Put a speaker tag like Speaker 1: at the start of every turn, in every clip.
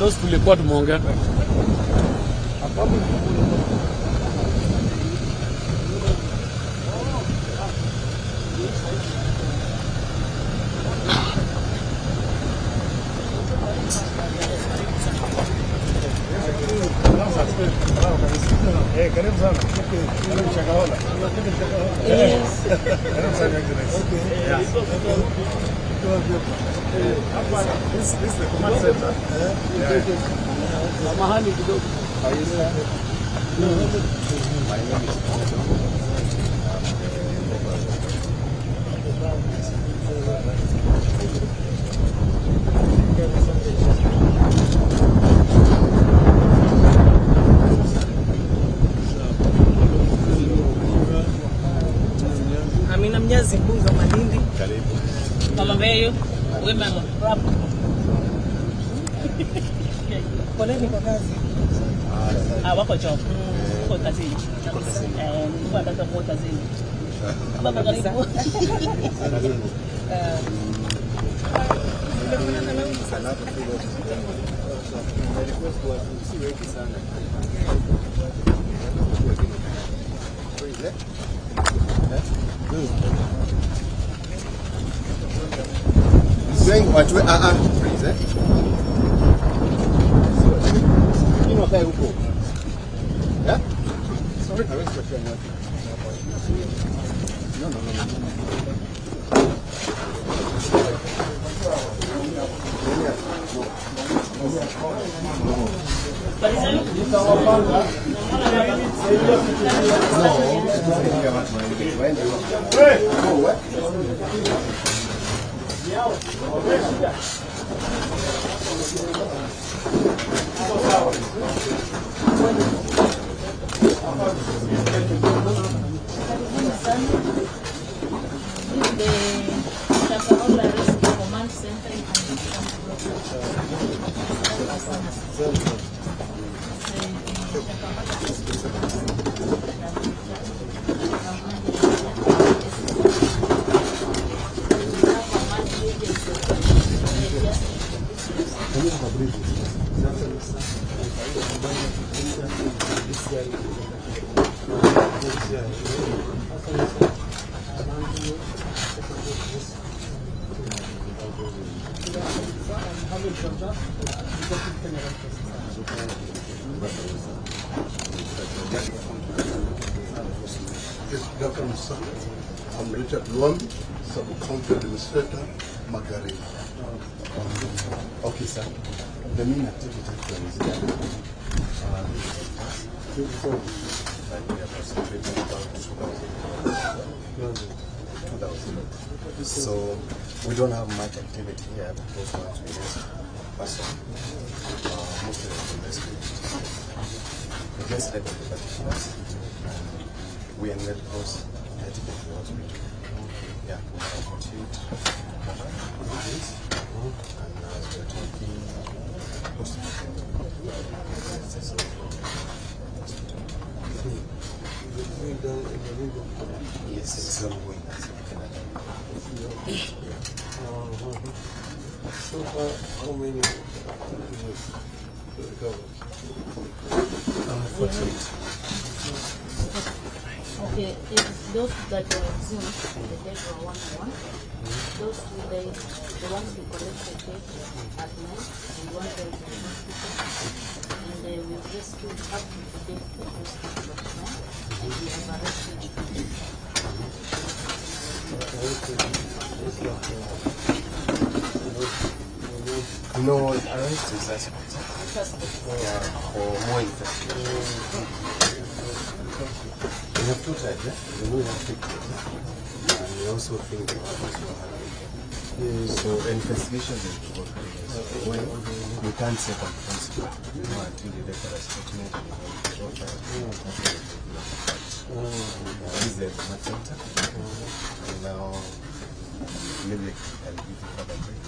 Speaker 1: Those tulikuwa tumeongea.
Speaker 2: Karibu sana. Karibu Shakahola. Yes. Karibu sana, Excellency. Yeah. This is the command center.
Speaker 1: Mahali kidogo.
Speaker 3: My name is
Speaker 4: Amina Mnyazi, mbunge wa Malindi.
Speaker 3: Karibu.
Speaker 4: Mama Mbeyo, women rap. Poleni kwa kazi. Wako job. Wako kazini. Nilikuwa nataka kuwa kazini. Baba karibu.
Speaker 3: Going what we are please, eh? You know where you go. Yeah? Sorry, I was talking. No, no, no, no.
Speaker 5: The Shakahola Rescue Command Center in
Speaker 6: Yes, good afternoon, sir. I'm Richard Luambi, Sub-County Administrator, Magarini.
Speaker 3: Okay, sir. The main activity actually is that and we are concentrating about 2,000. So we don't have much activity here because once we rescue a person, mostly of the rescue, we just record the particulars and we are in Red Cross at the hospital. Yeah, we have 48 days, and now we are taking post-mortem. Yes, it's ongoing.
Speaker 2: So far, how many recovered?
Speaker 3: 48.
Speaker 5: Okay, if those that were exhumed, the dead were 101. Those who died, the ones we collected dead at night, and one died in the hospital. And we rescued up to the dead we rescued but now, and we have arrested 2.
Speaker 3: No, arrest is suspect. Yeah, for more investigation. We have two types, eh? We know we have pictures, and we also think the others were alive. So investigations is when we can't say comprehensively until the record a statement and the profile. This is the command center. And now maybe I'll give you further brief.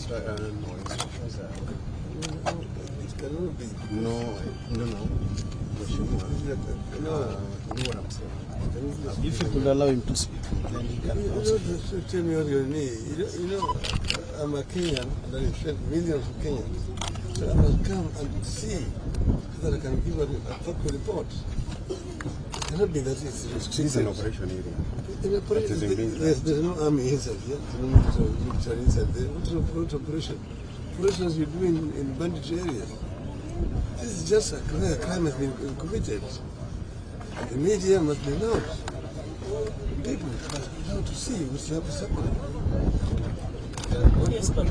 Speaker 3: No, instructions are
Speaker 6: It cannot be.
Speaker 3: no, no, no. Mheshimiwa,
Speaker 6: No.
Speaker 3: you know what I'm saying.
Speaker 1: If you could allow him to speak, then he can
Speaker 6: You
Speaker 1: also.
Speaker 6: don't tell me what you need. You know, I'm a Kenyan and I represent millions of Kenyans. So I must come and see so that I can give a proper report. It cannot be that it's
Speaker 3: This is
Speaker 6: restricted.
Speaker 3: an operation area.
Speaker 6: In operation,
Speaker 3: That is in danger.
Speaker 6: there's no army inside here. There's no military inside there. What operation? Operations you do in bandit areas. This is just a clear crime has been committed. And the media must be allowed. People must be allowed to see what's happening.
Speaker 4: Yes, but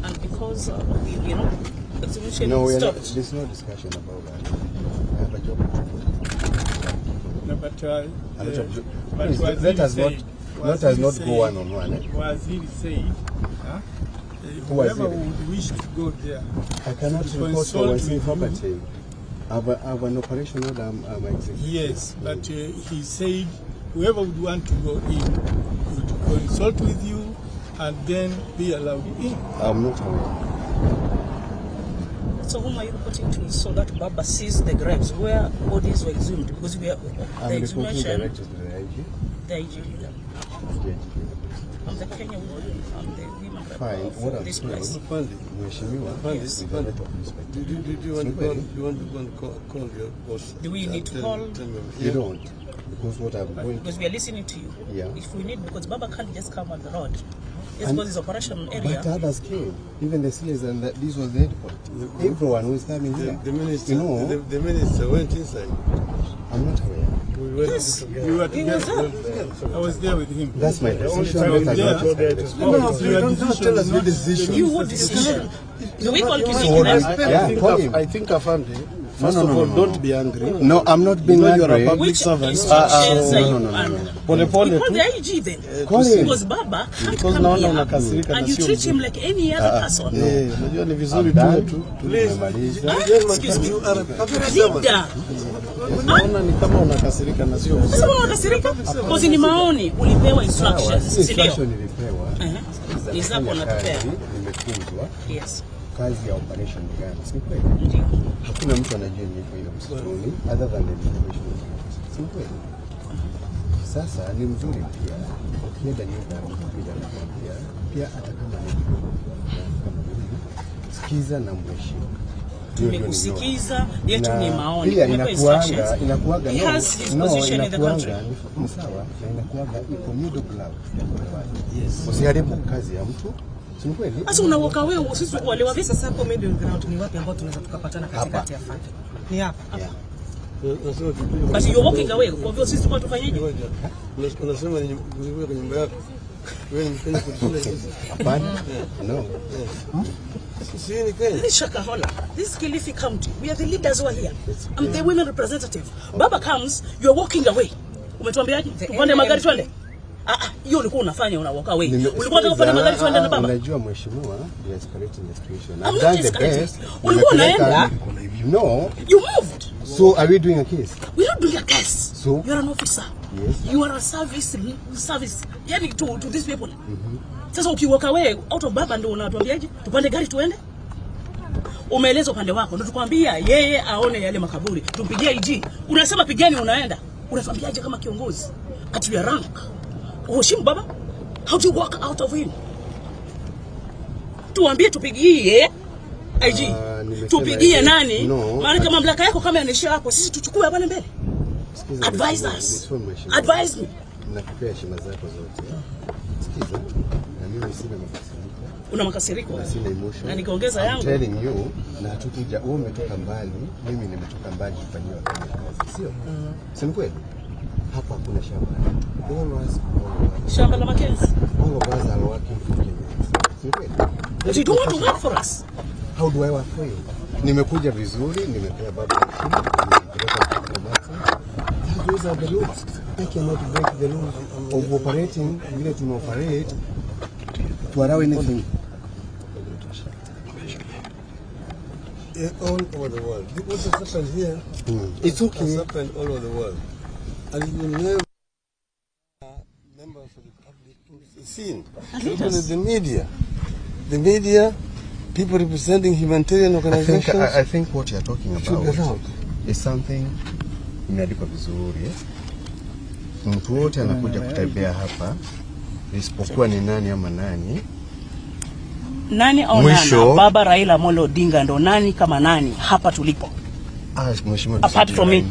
Speaker 4: and because we are not exhibition
Speaker 3: No, we are not,
Speaker 4: stopped.
Speaker 3: there's no discussion about that. I have a job to do.
Speaker 7: No, but,
Speaker 3: A lot of job.
Speaker 7: but
Speaker 3: Please,
Speaker 7: Waziri
Speaker 3: let us not
Speaker 7: said-
Speaker 3: let us
Speaker 7: Waziri
Speaker 3: not go
Speaker 7: said-
Speaker 3: one on one. Eh?
Speaker 7: Waziri said, huh,
Speaker 3: Who
Speaker 7: whoever
Speaker 3: Waziri?
Speaker 7: would wish to go there,
Speaker 3: I cannot
Speaker 7: should
Speaker 3: report for
Speaker 7: consult
Speaker 3: Waziri
Speaker 7: with you.
Speaker 3: property. I have an operation order I'm executing.
Speaker 7: Yes, but he said whoever would want to go in would consult with you and then be allowed in.
Speaker 3: I'm not aware.
Speaker 4: So whom are you reporting to so that Baba sees the graves where bodies were exhumed? Because we are
Speaker 3: I'm
Speaker 4: the
Speaker 3: reporting
Speaker 4: exhumation,
Speaker 3: directly to the IG.
Speaker 4: the IG.
Speaker 3: The IG.
Speaker 4: I'm the Kenya woman. I'm the women rep
Speaker 3: Fine.
Speaker 4: of
Speaker 3: What I'm
Speaker 4: this
Speaker 3: saying,
Speaker 4: place.
Speaker 3: Mheshimiwa,
Speaker 6: Yes.
Speaker 3: with a lot of respect.
Speaker 6: Do you want to go and, do you want to go and call your boss?
Speaker 4: Do we
Speaker 6: and
Speaker 4: need to call?
Speaker 6: tell him
Speaker 3: You
Speaker 6: here?
Speaker 3: don't, because what I'm going
Speaker 4: Because we are listening to you.
Speaker 3: Yeah.
Speaker 4: If we need, because Baba can't just come on the road. Just
Speaker 3: And-
Speaker 4: because it's operation area.
Speaker 3: But others came, even the CS, and that this was the headquarters. Everyone who is coming here.
Speaker 6: The minister,
Speaker 3: You know,
Speaker 6: the minister went inside.
Speaker 3: I'm not aware.
Speaker 6: We went
Speaker 4: Yes.
Speaker 6: together.
Speaker 7: We were
Speaker 4: He was
Speaker 7: together.
Speaker 4: there.
Speaker 7: I was there with him.
Speaker 3: That's my decision.
Speaker 7: time
Speaker 3: Let us
Speaker 7: there-
Speaker 3: not decide.
Speaker 6: No, no,
Speaker 7: Your
Speaker 6: don't
Speaker 7: decision
Speaker 6: tell us
Speaker 7: is
Speaker 6: your
Speaker 7: not-
Speaker 6: decision.
Speaker 4: You what decision? Do we call
Speaker 6: You
Speaker 4: Kiziki
Speaker 3: What
Speaker 4: then?
Speaker 3: I- yeah,
Speaker 1: I
Speaker 3: call
Speaker 1: think,
Speaker 3: him.
Speaker 1: I think Afande, first
Speaker 3: No, no,
Speaker 1: of
Speaker 3: no,
Speaker 1: all,
Speaker 3: no,
Speaker 1: don't
Speaker 3: no.
Speaker 1: be angry.
Speaker 3: No, I'm not being
Speaker 1: You know you are a
Speaker 3: angry.
Speaker 1: public
Speaker 4: Which
Speaker 1: servant.
Speaker 4: instructions
Speaker 3: No,
Speaker 4: are
Speaker 3: no,
Speaker 4: you
Speaker 3: no, no,
Speaker 4: under?
Speaker 3: no.
Speaker 1: Pole pole
Speaker 4: You call
Speaker 1: tu.
Speaker 4: the IG then.
Speaker 3: Call him.
Speaker 4: Because Baba can't
Speaker 1: Because
Speaker 4: come
Speaker 1: naona
Speaker 4: here
Speaker 1: unakasirika na
Speaker 4: and you
Speaker 1: sio
Speaker 4: treat him
Speaker 1: mzuri.
Speaker 4: like any other person.
Speaker 1: Eh, unajua ni vizuri
Speaker 3: I'm
Speaker 1: tuwe
Speaker 3: done.
Speaker 1: tu.
Speaker 3: Tumemaliza.
Speaker 4: Excuse me.
Speaker 6: You are a public servant.
Speaker 4: Leader.
Speaker 1: Naona ni kama unakasirika na sio mzuri.
Speaker 4: Sasa mbona unakasirika? Because ni maoni ulipewa instructions,
Speaker 3: Sawa,
Speaker 4: si ndio?
Speaker 3: instruction nilipewa.
Speaker 4: Uh-huh.
Speaker 3: Za
Speaker 4: Ni zako
Speaker 3: kufanya
Speaker 4: unatupea.
Speaker 3: kazi, nimefunzwa
Speaker 4: Yes.
Speaker 3: kazi ya operation ni gani, si kweli?
Speaker 4: Ndio.
Speaker 3: Hakuna mtu anajua niko hiyo msituni other than the information. Si kweli? Sasa ni mzuri pia ukienda nyumba ya mtu pia anakuambia pia, hata kama ni kidogo kama mimi, sikiza na mheshimu. Hiyo ndio
Speaker 4: Tumekusikiza, yetu
Speaker 3: Na
Speaker 4: ni maoni.
Speaker 3: Pia
Speaker 4: Tumepewa
Speaker 3: inakuanga
Speaker 4: instructions.
Speaker 3: inakuaga
Speaker 4: He
Speaker 3: no,
Speaker 4: has his
Speaker 3: no,
Speaker 4: position in the country.
Speaker 3: inakuanga ni sawa na inakuaga iko middle ground. Yes. Usiharibu kazi ya mtu. Si ni kweli?
Speaker 4: Sasa unawalk wewe sisi kuelewa vipi?
Speaker 8: Sasa hapo middle ground ni wapi ambao tunaweza tukapatana katikati ya Afande? Ni hapa.
Speaker 3: Yeah.
Speaker 6: Unasema tukuje
Speaker 4: But you're walking away. Kwa hivyo sisi tulikuwa tufanyeje?
Speaker 6: Ngoja. Unasema ni kwa nyumba yako. Wewe ni Mkenya kutushinda sisi.
Speaker 3: Hapana. No.
Speaker 6: Sisi ni Kenya.
Speaker 4: This is Shakahola. This is Kilifi County. We are the leaders who are here. I'm the women representative. Baba comes, you're walking away. Umetuambiaje? Tupande magari twende? Ah ah, hiyo ulikuwa unafanya una walk away. Ulikuwa unataka kupanda magari twende na baba?
Speaker 3: Unajua mheshimiwa, you are escalating the situation.
Speaker 4: I'm
Speaker 3: I've
Speaker 4: not
Speaker 3: done the
Speaker 4: escalating.
Speaker 3: best.
Speaker 4: Ulikuwa
Speaker 3: Nimepeleka-
Speaker 4: unaenda?
Speaker 3: No.
Speaker 4: You moved.
Speaker 3: So are we doing a case?
Speaker 4: We're not doing a case.
Speaker 3: So?
Speaker 4: You're an officer.
Speaker 3: Yes.
Speaker 4: You are a service. Yani to these people. Sasa ukiwalk away out of baba ndio unatuambiaje? Tupande gari tuende? Umeeleza upande wako, ndio tukwambia yeye aone yale makaburi. Tumpigie IG. Unasema pigeni, unaenda. Unatuambiaje kama kiongozi? At your rank. Uheshimu baba? How do you walk out of him? Tuambie tupigie IG.
Speaker 3: Nimesema
Speaker 4: Tupigie
Speaker 3: hivi.
Speaker 4: nani?
Speaker 3: No.
Speaker 4: Maana mamlaka yako kama yanaishia hapo, sisi tuchukue hapa mbele.
Speaker 3: Sikiza,
Speaker 4: Advise
Speaker 3: mheshimiwa,
Speaker 4: us.
Speaker 3: mheshimiwa, mheshimiwa.
Speaker 4: Advise me.
Speaker 3: Nakupea heshima zako zote. Sikiza, na mimi sina makasiriko
Speaker 4: Una makasiriko.
Speaker 3: na sina emotion.
Speaker 4: Na nikiongeza
Speaker 3: I'm
Speaker 4: yangu.
Speaker 3: telling you, na hatukuja, wewe umetoka mbali, mimi nimetoka mbali kufanyiwa Kenya kazi, sio? Si ni kweli? Hapa hakuna shamba. All of us,
Speaker 4: Shamba la Mackenzie.
Speaker 3: all of us are working for Kenyans. Si ni kweli?
Speaker 4: But you don't want to work for us.
Speaker 3: How do I work for you? Nimekuja vizuri, nimepea baba heshima, nimempeleka mpaka Mombasa. Those are the laws. I cannot break the laws of operating vile tumeoperate to allow anything.
Speaker 6: All over the world. What has happened here
Speaker 3: It's
Speaker 6: has
Speaker 3: okay.
Speaker 6: happened all over the world. And you will never members of the public
Speaker 3: seen.
Speaker 6: The media. The media, people representing humanitarian organizations.
Speaker 3: I think what you're talking about is something imeandikwa vizuri. Mtu wote anakuja kutembea hapa isipokuwa ni nani ama nani.
Speaker 4: Nani au nani? Baba Raila Amolo Odinga ndo nani kama nani hapa tulipo.
Speaker 3: Mheshimiwa,
Speaker 4: apart from me.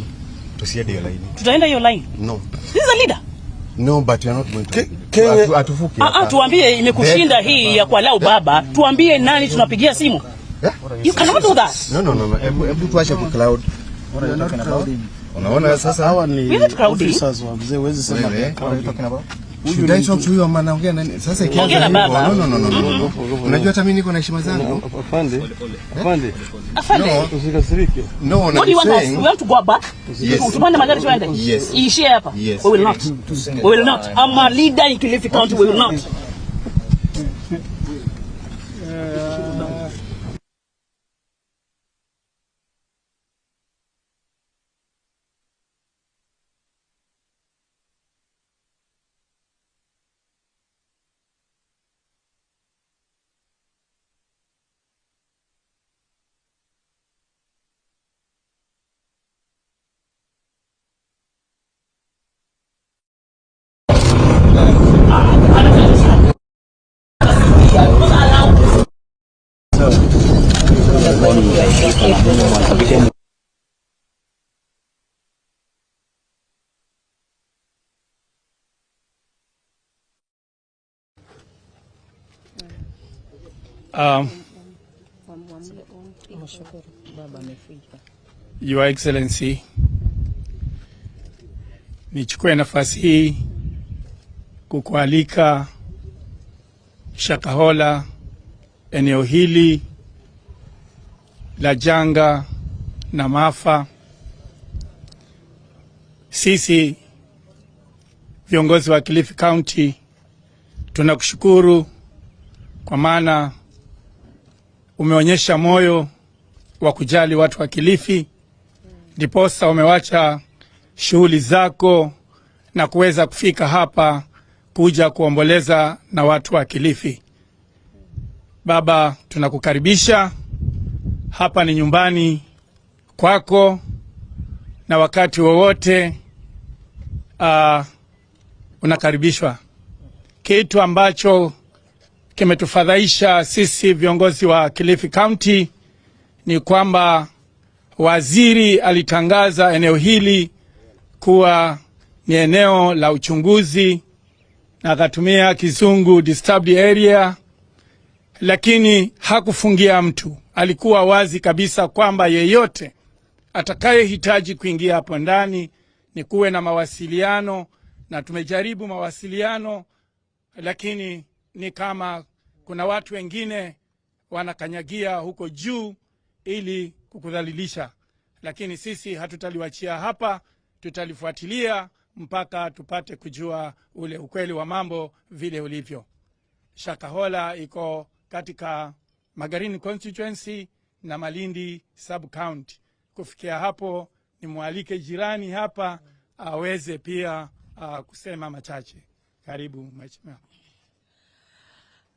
Speaker 3: Tusiende hiyo line.
Speaker 4: Tutaenda hiyo line.
Speaker 3: No.
Speaker 4: This is a leader.
Speaker 3: No, but you are not going to. Atufuki.
Speaker 4: Tuambie imekushinda hii ya kualau baba. Tuambie nani tunapigia simu. You cannot do that.
Speaker 3: No. Hebu tuache ku cloud. Unaona sasa
Speaker 1: hawa ni officers wa mzee, huwezi sema
Speaker 3: Should I talk to you ama naongea nani? Sasa
Speaker 4: ikianza na baba.
Speaker 3: No. Unajua hata mimi niko na heshima zangu.
Speaker 6: Afande. Usikasirike.
Speaker 3: No,
Speaker 4: what do you want us? We want to go back.
Speaker 3: Yes.
Speaker 4: Tupande magari tuende.
Speaker 3: Yes.
Speaker 4: Iishie hapa.
Speaker 3: Yes.
Speaker 4: We will not. We will not. I'm a leader in Kilifi County. We will not.
Speaker 7: Your Excellency, nichukue nafasi hii kukualika Shakahola, eneo hili la janga na maafa. Sisi viongozi wa Kilifi County tunakushukuru kwa maana umeonyesha moyo wa kujali watu wa Kilifi, ndiposa umewacha shughuli zako na kuweza kufika hapa kuja kuomboleza na watu wa Kilifi. Baba, tunakukaribisha hapa, ni nyumbani kwako, na wakati wowote unakaribishwa. Kitu ambacho kimetufadhaisha sisi viongozi wa Kilifi County ni kwamba waziri alitangaza eneo hili kuwa ni eneo la uchunguzi na akatumia kizungu disturbed area, lakini hakufungia mtu. Alikuwa wazi kabisa kwamba yeyote atakayehitaji kuingia hapo ndani ni kuwe na mawasiliano, na tumejaribu mawasiliano, lakini ni kama kuna watu wengine wanakanyagia huko juu ili kukudhalilisha. Lakini sisi hatutaliwachia hapa, tutalifuatilia mpaka tupate kujua ule ukweli wa mambo vile ulivyo. Shakahola iko katika Magarini constituency na Malindi sub county. Kufikia hapo nimwalike jirani hapa aweze pia kusema machache. Karibu mheshimiwa.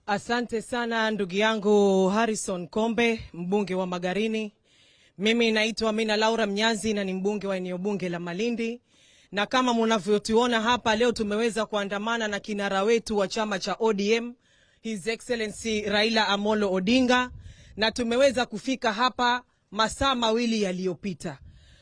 Speaker 8: Asante sana ndugu yangu Harrison Kombe, mbunge wa Magarini. Mimi naitwa Amina Laura Mnyazi na ni mbunge wa eneo bunge la Malindi. Na kama mnavyotuona hapa leo, tumeweza kuandamana na kinara wetu wa chama cha ODM, His Excellency Raila Amolo Odinga, na tumeweza kufika hapa masaa mawili yaliyopita.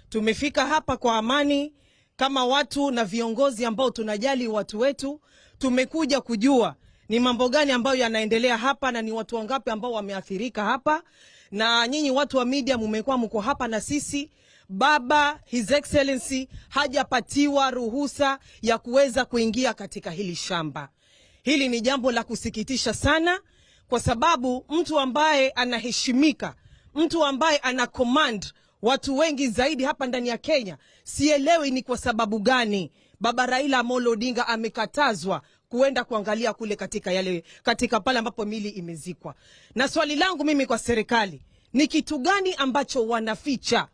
Speaker 8: Tumefika hapa kwa amani kama watu na viongozi ambao tunajali watu wetu. Tumekuja kujua ni mambo gani ambayo yanaendelea hapa na ni watu wangapi ambao wameathirika hapa. Na nyinyi watu wa media mmekuwa mko hapa na sisi. Baba His Excellency hajapatiwa ruhusa ya kuweza kuingia katika hili shamba. Hili ni jambo la kusikitisha sana, kwa sababu mtu ambaye anaheshimika, mtu ambaye ana command watu wengi zaidi hapa ndani ya Kenya, sielewi ni kwa sababu gani Baba Raila Amolo Odinga amekatazwa kuenda kuangalia kule katika pale ambapo mili imezikwa. Na swali langu mimi kwa serikali, ni kitu gani ambacho wanaficha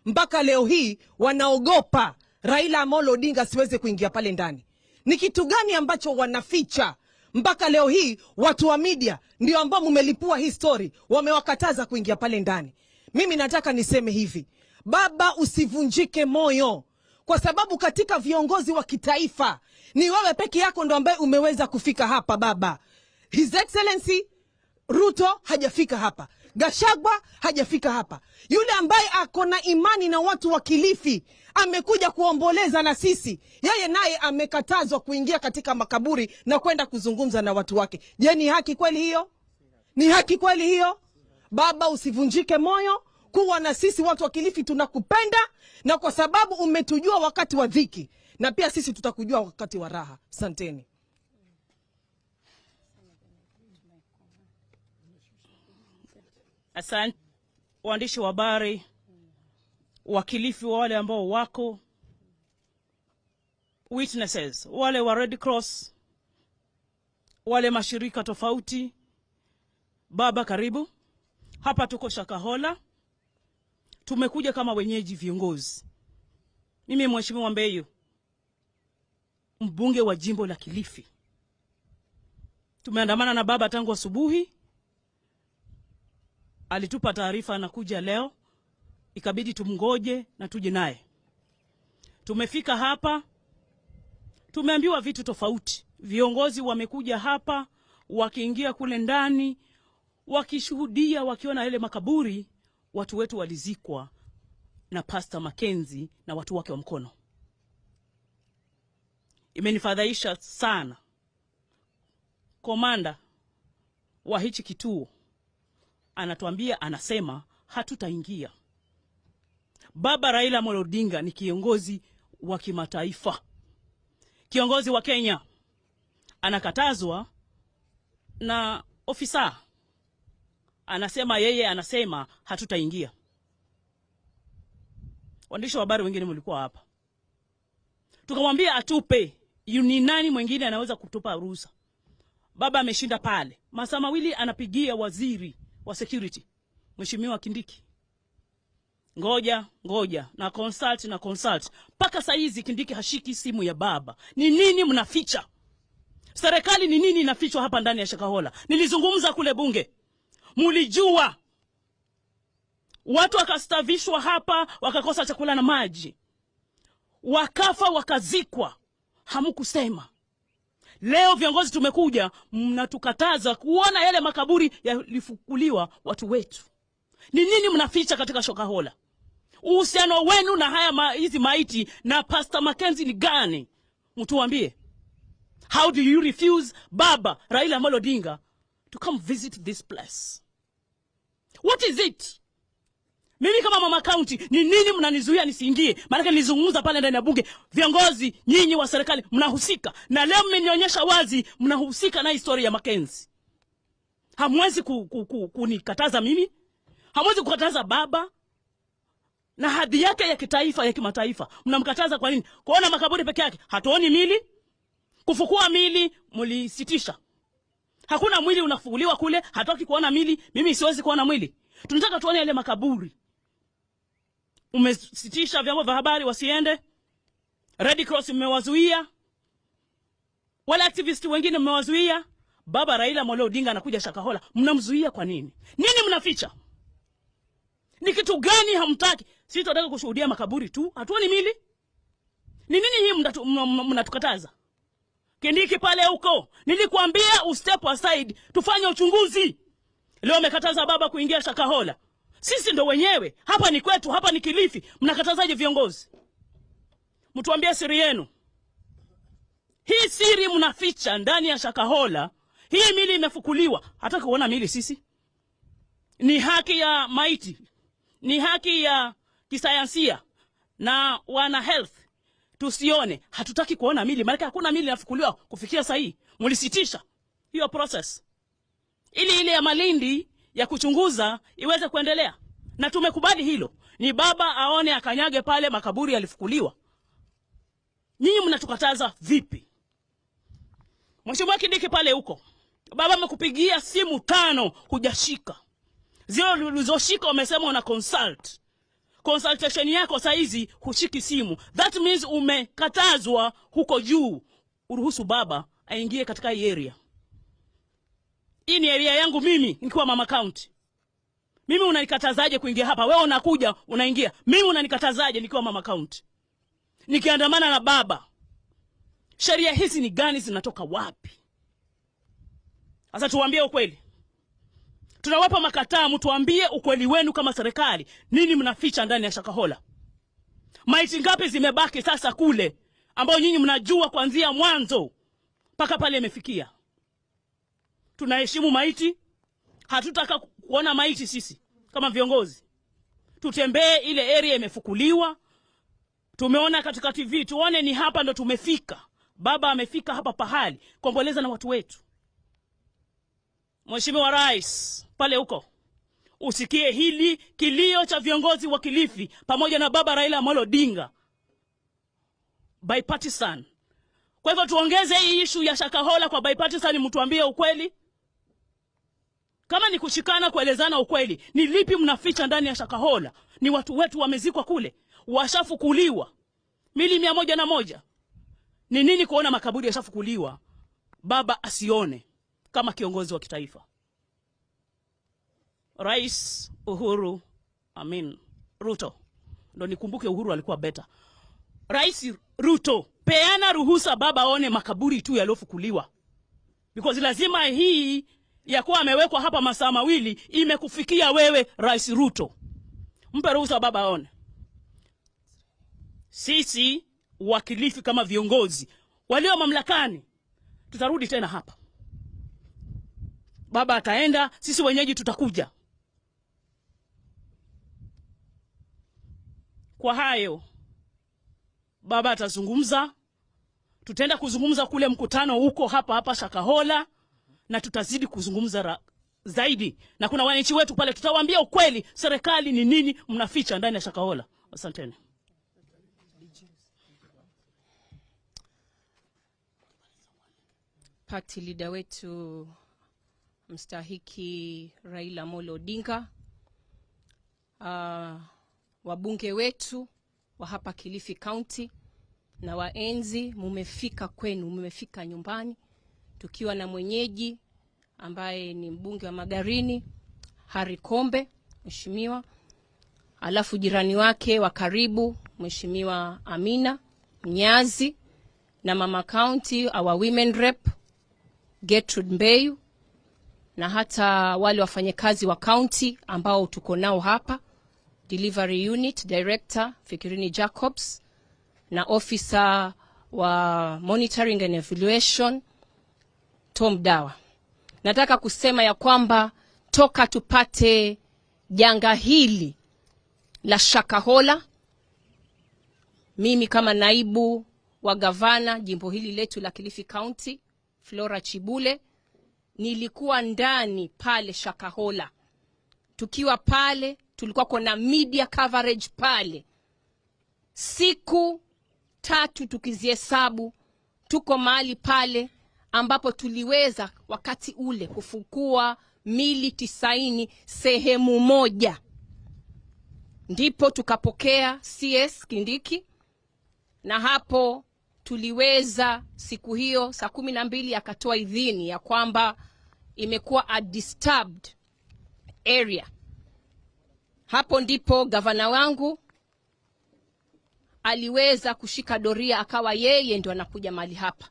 Speaker 8: mpaka leo hii wanaogopa Raila Amolo Odinga siweze kuingia pale ndani? Ni kitu gani ambacho wanaficha Mpaka leo hii watu wa media ndio ambao mumelipua hii story, wamewakataza kuingia pale ndani. Mimi nataka niseme hivi, baba, usivunjike moyo, kwa sababu katika viongozi wa kitaifa ni wewe peke yako ndo ambaye umeweza kufika hapa baba. His Excellency Ruto hajafika hapa, Gachagua hajafika hapa. Yule ambaye ako na imani na watu wa Kilifi amekuja kuomboleza na sisi, yeye naye amekatazwa kuingia katika makaburi na kwenda kuzungumza na watu wake. Je, ni haki kweli hiyo? Ni haki kweli hiyo? Baba, usivunjike moyo, kuwa na sisi watu wa Kilifi tunakupenda, na kwa sababu umetujua wakati wa dhiki, na pia sisi tutakujua wakati wa raha. Asanteni.
Speaker 4: Asante waandishi wa habari wa Kilifi, wale ambao wako witnesses, wale wa Red Cross, wale mashirika tofauti. Baba, karibu hapa. Tuko Shakahola, tumekuja kama wenyeji viongozi. Mimi Mheshimiwa Mbeyu, mbunge wa jimbo la Kilifi, tumeandamana na baba tangu asubuhi. Alitupa taarifa anakuja leo, ikabidi tumngoje na tuje naye. Tumefika hapa, tumeambiwa vitu tofauti. Viongozi wamekuja hapa, wakiingia kule ndani, wakishuhudia, wakiona yale makaburi, watu wetu walizikwa na Pastor Mackenzie na watu wake wa mkono. Imenifadhaisha sana. Komanda wa hichi kituo anatuambia, anasema hatutaingia. Baba Raila Amolo Odinga ni kiongozi wa kimataifa, kiongozi wa Kenya, anakatazwa na ofisa, anasema yeye anasema hatutaingia. Waandishi wa habari wengine mlikuwa hapa, tukamwambia atupe, ni nani mwingine anaweza kutupa ruhusa? Baba ameshinda pale masaa mawili, anapigia waziri wa security Mheshimiwa Kindiki, ngoja ngoja na consult na consult, mpaka saa hizi Kindiki hashiki simu ya baba. Ni nini mnaficha? Serikali ni nini inafichwa hapa ndani ya Shakahola? Nilizungumza kule bunge, mulijua watu wakastavishwa hapa, wakakosa chakula na maji, wakafa wakazikwa, hamkusema. Leo viongozi tumekuja, mnatukataza kuona yale makaburi yalifukuliwa watu wetu. Ni nini mnaficha katika Shakahola? Uhusiano wenu na haya hizi maiti na Pastor Mackenzie ni gani? Mtuambie. How do you refuse Baba Raila Amolo Odinga to come visit this place? What is it? Mimi kama mama county, ni nini mnanizuia nisiingie? Maana nilizungumza pale ndani ya bunge, viongozi nyinyi wa serikali mnahusika. Na leo mmenionyesha wazi mnahusika na historia ya Mackenzie. Hamwezi kunikataza mimi. Hamwezi kukataza baba na hadhi yake ya kitaifa, ya kimataifa. Mnamkataza kwa nini? Kuona makaburi peke yake, hatuoni mili. Kufukua mili mlisitisha. Hakuna mwili unafukuliwa kule, hataki kuona mili, mimi siwezi kuona mwili. Tunataka tuone yale makaburi. Umesitisha vyombo vya habari wasiende. Red Cross mmewazuia. Wale activist wengine mmewazuia. Baba Raila Amolo Odinga anakuja Shakahola, mnamzuia kwa nini? Nini mnaficha? Ni kitu gani hamtaki? Sisi tunataka kushuhudia makaburi tu, hatuoni mili. Ni nini hii mnatukataza? Kindiki pale huko, nilikuambia ustep aside, tufanye uchunguzi. Leo umekataza baba kuingia Shakahola. Sisi ndo wenyewe, hapa ni kwetu, hapa ni Kilifi. Mnakatazaje viongozi? Mtuambie siri yenu. Hii siri mnaficha ndani ya Shakahola. Hii mili imefukuliwa, hata kuona mili sisi. Ni haki ya maiti, ni haki ya kisayansia na wana health tusione. Hatutaki kuona mili, maana hakuna mili inafukuliwa kufikia sasa hii. Mlisitisha hiyo process ili ile ya Malindi ya kuchunguza iweze kuendelea, na tumekubali hilo. Ni baba aone akanyage pale makaburi yalifukuliwa. Nyinyi mnatukataza vipi? Mheshimiwa Kindiki pale huko, baba amekupigia simu 5 hujashika. Zile ulizoshika umesema una consult. Consultation yako saa hizi hushiki simu. That means umekatazwa huko juu. Uruhusu baba aingie katika hii area. Hii ni area yangu mimi nikiwa mama county. Mimi unanikatazaje kuingia hapa? Wewe unakuja unaingia. Mimi unanikatazaje nikiwa mama county? Nikiandamana na baba. Sheria hizi ni gani, zinatoka wapi? Sasa tuwaambie ukweli. Tunawapa makataa, mtuambie ukweli wenu kama serikali. Nini mnaficha ndani ya Shakahola? Maiti ngapi zimebaki sasa kule ambao nyinyi mnajua kuanzia mwanzo mpaka pale imefikia? Tunaheshimu maiti, hatutaka kuona maiti sisi kama viongozi. Tutembee ile area imefukuliwa, tumeona katika TV, tuone ni hapa ndo tumefika. Baba amefika hapa pahali kuomboleza na watu wetu. Mheshimiwa Rais pale huko, usikie hili kilio cha viongozi wa Kilifi pamoja na baba Raila Amolo Odinga, bipartisan. Kwa hivyo tuongeze hii issue ya Shakahola kwa bipartisan, mtuambie ukweli. Kama ni kushikana kuelezana ukweli, ni lipi mnaficha ndani ya Shakahola? Ni watu wetu wamezikwa kule, washafukuliwa mili 101. Ni nini kuona makaburi yashafukuliwa baba asione kama kiongozi wa kitaifa? Rais Uhuru, Amin Ruto, ndo nikumbuke Uhuru alikuwa better. Rais Ruto, peana ruhusa baba aone makaburi tu yaliyofukuliwa, because lazima hii ya kuwa amewekwa hapa masaa mawili imekufikia wewe Rais Ruto. Mpe ruhusa baba aone. Sisi wakilifi kama viongozi walio mamlakani tutarudi tena hapa. Baba ataenda, sisi wenyeji tutakuja. Kwa hayo baba atazungumza, tutaenda kuzungumza kule mkutano huko hapa hapa Shakahola, na tutazidi kuzungumza zaidi. Na kuna wananchi wetu pale, tutawaambia ukweli serikali ni nini mnaficha ndani ya Shakahola. Asanteni.
Speaker 9: Party leader wetu mstahiki Raila Amolo Odinga, wabunge wetu wa hapa Kilifi County na waenzi, mumefika kwenu, mumefika nyumbani, tukiwa na mwenyeji ambaye ni mbunge wa Magarini Harry Kombe mheshimiwa, alafu jirani wake wa karibu Mheshimiwa Amina Mnyazi, na mama county our women rep Gertrude Mbeyu, na hata wale wafanyakazi wa county ambao tuko nao hapa, delivery unit director Fikirini Jacobs na officer wa monitoring and evaluation Tom Dawa. Nataka kusema ya kwamba toka tupate janga hili la Shakahola, mimi kama naibu wa gavana jimbo hili letu la Kilifi County Flora Chibule, nilikuwa ndani pale Shakahola. Tukiwa pale tulikuwa kuna media coverage pale. Siku 3 tukizihesabu tuko mahali pale ambapo tuliweza wakati ule kufukua mili 90 sehemu moja. Ndipo tukapokea CS Kindiki, na hapo tuliweza siku hiyo saa 12 akatoa idhini ya kwamba imekuwa a disturbed area. Hapo ndipo gavana wangu aliweza kushika doria, akawa yeye ndo anakuja mahali hapa.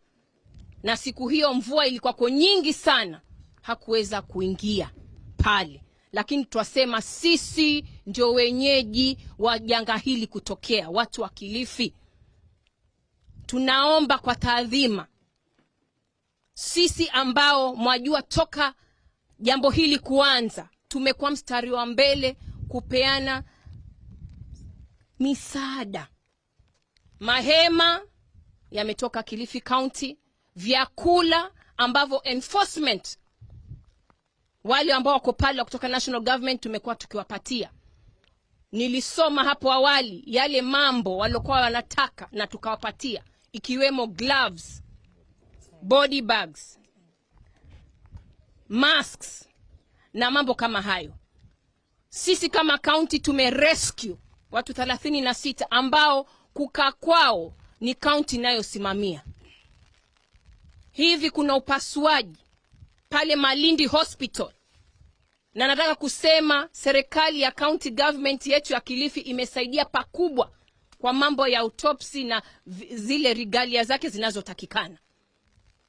Speaker 9: Na siku hiyo mvua ilikuwa kwa nyingi sana, hakuweza kuingia pale. Lakini twasema sisi ndio wenyeji wa janga hili kutokea, watu wa Kilifi. Tunaomba kwa taadhima, sisi ambao mwajua toka jambo hili kuanza tumekuwa mstari wa mbele kupeana misaada. Mahema yametoka Kilifi County, vyakula ambavyo enforcement wale ambao wako pale kutoka national government tumekuwa tukiwapatia. Nilisoma hapo awali yale mambo waliokuwa wanataka na tukawapatia, ikiwemo gloves, body bags, masks na mambo kama hayo. Sisi kama county tumerescue watu 36 ambao kukaa kwao ni county inayosimamia. Hivi kuna upasuaji pale Malindi Hospital. Na nataka kusema serikali ya county government yetu ya Kilifi imesaidia pakubwa kwa mambo ya autopsy na zile regalia zake zinazotakikana.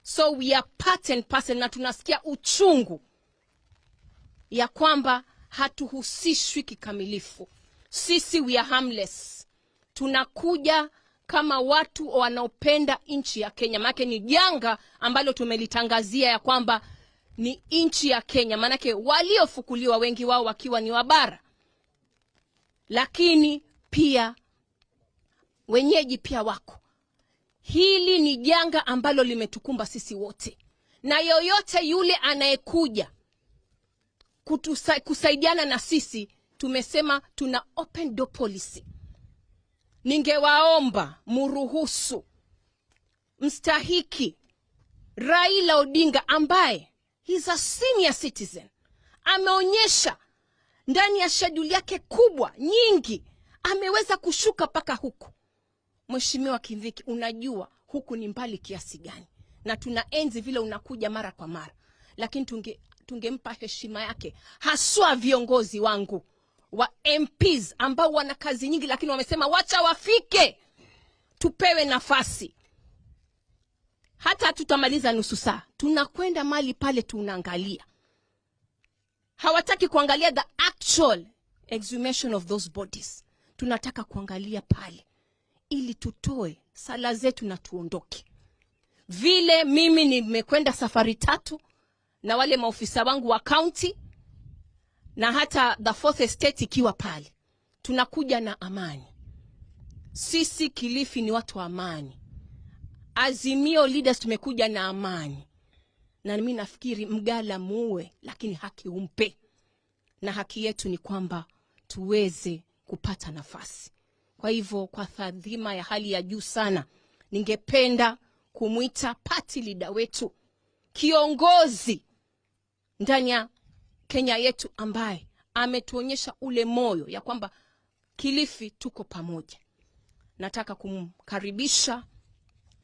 Speaker 9: So we are part and parcel, na tunasikia uchungu ya kwamba hatuhusishwi kikamilifu. Sisi we are harmless. Tunakuja kama watu wanaopenda nchi ya Kenya. Maana ni janga ambalo tumelitangazia ya kwamba ni nchi ya Kenya. Maanake waliofukuliwa wengi wao wakiwa ni wabara, lakini pia wenyeji pia wako. Hili ni janga ambalo limetukumba sisi wote, na yoyote yule anayekuja kusaidiana na sisi, tumesema tuna open door policy. Ningewaomba muruhusu mstahiki Raila Odinga, ambaye he's a senior citizen, ameonyesha ndani ya schedule yake kubwa nyingi, ameweza kushuka mpaka huku. Mheshimiwa Kindiki, unajua huku ni mbali kiasi gani, na tunaenzi vile unakuja mara kwa mara, lakini tungempa heshima yake, haswa viongozi wangu wa MPs ambao wana kazi nyingi, lakini wamesema wacha wafike, tupewe nafasi. Hata tutamaliza nusu saa, tunakwenda mali pale tunaangalia. Hawataki kuangalia the actual exhumation of those bodies. Tunataka kuangalia pale ili tutoe sala zetu na tuondoke. Vile mimi nimekwenda safari 3 na wale maofisa wangu wa county na hata the fourth estate ikiwa pale, tunakuja na amani. Sisi Kilifi ni watu wa amani. Azimio leaders tumekuja na amani. Na mimi nafikiri mgala muwe, lakini haki umpe. Na haki yetu ni kwamba tuweze kupata nafasi. Kwa hivyo kwa tadhima ya hali ya juu sana, ningependa kumuita party leader wetu, kiongozi ndani ya Kenya yetu, ambaye ametuonyesha ule moyo ya kwamba Kilifi tuko pamoja. Nataka kumkaribisha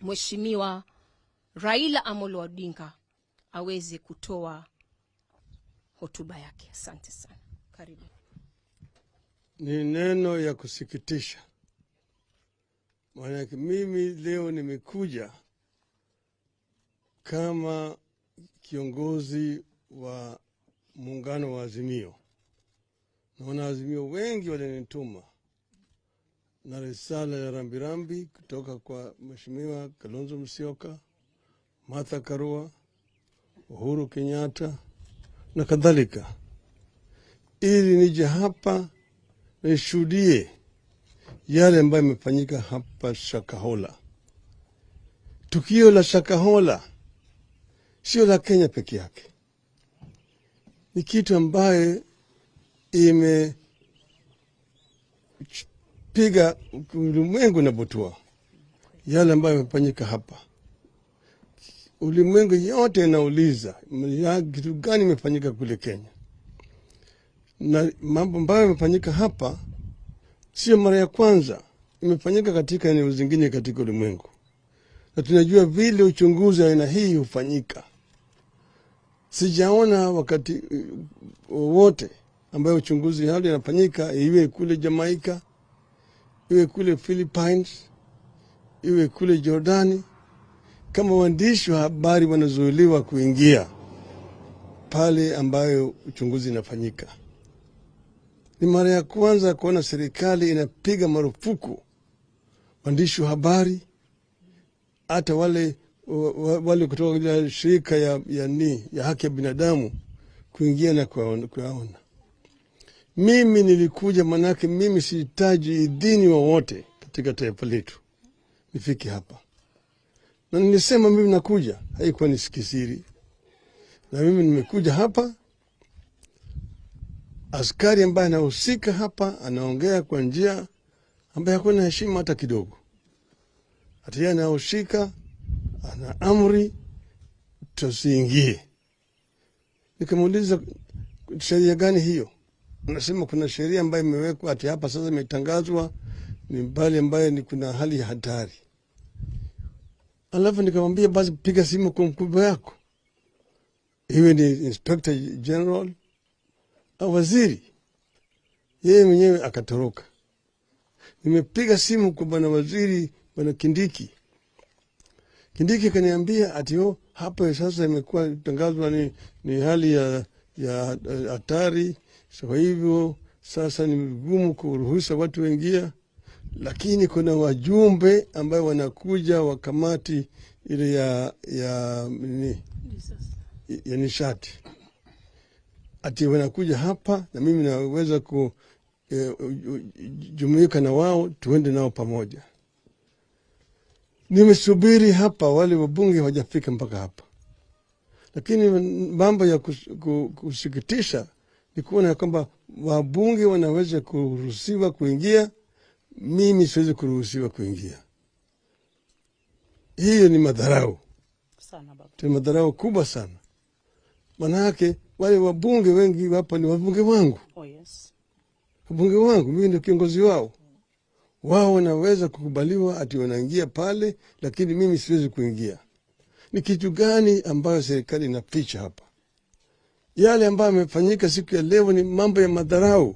Speaker 9: Mheshimiwa Raila Amolo Odinga aweze kutoa hotuba yake. Asante sana. Karibu.
Speaker 6: Ni neno ya kusikitisha. Maana mimi leo nimekuja kama kiongozi wa muungano wa Azimio. Naona Azimio wengi walinituma na risala ya rambirambi kutoka kwa Mheshimiwa Kalonzo Musyoka, Martha Karua, Uhuru Kenyatta na kadhalika, ili nije hapa nishuhudie yale ambayo yamefanyika hapa Shakahola. Tukio la Shakahola sio la Kenya peke yake, ni kitu ambaye imepiga ulimwengu na butua. Yale ambayo yamefanyika hapa, ulimwengu yote inauliza kitu gani imefanyika kule Kenya. Na mambo ambayo yamefanyika hapa sio mara ya kwanza, imefanyika katika eneo zingine katika ulimwengu. Na tunajua vile uchunguzi aina hii hufanyika. Sijaona wakati wote ambayo uchunguzi hali inafanyika, iwe kule Jamaica, iwe kule Philippines, iwe kule Jordani, kama waandishi wa habari wanazuiliwa kuingia pale ambayo uchunguzi inafanyika. Ni mara ya kwanza kuona serikali inapiga marufuku waandishi wa habari, hata wale kutoka shirika ya haki ya binadamu kuingia na kuyaona. Mimi nilikuja manake mimi sihitaji idhini wowote katika taifa letu nifike hapa. Na nilisema mimi nakuja, haikuwa ni kisiri. Na mimi nimekuja hapa, askari ambaye anahusika hapa anaongea kwa njia ambaye hakuna heshima hata kidogo. Hata yeye anahusika, ana amri tusiingie. Nikamuuliza sheria gani hiyo? Anasema kuna sheria ambayo imewekwa ati hapa sasa imetangazwa ni mbali ambayo ni kuna hali ya hatari. Alafu nikamwambia basi piga simu kwa mkubwa yako. Iwe ni Inspector General au waziri, yeye mwenyewe akatoroka. Nimepiga simu kwa bwana waziri, bwana Kindiki. Kindiki akaniambia ati oh, hapa sasa imekuwa tangazwa ni hali ya hatari, so kwa hivyo sasa ni vigumu kuruhusa watu waingia, lakini kuna wajumbe ambayo wanakuja wa kamati ile ya nini, ya nishati, ati wanakuja hapa na mimi naweza kujumuika na wao tuende nao pamoja. Nimesubiri hapa, wale wabunge hawajafika mpaka hapa, lakini mambo ya kusikitisha ni kuona kwamba wabunge wanaweza kuruhusiwa kuingia, mimi siwezi kuruhusiwa kuingia. Hiyo ni madharau
Speaker 4: sana baba.
Speaker 6: Ni madharau kubwa sana. Manake wale wabunge wengi hapa ni wabunge wangu.
Speaker 4: Oh yes.
Speaker 6: Wabunge wangu, mimi ndio kiongozi wao. Wao wanaweza kukubaliwa ati wanaingia pale, lakini mimi siwezi kuingia. Ni kitu gani ambayo serikali inaficha hapa? Yale ambayo yamefanyika siku ya leo ni mambo ya madharau,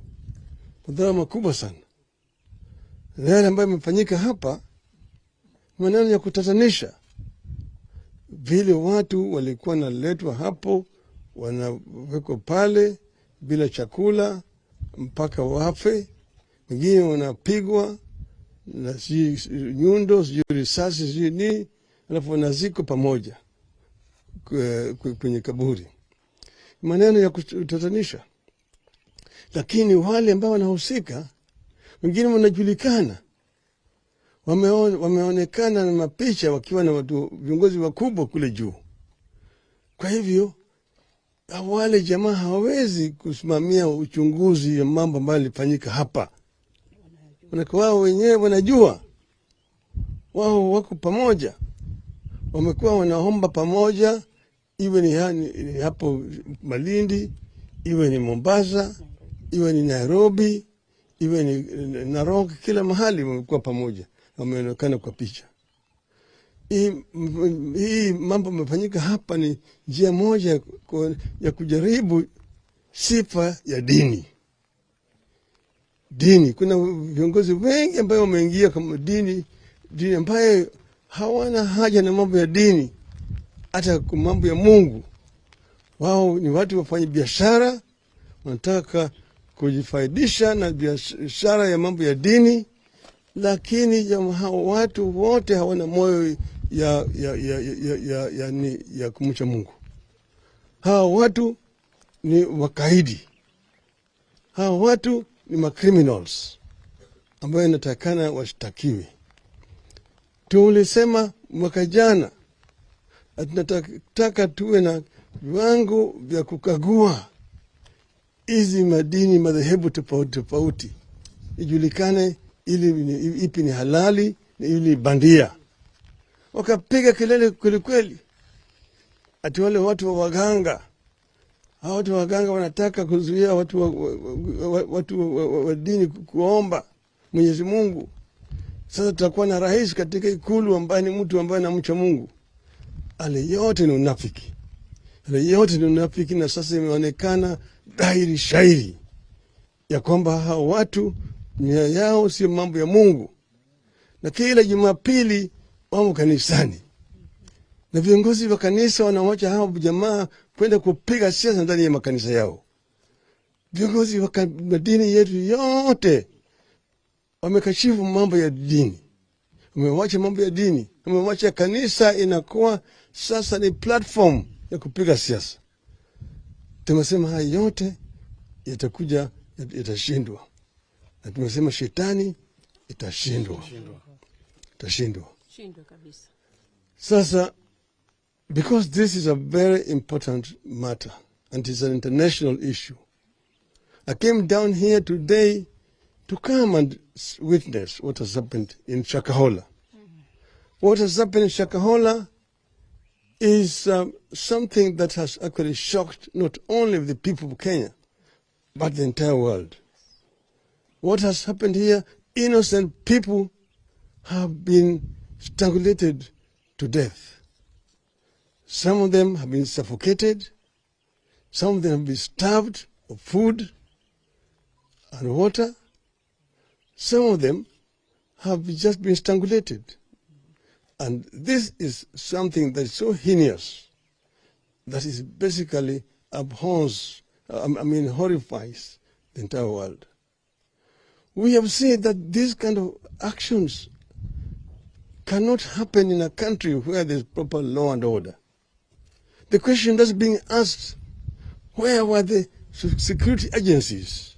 Speaker 6: madharau makubwa sana. Na yale ambayo yamefanyika hapa, maneno ya kutatanisha. Vile watu walikuwa wanaletwa hapo, wanawekwa pale bila chakula mpaka wafe, wengine wanapigwa na sijui nyundo, sijui risasi, sijui nini, alafu wanazikwa pamoja kwenye kaburi. Maneno ya kutatanisha. Lakini wale ambao wanahusika, wengine wanajulikana, wameonekana na mapicha wakiwa na watu viongozi wakubwa kule juu. Kwa hivyo wale jamaa hawawezi kusimamia uchunguzi ya mambo ambayo yalifanyika hapa. Manake wao wenyewe wanajua, wao wako pamoja, wamekuwa wanaomba pamoja, iwe ni hapo Malindi, iwe ni Mombasa, iwe ni Nairobi, iwe ni Narok, kila mahali wamekuwa pamoja, wameonekana kwa picha. Hii mambo yamefanyika hapa ni njia moja ya kujaribu sifa ya dini. Dini, kuna viongozi wengi ambao wameingia kama dini ambaye hawana haja na mambo ya dini, hata kwa mambo ya Mungu. Wao ni watu wafanya biashara, wanataka kujifaidisha na biashara ya mambo ya dini, lakini hao watu wote hawana moyo ya kumcha Mungu. Hawa watu ni wakaidi. Hawa watu ni macriminals ambayo inatakana washtakiwe. Tulisema mwaka jana tunataka tuwe na viwango vya kukagua hizi madini, madhehebu tofauti tofauti, ijulikane ili ipi ni halali na ili bandia. Wakapiga kelele kweli kweli, ati wale watu wa waganga, hao watu wa waganga wanataka kuzuia watu wa dini kuomba Mwenyezi Mungu. Sasa tutakuwa na rais katika ikulu ambaye ni mtu ambaye anamcha Mungu. Ale yote ni unafiki. Ale yote ni unafiki, na sasa imeonekana dhahiri shairi ya kwamba hao watu nia yao sio mambo ya Mungu. Na kila Jumapili wamo kanisani, na viongozi wa kanisa wanawacha hao jamaa kwenda kupiga siasa ndani ya makanisa yao. Viongozi wa dini yetu yote wamekashifu mambo ya dini, wamewacha mambo ya dini, wamewacha kanisa inakuwa sasa ni platform ya kupiga siasa. Tumesema haya yote yatakuja, yatashindwa, na tumesema shetani itashindwa, itashindwa.
Speaker 9: Shindwa kabisa.
Speaker 6: Sasa, because this is a very important matter and it's an international issue, I came down here today to come and witness what has happened in Shakahola. What has happened in Shakahola is something that has actually shocked not only the people of Kenya, but the entire world. What has happened here, innocent people have been strangulated to death. Some of them have been suffocated. Some of them have been starved of food and water. Some of them have just been strangulated. And this is something that is so heinous that is basically abhors, horrifies the entire world. We have said that these kind of actions cannot happen in a country where there's proper law and order. The question that's being asked, where were the security agencies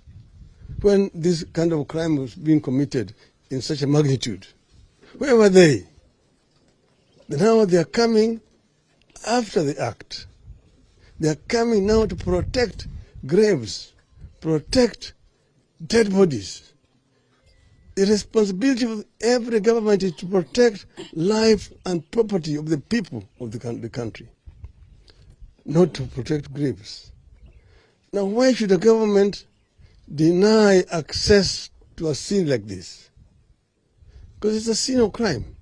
Speaker 6: when this kind of crime was being committed in such a magnitude? Where were they? Now they are coming after the act. They are coming now to protect graves, protect dead bodies. The responsibility of every government is to protect life and property of the people of the country, not to protect graves. Now, why should the government deny access to a scene like this? Because it's a scene of crime.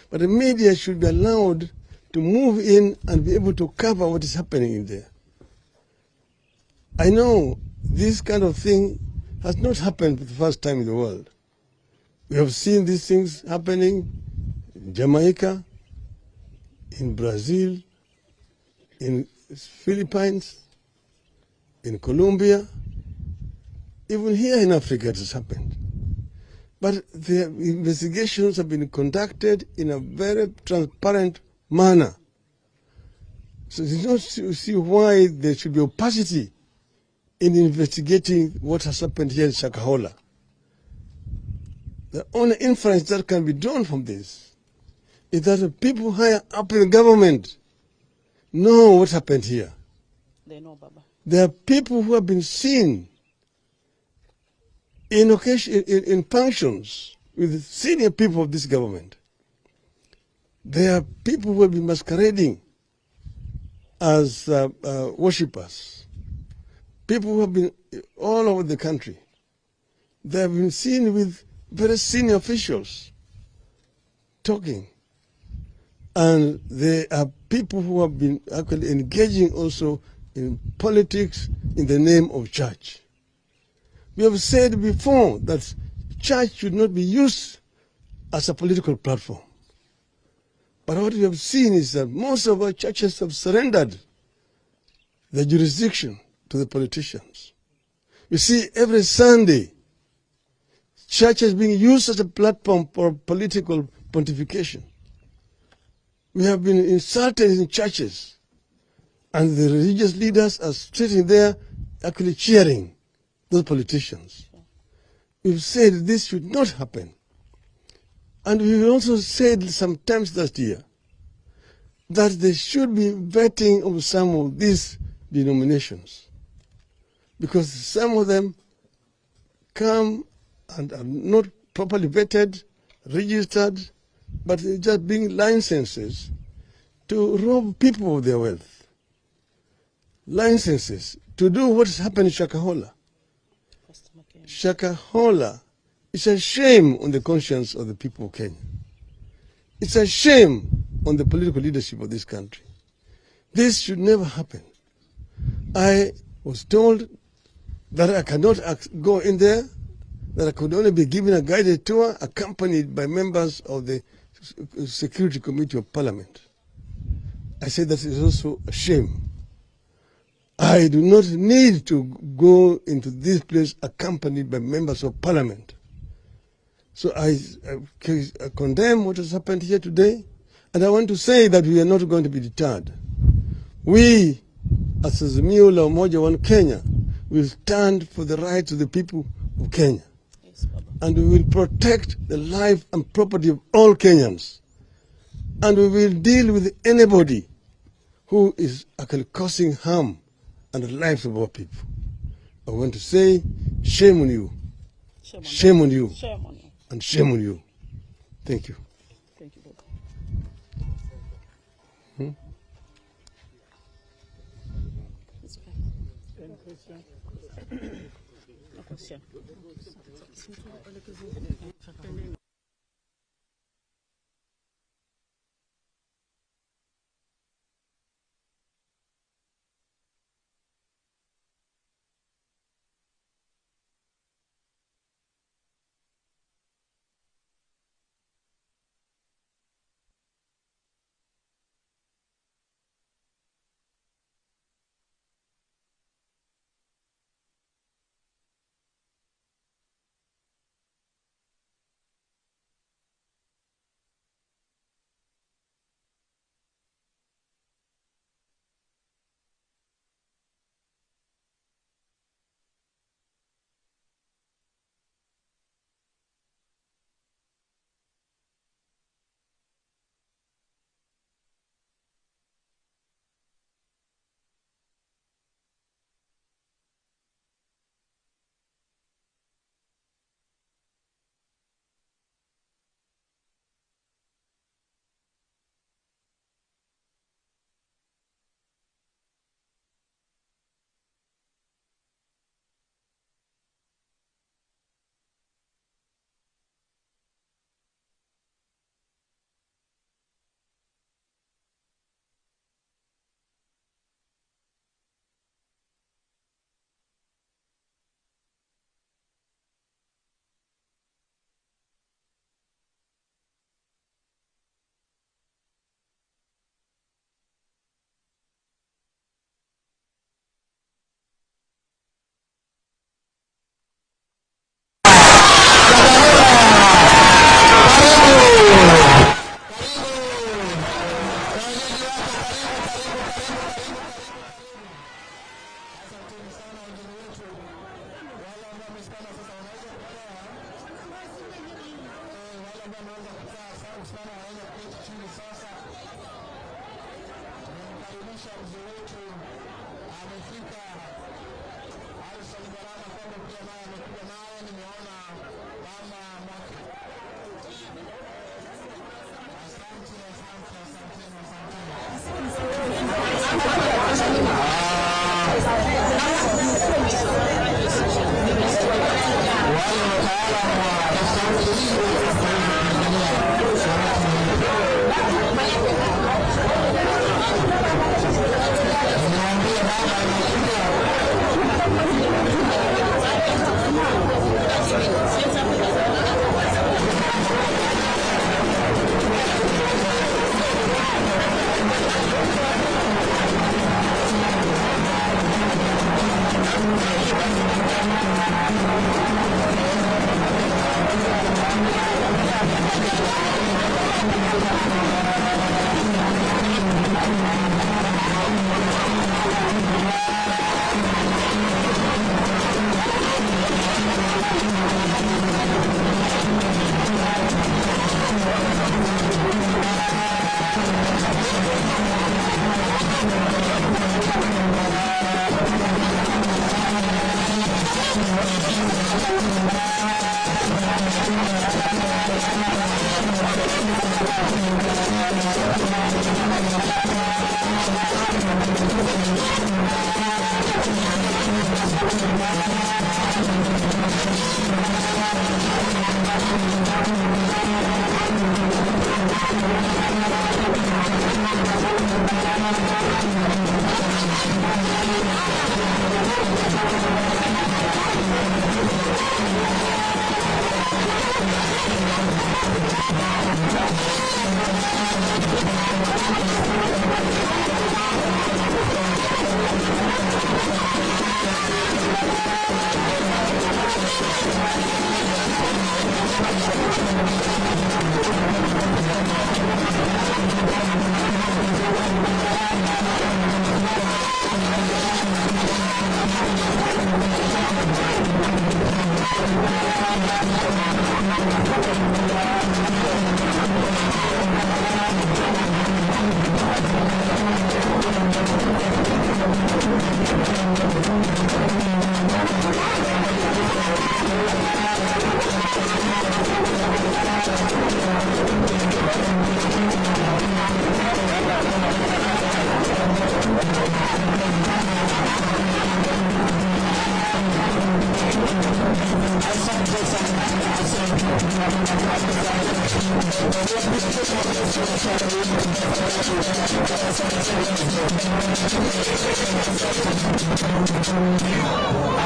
Speaker 6: But the media should be allowed to move in and be able to cover what is happening in there. I know this kind of thing has not happened for the first time in the world. We have seen these things happening in Jamaica, in Brazil, in Philippines, in Colombia. Even here in Africa it has happened. But the investigations have been conducted in a very transparent manner. So you don't see why there should be opacity in investigating what has happened here in Shakahola. The only inference that can be drawn from this is that the people higher up in the government know what happened here.
Speaker 4: They know, Baba.
Speaker 6: There are people who have been seen in occasion, in functions with senior people of this government. There are people who have been masquerading as worshippers. People who have been all over the country. They have been seen with very senior officials talking. And there are people who have been actually engaging also in politics in the name of church. We have said before that church should not be used as a political platform. But what we have seen is that most of our churches have surrendered their jurisdiction to the politicians. You see, every Sunday, church is being used as a platform for political pontification. We have been insulted in churches, and the religious leaders are sitting there actually cheering those politicians. We've said this should not happen. And we also said sometimes last year that there should be vetting of some of these denominations, because some of them come and are not properly vetted, registered, but they're just being licenses to rob people of their wealth. Licenses to do what has happened in Shakahola. Shakahola is a shame on the conscience of the people of Kenya. It's a shame on the political leadership of this country. This should never happen. I was told that I cannot go in there, that I could only be given a guided tour accompanied by members of the Security Committee of Parliament. I said that is also a shame. I do not need to go into this place accompanied by members of Parliament. So I condemn what has happened here today, and I want to say that we are not going to be deterred. We, as Azimio la Umoja One Kenya, will stand for the rights of the people of Kenya.
Speaker 4: Yes, Baba.
Speaker 6: And we will protect the life and property of all Kenyans. And we will deal with anybody who is actually causing harm and the lives of our people. I want to say, shame on you. Shame on you.
Speaker 4: Shame on you.
Speaker 6: And shame on you. Thank you.
Speaker 4: Thank you, Baba. It's okay.
Speaker 7: Any question?
Speaker 4: No question.
Speaker 10: Baba ameweza kukaa sana, anaweza kuketi chini sasa. Tumemkaribisha mzee wetu, amefika Harrison Garama Kombe, pia naye amekuja naye. Nimeona mama Mwaki. Asante, asante, asanteni, asanteni. Wale wataalamu wa tofauti hii waweze kuendelea niwaambie baba amekuja.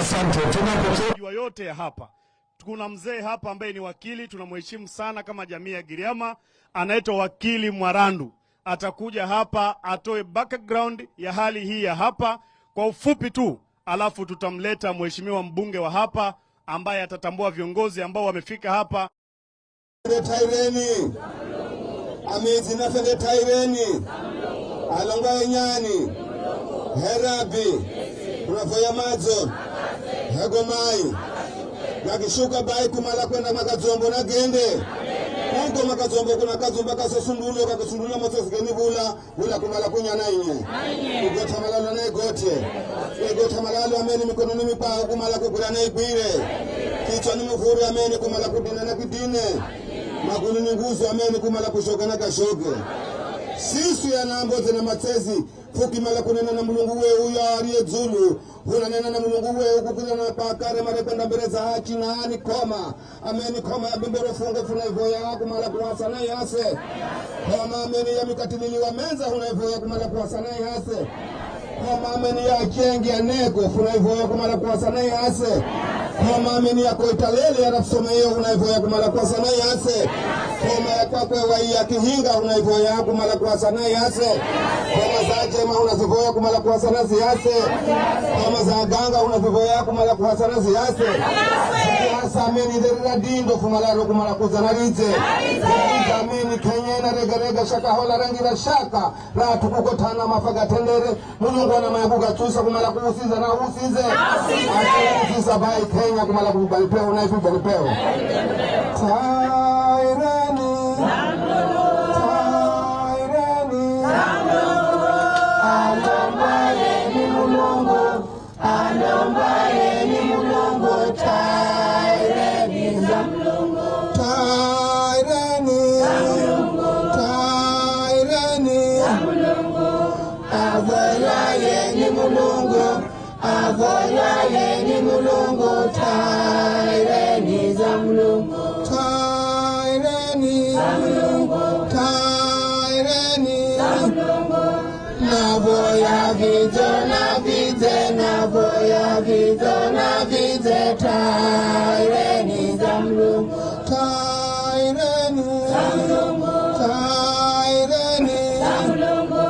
Speaker 11: Asante. Tunapokea yote hapa. Kuna mzee hapa ambaye ni wakili, tunamheshimu sana kama jamii ya Giriama, anaitwa Wakili Mwarandu. Atakuja hapa atoe background ya hali hii ya hapa kwa ufupi tu, alafu tutamleta mheshimiwa mbunge wa hapa ambaye atatambua viongozi ambao wamefika hapa.
Speaker 6: Taireni amizi nafende taireni alonga enyani herabi unavoya madzo hegomai nakishuka bai kumala kwenda makadzombo nagende uko makadzombo kuna kadzomba kasosundulo kakisundula motsosigeni bula bula kumala kunyana inye kugotha malalo na igote igotha malalo ameni mikononi mipao kumala kugula na igwire kichwa ni mvuri ameni kumala kudina na kidine magulu ni nguzo ameni kumala kushoka na kashoke sisu ya nambo zina matezi fukimala kunena na mulungu we uyo aliye dzulu hunanena na mulungu we ukukuna na pakare marekwenda mbele za haki na ani koma ameni koma ya bimbero funge funa ivoya kumala kuwasa na yase koma ameni ya mikatilili wa menza huna ivoya kumala kuwasa na yase koma ameni ya chengi ya nego funa ivoya kumala kuwasa na yase koma ameni ya koitalele ya rafsomeyo huna ivoya kumala kuwasa na yase koma ya kwakwe wa ya kihinga huna ivoya kumala kuwasa na yase koma za jema unazivoya kumala kuwasa na ziyase koma za ganga unazivoya kumala kuwasa na ziyase ziyasa ameni derira dindo fumalaro kumala kuzana rize ameni kenyena regerega shaka hola rangi la shaka la tukukotana mafaga tendere mulungu ana mayakuga tusa kumala kuusiza na usize usiza bai Kenya kumala kubalipeo na ifu balipeo Taireni.
Speaker 10: Navoya ni Mulungu, taireni za Mulungu, taireni za Mulungu, taireni za Mulungu. Navoya vidzo na vidze, navoya vidzo na vidze, taireni za Mulungu, taireni za Mulungu, taireni za Mulungu.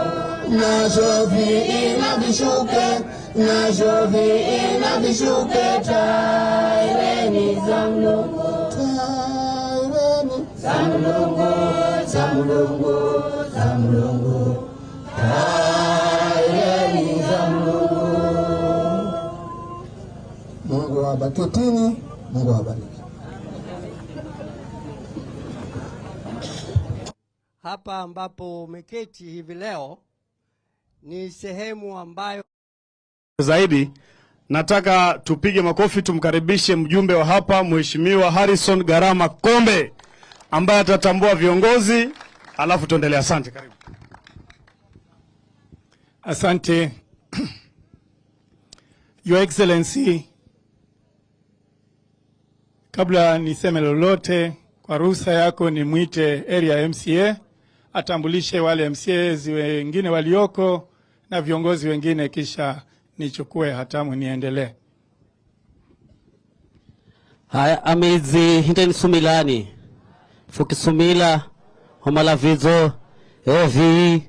Speaker 10: Nazo viina vishuke, nazo viina vishuke, taireni za Mulungu, taireni za Mulungu, za Mulungu, za Mulungu, taireni za Mulungu. Mungu awabariki, Mungu awabariki.
Speaker 12: Hapa ambapo umeketi hivi leo ni sehemu ambayo
Speaker 11: zaidi nataka tupige makofi tumkaribishe mjumbe wa hapa Mheshimiwa Harrison Garama Kombe ambaye atatambua viongozi alafu tuendelee. Asante, karibu.
Speaker 7: Asante. Your Excellency, kabla niseme lolote, kwa ruhusa yako nimwite area MCA atambulishe wale MCAs wengine walioko na viongozi wengine, kisha nichukue hatamu niendelee.
Speaker 13: Haya, amezi hinteni sumilani fukisumila homalavizo evi.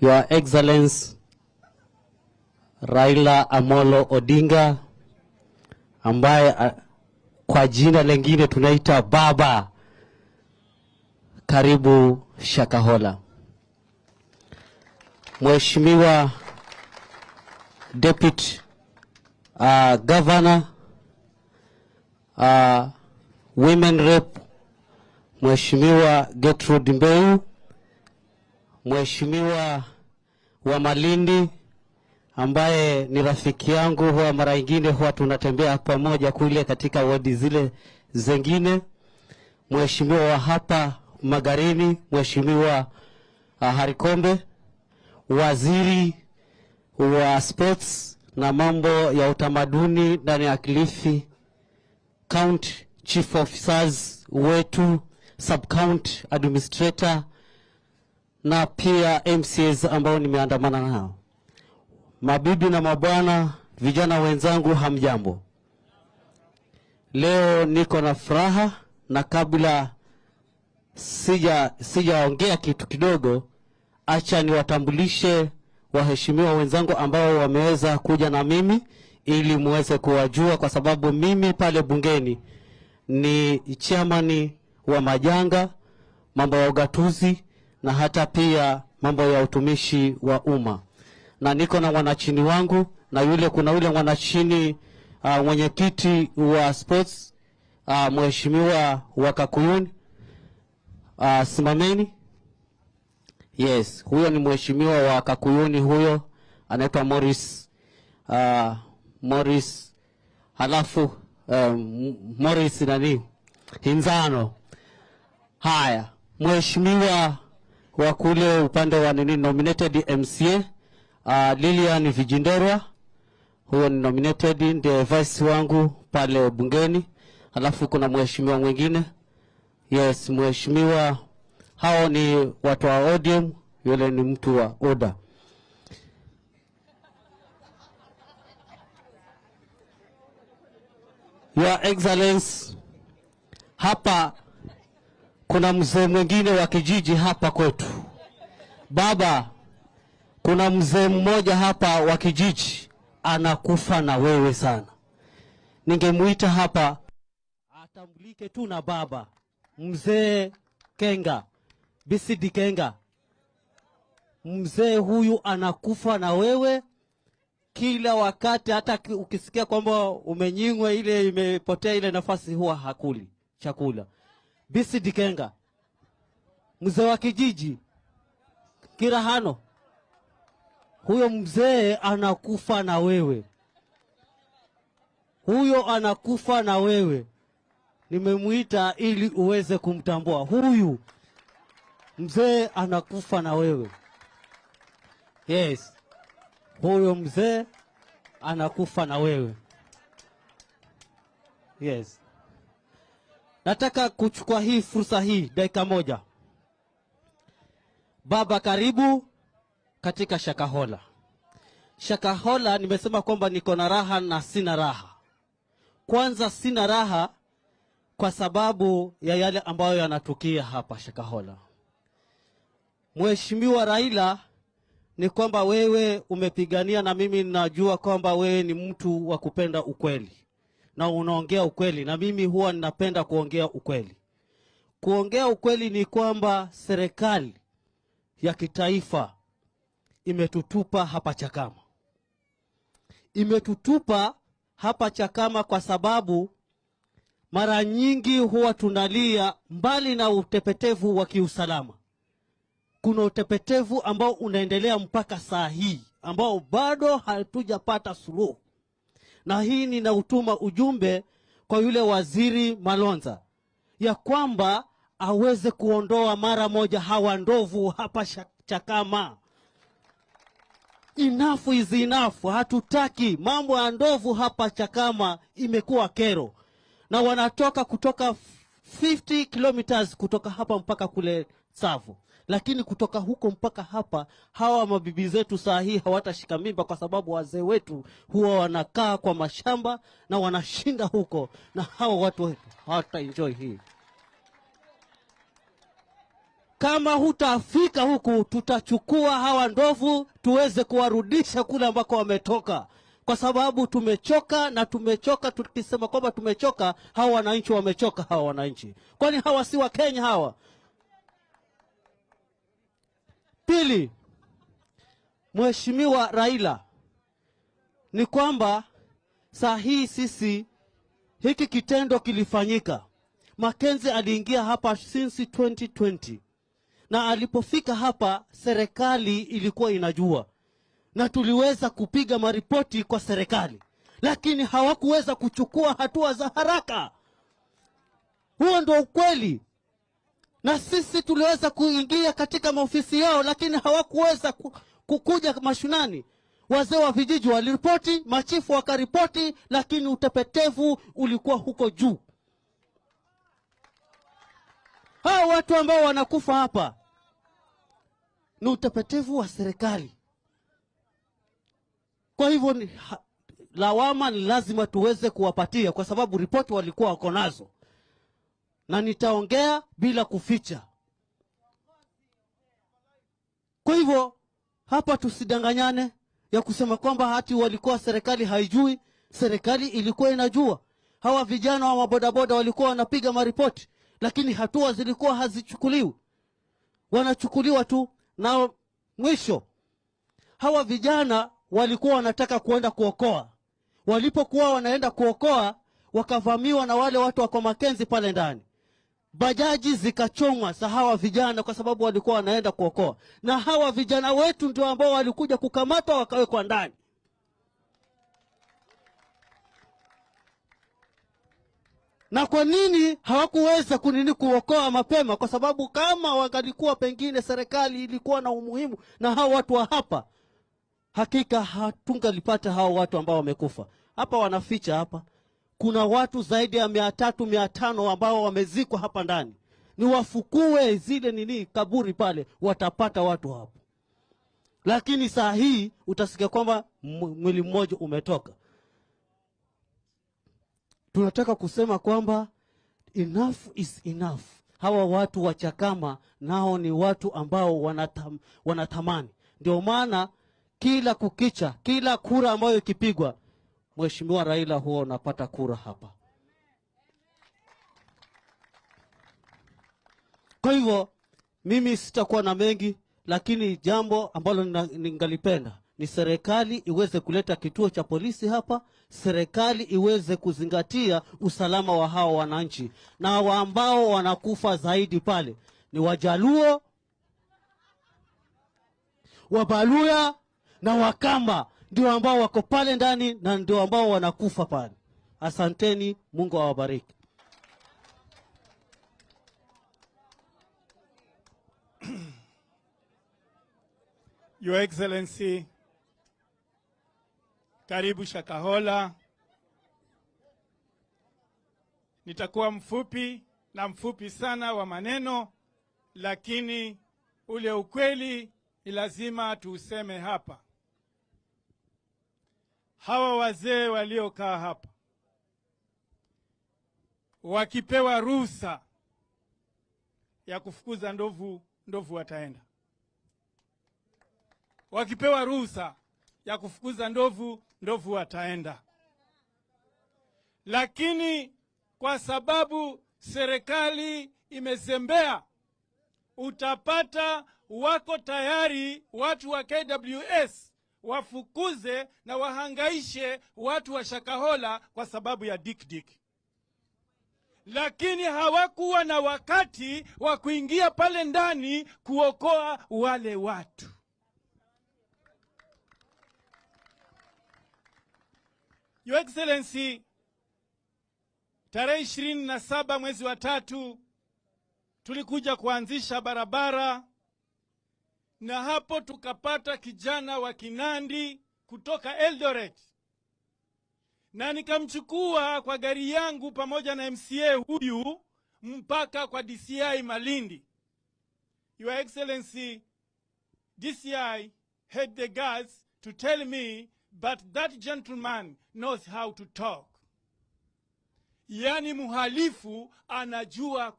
Speaker 13: Your Excellency Raila Amolo Odinga ambaye kwa jina lengine tunaita Baba, karibu Shakahola. Mheshimiwa Deputy Governor, Women Rep Mheshimiwa Gertrude Mbeu, Mheshimiwa wa Malindi ambaye ni rafiki yangu, huwa mara nyingine huwa tunatembea pamoja kule katika wodi zile zengine, Mheshimiwa wa hapa Magarini, Mheshimiwa Harikombe, Waziri wa Sports na mambo ya utamaduni ndani ya Kilifi County, Chief Officers wetu, Sub County Administrator na pia MCAs ambao nimeandamana nao. Mabibi na mabwana, vijana wenzangu, hamjambo. Leo niko na furaha, na kabla sijaongea kitu kidogo, acha niwatambulishe waheshimiwa wenzangu ambao wameweza kuja na mimi ili muweze kuwajua, kwa sababu mimi pale bungeni ni chairman wa majanga, mambo ya ugatuzi na hata pia mambo ya utumishi wa umma. Na niko na wanachini wangu, na yule kuna yule mwanachini mwenyekiti wa sports mheshimiwa wa Kakuyuni, simameni. Yes, huyo ni mheshimiwa wa Kakuyuni, huyo anaitwa Morris, Morris halafu Morris nani Hinzano. Haya, mheshimiwa wa kule upande wa nini nominated MCA Lilian Vijinderwa, huyo ni nominated, ndiye vice wangu pale bungeni. Halafu kuna mheshimiwa mwingine, yes, mheshimiwa, hao ni watu wa ODM, yule ni mtu wa ODA. Your Excellency, hapa kuna mzee mwingine wa kijiji hapa kwetu. Baba, kuna mzee mmoja hapa wa kijiji anakufa na wewe sana. Ningemuita hapa atambulike tu na baba. Mzee Kenga, BCD Kenga. Mzee huyu anakufa na wewe kila wakati, hata ukisikia kwamba umenyimwa ile, imepotea ile nafasi, huwa hakuli chakula. BCD Kenga, mzee wa kijiji Kirahano, huyo mzee anakufa na wewe. Huyo anakufa na wewe. Nimemuita ili uweze kumtambua. Huyu mzee anakufa na wewe. Yes, huyo mzee anakufa na wewe. Yes. Nataka kuchukua hii fursa hii dakika moja. Baba, karibu katika Shakahola. Shakahola nimesema kwamba niko na raha na sina raha. Kwanza sina raha kwa sababu ya yale ambayo yanatukia hapa Shakahola. Mheshimiwa Raila, ni kwamba wewe umepigania na mimi najua kwamba wewe ni mtu wa kupenda ukweli. Na unaongea ukweli, na mimi huwa ninapenda kuongea ukweli. Kuongea ukweli ni kwamba serikali ya kitaifa imetutupa hapa Chakama. Imetutupa hapa Chakama kwa sababu mara nyingi huwa tunalia, mbali na utepetevu wa kiusalama, kuna utepetevu ambao unaendelea mpaka saa hii ambao bado hatujapata suluhu. Na hii ninautuma ujumbe kwa yule waziri Malonza ya kwamba aweze kuondoa mara moja hawa ndovu hapa Chakama. Enough is enough. Hatutaki mambo ya ndovu hapa Chakama, imekuwa kero. Na wanatoka kutoka 50 kilometers kutoka hapa mpaka kule Tsavo. Lakini kutoka huko mpaka hapa, hawa mabibi zetu saa hii hawatashika mimba kwa sababu wazee wetu huwa wanakaa kwa mashamba na wanashinda huko, na hawa watu wetu hawata enjoy hii. Kama hutafika huku, tutachukua hawa ndovu tuweze kuwarudisha kule ambako wametoka. Kwa sababu tumechoka, na tumechoka tukisema kwamba tumechoka, hawa wananchi wamechoka, hawa wananchi. Kwani hawa si wa Kenya hawa? Pili, Mheshimiwa Raila, ni kwamba saa hii sisi hiki kitendo kilifanyika. Mackenzie aliingia hapa since 2020. Na alipofika hapa serikali ilikuwa inajua. Na tuliweza kupiga maripoti kwa serikali. Lakini hawakuweza kuchukua hatua za haraka. Huo ndio ukweli. Na sisi tuliweza kuingia katika maofisi yao, lakini hawakuweza kukuja mashinani. Wazee wa vijiji waliripoti, machifu wakaripoti, lakini utepetevu ulikuwa huko juu. Hawa watu ambao wanakufa hapa ni utepetevu wa serikali. Kwa hivyo lawama ni lazima tuweze kuwapatia, kwa sababu ripoti walikuwa wako nazo. Na nitaongea bila kuficha. Kwa hivyo hapa tusidanganyane ya kusema kwamba hati walikuwa serikali haijui. Serikali ilikuwa inajua. Hawa vijana wa mabodaboda walikuwa wanapiga maripoti, lakini hatua zilikuwa hazichukuliwi. Wanachukuliwa tu. Na mwisho, hawa vijana walikuwa wanataka kuenda kuokoa. Walipokuwa wanaenda kuokoa, wakavamiwa na wale watu wa Mackenzie pale ndani. Bajaji zikachomwa za hawa vijana kwa sababu walikuwa wanaenda kuokoa. Na hawa vijana wetu ndio ambao walikuja kukamatwa wakawekwa ndani. Na kwa nini hawakuweza kuokoa mapema? Kwa sababu kama wangalikuwa pengine serikali ilikuwa na umuhimu na hawa watu wa hapa, hakika hatungalipata hao watu ambao wamekufa. Hapa wanaficha hapa. Kuna watu zaidi ya 300, 500 ambao wamezikwa hapa ndani. Ni wafukue zile kaburi pale, watapata watu hapo. Lakini saa hii utasikia kwamba mwili mmoja umetoka. Tunataka kusema kwamba enough is enough. Hawa watu wa Chakama nao ni watu ambao wanatamani. Ndio maana kila kukicha, kila kura ambayo ikipigwa, Mheshimiwa Raila huwa unapata kura hapa. Kwa hivyo mimi sitakuwa na mengi, lakini jambo ambalo ningalipenda ni serikali iweze kuleta kituo cha polisi hapa, serikali iweze kuzingatia usalama wa hao wananchi. Na ambao wanakufa zaidi pale ni Wajaluo, Wabaluya na Wakamba, ndio ambao wako pale ndani na ndio ambao wanakufa pale. Asanteni, Mungu awabariki.
Speaker 7: Your Excellency, karibu Shakahola. Nitakuwa mfupi na mfupi sana wa maneno, lakini ule ukweli ni lazima tuuseme hapa. Hawa wazee waliokaa hapa wakipewa ruhusa ya kufukuza ndovu, ndovu wataenda. Wakipewa ruhusa ya kufukuza ndovu, ndovu wataenda. Lakini kwa sababu serikali imezembea, utapata wako tayari watu wa KWS wafukuze na wahangaishe watu wa Shakahola kwa sababu ya dik-dik. Lakini hawakuwa na wakati wa kuingia pale ndani kuokoa wale watu. Your Excellency, tarehe 27 mwezi wa 3 tulikuja kuanzisha barabara, na hapo tukapata kijana wa Kinandi kutoka Eldoret, na nikamchukua kwa gari yangu pamoja na MCA huyu mpaka kwa DCI Malindi. Your Excellency, DCI had the guts to tell me, but that gentleman knows how to talk. Yani muhalifu anajua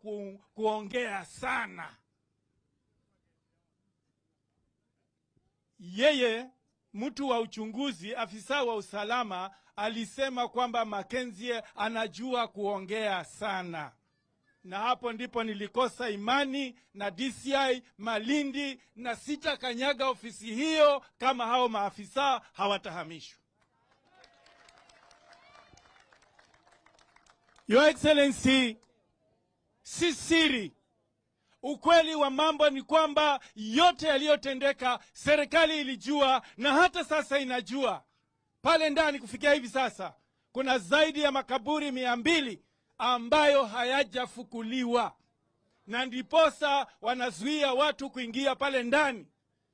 Speaker 7: kuongea sana. Yeye mtu wa uchunguzi, afisa wa usalama, alisema kwamba Mackenzie anajua kuongea sana. Na hapo ndipo nilikosa imani na DCI Malindi, na sitakanyaga ofisi hiyo kama hao maafisa hawatahamishwa. Your Excellency, si siri, ukweli wa mambo ni kwamba yote yaliyotendeka serikali ilijua, na hata sasa inajua. Pale ndani kufikia hivi sasa kuna zaidi ya makaburi 200 ambayo hayajafukuliwa, na ndiposa wanazuia watu kuingia pale ndani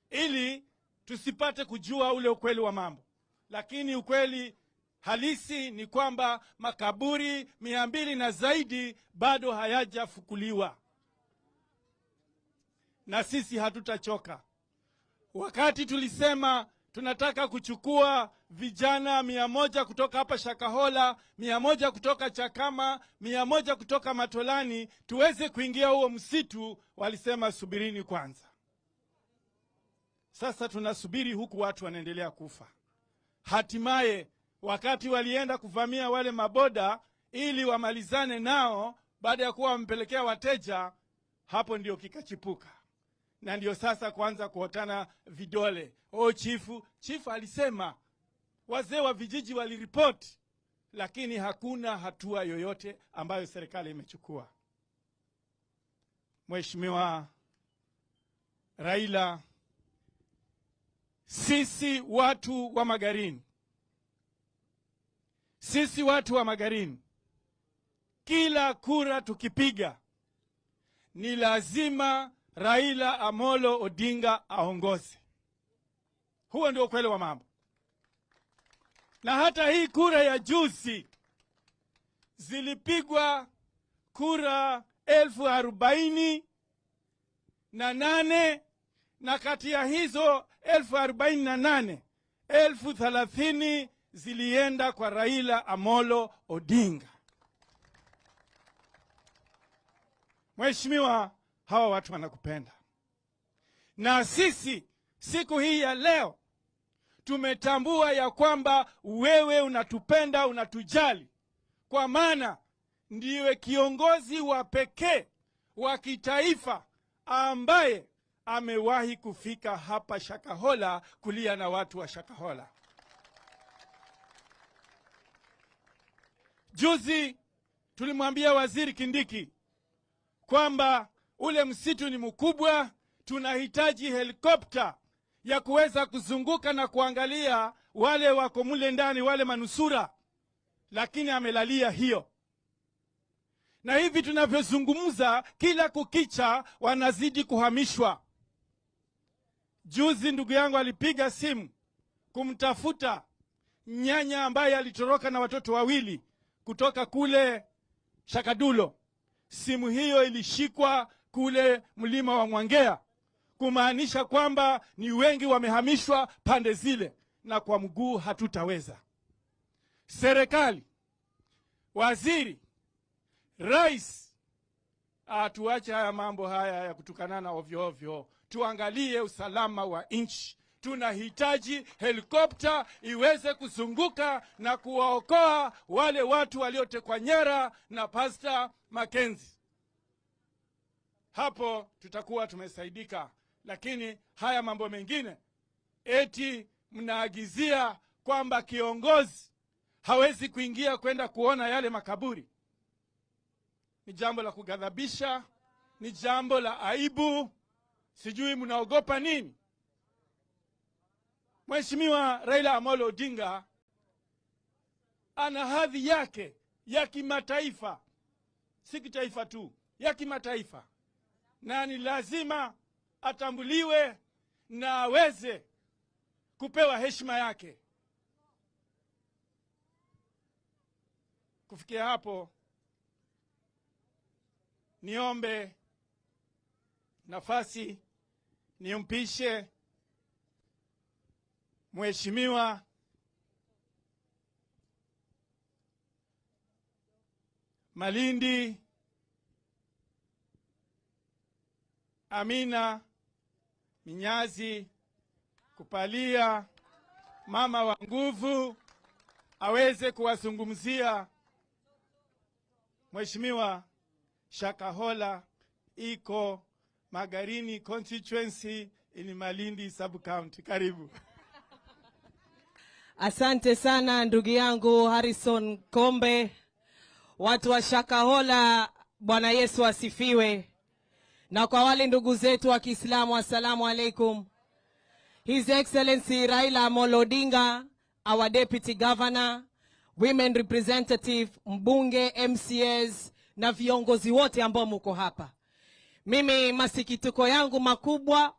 Speaker 7: ili tusipate kujua ule ukweli wa mambo. Lakini ukweli halisi ni kwamba makaburi 200 na zaidi bado hayajafukuliwa. Na sisi hatutachoka. Wakati tulisema tunataka kuchukua vijana 100 kutoka hapa Shakahola, 100 kutoka Chakama, 100 kutoka Matolani, tuweze kuingia huo msitu, walisema subirini kwanza. Sasa tunasubiri huku watu wanaendelea kufa. Hatimaye wakati walienda kuvamia wale maboda ili wamalizane nao baada ya kuwa wamepelekea wateja, hapo ndio kikachipuka. Na ndio sasa kuanza kuotana vidole. Oh, chifu alisema, wazee wa vijiji waliripoti, lakini hakuna hatua yoyote ambayo serikali imechukua. Mheshimiwa Raila, sisi watu wa Magarini, sisi watu wa Magarini, kila kura tukipiga ni lazima Raila Amolo Odinga aongoze. Huo ndio ukweli wa mambo. Na hata hii kura ya juzi zilipigwa kura 48,000, na kati ya hizo 48,000, 30,000 zilienda kwa Raila Amolo Odinga. Mheshimiwa, hawa watu wanakupenda. Na sisi siku hii ya leo tumetambua ya kwamba wewe unatupenda, unatujali, kwa maana ndiwe kiongozi wa pekee wa kitaifa ambaye amewahi kufika hapa Shakahola kulia na watu wa Shakahola. Juzi tulimwambia Waziri Kindiki kwamba ule msitu ni mkubwa, tunahitaji helikopta ya kuweza kuzunguka na kuangalia wale wako mule ndani, wale manusura, lakini amelalia hiyo. Na hivi tunavyozungumza, kila kukicha wanazidi kuhamishwa. Juzi ndugu yangu alipiga simu kumtafuta nyanya ambaye alitoroka na watoto wawili kutoka kule Shakadulo. Simu hiyo ilishikwa kule mlima wa Mwangea, kumaanisha kwamba ni wengi wamehamishwa pande zile, na kwa mguu hatutaweza. Serikali, waziri, rais, tuache haya mambo haya ya kutukanana ovyo ovyo. Tuangalie usalama wa nchi. Tunahitaji helikopta iweze kuzunguka na kuwaokoa wale watu waliotekwa nyara na Pastor Mackenzie. Hapo tutakuwa tumesaidika. Lakini haya mambo mengine, eti mnaagizia kwamba kiongozi hawezi kuingia kwenda kuona yale makaburi, ni jambo la kughadhabisha, ni jambo la aibu. Sijui mnaogopa nini? Mheshimiwa Raila Amolo Odinga ana hadhi yake ya kimataifa, si kitaifa tu, ya kimataifa, na ni lazima atambuliwe na aweze kupewa heshima yake. Kufikia hapo, niombe nafasi nimpishe Mheshimiwa Malindi Amina Minyazi Kupalia, mama wa nguvu, aweze kuwazungumzia. Mheshimiwa, Shakahola iko Magarini constituency in Malindi sub county. Karibu.
Speaker 8: Asante sana ndugu yangu Harrison Kombe. Watu wa Shakahola, Bwana Yesu asifiwe. Na kwa wale ndugu zetu wa Kiislamu, assalamu alaikum. His Excellency Raila Amolo Odinga, our Deputy Governor, Women Representative, mbunge, MCAs na viongozi wote ambao mko hapa. Mimi masikitiko yangu makubwa,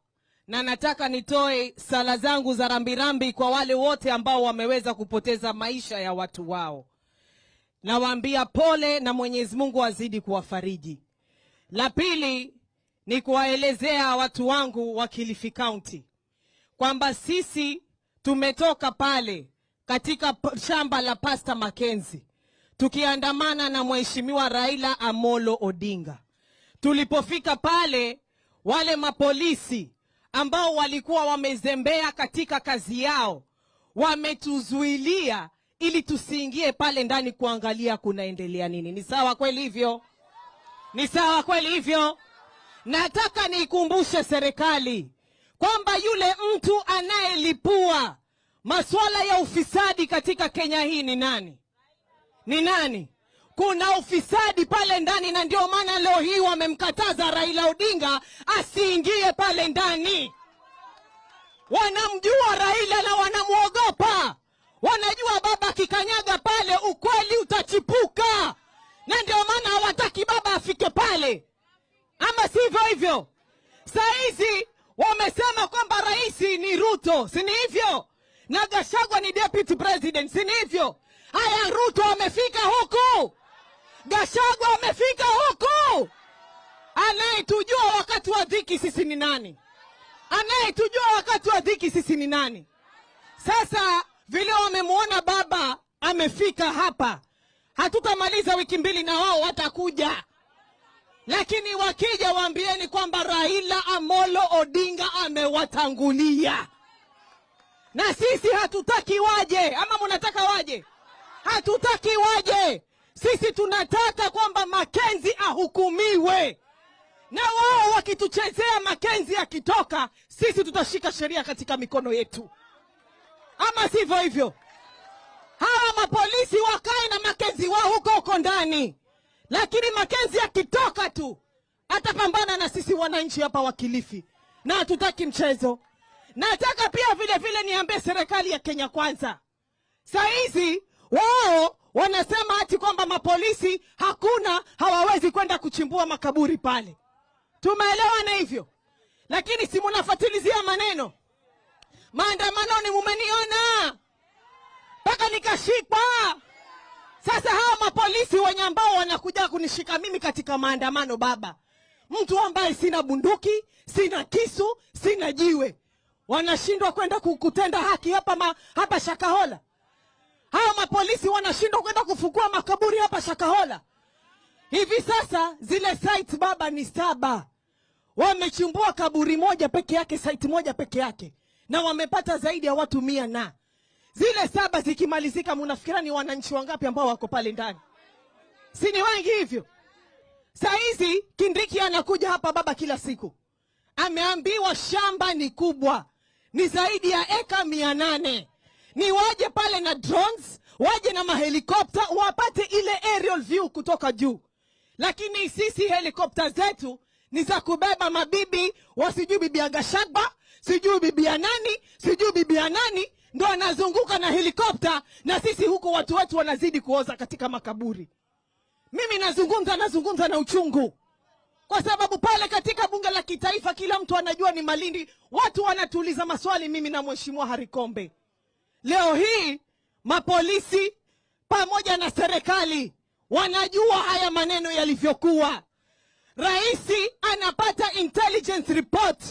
Speaker 8: na nataka nitoe sala zangu za rambirambi kwa wale wote ambao wameweza kupoteza maisha ya watu wao. Nawaambia pole na Mwenyezi Mungu azidi kuwafariji. La pili ni kuwaelezea watu wangu wa Kilifi County kwamba sisi tumetoka pale katika shamba la Pastor Mackenzie tukiandamana na Mheshimiwa Raila Amolo Odinga. Tulipofika pale, wale mapolisi ambao walikuwa wamezembea katika kazi yao wametuzuilia ili tusiingie pale ndani kuangalia kunaendelea nini. Ni sawa kweli hivyo? Ni sawa kweli hivyo? Nataka niikumbushe serikali kwamba yule mtu anayelipua masuala ya ufisadi katika Kenya hii ni nani? Ni nani? Kuna ufisadi pale ndani, na ndio maana leo hii wamemkataza Raila Odinga asiingie pale ndani. Wanamjua Raila na wanamuogopa. Wanajua baba akikanyaga pale ukweli utachipuka, na ndio maana hawataki baba afike pale. Ama sivyo hivyo? Saizi wamesema kwamba rais ni Ruto, si ni hivyo? Na Gachagua ni deputy president, si ni hivyo? Haya, Ruto amefika huku, Gachagua amefika huku. Anayetujua wakati wa dhiki sisi ni nani? Anayetujua wakati wa dhiki sisi ni nani? Sasa vile wamemuona baba amefika hapa, hatutamaliza wiki mbili na wao watakuja. Lakini wakija waambieni kwamba Raila Amolo Odinga amewatangulia. Na sisi hatutaki waje. Ama mnataka waje? Hatutaki waje. Sisi tunataka kwamba Mackenzie ahukumiwe. Na wao wakituchezea Mackenzie akitoka, sisi tutashika sheria katika mikono yetu. Ama sivyo hivyo? Hawa mapolisi wakae na Mackenzie wao huko huko ndani. Lakini Mackenzie akitoka tu atapambana na sisi wananchi hapa wa Kilifi. Na hatutaki mchezo. Nataka pia vile vile niambie serikali ya Kenya Kwanza. Saizi wao wanasema ati kwamba mapolisi hakuna, hawawezi kwenda kuchimbua makaburi pale. Tumeelewana hivyo? Lakini si mnafuatilizia maneno. Maandamanoni mumeniona mpaka nikashikwa. Sasa hawa mapolisi wenye ambao wanakuja kunishika mimi katika maandamano baba, mtu ambaye sina bunduki, sina kisu, sina jiwe, wanashindwa kwenda kutenda haki hapa hapa Shakahola. Hawa mapolisi wanashindwa kwenda kufukua makaburi hapa Shakahola. Hivi sasa zile sites baba ni 7. Wamechimbua kaburi moja peke yake, site moja peke yake, na wamepata zaidi ya watu 100 na zile 7 zikimalizika, mnafikira ni wananchi wangapi ambao wako pale ndani? Si ni wengi hivyo? Saa hizi Kindiki anakuja hapa baba kila siku. Ameambiwa shamba ni kubwa, ni zaidi ya eka 800. Ni waje pale na drones, waje na mahelikopta, wapate ile aerial view kutoka juu. Lakini sisi helikopta zetu ni za kubeba mabibi, wasijui bibi ya Gachagua, sijui bibi ya nani, sijui bibi ya nani, ndo anazunguka na helikopta, na sisi huko watu wetu wanazidi kuoza katika makaburi. Mimi nazungumza na uchungu, kwa sababu pale katika bunge la kitaifa kila mtu anajua ni Malindi. Watu wanatuuliza maswali, mimi na Mheshimiwa Harry Kombe. Leo hii mapolisi pamoja na serikali wanajua haya maneno yalivyokuwa. Raisi anapata intelligence report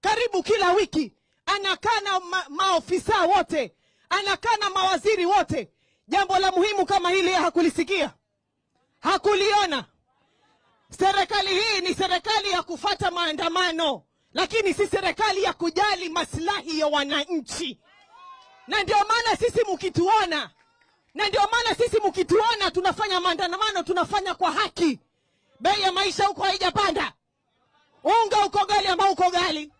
Speaker 8: karibu kila wiki. Anakaa na maofisa wote, anakaa na mawaziri wote. Jambo la muhimu kama hili hakulisikia, hakuliona. Serikali hii ni serikali ya kufata maandamano, lakini si serikali ya kujali maslahi ya wananchi. Na ndio maana sisi mkituona, na ndio maana sisi mkituona tunafanya maandamano, tunafanya kwa haki. Bei ya maisha huko haijapanda. Unga uko ghali ama uko ghali?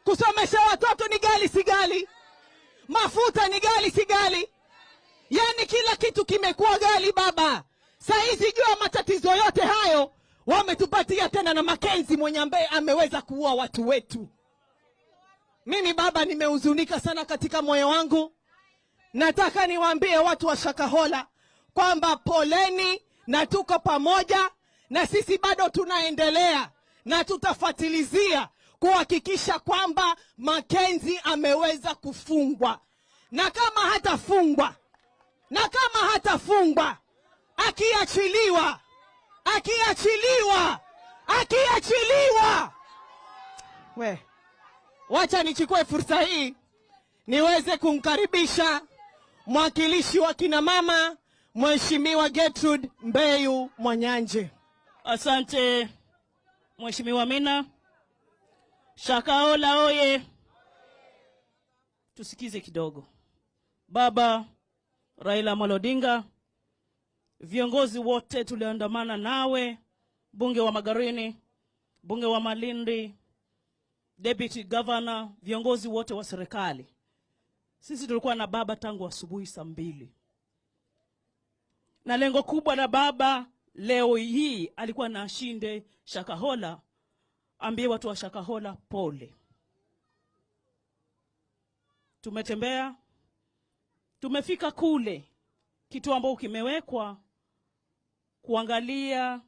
Speaker 8: Kusomesha watoto ni ghali si ghali? Mafuta ni ghali si ghali? Yani kila kitu kimekuwa ghali baba. Saa hizi jua matatizo yote hayo wametupatia tena na Makenzi mwenye ambaye ameweza kuua watu wetu. Mimi baba nimehuzunika sana katika moyo wangu. Nataka niwaambie watu wa Shakahola kwamba poleni na tuko pamoja, na sisi bado tunaendelea na tutafuatilizia kuhakikisha kwamba Makenzi ameweza kufungwa. Na kama hatafungwa, na kama hatafungwa, akiachiliwa, akiachiliwa, akiachiliwa, we, wacha nichukue fursa hii niweze kumkaribisha mwakilishi wa kina mama, Mheshimiwa Gertrude Mbeyu Mwanyanje.
Speaker 4: Asante Mheshimiwa Mina. Shakahola oye. Tusikize kidogo. Baba Raila Amolo Odinga, viongozi wote tuliandamana nawe, bunge wa Magarini, bunge wa Malindi, deputy governor, viongozi wote wa serikali. Sisi tulikuwa na baba tangu asubuhi saa 2. Na lengo kubwa la baba leo hii alikuwa na ashinde Shakahola, ambie watu wa Shakahola pole. Tumetembea, tumefika kule kitu ambao kimewekwa kuangalia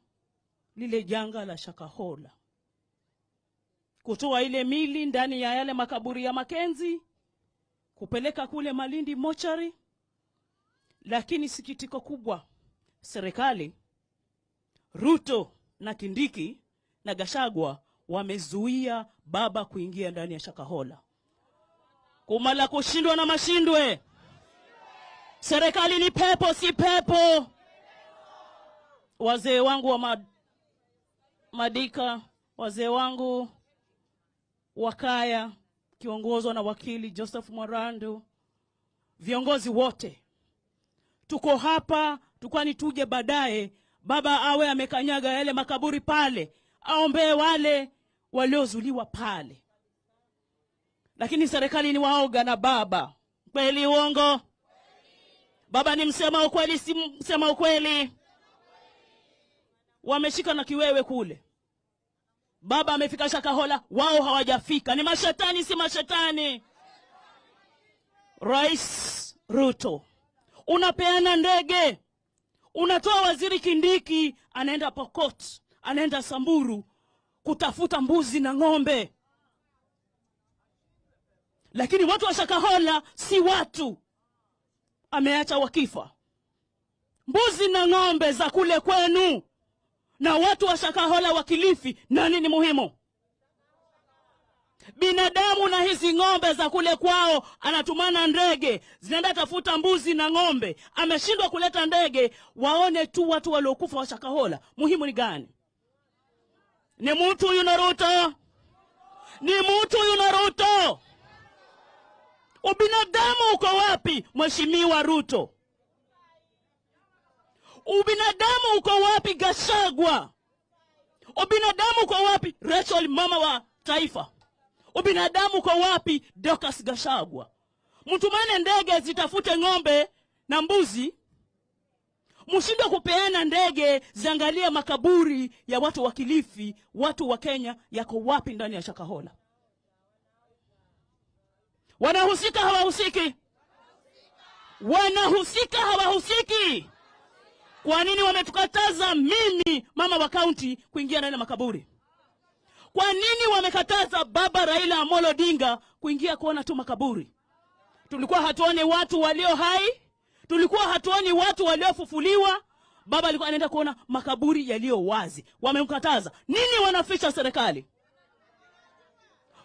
Speaker 4: lile janga la Shakahola, kutoa ile mili ndani ya yale makaburi ya Makenzi, kupeleka kule Malindi mochari. Lakini sikitiko kubwa, serikali Ruto na Kindiki na Gachagua wamezuia baba kuingia ndani ya Shakahola. Kumala kushindwa na mashindwe. Serikali ni pepo si pepo. Wazee wangu wa Madika, wazee wangu wa Kaya, kiongozwa na wakili Joseph Mwarandu, viongozi wote tuko hapa, tukwani tuje baadaye baba awe amekanyaga yale makaburi pale, aombe wale waliozuliwa pale. Lakini serikali ni waoga na baba. Kweli uongo? Baba ni msema ukweli, si msema ukweli? Wameshika na kiwewe kule. Baba amefika Shakahola, wao hawajafika. Ni mashetani si mashetani? Rais Ruto, unapeana ndege, unatoa waziri Kindiki anaenda Pokot, anaenda Samburu kutafuta mbuzi na ng'ombe. Lakini watu wa Shakahola si watu, ameacha wakifa. Mbuzi na ng'ombe za kule kwenu na watu wa Shakahola wa Kilifi, nani ni muhimu? Binadamu na hizi ng'ombe za kule kwao, anatumana ndege zinaenda tafuta mbuzi na ng'ombe. Ameshindwa kuleta ndege waone tu watu waliokufa wa Shakahola. Muhimu ni gani? Ni mtu huyu na Ruto, ni mtu huyu na Ruto. Ubinadamu uko wapi, Mheshimiwa Ruto? Ubinadamu uko wapi, Gachagua? Ubinadamu uko wapi, Rachel mama wa taifa? Ubinadamu uko wapi, Dorcas Gachagua? Mtumane ndege zitafute ng'ombe na mbuzi, mshindwe kupeana ndege ziangalie makaburi ya watu wa Kilifi, watu wa Kenya yako wapi ndani ya Shakahola? Wanahusika hawahusiki? Wanahusika hawahusiki? Kwa nini wametukataza mimi mama wa kaunti kuingia ndani ya makaburi? Kwa nini wamekataza baba Raila Amolo Odinga kuingia kuona tu makaburi? Tulikuwa hatuoni watu walio hai, tulikuwa hatuoni watu waliofufuliwa. Baba alikuwa anaenda kuona makaburi yaliyo wazi. Wamemkataza. Nini wanaficha serikali?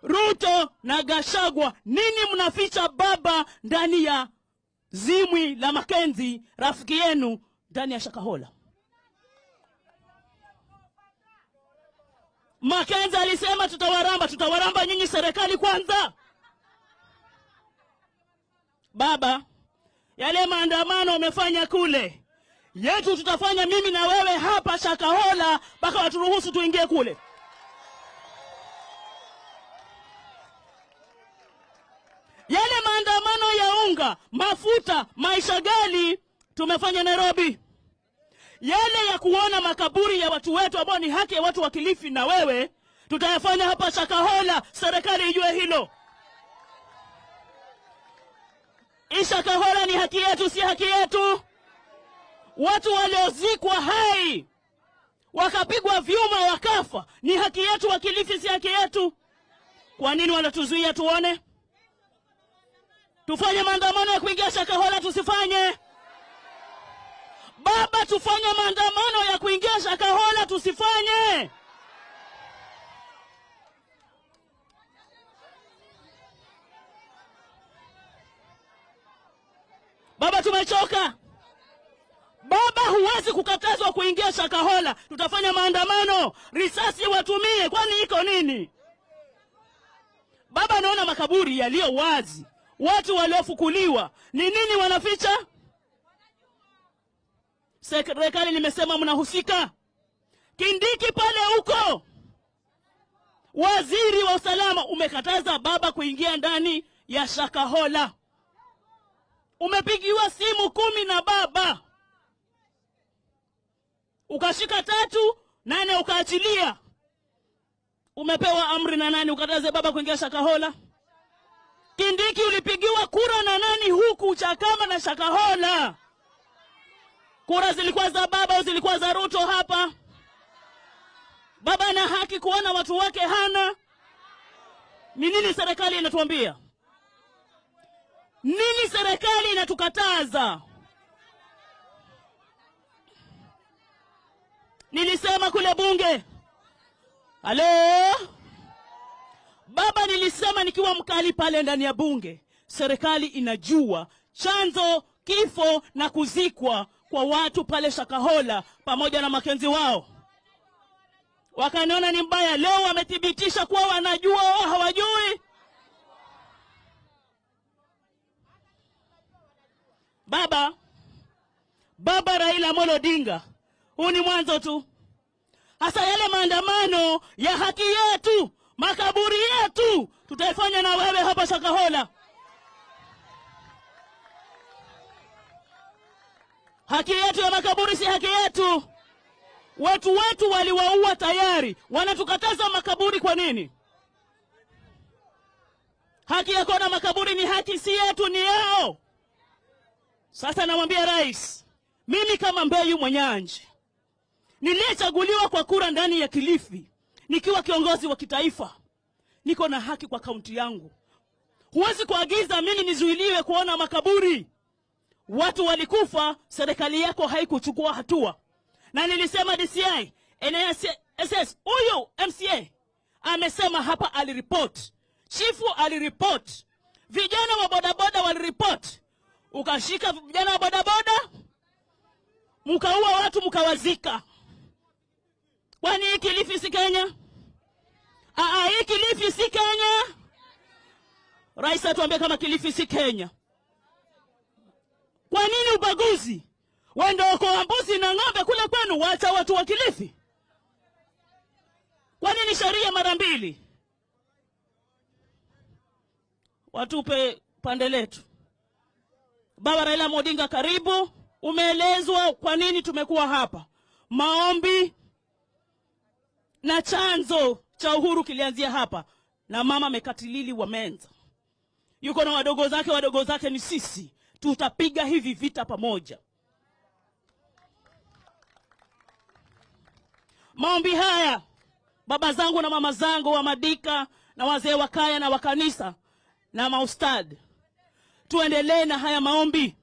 Speaker 4: Ruto na Gachagua, nini mnaficha baba ndani ya zimwi la Makenzi, rafiki yenu ndani ya Shakahola? Makenzi alisema tutawaramba, tutawaramba nyinyi serikali kwanza. Baba, yale maandamano wamefanya kule, yetu tutafanya mimi na wewe hapa Shakahola mpaka waturuhusu tuingie kule. Yale maandamano ya unga, mafuta, maisha ghali tumefanya Nairobi. Yale ya kuona makaburi ya watu wetu ambao ni haki ya watu wa Kilifi na wewe, tutayafanya hapa Shakahola, serikali ijue hilo. Shakahola ni haki yetu, si haki yetu? Watu waliozikwa hai wakapigwa vyuma wakafa, ni haki yetu wa Kilifi, si haki yetu? Kwa nini wanatuzuia tuone? Tufanye maandamano ya kuingia Shakahola, tusifanye? Baba, tufanye maandamano ya kuingia Shakahola, tusifanye? Baba, tumechoka. Baba, huwezi kukatazwa kuingia Shakahola. Tutafanya maandamano, risasi watumie, kwani iko nini? Baba, naona makaburi yaliyo wazi, watu waliofukuliwa, ni nini wanaficha? Serikali nimesema mnahusika. Kindiki pale huko, waziri wa usalama, umekataza baba kuingia ndani ya Shakahola. Umepigiwa simu 10 na baba, ukashika 3, 8 ukaachilia. Umepewa amri na nani ukataze baba kuingia Shakahola? Kindiki, ulipigiwa kura na nani huku Chakama na Shakahola? Kura zilikuwa za baba au zilikuwa za Ruto hapa? Baba ana haki kuona watu wake hana? Ni nini serikali inatuambia? Nini serikali inatukataza? Nilisema kule bunge. Halo? Baba, nilisema nikiwa mkali pale ndani ya bunge, serikali inajua chanzo kifo na kuzikwa kwa watu pale Shakahola pamoja na Makenzi wao. Wakaniona ni mbaya. Leo wamethibitisha kuwa wanajua wao hawajui. Baba Raila Amolo Odinga, huu ni mwanzo tu. Hasa yale maandamano ya haki yetu, makaburi yetu, tutaifanya na wewe hapa Shakahola. Haki yetu ya makaburi si haki yetu? Watu wetu waliwaua tayari, wanatukataza makaburi kwa nini? Haki ya kuona makaburi ni haki, si yetu, ni yao. Sasa namwambia rais, mimi kama Mbeyu Mwenyanji niliyechaguliwa kwa kura ndani ya Kilifi, Nikiwa kiongozi wa kitaifa, niko na haki kwa kaunti yangu. Huwezi kuagiza mimi nizuiliwe kuona makaburi. Watu walikufa, serikali yako haikuchukua hatua. Na nilisema DCI, NSS, huyu MCA amesema hapa aliripot. Chifu aliripot. Vijana wa bodaboda waliripot. Ukashika vijana wa bodaboda, mkaua watu mkawazika. Kwani hii Kilifi si Kenya? Hii Kilifi si Kenya? Rais atuambie kama Kilifi si Kenya. Kwa nini ubaguzi? Wendo kwa mbuzi na ng'ombe kule kwenu, wacha watu wa Kilifi. Kwa nini sheria mara mbili? Watupe pande letu. Baba Raila Odinga, karibu. Umeelezwa kwa nini tumekuwa hapa. Maombi na chanzo cha uhuru kilianzia hapa. Na mama Mekatilili wa Menza yuko na wadogo zake ni sisi. Tutapiga hivi vita pamoja. Maombi haya, baba zangu na mama zangu wa Madika na wazee wa kaya na wa kanisa na maustad, tuendelee na haya maombi.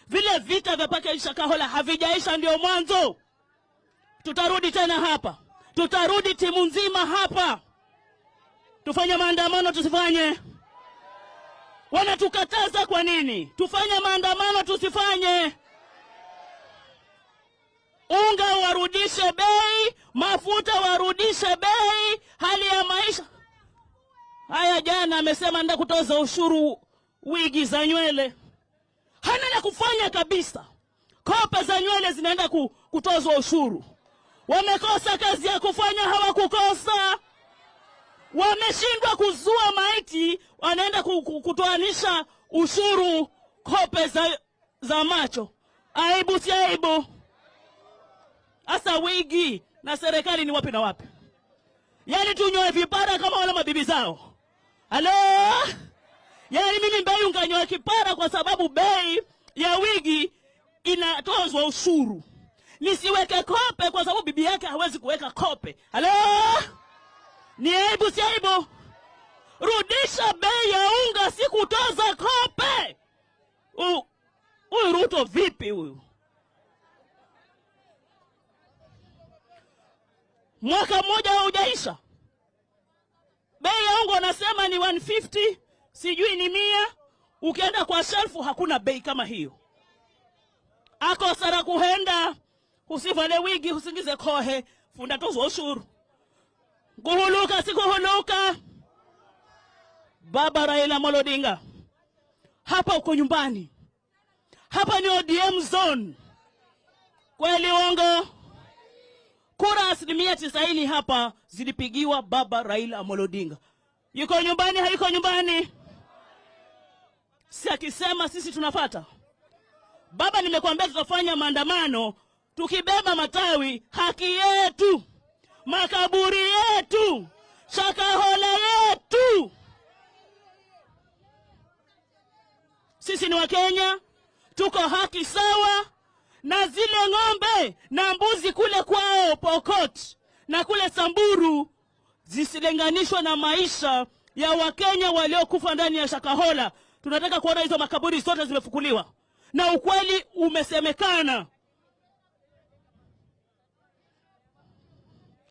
Speaker 4: Vile vita vya Paka Shakahola havijaisha, ndio mwanzo. Tutarudi tena hapa. Tutarudi timu nzima hapa. Tufanye maandamano tusifanye? Wanatukataza kwa nini? Tufanye maandamano tusifanye? Unga warudishe bei, mafuta warudishe bei, hali ya maisha. Haya, jana amesema nenda kutoza ushuru wigi za nywele. Hana la kufanya kabisa. Kope za nywele zinaenda kutozwa ushuru. Wamekosa kazi ya kufanya, hawakukosa. Wameshindwa kuzua maiti, wanaenda kutoanisha ushuru kope za macho. Aibu si aibu? Asa wigi na serikali ni wapi na wapi? Yaani tunyoe vipara kama wale mabibi zao. Halo? Yaani mimi bei unganyoa kipara kwa sababu bei ya wigi inatozwa ushuru. Nisiweke kope kwa sababu bibi yake hawezi kuweka kope. Halo? Ni aibu si aibu? Rudisha bei ya unga, si kutoza kope. Huyu Ruto vipi huyu? Mwaka mmoja haujaisha. Bei ya unga wanasema ni 150, sijui ni 100. Ukienda kwa shelfu hakuna bei kama hiyo. Ako sara kuhenda, usivale wigi, usingize kohe, funda tozwa ushuru. Kuhuluka si kuhuluka. Baba Raila Amolo Odinga, hapa uko nyumbani. Hapa ni ODM zone. Kweli uongo? Kura 90% hapa zilipigiwa Baba Raila Amolo Odinga. Yuko nyumbani, hayuko nyumbani? Si akisema sisi tunafata. Baba, nimekuambia tutafanya maandamano tukibeba matawi, haki yetu, makaburi yetu, Shakahola yetu. Sisi ni Wakenya, tuko haki sawa na zile ng'ombe na mbuzi kule kwao Pokot na kule Samburu zisilinganishwe na maisha ya Wakenya waliokufa ndani ya Shakahola. Tunataka kuona hizo makaburi zote zimefukuliwa na ukweli umesemekana.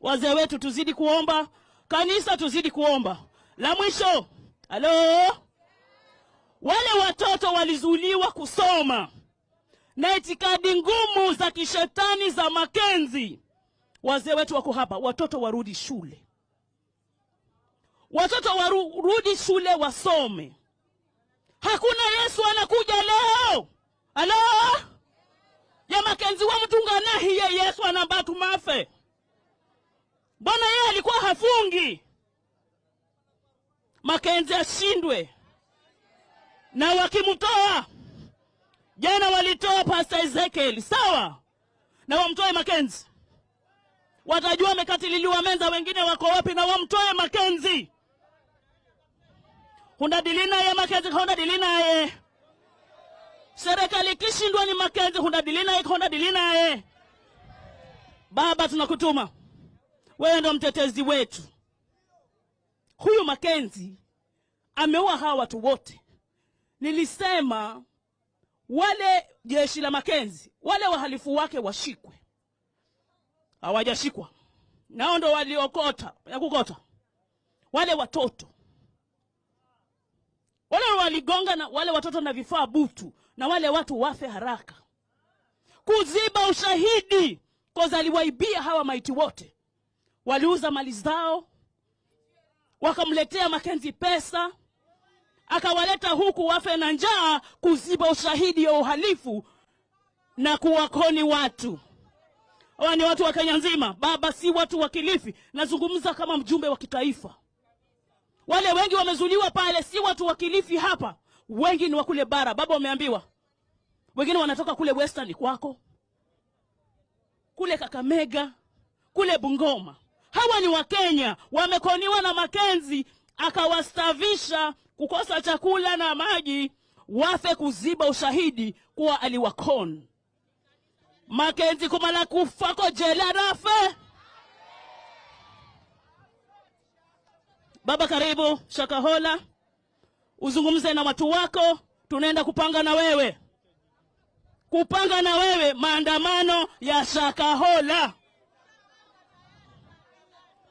Speaker 4: Wazee wetu tuzidi kuomba, kanisa tuzidi kuomba. La mwisho, halo, wale watoto walizuiliwa kusoma na itikadi ngumu za kishetani za Makenzi. Wazee wetu wako hapa, watoto warudi shule. Watoto warudi shule wasome. Hakuna Yesu anakuja leo. Halo? Ya Makenzi wa mtunga nahi ye Yesu anambatu mafe. Bwana yeye alikuwa hafungi. Makenzi ashindwe. Na wakimtoa, jana walitoa Pastor Ezekiel, sawa? Na wamtoe Makenzi. Watajua mekatililiwa Menza, wengine wako wapi, na wamtoe Makenzi. Honda dilina ye Makenzi, Honda dilina ye. Serikali kishindwa ni Makenzi, Honda dilina ye, Honda dilina ye. Baba tunakutuma. Wewe ndo mtetezi wetu. Huyu Makenzi ameua hawa watu wote. Nilisema wale jeshi la Makenzi, wale wahalifu wake washikwe. Hawajashikwa. Nao ndo waliokota, ya kukota. Wale watoto. Wale waligonga na wale watoto na vifaa butu, na wale watu wafe haraka. Kuziba ushahidi, koza aliwaibia hawa maiti wote. Waliuza mali zao, wakamletea Makenzi pesa, akawaleta huku wafe na njaa, kuziba ushahidi ya uhalifu na kuwakoni watu. Hawa ni watu wa Kenya nzima, baba, si watu wa Kilifi. Nazungumza kama mjumbe wa kitaifa. Wale wengi wamezuliwa pale si watu wa Kilifi hapa, wengi ni wa kule bara. Baba, wameambiwa. Wengine wanatoka kule Western kwako, kule Kakamega, kule Bungoma. Hawa ni Wakenya, wamekoniwa na Makenzi akawastavisha kukosa chakula na maji, wafe kuziba ushahidi kuwa aliwakon. Makenzi kumala kufako jela rafe. Baba, karibu Shakahola, uzungumze na watu wako. Tunaenda kupanga na wewe, kupanga na wewe maandamano ya Shakahola.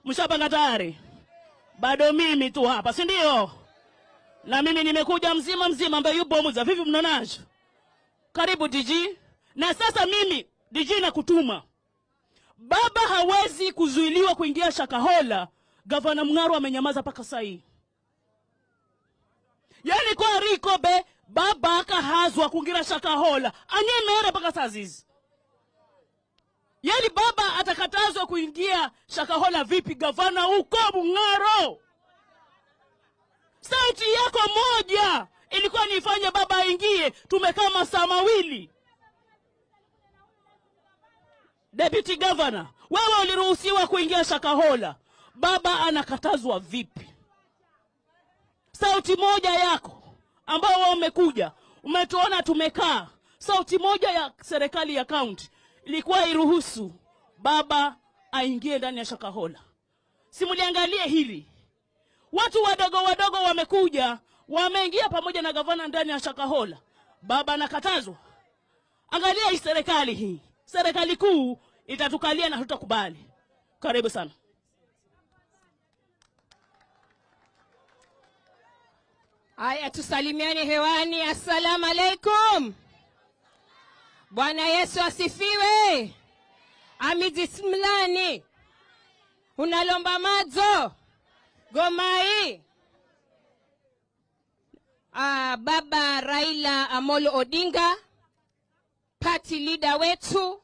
Speaker 4: Mshapanga tayari? Bado mimi tu hapa, si ndio? Na mimi nimekuja mzima mzima, ambaye yupo muza vipi mnaonaje? Karibu DG. Na sasa mimi DG nakutuma. Baba hawezi kuzuiliwa kuingia Shakahola. Gavana Mng'aro amenyamaza paka sasa hii. Yaani kwa riko be baba akahazwa kuingia Shakahola. Anyemere paka saa hizi. Yaani baba atakatazwa kuingia Shakahola vipi gavana uko Mng'aro? Sauti yako moja ilikuwa nifanye baba aingie. Tumekaa masaa mawili. Deputy Governor, wewe uliruhusiwa kuingia Shakahola. Baba anakatazwa vipi? Sauti moja yako ambao wao umekuja, umetuona tumekaa. Sauti moja ya serikali ya county ilikuwa iruhusu baba aingie ndani ya Shakahola. Simuliangalie hili. Watu wadogo wadogo wamekuja, wameingia pamoja na gavana ndani ya Shakahola. Baba anakatazwa. Angalia hii serikali hii. Serikali kuu itatukalia na hatutakubali. Karibu sana.
Speaker 9: Aya, tusalimiane hewani. Assalamu alaikum. Bwana Yesu asifiwe. Amidismlani. Unalomba madzo. Gomai. Baba Raila Amolo Odinga, party leader wetu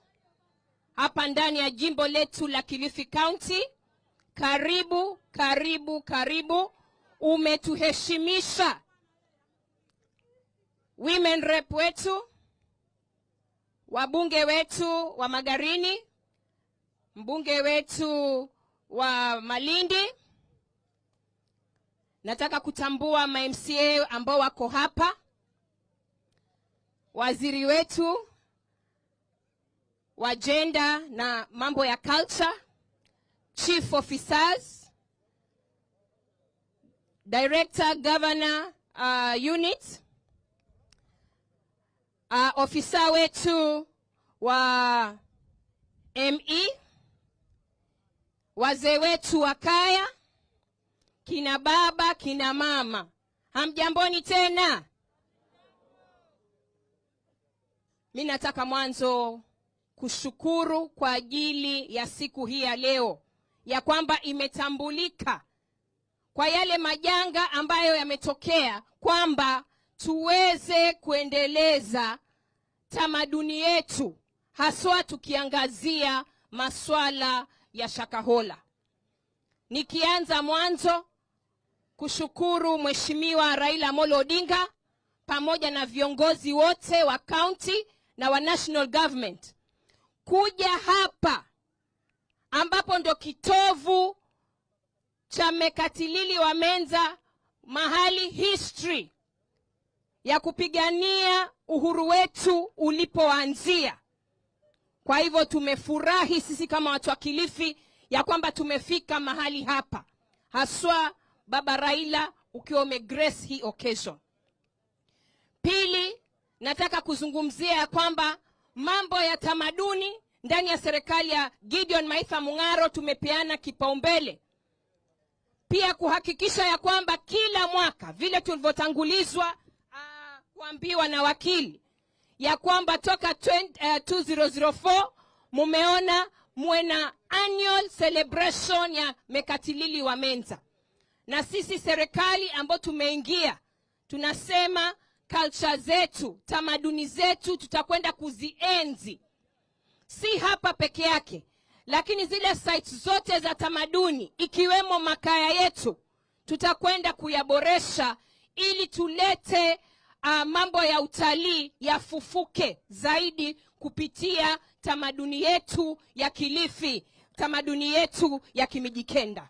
Speaker 9: hapa ndani ya jimbo letu la Kilifi County. Karibu, karibu, karibu. Umetuheshimisha. Women rep wetu, wabunge wetu wa Magarini, mbunge wetu wa Malindi. Nataka kutambua ma MCA ambao wako hapa, waziri wetu wa gender na mambo ya culture, chief officers, director, governor unit, ofisa wetu wa ME, wazee wetu wa kaya, kina baba, kina mama. Hamjamboni tena. Mimi nataka mwanzo kushukuru kwa ajili ya siku hii ya leo, ya kwamba imetambulika kwa yale majanga ambayo yametokea, kwamba tuweze kuendeleza tamaduni yetu, haswa tukiangazia maswala ya Shakahola. Nikianza mwanzo kushukuru Mheshimiwa Raila Amolo Odinga pamoja na viongozi wote wa county na wa national government kuja hapa ambapo ndo kitovu cha Mekatilili wa Menza, mahali history ya kupigania uhuru wetu ulipoanzia. Kwa hivyo tumefurahi sisi kama watu wa Kilifi ya kwamba tumefika mahali hapa, haswa Baba Raila ukiwa umegrace hii occasion. Pili, nataka kuzungumzia ya kwamba mambo ya tamaduni ndani ya serikali ya Gideon Maitha Mung'aro tumepeana kipaumbele. Pia kuhakikisha ya kwamba kila mwaka vile tulivyotangulizwa kuambiwa na wakili ya kwamba toka 2004 mumeona muwe na annual celebration ya Mekatilili wa Menza. Na sisi serikali ambayo tumeingia tunasema culture zetu, tamaduni zetu tutakwenda kuzienzi. Si hapa peke yake, lakini zile sites zote za tamaduni ikiwemo makaya yetu tutakwenda kuyaboresha ili tulete mambo ya utalii yafufuke zaidi kupitia tamaduni yetu ya Kilifi, tamaduni yetu ya Kimijikenda.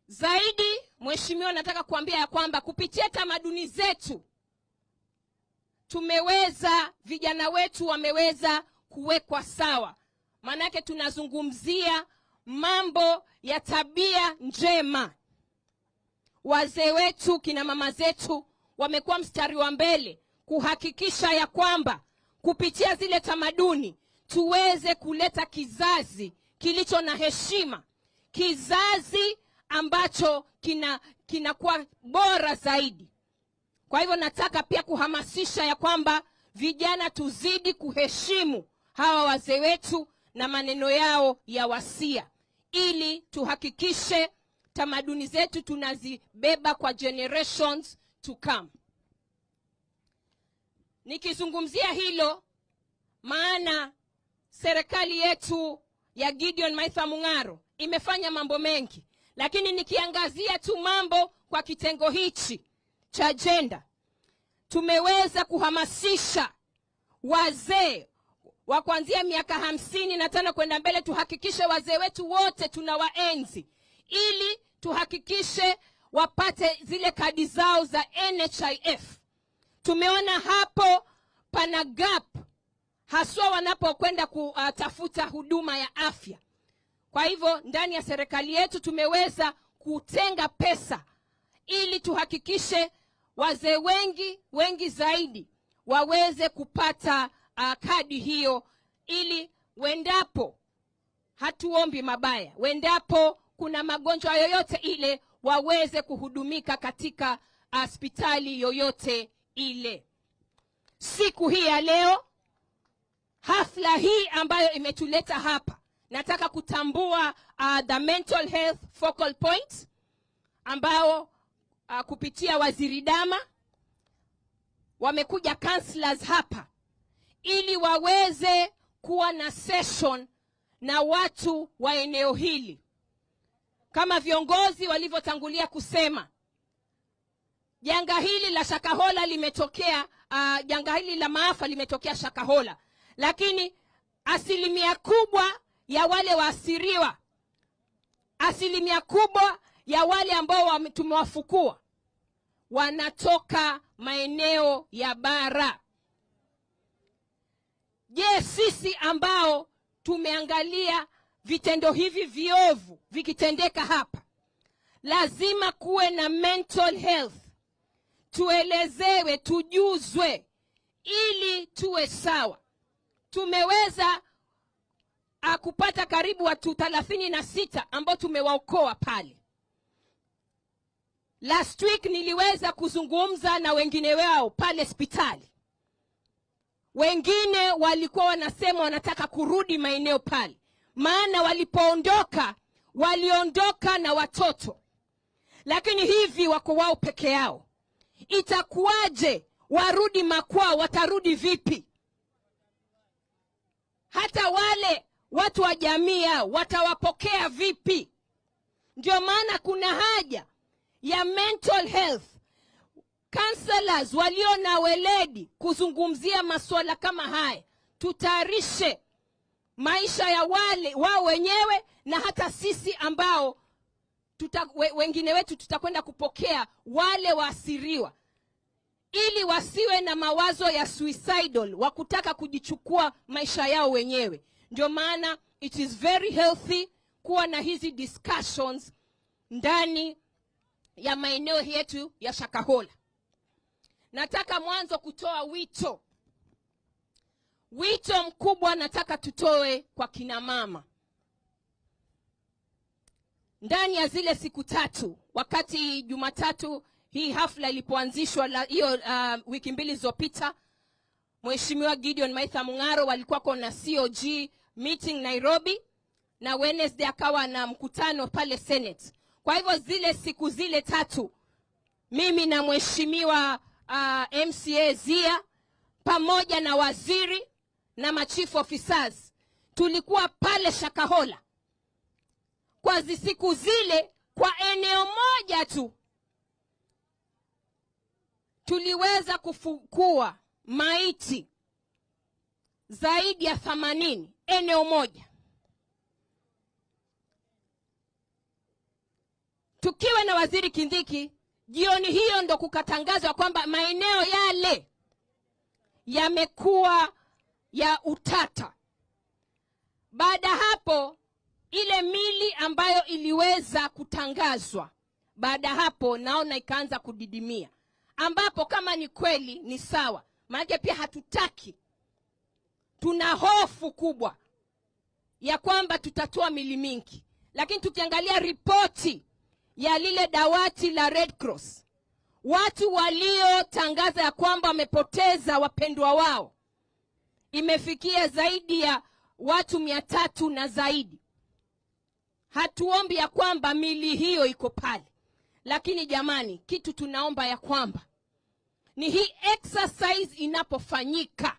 Speaker 9: Zaidi, mheshimiwa, nataka kuambia ya kwamba kupitia tamaduni zetu tumeweza, vijana wetu wameweza kuwekwa sawa. Maanake tunazungumzia mambo ya tabia njema. Wazee wetu, kina mama zetu wamekuwa mstari wa mbele kuhakikisha ya kwamba kupitia zile tamaduni tuweze kuleta kizazi kilicho na heshima, kizazi ambacho kinakuwa bora zaidi. Kwa hivyo nataka pia kuhamasisha ya kwamba vijana tuzidi kuheshimu hawa wazee wetu na maneno yao ya wasia, ili tuhakikishe tamaduni zetu tunazibeba kwa generations to come. Nikizungumzia hilo, maana serikali yetu ya Gideon Maitha Mung'aro imefanya mambo mengi, lakini nikiangazia tu mambo kwa kitengo hichi cha agenda, tumeweza kuhamasisha wazee wa kuanzia miaka 55 kwenda mbele, tuhakikishe wazee wetu wote tunawaenzi, ili tuhakikishe wapate zile kadi zao za NHIF. Tumeona hapo pana gap, haswa wanapokwenda kutafuta huduma ya afya. Kwa hivyo ndani ya serikali yetu tumeweza kutenga pesa ili tuhakikishe wazee wengi zaidi waweze kupata kadi hiyo, ili wendapo, hatuombi mabaya, wendapo kuna magonjwa yoyote ile waweze kuhudumika katika hospitali yoyote ile. Siku hii ya leo, hafla hii ambayo imetuleta hapa, nataka kutambua the mental health focal point ambao kupitia Waziri Dama wamekuja counselors hapa ili waweze kuwa na session na watu wa eneo hili. Kama viongozi walivyotangulia kusema, janga hili la Shakahola limetokea, janga hili la maafa limetokea Shakahola, lakini asilimia kubwa ya wale waasiriwa, asilimia kubwa ya wale ambao tumewafukua wanatoka maeneo ya bara. Je, sisi ambao tumeangalia vitendo hivi viovu vikitendeka hapa, lazima kuwe na mental health, tuelezewe, tujuzwe ili tuwe sawa. Tumeweza kupata karibu watu 36 ambao tumewaokoa pale. Last week niliweza kuzungumza na wengine wao pale hospitali. Wengine walikuwa wanasema wanataka kurudi maeneo pale, maana walipoondoka waliondoka na watoto, lakini hivi wako wao peke yao. Itakuwaje warudi makwao? Watarudi vipi? Hata wale watu wa jamii yao watawapokea vipi? Ndio maana kuna haja ya mental health counselors walio na weledi kuzungumzia masuala kama haya. Tutayarishe maisha ya wale wao wenyewe, na hata sisi ambao wengine wetu tutakwenda kupokea wale waasiriwa, ili wasiwe na mawazo ya suicidal, wa kutaka kujichukua maisha yao wenyewe. Ndio maana it is very healthy kuwa na hizi discussions ndani ya maeneo yetu ya Shakahola. Nataka mwanzo kutoa wito. Wito mkubwa nataka tutoe kwa kina mama. Ndani ya zile siku tatu, wakati Jumatatu hii hafla ilipoanzishwa hiyo wiki mbili zilizopita, Mheshimiwa Gideon Maitha Mung'aro walikuwa na COG meeting Nairobi, na Wednesday akawa na mkutano pale Senate. Kwa hivyo zile siku zile tatu, mimi na Mheshimiwa MCA Zia pamoja na waziri na machief officers tulikuwa pale Shakahola. Kwa siku zile, kwa eneo moja tu tuliweza kufukua maiti zaidi ya 80, eneo moja. Tukiwa na waziri Kindiki, jioni hiyo ndo kukatangazwa kwamba maeneo yale yamekuwa ya utata. Baada hapo, ile mili ambayo iliweza kutangazwa, baada hapo naona ikaanza kudidimia. Ambapo kama ni kweli ni sawa, maana pia hatutaki, tuna hofu kubwa ya kwamba tutatoa mili mingi. Lakini tukiangalia ripoti ya lile dawati la Red Cross, watu waliotangaza ya kwamba wamepoteza wapendwa wao imefikia zaidi ya watu 300 na zaidi. Hatuombi ya kwamba mili hiyo iko pale, lakini jamani, kitu tunaomba ya kwamba ni hii exercise inapofanyika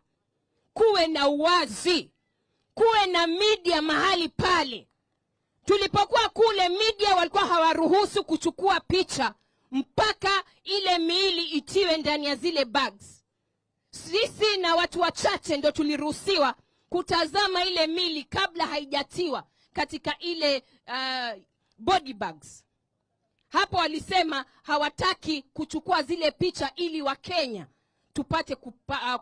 Speaker 9: kuwe na uwazi, kuwe na media mahali pale. Tulipokuwa kule, media walikuwa hawaruhusu kuchukua picha mpaka ile miili itiwe ndani ya zile bags. Sisi na watu wachache ndio tuliruhusiwa kutazama ile miili kabla haijatiwa katika ile body bags. Hapo walisema hawataki kuchukua zile picha ili wa Kenya tupate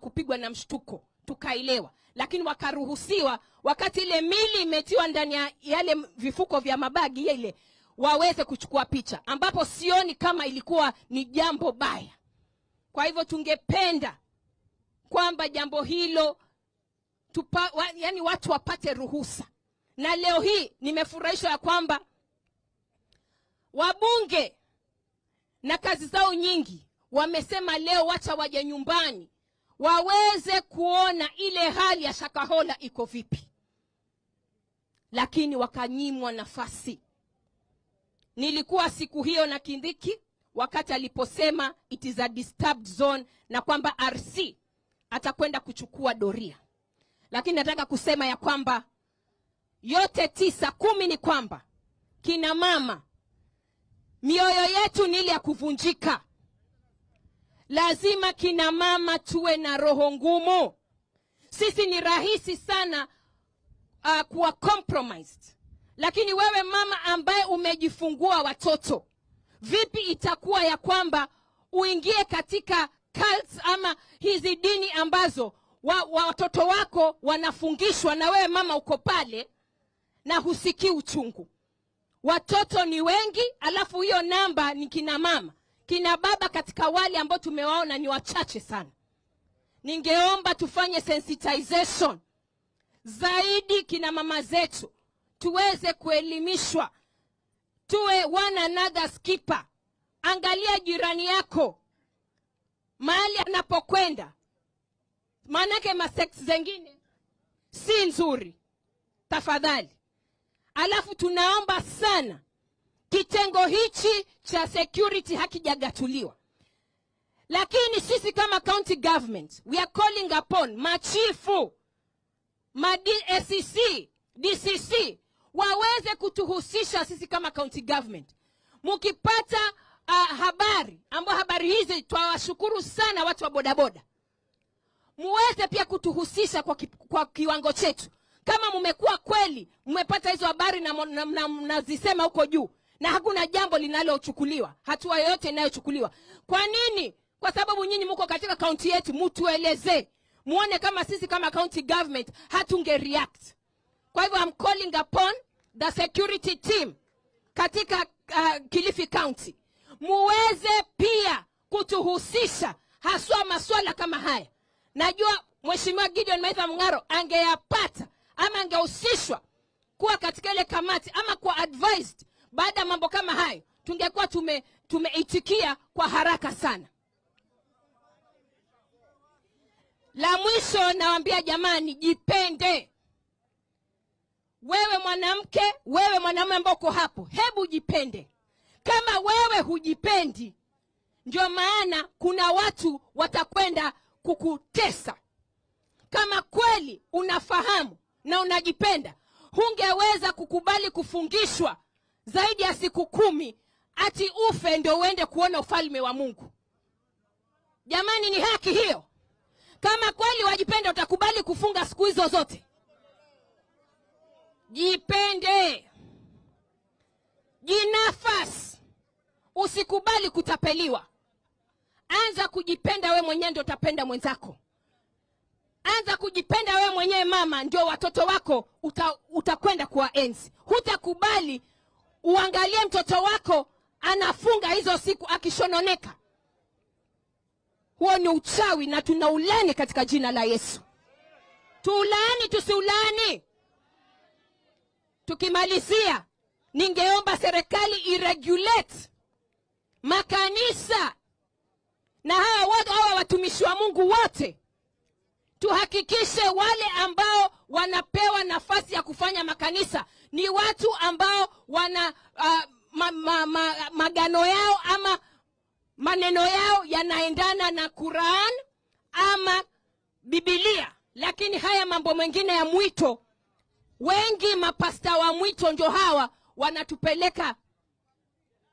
Speaker 9: kupigwa na mshtuko, tukaelewa. Lakini wakaruhusiwa wakati ile mili imetiwa ndani ya yale vifuko vya mabagi ile waweze kuchukua picha, ambapo sioni kama ilikuwa ni jambo baya. Kwa hivyo tungependa kwamba jambo hilo yani watu wapate ruhusa. Na leo hii nimefurahishwa ya kwamba wabunge na kazi zao nyingi wamesema leo wacha waje nyumbani waweze kuona ile hali ya Shakahola iko vipi. Lakini wakanyimwa nafasi. Nilikuwa siku hiyo na Kindiki wakati aliposema it is a disturbed zone na kwamba RC atakwenda kuchukua doria. Lakini nataka kusema ya kwamba yote 9, 10 ni kwamba kina mama, mioyo yetu ni ile ya kuvunjika. Lazima kina mama tuwe na roho ngumu. Sisi ni rahisi sana kuwa compromised. Lakini wewe mama ambaye umejifungua watoto, vipi itakuwa ya kwamba uingie katika cults ama hizi dini ambazo watoto wako wanafungishwa na wewe mama uko pale na husikii uchungu? Watoto ni wengi, alafu hiyo namba ni kina mama. Kina baba katika wale ambao tumewaona ni wachache sana. Ningeomba tufanye sensitization zaidi kina mama zetu, tuweze kuelimishwa, tuwe one another's keeper. Angalia jirani yako mahali anapokwenda, maanake masex zengine si nzuri, tafadhali. Alafu tunaomba sana kitengo hichi cha security hakijagatuliwa. Lakini sisi kama county government, we are calling upon machifu, ma DSCC, DCC waweze kutuhusisha sisi kama county government. Mukipata habari, ambao habari hizi twawashukuru sana watu wa bodaboda, muweze pia kutuhusisha kwa kiwango chetu. Kama mmekuwa kweli mmepata hizo habari na mnazisema huko juu na hakuna jambo linalochukuliwa, hatua yoyote inayochukuliwa. Kwa nini? Kwa sababu nyinyi mko katika county yetu, mtueleze. Muone kama sisi kama county government hatunge react. Kwa hivyo I'm calling upon the security team katika Kilifi County, muweze pia kutuhusisha haswa maswala kama haya. Najua Mheshimiwa Gideon Maitha Mung'aro angeyapata ama angehusishwa kuwa katika ile kamati ama kuwa advised baada ya mambo kama hayo, tungekuwa tumeitikia kwa haraka sana. La mwisho nawaambia jamani, jipende. Wewe mwanamke, wewe mwanamume ambao uko hapo, hebu jipende. Kama wewe hujipendi, ndio maana kuna watu watakwenda kukutesa. Kama kweli unafahamu na unajipenda, hungeweza kukubali kufungishwa zaidi ya siku 10 ati ufe ndio uende kuona ufalme wa Mungu. Jamani, ni haki hiyo? Kama kweli wajipenda, utakubali kufunga siku hizo zote? Jipende, jinafasi, usikubali kutapeliwa. Anza kujipenda we mwenyewe ndio utapenda mwenzako. Anza kujipenda we mwenyewe mama, ndio watoto wako utakwenda kuwaenzi. Hutakubali uangalie mtoto wako anafunga hizo siku akishononeka. Huo ni uchawi na tunaulani katika jina la Yesu. Tuulani tusiulani. Tukimalizia, ningeomba serikali iregulate makanisa na hawa watumishi wa Mungu wote. Tuhakikishe wale ambao wanapewa nafasi ya kufanya makanisa ni watu ambao wana magano yao ama maneno yao yanaendana na Quran ama Biblia. Lakini haya mambo mengine ya mwito, wengi mapasta wa mwito ndio hawa wanatupeleka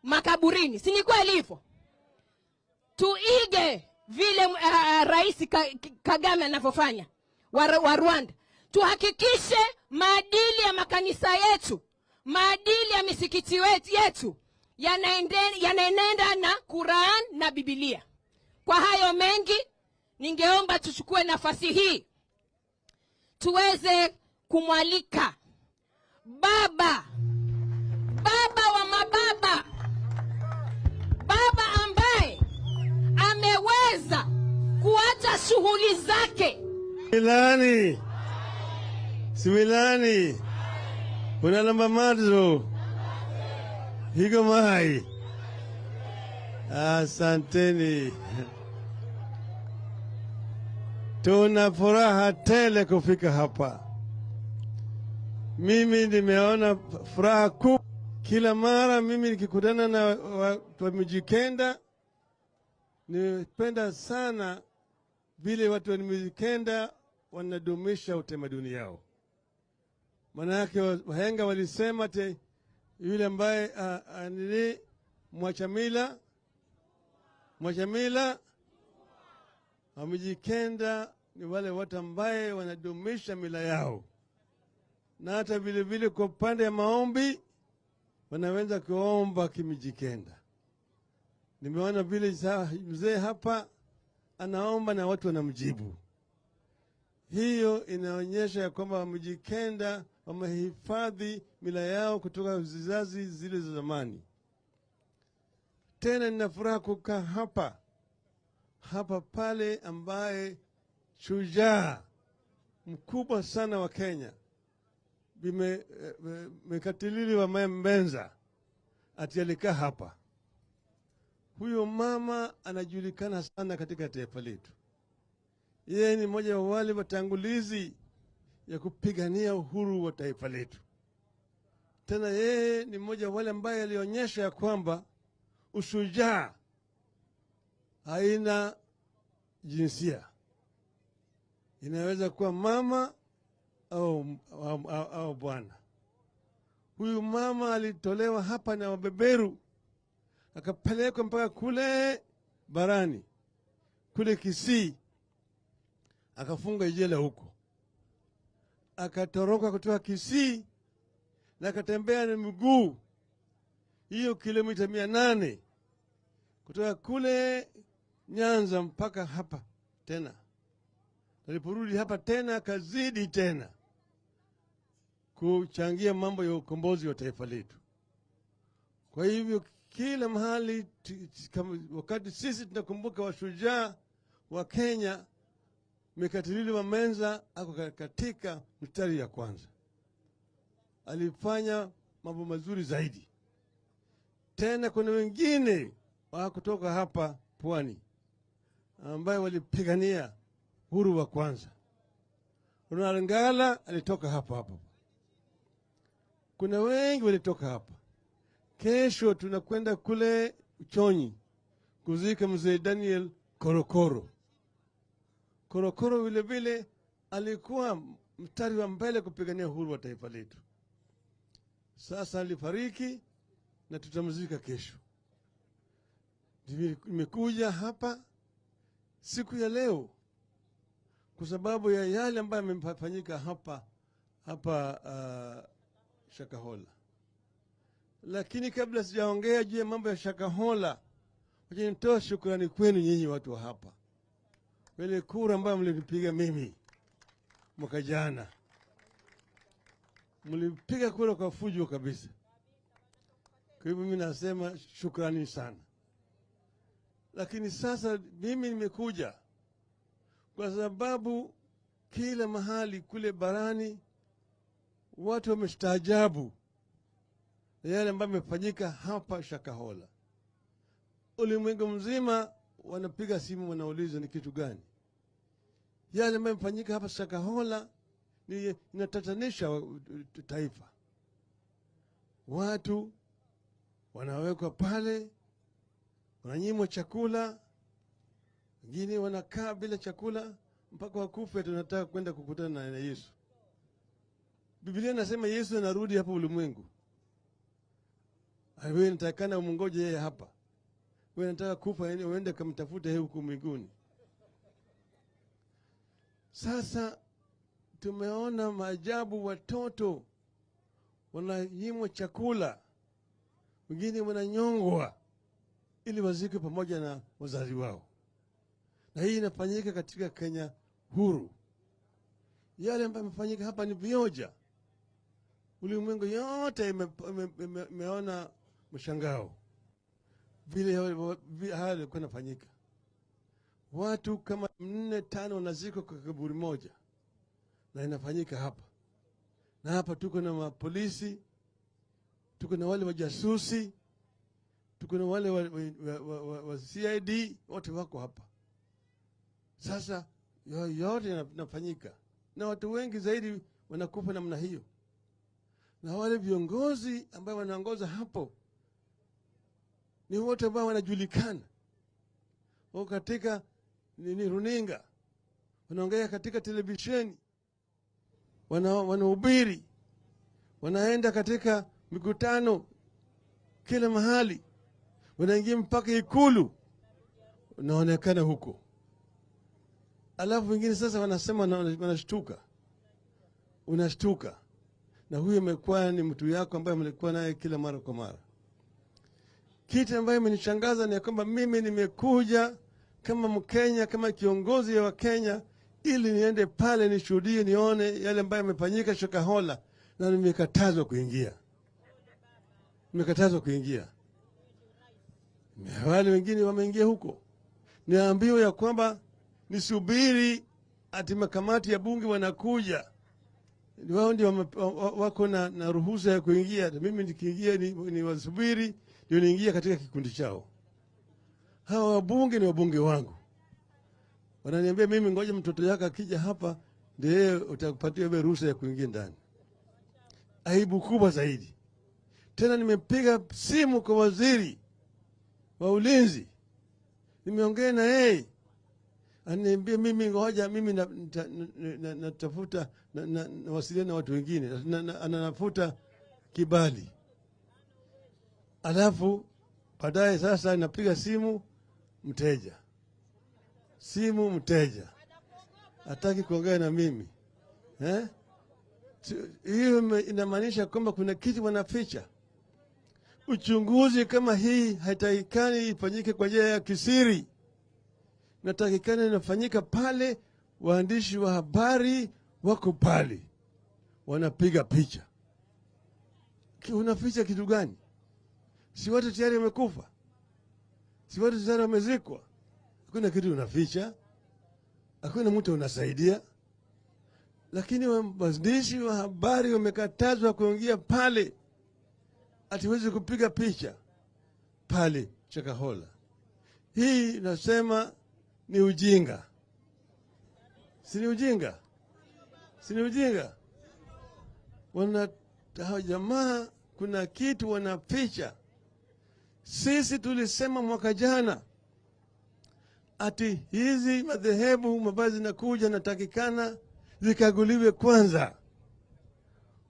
Speaker 9: makaburini. Si ni kweli hivyo? Tuige vile Rais Kagame anavyofanya wa Rwanda. Tuhakikishe maadili ya makanisa yetu, maadili ya misikiti yetu yanaenenda na Quran na Biblia. Kwa hayo mengi, ningeomba tuchukue nafasi hii tuweze kumwalika baba wa mababa, baba ambaye ameweza kuacha shughuli zake.
Speaker 6: Similani, similani, kuna namba mazo higo mai. Asanteni. Tuna furaha tele kufika hapa. Mimi nimeona furaha kubwa. Kila mara mimi nikikutana na watu wa Mijikenda, nimependa sana vile watu wa Mijikenda wanadumisha utamaduni yao. Maana yake wahenga walisema te yule ambaye nini mwachamila Wamijikenda ni wale watu ambaye wanadumisha mila yao, na hata vile vile kwa upande ya maombi wanaweza kuomba Kimijikenda. Nimeona vile mzee hapa anaomba na watu wanamjibu. Hiyo inaonyesha ya kwamba Wamijikenda wamehifadhi mila yao kutoka vizazi zile za zamani. Tena nina furaha kukaa hapa pale ambaye shujaa mkubwa sana wa Kenya Mekatilili wa Mbenza ati alikaa hapa. Huyo mama anajulikana sana katika taifa letu. Yeye ni mmoja wa wale watangulizi ya kupigania uhuru wa taifa letu. Tena yeye ni mmoja wa wale ambaye alionyesha ya kwamba ushujaa haina jinsia. Inaweza kuwa mama au bwana. Huyu mama alitolewa hapa na wabeberu, akapelekwa mpaka kule barani, kule Kisii, akafunga jela huko. Akatoroka kutoka Kisii na akatembea na miguu hiyo kilomita 800 kutoka kule Nyanza mpaka hapa tena. Aliporudi hapa tena akazidi tena. kuchangia mambo ya ukombozi wa taifa letu. Kwa hivyo kila mahali wakati sisi tunakumbuka washujaa wa Kenya, Mekatilili wa Menza ako katika mstari ya kwanza. Alifanya mambo mazuri zaidi. Tena kuna wengine wa kutoka hapa Pwani ambaye walipigania uhuru wa kwanza. Ronald Ngala alitoka hapa hapa. Kuna wengi walitoka hapa. Kesho tunakwenda kule Uchonyi kuzika mzee Daniel Korokoro. Korokoro vile vile alikuwa mstari wa mbele kupigania uhuru wa taifa letu. Sasa alifariki na tutamzika kesho. Nimekuja hapa siku ya leo kwa sababu ya yale ambayo yamefanyika hapa Shakahola. Lakini kabla sijaongea juu ya mambo ya Shakahola, wacha nitoe shukrani kwenu nyinyi watu wa hapa. Wale kura ambayo mlinipiga mimi mwaka jana, mlipiga kura kwa fujo kabisa. Kwa hivyo mimi nasema shukrani sana. Lakini sasa mimi nimekuja kwa sababu kila mahali kule barani watu wamestaajabu yale ambayo yamefanyika hapa Shakahola. Ulimwengu mzima wanapiga simu, wanauliza ni kitu gani yale ambayo yamefanyika hapa Shakahola. Ni inatatanisha taifa. Watu wanawekwa pale, wananyimwa chakula, wengine wanakaa bila chakula mpaka wakufe. Tunataka kwenda kukutana na Yesu. Biblia inasema Yesu anarudi hapa ulimwengu. Wewe unatakana umngoje yeye hapa. Wewe unataka kufa uende kumtafuta yeye huko mbinguni. Sasa tumeona maajabu, watoto wananyimwa chakula, wengine wananyongwa ili wazikwe pamoja na wazazi wao. Na hii inafanyika katika Kenya huru. Yale ambayo yamefanyika hapa ni vioja. Ulimwengu yote imeona mshangao vile haya yalikuwa yanafanyika. Watu kama 4, 5 wanazikwa kwa kaburi moja, na inafanyika hapa. Na hapa tuko na mapolisi, tuko na wale wajasusi, tuko na wale wa CID, wote wako hapa. Sasa yote yanafanyika, na watu wengi zaidi wanakufa namna hiyo. Na wale viongozi ambao wanaongoza hapo ni wote ambao wanajulikana, wako katika ni runinga, wanaongea katika televisheni, wanahubiri, wanaenda katika mikutano kila mahali, wanaingia mpaka Ikulu, wanaonekana huko. Alafu wengine sasa wanasema, wanashtuka. Unashtuka. Na huyu amekuwa ni mtu yako ambaye mlikuwa naye kila mara kwa mara. Kitu ambayo imenishangaza ni kwamba mimi nimekuja kama Mkenya, kama kiongozi wa Kenya, ili niende pale nishuhudie, nione yale ambayo yamefanyika Shakahola, na nimekatazwa kuingia. Nimekatazwa kuingia. Wale wengine wameingia huko. Niambiwa ya kwamba nisubiri ati makamati ya bunge wanakuja. Wao ndio wako na ruhusa ya kuingia. Mimi nikiingia ni wasubiri ndio niingia katika kikundi chao. Hawa wabunge ni wabunge wangu. Wananiambia mimi ngoja mtoto yako akija hapa ndiye utakupatia wewe ruhusa ya kuingia ndani. Aibu kubwa zaidi. Tena nimepiga simu kwa waziri wa ulinzi. Nimeongea na yeye. Ananiambia mimi ngoja mimi natafuta nawasiliana na watu wengine, ananafuta kibali. Alafu baadaye sasa napiga simu mteja. Simu mteja. Hataki kuongea na mimi. Hiyo inamaanisha kwamba kuna kitu wanaficha. Uchunguzi kama hii haitakikani ifanyike kwa njia ya kisiri. Natakikani inafanyika pale waandishi wa habari wako pale. Wanapiga picha. Unaficha kitu gani? Si watu tayari wamekufa? Si watu tayari wamezikwa? Hakuna kitu unaficha, hakuna mtu unasaidia. Lakini waandishi wa habari wamekatazwa kuingia pale, atiwezi kupiga picha pale Shakahola. Hii nasema ni ujinga. Si ni ujinga? Si ni ujinga? Wana jamaa kuna kitu wanaficha. Sisi tulisema mwaka jana ati hizi madhehebu mavazi zinakuja natakikana zikaguliwe kwanza.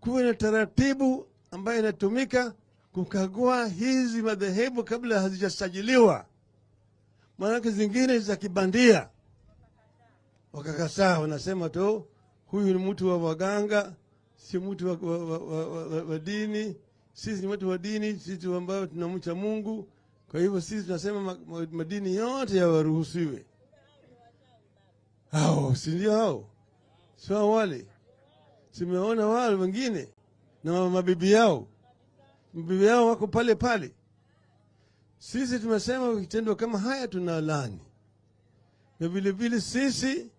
Speaker 6: Kuwe na taratibu ambayo inatumika kukagua hizi madhehebu kabla hazijasajiliwa. Maanake zingine za kibandia. Wakakataa, wanasema tu huyu ni mtu wa waganga, si mtu wa dini. Sisi ni watu wa dini, sisi ambao tunamcha Mungu. Kwa hivyo sisi tunasema madini yote yawaruhusiwe. Hao, si ndio hao? Sio wale. Simeona wale wengine na mabibi yao. Mabibi yao wako pale pale. Sisi tumesema kitendo kama haya tunalaani. Na vile vile sisi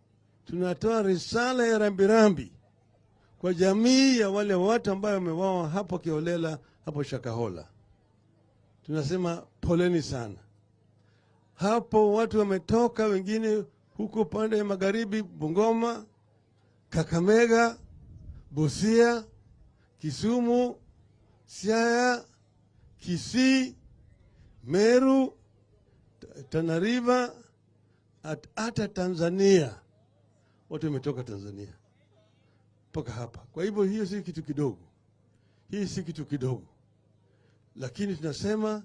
Speaker 6: tunatoa risala ya rambirambi kwa jamii ya wale watu ambao wameuawa hapo kiolela hapo Shakahola. Tunasema poleni sana. Hapo watu wametoka wengine huko pande ya magharibi, Bungoma, Kakamega, Busia, Kisumu, Siaya, Kisii, Meru, Tana River, hata Tanzania. Watu wametoka Tanzania mpaka hapa. Kwa hivyo hiyo si kitu kidogo. Hii si kitu kidogo. Lakini tunasema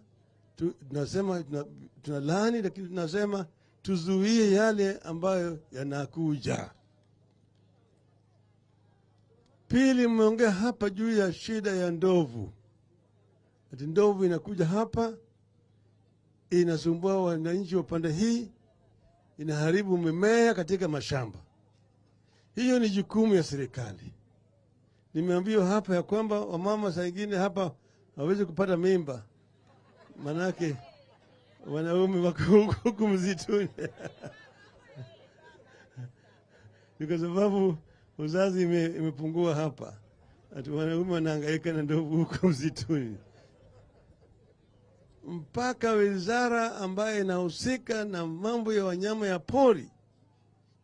Speaker 6: tunalaani, lakini tunasema tuzuie yale ambayo yanakuja. Pili, mmeongea hapa juu ya shida ya ndovu. Ati ndovu inakuja hapa inasumbua wananchi wa pande hii, inaharibu mimea katika mashamba. Hiyo ni jukumu ya serikali. Nimeambiwa hapa ya kwamba wamama saa nyingine hapa hawezi kupata mimba, manake wanaume wako huku msituni. Ni kwa sababu uzazi imepungua hapa. Ati wanaume wanahangaika na ndovu huko msituni. Mpaka wizara ambayo inahusika na mambo ya wanyama ya pori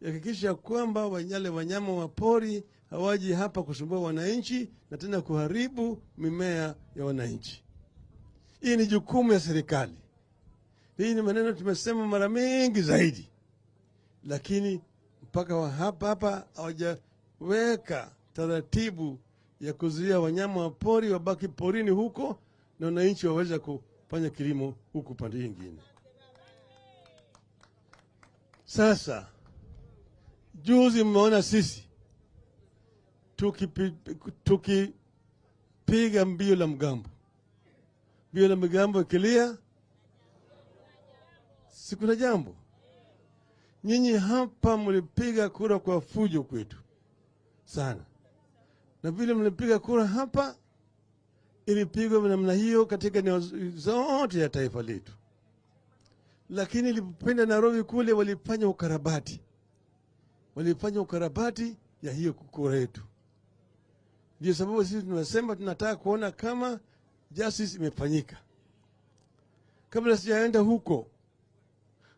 Speaker 6: hakikisha kwamba wale wanyama wa pori hawaji hapa kusumbua wananchi na tena kuharibu mimea ya wananchi. Hii ni jukumu ya serikali. Hii ni maneno tumesema mara mingi zaidi. Lakini mpaka hapa hawajaweka taratibu ya kuzuia wanyama wa pori wabaki porini huko na wananchi waweze kufanya kilimo huku pande nyingine. Sasa juzi mmeona sisi tukipiga mbio la mgambo. Mbio la mgambo ikilia, si kuna jambo. Nyinyi hapa mlipiga kura kwa fujo kwetu sana. Na vile mlipiga kura hapa, ilipigwa namna hiyo katika eneo zote ya taifa letu. Lakini ilipopenda Nairobi kule walifanya ukarabati. Walifanya ukarabati ya hiyo kura yetu. Ndio sababu sisi tunasema tunataka kuona kama justice imefanyika. Kabla sijaenda huko,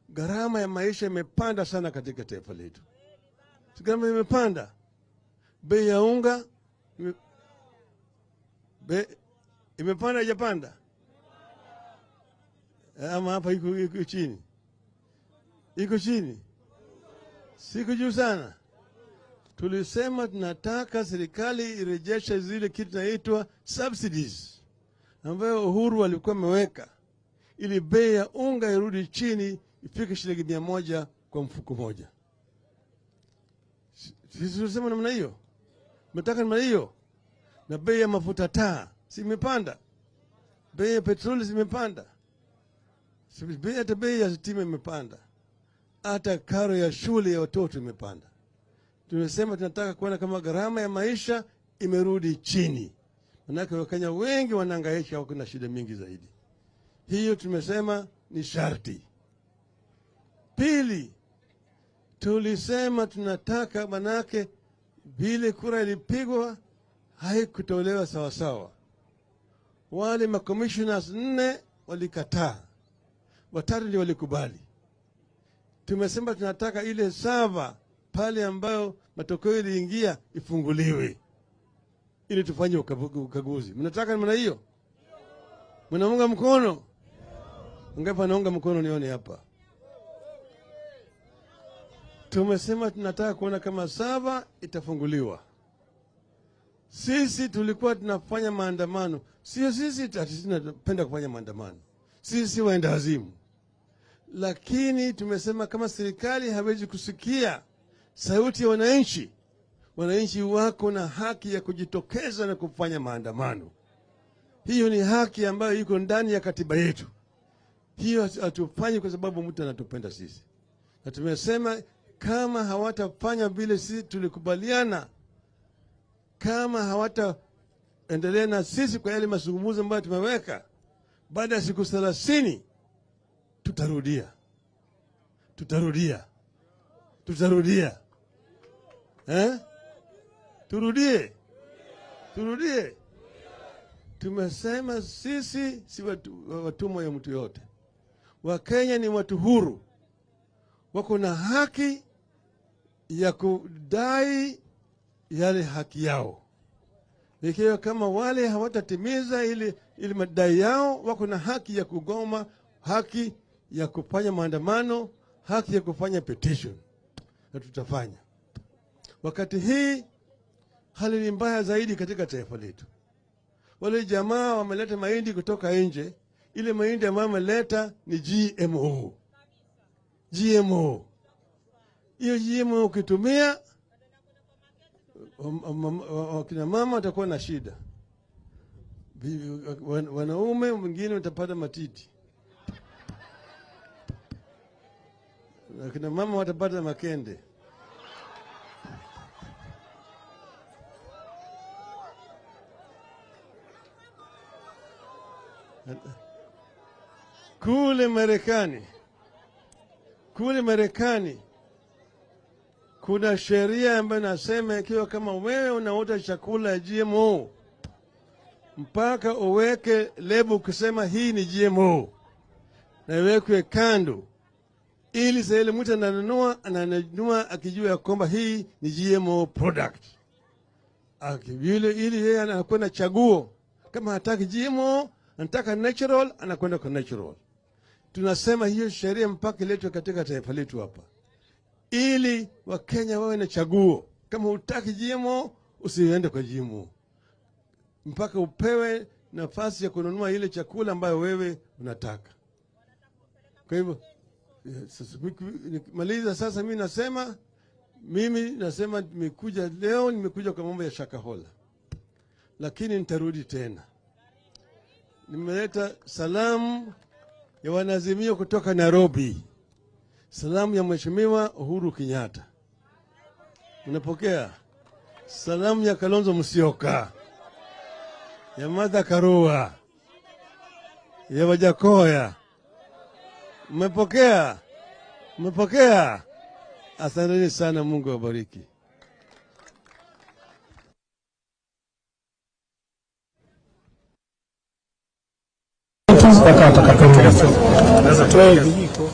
Speaker 6: gharama ya maisha imepanda sana katika taifa letu. Gharama imepanda. Bei ya unga imepanda, haijapanda? Ama hapa iko chini. Iko chini. Siko juu sana. Tulisema tunataka serikali irejeshe zile kitu inaitwa subsidies ambayo Uhuru alikuwa ameweka ili bei ya unga irudi chini ifike shilingi 100 kwa mfuko moja. Sisi tulisema namna hiyo. Mtaka namna hiyo. Na bei ya mafuta taa si imepanda. Bei ya petroli imepanda. Hata bei ya stima imepanda. Hata karo ya shule ya watoto imepanda. Tumesema tunataka kuona kama gharama ya maisha imerudi chini. Manake Wakenya wengi wanahangaika, wako na shida mingi zaidi. Hiyo tumesema ni sharti. Pili, tulisema tunataka, manake vile kura ilipigwa haikutolewa sawasawa. Wale makommissioners 4 walikataa, 3 ndio walikubali. Tumesema tunataka ile sava pale ambayo matokeo iliingia ifunguliwe ili tufanye ukaguzi. Mnataka namna hiyo? Mnaunga mkono? Ngapi anaunga mkono nione hapa? Tumesema tunataka kuona kama sava itafunguliwa. Sisi tulikuwa tunafanya maandamano. Sio sisi tunapenda kufanya maandamano. Sisi waenda wazimu. Lakini tumesema kama serikali hawezi kusikia sauti ya wananchi, wananchi wako na haki ya kujitokeza na kufanya maandamano. Hiyo ni haki ambayo iko ndani ya katiba yetu. Hiyo hatufanyi kwa sababu mtu anatupenda sisi. Na tumesema kama hawatafanya vile sisi tulikubaliana, kama hawataendelea na sisi kwa yale mazungumzo ambayo tumeweka, baada ya siku 30 tutarudia. Tutarudia. Tutarudia. Turudie. Turudie. Tumesema sisi si watumwa ya mtu yote. Wakenya ni watu huru. Wako na haki ya kudai yale haki yao. Ikiwa kama wale hawatatimiza ili madai yao, wako na haki ya kugoma, haki ya kufanya maandamano, haki ya kufanya petition. Na tutafanya. Wakati hii hali ni mbaya zaidi katika taifa letu. Wale jamaa wameleta mahindi kutoka nje. Ile mahindi ambayo wameleta ni GMO. GMO. Hiyo GMO ukitumia, wakina mama watakuwa na shida. Wanaume wengine watapata matiti. Wakina mama watapata makende. Kule Marekani kuna sheria ambayo inasema ikiwa kama wewe unaota chakula ya GMO mpaka uweke lebo kusema hii ni GMO na iwekwe kando, ili sasa mtu ananunua akijua kwamba hii ni GMO product. Ili yeye anakuwa na chaguo, kama hataki GMO anataka natural, anakwenda kwa natural. Tunasema hiyo sheria mpaka iletwe katika taifa letu hapa, ili Wakenya wawe na chaguo. Kama hutaki GMO usiende kwa GMO, mpaka upewe nafasi ya kununua ile chakula ambayo wewe unataka. Kwa hivyo maliza sasa, mimi nasema nimekuja leo, nimekuja kwa mambo ya Shakahola, lakini nitarudi tena. Nimeleta salamu ya wanaazimio kutoka Nairobi, salamu ya Mheshimiwa Uhuru Kenyatta. Unapokea salamu ya Kalonzo Musyoka, ya Martha Karua, ya Wajakoya. Mmepokea? Mmepokea? Asanteni sana, Mungu awabariki.
Speaker 1: Mpaka atakapotoa vijiko.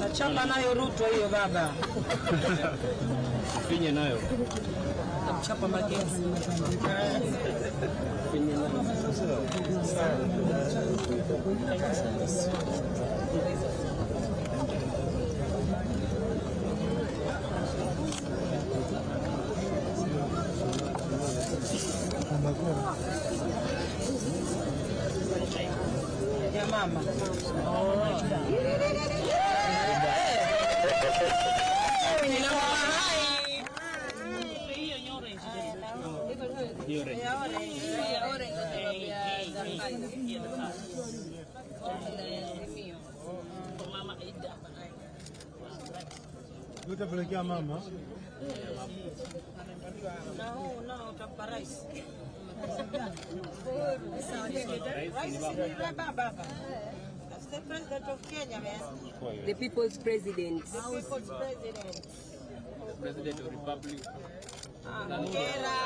Speaker 4: Nachapa nayo Ruto hiyo baba.
Speaker 3: Finye nayo.
Speaker 4: Nachapa.
Speaker 8: Chapa Magenzi. Ya mama.
Speaker 2: Utapelekea mama.
Speaker 8: Na huu nao utampa rais. That's the president of Kenya, man.
Speaker 9: The people's president.
Speaker 8: The people's president.
Speaker 14: The president of Republic.
Speaker 8: Hongera.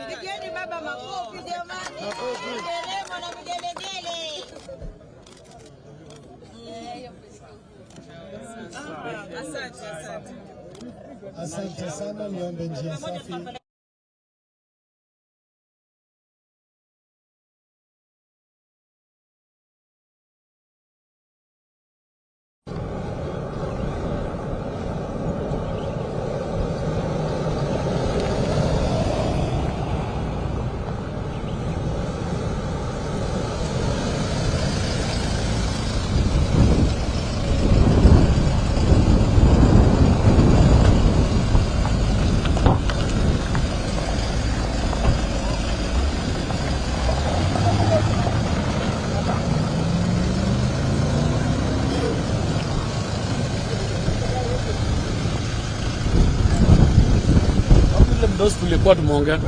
Speaker 8: Pigieni baba makofi jamani. Nderemo na vigelegele. Asante, asante.
Speaker 1: Asante sana, niombe njia safi.
Speaker 14: Mdosi tulikuwa tumeongea.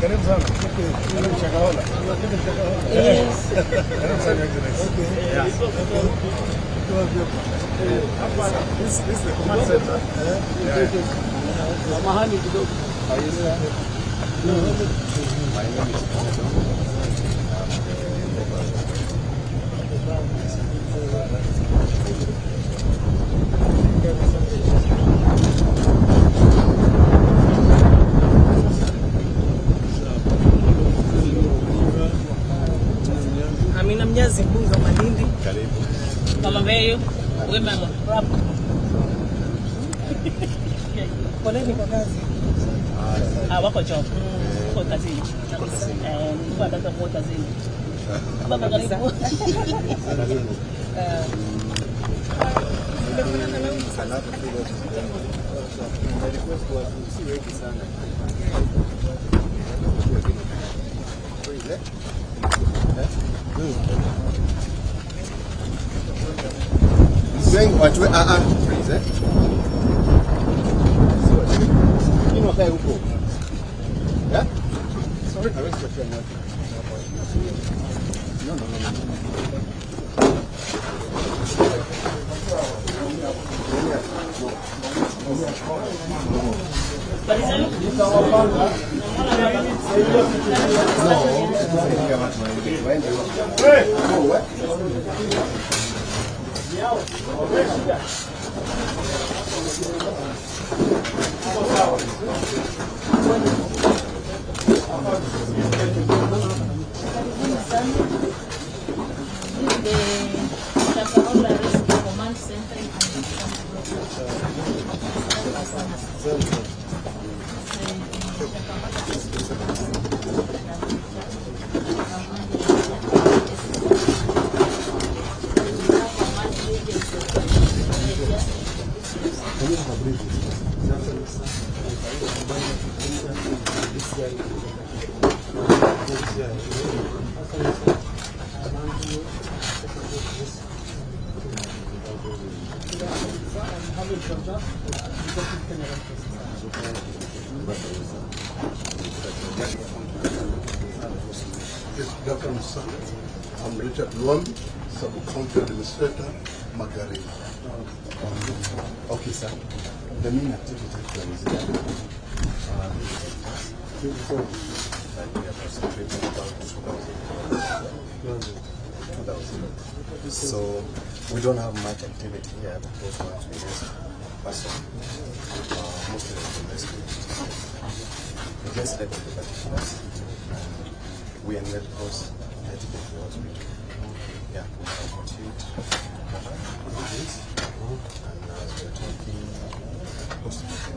Speaker 2: Karibu sana. Karibu Shakahola. Karibu sana, Excellency. This is the command center.
Speaker 14: Samahani kidogo.
Speaker 3: My name is
Speaker 8: Amina Mnyazi, mbunge wa Malindi.
Speaker 3: Karibu.
Speaker 4: Mama Beyo, women rap.
Speaker 8: Poleni kwa kazi.
Speaker 4: Wako job. Wako kazini. Nilikuwa nataka kuwa kazini. Baba karibu.
Speaker 3: Si wengi sana. Saying what we are please, eh? Wengine wakae huko. Yeah? Sorry, hawezi kuachia nyote. No, no, no, no.
Speaker 5: Karibuni sana. This is the Shakahola Rescue Command Center in
Speaker 6: Yes, good afternoon, sir. I'm Richard Luambi, Sub-County Administrator, Magarini.
Speaker 3: Okay, sir. The main activity actually is that And we are concentrating about 2,000. So we don't have much activity here because once we arrest person, mostly the rescue. We just let the particulars and we are in cross to the hospital. Yeah, we have 48 days, and as we are talking, hospital.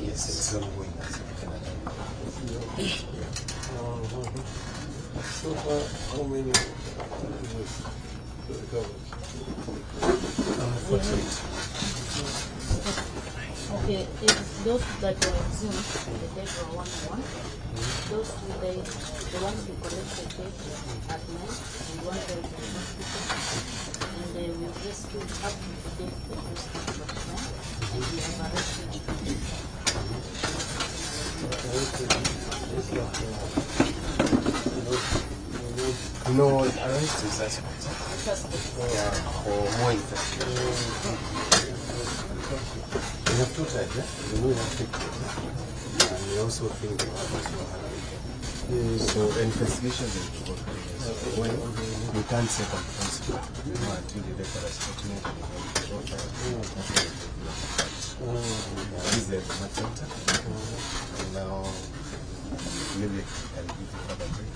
Speaker 3: Yes, it's ongoing.
Speaker 6: So far, how many recovered?
Speaker 3: 48.
Speaker 5: Okay, it's those that were exhumed, the dead were 101. Those who died, the ones we collected dead at night, and one died in the hospital. And we rescued up to the dead, we rescued 49, and we have arrested 2.
Speaker 3: No, arrest is suspect. Yeah, for more investigation. We have two types, yeah? We know we have pictures, and we also think the others were alive. So investigations is work. When we can't say conclusively until the record is statement and the profile. This is the center. And now maybe I can give you further brief.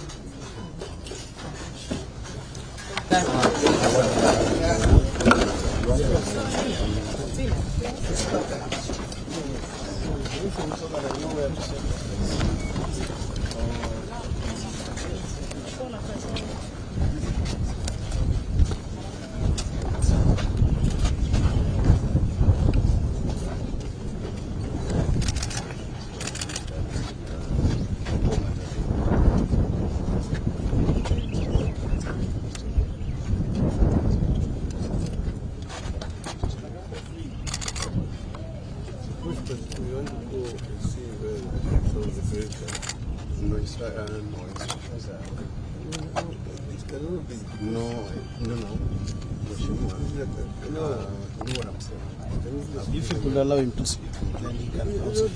Speaker 1: If you could allow him to speak, then he can also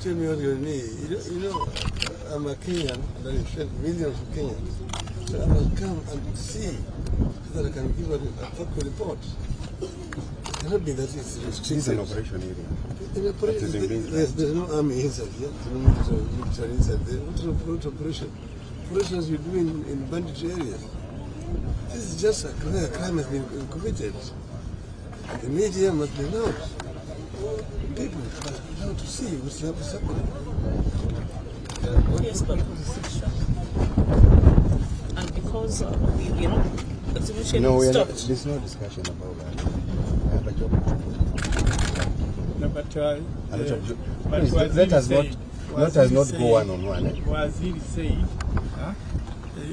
Speaker 6: tell me what you need. You know, I'm a Kenyan, and I represent millions of Kenyans. So I must come and see so that I can give a proper report. It cannot be that it's restricted.
Speaker 3: This is an operation area.
Speaker 6: There's no army inside here. There's no military inside there. What operation? Operations you do in bandit areas. This is just a crime has been committed. The media must be allowed. People must be allowed to see what's happening.
Speaker 4: Yes, but and because we, you know, exhibition
Speaker 3: no,
Speaker 4: stopped.
Speaker 3: Not, there's no discussion about that. I have a job.
Speaker 7: No, but,
Speaker 3: but let us not, let us not go one on one.
Speaker 7: Waziri said,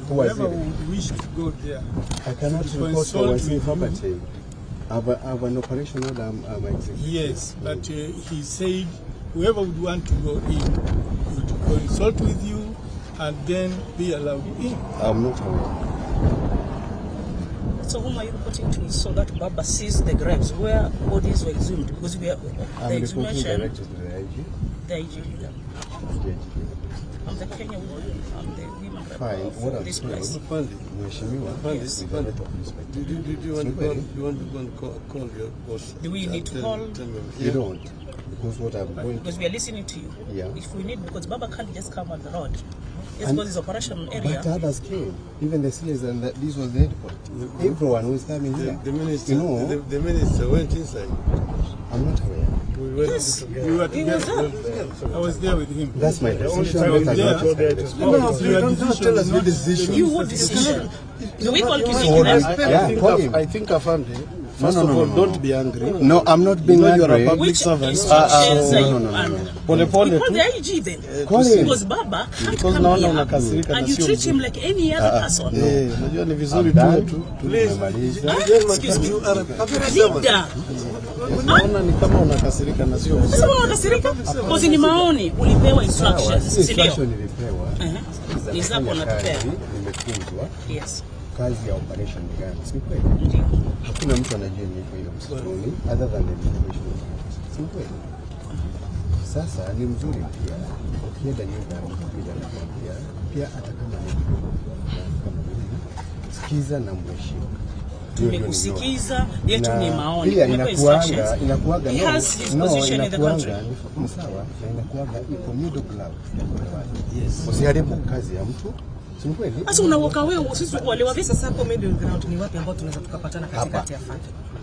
Speaker 7: whoever would wish to go there,
Speaker 3: I cannot report for Waziri property. I have an operation order I'm executing.
Speaker 7: Yes, but he said whoever would want to go in would consult with you and then be allowed in.
Speaker 3: I'm not aware.
Speaker 4: So whom are you reporting to so that Baba sees the graves where bodies were exhumed? Because we are
Speaker 3: I'm
Speaker 4: the
Speaker 3: reporting
Speaker 4: exhumation.
Speaker 3: Directly to the IG.
Speaker 4: The IG.
Speaker 3: Yeah. The IG.
Speaker 4: I'm the Kenya woman. I'm the women rep
Speaker 3: Fine.
Speaker 4: of
Speaker 3: What I'm
Speaker 4: this
Speaker 3: saying,
Speaker 4: place.
Speaker 3: Mheshimiwa,
Speaker 4: Yes.
Speaker 3: with a lot of respect.
Speaker 6: Do you want to go and call your boss?
Speaker 4: Do we need to call?
Speaker 3: You don't, because what I'm going
Speaker 4: Because we are listening to you.
Speaker 3: Yeah.
Speaker 4: If we need, because Baba can't just come on the road. It's
Speaker 3: And-
Speaker 4: because it's operation area.
Speaker 3: But others came, even the CS, and this was the head point. Everyone who is coming here.
Speaker 6: The minister,
Speaker 3: you know,
Speaker 6: the minister went inside.
Speaker 3: I'm not aware.
Speaker 6: We went
Speaker 4: Yes.
Speaker 6: together.
Speaker 7: We were
Speaker 4: He was
Speaker 7: together.
Speaker 4: there.
Speaker 7: I was there with him.
Speaker 3: That's my decision.
Speaker 7: time
Speaker 3: Let us
Speaker 7: there.
Speaker 3: not discuss.
Speaker 7: No,
Speaker 6: No,
Speaker 7: your
Speaker 6: don't
Speaker 7: decision
Speaker 6: tell us
Speaker 7: is
Speaker 6: your
Speaker 7: not-
Speaker 6: decision.
Speaker 4: You what decision? Do we call
Speaker 3: So
Speaker 4: Kiziki
Speaker 3: what
Speaker 4: then?
Speaker 3: yeah, call him.
Speaker 1: I think Afande, first
Speaker 3: No, no,
Speaker 1: of all,
Speaker 3: no, no,
Speaker 1: don't
Speaker 3: no.
Speaker 1: be angry.
Speaker 3: No, I'm not being
Speaker 1: You know you are
Speaker 3: angry.
Speaker 1: a public
Speaker 4: Which
Speaker 1: servant.
Speaker 4: instructions are
Speaker 3: No,
Speaker 4: you
Speaker 3: no, no, no,
Speaker 4: under?
Speaker 3: no.
Speaker 1: Pole pole
Speaker 4: You call
Speaker 1: tu.
Speaker 4: the IG then.
Speaker 3: Call him.
Speaker 4: Because Baba can't
Speaker 1: Because
Speaker 4: come
Speaker 1: naona
Speaker 4: here
Speaker 1: unakasirika na
Speaker 4: and you
Speaker 1: sio
Speaker 4: treat him
Speaker 1: mzuri.
Speaker 4: like any other person.
Speaker 1: Eh, unajua ni vizuri
Speaker 3: I'm done.
Speaker 1: tuwe tu.
Speaker 3: Tumemaliza.
Speaker 4: Excuse me.
Speaker 6: You are a public servant.
Speaker 4: Leader.
Speaker 1: Naona ni kama unakasirika na sio mzuri.
Speaker 4: Sasa unakasirika? Because ni maoni ulipewa instructions,
Speaker 3: Sawa,
Speaker 4: si ndio?
Speaker 3: instruction nilipewa.
Speaker 4: Uh-huh.
Speaker 3: Za
Speaker 4: Ni zako
Speaker 3: kufanya
Speaker 4: unatupea.
Speaker 3: kazi, nimefunzwa
Speaker 4: Yes.
Speaker 3: kazi ya operation ni gani, si kweli?
Speaker 4: Ndio.
Speaker 3: Hakuna Hakuna mtu anajua niko hiyo msituni other than the information. Si kweli? Sasa ni mzuri pia ukienda nyumba ya mtu bila kuambia, pia hata kama ni mdogo kama mimi, sikiza na mheshimu.
Speaker 4: Tumekusikiza, yetu ni maoni.
Speaker 3: Pia
Speaker 4: Tumepewa instructions.
Speaker 3: inakuanga
Speaker 4: He
Speaker 3: no,
Speaker 4: has his
Speaker 3: no,
Speaker 4: position in the country.
Speaker 3: inakuanga ni sawa na inakuanga iko middle ground. Yes. Usiharibu kazi ya mtu. Si ni kweli?
Speaker 4: Sasa unawoka wewe, sisi kuelewa vipi?
Speaker 8: Sasa hapo middle ground ni wapi ambao tunaweza tukapatana katikati ya fund?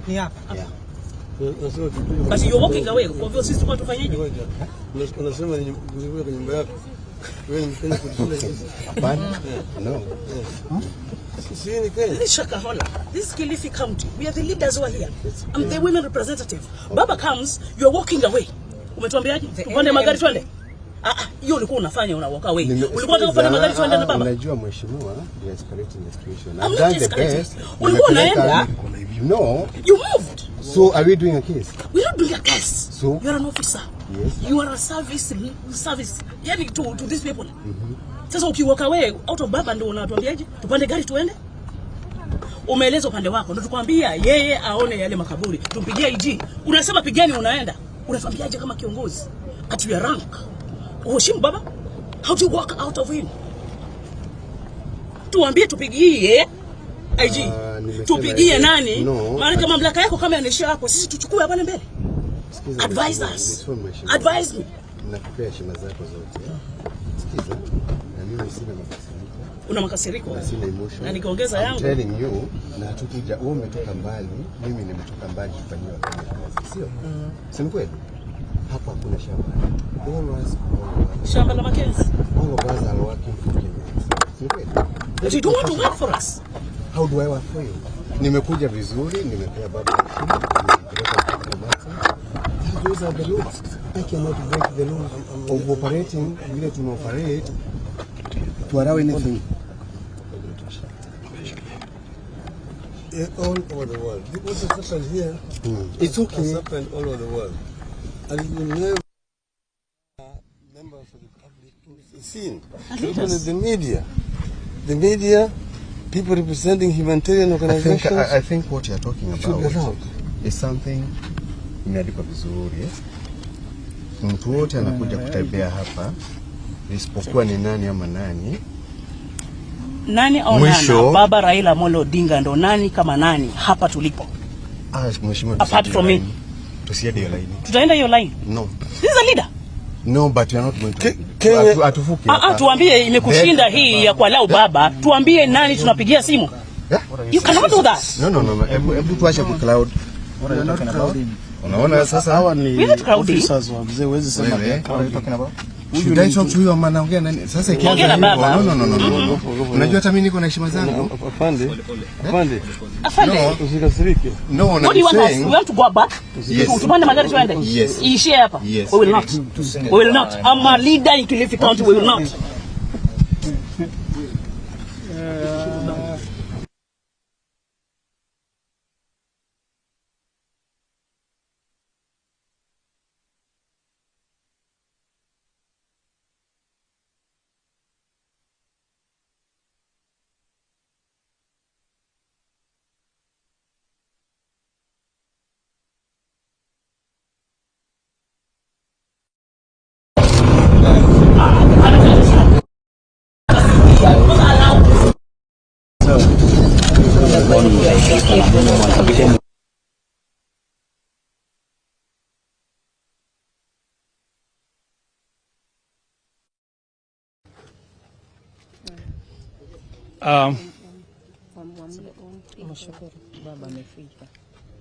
Speaker 8: Ni hapa.
Speaker 3: Yeah.
Speaker 4: But you're walking away. Kwa hivyo sisi tulikuwa tufanyeje?
Speaker 6: Unasema ni kwa nyumba yako. Wewe ni Mkenya kutushinda sisi.
Speaker 3: Hapana. No.
Speaker 6: Sisi ni Kenya.
Speaker 4: This is Shakahola. This is Kilifi County. We are the leaders who are here. I'm the women representative. Baba comes, you're walking away. Umetuambiaje? Tupande magari twende? Ah ah, hiyo ulikuwa unafanya una walk away. Ulikuwa unataka kupanda magari twende na baba?
Speaker 3: Unajua mheshimiwa, we are escalating the situation.
Speaker 4: I'm
Speaker 3: I've
Speaker 4: not
Speaker 3: done the
Speaker 4: escalating.
Speaker 3: best.
Speaker 4: Ulikuwa
Speaker 3: Nimepeleka-
Speaker 4: unaenda?
Speaker 3: No.
Speaker 4: You moved.
Speaker 3: So are we doing a case?
Speaker 4: We're not doing a case.
Speaker 3: So?
Speaker 4: You are an officer.
Speaker 3: Yes.
Speaker 4: You are a service. Yani to these people. Sasa ukiwalk away out of baba ndio unatuambiaje? Tupande gari tuende? Umeeleza upande wako, ndio tukwambia yeye aone yale makaburi. Tumpigie IG. Unasema pigeni, unaenda. Unatuambiaje kama kiongozi? At your rank. Uheshimu baba? How do you walk out of him? Tuambie tupigie IG.
Speaker 3: Nimesema
Speaker 4: Tupigie
Speaker 3: hivi.
Speaker 4: nani?
Speaker 3: No.
Speaker 4: Maana mamlaka yako kama yanaishia hapo, sisi tuchukue hapa mbele.
Speaker 3: Sikiza,
Speaker 4: Advise
Speaker 3: mheshimiwa,
Speaker 4: us.
Speaker 3: nisome mheshimiwa.
Speaker 4: Advise me.
Speaker 3: Nakupea heshima zako zote. Sikiza, na mimi sina makasiriko.
Speaker 4: Una makasiriko.
Speaker 3: Na sina emotion.
Speaker 4: Na nikiongeza
Speaker 3: I'm
Speaker 4: yangu.
Speaker 3: telling you, na hatukuja, wewe umetoka mbali, mimi nimetoka mbali tufanyiwe kazi, sio? Si ni kweli? Hapa hakuna shamba. All of us,
Speaker 4: Shamba la Mackenzie.
Speaker 3: all of us are working for Kenyans. Si ni kweli?
Speaker 4: But you don't want to work for us.
Speaker 3: How do I work for you? Nimekuja vizuri, nimepea baba heshima, nimempeleka mpaka Mombasa. Those are the laws. I cannot break the laws of operating vile tuna operate to allow anything.
Speaker 6: All over the world. What has happened here
Speaker 3: It's okay.
Speaker 6: has happened all over the world. And it will never members of the public seen. Even the media. The media, people representing humanitarian
Speaker 3: I think,
Speaker 6: organizations.
Speaker 3: I think what you're talking
Speaker 6: should be
Speaker 3: about
Speaker 6: allowed.
Speaker 3: is something imeandikwa vizuri eh? Mtu wote anakuja kutembea hapa isipokuwa ni nani ama nani.
Speaker 4: Nani au
Speaker 3: Mwisho.
Speaker 4: nana? Baba Raila Amolo Odinga ndo nani kama nani hapa tulipo.
Speaker 3: Ah, mheshimiwa,
Speaker 4: Apart from me.
Speaker 3: Tusiende hiyo line.
Speaker 4: Tutaenda hiyo line.
Speaker 3: No.
Speaker 4: This is a leader.
Speaker 3: No, but we are not going to. Hatufuki
Speaker 4: Ah,
Speaker 3: hapa.
Speaker 4: ah, tuambie imekushinda hii ya kualau baba. Tuambie nani tunapigia simu.
Speaker 3: Yeah?
Speaker 4: You cannot do that.
Speaker 3: No, no, no, no. Hebu tuache ku cloud. Unaona sasa
Speaker 1: hawa ni
Speaker 4: We're not crowding.
Speaker 1: officers wa mzee, huwezi sema
Speaker 3: Wewe,
Speaker 1: they are crowding.
Speaker 3: Should I talk to you ama naongea nani? Sasa ikianza
Speaker 4: Ongea na
Speaker 3: hivyo,
Speaker 4: baba.
Speaker 3: no, no, no, no, no. Unajua hata mimi niko na heshima zangu.
Speaker 6: Afande, afande.
Speaker 4: Afande.
Speaker 3: No.
Speaker 6: Usikasirike.
Speaker 3: No,
Speaker 4: What do you want us? We want to go back?
Speaker 3: Yes.
Speaker 4: Tupande magari tuende?
Speaker 3: Yes.
Speaker 4: Iishie hapa.
Speaker 3: Yes.
Speaker 4: We will not. We will not. I'm a leader in Kilifi County. We will not.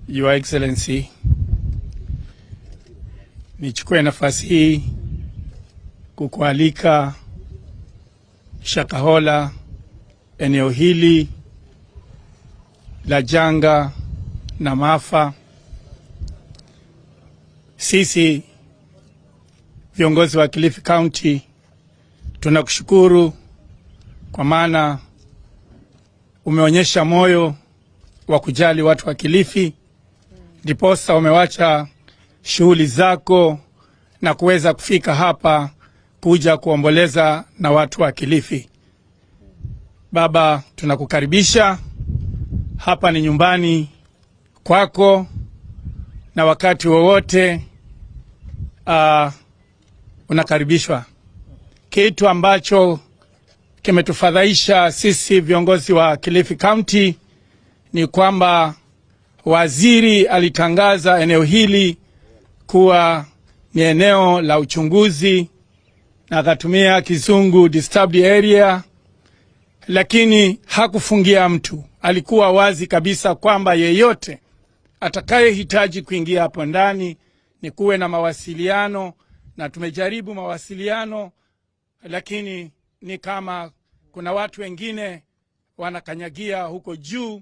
Speaker 7: Your Excellency, nichukue nafasi hii kukualika Shakahola, eneo hili la janga na maafa. Sisi viongozi wa Kilifi County tunakushukuru kwa maana umeonyesha moyo wa kujali watu wa Kilifi, ndiposa umewacha shughuli zako na kuweza kufika hapa kuja kuomboleza na watu wa Kilifi. Baba, tunakukaribisha hapa. Ni nyumbani kwako na wakati wowote unakaribishwa. Kitu ambacho kimetufadhaisha sisi viongozi wa Kilifi County ni kwamba waziri alitangaza eneo hili kuwa ni eneo la uchunguzi na akatumia kizungu disturbed area, lakini hakufungia mtu. Alikuwa wazi kabisa kwamba yeyote atakayehitaji kuingia hapo ndani ni kuwe na mawasiliano, na tumejaribu mawasiliano, lakini ni kama kuna watu wengine wanakanyagia huko juu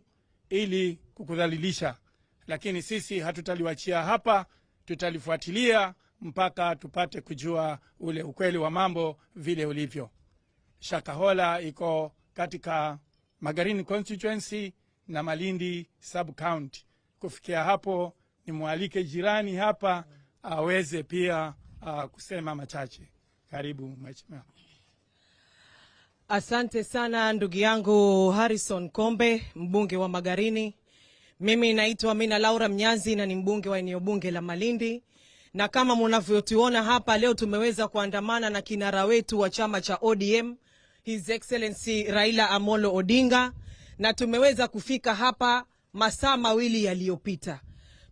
Speaker 7: ili kukudhalilisha. Lakini sisi hatutaliwachia hapa, tutalifuatilia mpaka tupate kujua ule ukweli wa mambo vile ulivyo. Shakahola iko katika Magarini constituency na Malindi sub county. Kufikia hapo, nimwalike jirani hapa aweze pia kusema machache. Karibu mheshimiwa.
Speaker 8: Asante sana ndugu yangu Harrison Kombe, mbunge wa Magarini. Mimi naitwa Mina Laura Mnyazi na ni mbunge wa eneo bunge la Malindi, na kama mnavyotuona hapa leo tumeweza kuandamana na kinara wetu wa chama cha ODM His Excellency Raila Amolo Odinga, na tumeweza kufika hapa masaa mawili yaliyopita.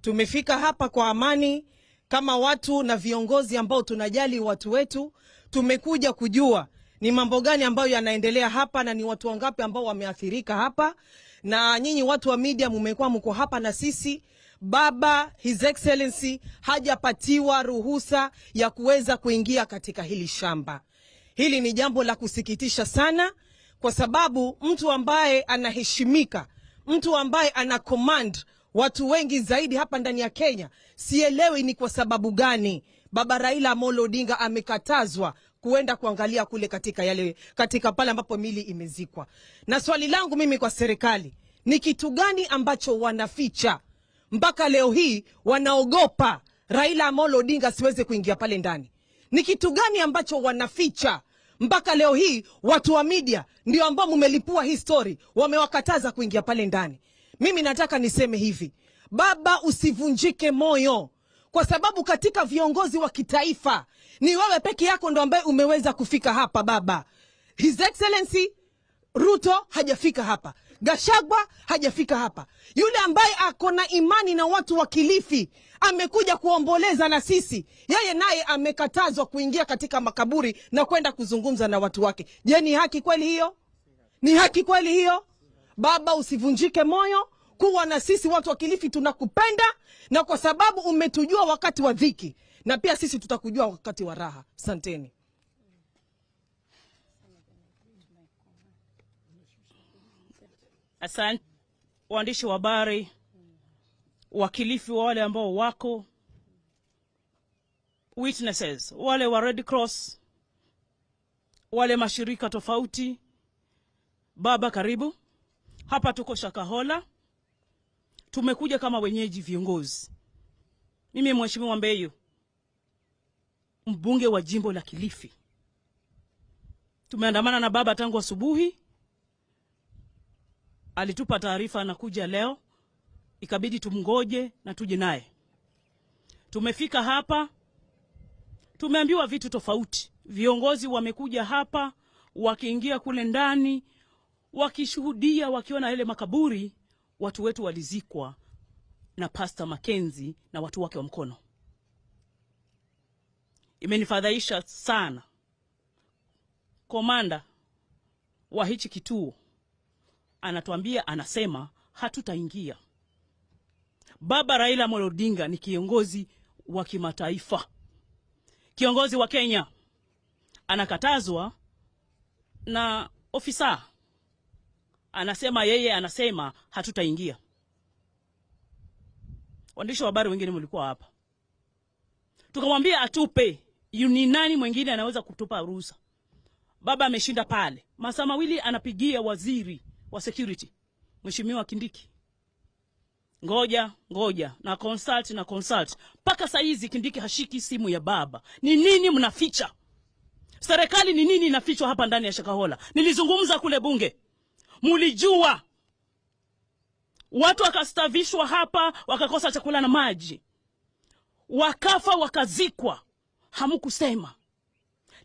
Speaker 8: Tumefika hapa kwa amani kama watu na viongozi ambao tunajali watu wetu. Tumekuja kujua ni mambo gani ambayo yanaendelea hapa na ni watu wangapi ambao wameathirika hapa, na nyinyi watu wa media mumekuwa mko hapa na sisi. Baba His Excellency hajapatiwa ruhusa ya kuweza kuingia katika hili shamba. Hili ni jambo la kusikitisha sana, kwa sababu mtu ambaye anaheshimika, mtu ambaye ana command watu wengi zaidi hapa ndani ya Kenya, sielewi ni kwa sababu gani Baba Raila Amolo Odinga amekatazwa kuenda kuangalia kule katika pale ambapo mili imezikwa. Na swali langu mimi kwa serikali ni kitu gani ambacho wanaficha mpaka leo hii wanaogopa Raila Amolo Odinga asiweze kuingia pale ndani? Ni kitu gani ambacho wanaficha mpaka leo hii watu wa media ndio ambao mumelipua hii story wamewakataza kuingia pale ndani? Mimi nataka niseme hivi, baba usivunjike moyo, kwa sababu katika viongozi wa kitaifa ni wewe peke yako ndo ambaye umeweza kufika hapa baba. His Excellency Ruto hajafika hapa, Gachagua hajafika hapa. Yule ambaye ako na imani na watu wa Kilifi amekuja kuomboleza na sisi, yeye naye amekatazwa kuingia katika makaburi na kwenda kuzungumza na watu wake. Je, ni haki kweli hiyo? Ni haki kweli hiyo? Baba usivunjike moyo, kuwa na sisi watu wa Kilifi tunakupenda, na kwa sababu umetujua wakati wa dhiki, na pia sisi tutakujua wakati wa raha. Asanteni.
Speaker 4: Asante waandishi wa habari wa Kilifi, wale ambao wako witnesses, wale wa Red Cross, wale mashirika tofauti. Baba karibu. Hapa tuko Shakahola. Tumekuja kama wenyeji viongozi. Mimi Mheshimiwa Mbeyu, mbunge wa jimbo la Kilifi. Tumeandamana na baba tangu asubuhi. Alitupa taarifa anakuja leo, ikabidi tumngoje na tuje naye. Tumefika hapa, tumeambiwa vitu tofauti. Viongozi wamekuja hapa, wakiingia kule ndani, wakishuhudia, wakiona ile makaburi, watu wetu walizikwa na Pastor Mackenzie na watu wake wa mkono. Imenifadhaisha sana. Komanda wa hichi kituo anatuambia, anasema hatutaingia. Baba Raila Amolo Odinga ni kiongozi wa kimataifa, kiongozi wa Kenya. Anakatazwa na ofisa, anasema yeye anasema hatutaingia. Waandishi wa habari wengine mlikuwa hapa. Tukamwambia atupe, ni nani mwingine anaweza kutupa ruhusa? Baba ameshinda pale masaa mawili, anapigia waziri wa security Mheshimiwa Kindiki, ngoja ngoja na consult mpaka saa hizi Kindiki hashiki simu ya baba. Ni nini mnaficha? Serikali ni nini inafichwa hapa ndani ya Shakahola? Nilizungumza kule bunge, mulijua Watu wakastavishwa hapa, wakakosa chakula na maji, wakafa wakazikwa, hamkusema.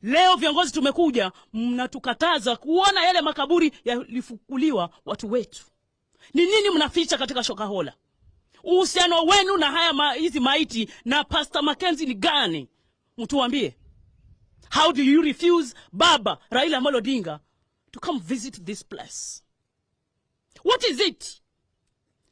Speaker 4: Leo viongozi tumekuja, mnatukataza kuona yale makaburi yalifukuliwa watu wetu. Ni nini mnaficha katika Shakahola? Uhusiano wenu na haya hizi maiti na Pastor Mackenzie ni gani? Mtuambie. How do you refuse Baba Raila Amolo Odinga to come visit this place? What is it?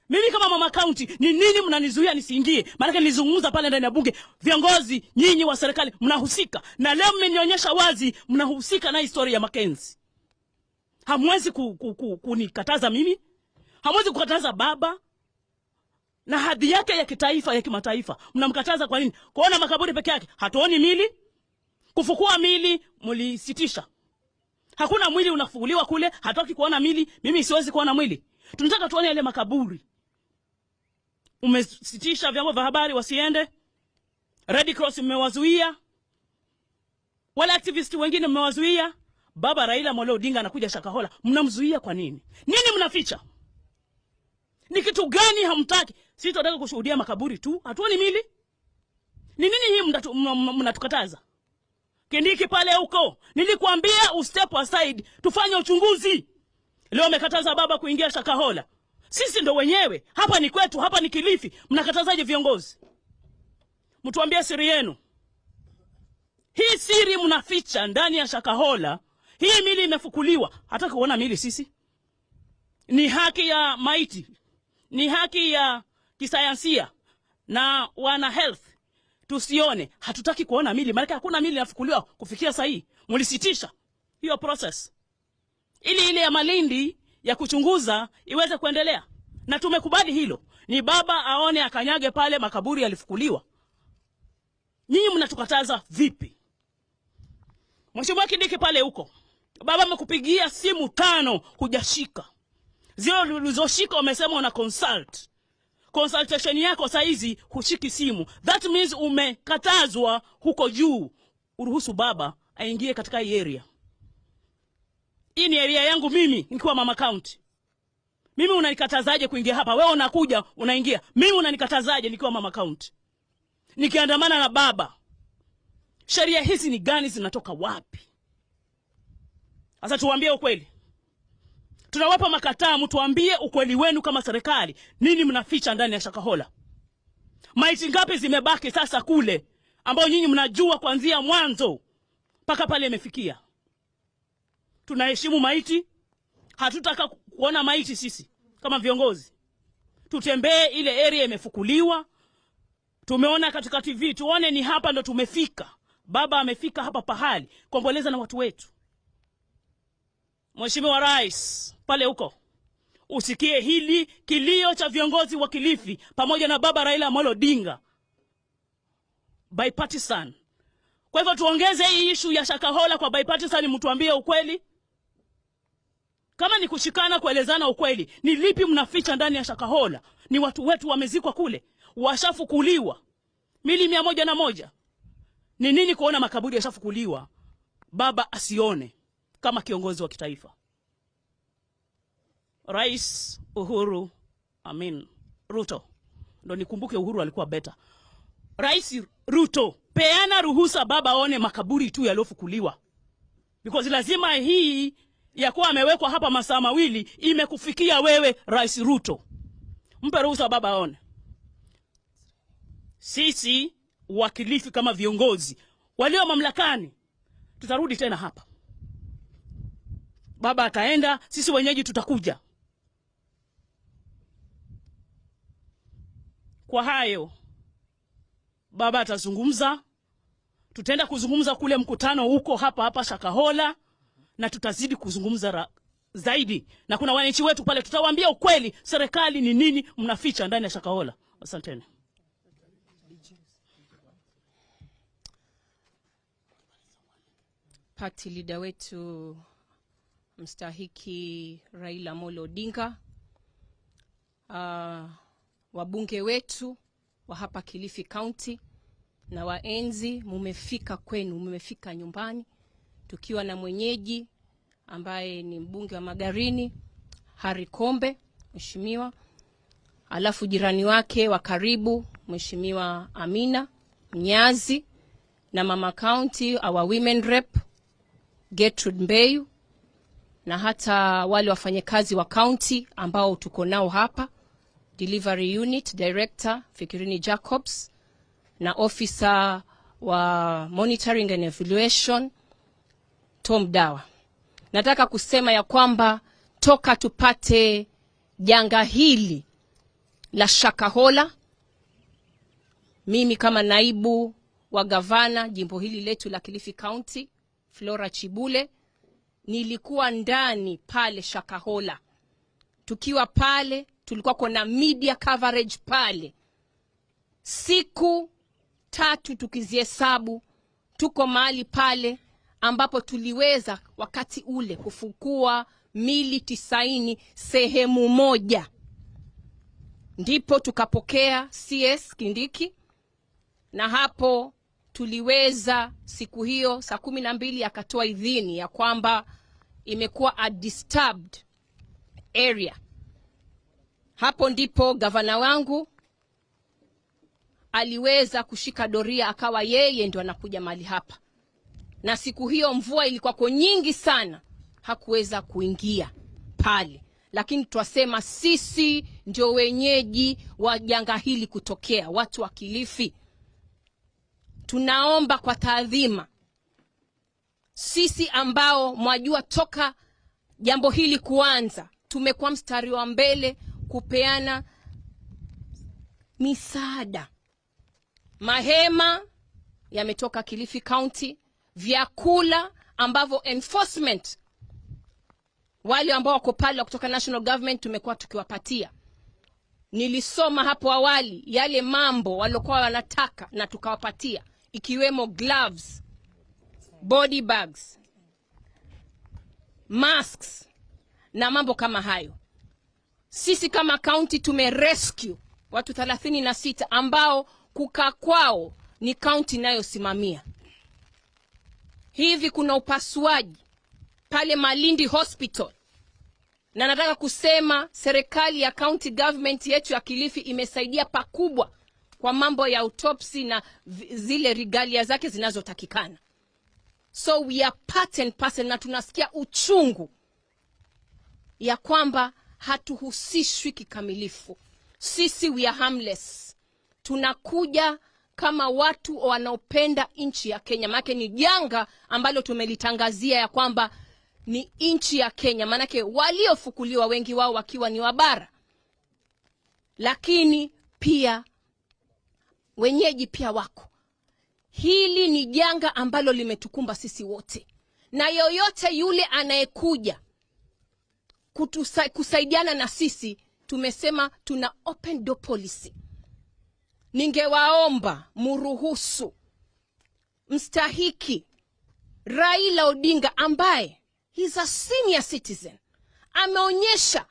Speaker 4: Mimi kama mama county, ni nini mnanizuia nisiingie? Maana nilizungumza pale ndani ya bunge, viongozi nyinyi wa serikali mnahusika. Na leo mmenionyesha wazi mnahusika na historia ya Mackenzie. Hamwezi kunikataza mimi. Hamwezi kukataza baba na hadhi yake ya kitaifa, ya kimataifa. Mnamkataza kwa nini? Kuona makaburi peke yake, hatuoni mili. Kufukua mili mlisitisha. Hakuna mwili unafukuliwa kule, hataki kuona mili, mimi siwezi kuona mwili. Tunataka tuone yale makaburi. Umesitisha vyombo vya habari wasiende. Red Cross mmewazuia. Wale activist wengine mmewazuia. Baba Raila Amolo Odinga anakuja Shakahola, mnamzuia kwa nini? Nini mnaficha? Ni kitu gani hamtaki? Sisi tunataka kushuhudia makaburi tu, hatuoni mili. Ni nini hii mnatukataza? Kindiki pale huko, nilikuambia ustep aside, tufanye uchunguzi. Leo umekataza baba kuingia Shakahola. Sisi ndo wenyewe, hapa ni kwetu, hapa ni Kilifi. Mnakatazaje viongozi? Mtuambie siri yenu. Hii siri mnaficha ndani ya Shakahola. Hii mili imefukuliwa, hataki kuona mili sisi. Ni haki ya maiti, ni haki ya kisayansia na wana health. Tusione, hatutaki kuona mili, maana hakuna mili inafukuliwa kufikia sasa hii. Mlisitisha hiyo process ili ile ya Malindi ya kuchunguza iweze kuendelea, na tumekubali hilo. Ni baba aone akanyage pale makaburi yalifukuliwa. Nyinyi mnatukataza vipi? Mheshimiwa Kindiki pale huko, baba amekupigia simu 5 hujashika. Zile ulizoshika umesema una consult. Consultation yako saizi hushiki simu. That means umekatazwa huko juu. Uruhusu baba aingie katika hii area. Hii ni area yangu mimi nikiwa mama county. Mimi unanikatazaje kuingia hapa? Wewe unakuja unaingia. Mimi unanikatazaje nikiwa mama county? Nikiandamana na baba. Sheria hizi ni gani, zinatoka wapi? Sasa tuambie ukweli. Tunawapa makataa, mtuambie ukweli wenu kama serikali. Nini mnaficha ndani ya Shakahola? Maiti ngapi zimebaki sasa kule ambao nyinyi mnajua kuanzia mwanzo mpaka pale imefikia? Tunaheshimu maiti, hatutaka kuona maiti sisi kama viongozi. Tutembee ile area imefukuliwa. Tumeona katika TV, tuone ni hapa ndo tumefika. Baba amefika hapa pahali kuomboleza na watu wetu. Mheshimiwa Rais pale huko, usikie hili kilio cha viongozi wa Kilifi pamoja na baba Raila Amolo Odinga, bipartisan. Kwa hivyo tuongeze hii issue ya Shakahola kwa bipartisan, mtuambie ukweli. Kama ni kushikana kuelezana ukweli, ni lipi mnaficha ndani ya Shakahola? Ni watu wetu wamezikwa kule, washafukuliwa mili 101. Ni nini kuona makaburi yashafukuliwa baba asione kama kiongozi wa kitaifa? Rais Uhuru Amin Ruto, ndo nikumbuke Uhuru alikuwa beta. Rais Ruto, peana ruhusa baba aone makaburi tu yaliofukuliwa. Because lazima hii ya kuwa amewekwa hapa masaa mawili imekufikia wewe Rais Ruto. Mpe ruhusa baba aone. Sisi wakilifi kama viongozi walio mamlakani tutarudi tena hapa. Baba ataenda, sisi wenyeji tutakuja. Kwa hayo baba atazungumza, tutaenda kuzungumza kule mkutano huko hapa hapa Shakahola, na tutazidi kuzungumza zaidi. Na kuna wananchi wetu pale, tutawaambia ukweli serikali ni nini mnaficha ndani ya Shakahola. Asanteni.
Speaker 9: Party leader wetu mstahiki Raila Amolo Odinga, wabunge wetu wa hapa Kilifi County na waenzi, mumefika kwenu, mumefika nyumbani, tukiwa na mwenyeji ambaye ni mbunge wa Magarini Harry Kombe, mheshimiwa, Alafu jirani wake wa karibu Mheshimiwa Amina Mnyazi na mama county, our women rep Gertrude Mbeyu, na hata wale wafanyakazi wa county ambao tuko nao hapa, delivery unit director Fikirini Jacobs na officer wa monitoring and evaluation Tom Dawa. Nataka kusema ya kwamba toka tupate janga hili la Shakahola, mimi kama naibu wa gavana jimbo hili letu la Kilifi County, Flora Chibule, nilikuwa ndani pale Shakahola. Tukiwa pale tulikuwa kuna media coverage pale. Siku 3 tukizihesabu tuko mahali pale ambapo tuliweza wakati ule kufukua mili 90 sehemu moja. Ndipo tukapokea CS Kindiki, na hapo tuliweza siku hiyo saa 12 akatoa idhini ya kwamba imekuwa a disturbed area. Hapo ndipo gavana wangu aliweza kushika doria, akawa yeye ndo anakuja mahali hapa. Na siku hiyo mvua ilikuwa nyingi sana, hakuweza kuingia pale. Lakini twasema sisi ndio wenyeji wa janga hili kutokea, watu wa Kilifi. Tunaomba kwa taadhima, sisi ambao mwajua toka jambo hili kuanza, tumekuwa mstari wa mbele kupeana misaada. Mahema yametoka Kilifi County, vyakula ambavyo enforcement wale ambao wako pale kutoka national government tumekuwa tukiwapatia. Nilisoma hapo awali yale mambo waliokuwa wanataka na tukawapatia, ikiwemo gloves, body bags, masks na mambo kama hayo. Sisi kama county tumerescue watu 36 ambao kukaa kwao ni county inayosimamia. Hivi kuna upasuaji pale Malindi Hospital. Na nataka kusema serikali ya county government yetu ya Kilifi imesaidia pakubwa kwa mambo ya autopsy na zile regalia zake zinazotakikana. So we are part and parcel, na tunasikia uchungu ya kwamba hatuhusishwi kikamilifu. Sisi we are harmless. Tunakuja kama watu wanaopenda nchi ya Kenya. Maana ni janga ambalo tumelitangazia ya kwamba ni nchi ya Kenya. Maanake waliofukuliwa wengi wao wakiwa ni wabara, lakini pia wenyeji pia wako. Hili ni janga ambalo limetukumba sisi wote, na yoyote yule anayekuja kusaidiana na sisi, tumesema tuna open door policy. Ningewaomba muruhusu mstahiki Raila Odinga, ambaye he's a senior citizen, ameonyesha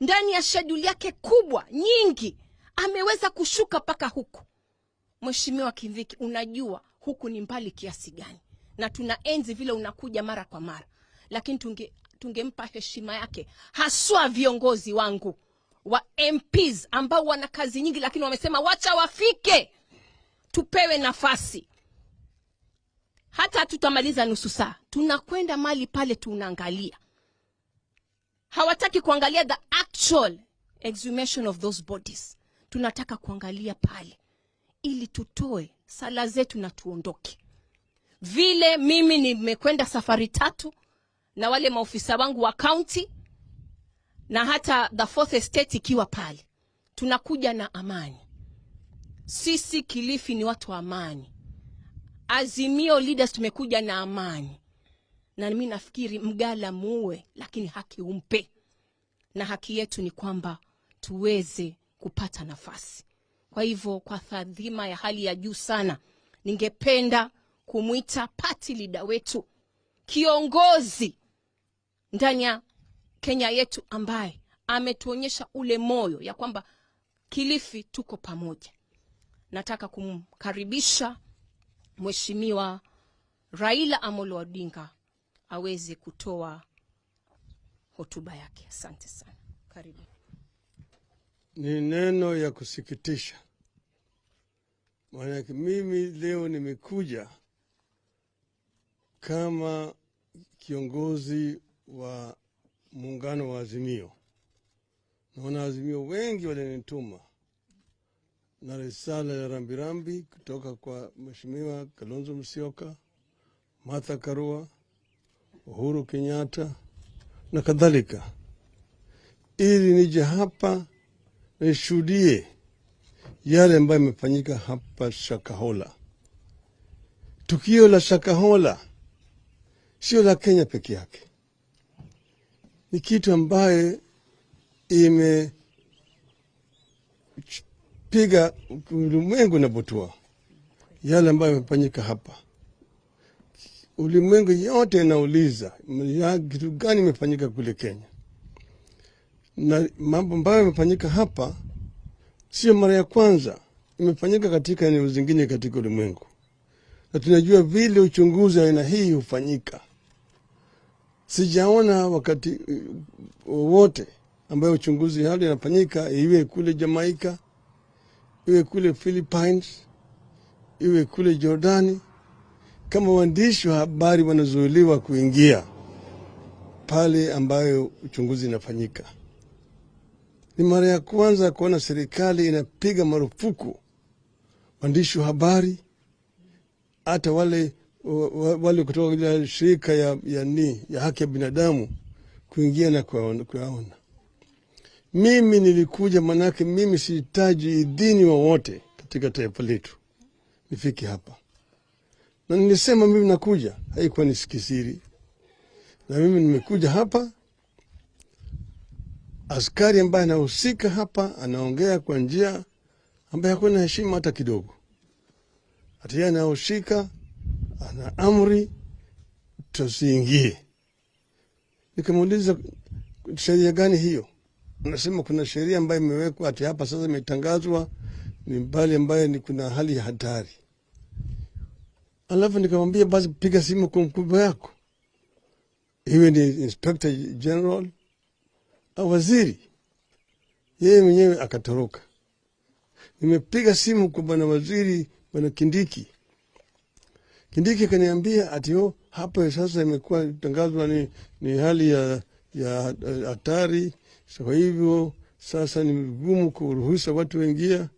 Speaker 9: ndani ya schedule yake kubwa nyingi ameweza kushuka paka huku. Mheshimiwa Kindiki, unajua huku ni mbali kiasi gani, na tunaenzi vile unakuja mara kwa mara, lakini tungempa heshima yake, haswa viongozi wangu wa MPs ambao wana kazi nyingi, lakini wamesema wacha wafike tupewe nafasi. Hata tutamaliza nusu saa, tunakwenda mali pale tunaangalia. Hawataki kuangalia the actual exhumation of those bodies. Tunataka kuangalia pale ili tutoe sala zetu na tuondoke. Vile mimi nimekwenda safari 3 na wale maofisa wangu wa county na hata the fourth estate ikiwa pale, tunakuja na amani. Sisi Kilifi ni watu wa amani. Azimio leaders tumekuja na amani. Na mimi nafikiri mgala muwe, lakini haki umpe. Na haki yetu ni kwamba tuweze kupata nafasi. Kwa hivyo kwa taadhima ya hali ya juu sana, ningependa kumuita party leader wetu, kiongozi ndani ya Kenya yetu, ambaye ametuonyesha ule moyo ya kwamba Kilifi tuko pamoja. Nataka kumkaribisha Mheshimiwa Raila Amolo Odinga aweze kutoa hotuba yake. Asante sana. Karibu.
Speaker 6: Ni neno ya kusikitisha, maanake mimi leo nimekuja kama kiongozi wa muungano wa Azimio, na wanaazimio wengi walinituma na risala ya rambirambi kutoka kwa Mheshimiwa Kalonzo Musyoka, Martha Karua, Uhuru Kenyatta na kadhalika, ili nije hapa nishuhudie yale ambayo yamefanyika hapa Shakahola. Tukio la Shakahola sio la Kenya peke yake, ni kitu ambaye imepiga ulimwengu na butua. Yale ambayo yamefanyika hapa, ulimwengu yote inauliza kitu gani imefanyika kule Kenya, na mambo ambayo yamefanyika hapa sio mara ya kwanza, imefanyika katika eneo zingine katika ulimwengu, na tunajua vile uchunguzi aina hii hufanyika. Sijaona wakati wowote ambayo uchunguzi hali inafanyika, iwe kule Jamaica, iwe kule Philippines, iwe kule Jordani, kama waandishi wa habari wanazuiliwa kuingia pale ambayo uchunguzi inafanyika. Ni mara ya kwanza kuona serikali inapiga marufuku waandishi wa habari, hata wale kutoka ile shirika ya haki ya binadamu kuingia na kuyaona. Mimi nilikuja manake mimi sihitaji idhini wowote katika taifa letu nifike hapa, na nilisema mimi nakuja, haikuwa ni kisiri. Na mimi nimekuja hapa, askari ambaye anahusika hapa anaongea kwa njia ambaye hakuna heshima hata kidogo. Hata yeye anahusika, ana amri tusiingie. Nikamuuliza sheria gani hiyo? Anasema kuna sheria ambayo imewekwa ati hapa sasa imetangazwa ni mbali ambaye ni kuna hali ya hatari. Alafu nikamwambia basi piga simu kwa mkubwa yako, iwe ni Inspector General au waziri. Yeye mwenyewe akatoroka. Nimepiga simu kwa bwana waziri, bwana Kindiki. Kindiki akaniambia ati hapa sasa imekuwa tangazwa ni hali ya hatari, kwa hivyo sasa ni vigumu kuruhusa watu waingia,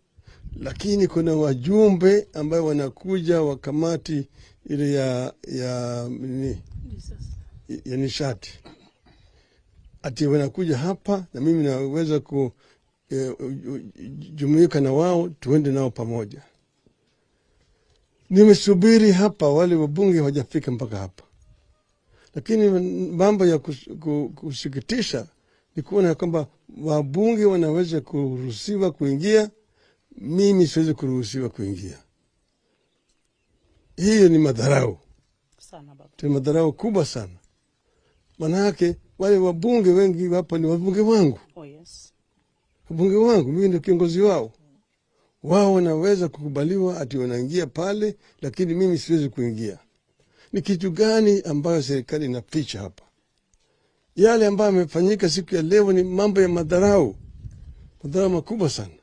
Speaker 6: lakini kuna wajumbe ambao wanakuja wa kamati ile ya nishati, ati wanakuja hapa na mimi naweza kujumuika na wao, tuende nao pamoja. Nimesubiri hapa, wale wabunge hawajafika mpaka hapa. Lakini mambo ya kusikitisha ni kuona kwamba wabunge wanaweza kuruhusiwa kuingia, mimi siwezi kuruhusiwa kuingia. Hiyo ni madharau
Speaker 4: sana baba,
Speaker 6: ni madharau kubwa sana. Manake wale wabunge wengi hapa ni wabunge wangu.
Speaker 4: Oh yes.
Speaker 6: Wabunge wangu, mimi ndio kiongozi wao. Wao wanaweza kukubaliwa ati wanaingia pale, lakini mimi siwezi kuingia. Ni kitu gani ambayo serikali inaficha hapa? Yale ambayo yamefanyika siku ya leo ni mambo ya madharau, madharau makubwa sana.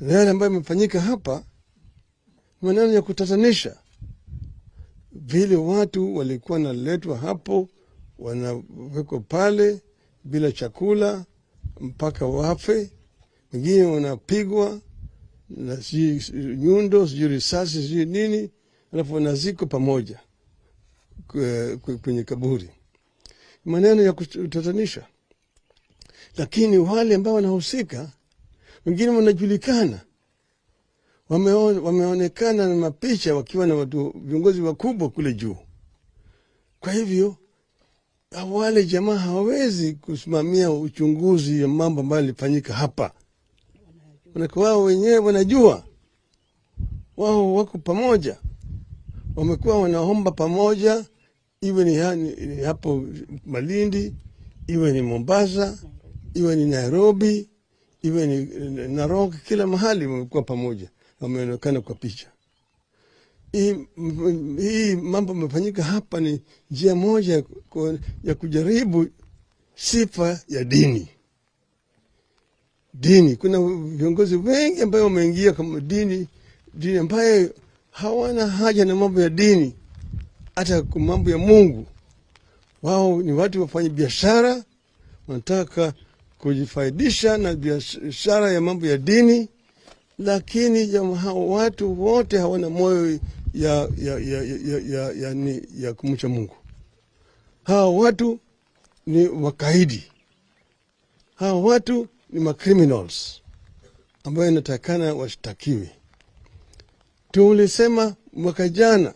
Speaker 6: Na yale ambayo yamefanyika hapa maneno ya kutatanisha, vile watu walikuwa naletwa hapo, wanawekwa pale bila chakula mpaka wafe, wengine wanapigwa na nyundo, sijui risasi, sijui nini, alafu wanazikwa pamoja kwenye kaburi. Maneno ya kutatanisha. Lakini wale ambao wanahusika, wengine wanajulikana, wameonekana na mapicha wakiwa na watu viongozi wakubwa kule juu. Kwa hivyo wale jamaa hawawezi kusimamia uchunguzi ya mambo ambayo yalifanyika hapa. Maana wao wenyewe wanajua, wao wako pamoja, wamekuwa wanaomba pamoja, iwe ni hapo Malindi, iwe ni Mombasa, iwe ni Nairobi, iwe ni Narok, kila mahali wamekuwa pamoja, wameonekana kwa picha. Hii mambo yamefanyika hapa ni njia moja ya kujaribu sifa ya dini. dini. Kuna viongozi wengi ambayo wameingia kama dini ambaye hawana haja na mambo ya dini, hata mambo ya Mungu. Wao ni watu wafanya biashara, wanataka kujifaidisha na biashara ya mambo ya dini, lakini hao watu wote hawana moyo ya kumcha Mungu. Hawa watu ni wakaidi, hawa watu ni macriminals ambayo inatakana washtakiwe. Tulisema mwaka jana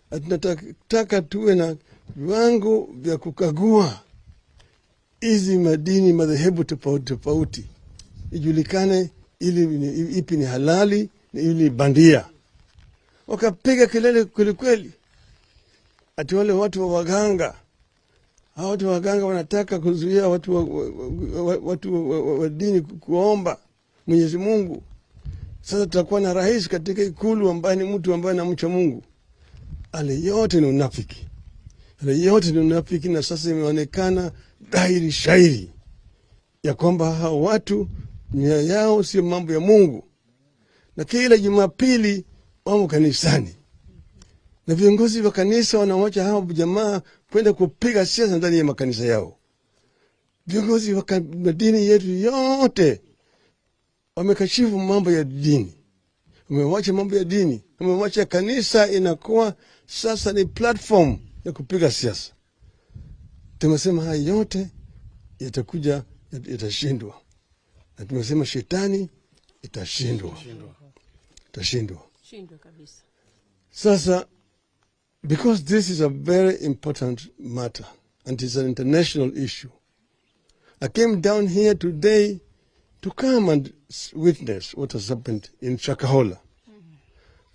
Speaker 6: tunataka tuwe na viwango vya kukagua hizi madini, madhehebu tofauti tofauti, ijulikane ili ipi ni halali na ili bandia. Wakapiga kelele kweli kweli, ati wale watu wa waganga, hao watu wa waganga wanataka kuzuia watu wa dini kuomba Mwenyezi Mungu. Sasa tutakuwa na rais katika ikulu ambaye ni mtu ambaye anamcha Mungu. Ale yote ni unafiki, ale yote ni unafiki, na sasa imeonekana dhahiri shairi ya kwamba hao watu nia yao sio mambo ya Mungu, na kila Jumapili wamo kanisani na viongozi wa kanisa wanawacha hao jamaa kwenda kupiga siasa ndani ya makanisa yao. Viongozi wa dini yetu yote wamekashifu mambo ya dini, wamewacha mambo ya dini, wamewacha kanisa inakuwa sasa ni platform ya kupiga siasa. Tumesema haya yote yatakuja, yatashindwa, na tumesema shetani itashindwa, itashindwa.
Speaker 9: Shindwe kabisa.
Speaker 6: Sasa, because this is a very important matter and it's an international issue, I came down here today to come and witness what has happened in Shakahola.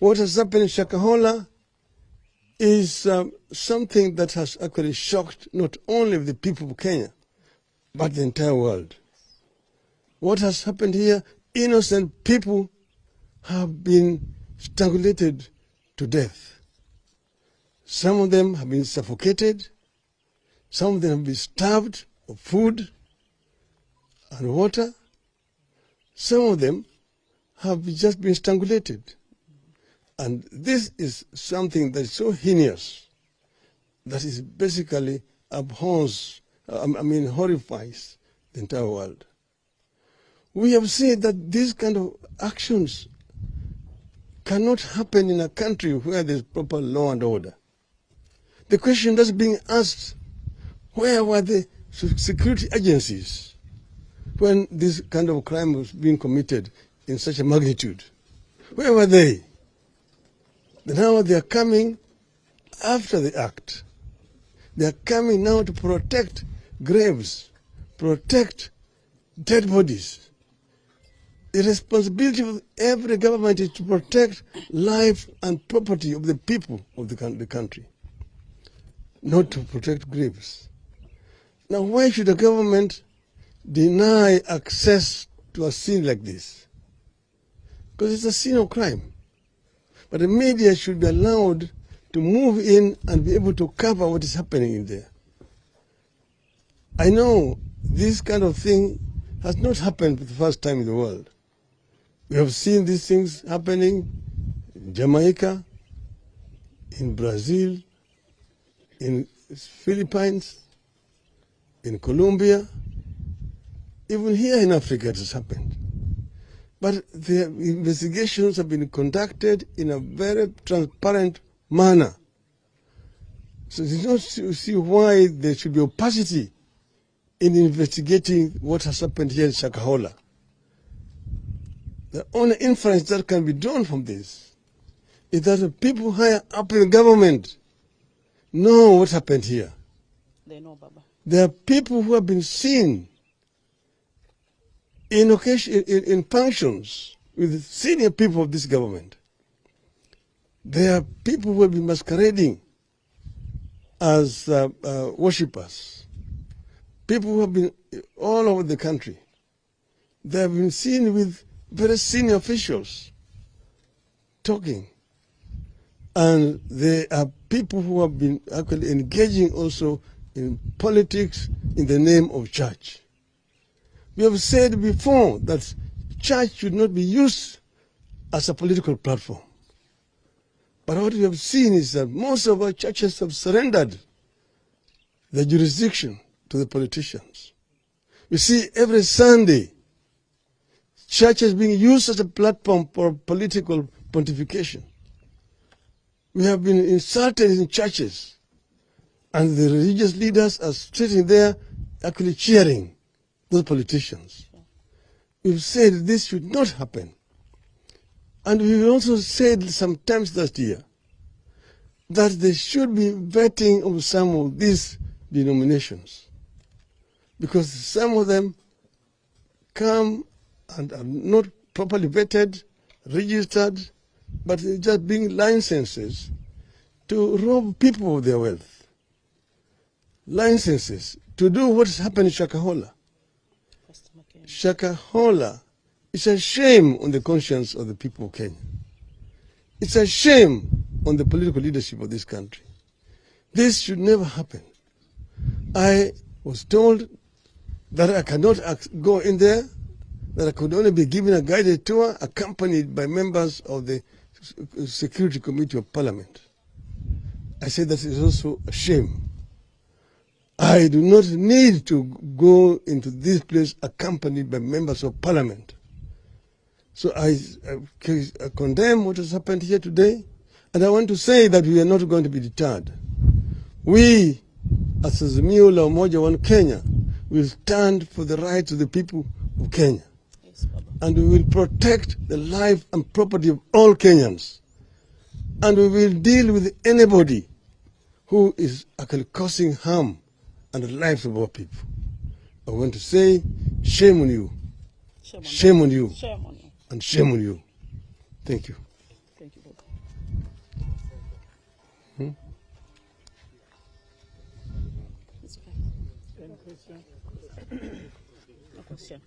Speaker 6: What has happened in Shakahola is something that has actually shocked not only the people of Kenya, but the entire world. What has happened here, innocent people have been strangulated to death. Some of them have been suffocated. Some of them have been starved of food and water. Some of them have just been strangulated. And this is something that is so heinous that is basically abhors, I mean, horrifies the entire world. We have seen that these kind of actions cannot happen in a country where there's proper law and order. The question that's being asked, where were the security agencies when this kind of crime was being committed in such a magnitude? Where were they? Now they are coming after the act. They are coming now to protect graves, protect dead bodies. The responsibility of every government is to protect life and property of the people of the country, not to protect graves. Now, why should the government deny access to a scene like this? Because it's a scene of crime. But the media should be allowed to move in and be able to cover what is happening in there. I know this kind of thing has not happened for the first time in the world. We have seen these things happening in Jamaica, in Brazil, in Philippines, in Colombia, even here in Africa it has happened. But the investigations have been conducted in a very transparent manner. So you don't see why there should be opacity in investigating what has happened here in Shakahola. The only inference that can be drawn from this is that the people higher up in the government know what happened here.
Speaker 4: They know, Baba.
Speaker 6: There are people who have been seen in occasion, in functions with senior people of this government. There are people who have been masquerading as worshippers. People who have been all over the country. They have been seen with very senior officials talking. And there are people who have been actually engaging also in politics in the name of church. We have said before that church should not be used as a political platform. But what we have seen is that most of our churches have surrendered their jurisdiction to the politicians. We see every Sunday, churches being used as a platform for political pontification. We have been insulted in churches, and the religious leaders are sitting there actually cheering those politicians. We've said this should not happen. And we also said sometimes last year that there should be vetting of some of these denominations, because some of them come and are not properly vetted, registered, but they're just being licenses to rob people of their wealth. Licenses to do what's happened in Shakahola. Shakahola is a shame on the conscience of the people of Kenya. It's a shame on the political leadership of this country. This should never happen. I was told that I cannot go in there, that I could only be given a guided tour accompanied by members of the Security Committee of Parliament. I said that is also a shame. I do not need to go into this place accompanied by members of Parliament. So I condemn what has happened here today, and I want to say that we are not going to be deterred. We, as Azimio la Umoja One Kenya, will stand for the rights of the people of Kenya.
Speaker 4: Yes, Baba.
Speaker 6: And we will protect the life and property of all Kenyans. And we will deal with anybody who is actually causing harm and the lives of our people. I want to say, shame on you. Shame on you.
Speaker 4: Shame on you.
Speaker 6: And shame on you. Thank you.
Speaker 4: Thank you, Baba. It's okay.
Speaker 7: Any question?
Speaker 4: No question.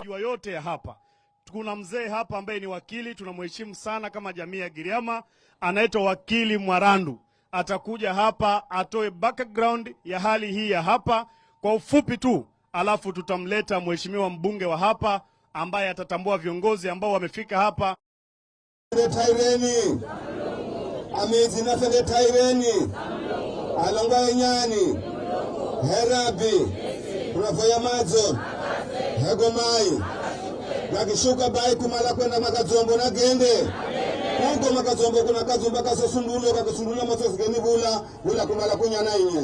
Speaker 11: Jua yote ya hapa. Kuna mzee hapa ambaye ni wakili, tunamheshimu sana kama jamii ya Giriama, anaitwa Wakili Mwarandu. Atakuja hapa atoe background ya hali hii ya hapa kwa ufupi tu, alafu tutamleta mheshimiwa mbunge wa hapa ambaye atatambua viongozi ambao wamefika hapa.
Speaker 6: Taireni amizi nafende taireni alonga enyani herabi unavoya madzo hegomai nakishuka bai kumala kwenda Makadzombo na gende huko Makadzombo kuna kazumba kasosundulo kakisundula masosigeni bula bula kumala kunyana inye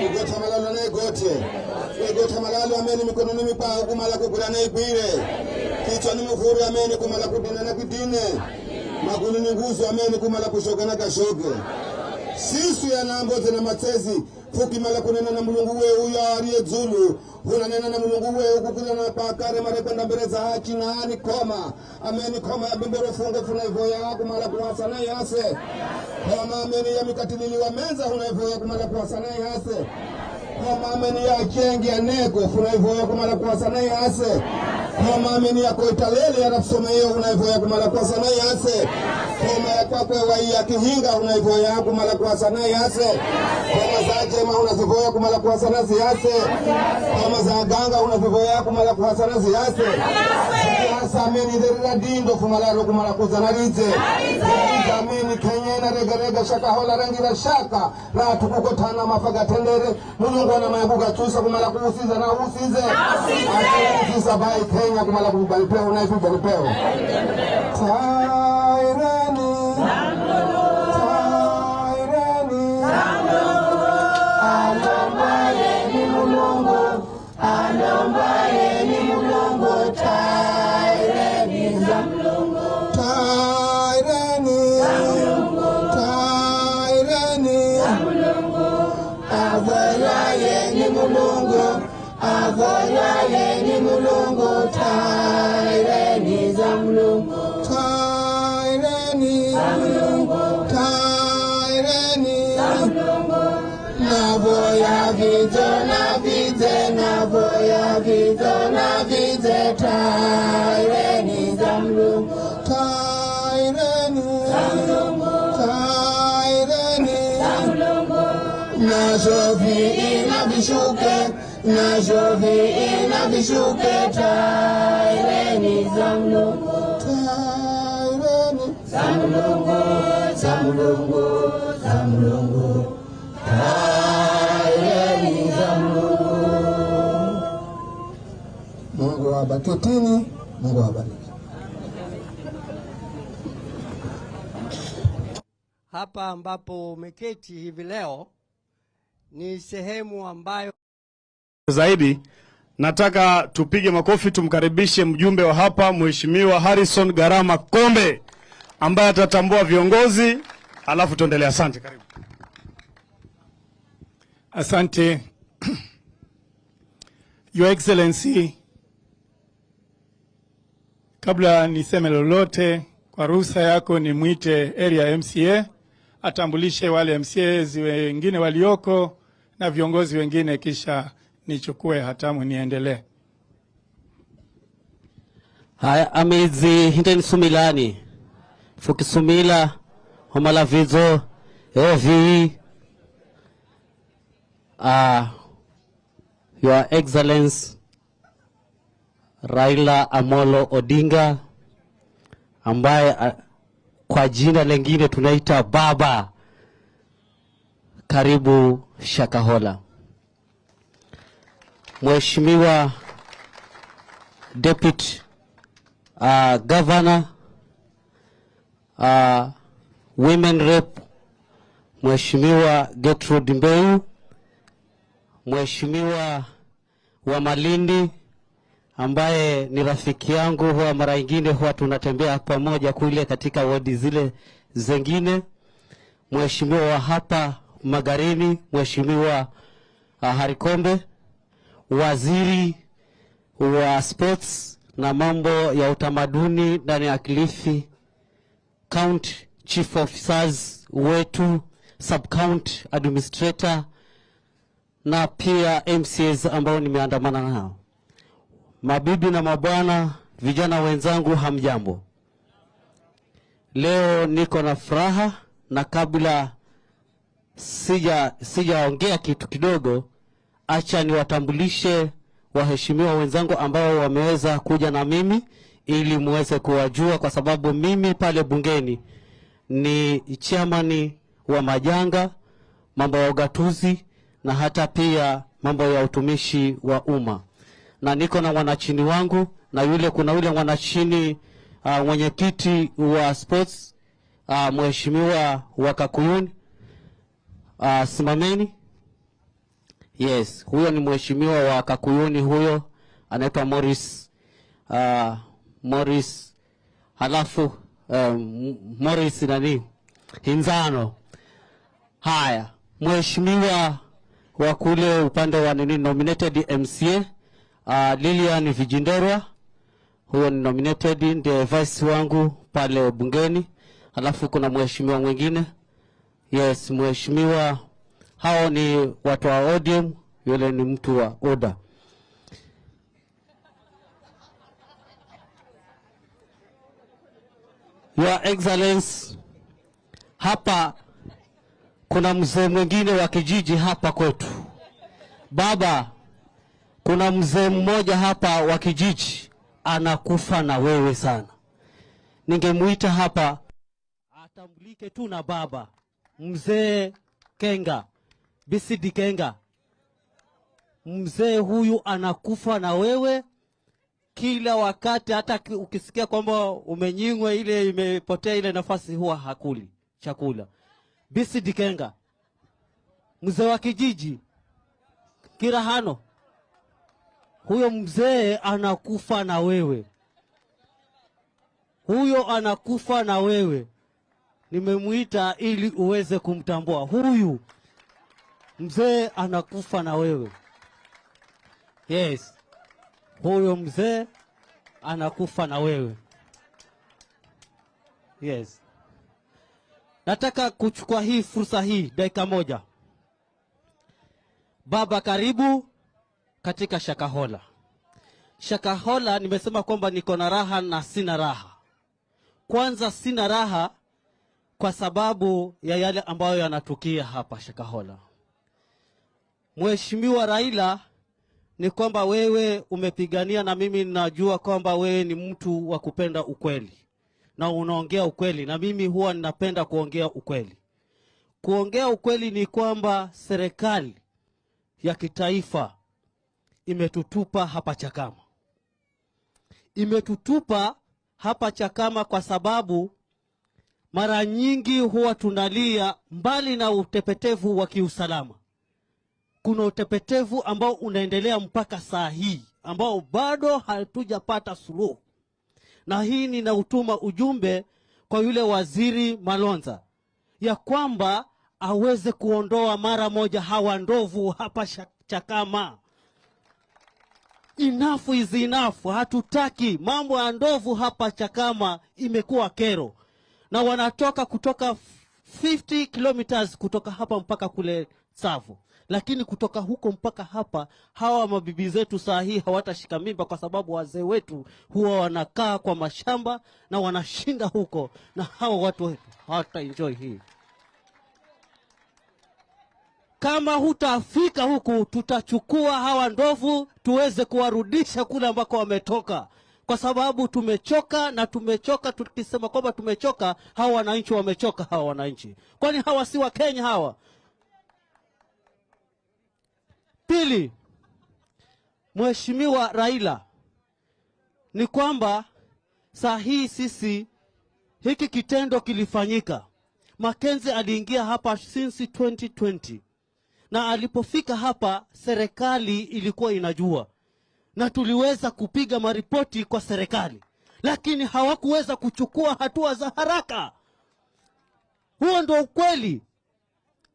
Speaker 6: kugotha malalo na igote igotha malalo ameni mikononi mipao kumala kugula na igwire kichwa ni mvuri ameni kumala kudina na kidine magulu ni nguzo ameni kumala kushoga na kashoge sisu ya nambo zina matezi fukimala kunena na Mulungu wewe huyo aliye zulu unanena na Mulungu wewe kukula na pakare mare kwenda mbele za haki na ani koma ameni koma ya bimboro fungo funaivoya kumala kuwasa na yase koma ameni ya mikatilili wa menza unaivoya kumala kuwasa na yase koma ameni ya chengi ya nego funaivoya kumala kuwasa na yase koma ameni ya koitalele ya nafsomeo unaivoya kumala kuwasa na yase koma ya kwakwe wa ya kihinga unaivoya kumala kuwasa na yase koma za jema unazivoya kumala kuwasa na ziyase koma za ganga unazivoya kumala kuwasa na ziyase sasa ameni derira dindo fumalaro kumala kuzana rize ameni kenyena regerega shaka hola rangira shaka la tukukotana mafaga tendere Mulungu ana mayabuka tusa kumala kuusiza na usize atuusiza bai Kenya kumala kubalipeo na ifubalipeo Taireni Taireni Alombaye ni Mulungu Alombaye ni Mulungu Taireni za Mulungu Taireni Taireni Avoyaye ni Mulungu Avoyaye ni Mulungu Taireni za Mulungu Taireni Taireni Navoya vidzo na vidze navoya vidzo na vidze Taireni za Mulungu Taireni Taireni Nazovi inavishuke Nazovi inavishuke Taireni za Mulungu Taireni za Mulungu za Mulungu za Mulungu Taireni za Mulungu. Mungu awabariki. Mungu awabariki.
Speaker 12: Hapa ambapo umeketi hivi leo ni sehemu ambayo
Speaker 11: zaidi nataka tupige makofi tumkaribishe mjumbe wa hapa Mheshimiwa Harrison Garama Kombe ambaye atatambua viongozi alafu tuendelee. Asante, karibu.
Speaker 7: Asante. Your Excellency, kabla niseme lolote, kwa ruhusa yako nimwite area MCA atambulishe wale MCAs wengine walioko na viongozi wengine, kisha nichukue hatamu niendelee.
Speaker 13: Haya, amidzi hinteni sumilani fukisumila homalavidzo evi. Your Excellency Raila Amolo Odinga, ambaye kwa jina lengine tunaita Baba, karibu Shakahola. Mheshimiwa Deputy Governor, Women Rep Mheshimiwa Gertrude Mbeu, Mheshimiwa wa Malindi ambaye ni rafiki yangu, huwa mara nyingine huwa tunatembea pamoja kule katika wodi zile zengine, Mheshimiwa wa hapa Magarini, Mheshimiwa Harikombe, Waziri wa Sports na mambo ya utamaduni ndani ya Kilifi County, Chief Officers wetu, Sub County Administrator na pia MCAs ambao nimeandamana nao. Mabibi na mabwana, vijana wenzangu, hamjambo. Leo niko na furaha, na kabla sijaongea kitu kidogo, acha niwatambulishe waheshimiwa wenzangu ambao wameweza kuja na mimi ili muweze kuwajua, kwa sababu mimi pale bungeni ni chairman wa majanga, mambo ya ugatuzi na hata pia mambo ya utumishi wa umma. Na niko na wanachini wangu, na yule kuna yule mwanachini mwenyekiti wa sports, mheshimiwa wa Kakuyuni, simameni. Yes, huyo ni mheshimiwa wa Kakuyuni, huyo anaitwa Morris, Morris, halafu Morris nani Hinzano. Haya, mheshimiwa wa kule upande wa nini nominated MCA, Lilian Vijinderwa, huyo ni nominated, ndiye vice wangu pale bungeni. Halafu kuna mheshimiwa mwingine, yes, mheshimiwa, hao ni watu wa ODM, yule ni mtu wa ODA. Your Excellency, hapa kuna mzee mwingine wa kijiji hapa kwetu. Baba, kuna mzee mmoja hapa wa kijiji anakufa na wewe sana. Ningemuita hapa atambulike tu na baba. Mzee Kenga, BCD Kenga. Mzee huyu anakufa na wewe kila wakati, hata ukisikia kwamba umenyimwa ile, imepotea ile nafasi, huwa hakuli chakula. BCD Kenga, mzee wa kijiji Kirahano, huyo mzee anakufa na wewe. Huyo anakufa na wewe. Nimemuita ili uweze kumtambua. Huyu mzee anakufa na wewe. Yes. Huyo mzee anakufa na wewe. Yes. Nataka kuchukua hii fursa hii dakika moja. Baba, karibu katika Shakahola. Shakahola nimesema kwamba niko na raha na sina raha. Kwanza sina raha kwa sababu ya yale ambayo yanatukia hapa Shakahola. Mheshimiwa Raila, ni kwamba wewe umepigania, na mimi najua kwamba wewe ni mtu wa kupenda ukweli na unaongea ukweli, na mimi huwa ninapenda kuongea ukweli. Kuongea ukweli ni kwamba serikali ya kitaifa imetutupa hapa Chakama. Imetutupa hapa Chakama kwa sababu mara nyingi huwa tunalia, mbali na utepetevu wa kiusalama, kuna utepetevu ambao unaendelea mpaka saa hii ambao bado hatujapata suluhu. Na hii ninautuma ujumbe kwa yule waziri Malonza ya kwamba aweze kuondoa mara moja hawa ndovu hapa Chakama. Enough is enough. Hatutaki mambo ya ndovu hapa Chakama, imekuwa kero. Na wanatoka kutoka 50 kilometers kutoka hapa mpaka kule Tsavo. Lakini kutoka huko mpaka hapa, hawa mabibi zetu saa hii hawatashika mimba kwa sababu wazee wetu huwa wanakaa kwa mashamba na wanashinda huko, na hawa watu wetu hawata enjoy hii. Kama hutafika huku, tutachukua hawa ndovu tuweze kuwarudisha kule ambako wametoka, kwa sababu tumechoka na tumechoka. Tukisema kwamba tumechoka, hawa wananchi wamechoka, hawa wananchi. Kwani hawa si wa Kenya hawa? Pili, Mheshimiwa Raila, ni kwamba saa hii sisi hiki kitendo kilifanyika. Mackenzie aliingia hapa since 2020. Na alipofika hapa serikali ilikuwa inajua. Na tuliweza kupiga maripoti kwa serikali, lakini hawakuweza kuchukua hatua za haraka. Huo ndio ukweli.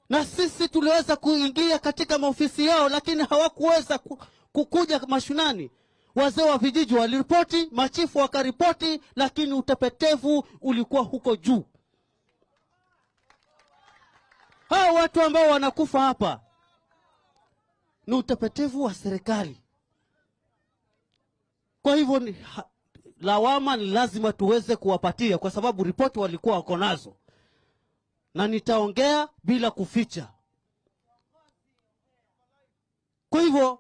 Speaker 13: Na sisi tuliweza kuingia katika maofisi yao, lakini hawakuweza kukuja mashinani. Wazee wa vijiji waliripoti, machifu wakaripoti, lakini utepetevu ulikuwa huko juu. Hao watu ambao wanakufa hapa ni utepetevu wa serikali. Kwa hivyo lawama ni lazima tuweze kuwapatia, kwa sababu ripoti walikuwa wako nazo. Na nitaongea bila kuficha. Kwa hivyo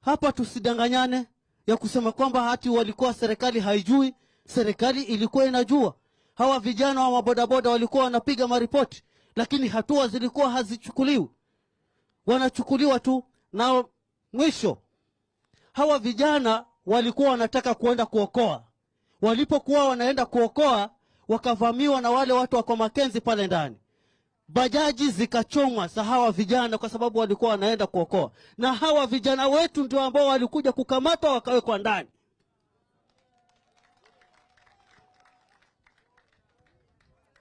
Speaker 13: hapa tusidanganyane ya kusema kwamba hati walikuwa serikali haijui. Serikali ilikuwa inajua. Hawa vijana wa mabodaboda walikuwa wanapiga maripoti, lakini hatua zilikuwa hazichukuliwi. Wanachukuliwa tu. Na mwisho, hawa vijana walikuwa wanataka kuenda kuokoa. Walipokuwa wanaenda kuokoa, wakavamiwa na wale watu wa Mackenzie pale ndani. Bajaji zikachomwa za hawa vijana kwa sababu walikuwa wanaenda kuokoa. Na hawa vijana wetu ndio ambao walikuja kukamatwa wakawekwa ndani.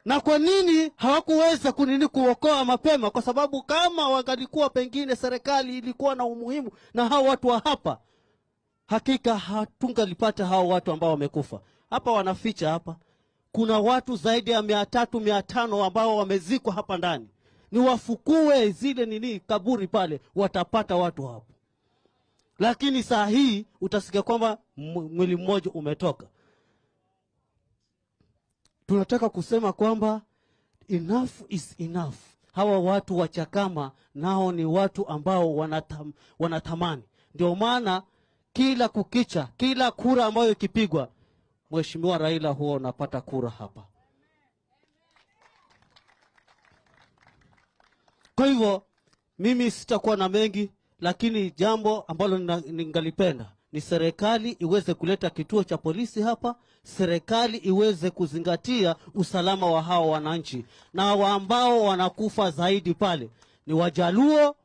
Speaker 13: Na kwa nini hawakuweza kuokoa mapema? Kwa sababu kama wangalikuwa pengine serikali ilikuwa na umuhimu na hawa watu wa hapa, hakika hatungalipata hawa watu ambao wamekufa. Hapa wanaficha hapa. Kuna watu zaidi ya 300, 500 ambao wamezikwa hapa ndani. Ni wafukue zile kaburi pale, watapata watu hapo. Lakini saa hii utasikia kwamba mwili mmoja umetoka. Tunataka kusema kwamba enough is enough. Hawa watu wa Chakama nao ni watu ambao wanatamani. Ndio maana kila kukicha, kila kura ambayo ikipigwa, Mheshimiwa Raila huwa unapata kura hapa. Kwa hivyo mimi sitakuwa na mengi, lakini jambo ambalo ningalipenda ni serikali iweze kuleta kituo cha polisi hapa, serikali iweze kuzingatia usalama wa hao wananchi. Na ambao wanakufa zaidi pale ni Wajaluo,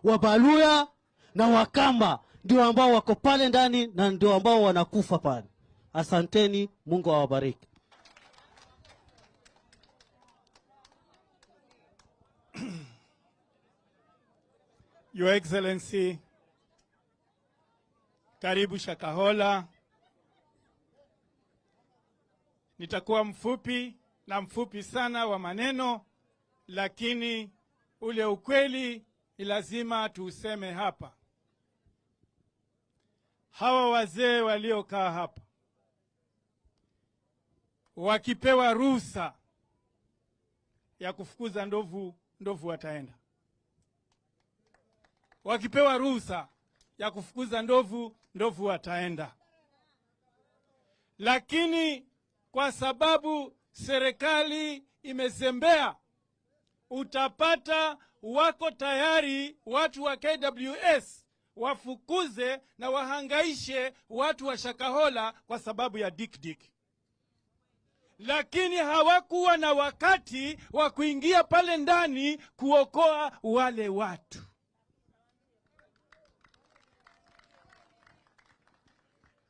Speaker 13: Wabaluya na Wakamba, ndio ambao wako pale ndani na ndio ambao wanakufa pale. Asanteni, Mungu awabariki.
Speaker 7: Your Excellency, karibu Shakahola. Nitakuwa mfupi na mfupi sana wa maneno, lakini ule ukweli ni lazima tuuseme hapa. Hawa wazee waliokaa hapa wakipewa ruhusa ya kufukuza ndovu, ndovu wataenda. Wakipewa ruhusa ya kufukuza ndovu, ndovu wataenda. Lakini kwa sababu serikali imezembea, utapata wako tayari watu wa KWS wafukuze na wahangaishe watu wa Shakahola kwa sababu ya dik-dik. Lakini hawakuwa na wakati wa kuingia pale ndani kuokoa wale watu.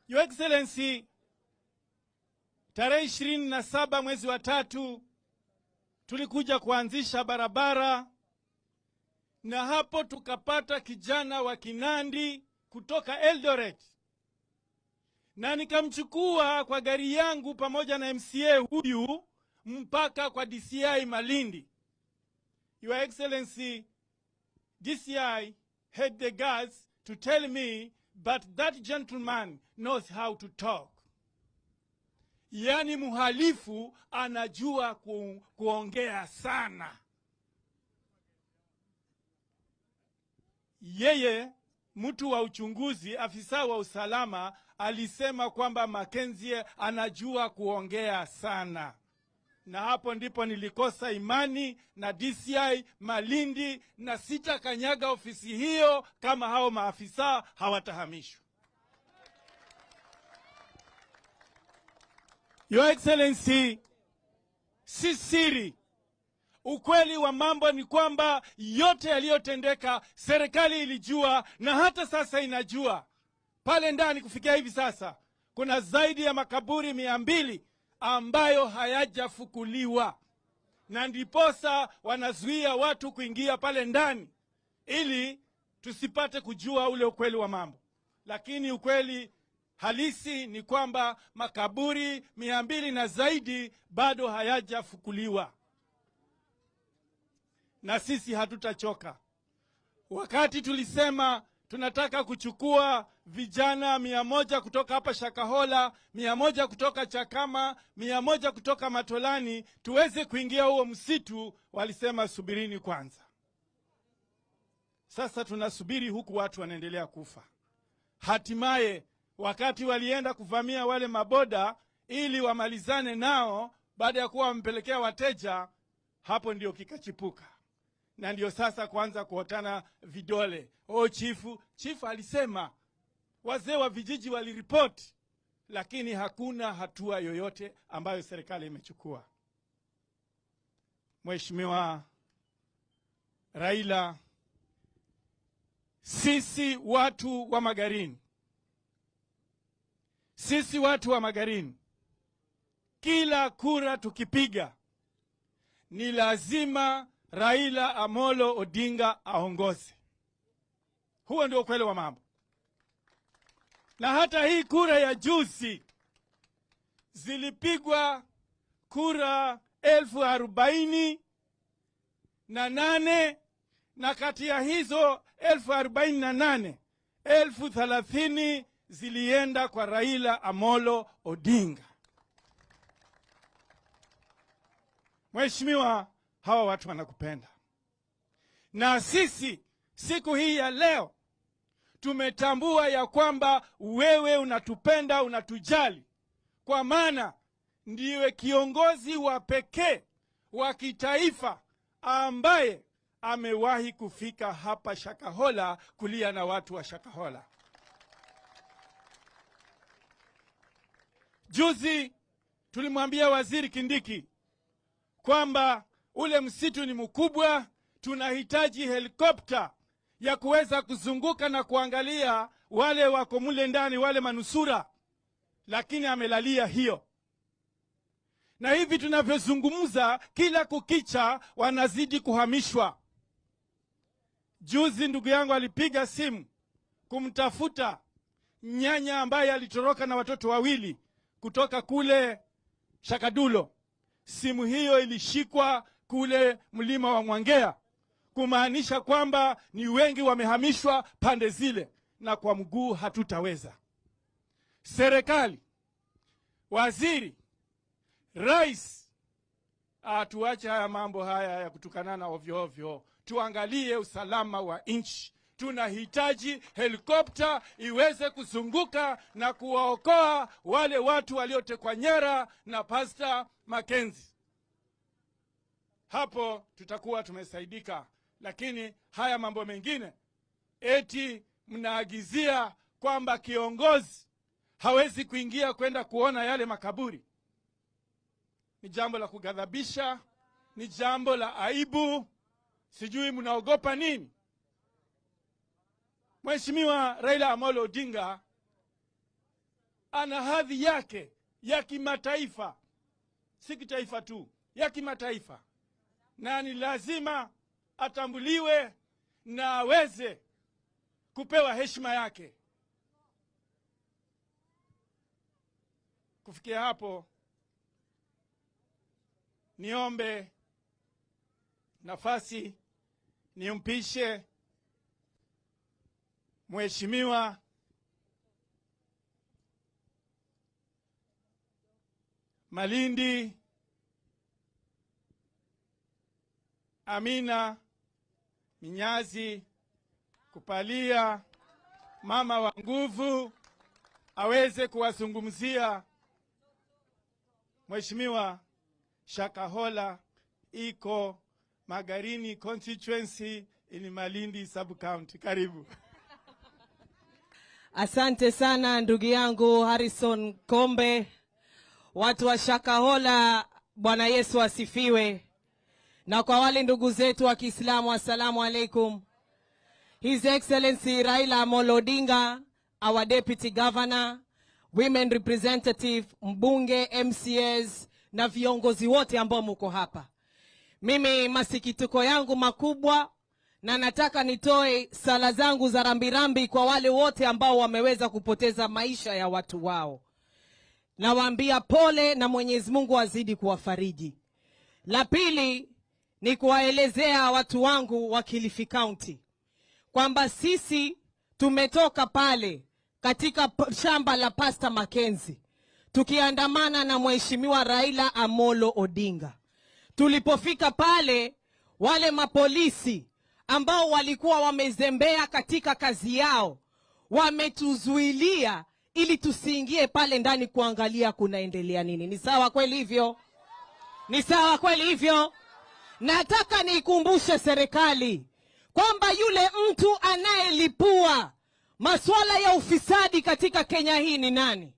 Speaker 7: Your Excellency, Tarehe 27 mwezi wa 3 tulikuja kuanzisha barabara, na hapo tukapata kijana wa Kinandi kutoka Eldoret, na nikamchukua kwa gari yangu pamoja na MCA huyu mpaka kwa DCI Malindi. Your Excellency, DCI had the guts to tell me, but that gentleman knows how to talk. Yani muhalifu anajua kuongea sana. Yeye mtu wa uchunguzi, afisa wa usalama, alisema kwamba Mackenzie anajua kuongea sana. Na hapo ndipo nilikosa imani na DCI Malindi, na sitakanyaga ofisi hiyo kama hao maafisa hawatahamishwa. Your Excellency, si siri. Ukweli wa mambo ni kwamba yote yaliyotendeka serikali ilijua, na hata sasa inajua. Pale ndani kufikia hivi sasa kuna zaidi ya makaburi 200 ambayo hayajafukuliwa, na ndiposa wanazuia watu kuingia pale ndani ili tusipate kujua ule ukweli wa mambo. Lakini ukweli halisi ni kwamba makaburi 200 na zaidi bado hayajafukuliwa. Na sisi hatutachoka. Wakati tulisema tunataka kuchukua vijana 100 kutoka hapa Shakahola, 100 kutoka Chakama, 100 kutoka Matolani, tuweze kuingia huo msitu, walisema subirini kwanza. Sasa tunasubiri huku watu wanaendelea kufa. Hatimaye wakati walienda kuvamia wale maboda ili wamalizane nao baada ya kuwa wamepelekea wateja, hapo ndio kikachipuka. Na ndio sasa kuanza kuotana vidole. Oh, chifu alisema, wazee wa vijiji waliripoti, lakini hakuna hatua yoyote ambayo serikali imechukua. Mheshimiwa Raila, sisi watu wa Magarini, sisi watu wa Magarini, kila kura tukipiga ni lazima Raila Amolo Odinga aongoze. Huo ndio ukweli wa mambo. Na hata hii kura ya juzi zilipigwa kura 48,000, na kati ya hizo 48,000, 30,000 zilienda kwa Raila Amolo Odinga. Mheshimiwa, hawa watu wanakupenda. Na sisi siku hii ya leo tumetambua ya kwamba wewe unatupenda, unatujali, kwa maana ndiwe kiongozi wa pekee wa kitaifa ambaye amewahi kufika hapa Shakahola kulia na watu wa Shakahola. Juzi tulimwambia Waziri Kindiki kwamba ule msitu ni mkubwa, tunahitaji helikopta ya kuweza kuzunguka na kuangalia wale wako mule ndani, wale manusura, lakini amelalia hiyo. Na hivi tunavyozungumza, kila kukicha wanazidi kuhamishwa. Juzi ndugu yangu alipiga simu kumtafuta nyanya ambaye alitoroka na watoto wawili kutoka kule Shakadulo. Simu hiyo ilishikwa kule mlima wa Mwangea, kumaanisha kwamba ni wengi wamehamishwa pande zile, na kwa mguu hatutaweza. Serikali, waziri, rais, tuache haya mambo haya ya kutukanana ovyo ovyo. Tuangalie usalama wa nchi. Tunahitaji helikopta iweze kuzunguka na kuwaokoa wale watu waliotekwa nyara na Pastor Mackenzie. Hapo tutakuwa tumesaidika. Lakini haya mambo mengine, eti mnaagizia kwamba kiongozi hawezi kuingia kwenda kuona yale makaburi, ni jambo la kughadhabisha, ni jambo la aibu. Sijui mnaogopa nini. Mheshimiwa Raila Amolo Odinga ana hadhi yake ya kimataifa, si kitaifa tu, ya kimataifa, na ni lazima atambuliwe na aweze kupewa heshima yake. Kufikia hapo, niombe nafasi nimpishe Mheshimiwa Malindi Amina Minyazi Kupalia, mama wa nguvu, aweze kuwazungumzia. Mheshimiwa, Shakahola iko Magarini constituency in Malindi sub county. Karibu.
Speaker 8: Asante sana ndugu yangu Harrison Kombe. Watu wa Shakahola, Bwana Yesu asifiwe. Na kwa wale ndugu zetu wa Kiislamu, assalamu alaikum. His Excellency Raila Amolo Odinga, our Deputy Governor, Women Representative, mbunge, MCAs na viongozi wote ambao muko hapa. Mimi masikitiko yangu makubwa, na nataka nitoe sala zangu za rambirambi kwa wale wote ambao wameweza kupoteza maisha ya watu wao. Nawaambia pole na Mwenyezi Mungu azidi kuwafariji. La pili ni kuwaelezea watu wangu wa Kilifi County kwamba sisi tumetoka pale katika shamba la Pastor Mackenzie tukiandamana na Mheshimiwa Raila Amolo Odinga. Tulipofika pale, wale mapolisi ambao walikuwa wamezembea katika kazi yao wametuzuilia ili tusiingie pale ndani kuangalia kunaendelea nini. Ni sawa kweli hivyo? Ni sawa kweli hivyo? Nataka niikumbushe serikali kwamba yule mtu anayelipua masuala ya ufisadi katika Kenya hii ni nani?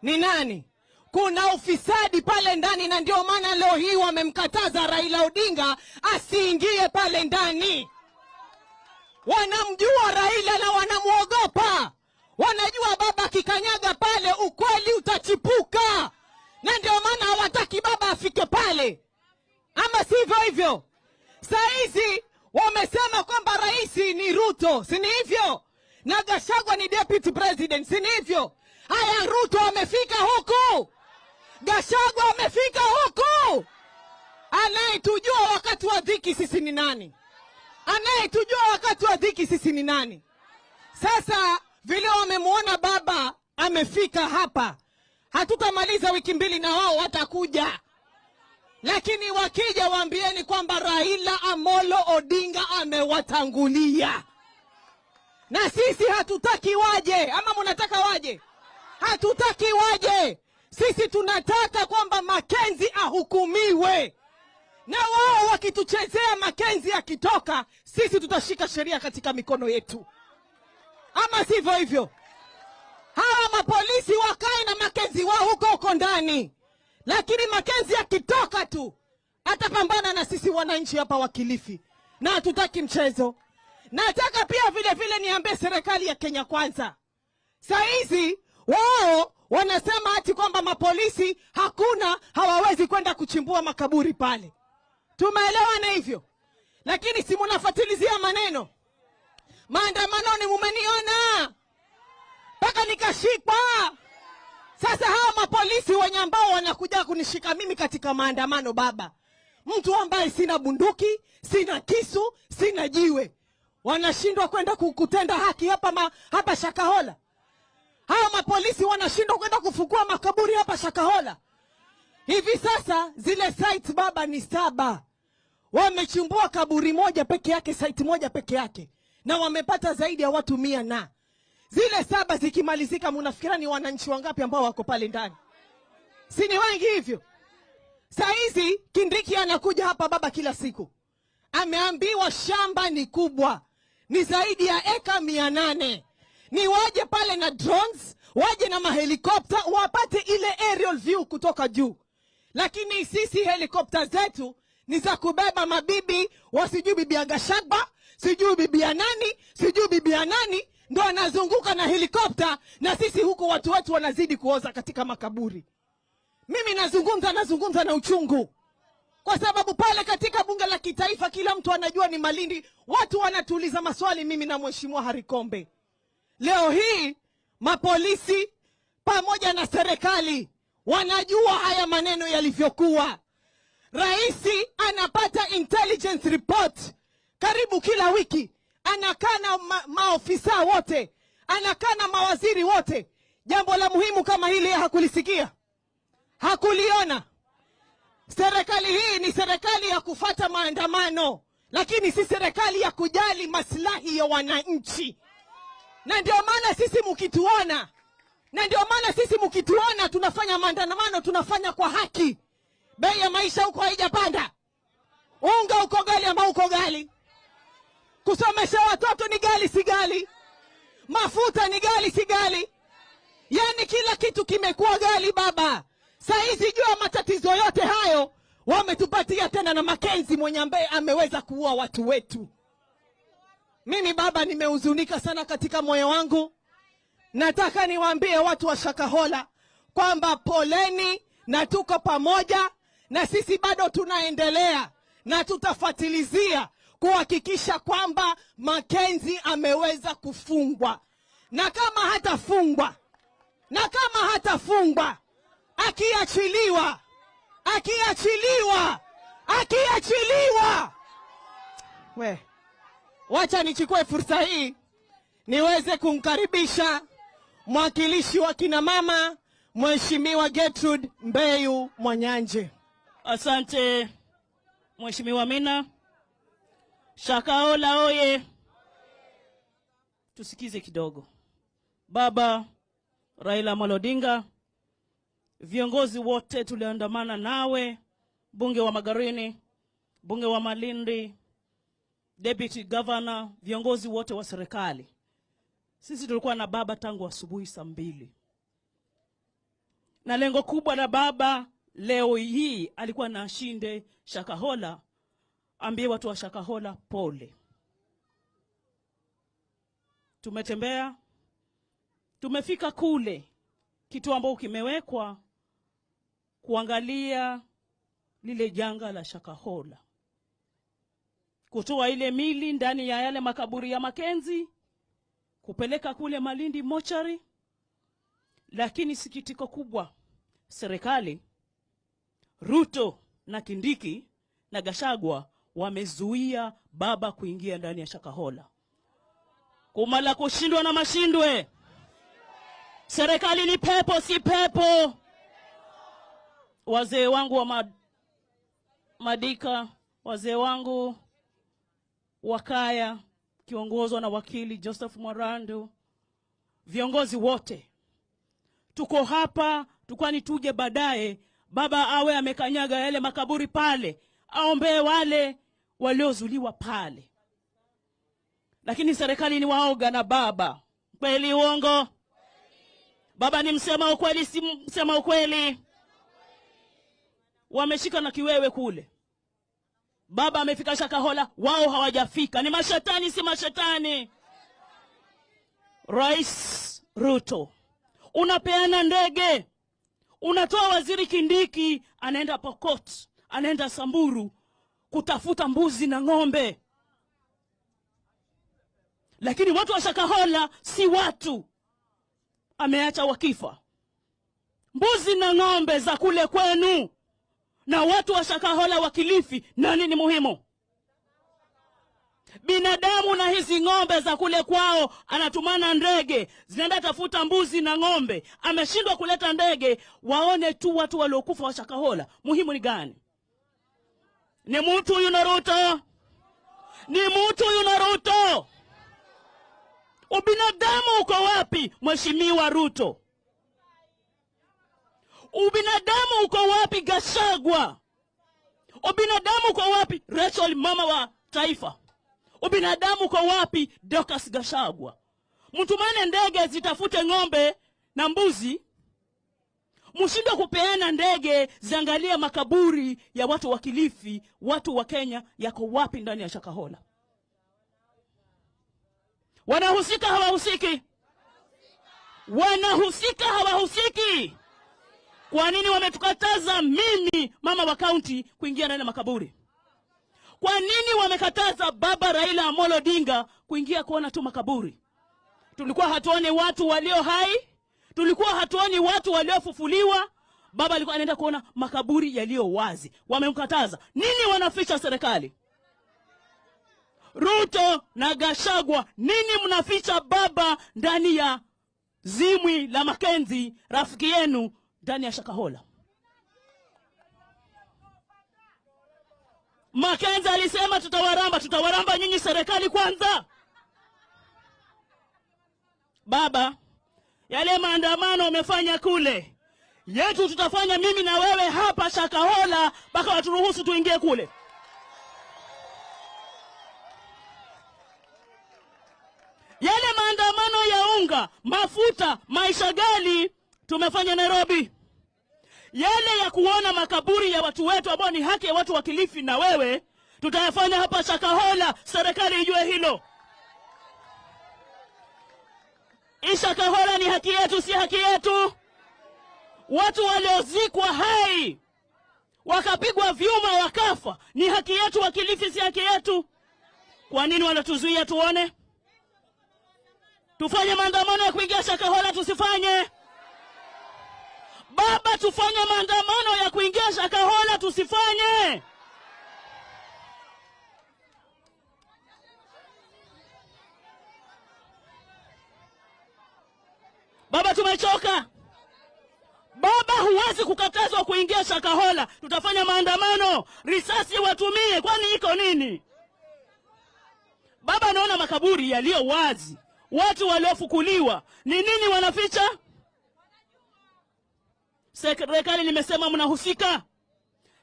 Speaker 8: Ni nani? Kuna ufisadi pale ndani, na ndio maana leo hii wamemkataza Raila Odinga asiingie pale ndani. Wanamjua Raila na wanamuogopa. Wanajua baba akikanyaga pale ukweli utachipuka, na ndio maana hawataki baba afike pale. Ama sivyo hivyo? Saizi wamesema kwamba rais ni Ruto, si ni hivyo? Na Gachagua ni deputy president, si ni hivyo? Haya, Ruto amefika huku, Gachagua amefika huku. Anayetujua wakati wa dhiki sisi ni nani? Anayetujua wakati wa dhiki sisi ni nani? Sasa vile wamemuona baba amefika hapa, hatutamaliza wiki mbili na wao watakuja. Lakini wakija waambieni kwamba Raila Amolo Odinga amewatangulia. Na sisi hatutaki waje. Ama mnataka waje? Hatutaki waje. Sisi tunataka kwamba Mackenzie ahukumiwe. Na wao wakituchezea Mackenzie akitoka, sisi tutashika sheria katika mikono yetu. Ama sivyo hivyo? Hawa mapolisi wakae na Mackenzie wao huko huko ndani. Lakini Mackenzie akitoka tu atapambana na sisi wananchi hapa wa Kilifi. Na hatutaki mchezo. Nataka pia vile vile niambie serikali ya Kenya Kwanza. Saizi wao wanasema ati kwamba mapolisi hakuna, hawawezi kwenda kuchimbua makaburi pale. Tumeelewana hivyo? Lakini si mnafuatilizia maneno. Maandamanoni mumeniona mpaka nikashikwa. Sasa hawa mapolisi wenye ambao wanakuja kunishika mimi katika maandamano baba, mtu ambaye sina bunduki, sina kisu, sina jiwe, wanashindwa kwenda kutenda haki hapa hapa Shakahola. Hawa mapolisi wanashindwa kwenda kufukua makaburi hapa Shakahola. Hivi sasa zile sites baba ni 7. Wamechimbua kaburi moja peke yake, site moja peke yake, na wamepata zaidi ya watu 100 na zile 7 zikimalizika, mnafikira ni wananchi wangapi ambao wako pale ndani? Si ni wengi hivyo? Saizi Kindiki anakuja hapa baba kila siku. Ameambiwa shamba ni kubwa, ni zaidi ya eka 800. Ni waje pale na drones, waje na mahelikopta, wapate ile aerial view kutoka juu. Lakini sisi helikopta zetu ni za kubeba mabibi, wasijui bibi ya Gachagua, sijui bibi ya nani, sijui bibi ya nani, ndo anazunguka na helikopta, na sisi huku watu wetu wanazidi kuoza katika makaburi. Mimi nazungumza na uchungu, kwa sababu pale katika bunge la kitaifa kila mtu anajua ni Malindi. Watu wanatuuliza maswali, mimi na Mheshimiwa Harry Kombe. Leo hii mapolisi pamoja na serikali wanajua haya maneno yalivyokuwa. Raisi anapata intelligence report karibu kila wiki, anakaa na maofisa wote, anakaa na mawaziri wote. Jambo la muhimu kama hili hakulisikia, hakuliona. Serikali hii ni serikali ya kufata maandamano, lakini si serikali ya kujali maslahi ya wananchi. Na ndio maana sisi mkituona, tunafanya maandamano, tunafanya kwa haki. Bei ya maisha huko haijapanda. Unga uko ghali ama uko ghali? Kusomesha watoto ni ghali si ghali? Mafuta ni ghali si ghali? Yani kila kitu kimekuwa ghali baba. Saizi jua matatizo yote hayo wametupatia tena na Makenzi mwenye ambaye ameweza kuua watu wetu. Mimi baba nimehuzunika sana katika moyo wangu. Nataka niwaambie watu wa Shakahola kwamba poleni na tuko pamoja, na sisi bado tunaendelea na tutafuatilizia kuhakikisha kwamba Makenzi ameweza kufungwa. Na kama hatafungwa, akiachiliwa, we, wacha nichukue fursa hii niweze kumkaribisha mwakilishi wa kina mama, Mheshimiwa Gertrude Mbeyu Mwanyanje.
Speaker 4: Asante Mheshimiwa Mina. Shakahola oye. Tusikize kidogo. Baba Raila Amolo Odinga, viongozi wote tuliandamana nawe, bunge wa Magarini, bunge wa Malindi, deputy governor, viongozi wote wa serikali. Sisi tulikuwa na baba tangu asubuhi saa 2. Na lengo kubwa la baba leo hii alikuwa na ashinde Shakahola, ambie watu wa Shakahola pole. Tumetembea, tumefika kule kitu ambao kimewekwa kuangalia lile janga la Shakahola, kutoa ile mili ndani ya yale makaburi ya Makenzi, kupeleka kule Malindi mochari. Lakini sikitiko kubwa, serikali Ruto na Kindiki na Gachagua wamezuia baba kuingia ndani ya Shakahola. Kumala kushindwa na mashindwe. Serikali ni pepo si pepo. Wazee wangu wa Madika, wazee wangu wakaya kiongozwa na wakili Joseph Mwarandu, viongozi wote tuko hapa, tukwani tuje baadaye baba awe amekanyaga yale makaburi pale, aombee wale waliozuliwa pale. Lakini serikali ni waoga na baba. Kweli uongo? Baba ni msema ukweli, si msema ukweli? Wameshika na kiwewe kule. Baba amefika Shakahola, wao hawajafika. Ni mashetani si mashetani? Rais Ruto, unapeana ndege, unatoa waziri Kindiki anaenda Pokot, anaenda Samburu kutafuta mbuzi na ng'ombe. Lakini watu wa Shakahola si watu, ameacha wakifa. Mbuzi na ng'ombe za kule kwenu na watu wa Shakahola wa Kilifi, nani ni muhimu? Binadamu na hizi ng'ombe za kule kwao, anatumana ndege zinaenda tafuta mbuzi na ng'ombe. Ameshindwa kuleta ndege, waone tu watu waliokufa wa Shakahola. Muhimu ni gani? Ni mtu huyu na Ruto? Ni mtu huyu na Ruto? Ubinadamu uko wapi, Mheshimiwa Ruto? Ubinadamu uko wapi, Gachagua? Ubinadamu uko wapi, Rachel mama wa taifa? Ubinadamu uko wapi, Dorcas Gachagua? Mtumane ndege zitafute ng'ombe na mbuzi, mshindwe kupeana ndege ziangalie makaburi ya watu wa Kilifi, watu wa Kenya yako wapi ndani ya Shakahola? Wanahusika hawahusiki? Wanahusika hawahusiki? Kwa nini wametukataza mimi mama wa kaunti kuingia ndani ya makaburi? Kwa nini wamekataza baba Raila Amolo Odinga kuingia kuona tu makaburi? Tulikuwa hatuoni watu walio hai, tulikuwa hatuoni watu waliofufuliwa. Baba alikuwa anaenda kuona makaburi yaliyo wazi. Wamemkataza. Nini wanaficha serikali? Ruto na Gachagua, nini mnaficha baba ndani ya zimwi la Makenzi, rafiki yenu, ndani ya Shakahola? Makenzi alisema tutawaramba, tutawaramba nyinyi serikali kwanza. Baba, yale maandamano wamefanya kule, yetu tutafanya mimi na wewe hapa Shakahola mpaka waturuhusu tuingie kule. Yale maandamano ya unga, mafuta, maisha ghali tumefanya Nairobi. Yale ya kuona makaburi ya watu wetu ambao ni haki ya watu wa Kilifi na wewe, tutayafanya hapa Shakahola, serikali ijue hilo. Shakahola ni haki yetu, si haki yetu? Watu waliozikwa hai wakapigwa vyuma wakafa, ni haki yetu wa Kilifi, si haki yetu? Kwa nini wanatuzuia tuone? Tufanye maandamano ya kuingia Shakahola, tusifanye? Baba, tufanye maandamano ya kuingia Shakahola, tusifanye? Baba, tumechoka. Baba, huwezi kukatazwa kuingia Shakahola. Tutafanya maandamano, risasi watumie, kwani iko nini? Baba, naona makaburi yaliyo wazi, watu waliofukuliwa, ni nini wanaficha? Serikali nimesema mnahusika.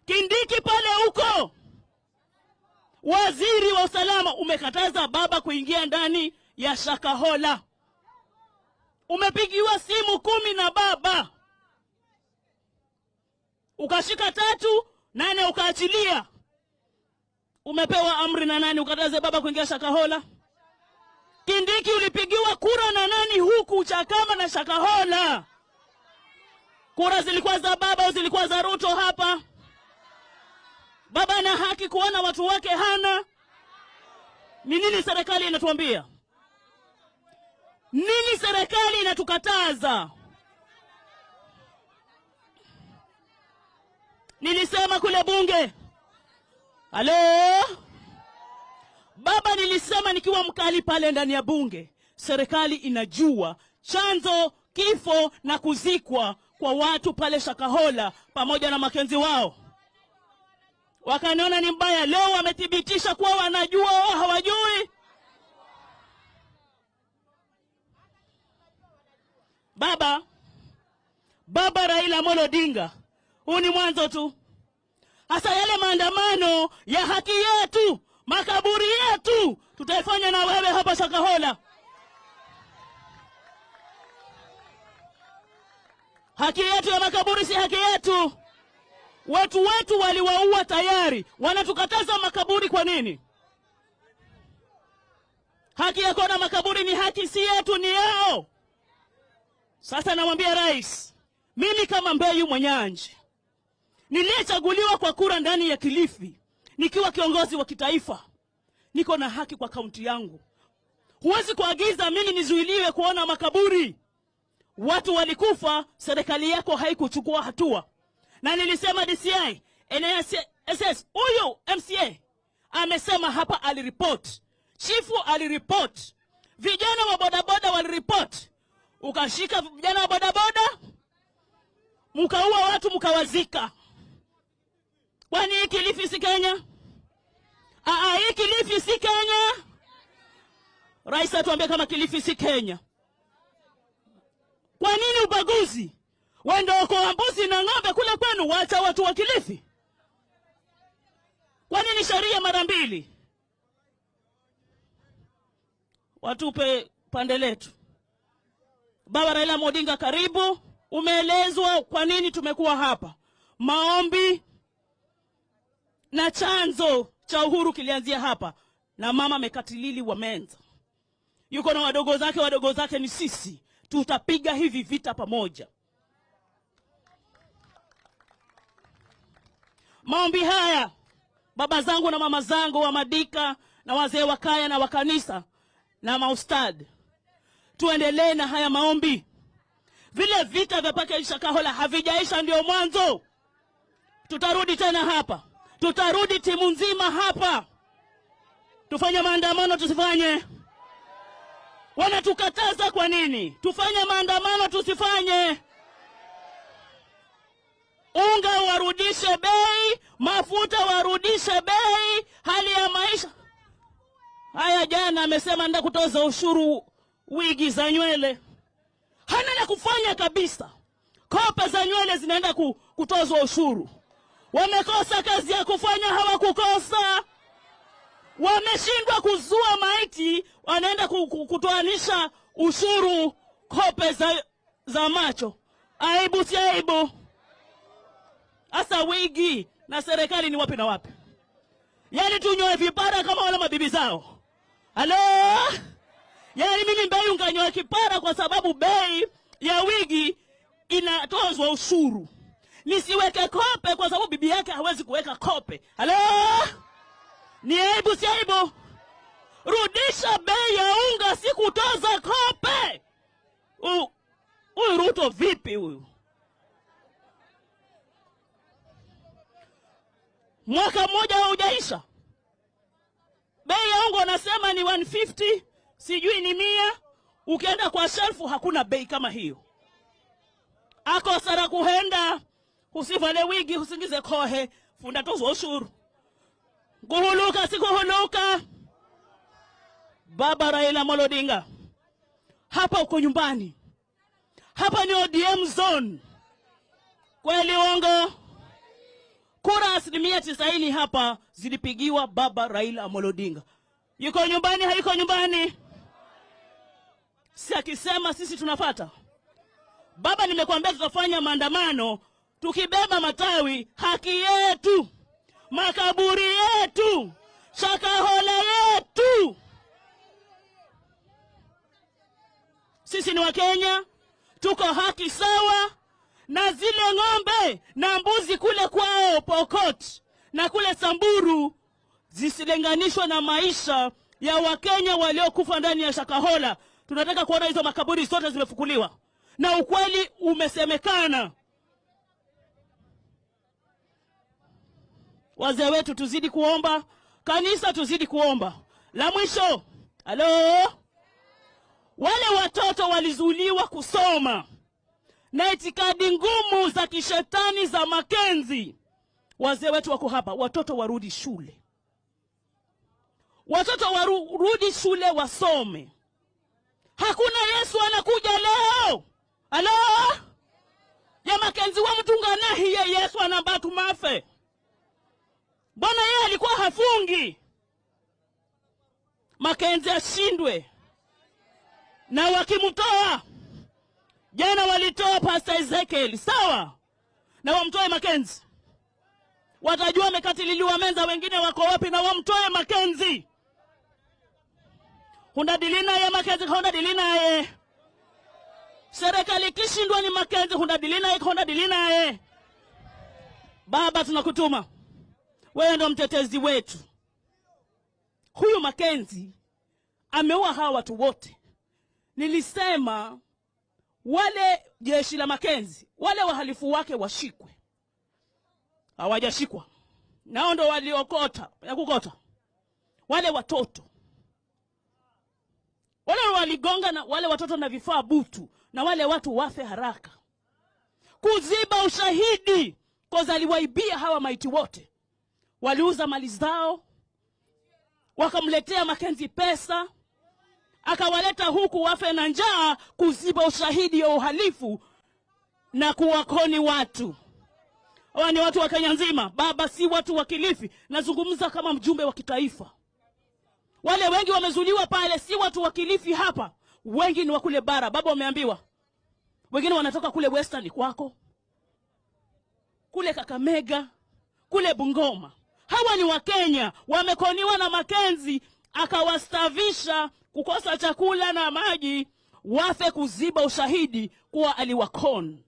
Speaker 4: Kindiki pale huko, waziri wa usalama, umekataza baba kuingia ndani ya Shakahola. Umepigiwa simu 10 na baba, ukashika 3, 8 ukaachilia. Umepewa amri na nani ukataze baba kuingia Shakahola? Kindiki, ulipigiwa kura na nani huku Chakama na Shakahola? Kura zilikuwa za baba au zilikuwa za Ruto hapa? Baba ana haki kuona watu wake hana? Ni nini serikali inatuambia? Nini serikali inatukataza? Nilisema kule bunge. Halo? Baba, nilisema nikiwa mkali pale ndani ya bunge, serikali inajua chanzo kifo na kuzikwa kwa watu pale Shakahola pamoja na Makenzi wao. Wakaniona ni mbaya. Leo wamethibitisha kuwa wanajua wao hawajui. Baba, Baba Raila Amolo Odinga, huu ni mwanzo tu. Hasa yale maandamano ya haki yetu, makaburi yetu, tutaifanya na wewe hapa Shakahola. Haki yetu ya makaburi si haki yetu? Watu wetu waliwaua tayari, wanatukataza makaburi kwa nini? Haki ya kuona makaburi ni haki, si yetu, ni yao. Sasa namwambia rais, mimi kama Mbeyu Mwenyanji niliyechaguliwa kwa kura ndani ya Kilifi, nikiwa kiongozi wa kitaifa, niko na haki kwa kaunti yangu. Huwezi kuagiza mimi nizuiliwe kuona makaburi. Watu walikufa, serikali yako haikuchukua hatua. Na nilisema DCI, NSS, huyu MCA amesema hapa aliripot, chifu aliripot, vijana wa bodaboda waliripot. Ukashika vijana wa bodaboda, mkaua watu, mkawazika. Kwani hii Kilifi si Kenya? Hii Kilifi si Kenya? Rais atuambie kama Kilifi si Kenya. Kwa nini ubaguzi? Wendo kwa mbuzi na ng'ombe kule kwenu, waacha watu wa Kilifi. Kwa nini sheria mara mbili? Watupe pande letu. Baba Raila Odinga, karibu. Umeelezwa kwa nini tumekuwa hapa. Maombi na chanzo cha uhuru kilianzia hapa, na mama Mekatilili wa Menza. Yuko na wadogo zake, wadogo zake ni sisi. Tutapiga hivi vita pamoja. Maombi haya, baba zangu na mama zangu wa Madika na wazee wa kaya na wa kanisa na maustad, tuendelee na haya maombi. Vile vita vya Package Shakahola havijaisha, ndio mwanzo. Tutarudi tena hapa, tutarudi timu nzima hapa. Tufanye maandamano tusifanye? Wanatukataza kwa nini? Tufanye maandamano tusifanye? Unga warudishe bei, mafuta warudishe bei, hali ya maisha. Haya, jana amesema nenda kutoza ushuru wigi za nywele. Hana la kufanya kabisa. Kope za nywele zinaenda kutozwa ushuru. Wamekosa kazi ya kufanya, hawakukosa. Wameshindwa kuzua maiti, wanaenda kutoanisha ushuru kope za macho. Aibu si aibu? Asa wigi na serikali ni wapi na wapi? Yaani tunyoe vipara kama wale mabibi zao. Halo? Yaani mimi Mbeyu nganyoe kipara kwa sababu bei ya wigi inatozwa ushuru. Nisiweke kope kwa sababu bibi yake hawezi kuweka kope. Halo? Ni aibu si aibu? Rudisha bei ya unga, si kutoza kope. Huyu Ruto vipi huyu? Mwaka mmoja haujaisha. Bei ya unga wanasema ni 150, sijui ni 100. Ukienda kwa shelfu hakuna bei kama hiyo. Ako sara kuhenda, usivale wigi, usingize kohe, funda tozwa ushuru. Kuhuluka si kuhuluka. Baba Raila Amolo Odinga, hapa uko nyumbani. Hapa ni ODM zone. Kweli uongo? Kura 90% hapa zilipigiwa Baba Raila Amolo Odinga. Yuko nyumbani, hayuko nyumbani? Si akisema sisi tunafata. Baba, nimekuambia tutafanya maandamano tukibeba matawi, haki yetu, makaburi yetu, Shakahola yetu. Sisi ni Wakenya, tuko haki sawa na zile ng'ombe na mbuzi kule kwao Pokot na kule Samburu zisilinganishwe na maisha ya Wakenya waliokufa ndani ya Shakahola. Tunataka kuona hizo makaburi zote zimefukuliwa na ukweli umesemekana. Wazee wetu tuzidi kuomba, kanisa tuzidi kuomba. La mwisho, halo, wale watoto walizuiliwa kusoma na itikadi ngumu za kishetani za Makenzi. Wazee wetu wako hapa, watoto warudi shule. Watoto warudi shule wasome. Hakuna Yesu anakuja leo. Halo? Ya Makenzi wa mtunga nahi ya Yesu anambatu mafe. Bwana yeye alikuwa hafungi. Makenzi ashindwe. Na wakimtoa, jana walitoa Pastor Ezekiel, sawa? Na wamtoe Makenzi. Watajua wamekatililiwa menza, wengine wako wapi, na wamtoe Makenzi. Hunda dilina ye Makenzi, honda dilina ye. Serikali kishindwa ni Makenzi, hunda dilina ye, honda dilina ye. Baba, tunakutuma. Wewe ndo mtetezi wetu. Huyu Makenzi ameua hawa watu wote. Nilisema wale jeshi la Makenzi, wale wahalifu wake washikwe. Hawajashikwa. Nao ndo waliokota, ya kukota. Wale watoto. Wale waligonga na wale watoto na vifaa butu, na wale watu wafe haraka. Kuziba ushahidi, koza aliwaibia hawa maiti wote. Waliuza mali zao, wakamletea Makenzi pesa, akawaleta huku wafe na njaa, kuziba ushahidi ya uhalifu na kuwakoni watu. Hawa ni watu wa Kenya nzima, baba, si watu wa Kilifi. Nazungumza kama mjumbe wa kitaifa. Wale wengi wamezuliwa pale si watu wa Kilifi hapa. Wengi ni wa kule bara, baba wameambiwa. Wengine wanatoka kule Western kwako, kule Kakamega, kule Bungoma. Hawa ni Wakenya, wamekoniwa na Makenzi akawastavisha kukosa chakula na maji, wafe kuziba ushahidi kuwa aliwakon.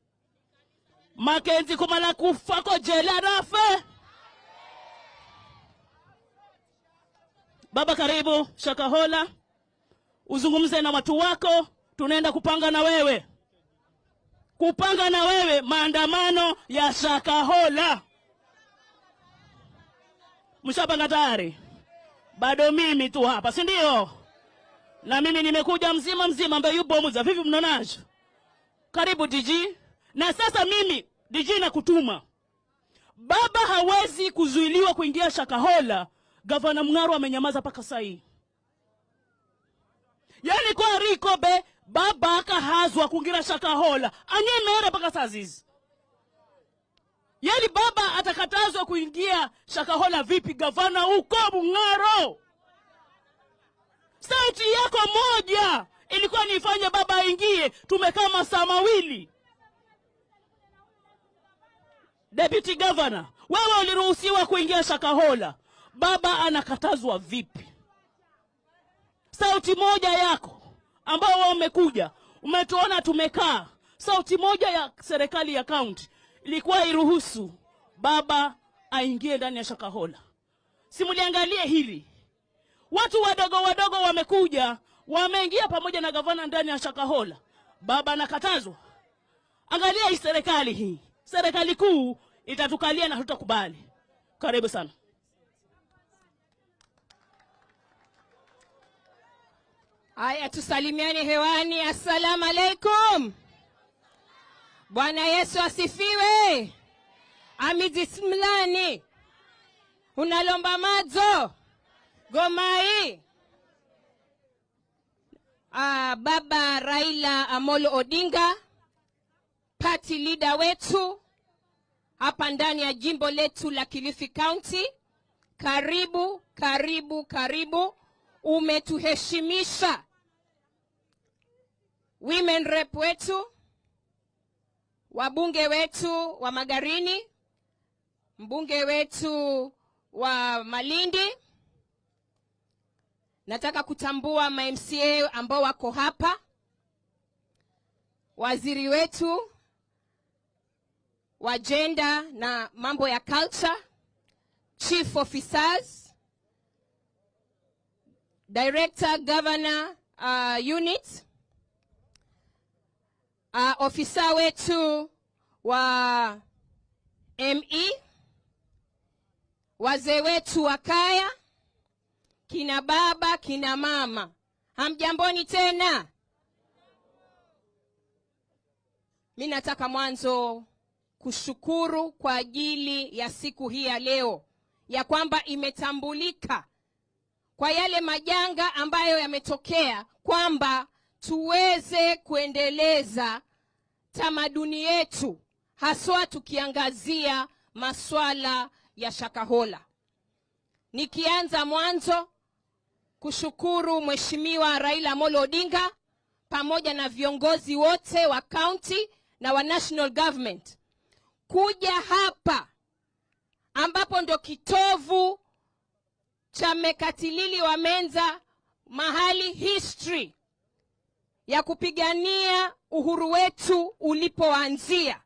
Speaker 4: Makenzi kumala kufa ko jela rafe. Baba, karibu Shakahola, uzungumze na watu wako. Tunaenda kupanga na wewe, kupanga na wewe maandamano ya Shakahola. Mshapanga tayari? Bado mimi tu hapa, si ndio? Na mimi nimekuja mzima mzima, ambaye yupo muza. Vipi mnaonaje? Karibu DG. Na sasa mimi DG nakutuma. Baba hawezi kuzuiliwa kuingia Shakahola. Gavana Mung'aro amenyamaza mpaka sasa hii. Yaani kwa riko be baba akahazwa kuingia Shakahola. Anyemere mpaka saa hizi. Yaani baba atakatazwa kuingia Shakahola vipi gavana uko Mung'aro? Sauti yako moja ilikuwa nifanye baba aingie. Tumekaa masaa mawili. Deputy Governor, wewe uliruhusiwa kuingia Shakahola. Baba anakatazwa vipi? Sauti moja yako ambao wao umekuja, umetuona tumekaa. Sauti moja ya serikali ya county ilikuwa iruhusu baba aingie ndani ya Shakahola. Simuliangalie hili. Watu wadogo wadogo wamekuja, wameingia pamoja na gavana ndani ya Shakahola. Baba anakatazwa. Angalia hii serikali hii. Serikali kuu itatukalia na hatutakubali. Karibu sana.
Speaker 9: Aya, tusalimiane hewani. Assalamu alaikum. Bwana Yesu asifiwe. Amidismlani. Unalomba madzo. Gomai. Baba Raila Amolo Odinga, party leader wetu hapa ndani ya jimbo letu la Kilifi County. Karibu, karibu, karibu. Umetuheshimisha. Women rep wetu, wabunge wetu wa Magarini, mbunge wetu wa Malindi. Nataka kutambua ma MCA ambao wako hapa, waziri wetu wa gender na mambo ya culture, chief officers, director, governor unit, ofisa wetu wa ME, wazee wetu wa kaya, kina baba, kina mama. Hamjamboni tena? Mimi nataka mwanzo kushukuru kwa ajili ya siku hii ya leo, ya kwamba imetambulika kwa yale majanga ambayo yametokea, kwamba tuweze kuendeleza tamaduni yetu, haswa tukiangazia maswala ya Shakahola. Nikianza mwanzo kushukuru Mheshimiwa Raila Amolo Odinga pamoja na viongozi wote wa county na wa national government kuja hapa ambapo ndo kitovu cha Mekatilili wa Menza, mahali history ya kupigania uhuru wetu ulipoanzia.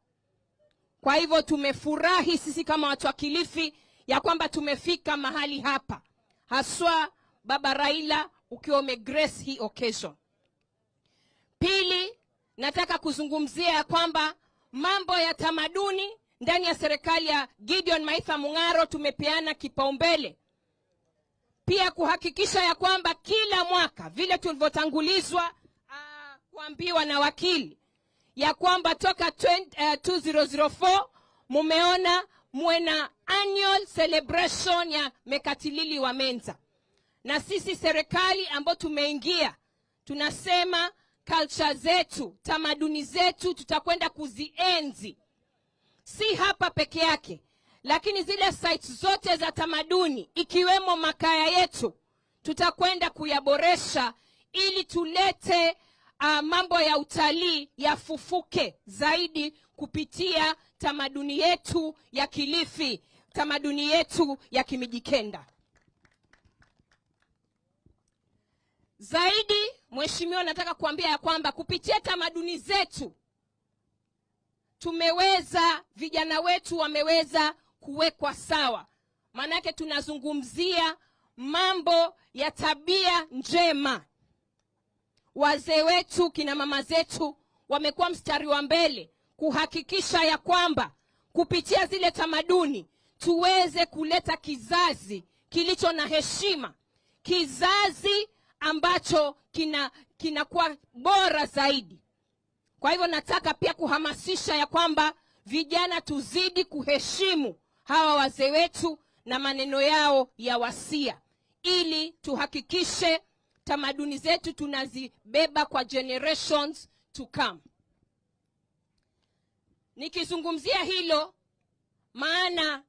Speaker 9: Kwa hivyo tumefurahi sisi kama watu wa Kilifi ya kwamba tumefika mahali hapa, haswa Baba Raila ukiwa umegrace hii occasion. Pili, nataka kuzungumzia ya kwamba mambo ya tamaduni ndani ya serikali ya Gideon Maitha Mung'aro tumepeana kipaumbele. Pia kuhakikisha ya kwamba kila mwaka vile tulivyotangulizwa kuambiwa na wakili ya kwamba toka 2004 mumeona muwe na annual celebration ya Mekatilili wa Menza. Na sisi serikali ambao tumeingia tunasema culture zetu, tamaduni zetu tutakwenda kuzienzi. Si hapa peke yake, lakini zile sites zote za tamaduni ikiwemo makaya yetu tutakwenda kuyaboresha ili tulete mambo ya utalii yafufuke zaidi kupitia tamaduni yetu ya Kilifi, tamaduni yetu ya Kimijikenda. Zaidi, mheshimiwa, nataka kuambia ya kwamba kupitia tamaduni zetu tumeweza, vijana wetu wameweza kuwekwa sawa. Maanake tunazungumzia mambo ya tabia njema. Wazee wetu, kina mama zetu wamekuwa mstari wa mbele kuhakikisha ya kwamba kupitia zile tamaduni tuweze kuleta kizazi kilicho na heshima, kizazi ambacho kinakuwa bora zaidi. Kwa hivyo nataka pia kuhamasisha ya kwamba vijana tuzidi kuheshimu hawa wazee wetu na maneno yao ya wasia, ili tuhakikishe tamaduni zetu tunazibeba kwa generations to come. Nikizungumzia hilo, maana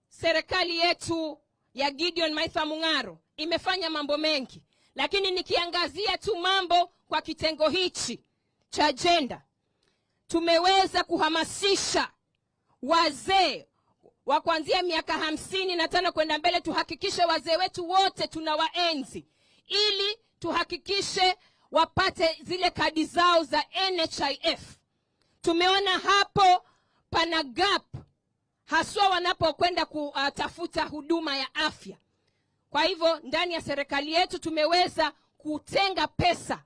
Speaker 9: serikali yetu ya Gideon Maitha Mung'aro imefanya mambo mengi, lakini nikiangazia tu mambo kwa kitengo hichi cha gender, tumeweza kuhamasisha wazee wa kuanzia miaka 55 kwenda mbele, tuhakikishe wazee wetu wote tunawaenzi, ili tuhakikishe wapate zile kadi zao za NHIF. Tumeona hapo pana gap, haswa wanapokwenda kutafuta huduma ya afya. Kwa hivyo ndani ya serikali yetu tumeweza kutenga pesa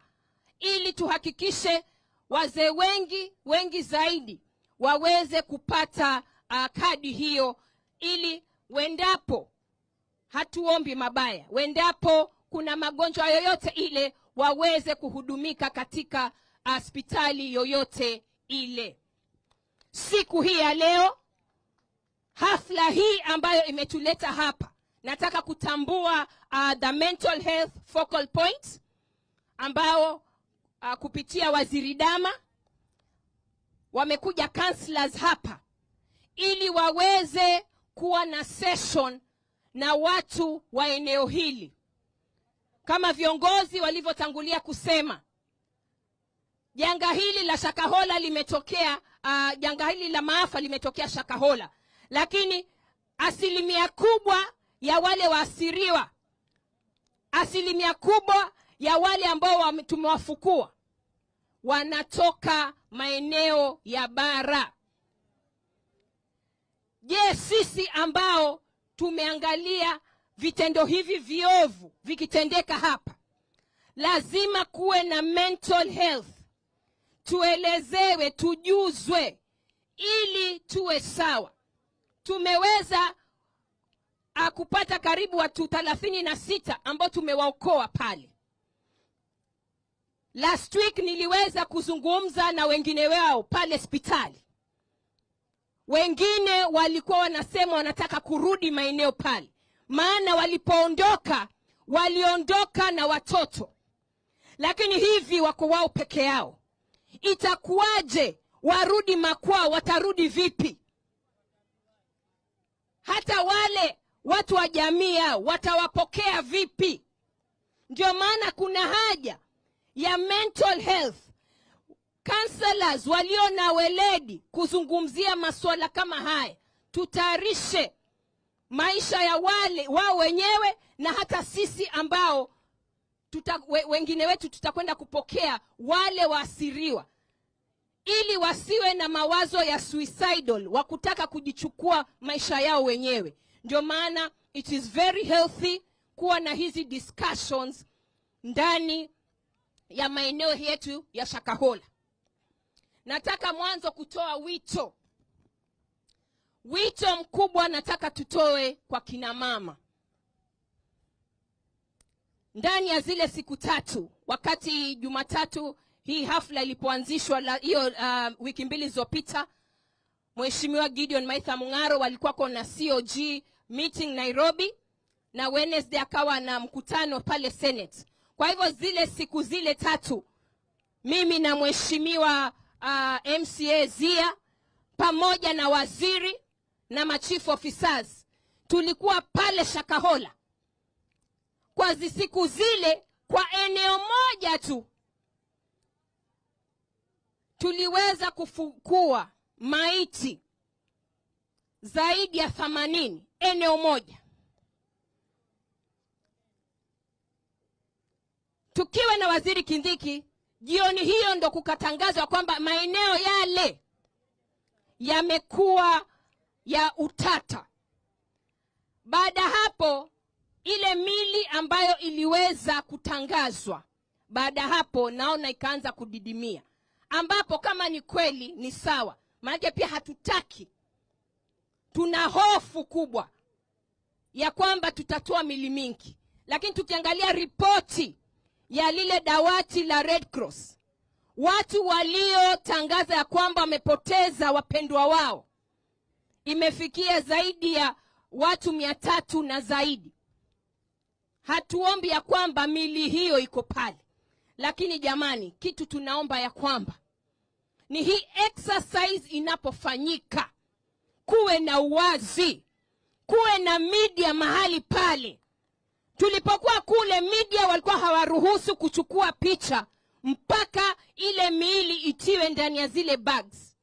Speaker 9: ili tuhakikishe wazee wengi wengi zaidi waweze kupata kadi hiyo, ili wendapo, hatuombi mabaya, wendapo kuna magonjwa yoyote ile waweze kuhudumika katika hospitali yoyote ile. Siku hii ya leo, hafla hii ambayo imetuleta hapa, nataka kutambua the mental health focal point ambao kupitia Waziri Dama wamekuja counselors hapa ili waweze kuwa na session na watu wa eneo hili. Kama viongozi walivyotangulia kusema, janga hili la Shakahola limetokea, janga hili la maafa limetokea Shakahola, lakini asilimia kubwa ya wale waasiriwa, asilimia kubwa ya wale ambao tumewafukua wanatoka maeneo ya bara. Je, sisi ambao tumeangalia vitendo hivi viovu vikitendeka hapa, lazima kuwe na mental health, tuelezewe, tujuzwe ili tuwe sawa. Tumeweza kupata karibu watu 36 ambao tumewaokoa pale. Last week niliweza kuzungumza na wengine wao pale hospitali. Wengine walikuwa wanasema wanataka kurudi maeneo pale, maana walipoondoka waliondoka na watoto, lakini hivi wako wao peke yao. Itakuwaje warudi makwao? Watarudi vipi? Hata wale watu wa jamii yao watawapokea vipi? Ndio maana kuna haja ya mental health counselors walio na weledi kuzungumzia masuala kama haya. Tutayarishe maisha ya wale wao wenyewe, na hata sisi ambao wengine wetu tutakwenda kupokea wale waasiriwa, ili wasiwe na mawazo ya suicidal, wa kutaka kujichukua maisha yao wenyewe. Ndio maana it is very healthy kuwa na hizi discussions ndani ya maeneo yetu ya Shakahola. Nataka mwanzo kutoa wito. Wito mkubwa nataka tutoe kwa kina mama. Ndani ya zile siku tatu, wakati Jumatatu hii hafla ilipoanzishwa hiyo wiki mbili zilizopita, Mheshimiwa Gideon Maitha Mung'aro walikuwa na COG meeting Nairobi, na Wednesday akawa na mkutano pale Senate. Kwa hivyo zile siku zile tatu, mimi na Mheshimiwa MCA Zia pamoja na waziri na machief officers tulikuwa pale Shakahola kwa siku zile, kwa eneo moja tu tuliweza kufukua maiti zaidi ya 80 eneo moja. Tukiwa na Waziri Kindiki, jioni hiyo ndo kukatangazwa kwamba maeneo yale yamekuwa ya utata. Baada hapo ile mili ambayo iliweza kutangazwa, baada hapo naona ikaanza kudidimia, ambapo kama ni kweli ni sawa, maana pia hatutaki, tuna hofu kubwa ya kwamba tutatoa mili mingi. Lakini tukiangalia ripoti ya lile dawati la Red Cross, watu waliotangaza ya kwamba wamepoteza wapendwa wao imefikia zaidi ya watu 300 na zaidi. Hatuombi ya kwamba mili hiyo iko pale, lakini jamani, kitu tunaomba ya kwamba ni hii exercise inapofanyika kuwe na uwazi, kuwe na media mahali pale. Tulipokuwa kule media walikuwa hawaruhusu kuchukua picha mpaka ile miili itiwe ndani ya zile bags.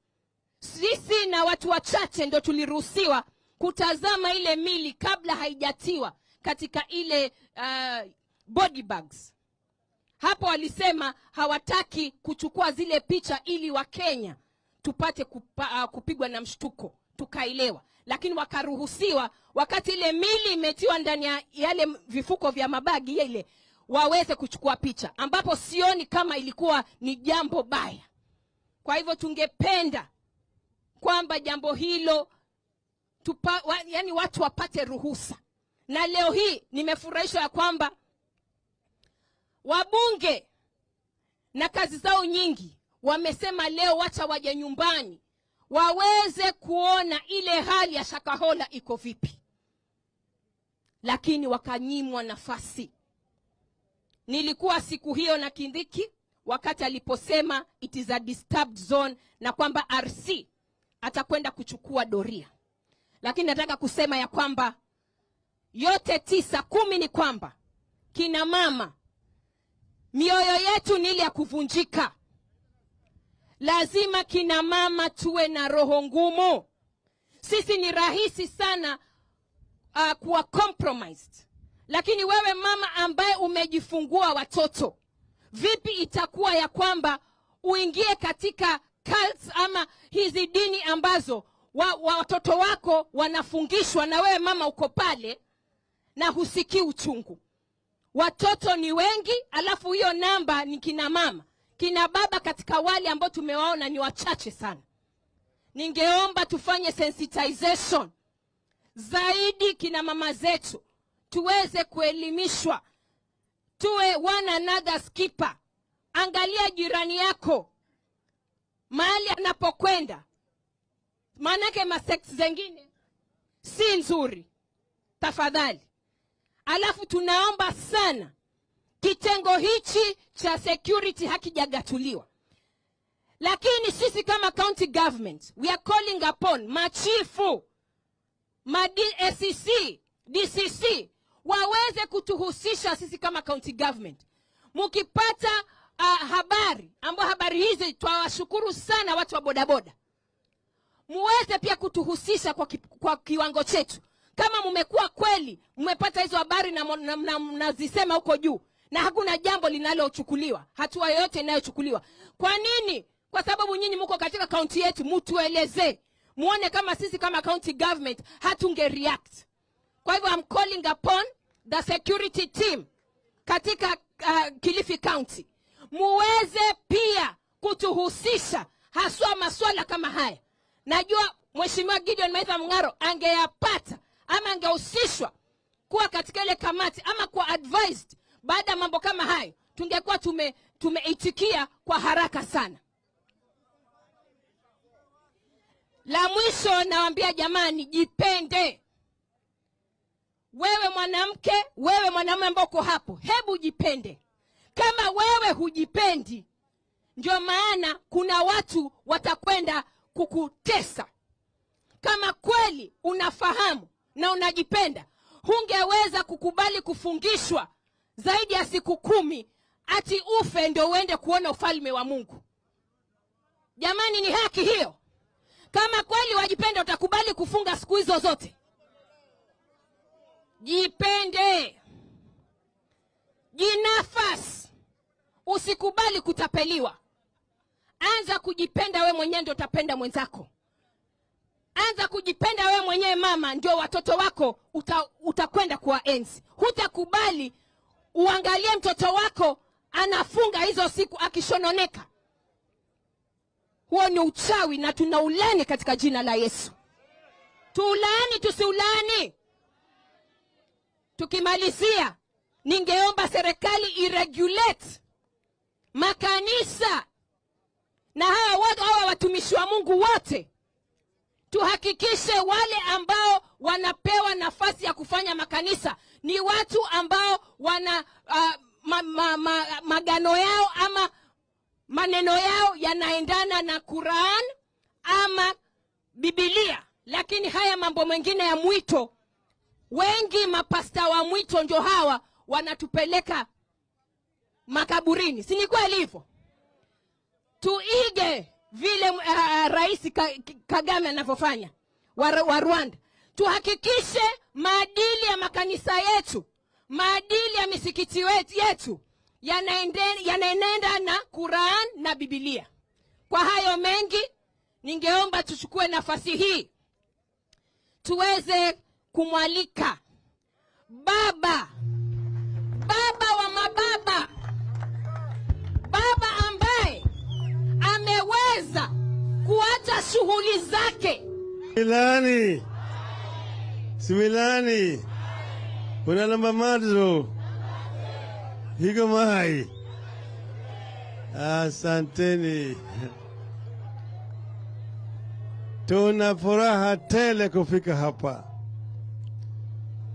Speaker 9: Sisi na watu wachache ndio tuliruhusiwa kutazama ile miili kabla haijatiwa katika ile body bags. Hapo walisema hawataki kuchukua zile picha ili Wakenya tupate kupigwa na mshtuko, tukaelewa. Lakini wakaruhusiwa wakati ile mili imetiwa ndani ya yale vifuko vya mabagi ile waweze kuchukua picha, ambapo sioni kama ilikuwa ni jambo baya. Kwa hivyo tungependa kwamba jambo hilo yani watu wapate ruhusa. Na leo hii nimefurahishwa ya kwamba wabunge na kazi zao nyingi wamesema leo wacha waje nyumbani waweze kuona ile hali ya Shakahola iko vipi, lakini wakanyimwa nafasi. Nilikuwa siku hiyo na Kindiki wakati aliposema it is a disturbed zone na kwamba RC atakwenda kuchukua doria. Lakini nataka kusema ya kwamba yote 9, 10 ni kwamba kina mama, mioyo yetu ni ile ya kuvunjika. Lazima kina mama tuwe na roho ngumu. Sisi ni rahisi sana kuwa compromised. Lakini wewe mama ambaye umejifungua watoto, vipi itakuwa ya kwamba uingie katika cults ama hizi dini ambazo watoto wako wanafungishwa na wewe mama uko pale na husikii uchungu? Watoto ni wengi, alafu hiyo namba ni kina mama. Kina baba katika wale ambao tumewaona ni wachache sana. Ningeomba tufanye sensitization zaidi kina mama zetu, tuweze kuelimishwa, tuwe one another's keeper. Angalia jirani yako mahali anapokwenda, maanake masex zengine si nzuri, tafadhali. Alafu tunaomba sana kitengo hichi cha security hakijagatuliwa. Lakini sisi kama county government, we are calling upon machifu, ma DSCC, DCC waweze kutuhusisha sisi kama county government. Mukipata habari, ambao habari hizi twawashukuru sana watu wa bodaboda, muweze pia kutuhusisha kwa kiwango chetu. Kama mmekuwa kweli mmepata hizo habari na mnazisema huko juu na hakuna jambo linalochukuliwa, hatua yoyote inayochukuliwa, kwa nini? Kwa sababu nyinyi mko katika county yetu, mtueleze, muone kama sisi kama county government hatunge react. Kwa hivyo I'm calling upon the security team katika Kilifi County, muweze pia kutuhusisha haswa masuala kama haya. Najua Mheshimiwa Gideon Maitha Mung'aro angeyapata ama angehusishwa kuwa katika ile kamati ama kuwa advised baada ya mambo kama hayo, tungekuwa tumeitikia kwa haraka sana. La mwisho nawaambia jamani, jipende. Wewe mwanamke, wewe mwanamume ambao uko hapo, hebu jipende. Kama wewe hujipendi, ndio maana kuna watu watakwenda kukutesa. Kama kweli unafahamu na unajipenda, hungeweza kukubali kufungishwa zaidi ya siku 10 ati ufe ndio uende kuona ufalme wa Mungu. Jamani, ni haki hiyo? Kama kweli wajipenda, utakubali kufunga siku hizo zote? Jipende. Jinafasi. Usikubali kutapeliwa. Anza kujipenda we mwenyewe ndio utapenda mwenzako. Anza kujipenda we mwenyewe mama, ndio watoto wako utakwenda kuwaenzi. Hutakubali uangalie mtoto wako anafunga hizo siku akishononeka. Huo ni uchawi na tunaulani katika jina la Yesu. Tuulani tusiulani. Tukimalizia, ningeomba serikali iregulate makanisa na hawa watumishi wa Mungu wote. Tuhakikishe wale ambao wanapewa nafasi ya kufanya makanisa ni watu ambao wana magano yao ama maneno yao yanaendana na Quran ama Biblia. Lakini haya mambo mengine ya mwito, wengi mapasta wa mwito ndio hawa wanatupeleka makaburini. Si ni kweli hivyo? Tuige vile Rais Kagame anavyofanya wa Rwanda. Tuhakikishe maadili ya makanisa yetu, maadili ya misikiti yetu yanaenenda na Quran na Biblia. Kwa hayo mengi, ningeomba tuchukue nafasi hii tuweze kumwalika baba wa mababa, baba ambaye ameweza kuacha shughuli zake.
Speaker 6: Similani, similani, kuna namba mazo higo mai. Asanteni. Tuna furaha tele kufika hapa.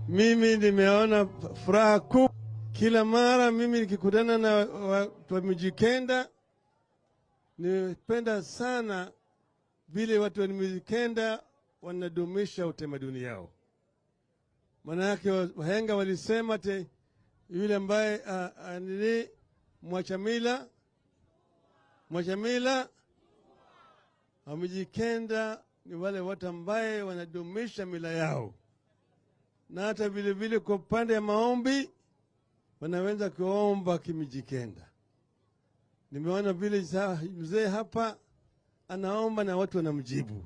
Speaker 6: Mimi nimeona furaha kubwa. Kila mara mimi nikikutana na watu wa Mijikenda, nimependa sana vile watu wa Mijikenda wanadumisha utamaduni yao. Manake wahenga walisema te yule ambaye nini mwachamila Wamijikenda ni wale watu ambaye wanadumisha mila yao, na hata vile vile kwa upande ya maombi wanaweza kuomba Kimijikenda. Nimeona vile mzee hapa anaomba na watu wanamjibu.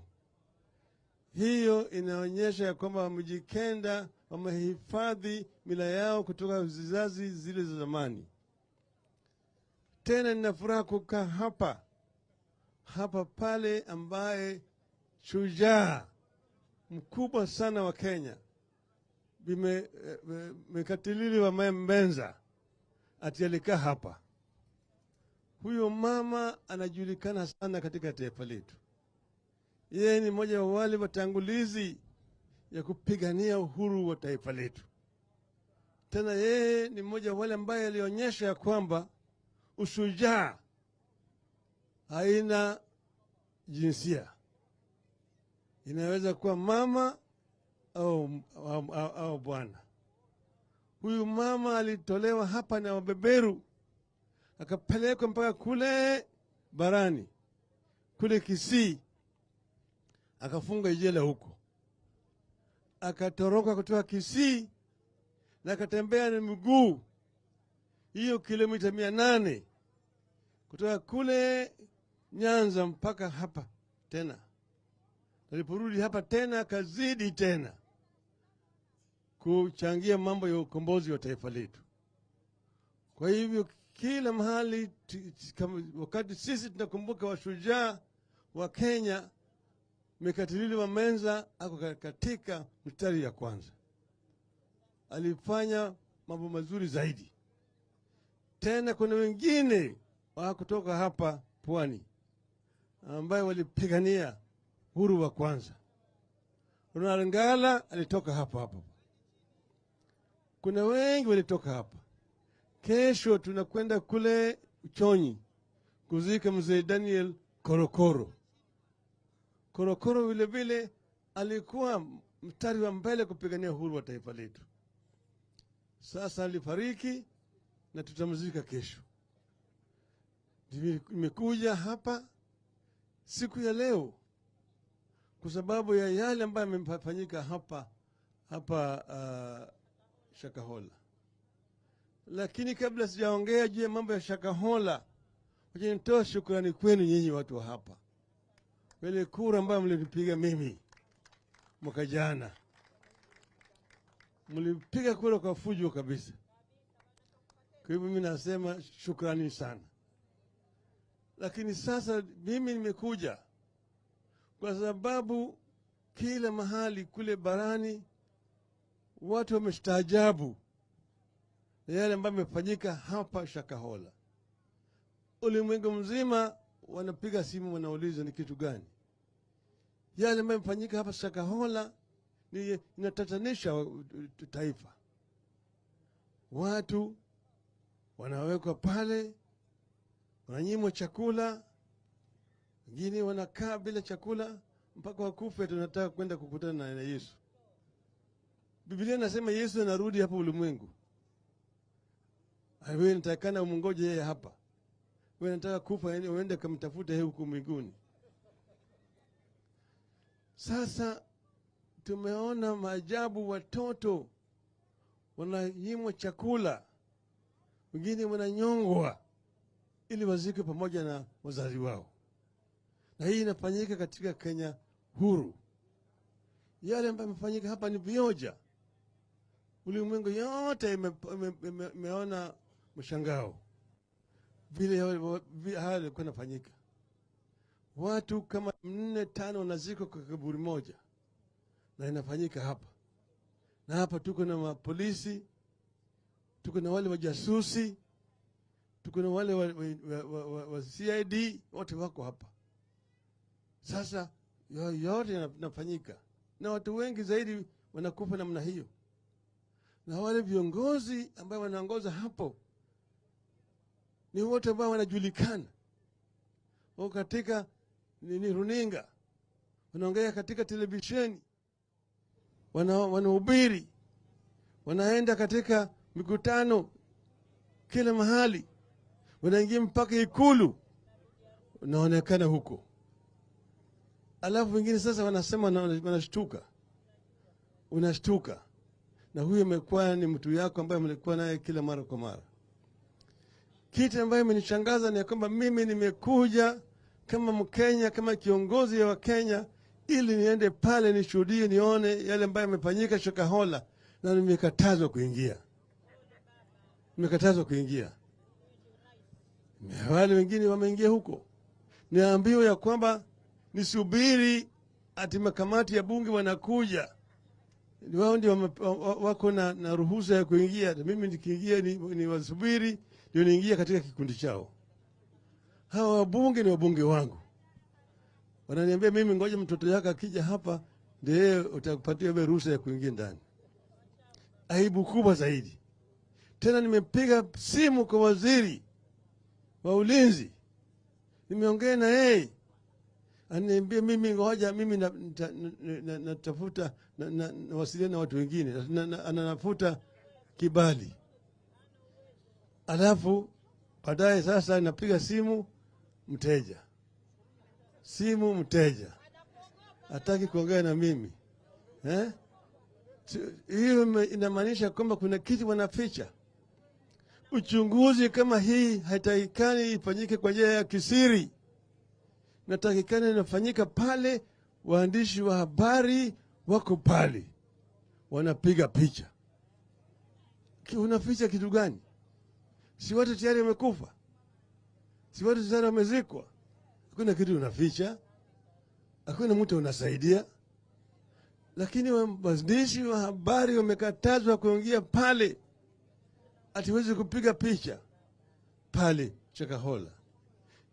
Speaker 6: Hiyo inaonyesha ya kwamba Wamijikenda wamehifadhi mila yao kutoka vizazi zile za zamani. Tena nina furaha kukaa hapa pale ambaye shujaa mkubwa sana wa Kenya Mekatilili wa Mbenza ati alikaa hapa. Huyo mama anajulikana sana katika taifa letu. Yeye ni mmoja wa wale watangulizi ya kupigania uhuru wa taifa letu. Tena yeye ni mmoja wa wale ambaye alionyesha ya kwamba ushujaa haina jinsia. Inaweza kuwa mama au bwana. Huyu mama alitolewa hapa na wabeberu akapelekwa mpaka kule barani, kule Kisii, akafunga jela huko. Akatoroka kutoka Kisii na akatembea na miguu hiyo kilomita 800 kutoka kule Nyanza mpaka hapa tena. Aliporudi hapa tena akazidi tena kuchangia mambo ya ukombozi wa taifa letu. Kwa hivyo kila mahali wakati sisi tunakumbuka washujaa wa Kenya, Mekatilili wa Menza ako katika mstari ya kwanza. Alifanya mambo mazuri zaidi. Tena kuna wengine wa kutoka hapa pwani ambaye walipigania uhuru wa kwanza. Ronald Ngala alitoka hapa hapa. Kuna wengi walitoka hapa. Kesho tunakwenda kule Uchonyi kuzika mzee Daniel Korokoro. Korokoro vile vile alikuwa mstari wa mbele kupigania uhuru wa taifa letu. Sasa alifariki na tutamzika kesho. Nimekuja hapa siku ya leo kwa sababu ya yale ambayo yamefanyika hapa Shakahola. Lakini kabla sijaongea juu ya mambo ya Shakahola, wacha nitoe shukrani kwenu nyinyi watu wa hapa. Ile kura ambayo mlinipiga mimi mwaka jana, mlipiga kura kwa fujo kabisa. Kwa hivyo mimi nasema shukrani sana. Lakini sasa mimi nimekuja kwa sababu kila mahali kule barani watu wamestaajabu na yale ambayo yamefanyika hapa Shakahola. Ulimwengu mzima wanapiga simu, wanauliza ni kitu gani yale ambayo yamefanyika hapa Shakahola. Ni inatatanisha taifa. Watu wanawekwa pale, wananyimwa chakula, wengine wanakaa bila chakula mpaka wakufe. Tunataka kwenda kukutana na Yesu. Biblia inasema Yesu anarudi hapa ulimwengu. Wewe unatakana umngoje yeye hapa. Wewe unataka kufa uende kumtafuta yeye huko mbinguni. Sasa tumeona maajabu, watoto wananyimwa chakula, wengine wananyongwa ili wazikwe pamoja na wazazi wao. Na hii inafanyika katika Kenya huru. Yale ambayo yamefanyika hapa ni vioja. Ulimwengu yote imeona mshangao vile haya yalikuwa yanafanyika. Watu kama 4, 5 wanazikwa kwa kaburi moja, na inafanyika hapa. Na hapa tuko na mapolisi, tuko na wale wajasusi, tuko na wale wa CID, wote wako hapa. Sasa yote yanafanyika, na watu wengi zaidi wanakufa namna hiyo. Na wale viongozi ambao wanaongoza hapo ni wote ambao wanajulikana, wako katika ni runinga, wanaongea katika televisheni, wanahubiri, wanaenda katika mikutano kila mahali, wanaingia mpaka Ikulu, wanaonekana huko. Alafu wengine sasa wanasema, wanashtuka, unashtuka. Na huyo amekuwa ni mtu yako ambaye mlikuwa naye kila mara kwa mara. Kitu ambayo imenishangaza ni kwamba mimi nimekuja kama Mkenya, kama kiongozi wa Kenya, ili niende pale nishuhudie, nione yale ambayo yamefanyika Shakahola, na nimekatazwa kuingia. Nimekatazwa kuingia. Wale wengine wameingia huko. Niambiwa ya kwamba nisubiri ati makamati ya bunge wanakuja. Wao ndio wako na ruhusa ya kuingia. Mimi nikiingia ni wasubiri ndio niingie katika kikundi chao. Hawa wabunge ni wabunge wangu. Wananiambia mimi ngoja mtoto yako akija hapa ndiye utakupatia wewe ruhusa ya kuingia ndani. Aibu kubwa zaidi. Tena nimepiga simu kwa waziri wa ulinzi. Nimeongea na yeye. Ananiambia mimi ngoja mimi natafuta nawasiliana na watu wengine, ananafuta kibali. Alafu baadaye sasa napiga simu mteja. Simu mteja. Hataki kuongea na mimi. Hiyo inamaanisha kwamba kuna kitu wanaficha. Uchunguzi kama hii haitakikani ifanyike kwa njia ya kisiri. Natakikana inafanyika pale waandishi wa habari wako pale, wanapiga picha. Unaficha kitu gani? Si watu tayari wamekufa? Si watu tayari wamezikwa? Hakuna kitu unaficha, hakuna mtu unasaidia. Lakini waandishi wa habari wamekatazwa kuingia pale, hatuwezi kupiga picha pale Shakahola.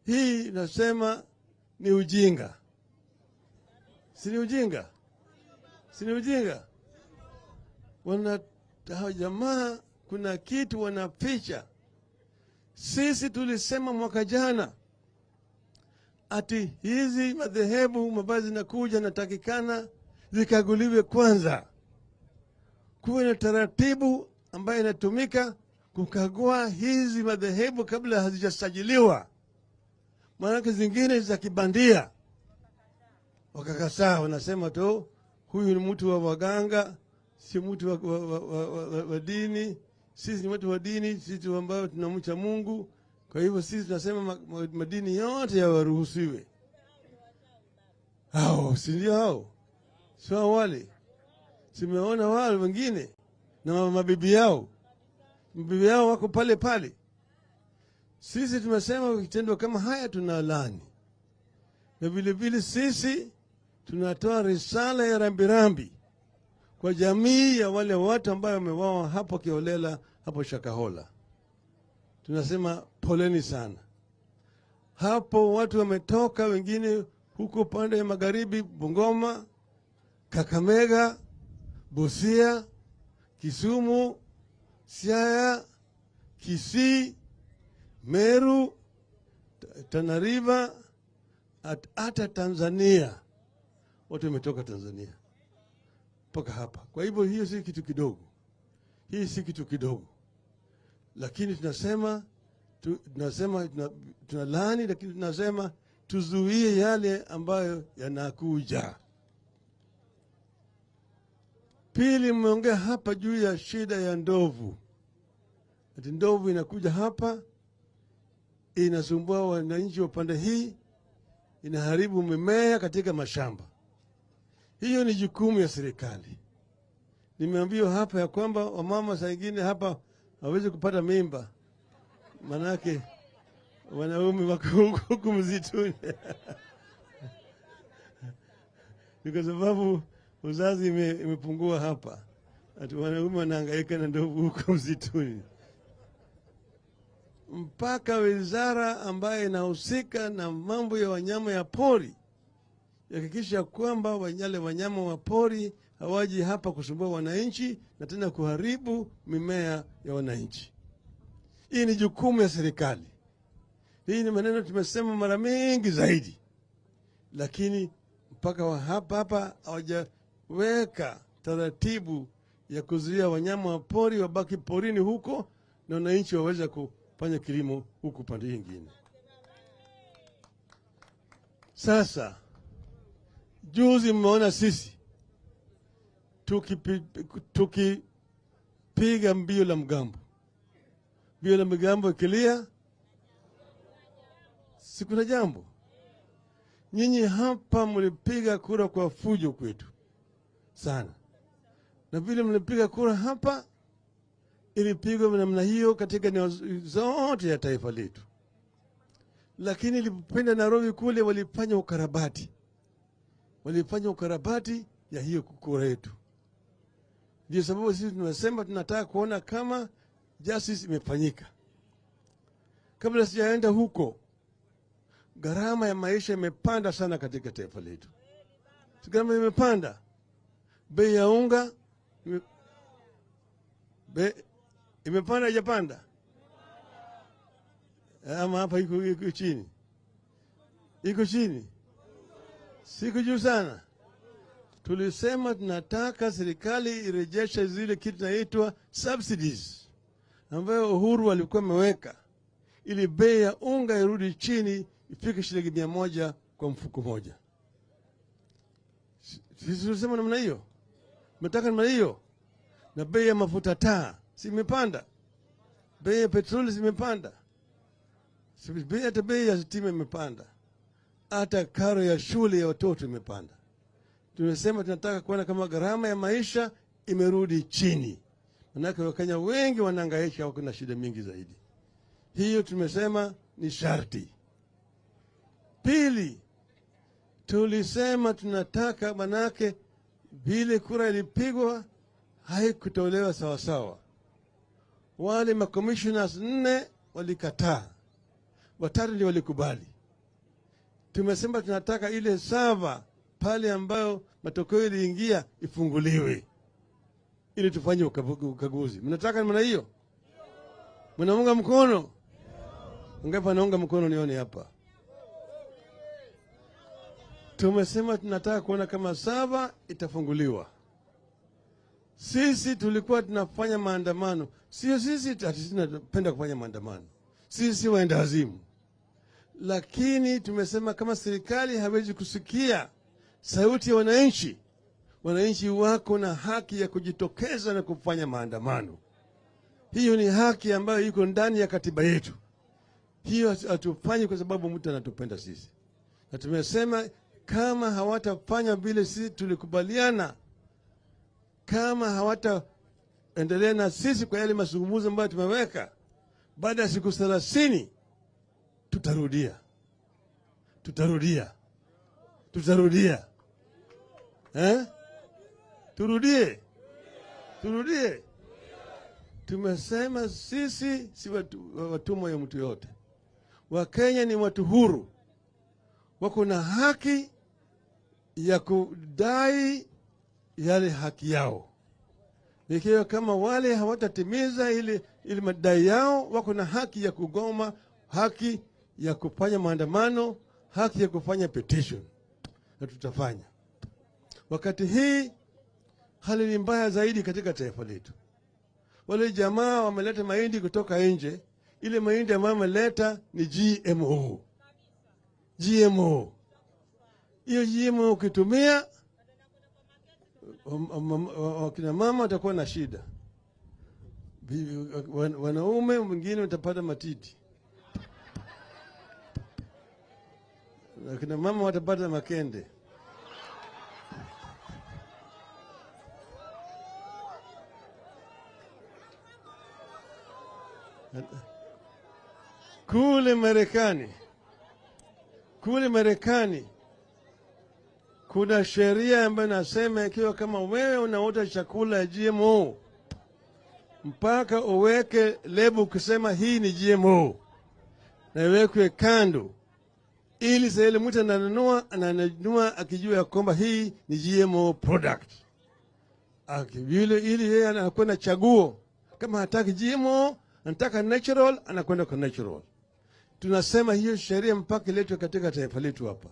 Speaker 6: Hii nasema ni ujinga. Si ni ujinga? Si ni ujinga? Hao jamaa kuna kitu wanaficha. Sisi tulisema mwaka jana ati hizi madhehebu mabaya zinakuja, natakikana zikaguliwe kwanza. Kuwe na taratibu ambayo inatumika kukagua hizi madhehebu kabla hazijasajiliwa. Maana zingine za kibandia wakakataa, wanasema tu huyu ni mtu wa waganga, si mtu wa dini, Sisi ni watu wa dini, sisi ambao tunamcha Mungu. Kwa hivyo sisi tunasema madini yote yawaruhusiwe. Hao si ndio hao? Sio wale. Simeona wale wengine na mabibi yao. Mabibi yao wako pale pale. Sisi tumesema kitendo kama haya tunalaani. Na vile vile sisi tunatoa risala ya rambirambi kwa jamii ya wale watu ambao wameuawa hapo kiholela hapo Shakahola. Tunasema poleni sana. Hapo watu wametoka wengine huko pande ya magharibi, Bungoma, Kakamega, Busia, Kisumu, Siaya, Kisii, Meru, Tana River, hata Tanzania. Watu wametoka Tanzania mpaka hapa. Kwa hivyo hiyo si kitu kidogo. Hii si kitu kidogo. Lakini tunasema tunalaani, lakini tunasema tuzuie yale ambayo yanakuja. Pili, mmeongea hapa juu ya shida ya ndovu. Ati ndovu inakuja hapa inasumbua wananchi wa pande hii, inaharibu mimea katika mashamba. Hiyo ni jukumu ya serikali. Nimeambiwa hapa ya kwamba wamama saa nyingine hapa hawezi kupata mimba, manake wanaume wako huku msituni. Ni kwa sababu uzazi imepungua hapa. Ati wanaume wanahangaika na ndovu huko msituni. Mpaka wizara ambayo inahusika na mambo ya wanyama ya pori hakikisha kwamba wale wanyama wa pori hawaji hapa kusumbua wananchi na tena kuharibu mimea ya wananchi. Hii ni jukumu ya serikali. Hii ni maneno tumesema mara mingi zaidi, lakini mpaka hapa hawajaweka taratibu ya kuzuia wanyama wa pori wabaki porini huko na wananchi waweze kufanya kilimo huku pande nyingine. Sasa juzi mmeona sisi tukipiga mbio la mgambo. Mbio la mgambo ikilia, si kuna jambo. Nyinyi hapa mlipiga kura kwa fujo kwetu sana. Na vile mlipiga kura hapa, ilipigwa namna hiyo katika eneo zote ya taifa letu. Lakini ilipopenda Nairobi kule walifanya ukarabati. Walifanya ukarabati ya hiyo kura yetu. Ndio sababu sisi tunasema tunataka kuona kama justice imefanyika. Kabla sijaenda huko, gharama ya maisha imepanda sana katika taifa letu. Gharama imepanda. Bei ya unga imepanda, haijapanda? Ama hapa iko chini. Iko chini. Siku juu sana. Tulisema tunataka serikali irejeshe zile kitu inaitwa subsidies ambayo Uhuru alikuwa ameweka ili bei ya unga irudi chini ifike shilingi 100 kwa mfuko moja. Sisi tulisema namna hiyo. Mnataka namna hiyo. Na bei ya mafuta taa si imepanda. Bei ya petroli si imepanda. Hata bei ya stima imepanda. Hata karo ya shule ya watoto imepanda. Tumesema tunataka kuona kama gharama ya maisha imerudi chini. Manake Wakenya wengi wanahangaika, wako na shida mingi zaidi. Hiyo tumesema ni sharti. Pili, tulisema tunataka, manake vile kura ilipigwa haikutolewa sawa sawa. Wale makommissioners 4 walikataa, 3 ndio walikubali. Tumesema tunataka ile sava pale ambayo matokeo iliingia ifunguliwe ili tufanye ukaguzi. Mnataka namna hiyo? Mnaunga mkono? Ngapi anaunga mkono nione hapa? Tumesema tunataka kuona kama sava itafunguliwa. Sisi tulikuwa tunafanya maandamano. Sio sisi tunapenda kufanya maandamano. Sisi waenda wazimu. Lakini tumesema kama serikali hawezi kusikia sauti ya wananchi, wananchi wako na haki ya kujitokeza na kufanya maandamano. Hiyo ni haki ambayo iko ndani ya katiba yetu. Hiyo hatufanyi kwa sababu mtu anatupenda sisi. Na tumesema kama hawatafanya vile sisi tulikubaliana, kama hawataendelea na sisi kwa yale mazungumzo ambayo tumeweka, baada ya siku 30 tutarudia. Tutarudia. Tutarudia. Turudie. Turudie. Tumesema sisi si watumwa ya mtu yote. Wakenya ni watu huru. Wako na haki ya kudai yale haki yao. Ikiwa kama wale hawatatimiza ili madai yao, wako na haki ya kugoma, haki ya kufanya maandamano, haki ya kufanya petition. Na tutafanya. Wakati hii hali ni mbaya zaidi katika taifa letu. Wale jamaa wameleta mahindi kutoka nje. Ile mahindi ambayo wameleta ni GMO. GMO. Hiyo GMO ukitumia, wakina mama watakuwa na shida. Wanaume wengine watapata matiti. Wakina mama watapata makende. Kule Marekani kuna sheria ambayo inasema ikiwa kama wewe unaota chakula ya GMO mpaka uweke lebo kusema hii ni GMO na iwekwe kando, ili sasa ile mtu ananunua akijua ya kwamba hii ni GMO product. Ili yeye anakuwa na chaguo, kama hataki GMO anataka natural, anakwenda kwa natural. Tunasema hiyo sheria mpaka iletwe katika taifa letu hapa,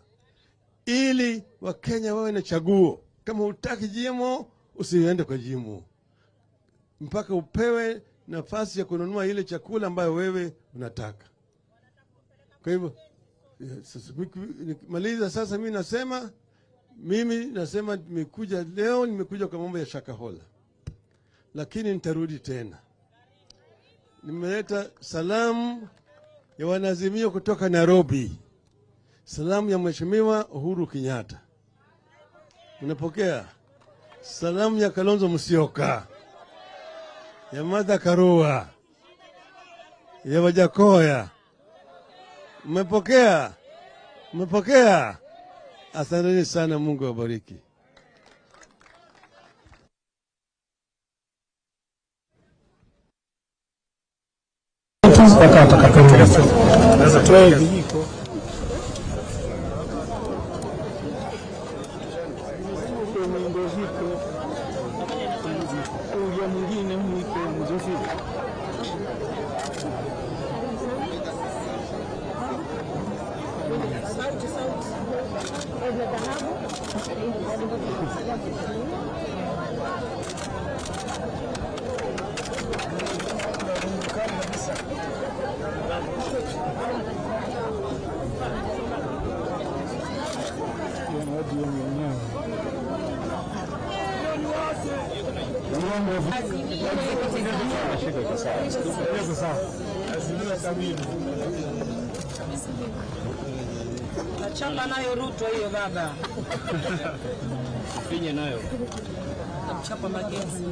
Speaker 6: ili Wakenya wawe na chaguo. Kama hutaki GMO usiende kwa GMO, mpaka upewe nafasi ya kununua ile chakula ambayo wewe unataka. Kwa hivyo maliza sasa, mimi nasema nimekuja leo, nimekuja kwa mambo ya Shakahola, lakini nitarudi tena. Nimeleta salamu ya wanaazimio kutoka Nairobi, salamu ya Mheshimiwa Uhuru Kenyatta. Unapokea salamu ya Kalonzo Musyoka, ya Martha Karua, ya Wajakoya. Mmepokea? Mmepokea? Asanteni sana, Mungu awabariki.
Speaker 1: Mpaka atakapotoka.
Speaker 8: Nachapa nayo Ruto hiyo baba.
Speaker 14: Finye nayo.
Speaker 8: Nachapa magezi.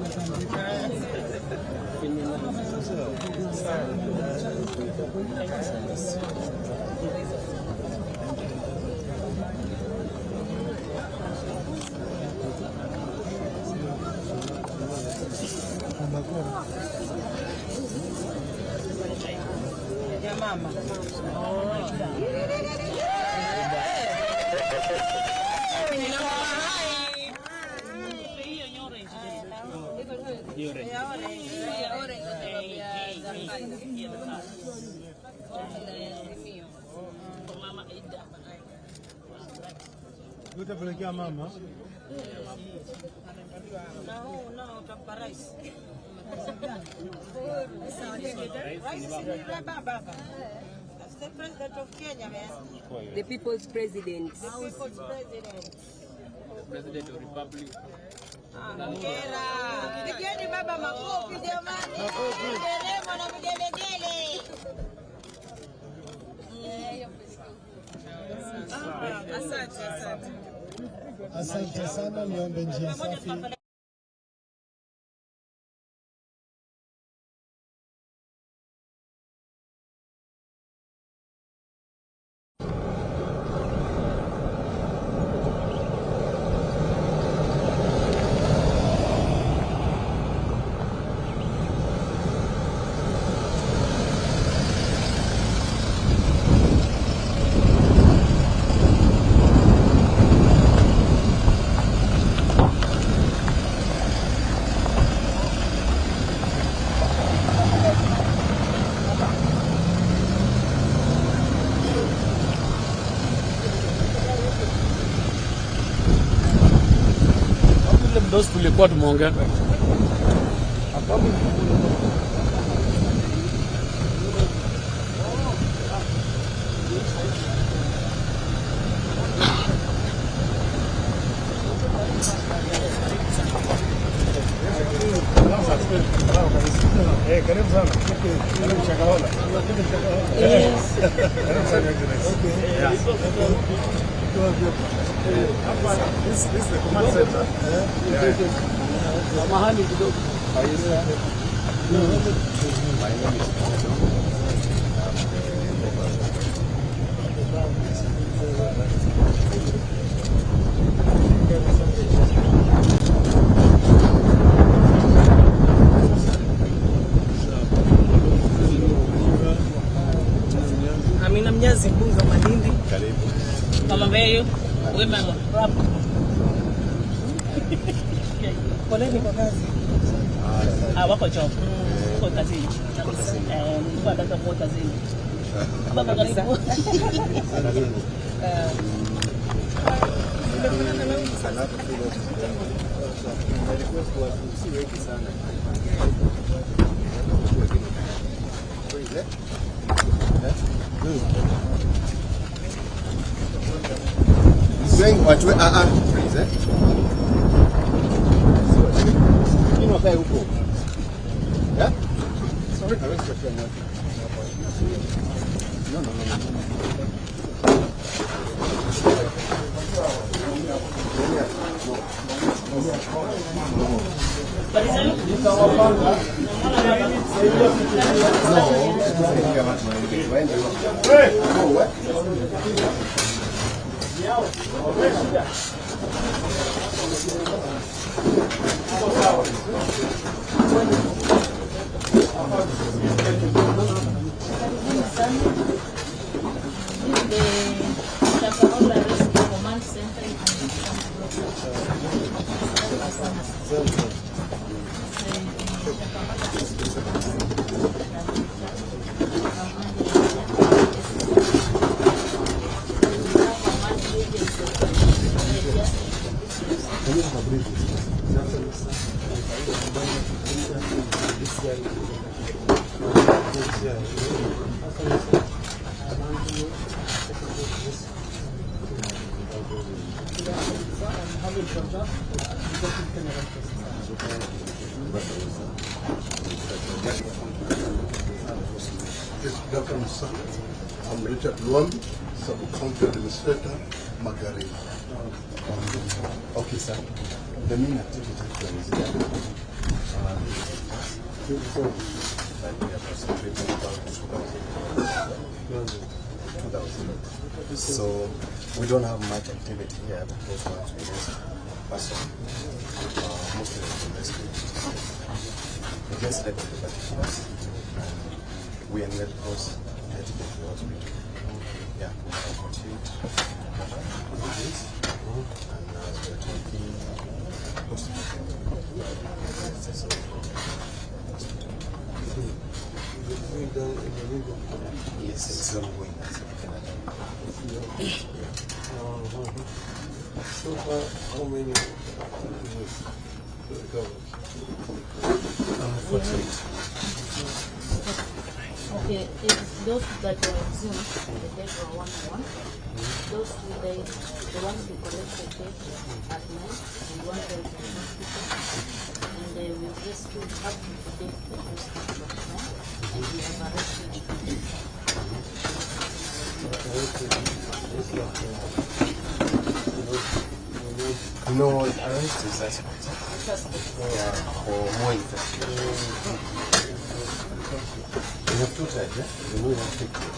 Speaker 14: Finye nayo.
Speaker 8: Ya mama.
Speaker 1: Utapelekea mama.
Speaker 8: No, utampa rais. That's the president of Kenya, man.
Speaker 9: The people's president.
Speaker 8: The people's president.
Speaker 14: President of Republic.
Speaker 8: Hongera. Pigieni baba makofi jamani.
Speaker 1: Makofi. Asante sana, niombe njia safi.
Speaker 14: Mdosi tulikuwa tumeongea.
Speaker 2: Karibu sana. Karibu Shakahola.
Speaker 4: Yes.
Speaker 2: Karibu sana, Your Excellency. Yeah. This is the command center. Yeah.
Speaker 14: Samahani kidogo.
Speaker 3: My name is Paul.
Speaker 8: Amina Mnyazi, mbunge wa Malindi.
Speaker 3: Karibu.
Speaker 4: Mama Mbeyu, women rap.
Speaker 8: Poleni kwa kazi.
Speaker 4: Ah, wako job. Wako kazini. Eh, nilikuwa nataka kuwa kazini. Baba karibu.
Speaker 3: Going watu please eh. Wengine wakae huko. Yeah? Sorry, hawezi kuachia nyote. No, no, no, no. No, tusaidia watu waende. Waende huko. No, what?
Speaker 5: Karibuni sana. This is the Shakahola Rescue Command Center. You can come closer. Asante sana.
Speaker 6: Yes, good afternoon, sir. I'm Richard Luambi, Sub-County Administrator, Magarini.
Speaker 3: Okay, sir. The main activity actually is there. But we are concentrating about 2,000. So we don't have much activity here because once we rescue person, mostly the rescue. We just let the particulars and we are Red Cross to the hospital. Yeah, we have 48 days, and as we are talking, hospital. Yes, it's ongoing.
Speaker 6: So far, how many recovered?
Speaker 3: 48.
Speaker 5: Okay, it's those that were exhumed, the dead were 101. Those who died, the ones we collected dead at night, and one died in the hospital. And we rescued up to the dead we rescued last night, and we have arrested 2.
Speaker 6: Arrested,
Speaker 3: No, arrest is suspect. Yeah, for more investigation. We have two types, yeah? We know we have pictures,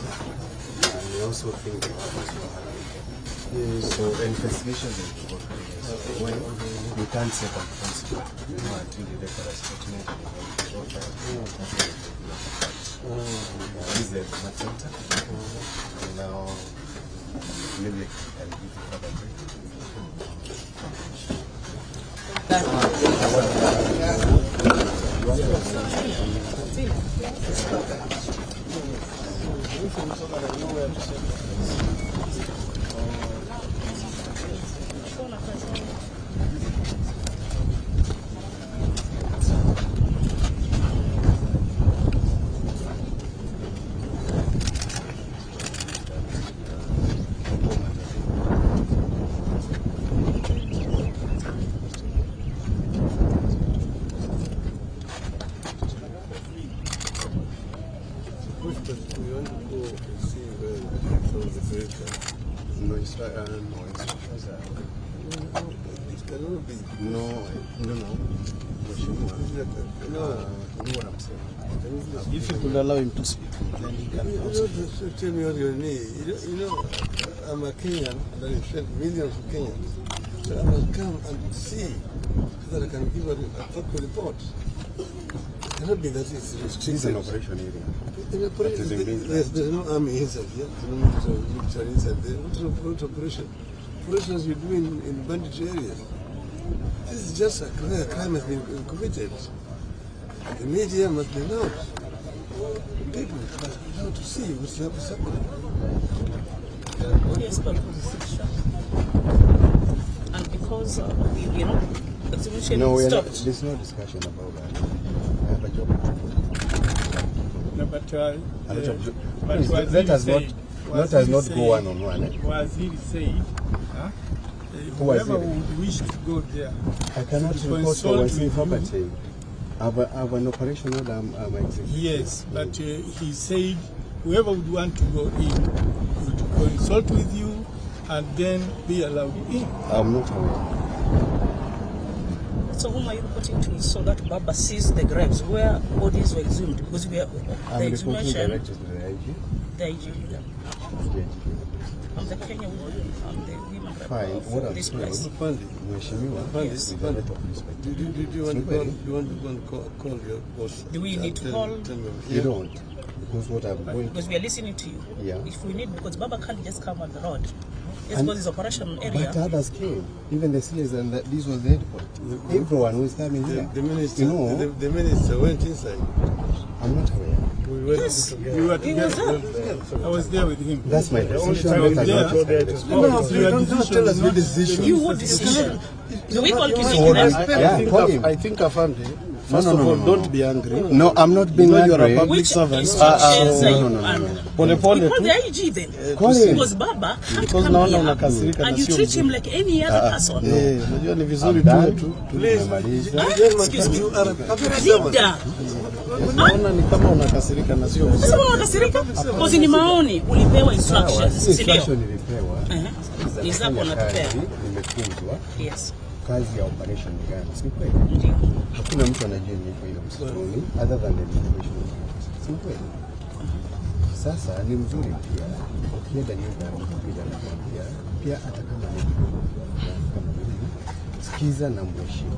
Speaker 3: and we also think the others were alive. So investigation is working. When we can't say conclusively, you know, until the record is statement and the profile. This is the command center. And now maybe I can give you further briefing.
Speaker 6: We want to go and see where some of the graves are.
Speaker 3: No, no instructions are.
Speaker 6: It cannot be.
Speaker 3: No, no, no.
Speaker 6: No.
Speaker 3: You know what I'm saying.
Speaker 14: If you could allow him to speak, then he can also.
Speaker 6: You don't tell me what you need. You know, I'm a Kenyan and I represent millions of Kenyans. So I must come and see so that I can give a proper report. It cannot be that it's restricted.
Speaker 3: This is an operation area.
Speaker 6: There's no army inside here. There's no military inside there. What operation? Operations you do in bandit areas. This is just a clear crime has been committed. The media must be allowed. People must be allowed to see what's happening.
Speaker 4: Yes, but and because we are not, exhibition
Speaker 3: no, we are
Speaker 4: stopped.
Speaker 3: not, there's no discussion about that. I have a job.
Speaker 7: No, but, but
Speaker 3: please, let us not, let us not go one on one. Eh?
Speaker 7: Waziri said, huh? Whoever would wish to go there,
Speaker 3: I cannot report for Waziri property. I have an operation order I'm executing.
Speaker 7: Yes, but he said whoever would want to go in would consult with you and then be allowed in.
Speaker 3: I'm not aware.
Speaker 4: So whom are you reporting to so that Baba sees the graves where bodies were exhumed? Because we are
Speaker 3: I'm
Speaker 4: the
Speaker 3: reporting
Speaker 4: exhumation.
Speaker 3: directly to the IG.
Speaker 4: The IG.
Speaker 3: Yeah. The IG.
Speaker 4: I'm the Kenya woman. I'm the women rep
Speaker 3: Fine.
Speaker 4: of
Speaker 3: What I'm
Speaker 4: this
Speaker 3: saying,
Speaker 4: place.
Speaker 3: Mheshimiwa,
Speaker 4: Yes.
Speaker 3: with a lot of respect.
Speaker 6: Do you want to go and call your boss?
Speaker 4: Do we need to call?
Speaker 6: Tell them
Speaker 3: You
Speaker 6: here.
Speaker 3: don't, because what I'm going
Speaker 4: Because we are listening to you.
Speaker 3: Yeah.
Speaker 4: If we need, because Baba can't just come on the road. Yes,
Speaker 3: And-
Speaker 4: because it's operation area.
Speaker 3: But others came, even the CS, and this was the headquarters. Everyone who is coming here.
Speaker 6: The minister,
Speaker 3: you know,
Speaker 6: the minister went inside.
Speaker 3: I'm not aware.
Speaker 6: We went
Speaker 4: Yes.
Speaker 6: together.
Speaker 7: We were
Speaker 4: He was
Speaker 7: together.
Speaker 4: there.
Speaker 7: I was there with him.
Speaker 3: That's my decision.
Speaker 7: time
Speaker 3: Let us
Speaker 7: we
Speaker 3: not
Speaker 7: go
Speaker 3: decide this.
Speaker 6: No, no,
Speaker 7: Your
Speaker 6: don't
Speaker 7: decision
Speaker 6: tell us
Speaker 7: is
Speaker 6: your
Speaker 7: not-
Speaker 6: decision.
Speaker 4: You what decision? Do we call Kiziki then?
Speaker 3: Yeah, call him.
Speaker 14: I think Afande, first
Speaker 3: No,
Speaker 14: of
Speaker 3: no,
Speaker 14: all,
Speaker 3: no, no,
Speaker 14: don't
Speaker 3: no.
Speaker 14: be angry.
Speaker 3: No, I'm not being
Speaker 14: You know you are a
Speaker 3: angry.
Speaker 14: public
Speaker 4: Which
Speaker 14: servant.
Speaker 4: instructions are
Speaker 3: No,
Speaker 4: you
Speaker 3: no, no, no,
Speaker 4: under?
Speaker 3: no.
Speaker 14: Pole pole
Speaker 4: You call
Speaker 14: tu.
Speaker 4: the IG then.
Speaker 3: Call him.
Speaker 4: Because Baba can't
Speaker 14: Because
Speaker 4: come
Speaker 14: naona
Speaker 4: here
Speaker 14: unakasirika na
Speaker 4: and you
Speaker 14: sio
Speaker 4: treat him
Speaker 14: mzuri.
Speaker 4: like any other person.
Speaker 14: Eh, unajua ni vizuri
Speaker 3: I'm
Speaker 14: tuwe
Speaker 3: done.
Speaker 14: tu.
Speaker 3: Nimemaliza.
Speaker 4: Excuse me.
Speaker 6: You are a public servant.
Speaker 4: Leader.
Speaker 14: Naona ni kama unakasirika na sio vizuri.
Speaker 4: Sasa unakasirika? Because ni maoni ulipewa
Speaker 3: Sawa,
Speaker 4: instructions, si ndio?
Speaker 3: instruction nilipewa.
Speaker 4: Uh-huh. Ni zako
Speaker 3: Nafanya
Speaker 4: unatupea.
Speaker 3: kazi, nimefunzwa
Speaker 4: Yes.
Speaker 3: kazi ya operation ni gani, si kweli?
Speaker 4: Ndio.
Speaker 3: Hakuna mtu anajua niko hiyo msituni other than the immigration officers. Si kweli? Sasa ni mzuri pia ukienda nyumba ya mtu pia anakuambia pia, hata kama ni mdogo kama mimi, sikiza na mheshimu.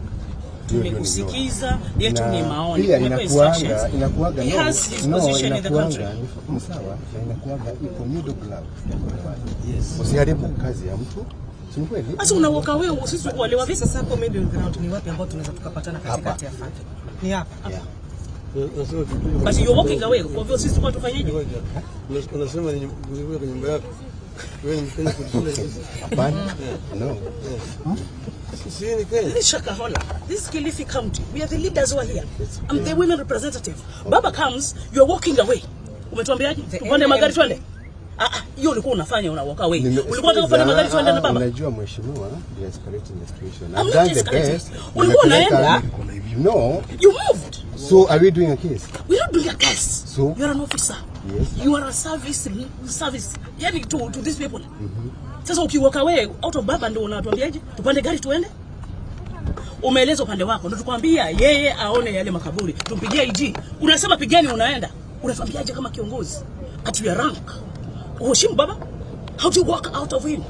Speaker 3: Ndio, ndio, ndio.
Speaker 4: Tumekusikiza, yetu
Speaker 3: Na
Speaker 4: ni maoni.
Speaker 3: Pia
Speaker 4: Umepewa
Speaker 3: inakuanga
Speaker 4: instructions.
Speaker 3: inakuanga
Speaker 4: He
Speaker 3: no,
Speaker 4: has his
Speaker 3: no,
Speaker 4: position in the country.
Speaker 3: inakuanga ni sawa na inakuanga iko middle ground. Yes. Usiharibu kazi ya mtu. Si ni kweli?
Speaker 4: Sasa unawaka wewe sisi kuelewa vipi?
Speaker 8: Sasa hapo middle ground ni wapi ambao tunaweza tukapatana katikati ya Afande? Ni hapa.
Speaker 3: Yeah.
Speaker 6: Unasema kitu-
Speaker 4: But you're walking away. Kwa hivyo sisi tulikuwa tufanyeje?
Speaker 6: Unasema ni nilikuwa kwa nyumba yako. Wewe ni Mkenya kutushinda sisi.
Speaker 3: Hapana. No.
Speaker 6: Sisi ni Kenya.
Speaker 4: This is Shakahola. This is Kilifi County. We are the leaders who are here. I'm the women representative. Baba comes, you're walking away. Umetuambiaje? Tupande magari twende? Ah ah, hiyo ulikuwa unafanya una walk away.
Speaker 3: Nime-
Speaker 4: Ulikuwa unataka kupanda magari twende na baba?
Speaker 3: Unajua mheshimiwa, they are escalating the situation.
Speaker 4: I'm
Speaker 3: I've
Speaker 4: not
Speaker 3: done the
Speaker 4: escalating.
Speaker 3: best.
Speaker 4: Ulikuwa
Speaker 3: Nimepeleka-
Speaker 4: unaenda?
Speaker 3: No.
Speaker 4: You moved.
Speaker 3: So are we doing a case?
Speaker 4: We're not doing a case.
Speaker 3: So?
Speaker 4: You're an officer.
Speaker 3: Yes.
Speaker 4: You are a service yani to these people. Sasa ukiwalk away out of baba ndio unatuambiaje? Tupande gari tuende? Umeeleza upande wako, ndio tukwambia yeye aone yale makaburi. Tumpigie IG. Unasema pigeni, unaenda. Unatuambiaje kama kiongozi? At your rank. Uheshimu baba? How do you walk out of him?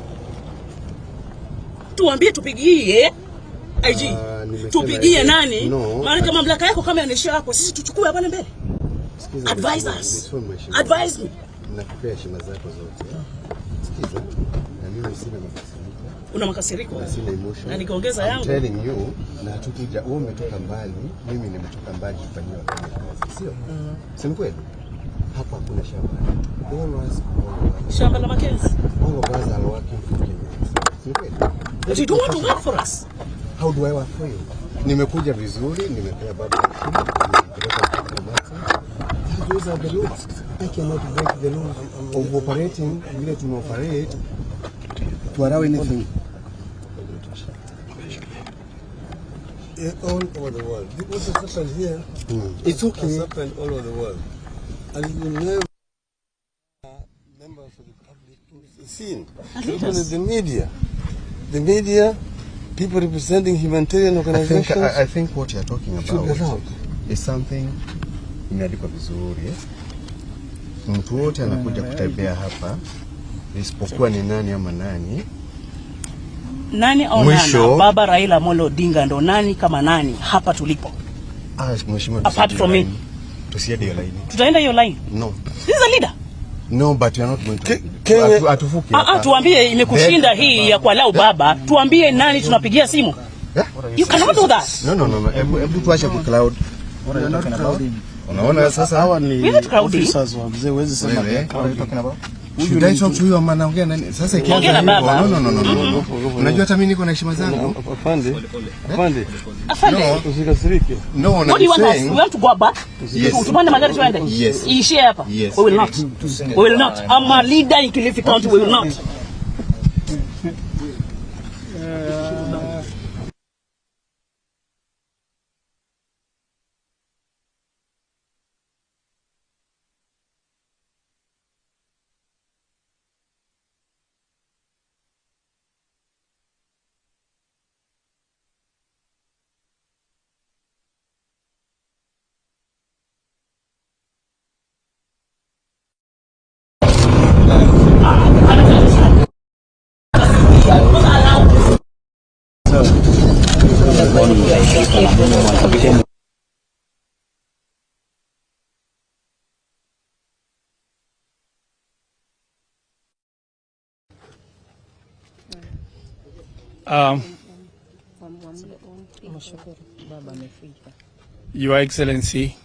Speaker 4: Tuambie tupigie IG.
Speaker 3: Nimesema
Speaker 4: Tupigie
Speaker 3: hivi.
Speaker 4: nani?
Speaker 3: No,
Speaker 4: Maana kama mamlaka yako kama yanaishia hapo, sisi tuchukue hapa mbele.
Speaker 3: Sikiza,
Speaker 4: Advise
Speaker 3: mheshimiwa,
Speaker 4: us.
Speaker 3: mheshimiwa, mheshimiwa.
Speaker 4: Advise me.
Speaker 3: Nakupea heshima zako zote. Sikiza, na mimi sina makasiriko.
Speaker 4: Una makasiriko.
Speaker 3: Na sina emotion.
Speaker 4: Na nikiongeza
Speaker 3: I'm
Speaker 4: yangu.
Speaker 3: telling you, na hatukuja, wewe umetoka mbali, mimi nimetoka mbali tufanyie Wakenya kazi, sio? Si ni kweli? Hapa hakuna shamba. All of us, all of us.
Speaker 4: Shamba la Mackenzie.
Speaker 3: All of us are working for Kenyans. Si ni kweli?
Speaker 4: But you don't want to work for us.
Speaker 3: How do I work for you? Nimekuja vizuri, nimepea baba heshima, nimempeleka mpaka Mombasa. Those are the laws. I cannot break the laws of operating vile tumeoperate to allow anything.
Speaker 6: All over the world. What has happened here
Speaker 3: It's okay.
Speaker 6: has happened all over the world. And it will never members of the public seen. Even the media. The media, people representing humanitarian
Speaker 3: I think,
Speaker 6: organizations.
Speaker 3: I think what you're talking
Speaker 6: should be
Speaker 3: about
Speaker 6: allowed.
Speaker 3: is something imeandikwa vizuri eh? Mtu wote anakuja kutembea hapa isipokuwa ni nani ama nani.
Speaker 4: Nani au
Speaker 3: Mwisho-
Speaker 4: nana? Baba Raila Amolo Odinga ndo nani kama nani hapa tulipo.
Speaker 3: Ah, mheshimiwa,
Speaker 4: Apart
Speaker 3: tusiende
Speaker 4: from
Speaker 3: hiyo
Speaker 4: me.
Speaker 3: line. Tusiende hiyo line.
Speaker 4: Tutaenda hiyo line.
Speaker 3: No.
Speaker 4: This is a leader.
Speaker 3: No, but we are not going to. Hatuvuki
Speaker 4: Ah,
Speaker 3: hapa.
Speaker 4: ah, tuambie imekushinda hii ya kualau baba. Tuambie nani tunapigia simu. You cannot do that.
Speaker 3: No, no, no, no. Hebu tuache ku cloud. Unaona sasa
Speaker 14: hawa ni
Speaker 4: We are not crowding.
Speaker 14: officers wa mzee, huwezi sema
Speaker 3: Wewe,
Speaker 14: they are crowding.
Speaker 3: Should I talk to you ama naongea nani? Sasa ikianza
Speaker 4: Ongea na
Speaker 3: hivyo.
Speaker 4: baba.
Speaker 3: No, no, no, no, no. Unajua hata mimi niko na heshima zangu.
Speaker 6: Afande, afande.
Speaker 4: Afande.
Speaker 3: No.
Speaker 6: Usikasirike.
Speaker 3: No,
Speaker 4: What do you want us?
Speaker 3: saying-
Speaker 4: We want to go back?
Speaker 3: Yes.
Speaker 4: Tupande magari tuende.
Speaker 3: Yes.
Speaker 4: Iishie hapa.
Speaker 3: Yes.
Speaker 4: We will not. We will not. I'm a leader in Kilifi County. We will not.
Speaker 7: Your Excellency,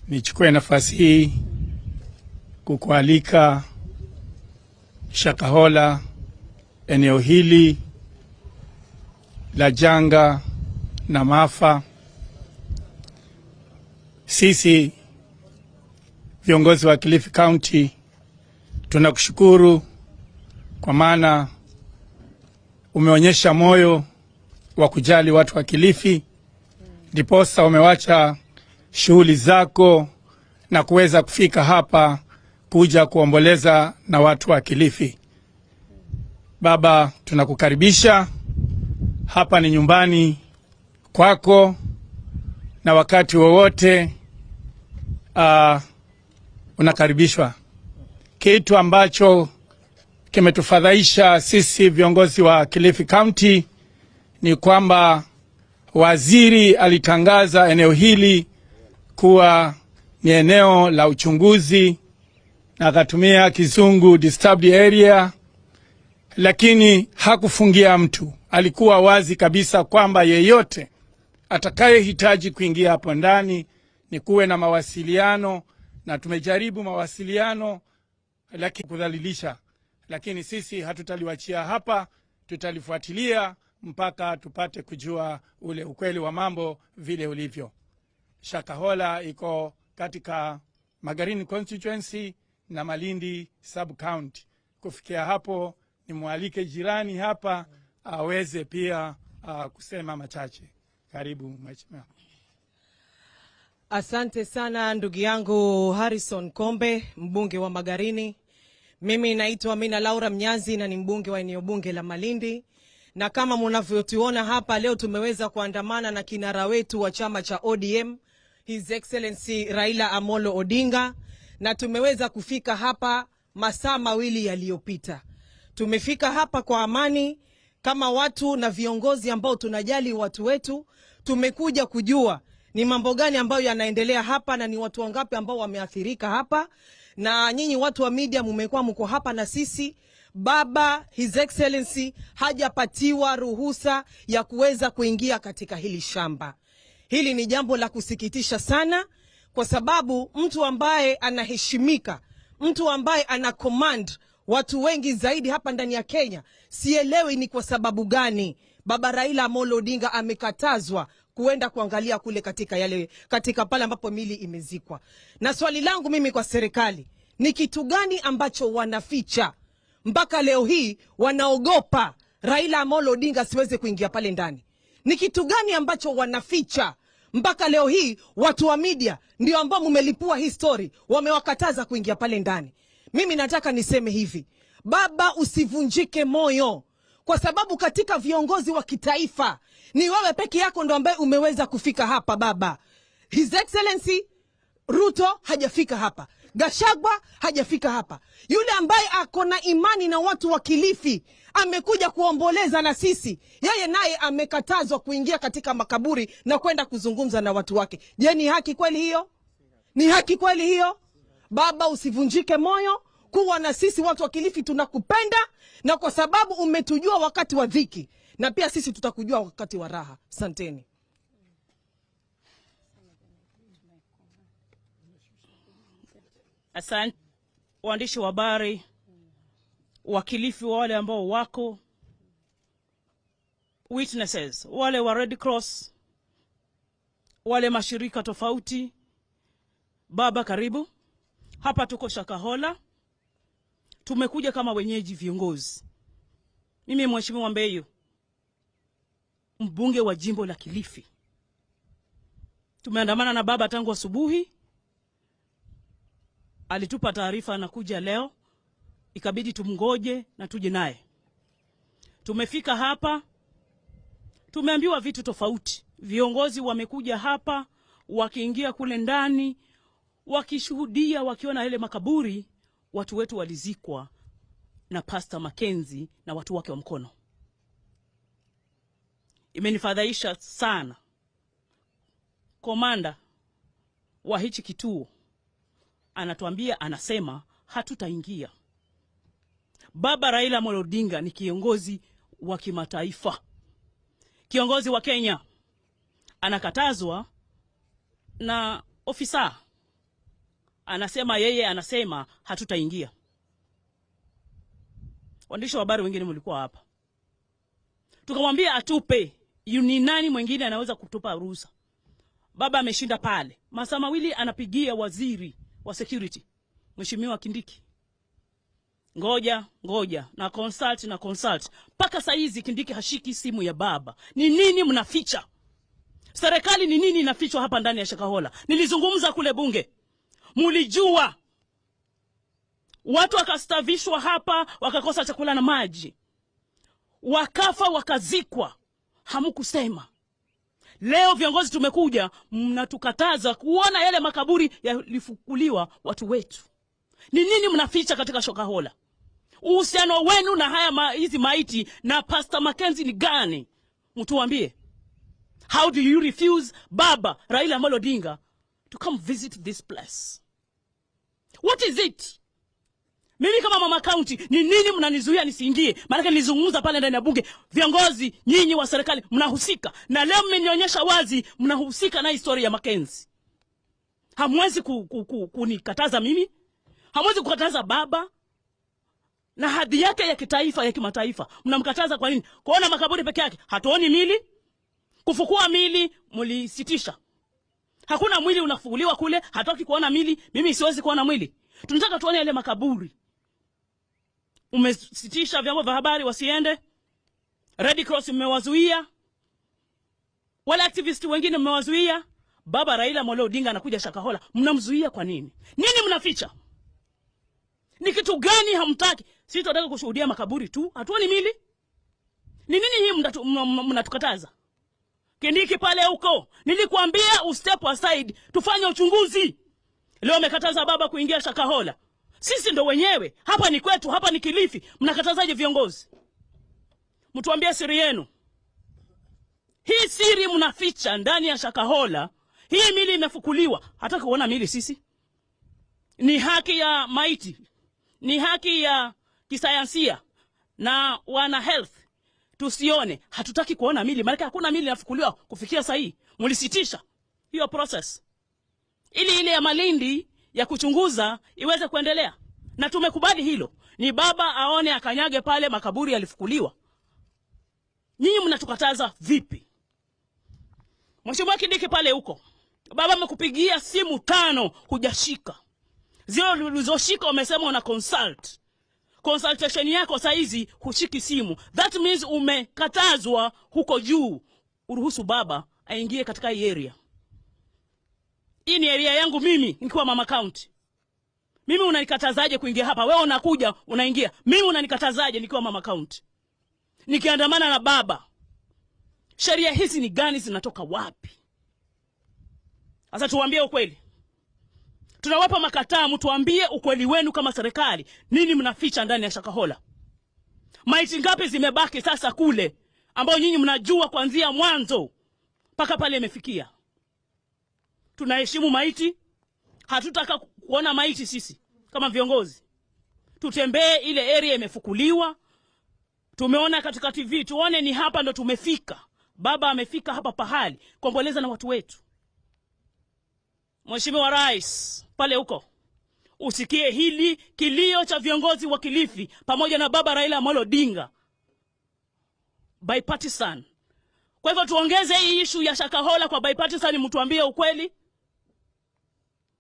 Speaker 7: nichukue nafasi hii kukualika Shakahola, eneo hili la janga na maafa. Sisi viongozi wa Kilifi County tunakushukuru kwa maana umeonyesha moyo wa kujali watu wa Kilifi, ndiposa umewacha shughuli zako na kuweza kufika hapa kuja kuomboleza na watu wa Kilifi. Baba, tunakukaribisha hapa, ni nyumbani kwako, na wakati wowote unakaribishwa. Kitu ambacho kimetufadhaisha sisi viongozi wa Kilifi County ni kwamba waziri alitangaza eneo hili kuwa ni eneo la uchunguzi na akatumia kizungu disturbed area, lakini hakufungia mtu. Alikuwa wazi kabisa kwamba yeyote atakayehitaji kuingia hapo ndani ni kuwe na mawasiliano, na tumejaribu mawasiliano lakini kudhalilisha, lakini sisi hatutaliwachia hapa, tutalifuatilia mpaka tupate kujua ule ukweli wa mambo vile ulivyo. Shakahola iko katika Magarini constituency na Malindi sub county. Kufikia hapo, nimwalike jirani hapa aweze pia kusema machache. Karibu mheshimiwa.
Speaker 8: Asante sana ndugu yangu Harrison Kombe, mbunge wa Magarini. Mimi naitwa Amina Laura Mnyazi na ni mbunge wa eneo bunge la Malindi, Na kama mnavyotuona hapa leo, tumeweza kuandamana na kinara wetu wa chama cha ODM, His Excellency Raila Amolo Odinga, na tumeweza kufika hapa masaa 2 yaliyopita. Tumefika hapa kwa amani kama watu na viongozi ambao tunajali watu wetu. Tumekuja kujua ni mambo gani ambayo yanaendelea hapa na ni watu wangapi ambao wameathirika hapa. Na nyinyi watu wa media mmekuwa mko hapa na sisi. Baba His Excellency hajapatiwa ruhusa ya kuweza kuingia katika hili shamba. Hili ni jambo la kusikitisha sana, kwa sababu mtu ambaye anaheshimika, mtu ambaye ana command watu wengi zaidi hapa ndani ya Kenya, sielewi ni kwa sababu gani Baba Raila Amolo Odinga amekatazwa kuenda kuangalia kule katika pale ambapo mili imezikwa. Na swali langu mimi kwa serikali, ni kitu gani ambacho wanaficha mpaka leo hii wanaogopa Raila Amolo Odinga asiweze kuingia pale ndani? Ni kitu gani ambacho wanaficha mpaka leo hii watu wa media ndio ambao mmelipua hii story, wamewakataza kuingia pale ndani? Mimi nataka niseme hivi, baba usivunjike moyo, kwa sababu katika viongozi wa kitaifa ni wewe peke yako ndo ambaye umeweza kufika hapa baba. His Excellency Ruto hajafika hapa, Gachagua hajafika hapa. Yule ambaye ako na imani na watu wa Kilifi amekuja kuomboleza na sisi, yeye naye amekatazwa kuingia katika makaburi na kwenda kuzungumza na watu wake. Je, ni haki kweli hiyo? Ni haki kweli hiyo? Baba usivunjike moyo, kuwa na sisi watu wa Kilifi tunakupenda, na kwa sababu umetujua wakati wa dhiki, na pia sisi tutakujua wakati wa raha. Asanteni.
Speaker 4: Asante waandishi wa habari wa Kilifi, wale ambao wako witnesses, wale wa Red Cross, wale mashirika tofauti. Baba karibu. Hapa tuko Shakahola. Tumekuja kama wenyeji viongozi. Mimi Mheshimiwa Mbeyu, mbunge wa jimbo la Kilifi. Tumeandamana na baba tangu asubuhi. Alitupa taarifa anakuja leo, ikabidi tumngoje na tuje naye. Tumefika hapa, tumeambiwa vitu tofauti. Viongozi wamekuja hapa, wakiingia kule ndani, wakishuhudia, wakiona ile makaburi, watu wetu walizikwa na Pastor Mackenzie na watu wake wa mkono. Imenifadhaisha sana. Komanda wa hichi kituo anatuambia, anasema hatutaingia. Baba Raila Amolo Odinga ni kiongozi wa kimataifa, kiongozi wa Kenya. Anakatazwa na ofisa, anasema yeye anasema hatutaingia. Waandishi wa habari wengine mlikuwa hapa. Tukamwambia atupe, ni nani mwingine anaweza kutupa ruhusa? Baba ameshinda pale masaa 2, anapigia waziri wa security Mheshimiwa Kindiki, ngoja ngoja na consult na consult. Mpaka saa hizi Kindiki hashiki simu ya baba. Ni nini mnaficha? Serikali ni nini inafichwa hapa ndani ya Shakahola? Nilizungumza kule bunge, mulijua watu wakastavishwa hapa, wakakosa chakula na maji, wakafa wakazikwa, hamkusema. Leo viongozi tumekuja, mnatukataza kuona yale makaburi yalifukuliwa watu wetu. Ni nini mnaficha katika Shakahola? Uhusiano wenu na haya hizi maiti na Pastor Mackenzie ni gani? Mtuambie. How do you refuse Baba Raila Amolo Odinga to come visit this place? What is it? Mimi kama mama county, ni nini mnanizuia nisiingie? Maana nilizungumza pale ndani ya bunge, viongozi nyinyi wa serikali mnahusika. Na leo mmenionyesha wazi mnahusika na historia ya Mackenzie. Hamwezi kunikataza mimi. Hamwezi kukataza baba na hadhi yake ya kitaifa, ya kimataifa. Mnamkataza kwa nini? Kuona makaburi peke yake, hatuoni mili. Kufukua mili mlisitisha. Hakuna mwili unafukuliwa kule, hataki kuona mili, mimi siwezi kuona mwili. Tunataka tuone yale makaburi. Umesitisha vyombo vya habari wasiende. Red Cross mmewazuia. Wale activist wengine mmewazuia. Baba Raila Amolo Odinga anakuja Shakahola, mnamzuia kwa nini? Nini mnaficha? Ni kitu gani hamtaki? Sisi tunataka kushuhudia makaburi tu, hatuoni mili. Ni nini hii mnatukataza? Kindiki pale huko, nilikuambia ustep aside tufanye uchunguzi. Leo amekataza baba kuingia Shakahola. Sisi ndo wenyewe, hapa ni kwetu, hapa ni Kilifi. Mnakatazaje viongozi? Mtuambie siri yenu. Hii siri mnaficha ndani ya Shakahola. Hii mili imefukuliwa. Hata kuona mili sisi. Ni haki ya maiti. Ni haki ya kisayansia na wana health. Tusione, hatutaki kuona mili, maana hakuna mili inafukuliwa kufikia sasa hii. Mlisitisha hiyo process ili ile ya Malindi ya kuchunguza iweze kuendelea, na tumekubali hilo. Ni baba aone akanyage pale makaburi yalifukuliwa. Nyinyi mnatukataza vipi? Mheshimiwa Kindiki pale huko, baba amekupigia simu 5 hujashika. Zile ulizoshika umesema una consult. Consultation yako saizi hushiki simu. That means umekatazwa huko juu. Uruhusu baba aingie katika hii area. Hii ni area yangu mimi nikiwa mama county. Mimi unanikatazaje kuingia hapa? Wewe unakuja unaingia. Mimi unanikatazaje nikiwa mama county? Nikiandamana na baba. Sheria hizi ni gani, zinatoka wapi? Sasa tuambie ukweli. Tunawapa makataa, mtuambie ukweli wenu kama serikali. Nini mnaficha ndani ya Shakahola? Maiti ngapi zimebaki sasa kule ambao nyinyi mnajua kuanzia mwanzo mpaka pale imefikia? Tunaheshimu maiti. Hatutaka kuona maiti sisi kama viongozi. Tutembee ile area imefukuliwa. Tumeona katika TV, tuone ni hapa ndo tumefika. Baba amefika hapa pahali kuomboleza na watu wetu. Mheshimiwa Rais pale huko, usikie hili kilio cha viongozi wa Kilifi pamoja na baba Raila Amolo Odinga, bipartisan. Kwa hivyo tuongeze hii issue ya Shakahola kwa bipartisan, mtuambie ukweli.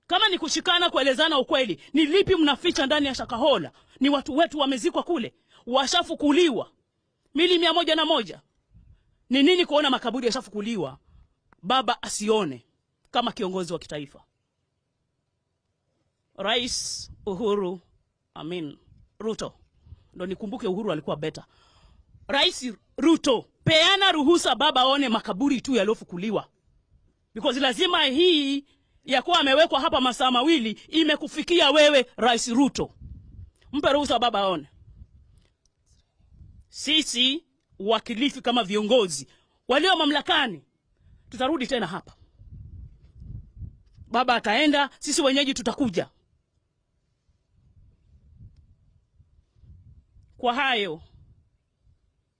Speaker 4: Kama ni kushikana kuelezana ukweli, ni lipi mnaficha ndani ya Shakahola? Ni watu wetu wamezikwa kule, washafukuliwa mili 101. Ni nini kuona makaburi yashafukuliwa baba asione kama kiongozi wa kitaifa? Rais Uhuru, Ruto. Ndo nikumbuke Uhuru alikuwa better. Rais Ruto, peana ruhusa baba aone makaburi tu yaliofukuliwa. Because lazima hii ya kuwa amewekwa hapa masaa mawili imekufikia wewe Rais Ruto. Mpe ruhusa baba aone. Sisi wakilifi kama viongozi walio mamlakani tutarudi tena hapa. Baba ataenda, sisi wenyeji tutakuja. Kwa hayo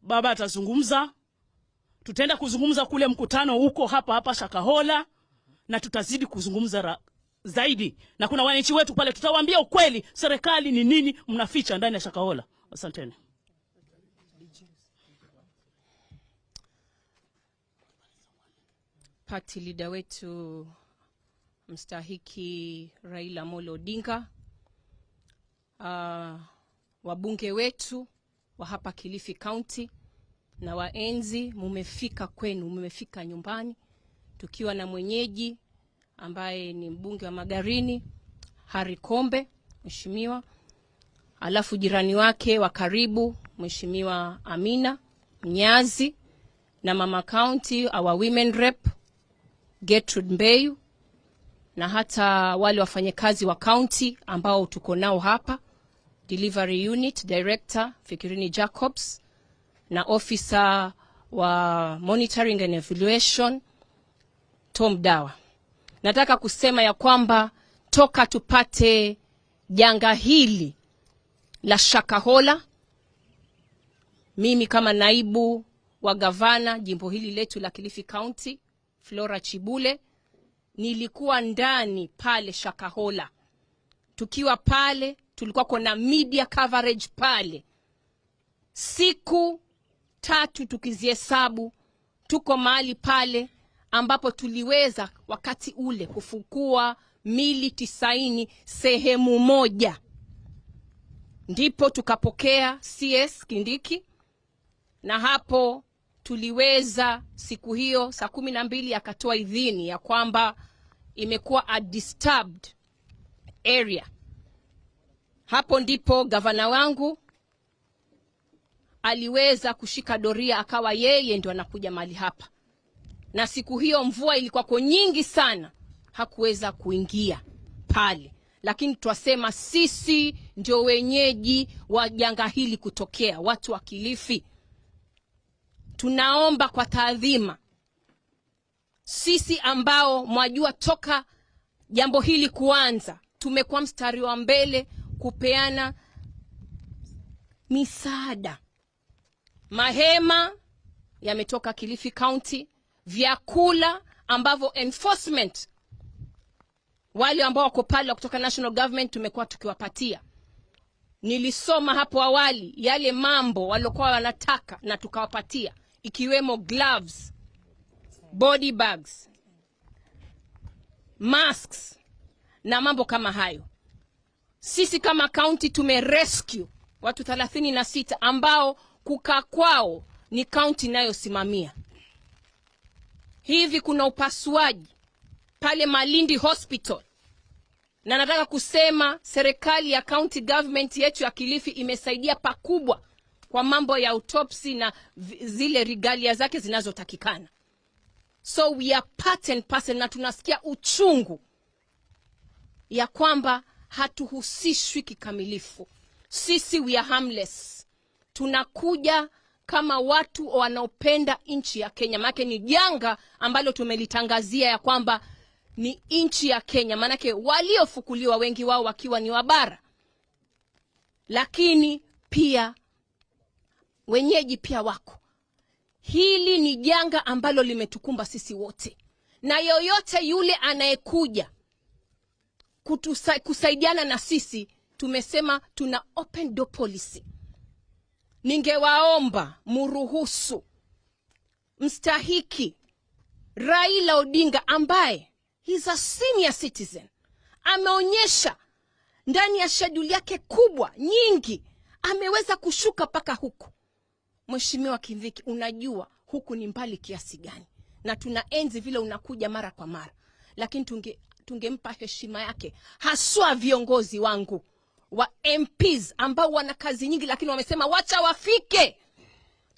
Speaker 4: baba atazungumza, tutaenda kuzungumza kule mkutano huko hapa hapa Shakahola, na tutazidi kuzungumza zaidi. Na kuna wananchi wetu pale, tutawaambia ukweli serikali ni nini mnaficha ndani ya Shakahola. Asanteni.
Speaker 9: Party leader wetu mstahiki Raila Amolo Odinga, wabunge wetu wa hapa Kilifi County na waenzi, mumefika kwenu, mumefika nyumbani, tukiwa na mwenyeji ambaye ni mbunge wa Magarini Harry Kombe mheshimiwa, alafu jirani wake wa karibu Mheshimiwa Amina Mnyazi, na mama county our women rep Gertrude Mbeyu, na hata wale wafanyakazi wa county ambao tuko nao hapa, Delivery Unit Director Fikirini Jacobs na officer wa Monitoring and Evaluation Tom Dawa. Nataka kusema ya kwamba toka tupate janga hili la Shakahola, mimi kama naibu wa gavana jimbo hili letu la Kilifi County Flora Chibule, nilikuwa ndani pale Shakahola. Tukiwa pale tulikuwa kuna media coverage pale. Siku 3 tukizihesabu tuko mahali pale ambapo tuliweza wakati ule kufukua mili 90 sehemu moja. Ndipo tukapokea CS Kindiki, na hapo tuliweza siku hiyo saa 12 akatoa idhini ya kwamba imekuwa a disturbed area. Hapo ndipo gavana wangu aliweza kushika doria akawa yeye ndio anakuja mahali hapa, na siku hiyo mvua ilikuwa nyingi sana, hakuweza kuingia pale. Lakini twasema sisi ndio wenyeji wa janga hili kutokea, watu wa Kilifi. Tunaomba kwa taadhima, sisi ambao mwajua toka jambo hili kuanza tumekuwa mstari wa mbele kupeana misaada. Mahema yametoka Kilifi County, vyakula ambavyo enforcement wale ambao wako pale kutoka national government tumekuwa tukiwapatia. Nilisoma hapo awali yale mambo waliokuwa wanataka na tukawapatia, ikiwemo gloves, body bags, masks na mambo kama hayo. Sisi kama county tumerescue watu 36 ambao kukaa kwao ni county inayosimamia. Hivi kuna upasuaji pale Malindi Hospital, na nataka kusema serikali ya county government yetu ya Kilifi imesaidia pakubwa kwa mambo ya autopsy na zile regalia zake zinazotakikana. So we are part and parcel, na tunasikia uchungu ya kwamba hatuhusishwi kikamilifu. Sisi we are harmless. Tunakuja kama watu wanaopenda nchi ya Kenya. Maana ni janga ambalo tumelitangazia ya kwamba ni nchi ya Kenya. Maanake waliofukuliwa wengi wao wakiwa ni wabara, lakini pia wenyeji pia wako. Hili ni janga ambalo limetukumba sisi wote, na yoyote yule anayekuja kusaidiana na sisi, tumesema tuna open door policy. Ningewaomba muruhusu mstahiki Raila Odinga, ambaye he's a senior citizen, ameonyesha ndani ya schedule yake kubwa nyingi ameweza kushuka paka huku. Mheshimiwa Kindiki, unajua huku ni mbali kiasi gani, na tunaenzi vile unakuja mara kwa mara, lakini tungempa heshima yake, haswa viongozi wangu wa MPs ambao wana kazi nyingi, lakini wamesema wacha wafike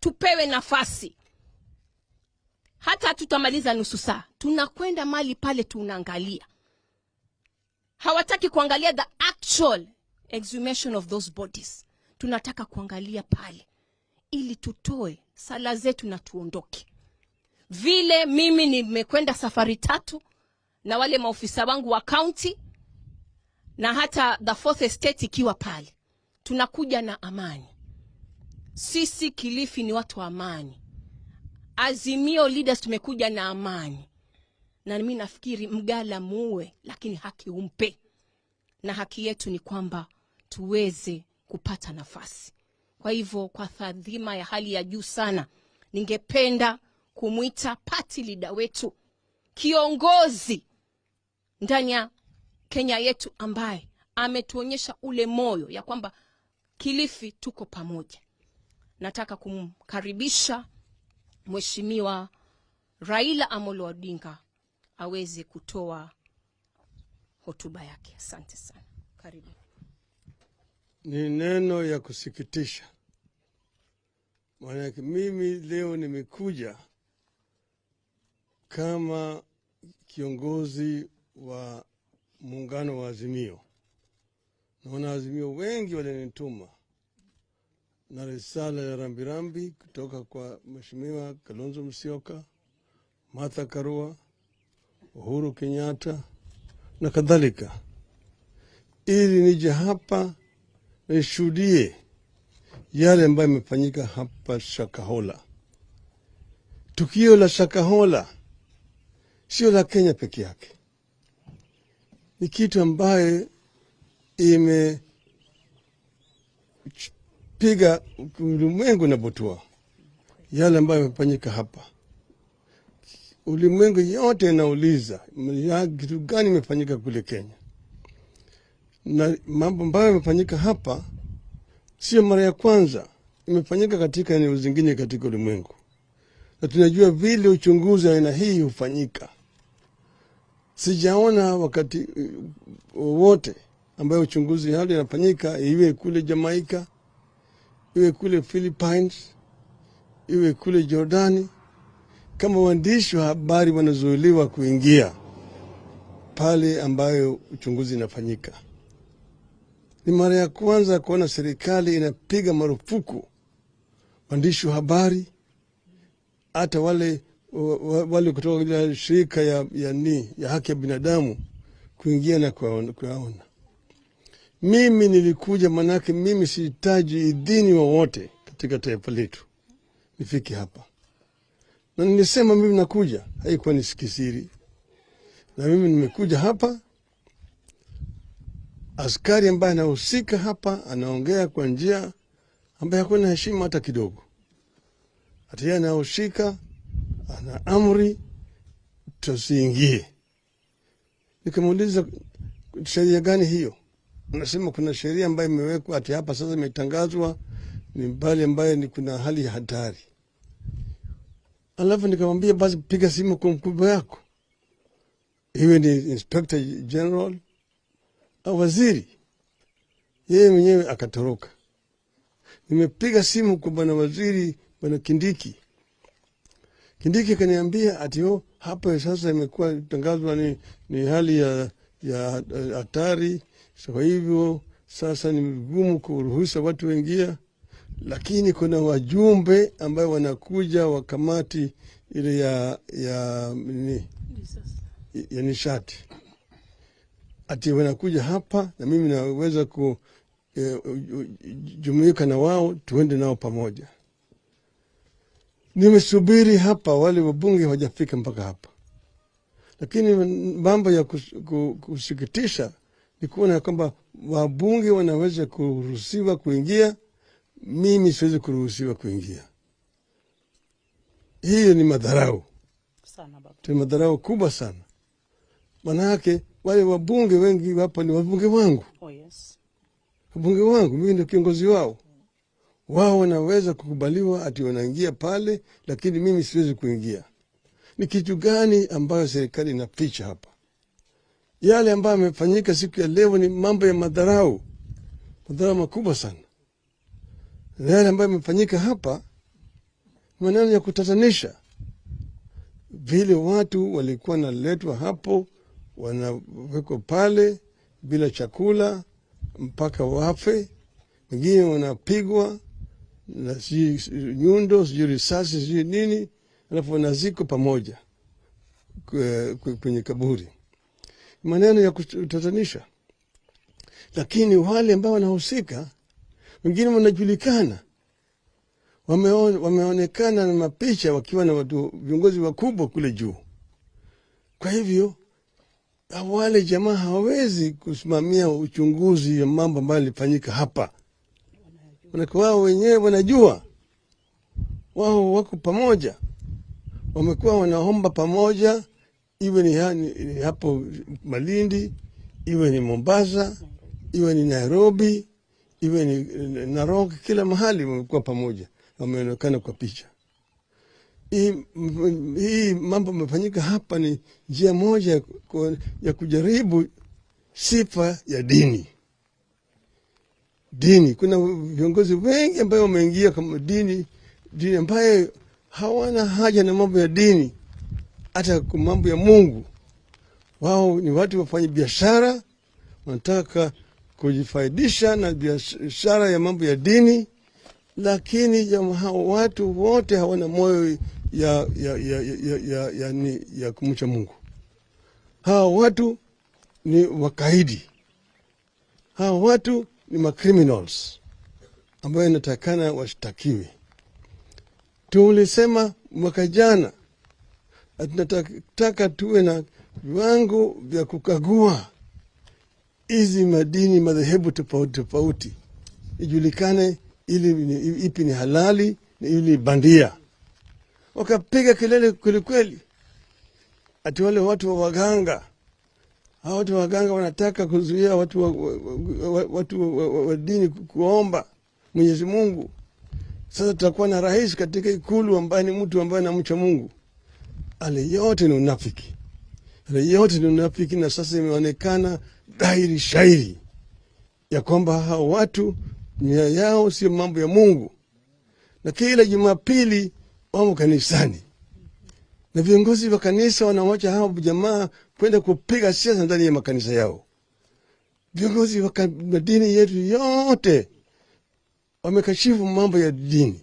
Speaker 9: tupewe nafasi. Hata hatutamaliza nusu saa, tunakwenda mali pale tunaangalia. Hawataki kuangalia the actual exhumation of those bodies. Tunataka kuangalia pale ili tutoe sala zetu na tuondoke. Vile mimi nimekwenda safari 3 na wale maofisa wangu wa county na hata the fourth estate ikiwa pale, tunakuja na amani. Sisi Kilifi ni watu wa amani. Azimio leaders tumekuja na amani. Na mimi nafikiri mgala muwe, lakini haki umpe. Na haki yetu ni kwamba tuweze kupata nafasi. Kwa hivyo kwa taadhima ya hali ya juu sana, ningependa kumuita party leader wetu, kiongozi ndani ya Kenya yetu, ambaye ametuonyesha ule moyo ya kwamba Kilifi tuko pamoja. Nataka kumkaribisha Mheshimiwa Raila Amolo Odinga aweze kutoa hotuba yake. Asante sana. Karibu.
Speaker 6: Ni neno ya kusikitisha. Maana mimi leo nimekuja kama kiongozi wa muungano wa Azimio. Naona Azimio wengi walinituma na risala ya rambirambi kutoka kwa Mheshimiwa Kalonzo Musyoka, Martha Karua, Uhuru Kenyatta na kadhalika, ili nije hapa nishuhudie yale ambayo yamefanyika hapa Shakahola. Tukio la Shakahola sio la Kenya peke yake, ni kitu ambaye imepiga ulimwengu na butua. Yale ambayo yamefanyika hapa, ulimwengu yote inauliza kitu gani imefanyika kule Kenya. Na mambo ambayo yamefanyika hapa sio mara ya kwanza, imefanyika katika eneo zingine katika ulimwengu. Na tunajua vile uchunguzi aina hii hufanyika. Sijaona wakati wote ambayo uchunguzi hali inafanyika, iwe kule Jamaica, iwe kule Philippines, iwe kule Jordani, kama waandishi wa habari wanazuiliwa kuingia pale ambayo uchunguzi inafanyika. Ni mara ya kwanza kuona serikali inapiga marufuku waandishi wa habari, hata wale kutoka ile shirika ya haki ya binadamu kuingia na kuyaona. Mimi nilikuja manake mimi sihitaji idhini wowote katika taifa letu nifike hapa, na nilisema mimi nakuja, haikuwa ni kisiri, na mimi nimekuja hapa. Askari ambaye anahusika hapa anaongea kwa njia ambaye hakuna heshima hata kidogo. Hata yeye anahusika, ana amri tusiingie. Nikamuuliza sheria gani hiyo? Anasema kuna sheria ambayo imewekwa ati hapa sasa imetangazwa ni mbali ambayo ni kuna hali ya hatari. Alafu nikamwambia basi piga simu kwa mkubwa yako, iwe ni Inspector General au waziri. Yeye mwenyewe akatoroka. Nimepiga simu kwa bwana waziri, bwana Kindiki. Kindiki akaniambia ati hapa sasa imekuwa tangazwa ni hali ya hatari, so kwa hivyo sasa ni vigumu kuruhusa watu wengia, lakini kuna wajumbe ambao wanakuja wa kamati ile ya nishati, ati wanakuja hapa na mimi naweza kujumuika na wao, tuende nao pamoja. Nimesubiri hapa, wale wabunge hawajafika mpaka hapa. Lakini mambo ya kusikitisha ni kuona kwamba wabunge wanaweza kuruhusiwa kuingia, mimi siwezi kuruhusiwa kuingia. Hiyo ni madharau
Speaker 4: sana baba.
Speaker 6: Ni madharau kubwa sana. Manake wale wabunge wengi hapa ni wabunge wangu.
Speaker 4: Oh yes.
Speaker 6: Wabunge wangu, mimi ndio kiongozi wao. Wao wanaweza kukubaliwa ati wanaingia pale, lakini mimi siwezi kuingia. Ni kitu gani ambayo serikali inaficha hapa? Yale ambayo yamefanyika siku ya leo ni mambo ya madharau, madharau makubwa sana. Na yale ambayo yamefanyika hapa maneno ya kutatanisha. Vile watu walikuwa naletwa hapo, wanawekwa pale bila chakula mpaka wafe, wengine wanapigwa na sijui nyundo, sijui risasi, sijui nini, alafu wanazikwa pamoja kwenye kaburi. Maneno ya kutatanisha. Lakini wale ambao wanahusika, wengine wanajulikana, wameonekana na mapicha wakiwa na watu viongozi wakubwa kule juu. Kwa hivyo wale jamaa hawawezi kusimamia uchunguzi wa mambo ambayo yalifanyika hapa. Manake wao wenyewe wanajua, wao wako pamoja, wamekuwa wanaomba pamoja, iwe ni hapo Malindi, iwe ni Mombasa, iwe ni Nairobi, iwe ni Narok, kila mahali wamekuwa pamoja, wameonekana kwa picha. Hii mambo yamefanyika hapa ni njia moja ya kujaribu sifa ya dini. Dini, kuna viongozi wengi ambao wameingia kama dini ambaye hawana haja na mambo ya dini, hata kwa mambo ya Mungu. Wao ni watu wafanya biashara, wanataka kujifaidisha na biashara ya mambo ya dini, lakini jamaa watu wote hawana moyo ya kumcha Mungu. Hawa watu ni wakaidi. Hawa watu ni macriminals ambayo inatakana washtakiwe. Tulisema mwaka jana tunataka tuwe na viwango vya kukagua hizi madini madhehebu tofauti tofauti, ijulikane ili ipi ni halali na ili bandia. Wakapiga kelele kweli kweli ati wale watu wa waganga, hao watu wa waganga wanataka kuzuia watu wa dini kuomba Mwenyezi Mungu. Sasa tutakuwa na rais katika ikulu ambaye ni mtu ambaye anamcha Mungu. Ale yote ni unafiki. Ale yote ni unafiki, na sasa imeonekana dhahiri shairi ya kwamba hao watu Nia yao sio mambo ya Mungu, na kila Jumapili wamo kanisani, na viongozi wa kanisa wanawacha hao jamaa kwenda kupiga siasa ndani ya makanisa yao. Viongozi wa dini yetu yote wamekashifu mambo ya dini,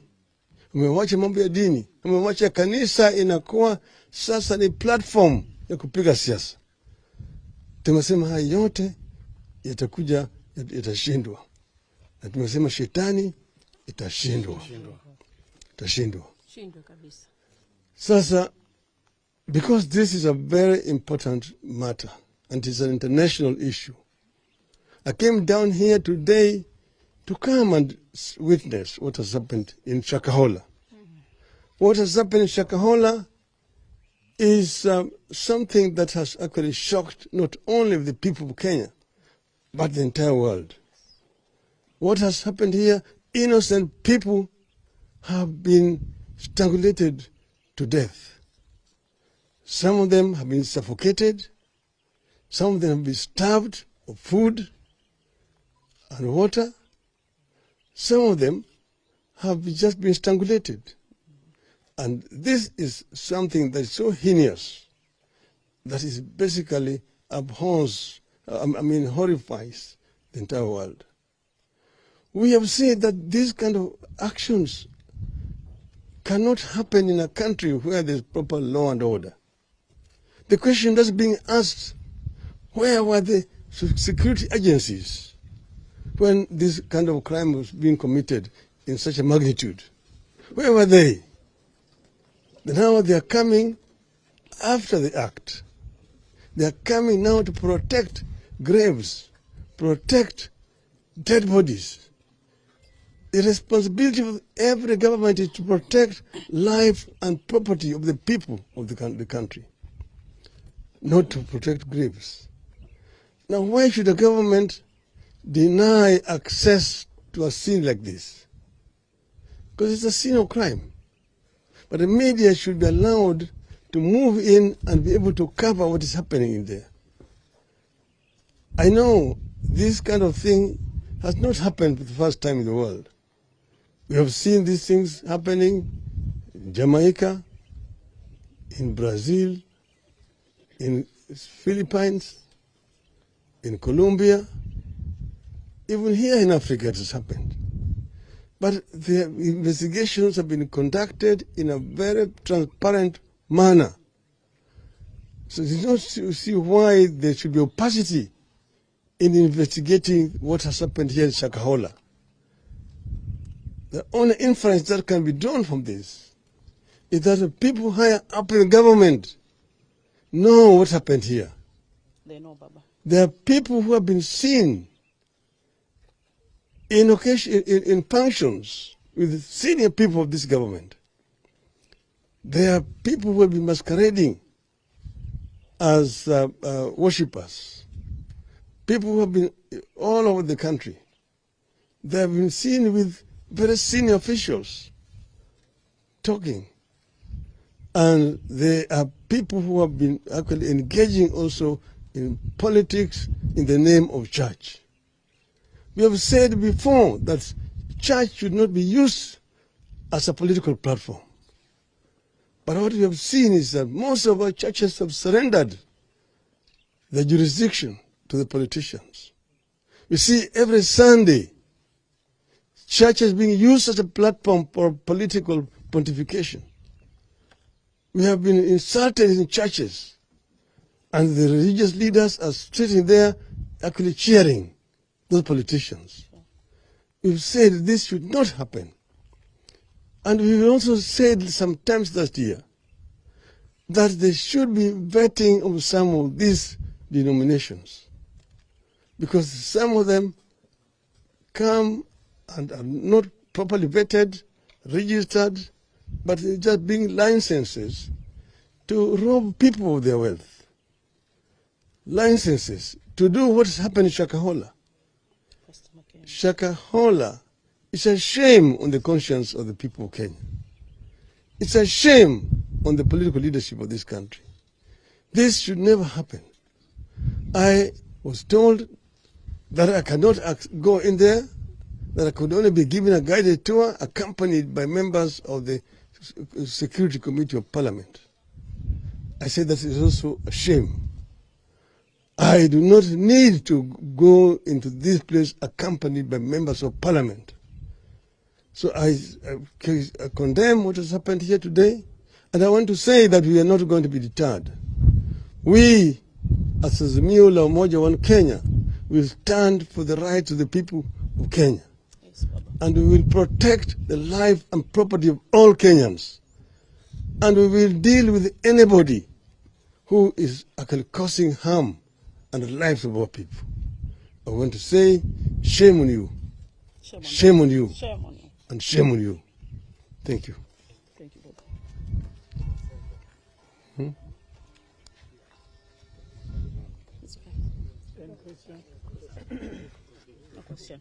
Speaker 6: wamewacha mambo ya dini, wamewacha kanisa inakuwa sasa ni platform ya kupiga siasa. Tumesema haya yote yatakuja, yatashindwa, na tumesema shetani itashindwa, itashindwa.
Speaker 9: Shindwe kabisa.
Speaker 6: Sasa, because this is a very important matter and it's an international issue, I came down here today to come and witness what has happened in Shakahola. What has happened in Shakahola is something that has actually shocked not only the people of Kenya, but the entire world. What has happened here, innocent people have been strangulated to death. Some of them have been suffocated. Some of them have been starved of food and water. Some of them have just been strangulated. And this is something that is so heinous that is basically abhors, I mean, horrifies the entire world. We have seen that these kind of actions cannot happen in a country where there's proper law and order. The question that's being asked, where were the security agencies when this kind of crime was being committed in such a magnitude? Where were they? Now they are coming after the act. They are coming now to protect graves, protect dead bodies. The responsibility of every government is to protect life and property of the people of the country, not to protect graves. Now, why should the government deny access to a scene like this? Because it's a scene of crime. But the media should be allowed to move in and be able to cover what is happening in there. I know this kind of thing has not happened for the first time in the world. We have seen these things happening in Jamaica, in Brazil, in Philippines, in Colombia. Even here in Africa it has happened. But the investigations have been conducted in a very transparent manner. So you don't see why there should be opacity in investigating what has happened here in Shakahola. The only inference that can be drawn from this is that the people higher up in the government know what happened here.
Speaker 4: They know, Baba.
Speaker 6: There are people who have been seen in occasion, in functions with senior people of this government. There are people who have been masquerading as worshippers. People who have been all over the country. They have been seen with very senior officials talking. And there are people who have been actually engaging also in politics in the name of church. We have said before that church should not be used as a political platform. But what we have seen is that most of our churches have surrendered their jurisdiction to the politicians. We see every Sunday, churches being used as a platform for political pontification. We have been insulted in churches, and the religious leaders are sitting there actually cheering those politicians. We've said this should not happen. And we've also said sometimes last year that there should be vetting of some of these denominations, because some of them come and are not properly vetted, registered, but they're just being licenses to rob people of their wealth. Licenses to do what's happened in Shakahola. Shakahola is a shame on the conscience of the people of Kenya. It's a shame on the political leadership of this country. This should never happen. I was told that I cannot go in there. that I could only be given a guided tour accompanied by members of the Security Committee of Parliament. I said that is also a shame. I do not need to go into this place accompanied by members of Parliament. So I condemn what has happened here today, and I want to say that we are not going to be deterred. We, as Azimio la Umoja One Kenya, will stand for the rights of the people of Kenya. And we will protect the life and property of all Kenyans. And we will deal with anybody who is actually causing harm and the lives of our people. I want to say, shame on you. Shame on you.
Speaker 4: Shame on you.
Speaker 6: And shame on you. Thank you.
Speaker 4: Thank you, Baba. It's okay.
Speaker 7: Any question?
Speaker 4: No question.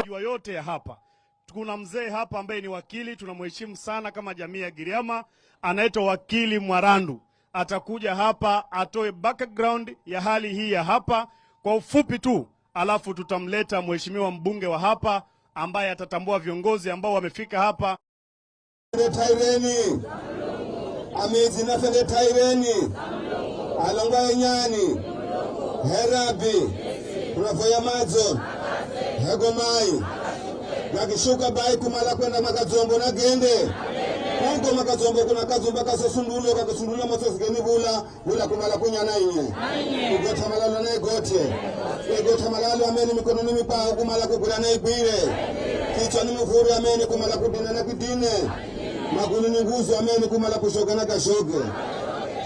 Speaker 11: Jua yote ya hapa. Kuna mzee hapa ambaye ni wakili, tunamheshimu sana kama jamii ya Giriama, anaitwa Wakili Mwarandu. Atakuja hapa atoe background ya hali hii ya hapa kwa ufupi tu, alafu tutamleta mheshimiwa mbunge wa hapa ambaye atatambua viongozi ambao wamefika hapa.
Speaker 6: Taireni amizi nafende taireni alongwa enyani herabi unavoya madzo hegomai nakishuka bai kumala kwenda Makadzombo na gende huko Makadzombo kuna kazumba kasosundulo kakasundula masosigeni bula bula kumala kunyana inye kugota malalo na igote igota malalo ameni mikononi mipao kumala kugula na igwire kichwa ni mvuri ameni kumala kudina na kidine magulu ni nguzo ameni kumala kushoga na kashoge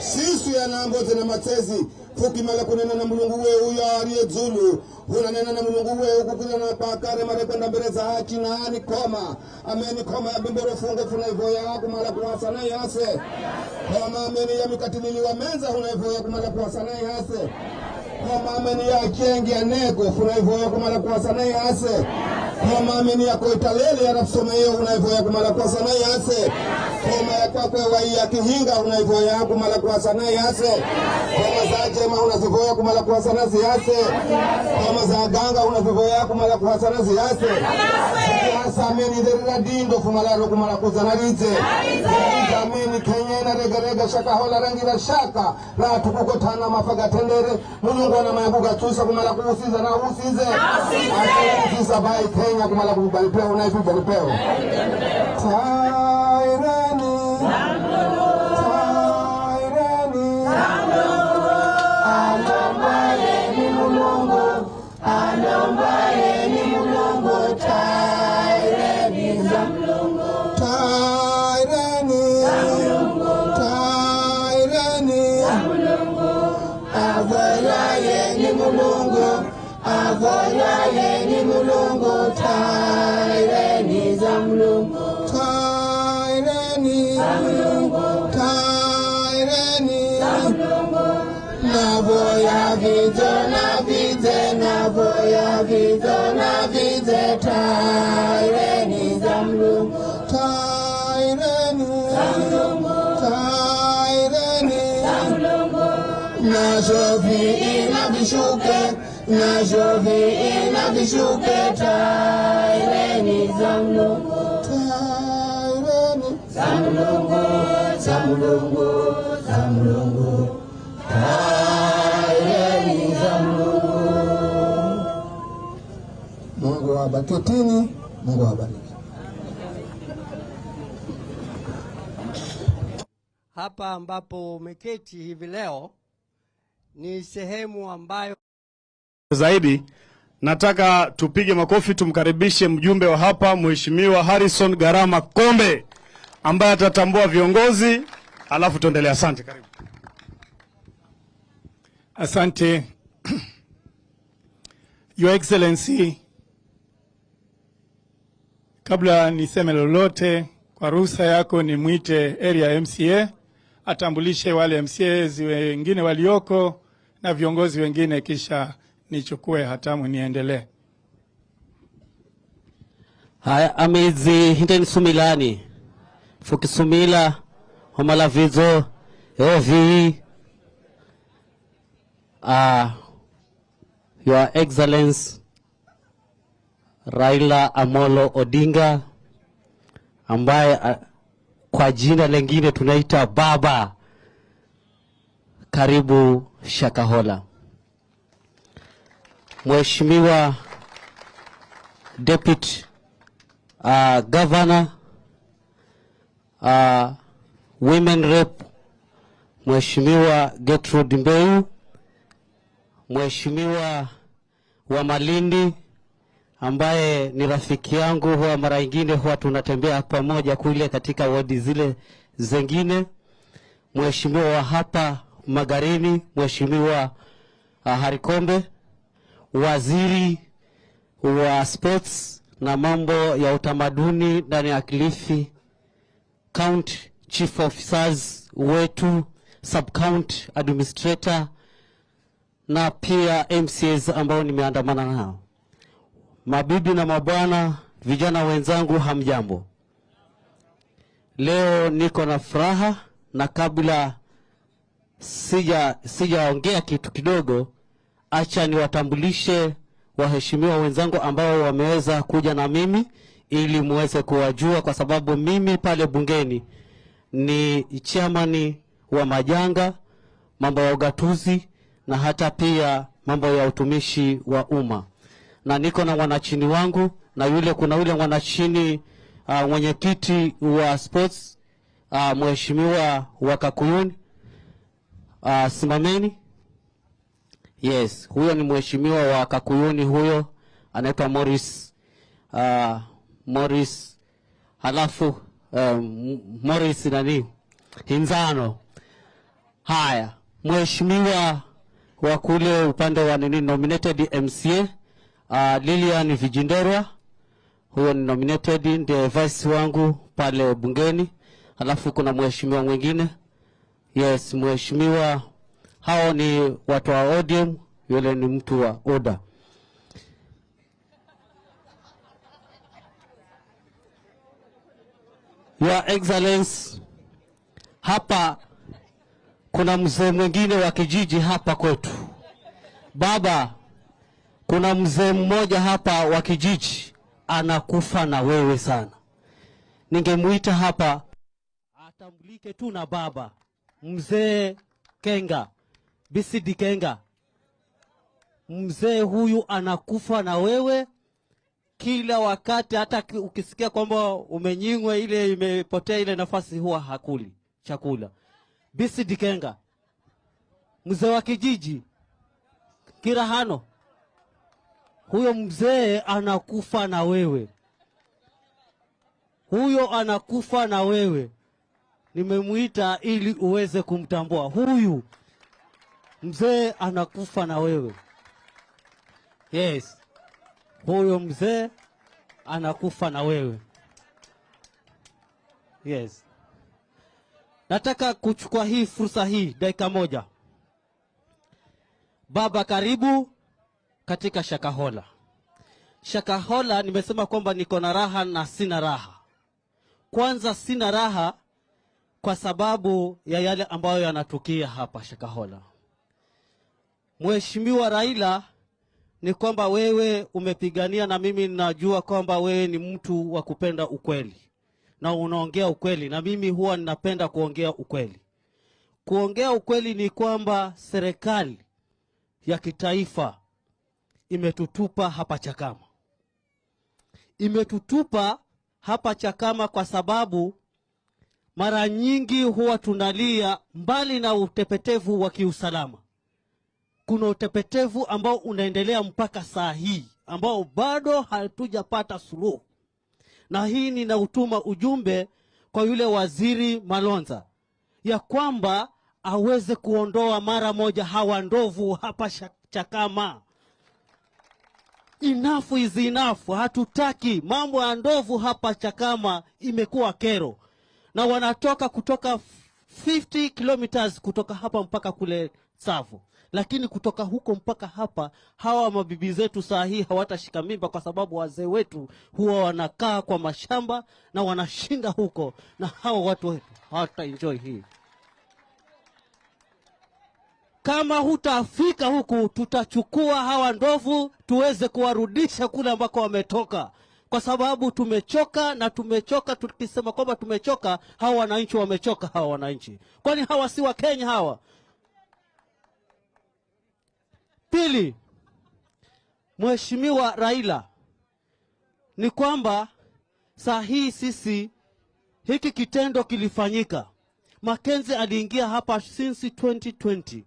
Speaker 6: sisu ya nambo zina matezi fukimala kunena na Mulungu we huyo aliye dzulu hunanena na Mulungu we kukuna na pakare mare kwenda mbele za haki na ani koma ameni koma ya bimboro fungo funaivoya kumala kuwasa na yase koma ameni ya mikatilili wa menza hunaivoya kumala kuwasa na yase koma ameni ya kengi ya nego funaivoya kumala kuwasa na yase koma ameni ya koitalele ya rafsomeyo hunaivoya kumala kuwasa na yase koma ya kwakwe wa ya kihinga unaivoya kumala kuwasa na yase koma za jema unazivoya kumala kuwasa na ziyase koma za ganga unazivoya kumala kuwasa na ziyase siyasa ameni derira dindo fumalaro kumala kuza na rize ameni Kenya na rega rega shaka hola rangi la shaka la tukukotana mafaga tendere Mulungu na mayabuga tusa kumala kuusiza na usize usiza bai Kenya kumala kubalipeo na ifubalipeo Taireni Taireni Alombaye ni Mulungu Alombaye ni Mulungu Taireni za Mulungu Taireni Taireni Avoyaye ni Mulungu Avoyaye ni Mulungu Taireni za Mulungu Taireni Taireni Navoya vidzo na vidze navoya vidzo na vidze Taireni za Mulungu Taireni Taireni Najovi inavishuke Najovi inavishuke Taireni za Mulungu Taireni za Mulungu za Mulungu za Mulungu Taireni za Mulungu. Mungu awabariki. Mungu awabariki.
Speaker 12: Hapa ambapo umeketi hivi leo ni sehemu ambayo
Speaker 11: zaidi nataka tupige makofi tumkaribishe mjumbe wa hapa Mheshimiwa Harrison Garama Kombe ambaye atatambua viongozi alafu tuendelee. Asante, karibu.
Speaker 7: Asante. Your Excellency, kabla niseme lolote, kwa ruhusa yako nimwite area MCA atambulishe wale MCAs wengine walioko na viongozi wengine, kisha nichukue hatamu niendelee.
Speaker 13: Haya, amezi hinteni sumilani Fukisumila Homalavizo Evi, Your Excellency Raila Amolo Odinga ambaye kwa jina lengine tunaita Baba, karibu Shakahola. Mheshimiwa Deputy Governor, Women Rep Mheshimiwa Gertrude Mbeyu, Mheshimiwa wa Malindi ambaye ni rafiki yangu, huwa mara nyingine huwa tunatembea pamoja kule katika wodi zile zengine, Mheshimiwa wa hapa Magarini, Mheshimiwa Harikombe, Waziri wa Sports na mambo ya utamaduni ndani ya Kilifi County, Chief Officers wetu, Sub County Administrator na pia MCAs ambao nimeandamana nao. Mabibi na mabwana, vijana wenzangu, hamjambo. Leo niko na furaha, na kabla sijaongea kitu kidogo, acha niwatambulishe waheshimiwa wenzangu ambao wameweza kuja na mimi ili muweze kuwajua, kwa sababu mimi pale bungeni ni chairman wa majanga, mambo ya ugatuzi na hata pia mambo ya utumishi wa umma. Na niko na wanachini wangu, na yule kuna yule mwanachini mwenyekiti wa sports, mheshimiwa wa Kakuyuni, simameni. Yes, huyo ni mheshimiwa wa Kakuyuni, huyo anaitwa Morris, Morris, halafu Morris nani? Hinzano. Haya, mheshimiwa wa kule upande wa nini nominated MCA, Lilian Vijinderwa, huyo ni nominated, ndiye vice wangu pale bungeni. Halafu kuna mheshimiwa mwingine. Yes, mheshimiwa, hao ni watu wa ODM, yule ni mtu wa ODA. Your Excellency, hapa kuna mzee mwingine wa kijiji hapa kwetu. Baba, kuna mzee mmoja hapa wa kijiji anakufa na wewe sana. Ningemuita hapa atambulike tu na baba. Mzee Kenga, BCD Kenga. Mzee huyu anakufa na wewe kila wakati, hata ukisikia kwamba umenyimwa ile, imepotea ile nafasi, huwa hakuli chakula. BCD Kenga, mzee wa kijiji Kirahano, huyo mzee anakufa na wewe. Huyo anakufa na wewe. Nimemuita ili uweze kumtambua. Huyu mzee anakufa na wewe. Yes. Huyo mzee anakufa na wewe. Yes. Nataka kuchukua hii fursa hii dakika moja. Baba, karibu katika Shakahola. Shakahola nimesema kwamba niko na raha na sina raha. Kwanza sina raha kwa sababu ya yale ambayo yanatukia hapa Shakahola. Mheshimiwa Raila, ni kwamba wewe umepigania, na mimi najua kwamba wewe ni mtu wa kupenda ukweli na unaongea ukweli, na mimi huwa ninapenda kuongea ukweli. Kuongea ukweli ni kwamba serikali ya kitaifa imetutupa hapa Chakama. Imetutupa hapa Chakama kwa sababu mara nyingi huwa tunalia, mbali na utepetevu wa kiusalama, kuna utepetevu ambao unaendelea mpaka saa hii ambao bado hatujapata suluhu. Na hii ninautuma ujumbe kwa yule waziri Malonza ya kwamba aweze kuondoa mara moja hawa ndovu hapa Chakama. Enough is enough. Hatutaki mambo ya ndovu hapa Chakama, imekuwa kero. Na wanatoka kutoka 50 kilometers kutoka hapa mpaka kule Tsavo. Lakini kutoka huko mpaka hapa, hawa mabibi zetu saa hii hawatashika mimba, kwa sababu wazee wetu huwa wanakaa kwa mashamba na wanashinda huko, na hawa watu wetu hawata enjoy hii. Kama hutafika huku, tutachukua hawa ndovu tuweze kuwarudisha kule ambako wametoka, kwa sababu tumechoka na tumechoka. Tukisema kwamba tumechoka, hawa wananchi wamechoka, hawa wananchi, kwani hawa si wa Kenya hawa? Pili, Mheshimiwa Raila, ni kwamba saa hii sisi hiki kitendo kilifanyika. Mackenzie aliingia hapa since 2020,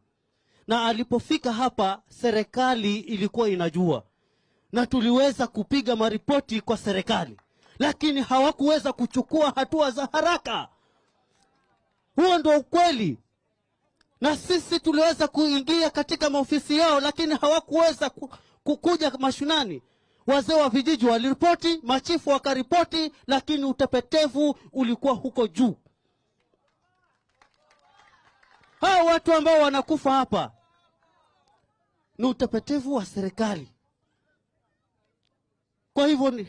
Speaker 13: na alipofika hapa serikali ilikuwa inajua, na tuliweza kupiga maripoti kwa serikali, lakini hawakuweza kuchukua hatua za haraka. Huo ndio ukweli. Na sisi tuliweza kuingia katika maofisi yao, lakini hawakuweza kukuja mashinani. Wazee wa vijiji waliripoti, machifu wakaripoti, lakini utepetevu ulikuwa huko juu. Hao watu ambao wanakufa hapa ni utepetevu wa serikali. Kwa hivyo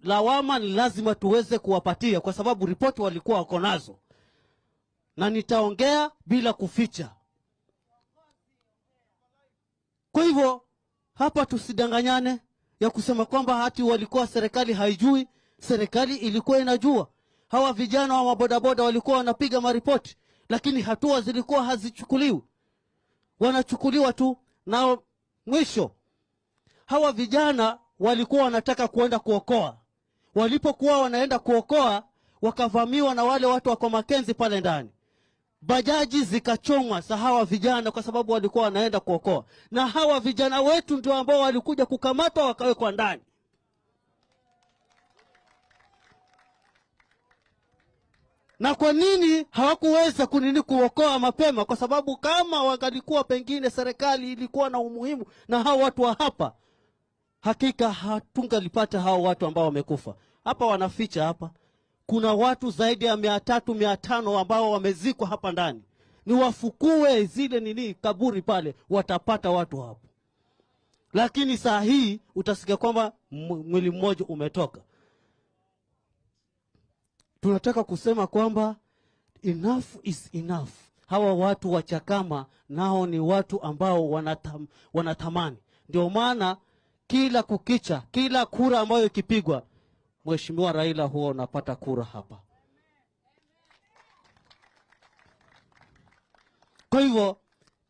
Speaker 13: lawama ni lazima tuweze kuwapatia, kwa sababu ripoti walikuwa wako nazo. Na nitaongea bila kuficha. Kwa hivyo hapa tusidanganyane ya kusema kwamba hati walikuwa serikali haijui. Serikali ilikuwa inajua. Hawa vijana wa mabodaboda walikuwa wanapiga maripoti, lakini hatua zilikuwa hazichukuliwi. Wanachukuliwa tu. Na mwisho, hawa vijana walikuwa wanataka kuenda kuokoa. Walipokuwa wanaenda kuokoa, wakavamiwa na wale watu wa Mackenzie pale ndani. Bajaji zikachomwa za hawa vijana, kwa sababu walikuwa wanaenda kuokoa. Na hawa vijana wetu ndio ambao walikuja kukamatwa wakawekwa ndani. Na kwa nini hawakuweza kuokoa mapema? Kwa sababu kama wangalikuwa pengine serikali ilikuwa na umuhimu na hawa watu wa hapa, hakika hatungalipata hao watu ambao wamekufa. Hapa wanaficha hapa. Kuna watu zaidi ya 300, 500 ambao wamezikwa hapa ndani. Ni wafukue zile kaburi pale, watapata watu hapo. Lakini saa hii utasikia kwamba mwili mmoja umetoka. Tunataka kusema kwamba enough is enough. Hawa watu wa Chakama nao ni watu ambao wanatamani. Ndio maana kila kukicha, kila kura ambayo ikipigwa, Mheshimiwa Raila huwa unapata kura hapa. Kwa hivyo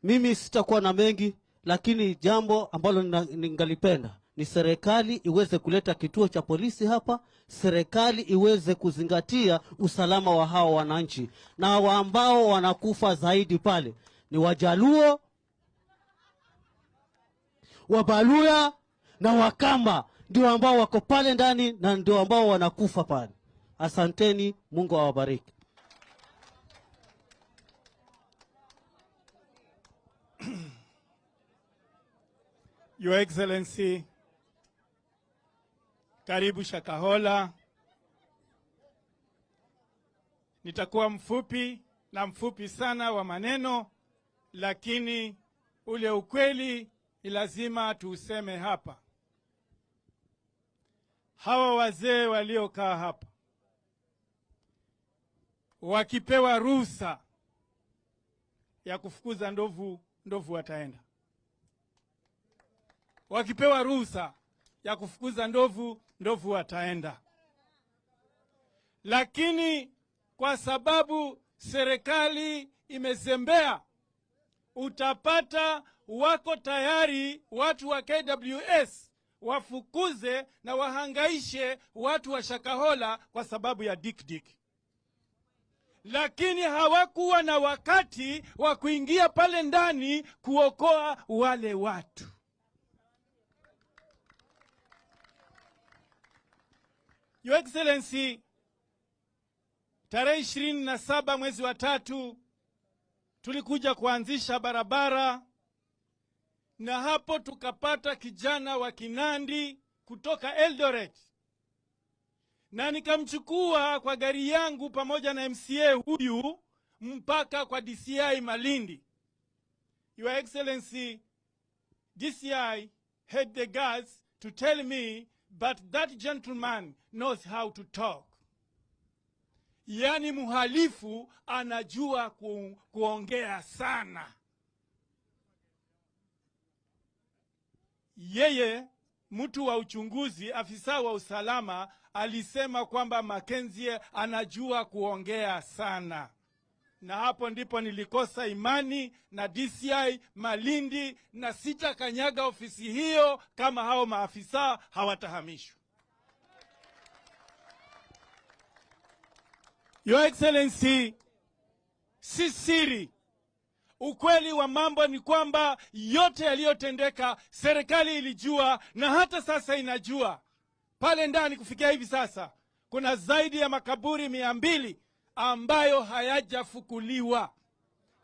Speaker 13: mimi sitakuwa na mengi, lakini jambo ambalo ningalipenda ni serikali iweze kuleta kituo cha polisi hapa, serikali iweze kuzingatia usalama wa hao wananchi. Na ambao wanakufa zaidi pale ni Wajaluo, Wabaluya na Wakamba, ndio ambao wako pale ndani na ndio ambao wanakufa pale. Asanteni, Mungu awabariki.
Speaker 7: Your Excellency, karibu Shakahola. Nitakuwa mfupi na mfupi sana wa maneno, lakini ule ukweli ni lazima tuuseme hapa. Hawa wazee waliokaa hapa wakipewa ruhusa ya kufukuza ndovu, ndovu wataenda. Wakipewa ruhusa ya kufukuza ndovu, ndovu wataenda. Lakini kwa sababu serikali imezembea, utapata wako tayari watu wa KWS wafukuze na wahangaishe watu wa Shakahola kwa sababu ya Dik Dik. Lakini hawakuwa na wakati wa kuingia pale ndani kuokoa wale watu. Your Excellency, tarehe 27 mwezi wa 3 tulikuja kuanzisha barabara, na hapo tukapata kijana wa Kinandi kutoka Eldoret, na nikamchukua kwa gari yangu pamoja na MCA huyu mpaka kwa DCI Malindi. Your Excellency, DCI had the guts to tell me, but that gentleman knows how to talk. Yani mhalifu anajua kuongea sana. Yeye mtu wa uchunguzi, afisa wa usalama, alisema kwamba Mackenzie anajua kuongea sana. Na hapo ndipo nilikosa imani na DCI Malindi, na sitakanyaga ofisi hiyo kama hao maafisa hawatahamishwa. Your Excellency, si siri. Ukweli wa mambo ni kwamba yote yaliyotendeka serikali ilijua na hata sasa inajua. Pale ndani kufikia hivi sasa kuna zaidi ya makaburi 200 ambayo hayajafukuliwa,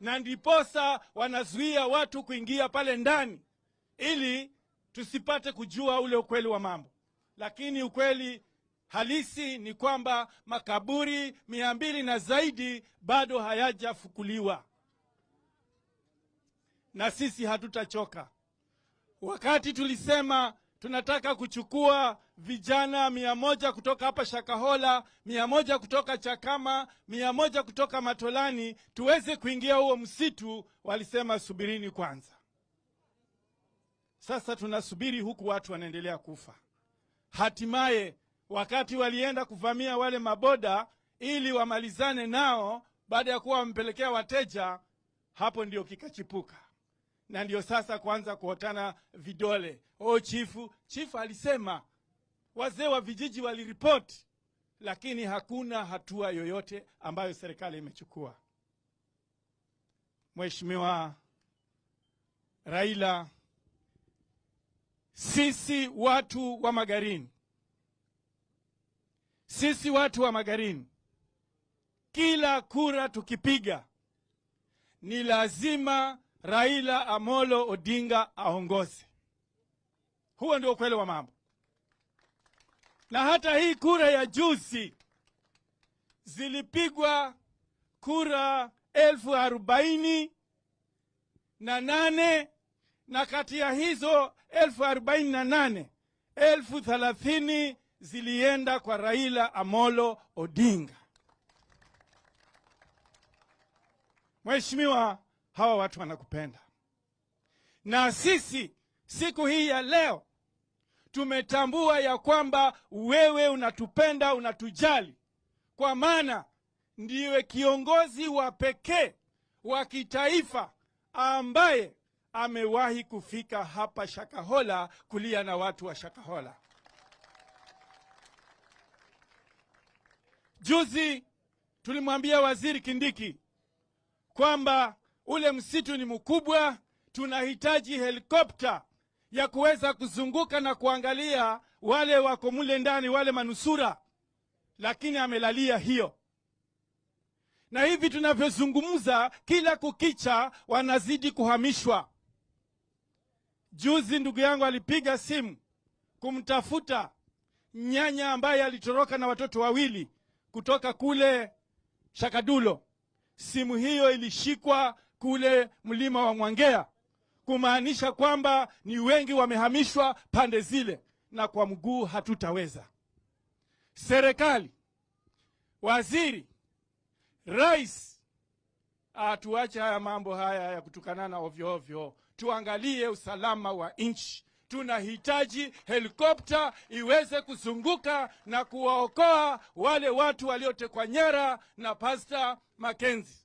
Speaker 7: na ndiposa wanazuia watu kuingia pale ndani ili tusipate kujua ule ukweli wa mambo. Lakini ukweli halisi ni kwamba makaburi 200 na zaidi bado hayajafukuliwa. Na sisi hatutachoka. Wakati tulisema tunataka kuchukua vijana 100 kutoka hapa Shakahola, 100 kutoka Chakama, 100 kutoka Matolani, tuweze kuingia huo msitu, walisema subirini kwanza. Sasa tunasubiri huku watu wanaendelea kufa. Hatimaye wakati walienda kuvamia wale maboda ili wamalizane nao baada ya kuwa wamepelekea wateja, hapo ndio kikachipuka. Na ndio sasa kuanza kuotana vidole. Oh, chifu alisema, wazee wa vijiji waliripoti, lakini hakuna hatua yoyote ambayo serikali imechukua. Mheshimiwa Raila, sisi watu wa Magarini, sisi watu wa Magarini, kila kura tukipiga ni lazima Raila Amolo Odinga aongoze. Huo ndio ukweli wa mambo. Na hata hii kura ya juzi zilipigwa kura 48,000, na kati ya hizo 48,000, 30,000 zilienda kwa Raila Amolo Odinga. Mheshimiwa, hawa watu wanakupenda. Na sisi siku hii ya leo tumetambua ya kwamba wewe unatupenda, unatujali. Kwa maana ndiwe kiongozi wa pekee wa kitaifa ambaye amewahi kufika hapa Shakahola kulia na watu wa Shakahola. Juzi tulimwambia Waziri Kindiki kwamba ule msitu ni mkubwa, tunahitaji helikopta ya kuweza kuzunguka na kuangalia wale wako mule ndani, wale manusura, lakini amelalia hiyo. Na hivi tunavyozungumza, kila kukicha wanazidi kuhamishwa. Juzi ndugu yangu alipiga simu kumtafuta nyanya ambaye alitoroka na watoto wawili kutoka kule Shakadulo. Simu hiyo ilishikwa kule mlima wa Mwangea, kumaanisha kwamba ni wengi wamehamishwa pande zile, na kwa mguu hatutaweza. Serikali, waziri, rais, tuache haya mambo haya ya kutukanana ovyo ovyo. Tuangalie usalama wa nchi. Tunahitaji helikopta iweze kuzunguka na kuwaokoa wale watu waliotekwa nyara na Pastor Mackenzie.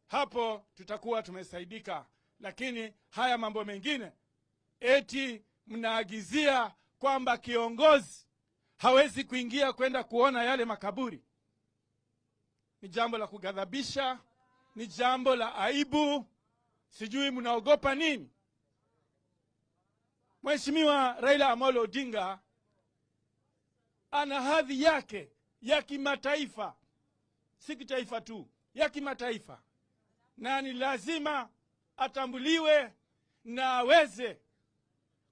Speaker 7: Hapo tutakuwa tumesaidika. Lakini haya mambo mengine, eti mnaagizia kwamba kiongozi hawezi kuingia kwenda kuona yale makaburi, ni jambo la kughadhabisha, ni jambo la aibu. Sijui mnaogopa nini. Mheshimiwa Raila Amolo Odinga ana hadhi yake ya kimataifa, si kitaifa tu, ya kimataifa, na ni lazima atambuliwe na aweze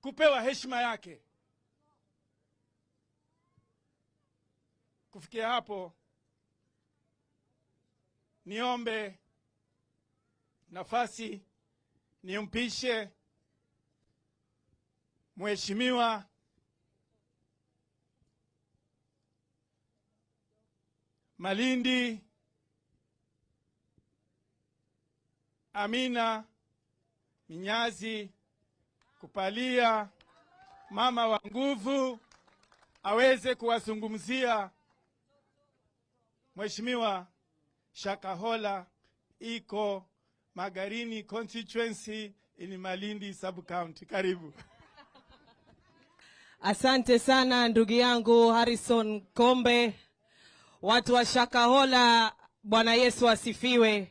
Speaker 7: kupewa heshima yake. Kufikia hapo, niombe nafasi nimpishe Mheshimiwa Malindi Amina Minyazi Kupalia, mama wa nguvu, aweze kuwazungumzia. Mheshimiwa, Shakahola iko Magarini constituency in Malindi sub county. Karibu.
Speaker 8: Asante sana ndugu yangu Harrison Kombe. Watu wa Shakahola, Bwana Yesu asifiwe.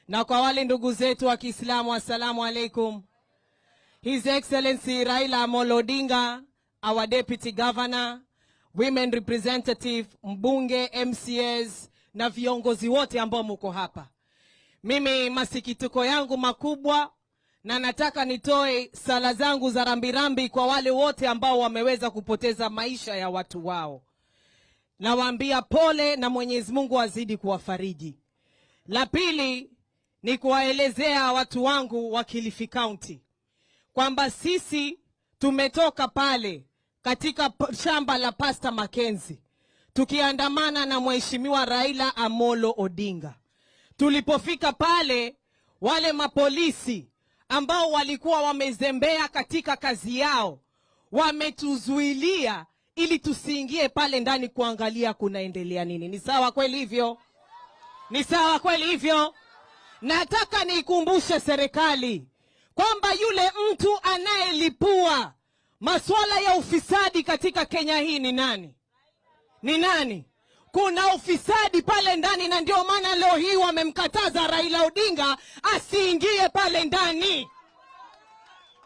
Speaker 8: Na kwa wale ndugu zetu wa Kiislamu, assalamu alaikum. His Excellency Raila Amolo Odinga, our Deputy Governor, Women Representative, mbunge, MCAs na viongozi wote ambao mko hapa. Mimi masikitiko yangu makubwa, na nataka nitoe sala zangu za rambirambi kwa wale wote ambao wameweza kupoteza maisha ya watu wao. Nawaambia pole na Mwenyezi Mungu azidi kuwafariji. La pili ni kuwaelezea watu wangu wa Kilifi County kwamba sisi tumetoka pale katika shamba la Pastor Mackenzie tukiandamana na Mheshimiwa Raila Amolo Odinga. Tulipofika pale, wale mapolisi ambao walikuwa wamezembea katika kazi yao wametuzuilia ili tusiingie pale ndani kuangalia kunaendelea nini. Ni sawa kweli hivyo? Ni sawa kweli hivyo? Nataka niikumbushe serikali kwamba yule mtu anayelipua masuala ya ufisadi katika Kenya hii ni nani? Ni nani? Kuna ufisadi pale ndani, na ndio maana leo hii wamemkataza Raila Odinga asiingie pale ndani.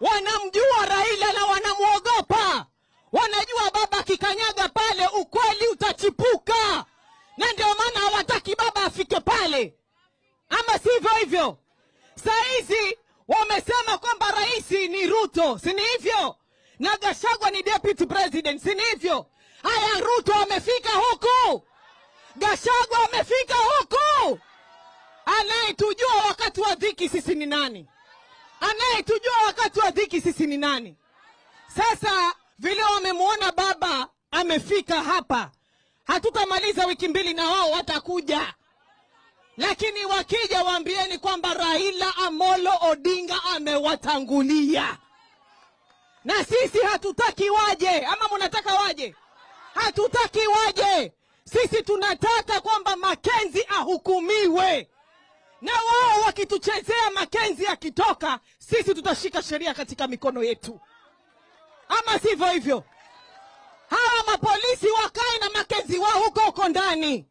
Speaker 8: Wanamjua Raila na wanamuogopa. Wanajua baba akikanyaga pale ukweli utachipuka, na ndio maana hawataki baba afike pale. Ama sivyo hivyo? Saizi wamesema kwamba rais ni Ruto, si ni hivyo? Na Gachagua ni deputy president, si ni hivyo? Haya, Ruto amefika huku, Gachagua amefika huku. Anayetujua wakati wa dhiki sisi ni nani? Anayetujua wakati wa dhiki sisi ni nani? Sasa vile wamemuona baba amefika hapa, hatutamaliza wiki mbili na wao watakuja. Lakini wakija waambieni kwamba Raila Amolo Odinga amewatangulia. Na sisi hatutaki waje. Ama mnataka waje? Hatutaki waje. Sisi tunataka kwamba Mackenzie ahukumiwe. Na wao wakituchezea Mackenzie akitoka, sisi tutashika sheria katika mikono yetu. Ama sivyo hivyo? Hawa mapolisi wakae na Mackenzie wao huko huko ndani.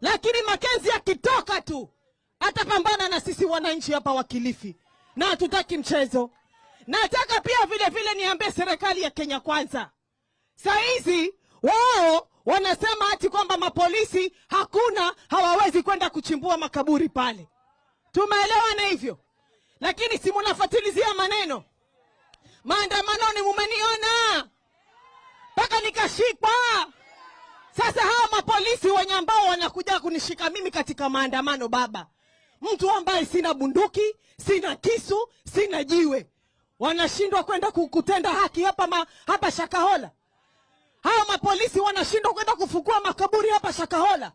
Speaker 8: Lakini Mackenzie akitoka tu atapambana na sisi wananchi hapa wa Kilifi. Na hatutaki mchezo. Nataka pia vile vile niambie serikali ya Kenya Kwanza. Saizi wao wanasema ati kwamba mapolisi hakuna, hawawezi kwenda kuchimbua makaburi pale. Tumeelewana hivyo? Lakini si mnafuatilizia maneno. Maandamanoni mumeniona mpaka nikashikwa. Sasa hawa mapolisi wenye ambao wanakuja kunishika mimi katika maandamano baba, mtu ambaye sina bunduki, sina kisu, sina jiwe, wanashindwa kwenda kutenda haki hapa hapa Shakahola. Hawa mapolisi wanashindwa kwenda kufukua makaburi hapa Shakahola.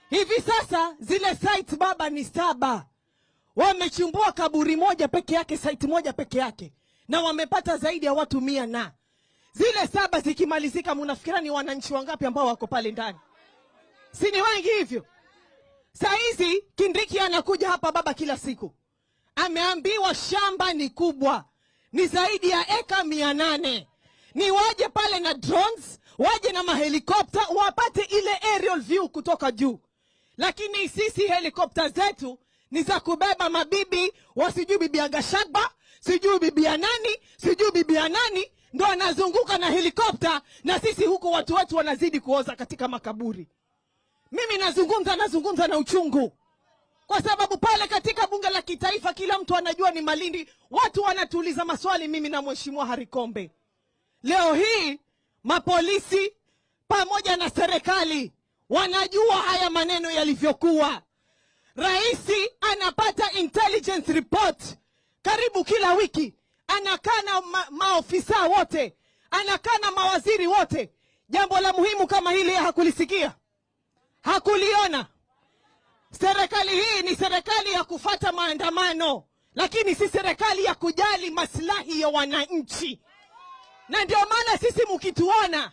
Speaker 8: Hivi sasa zile sites baba ni 7. Wamechimbua kaburi moja peke yake, site moja peke yake, na wamepata zaidi ya watu 100 na zile 7 zikimalizika, mnafikira ni wananchi wangapi ambao wako pale ndani? Si ni wengi hivyo? Saizi Kindiki anakuja hapa baba kila siku. Ameambiwa shamba ni kubwa, ni zaidi ya eka 800. Ni waje pale na drones, waje na mahelikopta, wapate ile aerial view kutoka juu. Lakini sisi helikopta zetu ni za kubeba mabibi, wasijui bibi ya Gachagua, sijui bibi ya nani, sijui bibi ya nani, ndo anazunguka na helikopta, na sisi huko watu wetu wanazidi kuoza katika makaburi. Mimi nazungumza na uchungu. Kwa sababu pale katika bunge la kitaifa kila mtu anajua ni Malindi, watu wanatuuliza maswali mimi na Mheshimiwa Harry Kombe. Leo hii mapolisi pamoja na serikali wanajua haya maneno yalivyokuwa. Raisi anapata intelligence report karibu kila wiki, anakaa na maofisa wote, anakaa na mawaziri wote. Jambo la muhimu kama hili hakulisikia, hakuliona. Serikali hii ni serikali ya kufata maandamano, lakini si serikali ya kujali maslahi ya wananchi. Na ndio maana sisi mkituona,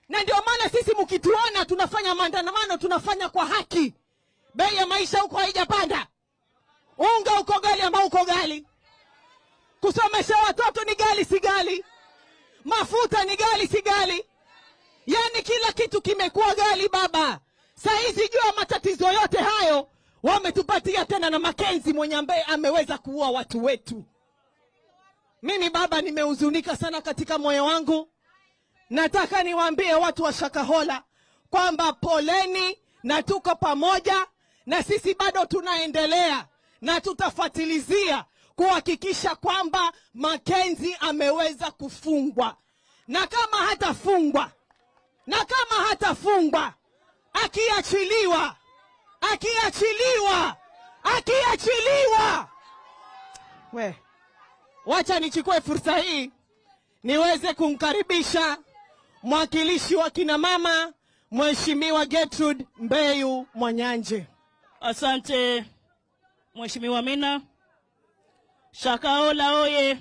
Speaker 8: na ndio maana sisi mkituona tunafanya maandamano, tunafanya kwa haki. Bei ya maisha huko haijapanda, unga uko ghali ama uko ghali, kusomesha watoto ni ghali si ghali, mafuta ni ghali si ghali, yani kila kitu kimekuwa ghali baba. Saa hizi jua matatizo yote hayo wametupatia tena na Makenzi mwenye ambaye ameweza kuua watu wetu. Mimi baba nimehuzunika sana katika moyo wangu. Nataka niwaambie watu wa Shakahola kwamba poleni na tuko pamoja, na sisi bado tunaendelea na tutafuatilizia kuhakikisha kwamba Makenzi ameweza kufungwa. Na kama hatafungwa, na kama hatafungwa, akiachiliwa, akiachiliwa, akiachiliwa, we, wacha nichukue fursa hii niweze kumkaribisha mwakilishi wa kina mama, Mheshimiwa Gertrude Mbeyu Mwanyanje.
Speaker 4: Asante Mheshimiwa Mina. Shakahola oye.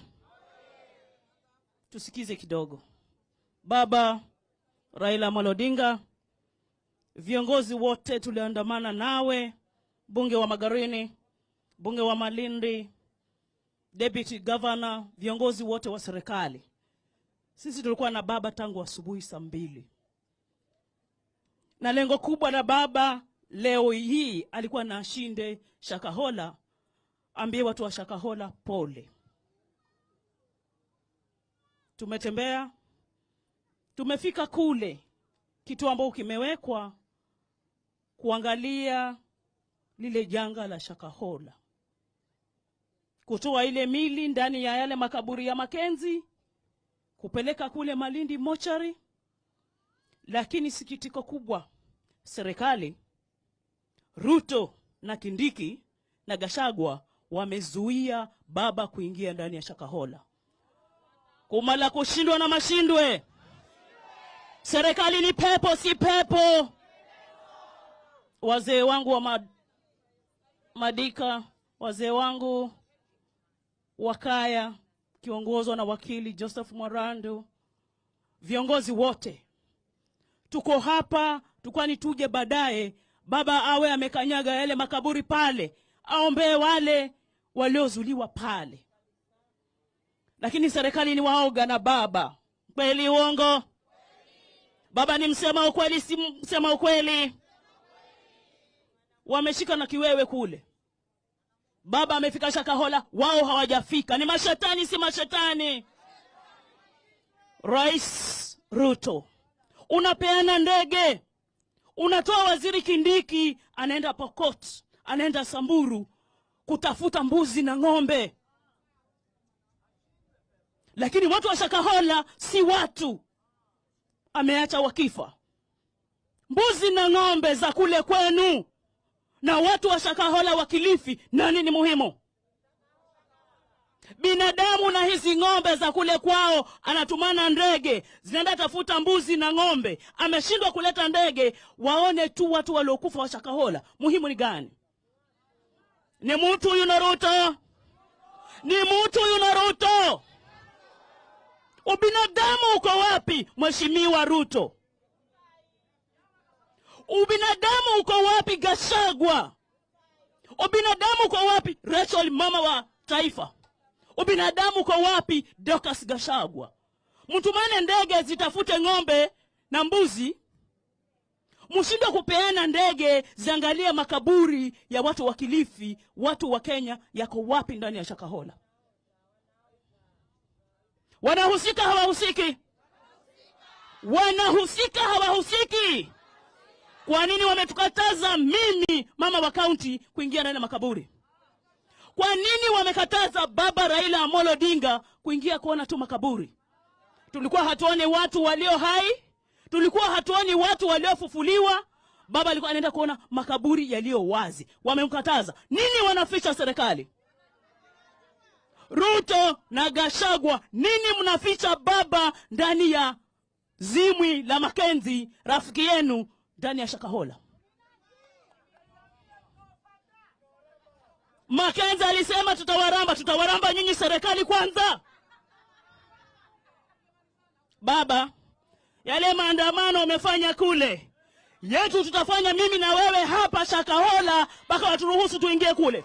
Speaker 4: Tusikize kidogo. Baba Raila Amolo Odinga, viongozi wote tuliandamana nawe, bunge wa Magarini, bunge wa Malindi, deputy governor, viongozi wote wa serikali. Sisi tulikuwa na baba tangu asubuhi saa 2. Na lengo kubwa la baba leo hii alikuwa na ashinde Shakahola, ambie watu wa Shakahola pole. Tumetembea, tumefika kule kitu ambao kimewekwa kuangalia lile janga la Shakahola, kutoa ile mili ndani ya yale makaburi ya Makenzi, kupeleka kule Malindi mochari. Lakini sikitiko kubwa, serikali Ruto na Kindiki na Gachagua wamezuia baba kuingia ndani ya Shakahola. Kumala kushindwa na mashindwe. Serikali ni pepo si pepo. Wazee wangu wa Madika, wazee wangu wakaya kiongozwa na wakili Joseph Mwarandu, viongozi wote tuko hapa, tukwani tuje baadaye baba awe amekanyaga yale makaburi pale, aombee wale waliozuliwa pale. Lakini serikali ni waoga na baba. Kweli uongo? Baba ni msema ukweli, si msema ukweli? Wameshika na kiwewe kule. Baba amefika Shakahola, wao hawajafika. Ni mashetani si mashetani? Rais Ruto, unapeana ndege, unatoa waziri Kindiki anaenda Pokot, anaenda Samburu kutafuta mbuzi na ng'ombe. Lakini watu wa Shakahola si watu, ameacha wakifa. Mbuzi na ng'ombe za kule kwenu na watu wa Shakahola wa Kilifi, nani ni muhimu? Binadamu na hizi ng'ombe za kule kwao, anatumana ndege zinaenda tafuta mbuzi na ng'ombe. Ameshindwa kuleta ndege waone tu watu waliokufa wa Shakahola. Muhimu ni gani? Ni mtu huyu na Ruto? Ni mtu huyu na Ruto? Ubinadamu uko wapi Mheshimiwa Ruto? Ubinadamu uko wapi Gachagua? Ubinadamu uko wapi Rachel mama wa taifa? Ubinadamu uko wapi Dorcas Gachagua? Mtumane ndege zitafute ng'ombe na mbuzi, mshindwe kupeana ndege ziangalie makaburi ya watu wa Kilifi, watu wa Kenya yako wapi ndani ya Shakahola? Wanahusika hawahusiki? Wanahusika hawahusiki? Kwa nini wametukataza mimi mama wa county kuingia ndani ya makaburi? Kwa nini wamekataza baba Raila Amolo Odinga kuingia kuona tu makaburi? Tulikuwa hatuoni watu walio hai, tulikuwa hatuoni watu waliofufuliwa. Baba alikuwa anaenda kuona makaburi yaliyo wazi, wamemkataza. Nini wanaficha serikali? Ruto na Gachagua, nini mnaficha baba ndani ya zimwi la Makenzi rafiki yenu ndani ya Shakahola? Makenzi alisema tutawaramba, tutawaramba nyinyi serikali kwanza. Baba, yale maandamano wamefanya kule, yetu tutafanya mimi na wewe hapa Shakahola mpaka waturuhusu tuingie kule.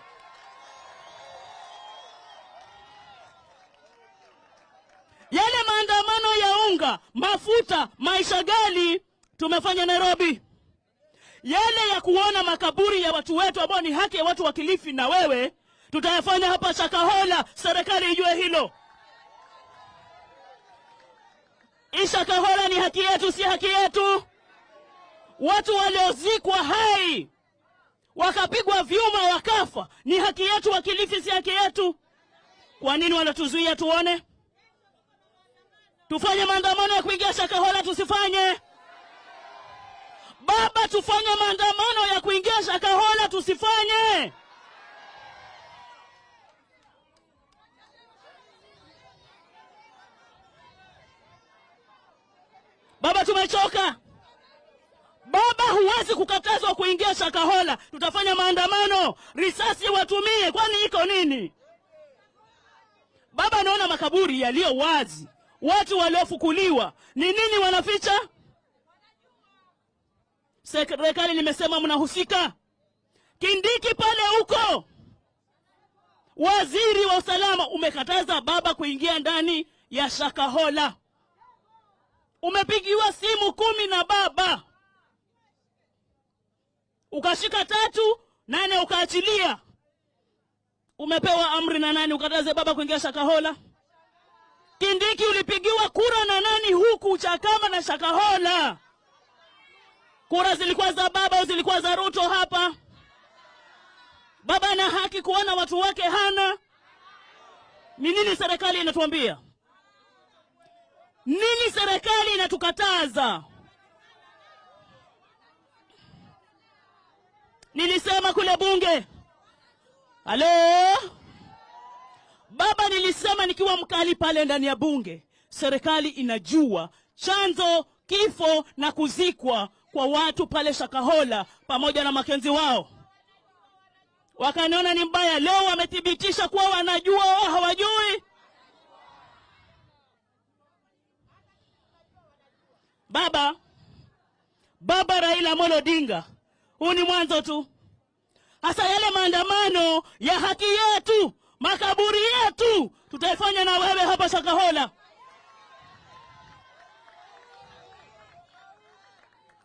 Speaker 4: Yale maandamano ya unga, mafuta, maisha ghali tumefanya Nairobi. Yale ya kuona makaburi ya watu wetu ambao ni haki ya watu wa Kilifi na wewe tutayafanya hapa Shakahola, serikali ijue hilo. Shakahola ni haki yetu, si haki yetu? Watu waliozikwa hai wakapigwa vyuma wakafa, ni haki yetu wa Kilifi, si haki yetu? Kwa nini wanatuzuia tuone? Tufanye maandamano ya kuingia Shakahola, tusifanye? Baba, tufanye maandamano ya kuingia Shakahola, tusifanye? Baba, tumechoka. Baba, huwezi kukatazwa kuingia Shakahola. Tutafanya maandamano, risasi watumie, kwani iko nini? Baba, naona makaburi yaliyo wazi, watu waliofukuliwa, ni nini wanaficha? Serikali nimesema mnahusika. Kindiki pale huko, waziri wa usalama, umekataza baba kuingia ndani ya Shakahola. Umepigiwa simu 10 na baba, ukashika 3, 8 ukaachilia. Umepewa amri na nani ukataze baba kuingia Shakahola? Kindiki, ulipigiwa kura na nani huku Chakama na Shakahola? Kura zilikuwa za baba au zilikuwa za Ruto hapa? Baba ana haki kuona watu wake hana? Ni nini serikali inatuambia? Nini serikali inatukataza? Nilisema kule bunge. Halo? Baba, nilisema nikiwa mkali pale ndani ya bunge, serikali inajua chanzo kifo na kuzikwa kwa watu pale Shakahola pamoja na Makenzi wao. Wakaniona ni mbaya. Leo wamethibitisha kuwa wanajua wao hawajui. Baba, Baba Raila Amolo Odinga, huu ni mwanzo tu. Hasa yale maandamano ya haki yetu, makaburi yetu, tutaifanya na wewe hapa Shakahola.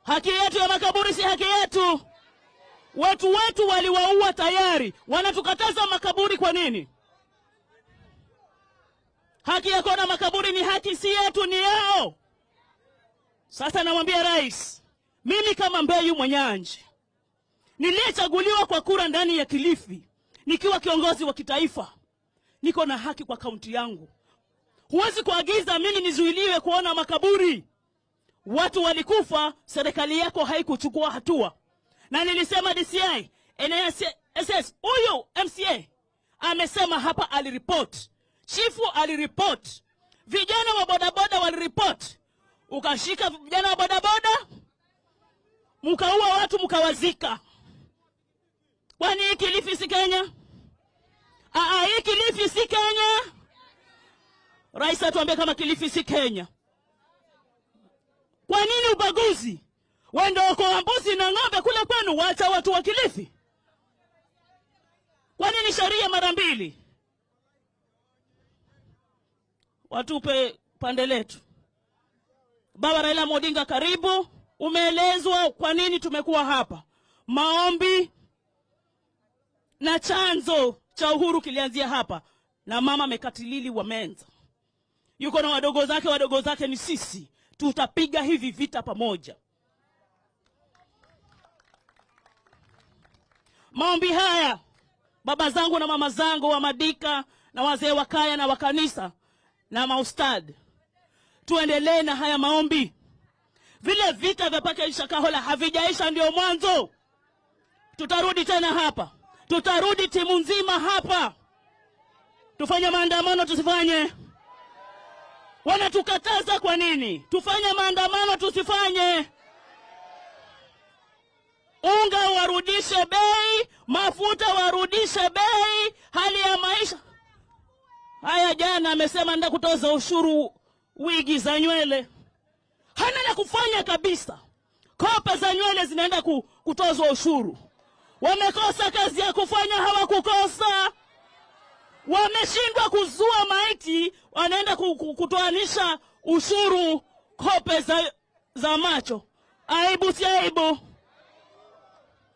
Speaker 4: Haki yetu ya makaburi si haki yetu? Watu wetu waliwaua tayari, wanatukataza makaburi kwa nini? Haki ya kuona makaburi ni haki, si yetu, ni yao. Sasa namwambia rais, mimi kama Mbeyu Mwenyanji niliyechaguliwa kwa kura ndani ya Kilifi, nikiwa kiongozi wa kitaifa, niko na haki kwa kaunti yangu. Huwezi kuagiza mimi nizuiliwe kuona makaburi. Watu walikufa, serikali yako haikuchukua hatua. Na nilisema DCI, NSS, huyu MCA amesema hapa aliripot, chifu aliripot, vijana wa bodaboda waliripot. Ukashika vijana wa bodaboda, mkaua watu, mkawazika. Kwani hii Kilifi si Kenya? Hii Kilifi si Kenya? Rais atuambie kama Kilifi si Kenya. Kwa nini ubaguzi? Wendo kwa mbuzi na ng'ombe kule kwenu, wacha watu wa Kilifi. Kwa nini sheria mara mbili? Watupe pande letu. Baba Raila Odinga, karibu. Umeelezwa kwa nini tumekuwa hapa. Maombi na chanzo cha uhuru kilianzia hapa, na mama Mekatilili wa Menza yuko na wadogo zake, wadogo zake ni sisi. Tutapiga hivi vita pamoja. Maombi haya, baba zangu na mama zangu wa Madika na wazee wa kaya na wa kanisa na maustad, tuendelee na haya maombi. Vile vita vya paka Shakahola havijaisha, ndio mwanzo. Tutarudi tena hapa, tutarudi timu nzima hapa. Tufanye maandamano tusifanye? Wanatukataza kwa nini? Tufanye maandamano tusifanye? Unga warudishe bei, mafuta warudishe bei, hali ya maisha. Haya, jana amesema nenda kutoza ushuru wigi za nywele. Hana la kufanya kabisa. Kope za nywele zinaenda kutozwa ushuru. Wamekosa kazi ya kufanya, hawakukosa. Wameshindwa kuzua maiti, wanaenda kutoanisha ushuru kope za macho. Aibu si aibu?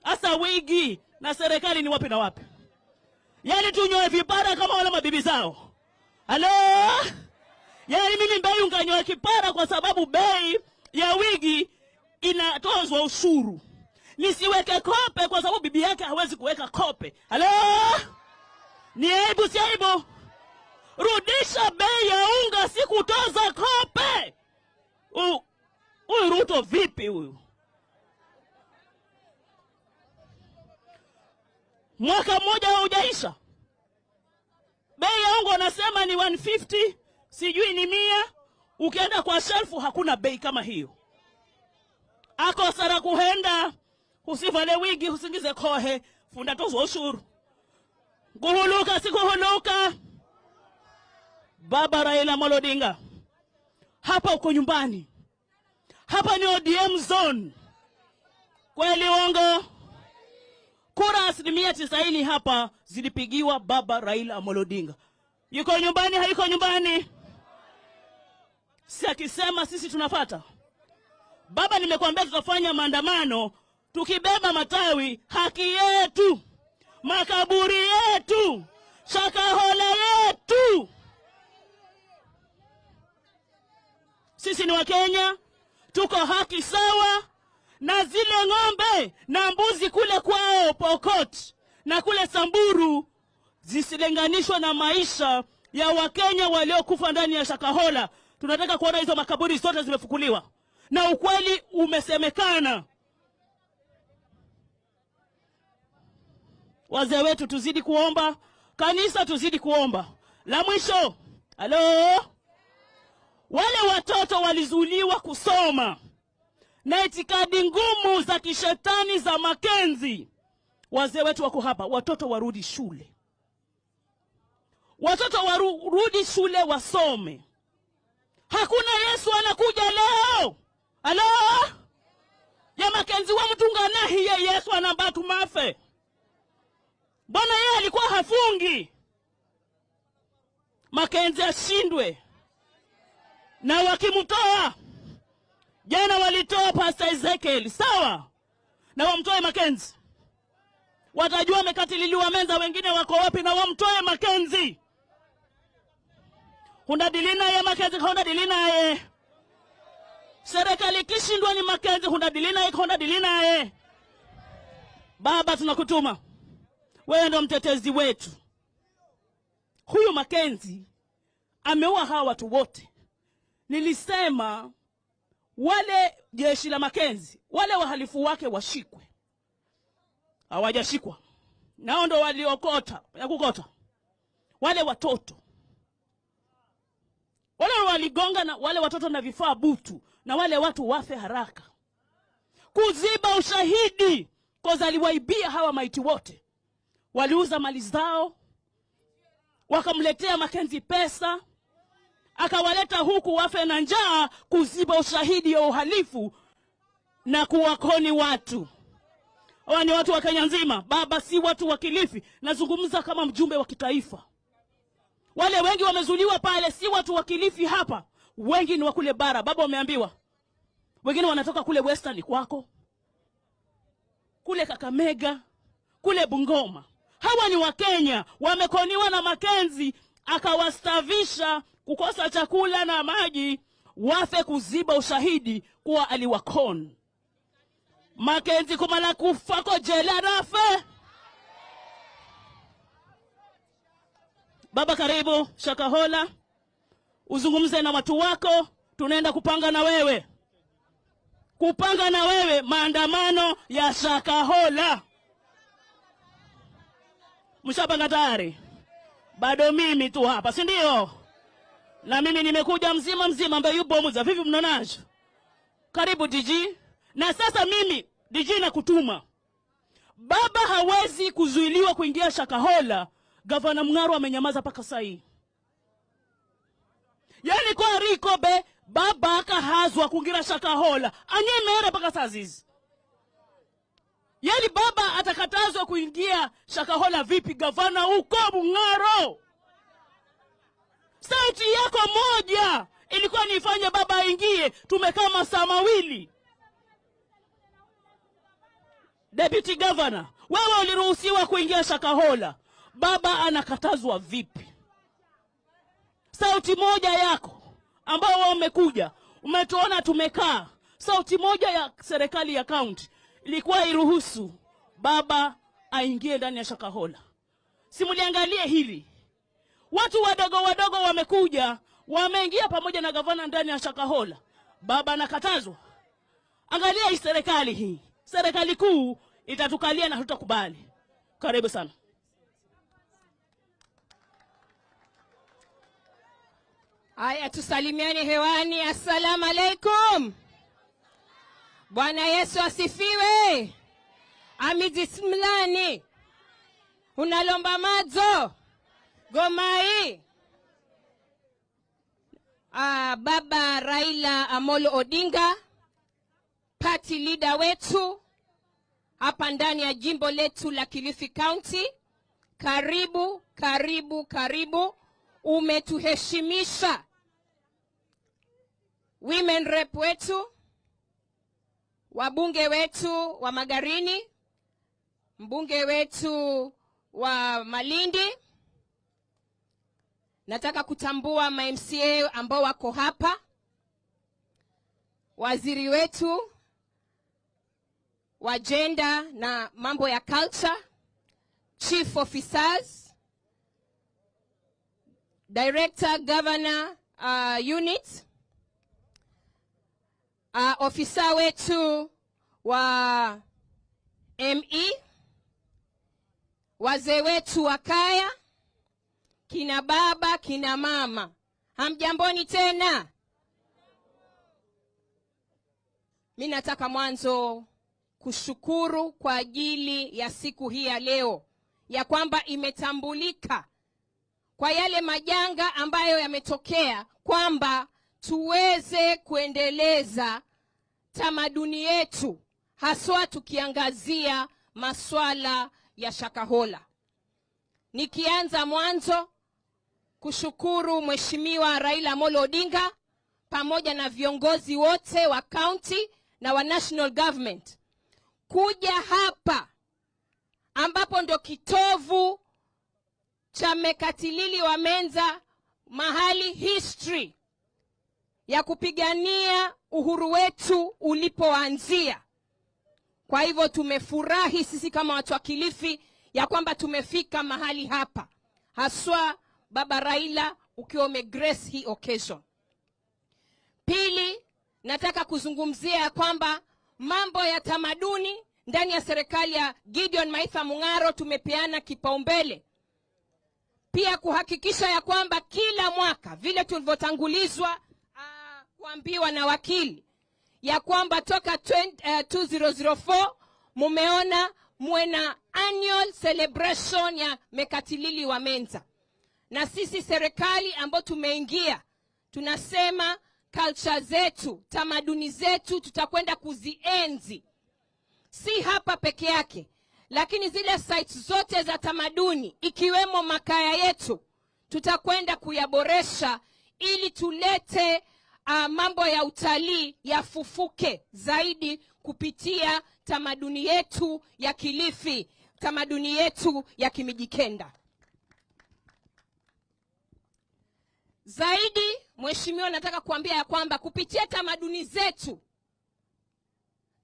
Speaker 4: Asa wigi na serikali ni wapi na wapi? Yaani tunyoe vipara kama wale mabibi zao. Halo? Yaani mimi bei unganyoa kipara kwa sababu bei ya wigi inatozwa ushuru. Nisiweke kope kwa sababu bibi yake hawezi kuweka kope. Halo? Ni aibu si aibu? Rudisha bei ya unga, si kutoza kope. Huyu Ruto vipi huyu? Mwaka mmoja haujaisha. Bei ya unga wanasema ni 150, sijui ni 100. Ukienda kwa shelfu hakuna bei kama hiyo. Ako sara kuhenda, usivale wigi, usingize kohe, funda tozwa ushuru. Kuhuluka si kuhuluka. Baba Raila Amolo Odinga, hapa uko nyumbani. Hapa ni ODM zone. Kweli uongo? Kura 90% hapa zilipigiwa Baba Raila Amolo Odinga. Yuko nyumbani, hayuko nyumbani? Si akisema sisi tunafata. Baba, nimekuambia tutafanya maandamano tukibeba matawi, haki yetu, makaburi yetu, Shakahola yetu. Sisi ni Wakenya, tuko haki sawa na zile ng'ombe na mbuzi kule kwao Pokot na kule Samburu zisilinganishwa na maisha ya Wakenya waliokufa ndani ya Shakahola. Tunataka kuona hizo makaburi zote zimefukuliwa na ukweli umesemekana. Wazee wetu tuzidi kuomba, kanisa tuzidi kuomba. La mwisho, halo, wale watoto walizuiliwa kusoma na itikadi ngumu za kishetani za Makenzi. Wazee wetu wako hapa, watoto warudi shule. Watoto warudi shule wasome. Hakuna Yesu anakuja leo. Halo? Ya Makenzi wa mtunga nahi ye Yesu anambatu mafe. Bwana yeye alikuwa hafungi. Makenzi ashindwe. Na wakimtoa, jana walitoa Pastor Ezekiel, sawa? Na wamtoe Makenzi. Watajua wamekatililiwa menza, wengine wako wapi, na wamtoe Makenzi. Hunda dilina ye Makenzi, honda dilina ye. Serikali kishindwa ni Makenzi, hunda dilina ye, honda dilina ye. Baba, tunakutuma. Wewe ndo mtetezi wetu. Huyu Makenzi ameua hawa watu wote. Nilisema wale jeshi la Makenzi, wale wahalifu wake washikwe. Hawajashikwa. Nao ndo waliokota, ya kukota. Wale watoto. Wale waligonga na wale watoto na vifaa butu, na wale watu wafe haraka. Kuziba ushahidi, koza aliwaibia hawa maiti wote. Waliuza mali zao, wakamletea Makenzi pesa, akawaleta huku wafe na njaa, kuziba ushahidi ya uhalifu na kuwakoni watu. Hawa ni watu wa Kenya nzima. Baba, si watu wa Kilifi. Nazungumza kama mjumbe wa kitaifa. Wale wengi wamezuliwa pale si watu wa Kilifi hapa. Wengi ni wa kule bara. Baba, wameambiwa. Wengine wanatoka kule Western kwako, kule Kakamega, kule Bungoma. Hawa ni Wakenya, wamekoniwa na Makenzi akawastavisha kukosa chakula na maji, wafe kuziba ushahidi kuwa aliwakon. Makenzi kumala kufako jela rafe. Baba, karibu Shakahola, uzungumze na watu wako, tunaenda kupanga na wewe. kupanga na wewe maandamano ya Shakahola. Mshapanga tayari? Bado mimi tu hapa, si ndio? Na mimi nimekuja mzima mzima ambaye yupo muza. Vipi mnaonaje? Karibu DG. Na sasa mimi DG nakutuma. Baba hawezi kuzuiliwa kuingia Shakahola. Gavana Mung'aro amenyamaza paka sasa hii. Yani kwa riko be baba akahazwa kuingia Shakahola. Anyemere paka saa hizi. Yani baba atakatazwa kuingia Shakahola vipi gavana uko Mung'aro? Sauti yako moja ilikuwa nifanye baba aingie. Tumekaa masaa mawili. Deputy Governor, wewe uliruhusiwa kuingia Shakahola. Baba anakatazwa vipi? Sauti moja yako ambao wao umekuja, umetuona tumekaa. Sauti moja ya serikali ya county ilikuwa iruhusu baba aingie ndani ya Shakahola. Simuliangalie hili. Watu wadogo wadogo wamekuja, wameingia pamoja na gavana ndani ya Shakahola. Baba anakatazwa. Angalia hii serikali hii. Serikali kuu itatukalia na tutakubali. Karibu sana.
Speaker 9: Aya, tusalimiane hewani. Assalamu alaikum. Bwana Yesu asifiwe. Amidismlani. Unalomba madzo. Gomai. Baba Raila Amolo Odinga, party leader wetu hapa ndani ya jimbo letu la Kilifi County. Karibu, karibu, karibu. Umetuheshimisha. Women rep wetu, wabunge wetu wa Magarini, mbunge wetu wa Malindi. Nataka kutambua ma MCA ambao wako hapa, waziri wetu wa gender na mambo ya culture, chief officers, director, governor unit, ofisa wetu wa ME, wazee wetu wa kaya, kina baba, kina mama. Hamjamboni tena? Mimi nataka mwanzo kushukuru kwa ajili ya siku hii ya leo, ya kwamba imetambulika kwa yale majanga ambayo yametokea, kwamba tuweze kuendeleza tamaduni yetu, haswa tukiangazia maswala ya Shakahola. Nikianza mwanzo kushukuru Mheshimiwa Raila Amolo Odinga pamoja na viongozi wote wa county na wa national government kuja hapa ambapo ndo kitovu cha Mekatilili wa Menza, mahali history ya kupigania uhuru wetu ulipoanzia. Kwa hivyo tumefurahi sisi kama watu wa Kilifi ya kwamba tumefika mahali hapa, haswa Baba Raila ukiwa umegrace hii occasion. Pili, nataka kuzungumzia kwamba mambo ya tamaduni ndani ya serikali ya Gideon Maitha Mung'aro tumepeana kipaumbele. Pia kuhakikisha ya kwamba kila mwaka vile tulivyotangulizwa kuambiwa na wakili ya kwamba toka 2004 mumeona muwe na annual celebration ya Mekatilili wa Menza. Na sisi serikali ambao tumeingia tunasema culture zetu, tamaduni zetu tutakwenda kuzienzi. Si hapa peke yake, lakini zile sites zote za tamaduni ikiwemo makaya yetu tutakwenda kuyaboresha ili tulete mambo ya utalii yafufuke zaidi kupitia tamaduni yetu ya Kilifi, tamaduni yetu ya Kimijikenda. Zaidi, Mheshimiwa, nataka kuambia ya kwamba kupitia tamaduni zetu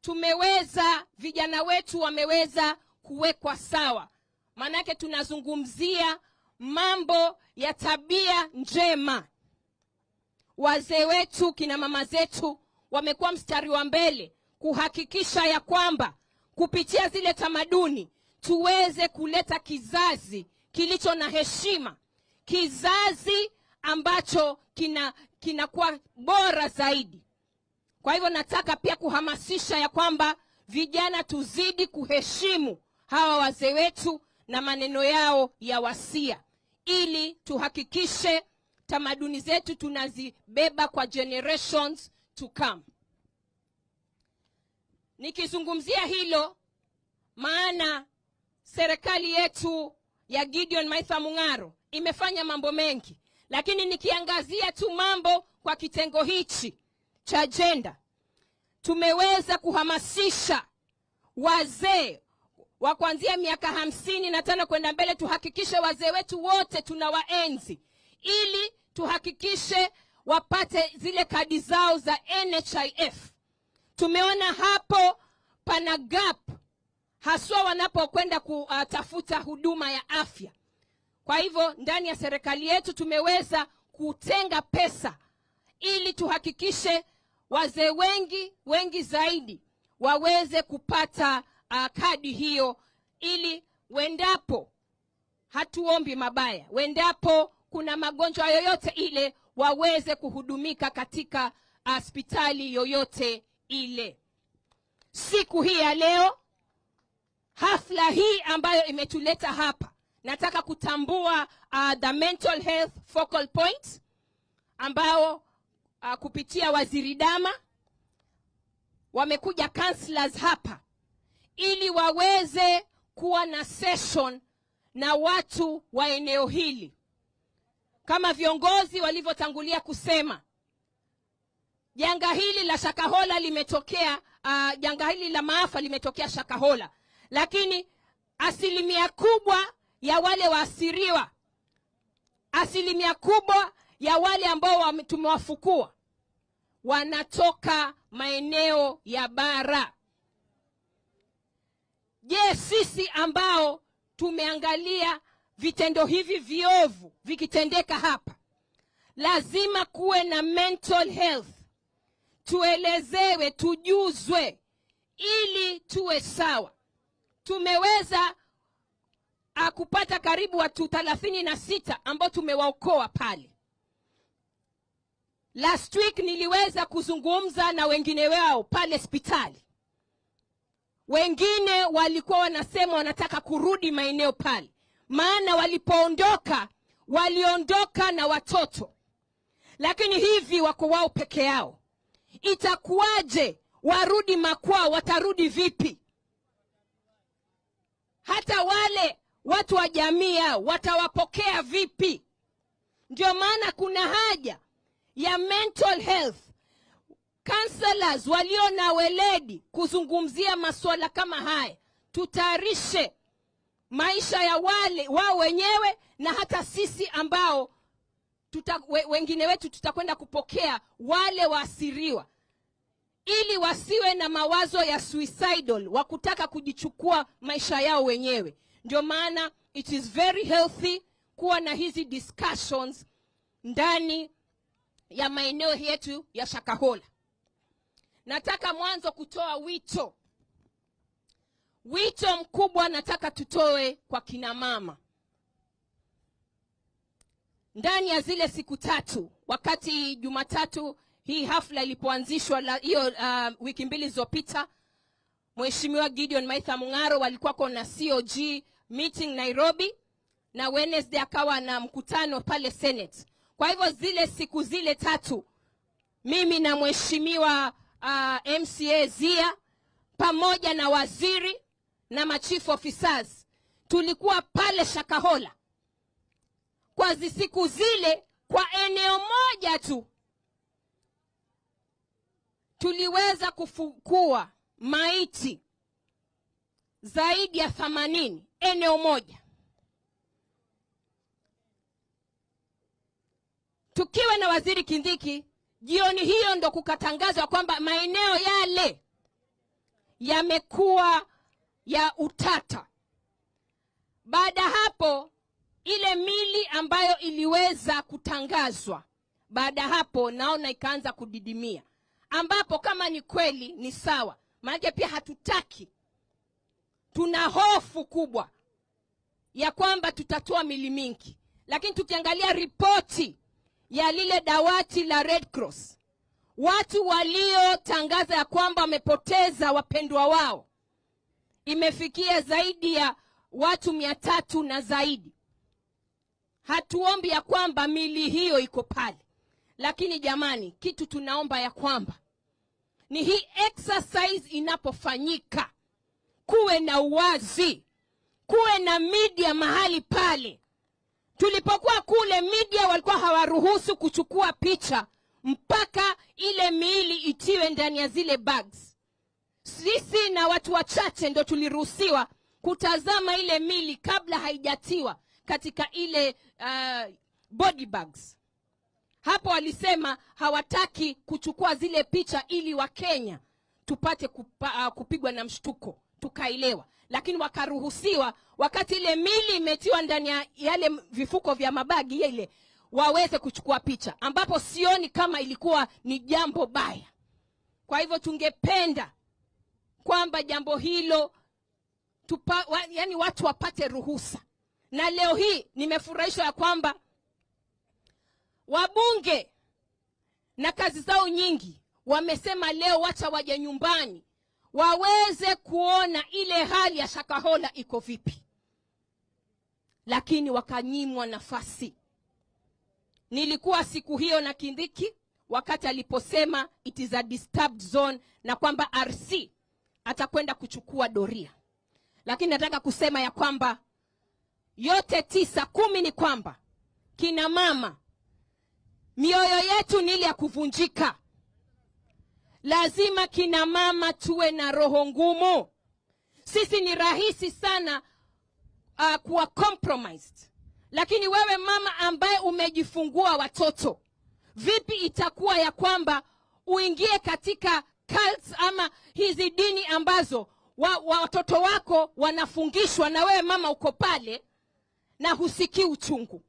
Speaker 9: tumeweza, vijana wetu wameweza kuwekwa sawa. Manake tunazungumzia mambo ya tabia njema. Wazee wetu, kina mama zetu wamekuwa mstari wa mbele kuhakikisha ya kwamba kupitia zile tamaduni tuweze kuleta kizazi kilicho na heshima, kizazi ambacho kinakuwa bora zaidi. Kwa hivyo nataka pia kuhamasisha ya kwamba vijana tuzidi kuheshimu hawa wazee wetu na maneno yao ya wasia, ili tuhakikishe tamaduni zetu tunazibeba kwa generations to come. Nikizungumzia hilo, maana serikali yetu ya Gideon Maitha Mung'aro imefanya mambo mengi, lakini nikiangazia tu mambo kwa kitengo hichi cha gender, tumeweza kuhamasisha wazee wa kuanzia miaka 55 kwenda mbele, tuhakikishe wazee wetu wote tunawaenzi, ili tuhakikishe wapate zile kadi zao za NHIF. Tumeona hapo pana gap, haswa wanapokwenda kutafuta huduma ya afya. Kwa hivyo ndani ya serikali yetu tumeweza kutenga pesa ili tuhakikishe wazee wengi zaidi waweze kupata kadi hiyo, ili wendapo, hatuombi mabaya, wendapo kuna magonjwa yoyote ile waweze kuhudumika katika hospitali yoyote ile. Siku hii ya leo, hafla hii ambayo imetuleta hapa, nataka kutambua the mental health focal point ambao kupitia Waziri Dama wamekuja counselors hapa ili waweze kuwa na session na watu wa eneo hili. Kama viongozi walivyotangulia kusema, janga hili la Shakahola limetokea, janga hili la maafa limetokea Shakahola, lakini asilimia kubwa ya wale waasiriwa, asilimia kubwa ya wale ambao tumewafukua wanatoka maeneo ya bara. Je, sisi ambao tumeangalia vitendo hivi viovu vikitendeka hapa, lazima kuwe na mental health, tuelezewe, tujuzwe ili tuwe sawa. Tumeweza kupata karibu watu 36 ambao tumewaokoa pale. Last week niliweza kuzungumza na wengine wao pale hospitali. Wengine walikuwa wanasema wanataka kurudi maeneo pale, maana walipoondoka waliondoka na watoto, lakini hivi wako wao peke yao. Itakuwaje warudi makwao? Watarudi vipi? Hata wale watu wa jamii yao watawapokea vipi? Ndio maana kuna haja ya mental health counselors walio na weledi kuzungumzia masuala kama haya. Tutayarishe maisha ya wale wao wenyewe, na hata sisi ambao wengine wetu tutakwenda kupokea wale waasiriwa, ili wasiwe na mawazo ya suicidal, wa kutaka kujichukua maisha yao wenyewe. Ndio maana it is very healthy kuwa na hizi discussions ndani ya maeneo yetu ya Shakahola. Nataka mwanzo kutoa wito. Wito mkubwa nataka tutoe kwa kina mama. Ndani ya zile siku tatu, wakati Jumatatu hii hafla ilipoanzishwa hiyo wiki mbili zilizopita, Mheshimiwa Gideon Maitha Mung'aro walikuwa na COG meeting Nairobi, na Wednesday akawa na mkutano pale Senate. Kwa hivyo zile siku zile tatu, mimi na Mheshimiwa MCA Zia pamoja na waziri na machief officers tulikuwa pale Shakahola kwa siku zile, kwa eneo moja tu tuliweza kufukua maiti zaidi ya 80 eneo moja. Tukiwa na Waziri Kindiki, jioni hiyo ndo kukatangazwa kwamba maeneo yale yamekuwa ya utata. Baada hapo, ile mili ambayo iliweza kutangazwa, baada hapo naona ikaanza kudidimia, ambapo kama ni kweli ni sawa, Maana pia hatutaki, tuna hofu kubwa ya kwamba tutatoa mili mingi. Lakini tukiangalia ripoti ya lile dawati la Red Cross, watu waliotangaza ya kwamba wamepoteza wapendwa wao imefikia zaidi ya watu 300 na zaidi. Hatuombi ya kwamba mili hiyo iko pale, lakini jamani, kitu tunaomba ya kwamba ni hii exercise inapofanyika kuwe na uwazi, kuwe na media mahali pale. Tulipokuwa kule media walikuwa hawaruhusu kuchukua picha mpaka ile miili itiwe ndani ya zile bags. Sisi na watu wachache ndio tuliruhusiwa kutazama ile miili kabla haijatiwa katika ile body bags. Hapo walisema hawataki kuchukua zile picha ili wa Kenya tupate kupigwa na mshtuko, tukaelewa. Lakini wakaruhusiwa wakati ile mili imetiwa ndani ya yale vifuko vya mabagi ile waweze kuchukua picha, ambapo sioni kama ilikuwa ni jambo baya. Kwa hivyo tungependa kwamba jambo hilo yani watu wapate ruhusa. Na leo hii nimefurahishwa ya kwamba wabunge na kazi zao nyingi wamesema leo wacha waje nyumbani waweze kuona ile hali ya Shakahola iko vipi, lakini wakanyimwa nafasi. Nilikuwa siku hiyo na Kindiki wakati aliposema it is a disturbed zone na kwamba RC atakwenda kuchukua doria. Lakini nataka kusema ya kwamba yote 9, 10 ni kwamba kina mama, mioyo yetu ni ile ya kuvunjika. Lazima kina mama tuwe na roho ngumu. Sisi ni rahisi sana kuwa compromised. Lakini wewe mama ambaye umejifungua watoto, vipi itakuwa ya kwamba uingie katika cults ama hizi dini ambazo watoto wako wanafungishwa na wewe mama uko pale na husikii uchungu?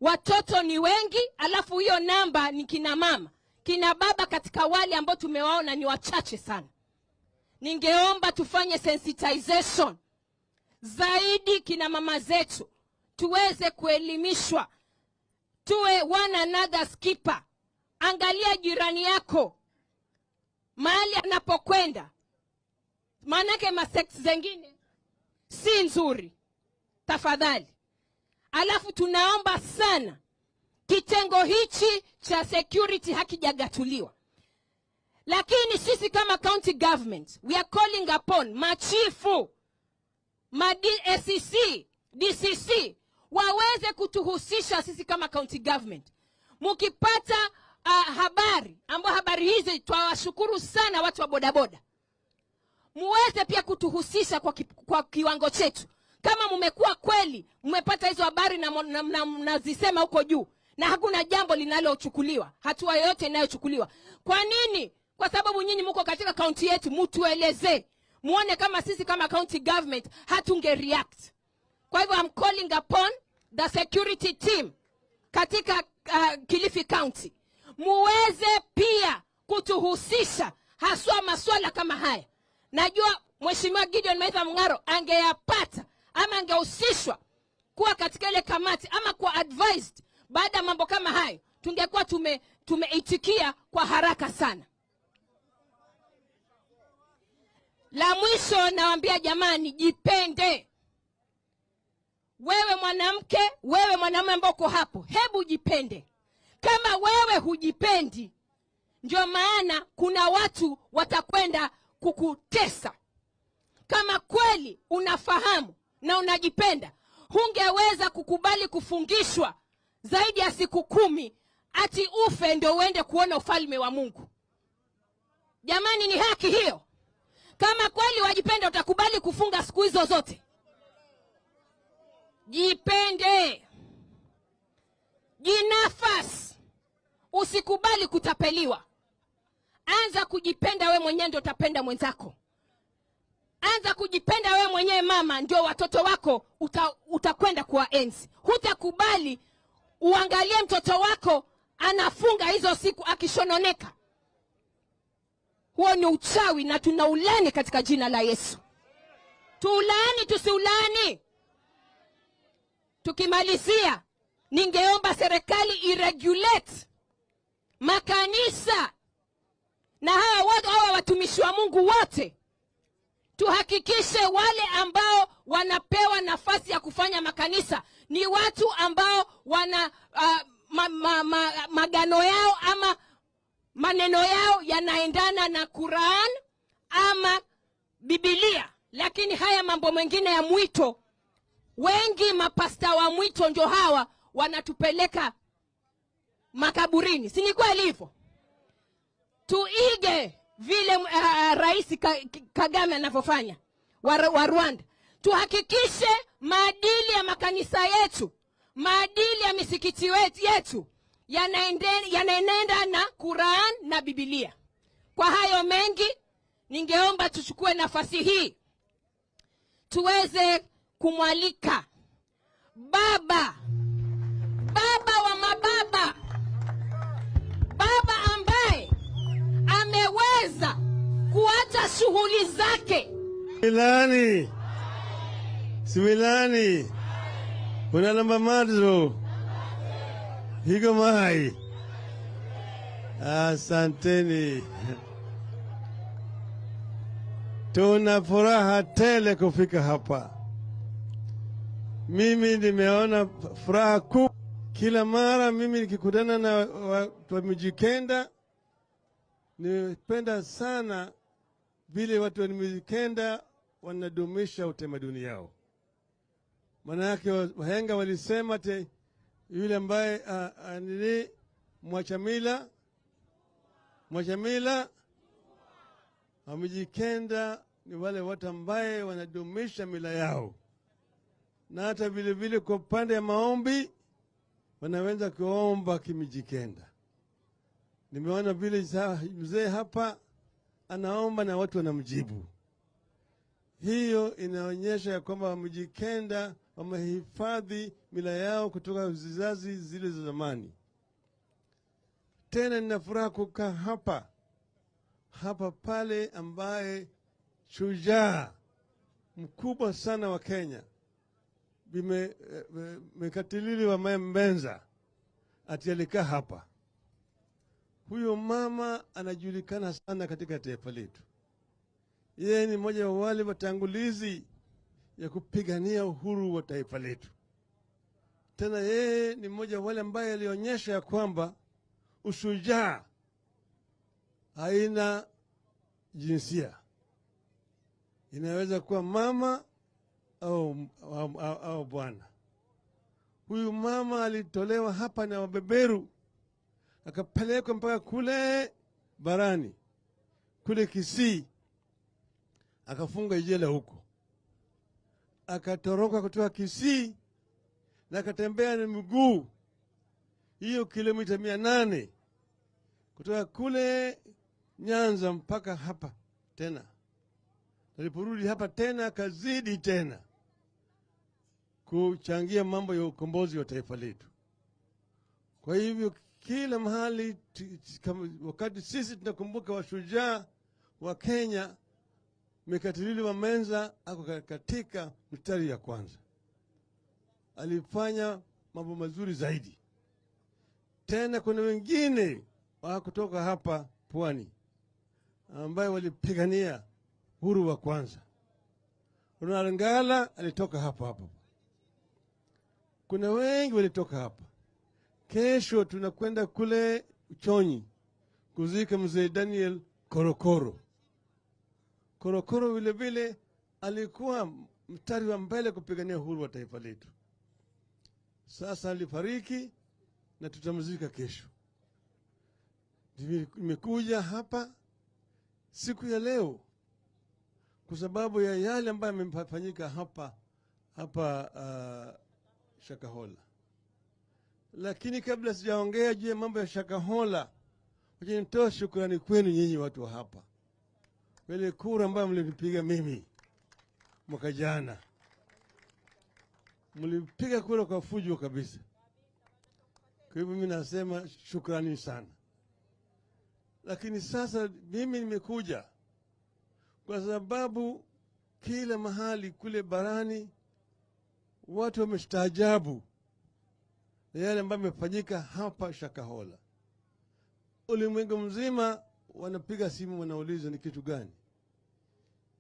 Speaker 9: Watoto ni wengi, alafu hiyo namba ni kina mama. Kina baba katika wale ambao tumewaona ni wachache sana. Ningeomba tufanye sensitization zaidi kina mama zetu, tuweze kuelimishwa, tuwe one another's keeper. Angalia jirani yako mahali anapokwenda, maanake masex zengine si nzuri, tafadhali. Alafu tunaomba sana kitengo hichi cha security hakijagatuliwa. Lakini sisi kama county government, we are calling upon machifu, ma DSCC, DCC waweze kutuhusisha sisi kama county government. Mukipata habari, ambao habari hizi twawashukuru sana watu wa bodaboda, muweze pia kutuhusisha kwa kiwango chetu. Kama mmekuwa kweli mmepata hizo habari na mnazisema huko juu na hakuna jambo linalochukuliwa, hatua yoyote inayochukuliwa. Kwa nini? Kwa sababu nyinyi mko katika county yetu, mtueleze, muone kama sisi kama county government hatunge react. Kwa hivyo I'm calling upon the security team katika Kilifi County, muweze pia kutuhusisha haswa masuala kama haya. Najua Mheshimiwa Gideon Maitha Mung'aro angeyapata ama angehusishwa kuwa katika ile kamati ama kuwa advised baada ya mambo kama hayo, tungekuwa tumeitikia kwa haraka sana. La mwisho nawaambia jamani, jipende. Wewe mwanamke, wewe mwanamume ambao uko hapo, hebu jipende. Kama wewe hujipendi, ndio maana kuna watu watakwenda kukutesa. Kama kweli unafahamu na unajipenda, hungeweza kukubali kufungishwa zaidi ya siku 10 ati ufe ndio uende kuona ufalme wa Mungu. Jamani, ni haki hiyo? Kama kweli wajipenda, utakubali kufunga siku hizo zote? Jipende, jinafasi, usikubali kutapeliwa. Anza kujipenda we mwenyewe ndio utapenda mwenzako. Anza kujipenda we mwenyewe mama, ndio watoto wako utakwenda kuwaenzi. Hutakubali uangalie mtoto wako anafunga hizo siku akishononeka. Huo ni uchawi na tunaulani katika jina la Yesu. Tuulani tusiulani? Tukimalizia, ningeomba serikali iregulate makanisa na hawa watumishi wa Mungu wote. Tuhakikishe wale ambao wanapewa nafasi ya kufanya makanisa ni watu ambao wana magano yao ama maneno yao yanaendana na Quran ama Biblia. Lakini haya mambo mengine ya mwito, wengi mapasta wa mwito ndio hawa wanatupeleka makaburini. Si ni kweli hivyo? Tuige vile Rais Kagame anavyofanya wa Rwanda. Tuhakikishe maadili ya makanisa yetu, maadili ya misikiti yetu yanaenenda na Quran na Biblia. Kwa hayo mengi, ningeomba tuchukue nafasi hii tuweze kumwalika baba wa mababa, baba ambaye ameweza kuacha shughuli zake.
Speaker 6: Similani, similani, kuna namba mazo higo mai. Asanteni. Tuna furaha tele kufika hapa. Mimi nimeona furaha kuu. Kila mara mimi nikikutana na watu wa Mijikenda, nimependa sana vile watu wa Mijikenda wanadumisha utamaduni yao. Maana yake wahenga walisema te yule ambaye nini mwachamila Wamijikenda ni wale watu ambaye wanadumisha mila yao, na hata vile vile kwa upande ya maombi wanaweza kuomba Kimijikenda. Nimeona vile mzee hapa anaomba na watu wanamjibu. Hiyo inaonyesha ya kwamba Wamijikenda wamehifadhi mila yao kutoka vizazi zile za zamani. Tena nina furaha kukaa hapa pale ambaye shujaa mkubwa sana wa Kenya Mekatilili wa Mbenza ati alikaa hapa. Huyo mama anajulikana sana katika taifa letu. Yeye ni mmoja wa wale watangulizi ya kupigania uhuru wa taifa letu. Tena yeye ni mmoja wa wale ambaye alionyesha ya kwamba ushujaa haina jinsia. Inaweza kuwa mama au bwana. Huyu mama alitolewa hapa na wabeberu, akapelekwa mpaka kule barani, kule Kisii, akafunga jela huko. Akatoroka kutoka Kisii na akatembea na miguu hiyo kilomita 800 kutoka kule Nyanza mpaka hapa tena. Aliporudi hapa tena akazidi tena kuchangia mambo ya ukombozi wa taifa letu. Kwa hivyo kila mahali wakati sisi tunakumbuka washujaa wa Kenya, Mekatilili wa Menza ako katika mstari ya kwanza. Alifanya mambo mazuri zaidi. Tena kuna wengine wa kutoka hapa pwani ambaye walipigania uhuru wa kwanza. Ronald Ngala alitoka hapa hapa. Kuna wengi walitoka hapa. Kesho tunakwenda kule Uchonyi kuzika mzee Daniel Korokoro. Korokoro vile vile alikuwa mstari wa mbele kupigania uhuru wa taifa letu. Sasa alifariki na tutamzika kesho. Nimekuja hapa siku ya leo kwa sababu ya yale ambayo yamefanyika hapa Shakahola. Lakini kabla sijaongea juu ya mambo ya Shakahola, wacha nitoe shukrani kwenu nyinyi watu wa hapa. Wale kura ambayo mlinipiga mimi mwaka jana, mlipiga kura kwa fujo kabisa. Kwa hivyo mimi nasema shukrani sana. Lakini sasa mimi nimekuja kwa sababu kila mahali kule barani watu wamestaajabu na yale ambayo yamefanyika hapa Shakahola. Ulimwengu mzima wanapiga simu, wanauliza ni kitu gani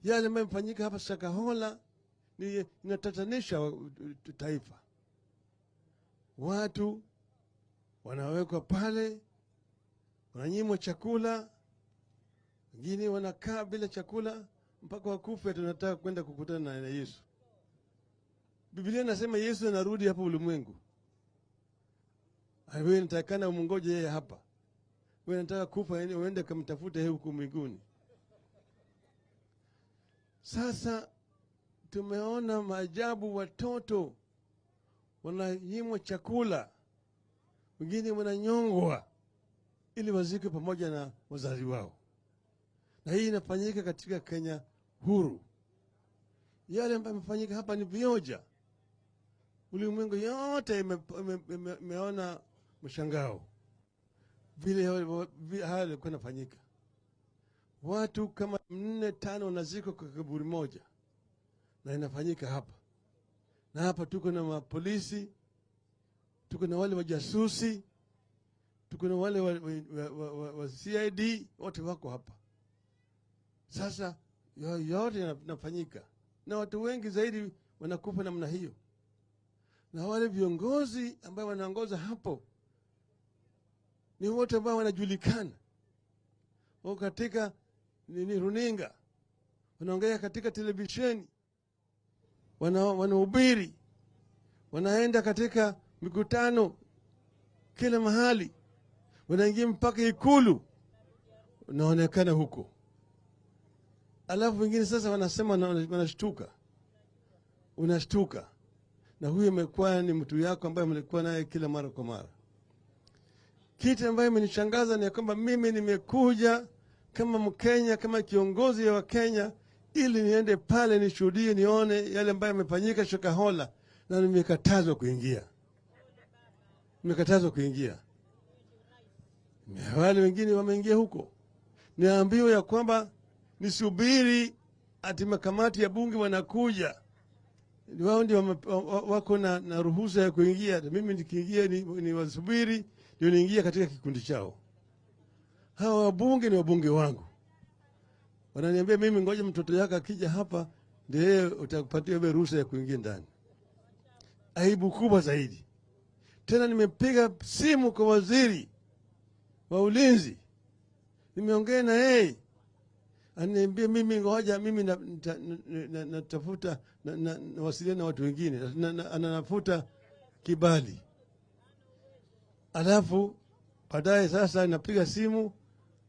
Speaker 6: yale ambayo yamefanyika hapa Shakahola. Ni inatatanisha taifa. Watu wanawekwa pale, wananyimwa chakula, wengine wanakaa bila chakula mpaka wakufe. Tunataka kwenda kukutana na Yesu. Biblia inasema Yesu anarudi hapa ulimwengu. Wewe unatakana umngoje yeye hapa. Wewe unataka kufa uende kumtafuta yeye huko mbinguni. Sasa tumeona maajabu, watoto wananyimwa chakula, wengine wananyongwa ili wazikwe pamoja na wazazi wao. Na hii inafanyika katika Kenya huru. Yale ambayo yamefanyika hapa ni vioja. Ulimwengu yote imeona mshangao vile haya yalikuwa yanafanyika. Watu kama 4, 5 wanazikwa kwa kaburi moja, na inafanyika hapa. Na hapa tuko na mapolisi, tuko na wale wajasusi, tuko na wale wa CID, wote wako hapa. Sasa yote yanafanyika, na watu wengi zaidi wanakufa namna hiyo. Na wale viongozi ambao wanaongoza hapo ni wote ambao wanajulikana, wako katika nini runinga, wanaongea katika televisheni, wanahubiri, wanaenda katika mikutano kila mahali, wanaingia mpaka Ikulu, wanaonekana huko. Alafu wengine sasa wanasema, wanashtuka, unashtuka. Na huyu amekuwa ni mtu yako ambaye mlikuwa naye kila mara kwa mara. Kitu ambayo imenishangaza ni kwamba mimi nimekuja kama Mkenya, kama kiongozi wa Kenya, ili niende pale nishuhudie, nione yale ambayo yamefanyika Shakahola, na nimekatazwa kuingia. Nimekatazwa kuingia. Wale wengine wameingia huko. Niambiwa ya kwamba nisubiri ati makamati ya bunge wanakuja. Wao ndio wako na ruhusa ya kuingia. Mimi nikiingia ni wasubiri ndio niingia katika kikundi chao. Hawa wabunge ni wabunge wangu. Wananiambia mimi ngoja mtoto yako akija hapa ndiye utakupatia wewe ruhusa ya kuingia ndani. Aibu kubwa zaidi. Tena nimepiga simu kwa waziri wa ulinzi. Nimeongea na yeye. Ananiambia mimi ngoja mimi natafuta nawasiliana na watu wengine, ananafuta kibali. Alafu baadaye sasa napiga simu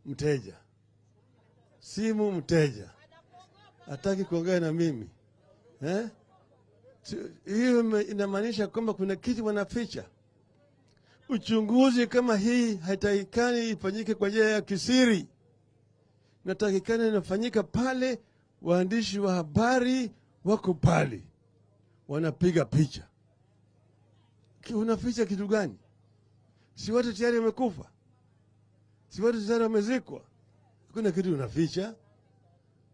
Speaker 6: mteja. Simu mteja. Hataki kuongea na mimi. Hiyo inamaanisha kwamba kuna kitu wanaficha. Uchunguzi kama hii haitakikani ifanyike kwa njia ya kisiri. Natakikana inafanyika pale waandishi wa habari wako pale, wanapiga picha. Unaficha kitu gani? Si watu tayari wamekufa? Si watu tayari wamezikwa? Hakuna kitu unaficha,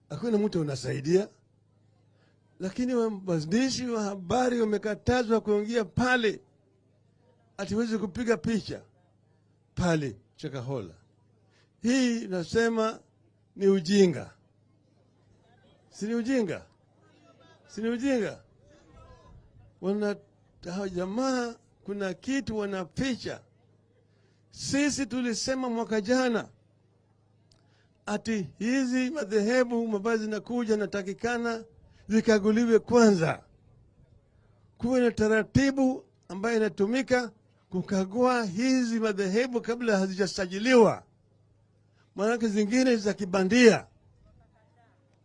Speaker 6: hakuna mtu unasaidia. Lakini waandishi wa habari wamekatazwa kuingia pale, atiwezi kupiga picha pale Shakahola. Hii nasema ni ujinga. Si ni ujinga? Si ni ujinga? Wana jamaa kuna kitu wanaficha. Sisi tulisema mwaka jana ati hizi madhehebu mavazi nakuja natakikana zikaguliwe kwanza. Kuwe na taratibu ambayo inatumika kukagua hizi madhehebu kabla hazijasajiliwa. Maanake zingine za kibandia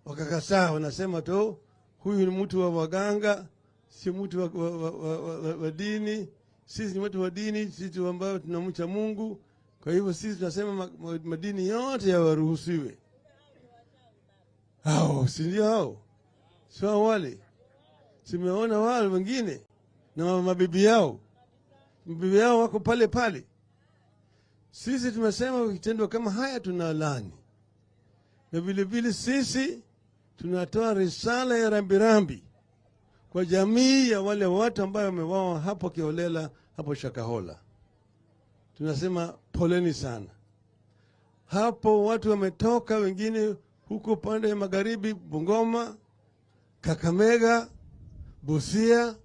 Speaker 6: wakakataa, wanasema tu huyu ni mtu wa waganga, si mtu wa dini. Sisi ni watu wa dini, sisi ambao tunamcha Mungu. Kwa hivyo sisi tunasema madini yote yawaruhusiwe. Hao si ndio hao? Sio wale. Simeona wale wengine na mabibi yao. Mabibi yao wako pale pale. Sisi tumesema kitendo kama haya tunalani, na vile vile sisi tunatoa risala ya rambirambi kwa jamii ya wale watu ambao wameuawa hapo kiholela hapo Shakahola. Tunasema poleni sana. Hapo watu wametoka wengine huko pande ya magharibi, Bungoma, Kakamega, Busia,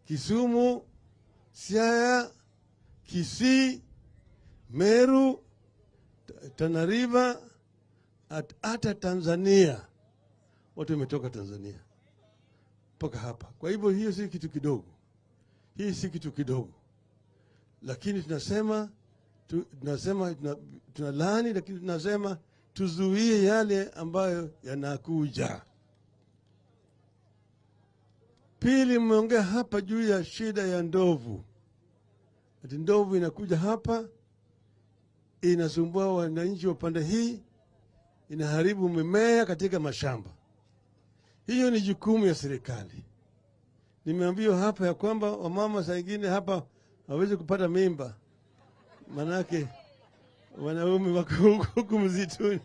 Speaker 6: Kisumu, Siaya, Kisii, Meru, Tana River, hata Tanzania. Watu wametoka Tanzania mpaka hapa. Kwa hivyo hiyo si kitu kidogo. Hii si kitu kidogo. Lakini tunasema tunalaani, lakini tunasema tuzuie yale ambayo yanakuja. Pili, mmeongea hapa juu ya shida ya ndovu. Ati ndovu inakuja hapa, inasumbua wananchi wa pande hii, inaharibu mimea katika mashamba. Hiyo ni jukumu ya serikali. Nimeambiwa hapa ya kwamba wamama saa nyingine hapa hawezi kupata mimba, manake wanaume wako huku msituni.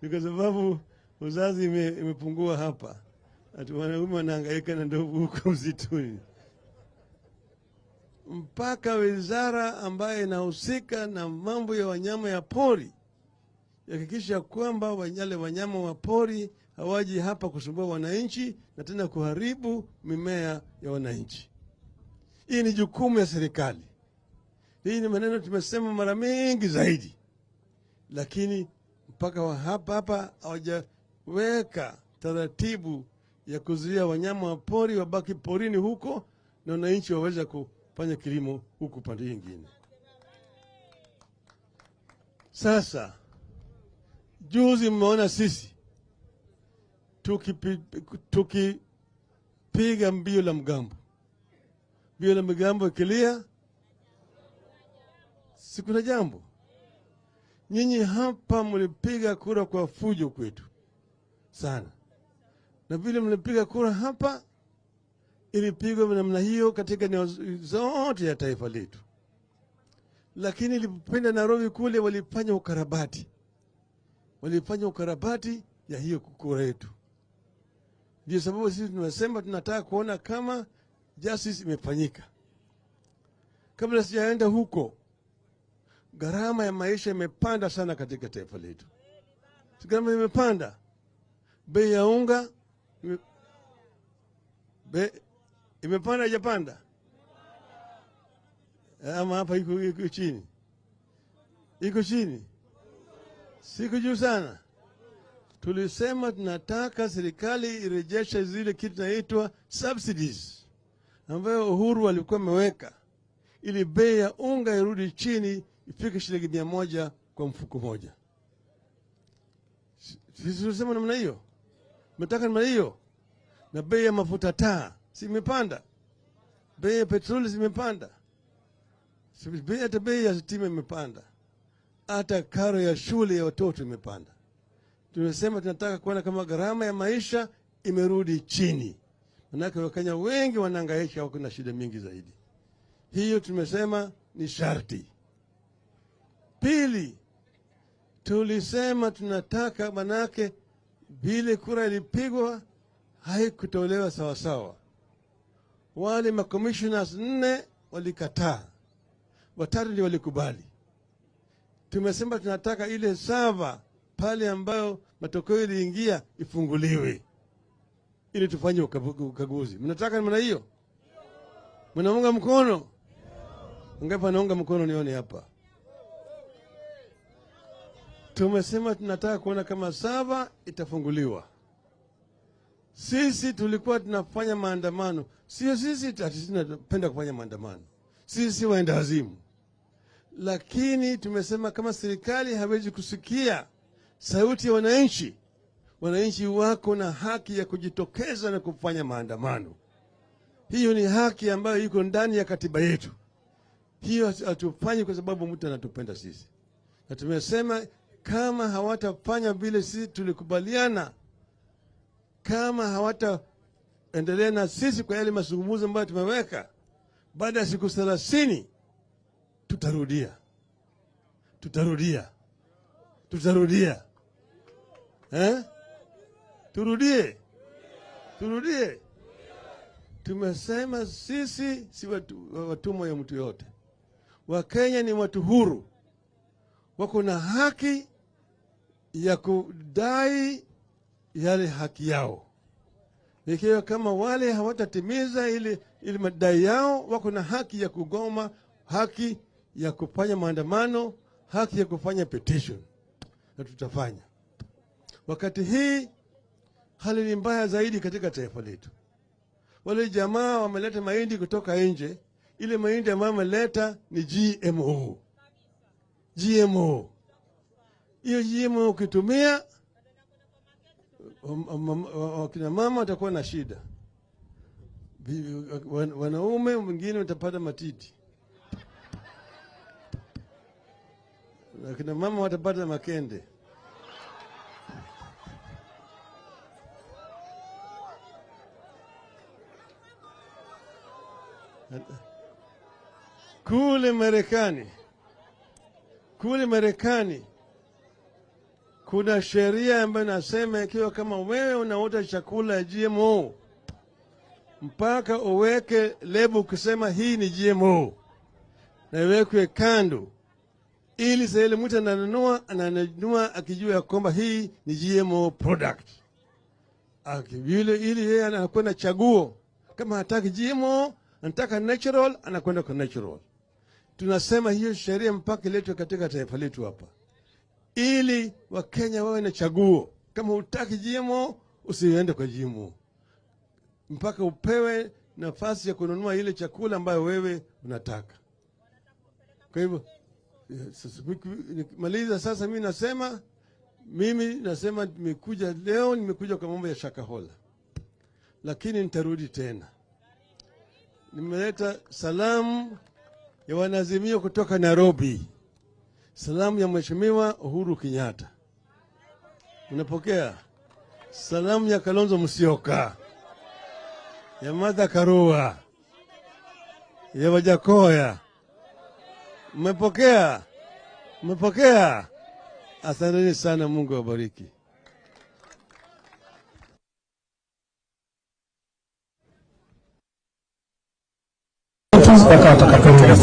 Speaker 6: Ni kwa sababu uzazi imepungua hapa. Ati wanaume wanahangaika na ndovu huko msituni. Mpaka wizara ambayo inahusika na mambo ya wanyama ya pori hakikisha kwamba wale wanyama wa pori hawaji hapa kusumbua wananchi na tena kuharibu mimea ya wananchi. Hii ni jukumu ya serikali. Hii ni maneno tumesema mara mingi zaidi, lakini mpaka hapa hawajaweka taratibu ya kuzuia wanyama wa pori wabaki porini huko na wananchi waweze kufanya kilimo huku pande nyingine. Sasa juzi mmeona sisi tukipiga mbio la mgambo. Mbio la mgambo ikilia, si kuna jambo. Nyinyi hapa mlipiga kura kwa fujo kwetu sana. Na vile mlipiga kura hapa, ilipigwa namna hiyo katika eneo zote ya taifa letu. Lakini ilipopenda Nairobi kule walifanya ukarabati. Walifanya ukarabati ya hiyo kura yetu. Ndio sababu sisi tunasema tunataka kuona kama justice imefanyika. Kabla sijaenda huko, gharama ya maisha imepanda sana katika taifa letu. Gharama imepanda. Bei ya unga imepanda, haijapanda? Ama hapa iko chini. Iko chini. Siko juu sana. Tulisema tunataka serikali irejeshe zile kitu inaitwa subsidies ambayo Uhuru alikuwa ameweka, ili bei ya unga irudi chini ifike shilingi 100 kwa mfuko moja. Sisi tulisema namna hiyo. Mtaka namna hiyo. Na bei ya mafuta taa si imepanda. Bei ya petroli imepanda. Hata bei ya stima imepanda. Hata karo ya shule ya watoto imepanda. Tunasema tunataka kuona kama gharama ya maisha imerudi chini. Manake Wakenya wengi wanahangaika, wako na shida mingi zaidi. Hiyo tumesema ni sharti. Pili, tulisema tunataka, manake vile kura ilipigwa haikutolewa sawa sawa. Wale makommissioners 4 walikataa, 3 ndio walikubali. Tumesema tunataka ile sava pale ambayo matokeo iliingia ifunguliwe ili tufanye ukaguzi. Mnataka namna hiyo? Mnaunga mkono? Ngapi anaunga mkono nione hapa? Tumesema tunataka kuona kama sava itafunguliwa. Sisi tulikuwa tunafanya maandamano. Sio sisi tunapenda kufanya maandamano. Sisi waenda wazimu. Lakini tumesema kama serikali hawezi kusikia sauti ya wananchi, wananchi wako na haki ya kujitokeza na kufanya maandamano. Hiyo ni haki ambayo iko ndani ya katiba yetu. Hiyo hatufanyi kwa sababu mtu anatupenda sisi. Na tumesema kama hawatafanya vile sisi tulikubaliana, kama hawataendelea na sisi kwa yale mazungumzo ambayo tumeweka, baada ya siku 30 Tutarudia, tutarudia, tutarudia, eh? Turudie, turudie. Tumesema sisi si watumwa ya mtu yote. Wakenya ni watu huru, wako na haki ya kudai yale haki yao. Ikiwa kama wale hawatatimiza ili madai yao, wako na haki ya kugoma, haki ya kufanya maandamano, haki ya kufanya petition, na tutafanya. Wakati hii hali ni mbaya zaidi katika taifa letu. Wale jamaa wameleta mahindi kutoka nje. Ile mahindi ambayo wameleta ni GMO. GMO. Hiyo GMO ukitumia, wakina mama watakuwa na shida. Wanaume wengine watapata matiti. Wakina mama watapata makende. Kule Marekani kuna sheria ambayo inasema ikiwa kama wewe unauza chakula ya GMO mpaka uweke lebo kusema hii ni GMO na iwekwe kando, ili sasa mtu ananunua akijua kwamba hii ni GMO product. Ili yeye anakuwa na chaguo, kama hataki GMO anataka natural, anakwenda kwa natural. Tunasema hiyo sheria mpaka iletwe katika taifa letu hapa, ili Wakenya wawe na chaguo. Kama hutaki GMO usiende kwa GMO, mpaka upewe nafasi ya kununua ile chakula ambayo wewe unataka. Kwa hivyo maliza sasa, mimi nasema nimekuja leo, nimekuja kwa mambo ya Shakahola, lakini nitarudi tena. Nimeleta salamu ya wanaazimio kutoka Nairobi, salamu ya Mheshimiwa Uhuru Kenyatta. Unapokea salamu ya Kalonzo Musyoka, ya Martha Karua, ya Wajakoya. Mmepokea? Mmepokea? Asanteni sana, Mungu awabariki.
Speaker 1: Mpaka watakapoenda.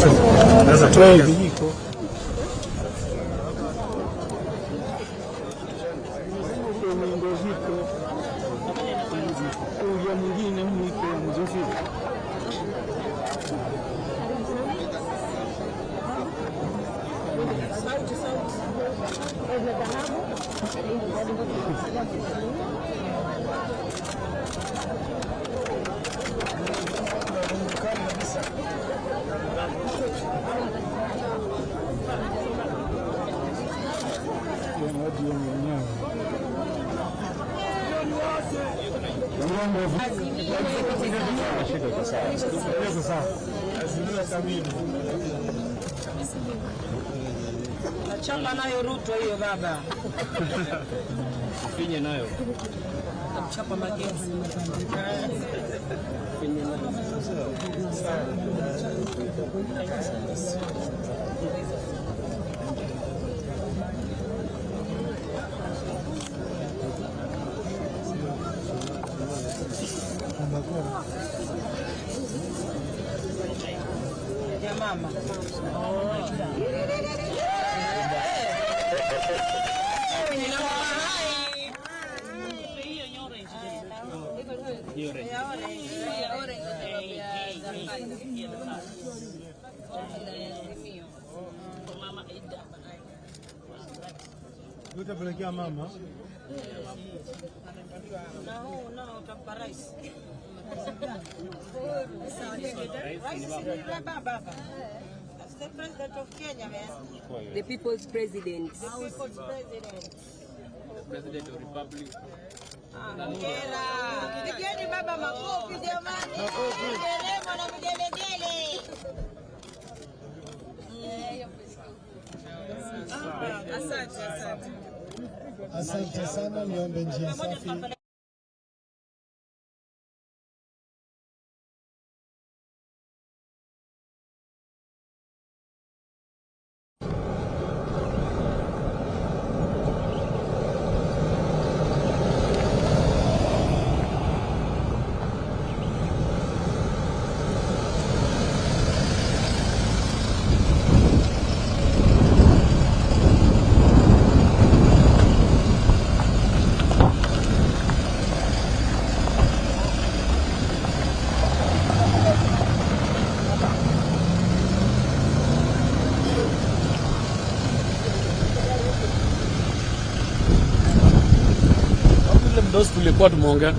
Speaker 8: Chapa nayo Ruto hiyo baba.
Speaker 14: Finye nayo.
Speaker 8: Chapa magenzi.
Speaker 14: Finye nayo.
Speaker 8: Ya mama.
Speaker 1: Utapelekea mama.
Speaker 8: Na huu nao utampa rais. That's the president of Kenya, man.
Speaker 9: The people's president.
Speaker 8: The people's president.
Speaker 14: The president of Republic.
Speaker 8: Hongera. Pigeni baba makofi jamani. Nderemo na migelegele. Asante, asante.
Speaker 1: Asante sana, niombe njia safi.
Speaker 15: Those tulikuwa tumeongea.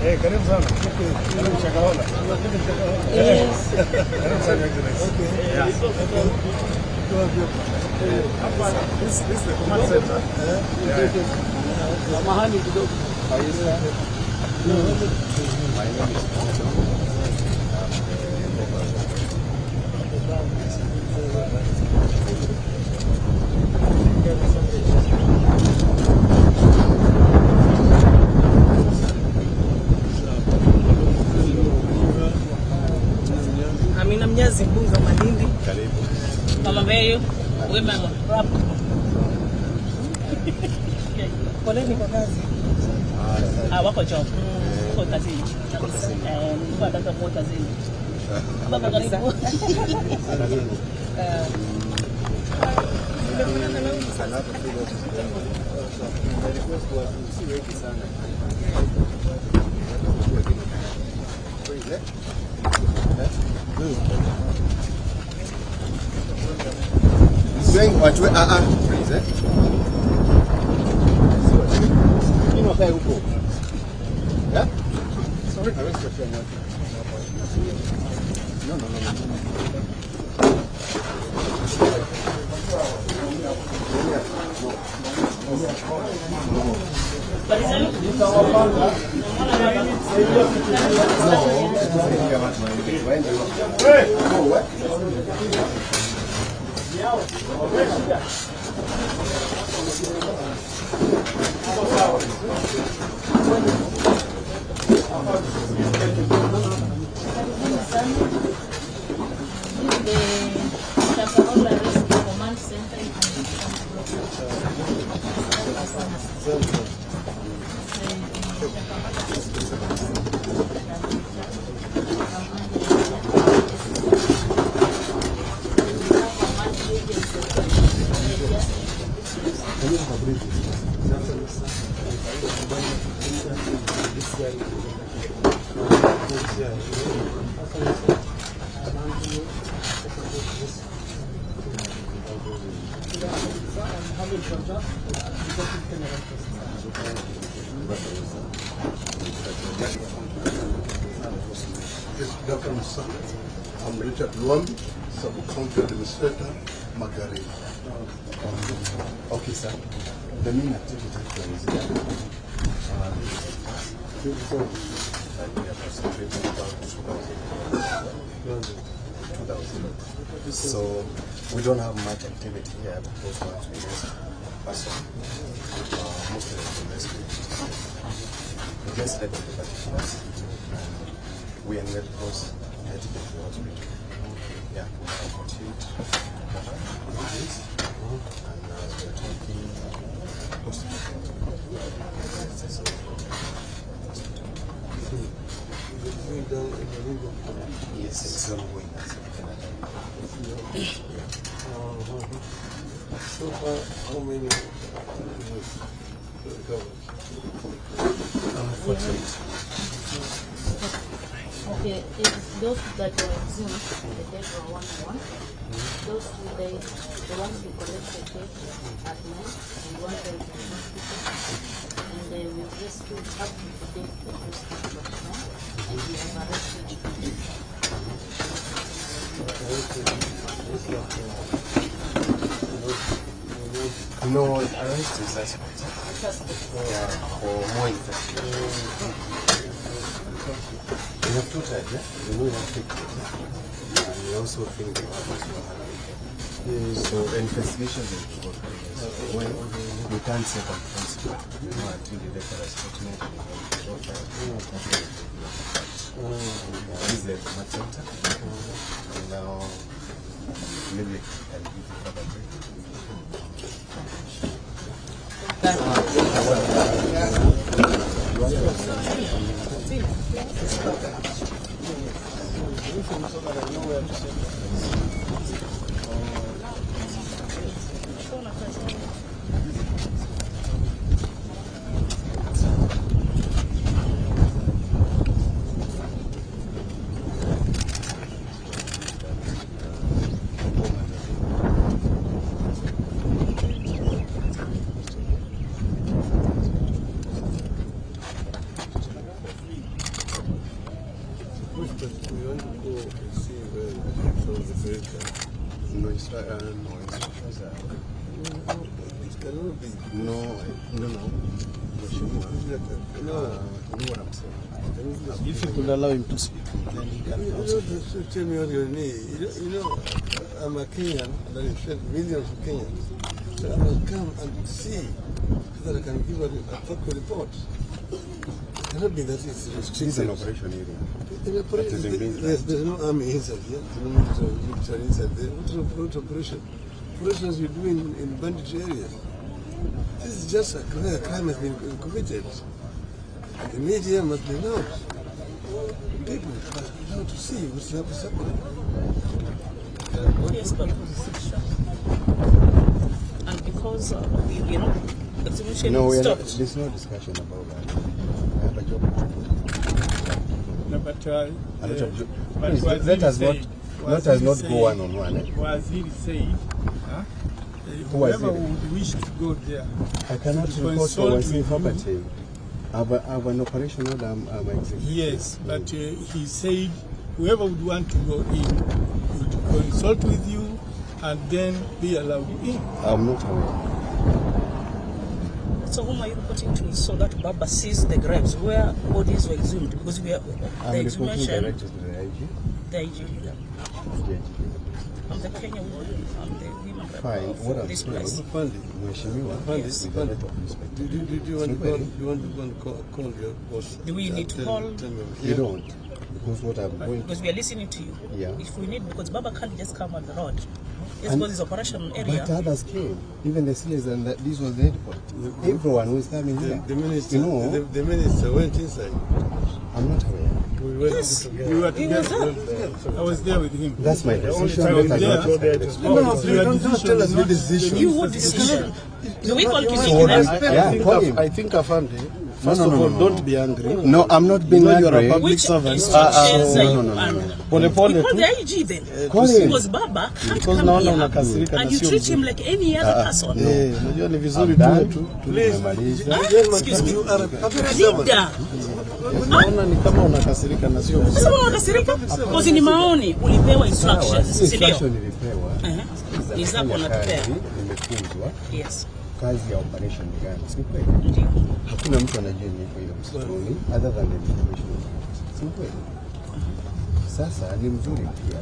Speaker 2: Eh, karibu sana. Karibu Shakahola.
Speaker 4: Yes.
Speaker 2: Karibu sana, Excellency. Yeah. This is the command center. Yeah.
Speaker 15: Samahani kidogo.
Speaker 3: My name is Otto.
Speaker 8: Amina Mnyazi, mbunge wa Malindi.
Speaker 3: Karibu.
Speaker 4: Mama Meyu, women rap.
Speaker 8: Poleni kwa kazi.
Speaker 4: Ah, wako job. Wako kazini. Eh, nilikuwa nataka kuwa kazini. Baba karibu.
Speaker 3: Please, eh? Yeah? Sorry? No, no, no, no.
Speaker 5: Karibuni sana. This is the Shakahola Rescue Command Center. You can
Speaker 6: Yes, good afternoon, sir. I'm Richard Luambi, Sub-County Administrator, Magarini.
Speaker 3: Okay, sir. The main activity actually is here. This is and we are concentrating about 2,000. So we don't have much activity here because once we rescue person, mostly the rescue. We just read the particulars and we are in Red Cross headed to the hospital. Yeah, we have 48 days, and now we're taking post. Yes, it's ongoing.
Speaker 6: So far, how many recovered?
Speaker 3: 48.
Speaker 5: Okay, it's those that were exhumed, the dead were 101. Those who died, the ones we collected dead at night, and one died in the hospital. And we rescued up to the date, we rescued 49, and we have arrested 50.
Speaker 3: No, arrest is suspect. Yeah, for more investigation. We have two types, yeah? We know we have fake data, and we also think the others were halal. So investigations is what when we can't say conclusively, you know, until the record is statement and this is the command center. And now maybe I can give you further brief.
Speaker 6: Cannot be.
Speaker 3: No, no, no. Mheshimiwa.
Speaker 6: No.
Speaker 3: You know what I'm saying.
Speaker 14: If you could allow him to speak, then he can
Speaker 6: You
Speaker 14: also.
Speaker 6: don't tell me what you need. You know, I'm a Kenyan and I represent millions of Kenyans. So I must come and see so that I can give a proper report. It cannot be that it's restricted.
Speaker 3: This is an operation area.
Speaker 6: In operation,
Speaker 3: That is in Queensland.
Speaker 6: there's no army inside here. There's no military inside there. What operation? Operations you do in bandit areas. This is just a clear crime has been committed. And the media must be allowed. People must be allowed to see what's happening.
Speaker 4: Yes, but and because we, exhibition
Speaker 3: No, we are not,
Speaker 4: stopped.
Speaker 3: there's no discussion about that. I have a job to do.
Speaker 7: No, but,
Speaker 3: A lot of
Speaker 7: but
Speaker 3: Please,
Speaker 7: Waziri
Speaker 3: let us not
Speaker 7: said-
Speaker 3: let us
Speaker 7: Waziri
Speaker 3: not go
Speaker 7: said-
Speaker 3: one on one. Eh?
Speaker 7: Waziri said, huh,
Speaker 3: Who
Speaker 7: whoever
Speaker 3: Waziri?
Speaker 7: would wish to go there,
Speaker 3: I cannot
Speaker 7: to
Speaker 3: report for
Speaker 7: consult
Speaker 3: Waziri
Speaker 7: with you.
Speaker 3: property. I have an operation order I'm executing.
Speaker 7: Yes, but he said whoever would want to go in would consult with you and then be allowed in.
Speaker 3: I'm not aware.
Speaker 4: So whom are you reporting to so that Baba sees the graves where bodies were exhumed? Because we are
Speaker 3: I'm
Speaker 4: the
Speaker 3: reporting
Speaker 4: exhumation,
Speaker 3: directly to the IG.
Speaker 4: The IG.
Speaker 3: Yeah. The IG.
Speaker 4: I'm the Kenya woman. I'm the women rep
Speaker 3: Fine.
Speaker 4: of
Speaker 3: What I'm
Speaker 4: this
Speaker 3: saying,
Speaker 4: place.
Speaker 3: Mheshimiwa,
Speaker 4: Yes.
Speaker 3: with a lot of respect.
Speaker 6: Do you want to go, do you want to go and call your boss?
Speaker 4: Do we need to call?
Speaker 6: Tell me I'm
Speaker 3: You
Speaker 6: here.
Speaker 3: don't. Because what I'm going
Speaker 4: Because we are listening to you.
Speaker 3: Yeah.
Speaker 4: If we need, because Baba can't just come on the road. It's
Speaker 3: And-
Speaker 4: because it's operation area.
Speaker 3: But others came. Even the CS and this was the head point. Everyone who is coming here.
Speaker 6: The minister,
Speaker 3: You know,
Speaker 6: the minister went inside.
Speaker 3: I'm not aware.
Speaker 6: We went
Speaker 4: Yes.
Speaker 6: together.
Speaker 7: We were
Speaker 4: He was
Speaker 7: together.
Speaker 4: there.
Speaker 7: I was there with him.
Speaker 3: That's my
Speaker 2: The only
Speaker 3: decision.
Speaker 2: time
Speaker 3: Let
Speaker 2: we
Speaker 3: us
Speaker 2: did
Speaker 3: not
Speaker 2: go there
Speaker 3: decide.
Speaker 2: to
Speaker 6: No, no,
Speaker 7: Your
Speaker 6: please don't
Speaker 7: decision
Speaker 6: tell us
Speaker 7: is
Speaker 6: your
Speaker 7: not-
Speaker 6: decision.
Speaker 4: You what decision? Do we call
Speaker 3: So
Speaker 4: Kindiki
Speaker 3: what
Speaker 4: then?
Speaker 3: yeah,
Speaker 14: I
Speaker 3: call
Speaker 14: think,
Speaker 3: him.
Speaker 14: I think Afande, first
Speaker 3: No, no,
Speaker 14: of
Speaker 3: no,
Speaker 14: all,
Speaker 3: no,
Speaker 14: don't
Speaker 3: no.
Speaker 14: be angry.
Speaker 3: No, I'm not being
Speaker 14: You know you are a
Speaker 3: angry.
Speaker 14: public
Speaker 4: Which
Speaker 14: servant.
Speaker 4: instructions
Speaker 3: No,
Speaker 4: are
Speaker 3: no,
Speaker 4: you
Speaker 3: no, no,
Speaker 4: under?
Speaker 3: no.
Speaker 14: Pole pole
Speaker 4: You call
Speaker 14: tu.
Speaker 4: the IG then.
Speaker 3: Call him.
Speaker 4: Because Baba can't
Speaker 14: Because
Speaker 4: come
Speaker 14: naona
Speaker 4: here
Speaker 14: unakasirika na
Speaker 4: and you
Speaker 14: sio
Speaker 4: treat him
Speaker 14: mzuri.
Speaker 4: like any other person.
Speaker 14: Eh, unajua ni vizuri
Speaker 3: I'm done.
Speaker 14: tuwe tu.
Speaker 3: Tumemaliza.
Speaker 4: Excuse me.
Speaker 6: You are a public servant.
Speaker 4: Leader.
Speaker 14: Naona ni kama unakasirika na sio
Speaker 4: Sasa
Speaker 14: vizuri.
Speaker 4: mbona unakasirika? Because ni maoni ulipewa
Speaker 3: Sawa,
Speaker 4: instructions,
Speaker 3: si
Speaker 4: si ndio?
Speaker 3: instruction nilipewa.
Speaker 4: Uh-huh. Ni zako
Speaker 3: Fanya
Speaker 4: unatupea.
Speaker 3: kazi, nimefunzwa
Speaker 4: Yes.
Speaker 3: kazi ya operation ni gani, si kweli?
Speaker 4: Ndio.
Speaker 3: Hakuna mtu anajua niko hiyo msituni other than the information. Si kweli? Sasa ni mzuri pia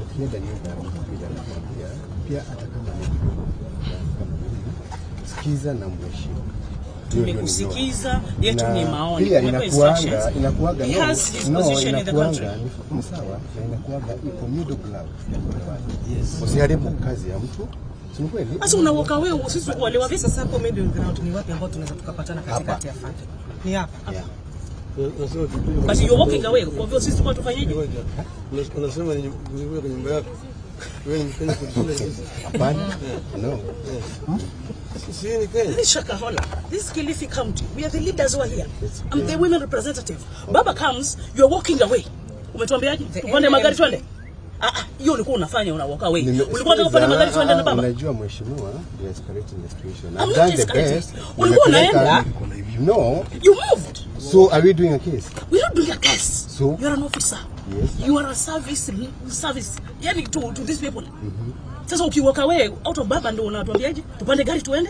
Speaker 3: ukienda nyumba ya mtu pia anakuambia pia, hata kama ni kidogo kama mimi, sikiza na mheshimu. Hiyo ndio
Speaker 4: Tumekusikiza, yetu
Speaker 3: Na
Speaker 4: ni maoni.
Speaker 3: Pia
Speaker 4: Umepewa
Speaker 3: inakuanga
Speaker 4: instructions.
Speaker 3: inakuaga
Speaker 4: He
Speaker 3: no,
Speaker 4: has his
Speaker 3: no,
Speaker 4: position in the country.
Speaker 3: inakuanga ni sawa na inakuaga iko middle ground. Yes. Usiharibu kazi ya mtu. Si ni kweli?
Speaker 4: Sasa unawoka wewe, sisi tukuelewa vipi?
Speaker 8: Sasa hapo middle ground ni wapi ambao tunaweza tukapatana katikati ya Afande? Ni hapa.
Speaker 3: Yeah.
Speaker 6: Unasema tukuje
Speaker 4: But you're walking away. Kwa hivyo sisi tulikuwa tufanyeje?
Speaker 6: Ngoja. Unasema ni nikuja kwa nyumba yako. Wewe ni Mkenya kutushinda sisi.
Speaker 3: Hapana. No.
Speaker 6: Sisi ni Kenya.
Speaker 4: This is Shakahola. This is Kilifi County. We are the leaders who are here. I'm the women representative. Baba comes, you're walking away. Umetuambiaje? Tupande magari twende? Ah ah, hiyo ulikuwa unafanya una walk away. Ulikuwa unataka kupanda magari twende na baba?
Speaker 3: Unajua mheshimiwa, you are escalating the situation.
Speaker 4: I'm
Speaker 3: I've
Speaker 4: not
Speaker 3: done the
Speaker 4: escalating.
Speaker 3: best.
Speaker 4: Ulikuwa
Speaker 3: Nimepeleka-
Speaker 4: unaenda.
Speaker 3: No.
Speaker 4: You moved.
Speaker 3: So are we doing a case?
Speaker 4: We're not doing a case.
Speaker 3: So?
Speaker 4: You're an officer.
Speaker 3: Yes.
Speaker 4: You are a service. Yani to these people. Sasa ukiwalk away out of Baba ndio unatuambiaje? Tupande gari tuende?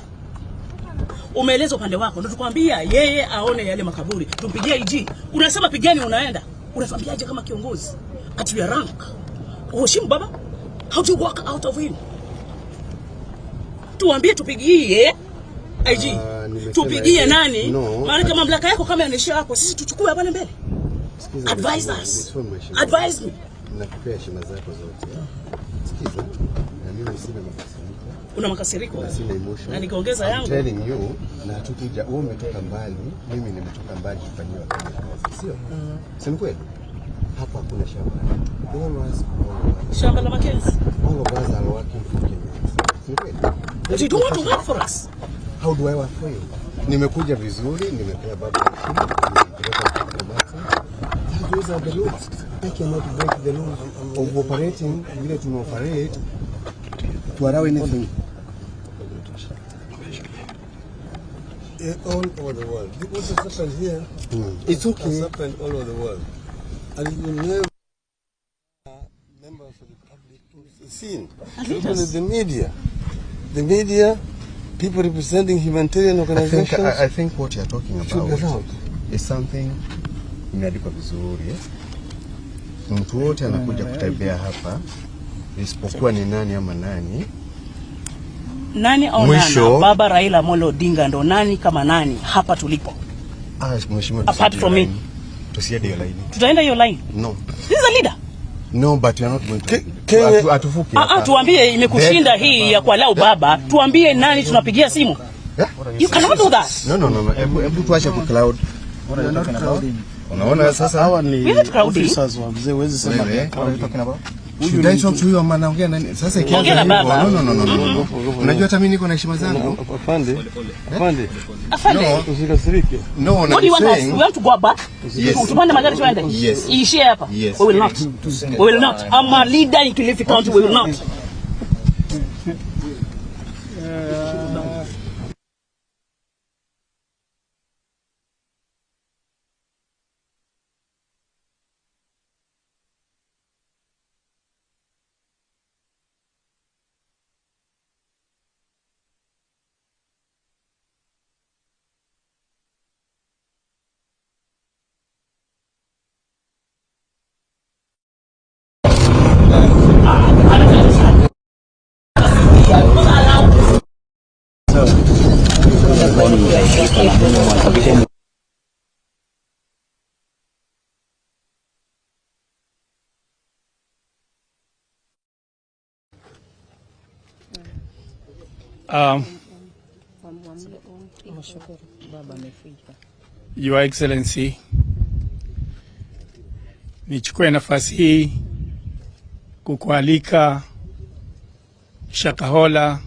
Speaker 4: Umeeleza upande wako, ndio tukwambia yeye aone yale makaburi. Tumpigie IG. Unasema pigeni, unaenda. Unatuambiaje kama kiongozi? At your rank. Uheshimu baba? How do you walk out of him? Tuambie tupigie IG.
Speaker 3: Nimesema
Speaker 4: Tupigie
Speaker 3: hivi.
Speaker 4: nani?
Speaker 3: No.
Speaker 4: Maana mamlaka yako kama yanaishia hapo, sisi tuchukue hapa mbele.
Speaker 3: Sikiza
Speaker 4: Advise
Speaker 3: mheshimiwa,
Speaker 4: us.
Speaker 3: nisome mheshimiwa.
Speaker 4: Advise me.
Speaker 3: Nakupea heshima zako zote. Sikiza. Na mimi sina makasiriko.
Speaker 4: Una makasiriko.
Speaker 3: Na sina emotion.
Speaker 4: Na nikiongeza
Speaker 3: I'm
Speaker 4: yangu.
Speaker 3: telling you, na hatukuja, wewe umetoka mbali, mimi nimetoka mbali kufanyiwa kazi. Sio? Si ni kweli? Hapa hakuna shamba. All of us,
Speaker 4: Shamba la Mackenzie.
Speaker 3: all of us are working for Kenyans. Si ni kweli?
Speaker 4: But you don't want to work for us.
Speaker 3: How do I work for you? Nimekuja vizuri, nimepea baba heshima, nimempeleka mpaka Mombasa. Those are the laws. I cannot break the laws of operating vile tumeoperate to allow anything.
Speaker 6: All over the world. What has happened here
Speaker 3: It's okay.
Speaker 6: has happened all over the world. And you never members of the public seen.
Speaker 4: And
Speaker 6: Even
Speaker 4: leaders.
Speaker 6: the media. The media People representing humanitarian
Speaker 3: I think,
Speaker 6: organizations
Speaker 3: I think what you're talking
Speaker 6: should be
Speaker 3: about
Speaker 6: allowed.
Speaker 3: Is something imeandikwa vizuri, eh? Mtu wote anakuja kutembea hapa isipokuwa ni nani ama nani.
Speaker 4: Nani au
Speaker 3: Mwisho-
Speaker 4: nana, Baba Raila Amolo Odinga ndo nani kama nani hapa tulipo.
Speaker 3: Ah, mheshimiwa,
Speaker 4: Apart
Speaker 3: tusiende
Speaker 4: from
Speaker 3: hiyo
Speaker 4: me.
Speaker 3: line. Tusiende hiyo line.
Speaker 4: Tutaenda hiyo line.
Speaker 3: No.
Speaker 4: This is a leader.
Speaker 3: No, but you are not going to. Hatuvuki
Speaker 4: Ah,
Speaker 3: hapa.
Speaker 4: ah, tuambie imekushinda hii ya kualau baba, tuambie nani tunapigia simu.
Speaker 3: Yeah?
Speaker 4: You cannot do that.
Speaker 3: No. Hebu tuache ku cloud. Unaona sasa
Speaker 14: Hawa ni
Speaker 4: We are not crowding.
Speaker 14: officers wa mzee, huwezi sema
Speaker 3: Wewe,
Speaker 14: they are crowding. Huyu
Speaker 3: Should
Speaker 14: ni
Speaker 3: I talk
Speaker 14: mtu-
Speaker 3: to you ama anaongea nani? Sasa ikianza
Speaker 4: Ongea na
Speaker 3: hivyo,
Speaker 4: baba.
Speaker 3: no. Unajua hata mimi niko na heshima zangu.
Speaker 6: Afande, afande,
Speaker 4: Afande.
Speaker 3: No.
Speaker 6: usikasirike.
Speaker 3: No,
Speaker 4: What do you
Speaker 3: I'm
Speaker 4: want us?
Speaker 3: saying
Speaker 4: We want to go back?
Speaker 3: Yes.
Speaker 4: Tupande magari tuende?
Speaker 3: Yes.
Speaker 4: Iishie hapa.
Speaker 3: Yes.
Speaker 4: We will not. We will not. I'm a leader in Kilifi County. We will not.
Speaker 7: Your Excellency, nichukue nafasi hii kukualika Shakahola,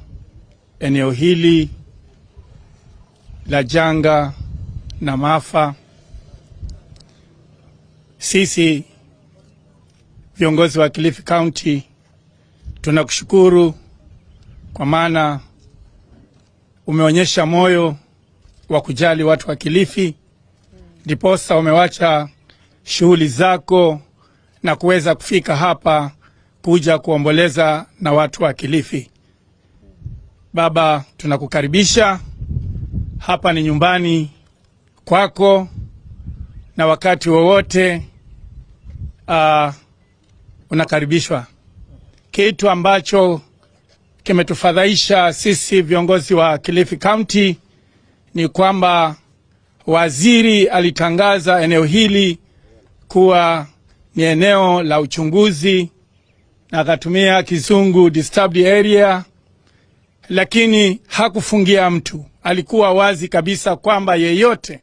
Speaker 7: eneo hili la janga na maafa. Sisi viongozi wa Kilifi County tunakushukuru kwa maana umeonyesha moyo wa kujali watu wa Kilifi, ndiposa umewacha shughuli zako na kuweza kufika hapa kuja kuomboleza na watu wa Kilifi. Baba, tunakukaribisha hapa, ni nyumbani kwako, na wakati wowote unakaribishwa. Kitu ambacho kimetufadhaisha sisi viongozi wa Kilifi County ni kwamba waziri alitangaza eneo hili kuwa ni eneo la uchunguzi na akatumia kizungu disturbed area, lakini hakufungia mtu. Alikuwa wazi kabisa kwamba yeyote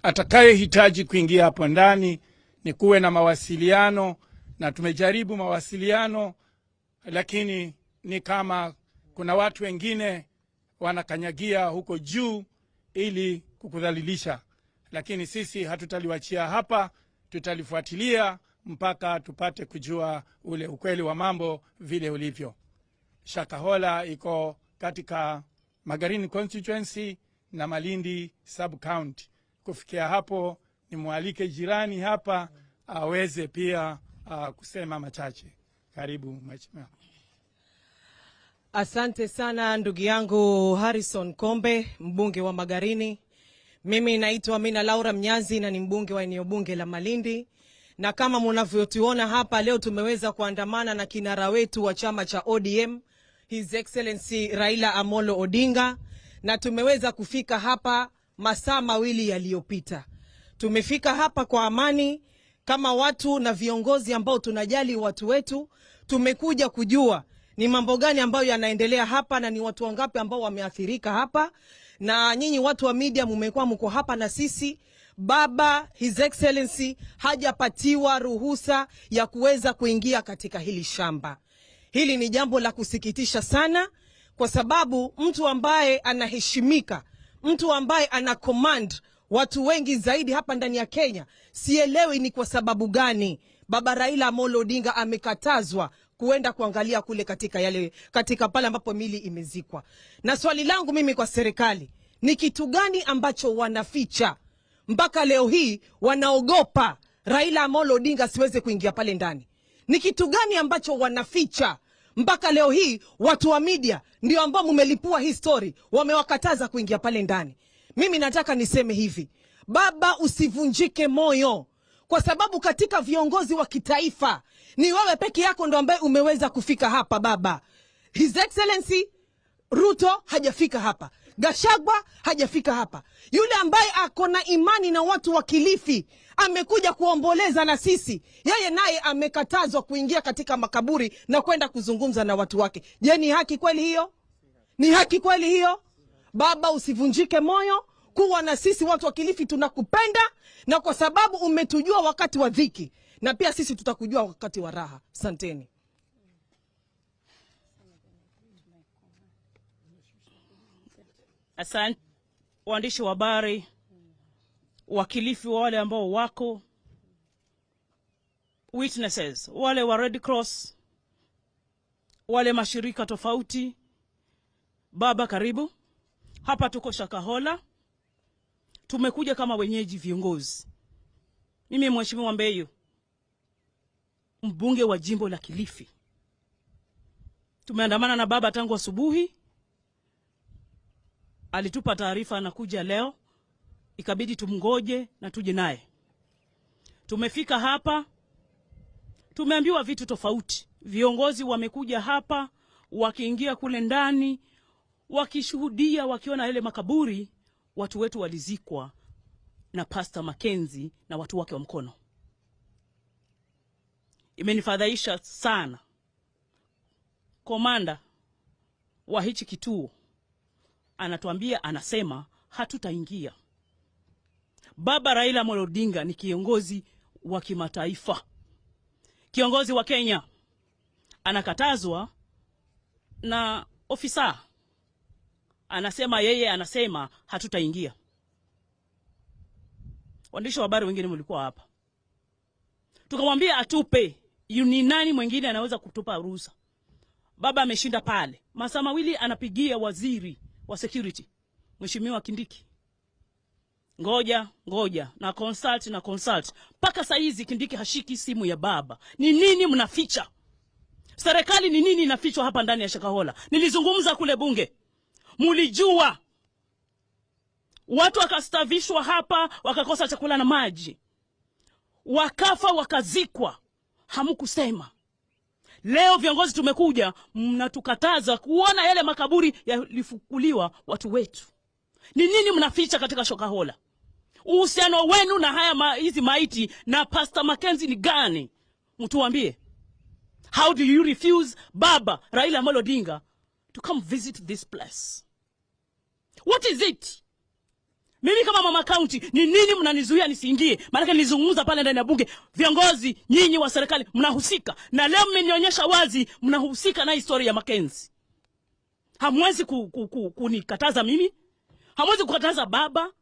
Speaker 7: atakayehitaji kuingia hapo ndani ni kuwe na mawasiliano, na tumejaribu mawasiliano, lakini ni kama kuna watu wengine wanakanyagia huko juu ili kukudhalilisha, lakini sisi hatutaliwachia hapa, tutalifuatilia mpaka tupate kujua ule ukweli wa mambo vile ulivyo. Shakahola iko katika Magarini constituency na Malindi sub county. Kufikia hapo, nimwalike jirani hapa aweze pia kusema machache. Karibu mheshimiwa.
Speaker 8: Asante sana ndugu yangu Harrison Kombe, mbunge wa Magarini. Mimi naitwa Amina Laura Mnyazi na ni mbunge wa eneo bunge la Malindi, na kama mnavyotuona hapa leo tumeweza kuandamana na kinara wetu wa chama cha ODM His Excellency Raila Amolo Odinga, na tumeweza kufika hapa masaa mawili yaliyopita. Tumefika hapa kwa amani kama watu na viongozi ambao tunajali watu wetu. Tumekuja kujua ni mambo gani ambayo yanaendelea hapa na ni watu wangapi ambao wameathirika hapa, na nyinyi watu wa media mumekuwa mko hapa na sisi. Baba His Excellency hajapatiwa ruhusa ya kuweza kuingia katika hili shamba. Hili ni jambo la kusikitisha sana, kwa sababu mtu ambaye anaheshimika, mtu ambaye ana command watu wengi zaidi hapa ndani ya Kenya, sielewi ni kwa sababu gani Baba Raila Amolo Odinga amekatazwa kuenda kuangalia kule katika pale ambapo mili imezikwa. Na swali langu mimi kwa serikali ni kitu gani ambacho wanaficha mpaka leo hii wanaogopa Raila Amolo Odinga asiweze kuingia pale ndani? Ni kitu gani ambacho wanaficha Mpaka leo hii watu wa media ndio ambao mumelipua hii story, wamewakataza kuingia pale ndani. Mimi nataka niseme hivi, baba, usivunjike moyo, kwa sababu katika viongozi wa kitaifa ni wewe peke yako ndo ambaye umeweza kufika hapa baba. His Excellency Ruto hajafika hapa, Gachagua hajafika hapa. Yule ambaye ako na imani na watu wa Kilifi amekuja kuomboleza na sisi, yeye naye amekatazwa kuingia katika makaburi na kwenda kuzungumza na watu wake. Je, ni haki kweli hiyo? Ni haki kweli hiyo? Baba, usivunjike moyo, kuwa na sisi watu wa Kilifi tunakupenda, na kwa sababu umetujua wakati wa dhiki, na pia sisi tutakujua wakati wa raha. Asanteni.
Speaker 4: Asante waandishi wa habari, wakilifi wale ambao wako witnesses, wale wa Red Cross, wale mashirika tofauti. Baba, karibu hapa. Tuko Shakahola, tumekuja kama wenyeji viongozi. Mimi Mheshimiwa Mbeyu, mbunge wa jimbo la Kilifi, tumeandamana na baba tangu asubuhi. Alitupa taarifa anakuja leo, ikabidi tumngoje na tuje naye. Tumefika hapa, tumeambiwa vitu tofauti. Viongozi wamekuja hapa, wakiingia kule ndani, wakishuhudia, wakiona yale makaburi, watu wetu walizikwa na Pastor Mackenzie na watu wake wa mkono. Imenifadhaisha sana. Komanda wa hichi kituo anatuambia, anasema hatutaingia. Baba Raila Amolo Odinga ni kiongozi wa kimataifa, kiongozi wa Kenya, anakatazwa na ofisa, anasema yeye anasema hatutaingia. Waandishi wa habari wengine mlikuwa hapa, tukamwambia atupe, ni nani mwingine anaweza kutupa ruhusa? Baba ameshinda pale masaa mawili, anapigia waziri wa security Mheshimiwa Kindiki, ngoja ngoja na consult na consult, mpaka saa hizi Kindiki hashiki simu ya baba. Ni nini mnaficha? Serikali ni nini inafichwa hapa ndani ya Shakahola? Nilizungumza kule bunge, mulijua watu wakastavishwa hapa, wakakosa chakula na maji, wakafa wakazikwa, hamkusema. Leo viongozi tumekuja, mnatukataza kuona yale makaburi yalifukuliwa watu wetu. Ni nini mnaficha katika Shakahola? Uhusiano wenu na haya hizi maiti na Pastor Mackenzie ni gani? Mtuambie. How do you refuse Baba Raila Amolo Odinga to come visit this place? What is it? Mimi kama mama county, ni nini mnanizuia nisiingie? Maana nilizungumza pale ndani ya bunge, viongozi nyinyi wa serikali mnahusika. Na leo mmenionyesha wazi mnahusika na historia ya Mackenzie. Hamwezi kunikataza mimi. Hamwezi kukataza baba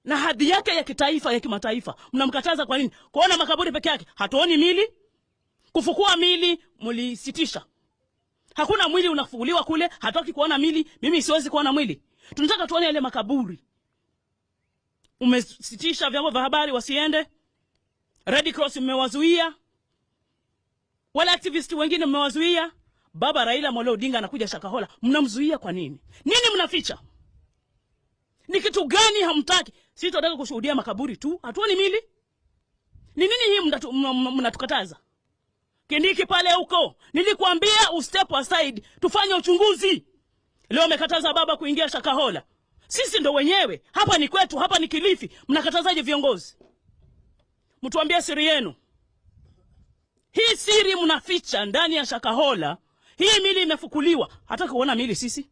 Speaker 4: na hadhi yake ya kitaifa, ya kimataifa. Mnamkataza kwa nini? Kuona makaburi peke yake, hatuoni mili. Kufukua mili mlisitisha. Hakuna mwili unafukuliwa kule, hataki kuona mili, mimi siwezi kuona mwili. Tunataka tuone yale makaburi. Umesitisha vyombo vya habari wasiende. Red Cross mmewazuia. Wale activist wengine mmewazuia. Baba Raila Amolo Odinga anakuja Shakahola, mnamzuia kwa nini? Nini mnaficha? Ni kitu gani hamtaki? Sisi tunataka kushuhudia makaburi tu, hatuoni mili. Ni nini hii mnatukataza? Kindiki pale huko, nilikuambia ustep aside, tufanye uchunguzi. Leo amekataza baba kuingia Shakahola. Sisi ndo wenyewe, hapa ni kwetu, hapa ni Kilifi. Mnakatazaje viongozi? Mtuambie siri yenu. Hii siri mnaficha ndani ya Shakahola. Hii mili imefukuliwa, hataki kuona mili sisi.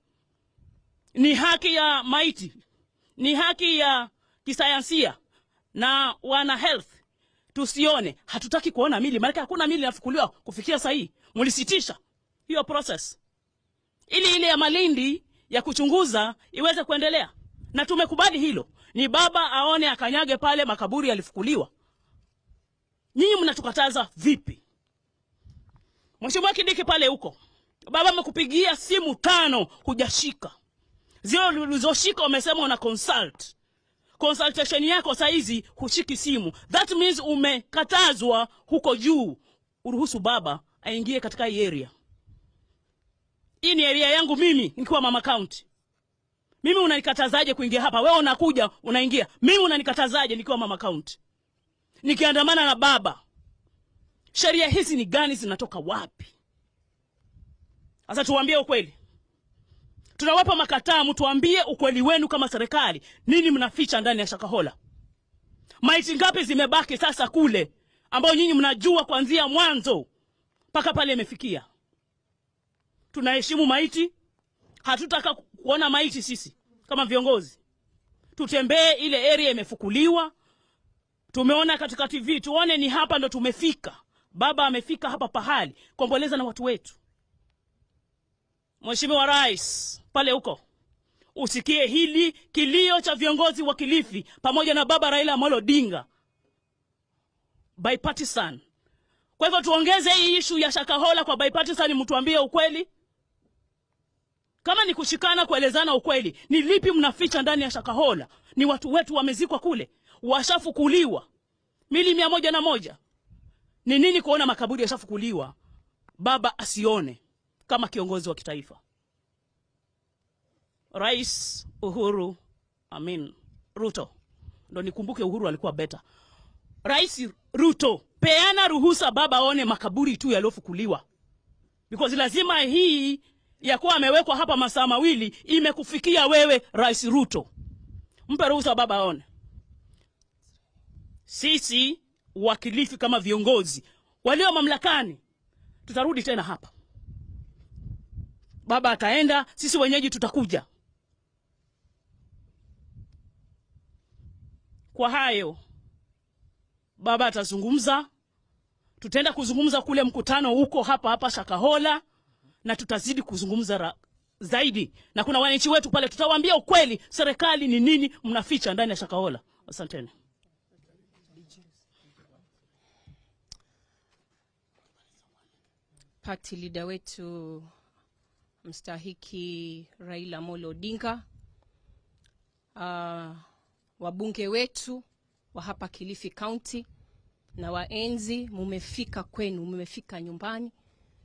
Speaker 4: Ni haki ya maiti, ni haki ya kisayansia na wana health tusione. Hatutaki kuona mili, maana hakuna mili inafukuliwa kufikia sasa hii. Mlisitisha hiyo process ili ile ya Malindi ya kuchunguza iweze kuendelea, na tumekubali hilo. Ni baba aone akanyage pale makaburi yalifukuliwa. Nyinyi mnatukataza vipi? Mheshimiwa Kindiki pale huko, baba amekupigia simu 5 hujashika. Zile ulizoshika umesema una consult. Consultation yako saa hizi hushiki simu. That means umekatazwa huko juu. Uruhusu baba aingie katika hii area. Hii ni area yangu mimi nikiwa mama county. Mimi unanikatazaje kuingia hapa? Wewe unakuja unaingia. Mimi unanikatazaje nikiwa mama county? Nikiandamana na baba. Sheria hizi ni gani, zinatoka wapi? Sasa tuambie ukweli. Tunawapa makataa, mtuambie ukweli wenu kama serikali. Nini mnaficha ndani ya Shakahola? Maiti ngapi zimebaki sasa kule ambao nyinyi mnajua kuanzia mwanzo mpaka pale imefikia? Tunaheshimu maiti. Hatutaka kuona maiti sisi kama viongozi. Tutembee ile area imefukuliwa. Tumeona katika TV, tuone ni hapa ndo tumefika. Baba amefika hapa pahali kuomboleza na watu wetu. Mheshimiwa Rais pale huko, usikie hili kilio cha viongozi wa Kilifi pamoja na baba Raila Amolo Odinga, bipartisan. Kwa hivyo tuongeze hii issue ya Shakahola kwa bipartisan, mtuambie ukweli. Kama ni kushikana kuelezana ukweli, ni lipi mnaficha ndani ya Shakahola? Ni watu wetu wamezikwa kule, washafukuliwa mili 101. Ni nini kuona makaburi yashafukuliwa baba asione kama kiongozi wa kitaifa? Rais Uhuru, Amin Ruto, ndo nikumbuke Uhuru alikuwa better. Rais Ruto, peana ruhusa baba aone makaburi tu yaliyofukuliwa. Because lazima hii ya kuwa amewekwa hapa masaa mawili imekufikia wewe Rais Ruto. Mpe ruhusa baba aone. Sisi wakilifi kama viongozi walio mamlakani tutarudi tena hapa. Baba ataenda, sisi wenyeji tutakuja. Kwa hayo baba atazungumza, tutaenda kuzungumza kule mkutano huko hapa hapa Shakahola, na tutazidi kuzungumza zaidi. Na kuna wananchi wetu pale, tutawaambia ukweli serikali ni nini mnaficha ndani ya Shakahola. Asanteni.
Speaker 9: Party leader wetu mstahiki Raila Amolo Odinga, wabunge wetu wa hapa Kilifi County na waenzi, mumefika kwenu, mumefika nyumbani,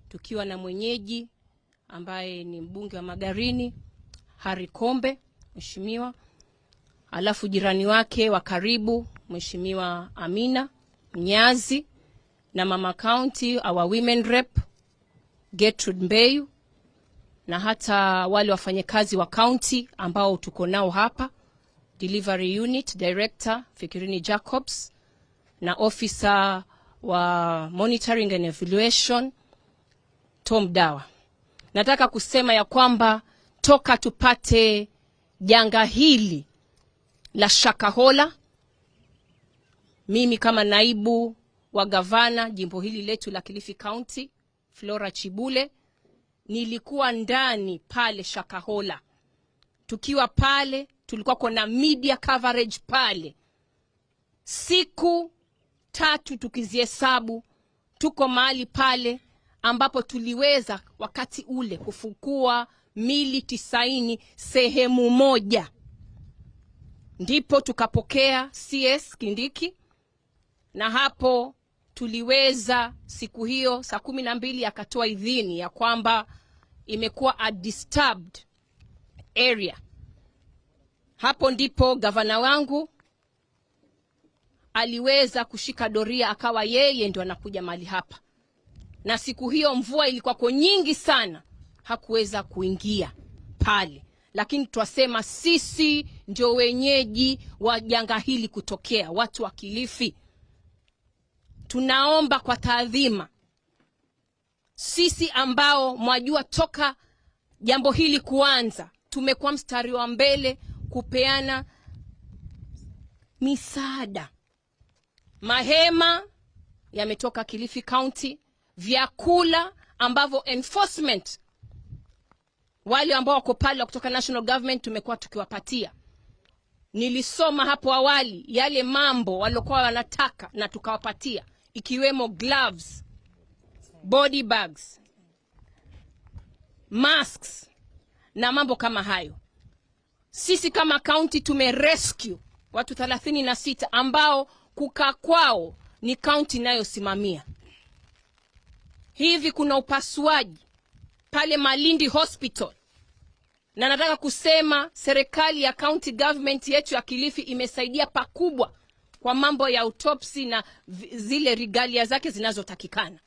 Speaker 9: tukiwa na mwenyeji ambaye ni mbunge wa Magarini Harry Kombe mheshimiwa, alafu jirani wake wa karibu Mheshimiwa Amina Mnyazi, na mama county our women rep Gertrude Mbeyu, na hata wale wafanyakazi wa county ambao tuko nao hapa, delivery unit director Fikirini Jacobs na officer wa monitoring and evaluation Tom Dawa. Nataka kusema ya kwamba toka tupate janga hili la Shakahola, mimi kama naibu wa gavana jimbo hili letu la Kilifi County Flora Chibule, nilikuwa ndani pale Shakahola. Tukiwa pale tulikuwa kuna media coverage pale. Siku 3 tukizihesabu tuko mahali pale ambapo tuliweza wakati ule kufukua mili 90 sehemu moja. Ndipo tukapokea CS Kindiki, na hapo tuliweza siku hiyo saa 12 akatoa idhini ya kwamba imekuwa a disturbed area. Hapo ndipo gavana wangu aliweza kushika doria, akawa yeye ndo anakuja mahali hapa. Na siku hiyo mvua ilikuwa kwa nyingi sana, hakuweza kuingia pale. Lakini twasema sisi ndio wenyeji wa janga hili kutokea, watu wa Kilifi. Tunaomba kwa taadhima, sisi ambao mwajua toka jambo hili kuanza tumekuwa mstari wa mbele kupeana misaada. Mahema yametoka Kilifi County, vyakula ambavyo enforcement wale ambao wako pale kutoka national government tumekuwa tukiwapatia. Nilisoma hapo awali yale mambo waliokuwa wanataka na tukawapatia, ikiwemo gloves, body bags, masks na mambo kama hayo. Sisi kama county tumerescue watu 36 ambao kukaa kwao ni county inayosimamia. Hivi kuna upasuaji pale Malindi Hospital. Na nataka kusema serikali ya county government yetu ya Kilifi imesaidia pakubwa kwa mambo ya autopsy na zile regalia zake zinazotakikana.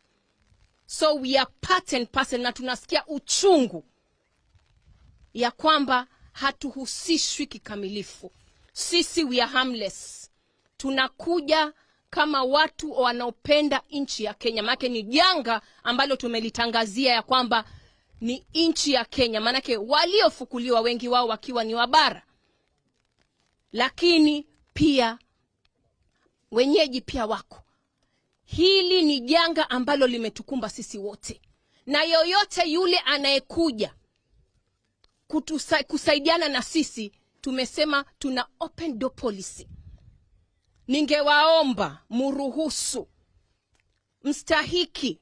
Speaker 9: So we are part and parcel, na tunasikia uchungu ya kwamba hatuhusishwi kikamilifu. Sisi we are harmless. Tunakuja kama watu wanaopenda nchi ya Kenya. Maana ni janga ambalo tumelitangazia ya kwamba ni nchi ya Kenya. Maanake waliofukuliwa wengi wao wakiwa ni wabara, lakini pia wenyeji pia wako. Hili ni janga ambalo limetukumba sisi wote, na yoyote yule anayekuja kusaidiana na sisi, tumesema tuna open door policy. Ningewaomba muruhusu mstahiki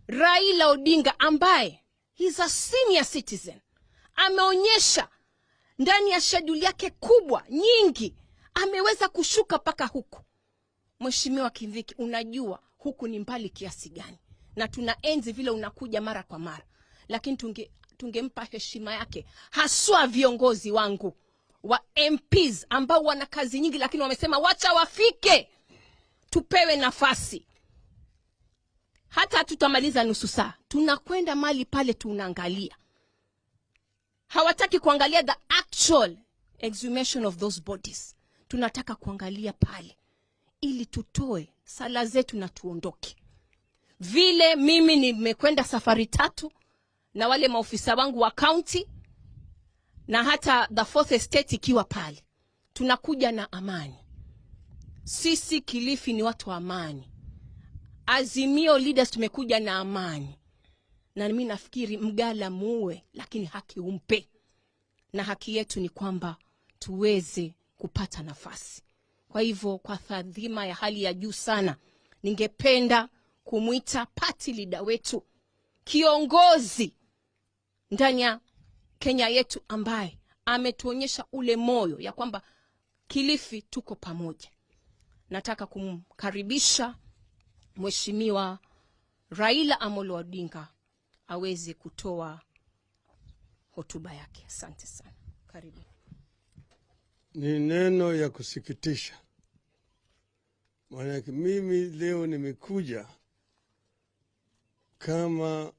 Speaker 9: Raila Odinga, ambaye he's a senior citizen, ameonyesha ndani ya schedule yake kubwa nyingi, ameweza kushuka paka huku. Mheshimiwa Kindiki, unajua huku ni mbali kiasi gani, na tunaenzi vile unakuja mara kwa mara, lakini tungempa heshima yake, haswa viongozi wangu wa MPs ambao wana kazi nyingi, lakini wamesema wacha wafike, tupewe nafasi. Hata tutamaliza nusu saa, tunakwenda mali pale tunaangalia. Hawataki kuangalia the actual exhumation of those bodies. Tunataka kuangalia pale ili tutoe sala zetu na tuondoke. Vile mimi nimekwenda safari 3 na wale maofisa wangu wa county na hata the fourth estate ikiwa pale, tunakuja na amani. Sisi Kilifi ni watu wa amani. Azimio leaders tumekuja na amani. Na mimi nafikiri mgala muwe, lakini haki umpe. Na haki yetu ni kwamba tuweze kupata nafasi. Kwa hivyo kwa tadhima ya hali ya juu sana, ningependa kumuita party leader wetu, kiongozi ndani ya Kenya yetu, ambaye ametuonyesha ule moyo ya kwamba Kilifi tuko pamoja. Nataka kumkaribisha Mheshimiwa Raila Amolo Odinga aweze kutoa hotuba yake. Asante sana. Karibu.
Speaker 6: Ni neno ya kusikitisha. Maana mimi leo nimekuja kama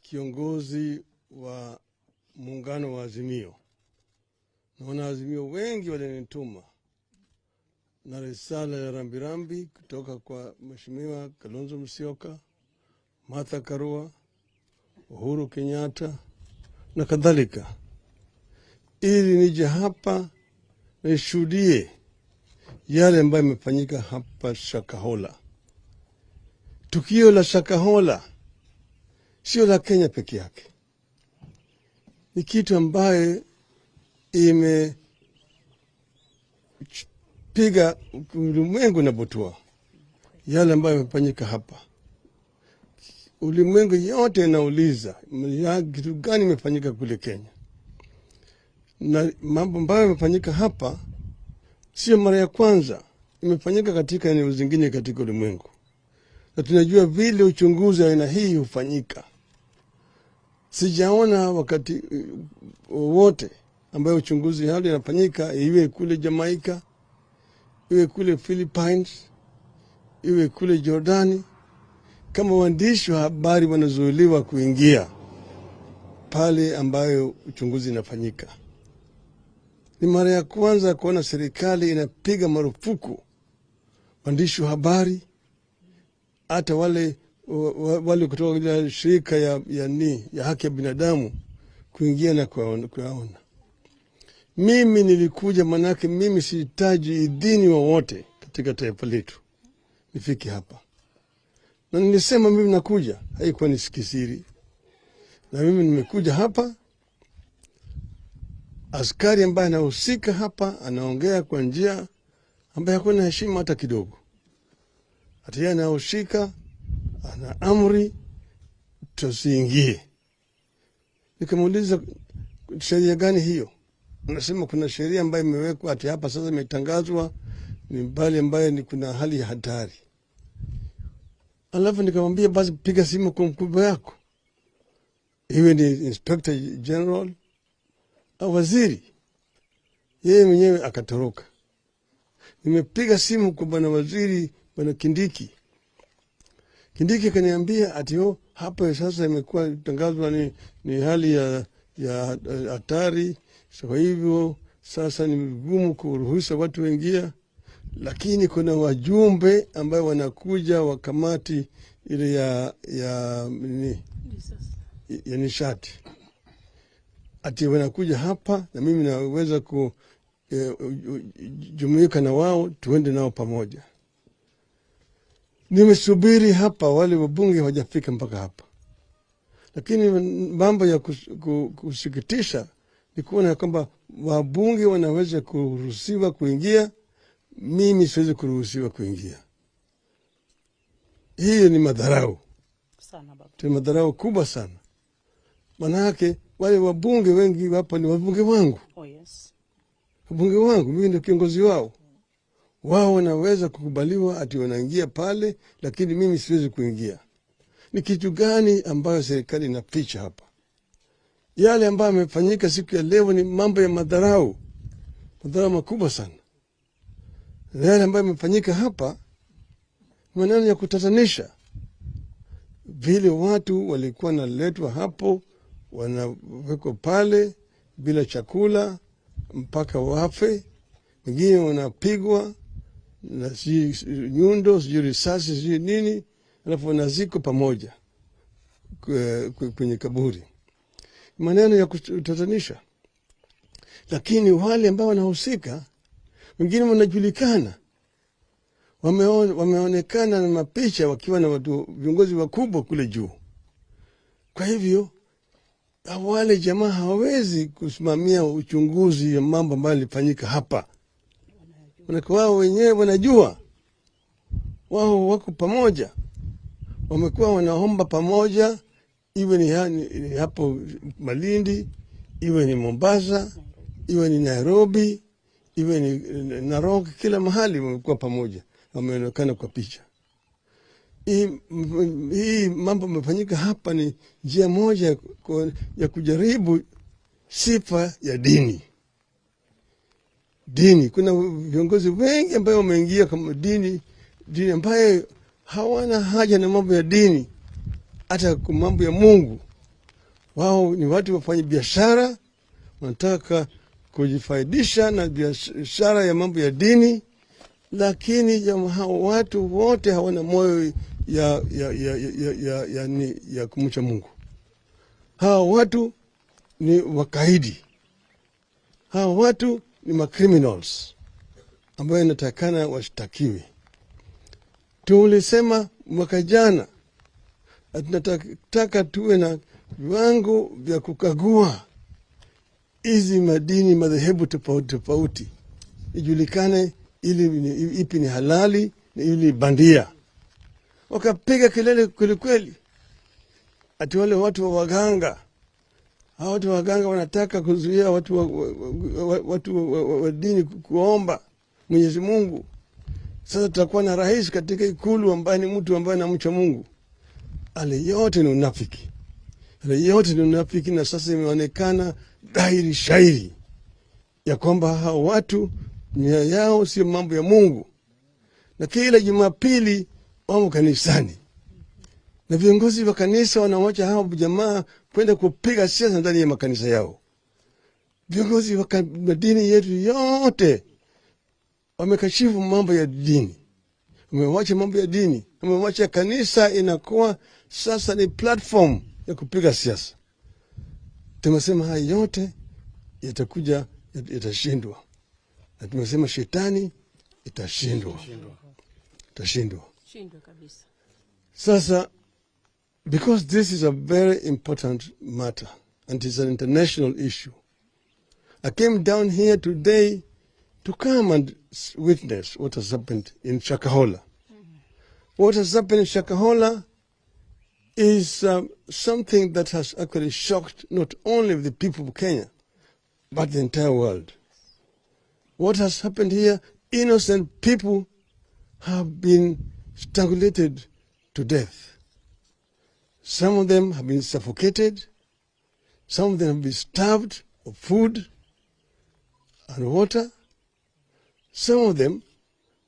Speaker 6: kiongozi wa muungano wa Azimio. Naona Azimio wengi walinituma na risala ya rambirambi kutoka kwa Mheshimiwa Kalonzo Musyoka, Martha Karua, Uhuru Kenyatta na kadhalika, ili nije hapa nishuhudie yale ambayo yamefanyika hapa Shakahola. Tukio la Shakahola sio la Kenya peke yake, ni kitu ambaye imepiga ulimwengu na butua. Yale ambayo yamefanyika hapa, ulimwengu yote inauliza kitu gani imefanyika kule Kenya. Na mambo ambayo yamefanyika hapa sio mara ya kwanza, imefanyika katika eneo zingine katika ulimwengu. Na tunajua vile uchunguzi aina hii hufanyika. Sijaona wakati wote ambayo uchunguzi hali inafanyika, iwe kule Jamaica, iwe kule Philippines, iwe kule Jordani, kama waandishi wa habari wanazuiliwa kuingia pale ambayo uchunguzi inafanyika. Ni mara ya kwanza kuona serikali inapiga marufuku waandishi wa habari, hata wale kutoka shirika ya haki ya binadamu kuingia na kuyaona. Mimi nilikuja manake mimi sihitaji idhini wowote katika taifa letu nifike hapa. Na nilisema mimi nakuja, haikuwa ni kisiri. Na mimi nimekuja hapa. Askari ambaye anahusika hapa anaongea kwa njia ambaye hakuna heshima hata kidogo. Hata yeye anahusika, ana amri tusiingie. Nikamuuliza sheria gani hiyo? Anasema kuna sheria ambayo imewekwa ati hapa sasa imetangazwa ni mbali ambayo ni kuna hali ya hatari. Alafu nikamwambia basi piga simu kwa mkubwa yako. Iwe ni Inspector General au waziri, yeye mwenyewe akatoroka. Nimepiga simu kwa bwana waziri, bwana Kindiki. Kindiki akaniambia ati oh, hapa sasa imekuwa tangazwa ni hali ya hatari, so kwa hivyo sasa ni vigumu kuruhusa watu waingia, lakini kuna wajumbe ambayo wanakuja wa kamati ile ya nini, ya nishati, ati wanakuja hapa na mimi naweza kujumuika na wao, tuende nao pamoja. Nimesubiri hapa, wale wabunge hawajafika mpaka hapa, lakini mambo ya kusikitisha ni kuona kwamba wabunge wanaweza kuruhusiwa kuingia, mimi siwezi kuruhusiwa kuingia. Hiyo ni madharau
Speaker 4: sana baba.
Speaker 6: Ni madharau kubwa sana. Manake wale wabunge wengi hapa ni wabunge wangu.
Speaker 4: Oh yes.
Speaker 6: Wabunge wangu, mimi ndio kiongozi wao. Wao wanaweza kukubaliwa ati wanaingia pale, lakini mimi siwezi kuingia. Ni kitu gani ambayo serikali inaficha hapa? Yale ambayo yamefanyika siku ya leo ni mambo ya madharau, madharau makubwa sana. Na yale ambayo yamefanyika hapa maneno ya kutatanisha, vile watu walikuwa naletwa hapo, wanawekwa pale bila chakula mpaka wafe, wengine wanapigwa na sijui nyundo, sijui risasi, sijui nini, alafu wanazikwa pamoja kwenye kaburi. Maneno ya kutatanisha. Lakini wale ambao wanahusika, wengine wanajulikana, wameonekana na mapicha wakiwa na watu viongozi wakubwa kule juu. Kwa hivyo wale jamaa hawawezi kusimamia uchunguzi ya mambo ambayo yalifanyika hapa. Manake wao wenyewe wanajua, wao wako pamoja, wamekuwa wanaomba pamoja, iwe ni hapo Malindi, iwe ni Mombasa, iwe ni Nairobi, iwe ni Narok, kila mahali wamekuwa pamoja, wameonekana kwa picha. Hii mambo yamefanyika hapa ni njia moja ya kujaribu sifa ya dini. Dini, kuna viongozi wengi ambao wameingia kama dini ambaye hawana haja na mambo ya dini, hata kwa mambo ya Mungu. Wao ni watu wafanya biashara, wanataka kujifaidisha na biashara ya mambo ya dini, lakini jamaa watu wote hawana moyo ya kumcha Mungu. Hawa watu ni wakaidi. Hawa watu ni macriminals ambayo inatakana washtakiwe. Tulisema mwaka jana tunataka tuwe na viwango vya kukagua hizi madini, madhehebu tofauti tofauti, ijulikane ili ipi ni halali na ili bandia. Wakapiga kelele kweli kweli, ati wale watu wa waganga, hao watu wa waganga wanataka kuzuia watu wa dini kuomba Mwenyezi Mungu. Sasa tutakuwa na rais katika ikulu ambaye ni mtu ambaye anamcha Mungu. Ale yote ni unafiki. Ale yote ni unafiki, na sasa imeonekana dhahiri shairi ya kwamba hao watu nia yao sio mambo ya Mungu. Na kila Jumapili wamo kanisani, na viongozi wa kanisa wanawacha hao jamaa kwenda kupiga siasa ndani ya makanisa yao. Viongozi wa dini yetu yote wamekashifu mambo ya dini, wamewacha mambo ya dini, wamewacha kanisa inakuwa sasa ni platform ya kupiga siasa. Tumesema haya yote yatakuja, yatashindwa. Na tumesema shetani itashindwa. Itashindwa.
Speaker 9: Shindwa kabisa.
Speaker 6: Sasa, because this is a very important matter and it's an international issue, I came down here today to come and witness what has happened in Shakahola. What has happened in Shakahola is something that has actually shocked not only the people of Kenya, but the entire world. What has happened here, innocent people have been strangulated to death. Some of them have been suffocated. Some of them have been starved of food and water. Some of them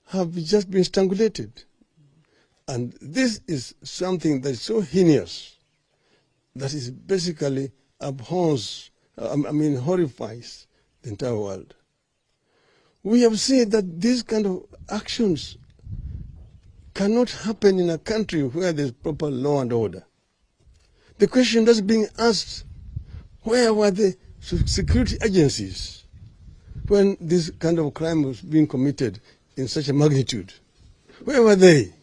Speaker 6: have just been strangulated. And this is something that is so heinous that is basically abhors, horrifies the entire world. We have seen that these kind of actions cannot happen in a country where there's proper law and order. The question that's being asked, where were the security agencies when this kind of crime was being committed in such a magnitude? Where were they?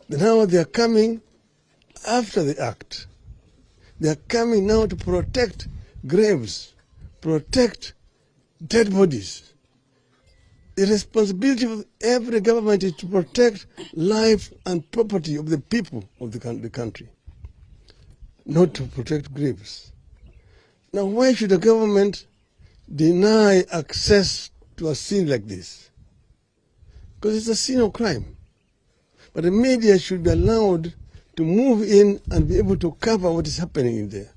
Speaker 6: Now they are coming after the act. They are coming now to protect graves, protect dead bodies. The responsibility of every government is to protect life and property of the people of the country, not to protect graves. Now, why should the government deny access to a scene like this? Because it's a scene of crime. But the media should be allowed to move in and be able to cover what is happening in there.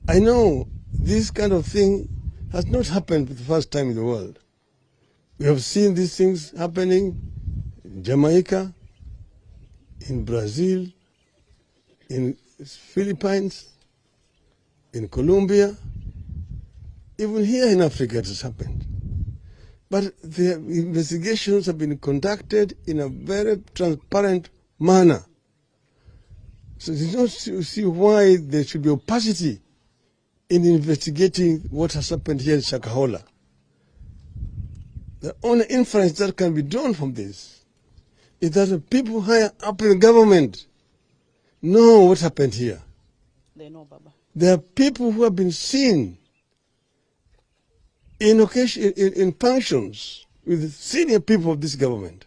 Speaker 6: I know this kind of thing has not happened for the first time in the world. We have seen these things happening in Jamaica, in Brazil, in Philippines, in Colombia, even here in Africa it has happened. But the investigations have been conducted in a very transparent manner. So you don't see why there should be opacity in investigating what has happened here in Shakahola. The only inference that can be drawn from this is that the people higher up in the government know what happened here.
Speaker 4: They know, Baba.
Speaker 6: There are people who have been seen in occasion, in functions with senior people of this government.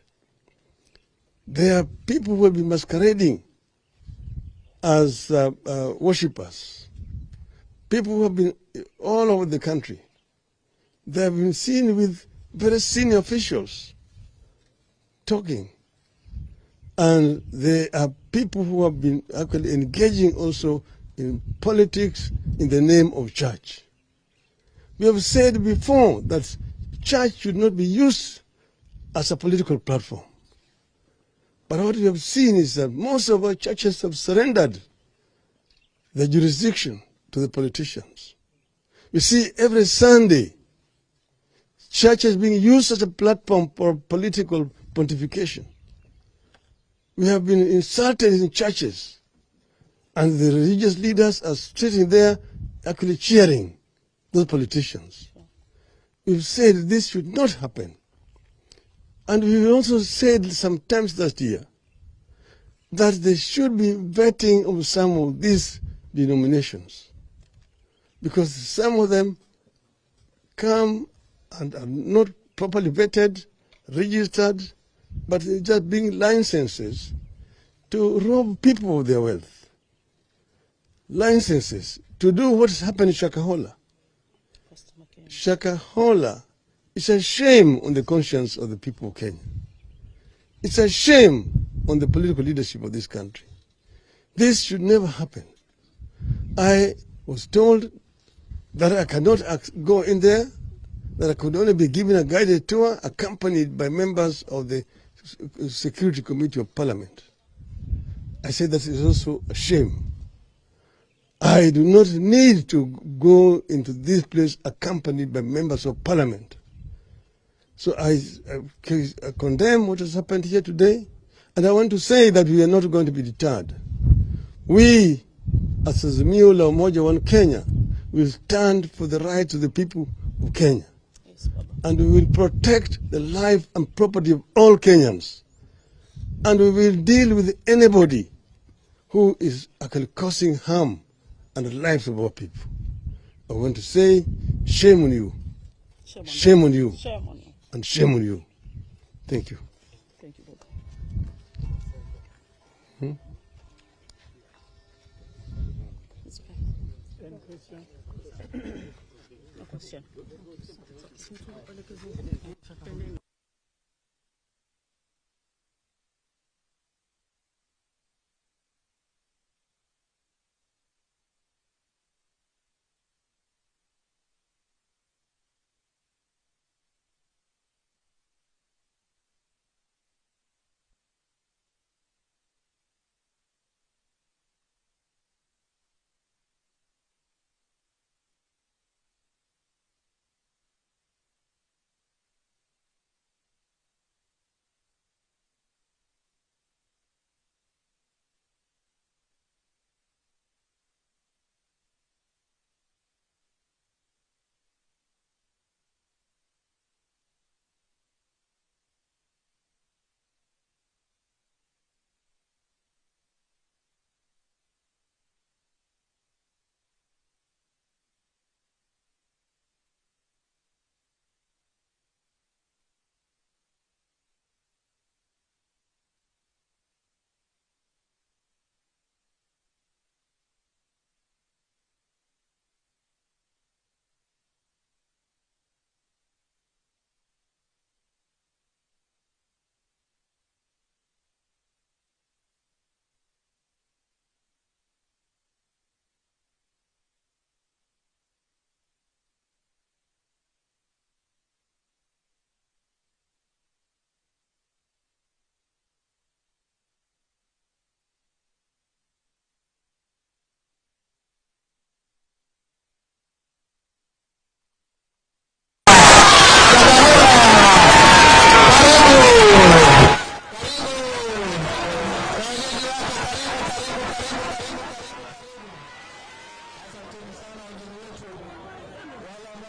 Speaker 6: There are people who have been masquerading as worshippers. People who have been all over the country. They have been seen with very senior officials talking. And there are people who have been actually engaging also in politics in the name of church. We have said before that church should not be used as a political platform. But what we have seen is that most of our churches have surrendered their jurisdiction to the politicians. We see every Sunday, churches being used as a platform for political pontification. We have been insulted in churches, and the religious leaders are sitting there actually cheering those politicians. We've said this should not happen. And we also said sometimes last year that there should be vetting of some of these denominations, because some of them come and are not properly vetted, registered, but they're just being licenses to rob people of their wealth. Licenses to do what's happened in Shakahola. Shakahola is a shame on the conscience of the people of Kenya. It's a shame on the political leadership of this country. This should never happen. I was told that I cannot go in there, that I could only be given a guided tour accompanied by members of the Security Committee of Parliament. I said that is also a shame. I do not need to go into this place accompanied by members of Parliament. So I condemn what has happened here today, and I want to say that we are not going to be deterred. We, as Azimio la Umoja One Kenya, will stand for the rights of the people of Kenya.
Speaker 4: Yes, Baba.
Speaker 6: And we will protect the life and property of all Kenyans. And we will deal with anybody who is actually causing harm and the lives of our people. I want to say, shame on you.
Speaker 4: Shame on,
Speaker 6: shame on you.
Speaker 4: Shame on you.
Speaker 6: And shame on you. Thank you.
Speaker 4: Thank you, Baba.
Speaker 6: Hmm?
Speaker 4: It's okay.
Speaker 7: Any question?
Speaker 4: No question.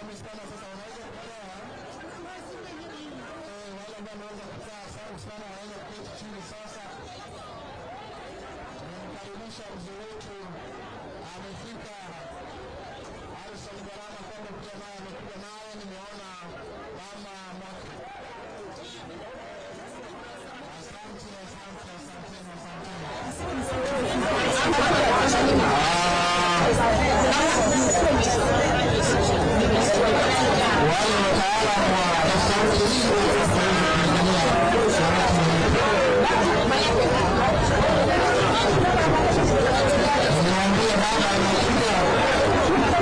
Speaker 10: wamesimama sasa wanaweza kukaa. Wale ambao wameweza kukaa, asante sana, wanaweza kuketi chini sasa. Tunamkaribisha mzee wetu amefika, Harrison Gharama Kombe pia naye amekuja naye, nimeona mama Mwaka. Asante, asante, asanteni, asanteni. Wale wataalamu wa tofauti hii waweze kuangalia sauti. Niwaambie mama amekuja.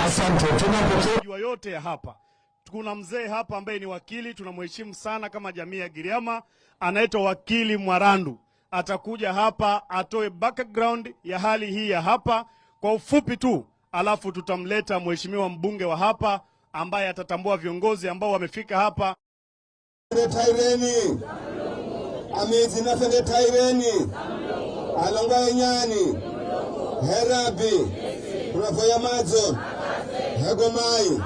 Speaker 11: Asante. Tunapokea yote ya hapa. Kuna mzee hapa ambaye ni wakili, tunamheshimu sana kama jamii ya Giriama, anaitwa Wakili Mwarandu. Atakuja hapa atoe background ya hali hii ya hapa kwa ufupi tu, alafu tutamleta mheshimiwa mbunge wa hapa ambaye atatambua viongozi ambao wamefika hapa.
Speaker 6: Taireni amizi nafende taireni alonga enyani herabi unavoya madzo hegomai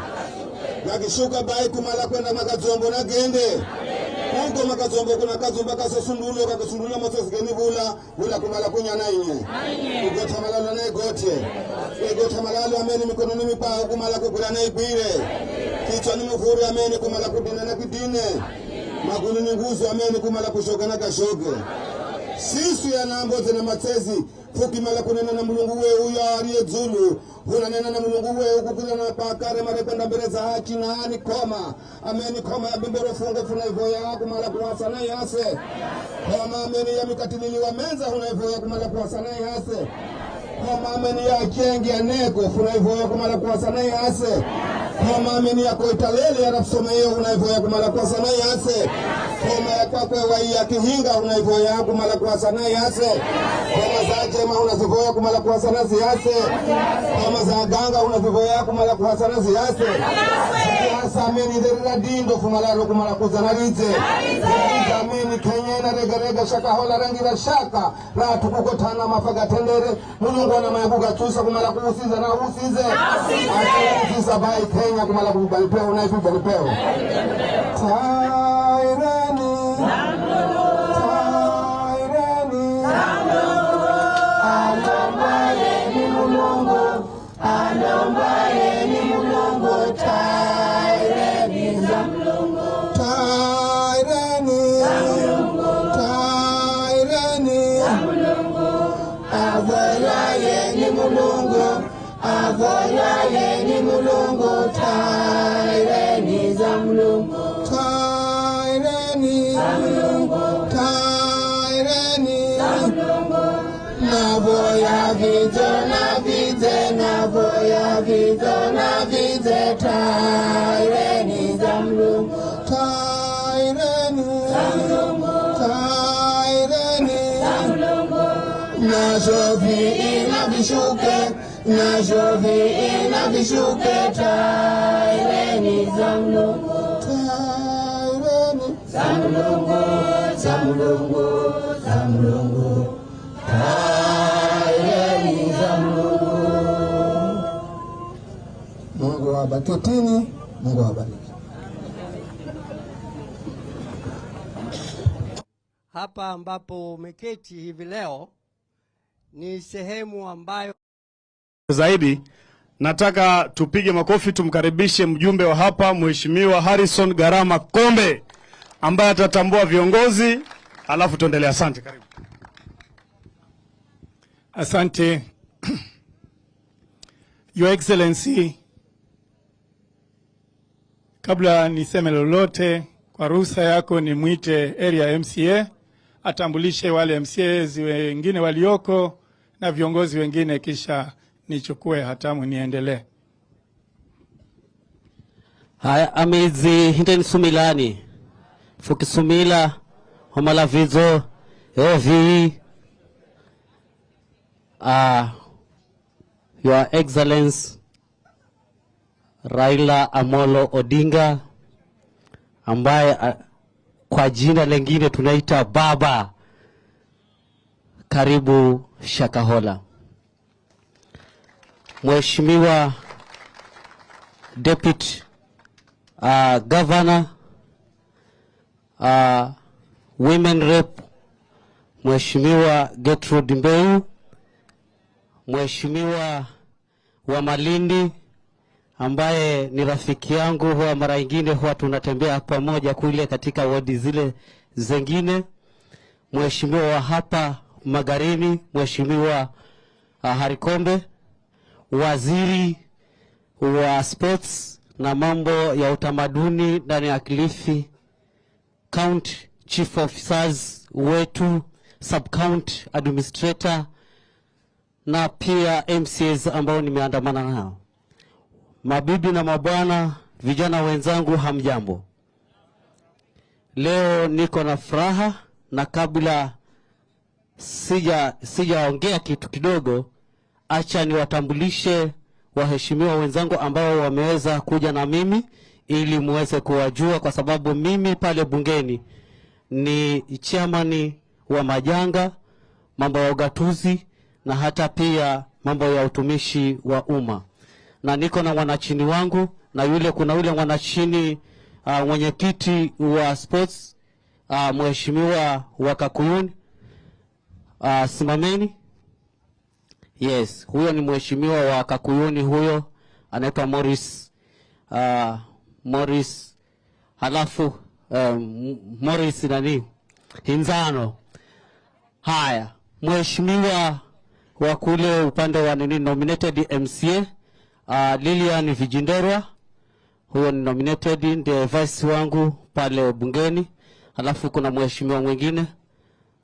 Speaker 6: nakishuka bai kumala kwenda makadzombo nagende huko makadzombo kuna kadzomba kasosundulo kakasundula matsozigeni vula vula kumala kunyana inye ugotha malalo na igote igotha malalo ameni mikononi mipao kumala kugula na igwire kichwa ni muvuri ameni kumala kudina na kidine magulu ni nguzo ameni kumala kushoga na kashoge sisu ya nambo na matsezi fukimala kunena na mulungu we uyo ariye dzulu hunanena na mulungu we ukukula na pakare marekwenda mbele za haki na ani koma ameni koma ya bimboro funge funa ivoya kumala kuwasa na yase koma ameni ya mikatilili wa menza huna ivoya kumala kuwasa na yase koma ameni ya kengi aneko funa ivoya kumala kuwasa na yase koma ameni ya koitalele ya rafsomeyo huna ivoya kumala kuwasa na yase koma ya kwakwe wa ya kihinga huna ivoya kumala kuwasa na yase koma za jema unazivoya kumala kuwasa na ziyase koma za ganga unazivoya kumala kuwasa na ziyase.
Speaker 10: Zameni derira dindo fumalaro kumalakuza narize Zameni kenyena regarega shakahola rangira shaka ratukukotana mafaga tendere Mulungu ana mayabuga tusa kumala kuusiza na usize Usiza bai Kenya kumala kubalipeo na ifubalipeo Taireni Taireni Alombaye ni Mulungu Alombaye ni Mulungu Taireni za Mulungu Taireni Taireni Avoyaye ni Mulungu Avoyaye ni Mulungu Taireni za Mulungu Taireni Taireni Navoya vidzo navidze Navoya vidzo navidze Taireni za Mulungu Taireni Taireni Najovi inavishuke Najovi inavishuke Taireni za Mulungu Taireni za Mulungu za Mulungu za Mulungu Taireni za Mulungu. Mungu awabariki. Mungu awabariki.
Speaker 12: Hapa ambapo umeketi hivi leo ni sehemu ambayo
Speaker 11: zaidi nataka tupige makofi tumkaribishe mjumbe wa hapa Mheshimiwa Harrison Garama Kombe ambaye atatambua viongozi alafu tuendelee. Asante, karibu.
Speaker 7: Asante. Your Excellency, kabla niseme lolote, kwa ruhusa yako nimwite area MCA atambulishe wale MCAs wengine walioko na viongozi wengine, kisha nichukue hatamu niendelee.
Speaker 13: Haya, amezi hinteni sumilani fukisumila homalavizo evi. Your Excellency Raila Amolo Odinga ambaye kwa jina lengine tunaita Baba, karibu Shakahola. Mheshimiwa Deputy Governor, Women Rep Mheshimiwa Gertrude Mbeu, Mheshimiwa wa Malindi ambaye ni rafiki yangu, huwa mara nyingine huwa tunatembea pamoja kule katika wodi zile zengine, Mheshimiwa wa hapa Magarini, Mheshimiwa Harikombe, Waziri wa Sports na mambo ya utamaduni ndani ya Kilifi County, Chief Officers wetu, Sub County Administrator na pia MCAs ambao nimeandamana nao. Mabibi na mabwana, vijana wenzangu, hamjambo. Leo niko na furaha, na kabla sijaongea kitu kidogo, acha niwatambulishe waheshimiwa wenzangu ambao wameweza kuja na mimi ili muweze kuwajua, kwa sababu mimi pale bungeni ni chairman wa majanga, mambo ya ugatuzi na hata pia mambo ya utumishi wa umma. Na niko na mwanachini wangu, na yule kuna yule mwanachini mwenyekiti wa sports, mheshimiwa wa Kakuyuni, simameni. Yes, huyo ni mheshimiwa wa Kakuyuni, huyo anaitwa Morris, Morris, halafu Morris nani Hinzano. Haya, mheshimiwa wa kule upande wa nini nominated MCA, Lilian Vijinderwa, huyo ni nominated, ndiye vice wangu pale bungeni. Halafu kuna mheshimiwa mwingine,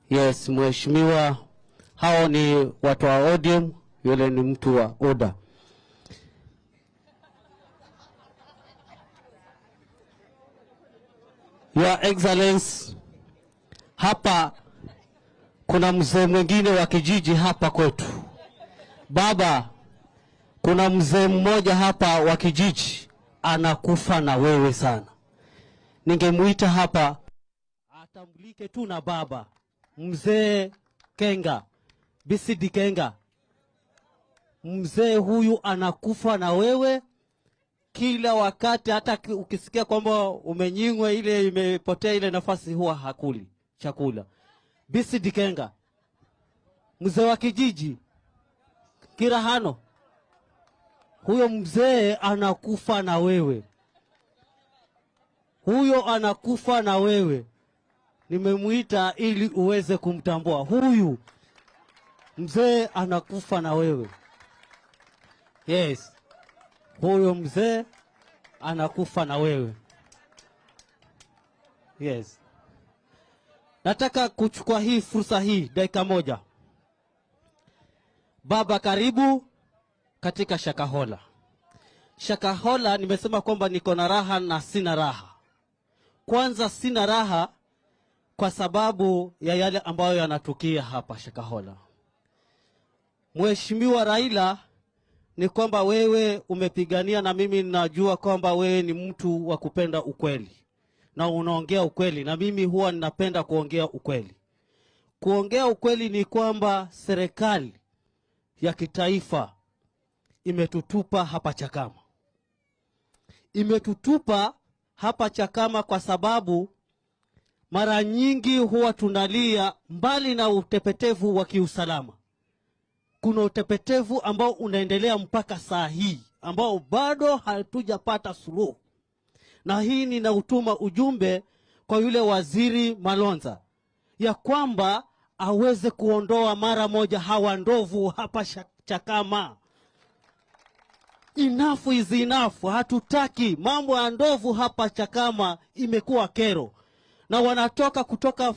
Speaker 13: yes, mheshimiwa, hao ni watu wa ODM, yule ni mtu wa ODA. Your Excellency, hapa kuna mzee mwingine wa kijiji hapa kwetu. Baba, kuna mzee mmoja hapa wa kijiji anakufa na wewe sana. Ningemuita hapa atambulike tu na baba, Mzee Kenga, BCD Kenga. Mzee huyu anakufa na wewe kila wakati, hata ukisikia kwamba umenyimwa ile, imepotea ile nafasi, huwa hakuli chakula. BCD Kenga, mzee wa kijiji Kirahano, huyo mzee anakufa na wewe, huyo anakufa na wewe. Nimemuita ili uweze kumtambua huyu mzee anakufa na wewe. Yes, huyo mzee anakufa na wewe. Yes. Nataka kuchukua hii fursa hii dakika moja. Baba, karibu katika Shakahola. Shakahola nimesema kwamba niko na raha na sina raha. Kwanza sina raha kwa sababu ya yale ambayo yanatukia hapa Shakahola. Mheshimiwa Raila, ni kwamba wewe umepigania, na mimi najua kwamba wewe ni mtu wa kupenda ukweli na unaongea ukweli, na mimi huwa ninapenda kuongea ukweli. Kuongea ukweli ni kwamba serikali ya kitaifa imetutupa hapa Chakama. Imetutupa hapa Chakama kwa sababu mara nyingi huwa tunalia, mbali na utepetevu wa kiusalama, kuna utepetevu ambao unaendelea mpaka saa hii ambao bado hatujapata suluhu. Na hii ninautuma ujumbe kwa yule waziri Malonza ya kwamba aweze kuondoa mara moja hawa ndovu hapa Chakama. Enough is enough. Hatutaki mambo ya ndovu hapa Chakama, imekuwa kero. Na wanatoka kutoka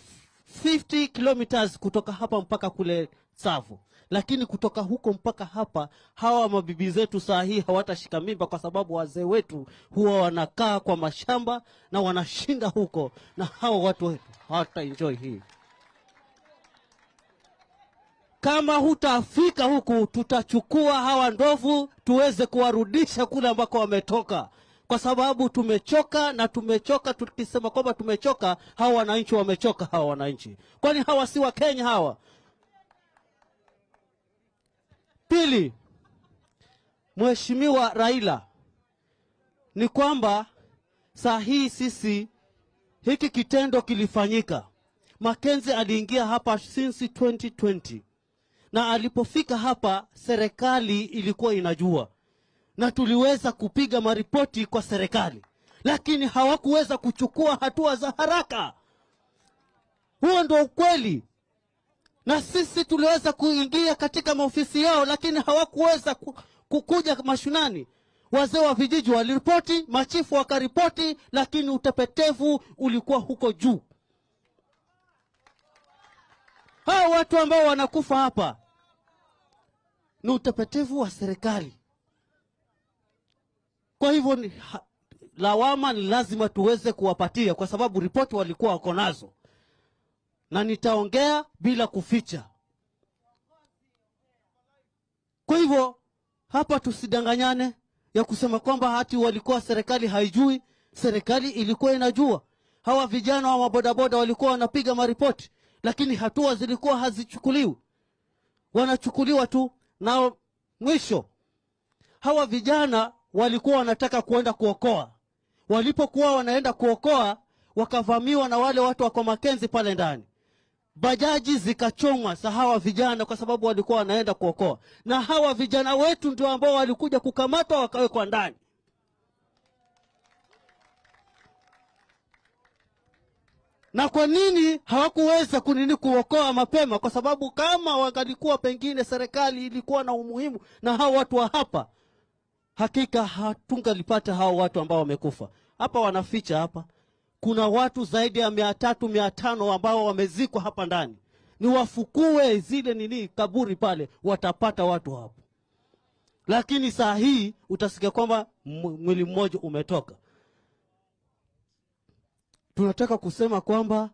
Speaker 13: 50 kilometers kutoka hapa mpaka kule Tsavo. Lakini kutoka huko mpaka hapa, hawa mabibi zetu saa hii hawatashika mimba kwa sababu wazee wetu huwa wanakaa kwa mashamba na wanashinda huko, na hawa watu wetu hawata enjoy hii. Kama hutafika huku, tutachukua hawa ndovu tuweze kuwarudisha kule ambako wametoka, kwa sababu tumechoka na tumechoka. Tukisema kwamba tumechoka, hawa wananchi wamechoka, hawa wananchi. Kwani hawa si wa Kenya hawa? Pili, Mheshimiwa Raila, ni kwamba saa hii sisi hiki kitendo kilifanyika. Mackenzie aliingia hapa since 2020. Na alipofika hapa serikali ilikuwa inajua, na tuliweza kupiga maripoti kwa serikali, lakini hawakuweza kuchukua hatua za haraka. Huo ndio ukweli. Na sisi tuliweza kuingia katika maofisi yao, lakini hawakuweza kukuja mashinani. Wazee wa vijiji waliripoti, machifu wakaripoti, lakini utepetevu ulikuwa huko juu. Hao watu ambao wanakufa hapa ni utepetevu wa serikali. Kwa hivyo lawama ni lazima tuweze kuwapatia, kwa sababu ripoti walikuwa wako nazo. Na nitaongea bila kuficha. Kwa hivyo hapa tusidanganyane ya kusema kwamba hati walikuwa serikali haijui. Serikali ilikuwa inajua. Hawa vijana wa mabodaboda walikuwa wanapiga maripoti, lakini hatua zilikuwa hazichukuliwi. Wanachukuliwa tu. Na mwisho, hawa vijana walikuwa wanataka kuenda kuokoa. Walipokuwa wanaenda kuokoa, wakavamiwa na wale watu wa Mackenzie pale ndani. Bajaji zikachomwa sa hawa vijana, kwa sababu walikuwa wanaenda kuokoa. Na hawa vijana wetu ndio ambao walikuja kukamatwa wakawekwa ndani. Na kwa nini hawakuweza kunini kuokoa mapema? Kwa sababu kama wangalikuwa pengine serikali ilikuwa na umuhimu na hao watu wa hapa, hakika hatungalipata hao watu ambao wamekufa. Hapa wanaficha hapa. Kuna watu zaidi ya 300, 500 ambao wamezikwa hapa ndani. Ni wafukue zile nini kaburi pale, watapata watu hapo. Lakini saa hii utasikia kwamba mwili mmoja umetoka. Tunataka kusema kwamba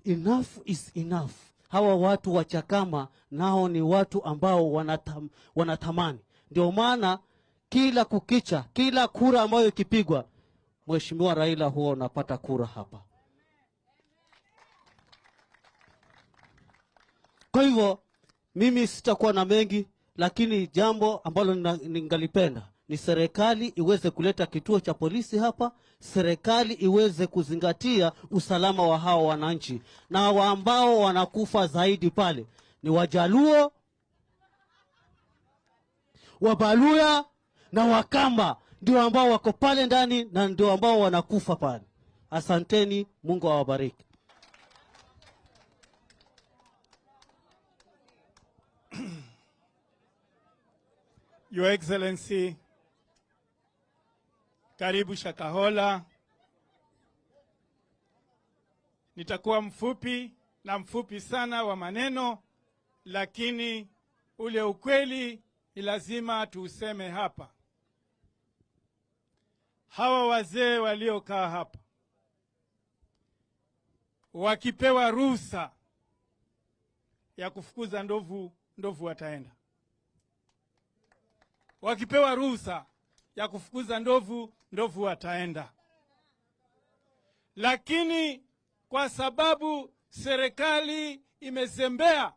Speaker 13: enough is enough. Hawa watu wa Chakama nao ni watu ambao wanatamani. Ndio maana Kila kukicha, kila kura ambayo ikipigwa, Mheshimiwa Raila huwa unapata kura hapa. Kwa hivyo mimi sitakuwa na mengi, lakini jambo ambalo ningalipenda ni serikali iweze kuleta kituo cha polisi hapa, serikali iweze kuzingatia usalama wa hao wananchi. Na ambao wanakufa zaidi pale ni Wajaluo, Wabaluya na Wakamba, ndio ambao wako pale ndani na ndio ambao wanakufa pale. Asanteni, Mungu awabariki.
Speaker 7: Your Excellency, karibu Shakahola. Nitakuwa mfupi na mfupi sana wa maneno, lakini ule ukweli ni lazima tuuseme hapa. Hawa wazee waliokaa hapa wakipewa ruhusa ya kufukuza ndovu, ndovu wataenda. Wakipewa ruhusa ya kufukuza ndovu, ndovu wataenda. Lakini kwa sababu serikali imezembea,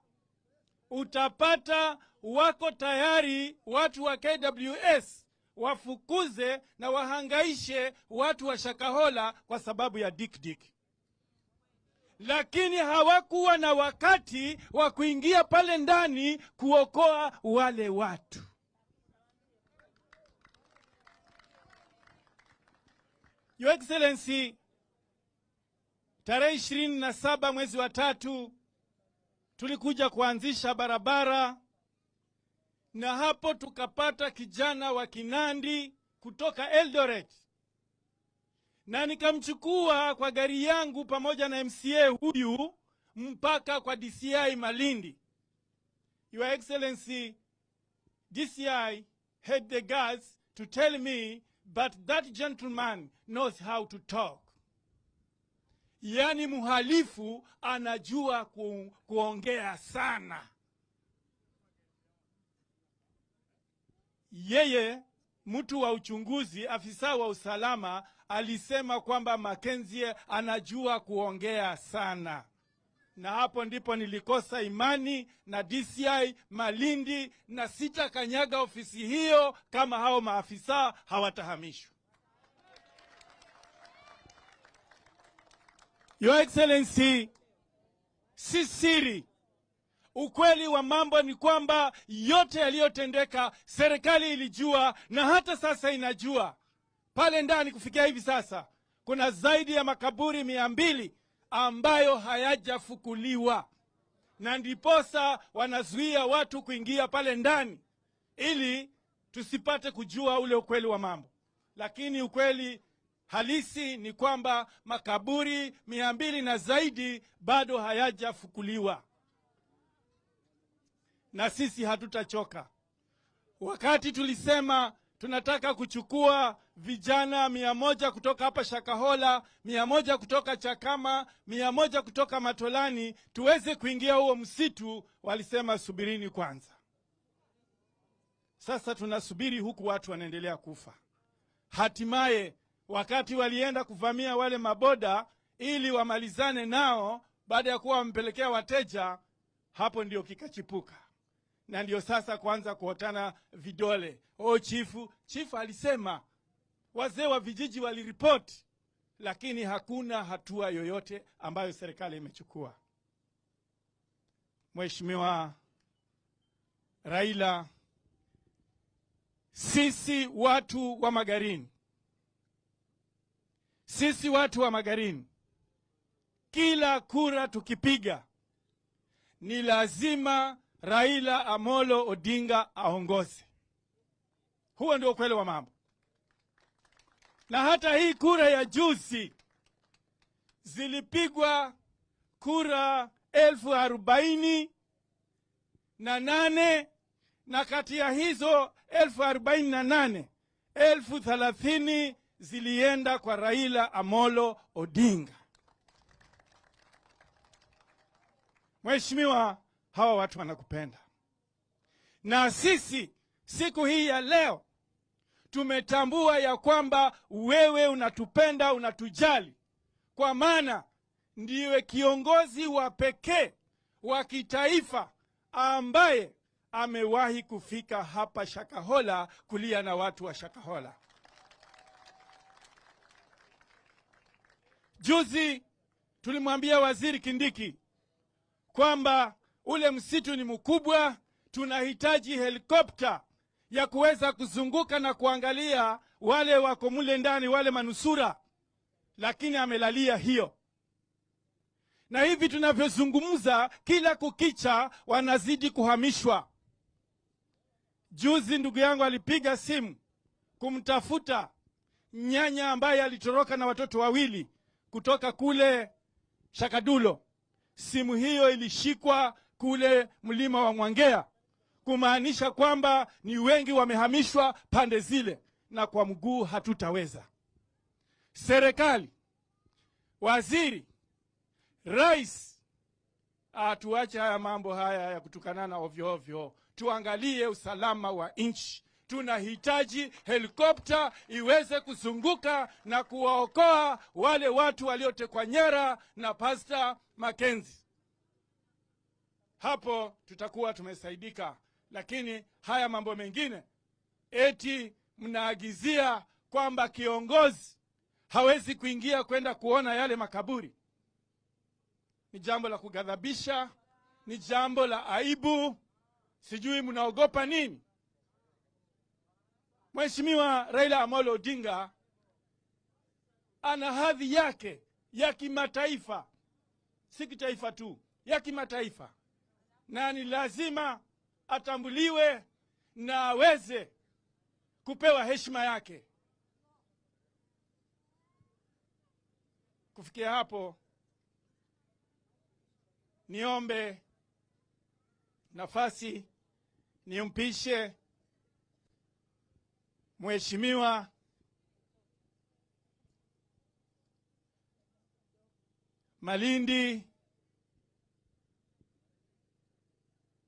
Speaker 7: utapata wako tayari watu wa KWS wafukuze na wahangaishe watu wa Shakahola kwa sababu ya dik-dik. Lakini hawakuwa na wakati wa kuingia pale ndani kuokoa wale watu. Your Excellency, tarehe 27 mwezi wa 3 tulikuja kuanzisha barabara, na hapo tukapata kijana wa Kinandi kutoka Eldoret, na nikamchukua kwa gari yangu pamoja na MCA huyu mpaka kwa DCI Malindi. Your Excellency, DCI had the guts to tell me, but that gentleman knows how to talk. Yani muhalifu anajua kuongea sana. Yeye mtu wa uchunguzi, afisa wa usalama, alisema kwamba Mackenzie anajua kuongea sana. Na hapo ndipo nilikosa imani na DCI Malindi, na sitakanyaga ofisi hiyo kama hao maafisa hawatahamishwa. Your Excellency, si siri, ukweli wa mambo ni kwamba yote yaliyotendeka serikali ilijua, na hata sasa inajua. Pale ndani kufikia hivi sasa kuna zaidi ya makaburi 200 ambayo hayajafukuliwa, na ndiposa wanazuia watu kuingia pale ndani ili tusipate kujua ule ukweli wa mambo. Lakini ukweli halisi ni kwamba makaburi 200 na zaidi bado hayajafukuliwa. Na sisi hatutachoka. Wakati tulisema tunataka kuchukua vijana 100 kutoka hapa Shakahola, 100 kutoka Chakama, 100 kutoka Matolani, tuweze kuingia huo msitu, walisema subirini kwanza. Sasa tunasubiri huku watu wanaendelea kufa. Hatimaye wakati walienda kuvamia wale maboda ili wamalizane nao baada ya kuwa wampelekea wateja, hapo ndio kikachipuka. Na ndio sasa kuanza kuotana vidole. Oh, chifu alisema, wazee wa vijiji waliripoti, lakini hakuna hatua yoyote ambayo serikali imechukua. Mheshimiwa Raila, sisi watu wa Magarini, sisi watu wa Magarini, kila kura tukipiga ni lazima Raila Amolo Odinga aongoze. Huo ndio ukweli wa mambo. Na hata hii kura ya juzi zilipigwa kura 48,000, na kati ya hizo 48,000, 30,000 zilienda kwa Raila Amolo Odinga. Mheshimiwa, hawa watu wanakupenda. Na sisi siku hii ya leo Tumetambua ya kwamba wewe unatupenda, unatujali, kwa maana ndiwe kiongozi wa pekee wa kitaifa ambaye amewahi kufika hapa Shakahola kulia na watu wa Shakahola. Juzi tulimwambia Waziri Kindiki kwamba ule msitu ni mkubwa, tunahitaji helikopta ya kuweza kuzunguka na kuangalia wale wako mule ndani, wale manusura, lakini amelalia hiyo. Na hivi tunavyozungumza, kila kukicha wanazidi kuhamishwa. Juzi ndugu yangu alipiga simu kumtafuta nyanya ambaye alitoroka na watoto wawili kutoka kule Shakadulo. Simu hiyo ilishikwa kule mlima wa Mwangea, kumaanisha kwamba ni wengi wamehamishwa pande zile, na kwa mguu hatutaweza. Serikali, waziri, rais, tuache haya mambo haya ya kutukanana ovyo ovyo. Tuangalie usalama wa nchi. Tunahitaji helikopta iweze kuzunguka na kuwaokoa wale watu waliotekwa nyara na Pastor Mackenzie. Hapo tutakuwa tumesaidika. Lakini haya mambo mengine, eti mnaagizia kwamba kiongozi hawezi kuingia kwenda kuona yale makaburi, ni jambo la kughadhabisha, ni jambo la aibu. Sijui mnaogopa nini. Mheshimiwa Raila Amolo Odinga ana hadhi yake ya kimataifa, si kitaifa tu, ya kimataifa, na ni lazima atambuliwe na aweze kupewa heshima yake. Kufikia hapo, niombe nafasi nimpishe Mheshimiwa Malindi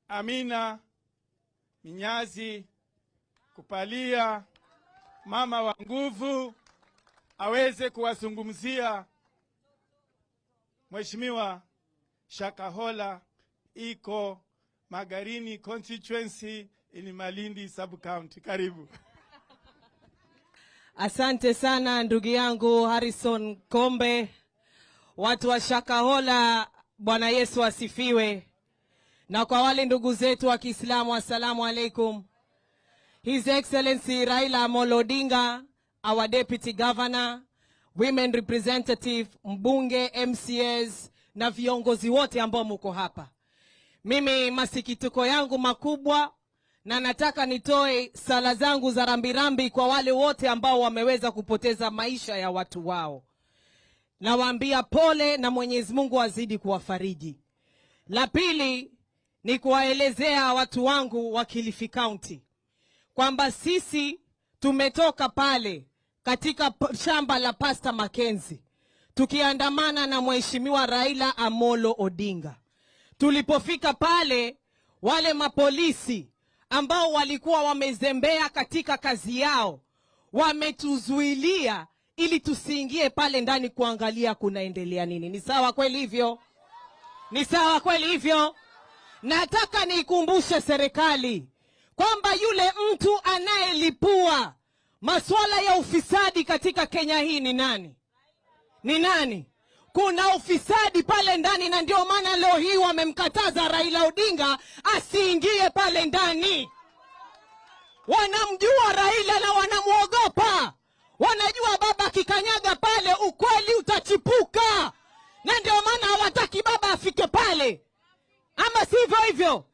Speaker 7: Amina Minyazi Kupalia, mama wa nguvu, aweze kuwazungumzia. Mheshimiwa, Shakahola iko Magarini constituency in Malindi sub county. Karibu.
Speaker 8: Asante sana ndugu yangu Harrison Kombe. Watu wa Shakahola, Bwana Yesu asifiwe. Na kwa wale ndugu zetu wa Kiislamu, assalamu alaikum. His Excellency Raila Amolo Odinga, our Deputy Governor, Women Representative, mbunge, MCAs na viongozi wote ambao mko hapa. Mimi masikitiko yangu makubwa, na nataka nitoe sala zangu za rambirambi kwa wale wote ambao wameweza kupoteza maisha ya watu wao. Nawaambia pole na Mwenyezi Mungu azidi kuwafariji. La pili ni kuwaelezea watu wangu wa Kilifi County kwamba sisi tumetoka pale katika shamba la Pastor Mackenzie tukiandamana na Mheshimiwa Raila Amolo Odinga. Tulipofika pale, wale mapolisi ambao walikuwa wamezembea katika kazi yao wametuzuilia ili tusiingie pale ndani kuangalia kunaendelea nini. Ni sawa kweli hivyo? Ni sawa kweli hivyo? Nataka niikumbushe serikali kwamba yule mtu anayelipua masuala ya ufisadi katika Kenya hii ni nani? Ni nani? Kuna ufisadi pale ndani, na ndio maana leo hii wamemkataza Raila Odinga asiingie pale ndani. Wanamjua Raila na wanamuogopa. Wanajua baba akikanyaga pale ukweli utachipuka, na ndio maana hawataki baba afike pale. Ama sivyo hivyo?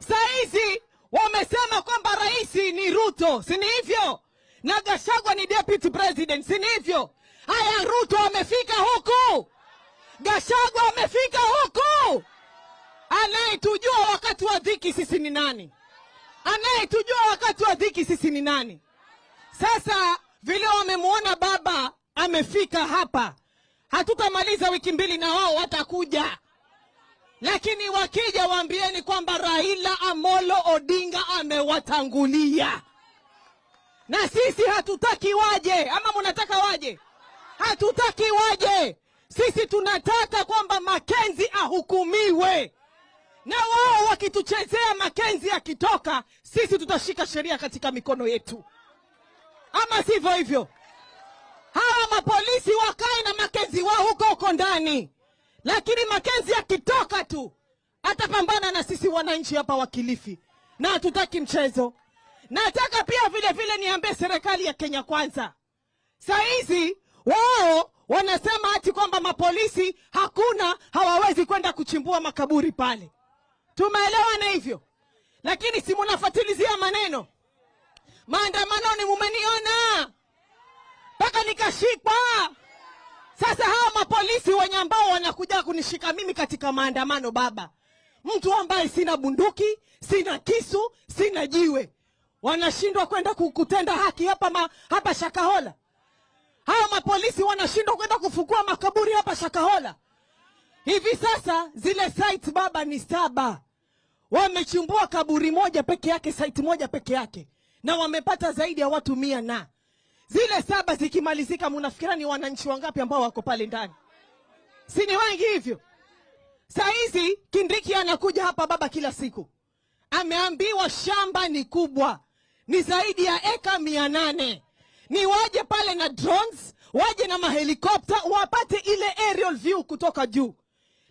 Speaker 8: Saizi wamesema kwamba rais ni Ruto, si ni hivyo? Na Gachagua ni deputy president, si ni hivyo? Haya, Ruto amefika huku, Gachagua amefika huku. Anayetujua wakati wa dhiki sisi ni nani? Anayetujua wakati wa dhiki sisi ni nani? Sasa vile wamemuona baba amefika hapa, hatutamaliza wiki mbili na wao watakuja. Lakini wakija waambieni kwamba Raila Amolo Odinga amewatangulia. Na sisi hatutaki waje, ama mnataka waje? Hatutaki waje. Sisi tunataka kwamba Mackenzie ahukumiwe. Na wao wakituchezea Mackenzie akitoka, sisi tutashika sheria katika mikono yetu. Ama sivyo hivyo? Hawa mapolisi wakae na Mackenzie wao huko huko ndani. Lakini Mackenzie akitoka tu atapambana na sisi wananchi hapa wa Kilifi. Na hatutaki mchezo. Nataka pia vile vile niambie serikali ya Kenya Kwanza. Saizi wao wanasema ati kwamba mapolisi hakuna, hawawezi kwenda kuchimbua makaburi pale. Tumeelewana hivyo? Lakini si mnafuatilizia maneno. Maandamanoni mumeniona mpaka nikashikwa. Sasa hawa mapolisi wenye ambao wanakuja kunishika mimi katika maandamano baba, mtu ambaye sina bunduki, sina kisu, sina jiwe, wanashindwa kwenda kutenda haki hapa Shakahola. Hawa mapolisi wanashindwa kwenda kufukua makaburi hapa Shakahola. Hivi sasa zile site baba ni 7. Wamechimbua kaburi moja peke yake, site moja peke yake, na wamepata zaidi ya watu 100 na. Zile 7 zikimalizika, mnafikira ni wananchi wangapi ambao wako pale ndani? Si ni wengi hivyo? Saizi Kindiki anakuja hapa baba kila siku. Ameambiwa shamba ni kubwa, ni zaidi ya eka 800. Ni waje pale na drones, waje na mahelikopta, wapate ile aerial view kutoka juu.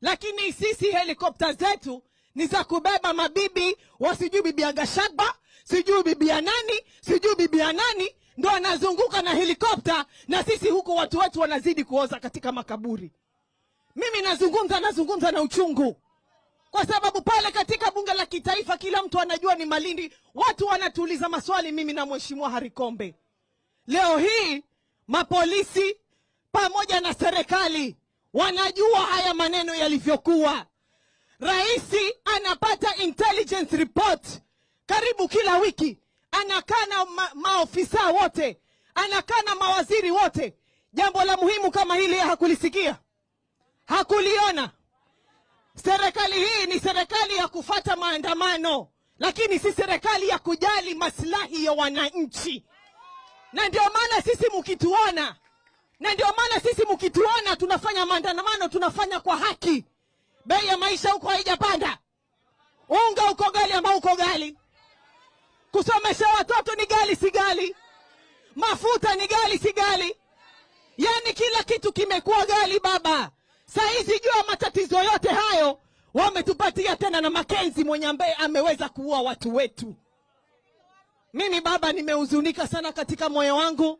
Speaker 8: Lakini sisi helikopta zetu ni za kubeba mabibi, wasijui bibi ya Gachagua, sijui bibi ya nani, sijui bibi ya nani, ndo anazunguka na helikopta, na sisi huko watu wetu wanazidi kuoza katika makaburi. Mimi nazungumza na uchungu. Kwa sababu pale katika bunge la kitaifa kila mtu anajua ni Malindi, watu wanatuuliza maswali mimi na Mheshimiwa Harry Kombe. Leo hii mapolisi pamoja na serikali wanajua haya maneno yalivyokuwa. Raisi anapata intelligence report karibu kila wiki. Anakaa na maofisa wote, anakaa na mawaziri wote. Jambo la muhimu kama hili hakulisikia, hakuliona. Serikali hii ni serikali ya kufata maandamano, lakini si serikali ya kujali maslahi ya wananchi. Na ndio maana sisi mkituona, na ndio maana sisi mkituona tunafanya maandamano, tunafanya kwa haki. Bei ya maisha huko haijapanda. Unga uko ghali ama uko ghali? Kusomesha watoto ni ghali si ghali? Mafuta ni ghali si ghali? Yani kila kitu kimekuwa ghali baba. Saizi jua matatizo yote hayo wametupatia tena na Mackenzie mwenye ambaye ameweza kuua watu wetu. Mimi baba nimehuzunika sana katika moyo wangu.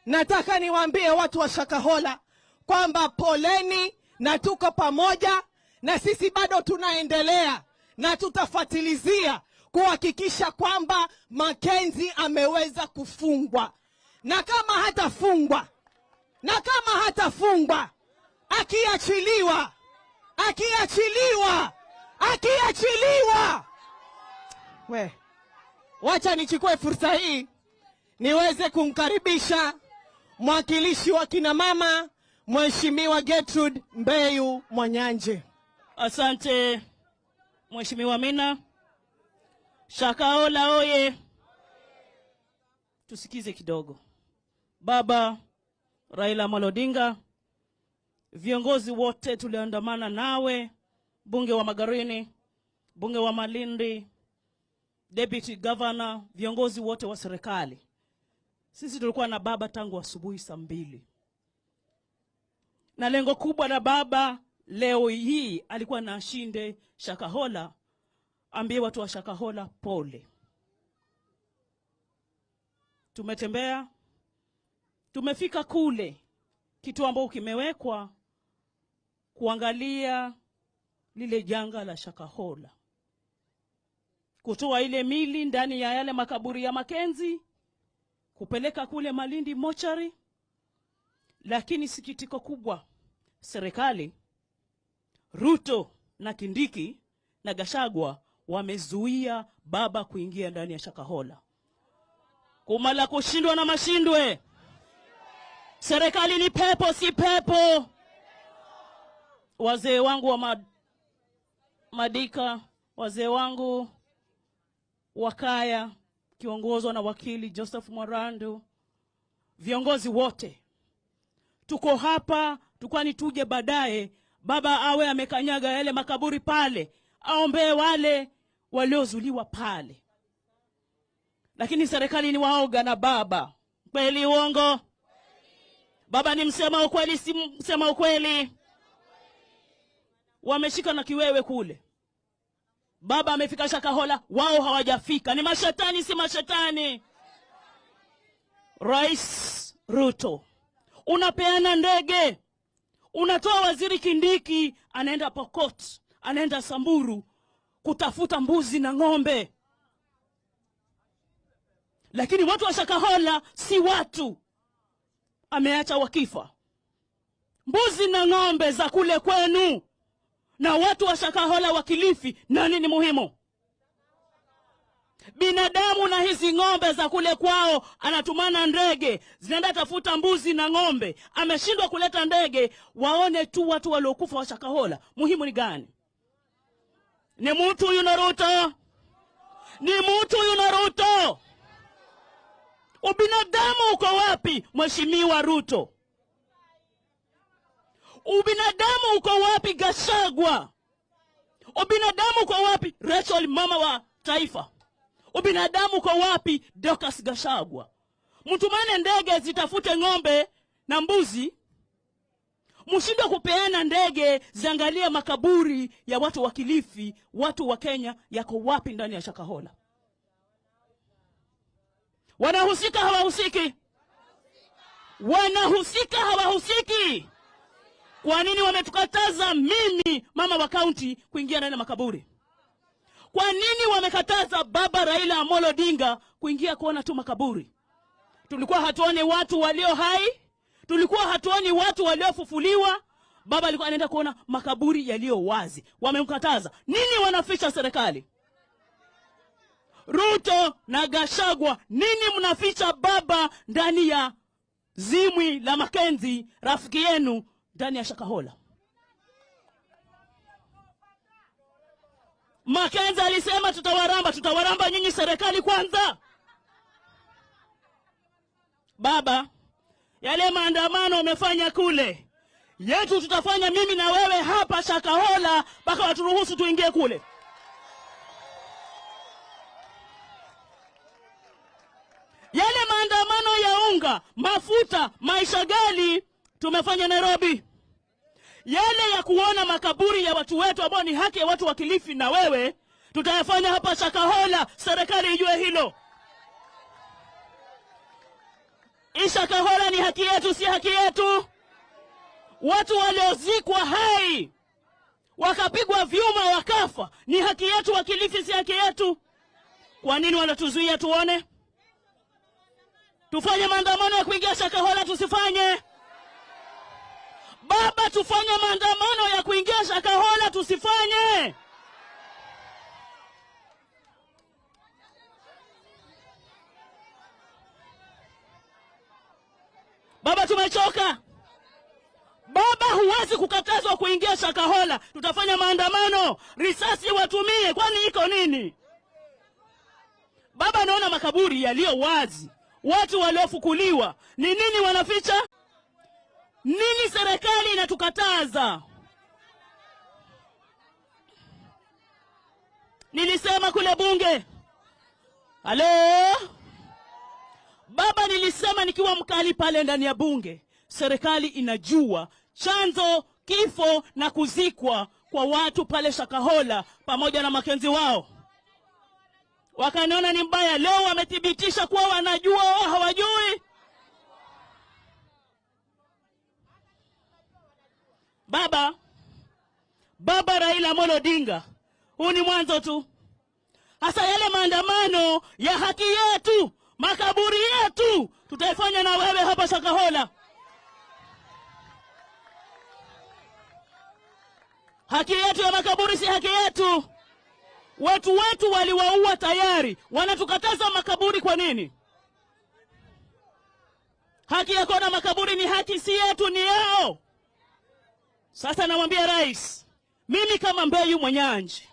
Speaker 8: Nataka niwaambie watu wa Shakahola kwamba poleni na tuko pamoja, na sisi bado tunaendelea na tutafuatilizia kuhakikisha kwamba Mackenzie ameweza kufungwa. Na kama hatafungwa, na kama hatafungwa, akiachiliwa, akiachiliwa, akiachiliwa. We, wacha nichukue fursa hii niweze kumkaribisha mwakilishi wa kina mama, Mheshimiwa Gertrude Mbeyu Mwanyanje.
Speaker 4: Asante Mheshimiwa Mina. Shakahola oye. Tusikize kidogo. Baba Raila Amolo Odinga, viongozi wote tuliandamana nawe, bunge wa Magarini, bunge wa Malindi, deputy governor, viongozi wote wa serikali. Sisi tulikuwa na baba tangu asubuhi saa 2. Na lengo kubwa la baba leo hii alikuwa na ashinde Shakahola, ambie watu wa Shakahola pole. Tumetembea, tumefika kule kitu ambao kimewekwa kuangalia lile janga la Shakahola, kutoa ile mili ndani ya yale makaburi ya Mackenzie, kupeleka kule Malindi mochari. Lakini sikitiko kubwa, serikali Ruto na Kindiki na Gachagua wamezuia baba kuingia ndani ya Shakahola. Kumala kushindwa na mashindwe. Serikali ni pepo si pepo. Wazee wangu wa Madika, wazee wangu wa Kaya, kiongozwa na wakili Joseph Mwarandu, viongozi wote tuko hapa, tukwani tuje baadaye baba awe amekanyaga yale makaburi pale, aombee wale waliozuliwa pale. Lakini serikali ni waoga na baba. Kweli uongo? Baba ni msema ukweli, si msema ukweli? Wameshika na kiwewe kule. Baba amefika Shakahola, wao hawajafika. Ni mashetani, si mashetani? Rais Ruto, unapeana ndege, unatoa waziri Kindiki, anaenda Pokot, anaenda Samburu kutafuta mbuzi na ng'ombe. Lakini watu wa Shakahola si watu, ameacha wakifa. Mbuzi na ng'ombe za kule kwenu na watu wa Shakahola wa Kilifi, nani ni muhimu? Binadamu na hizi ng'ombe za kule kwao, anatumana ndege zinaenda tafuta mbuzi na ng'ombe. Ameshindwa kuleta ndege waone tu watu waliokufa wa Shakahola. Muhimu ni gani? Ni mtu huyu na Ruto? Ni mtu huyu na Ruto? Ubinadamu uko wapi, Mheshimiwa Ruto? Ubinadamu uko wapi, Gachagua? Ubinadamu uko wapi, Rachel mama wa taifa? Ubinadamu uko wapi, Dorcas Gachagua? Mtumane ndege zitafute ng'ombe na mbuzi, mshindwe kupeana ndege ziangalie makaburi ya watu wa Kilifi, watu wa Kenya yako wapi ndani ya Shakahola? Wanahusika hawahusiki? Wanahusika hawahusiki? Kwa nini wametukataza mimi mama wa kaunti kuingia ndani ya makaburi? Kwa nini wamekataza baba Raila Amolo Odinga kuingia kuona tu makaburi? Tulikuwa hatuoni watu walio hai, tulikuwa hatuoni watu waliofufuliwa. Baba alikuwa anaenda kuona makaburi yaliyo wazi. Wamemkataza. Nini wanaficha serikali? Ruto na Gachagua, nini mnaficha baba ndani ya zimwi la Makenzi, rafiki yenu ndani ya Shakahola? Makenzi alisema tutawaramba, tutawaramba nyinyi serikali kwanza. Baba, yale maandamano umefanya kule, yetu tutafanya mimi na wewe hapa Shakahola mpaka waturuhusu tuingie kule. Yale maandamano ya unga, mafuta, maisha ghali tumefanya Nairobi. Yale ya kuona makaburi ya watu wetu ambao ni haki ya watu wa Kilifi na wewe, tutayafanya hapa Shakahola, serikali ijue hilo. Shakahola ni haki yetu, si haki yetu? Watu waliozikwa hai wakapigwa vyuma wakafa, ni haki yetu wa Kilifi, si haki yetu? Kwa nini wanatuzuia tuone? Tufanye maandamano ya kuingia Shakahola, tusifanye? Baba, tufanye maandamano ya kuingia Shakahola, tusifanye? Baba, tumechoka. Baba, huwezi kukatazwa kuingia Shakahola. Tutafanya maandamano, risasi watumie, kwani iko nini? Baba, naona makaburi yaliyo wazi, watu waliofukuliwa. Ni nini wanaficha? Nini serikali inatukataza? Nilisema kule bunge. Halo? Baba, nilisema nikiwa mkali pale ndani ya bunge, serikali inajua chanzo kifo na kuzikwa kwa watu pale Shakahola pamoja na Makenzi wao. Wakaniona ni mbaya. Leo wamethibitisha kuwa wanajua wao hawajui. Baba, Baba Raila Amolo Odinga, huu ni mwanzo tu. Hasa yale maandamano ya haki yetu, makaburi yetu, tutaifanya na wewe hapa Shakahola. Haki yetu ya makaburi si haki yetu? Watu wetu waliwaua tayari, wanatukataza makaburi kwa nini? Haki ya kuona makaburi ni haki, si yetu, ni yao. Sasa namwambia rais, mimi kama Mbeyu Mwenyanji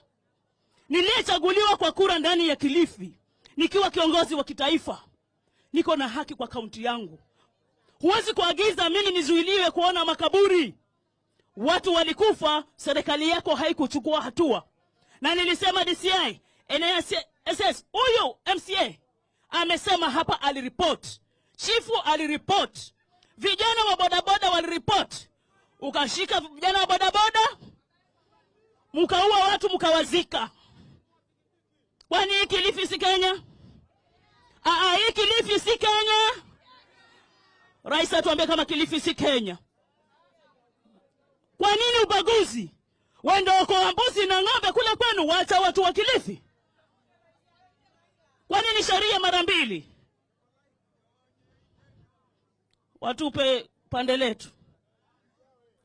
Speaker 4: niliyechaguliwa kwa kura ndani ya Kilifi, Nikiwa kiongozi wa kitaifa, niko na haki kwa kaunti yangu. Huwezi kuagiza mimi nizuiliwe kuona makaburi. Watu walikufa, serikali yako haikuchukua hatua. Na nilisema DCI, NSS, huyu MCA amesema hapa aliripoti. Chifu aliripoti. Vijana wa bodaboda waliripoti. Ukashika vijana wa bodaboda, mkaua watu mkawazika. Kwani hii Kilifi si Kenya? Hii Kilifi si Kenya? Rais atuambie kama Kilifi si Kenya. Kwa nini ubaguzi? Wendo kwa mbuzi na ng'ombe kule kwenu, waacha watu wa Kilifi. Kwa nini sheria mara mbili? Watupe pande letu.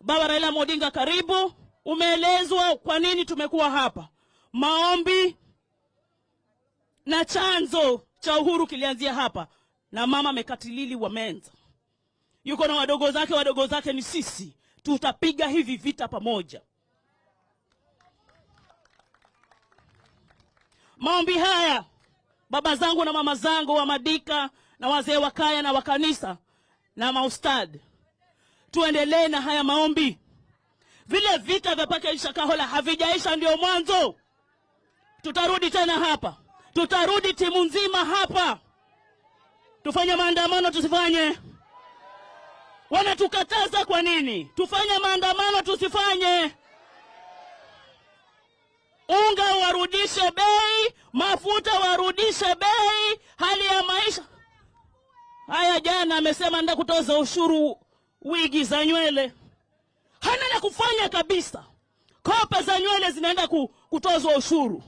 Speaker 4: Baba Raila Odinga, karibu. Umeelezwa kwa nini tumekuwa hapa. Maombi na chanzo cha uhuru kilianzia hapa. Na mama Mekatilili wa Menza yuko na wadogo zake, wadogo zake ni sisi. Tutapiga hivi vita pamoja. Maombi haya, baba zangu na mama zangu wa Madika na wazee wa kaya na wa kanisa na maustad, tuendelee na haya maombi. Vile vita vya paka Shakahola havijaisha, ndio mwanzo. Tutarudi tena hapa. Tutarudi timu nzima hapa. Tufanye maandamano tusifanye? Wanatukataza kwa nini? Tufanye maandamano tusifanye? Unga warudishe bei, mafuta warudishe bei, hali ya maisha. Haya, jana amesema nenda kutoza ushuru wigi za nywele. Hana la kufanya kabisa. Kope za nywele zinaenda kutozwa ushuru.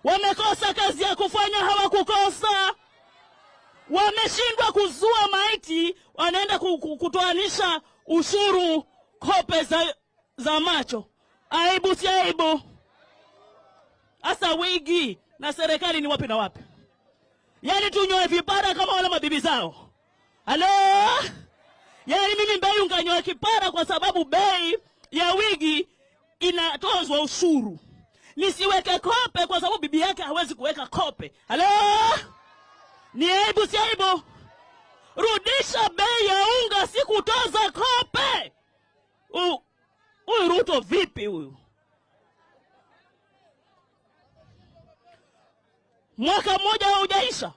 Speaker 4: Wamekosa kazi ya kufanya, hawakukosa. Wameshindwa kuzua maiti, wanaenda kutoanisha ushuru kope za macho. Aibu si aibu? Asa wigi na serikali ni wapi na wapi? Yaani tunyoe vipara kama wale mabibi zao. Halo? Yaani mimi bei unganyoe kipara kwa sababu bei ya wigi inatozwa ushuru. Nisiweke kope kwa sababu bibi yake hawezi kuweka kope. Halo? Ni aibu si aibu? Rudisha bei ya unga, si kutoza kope. Huyu Ruto vipi huyu? Mwaka mmoja haujaisha.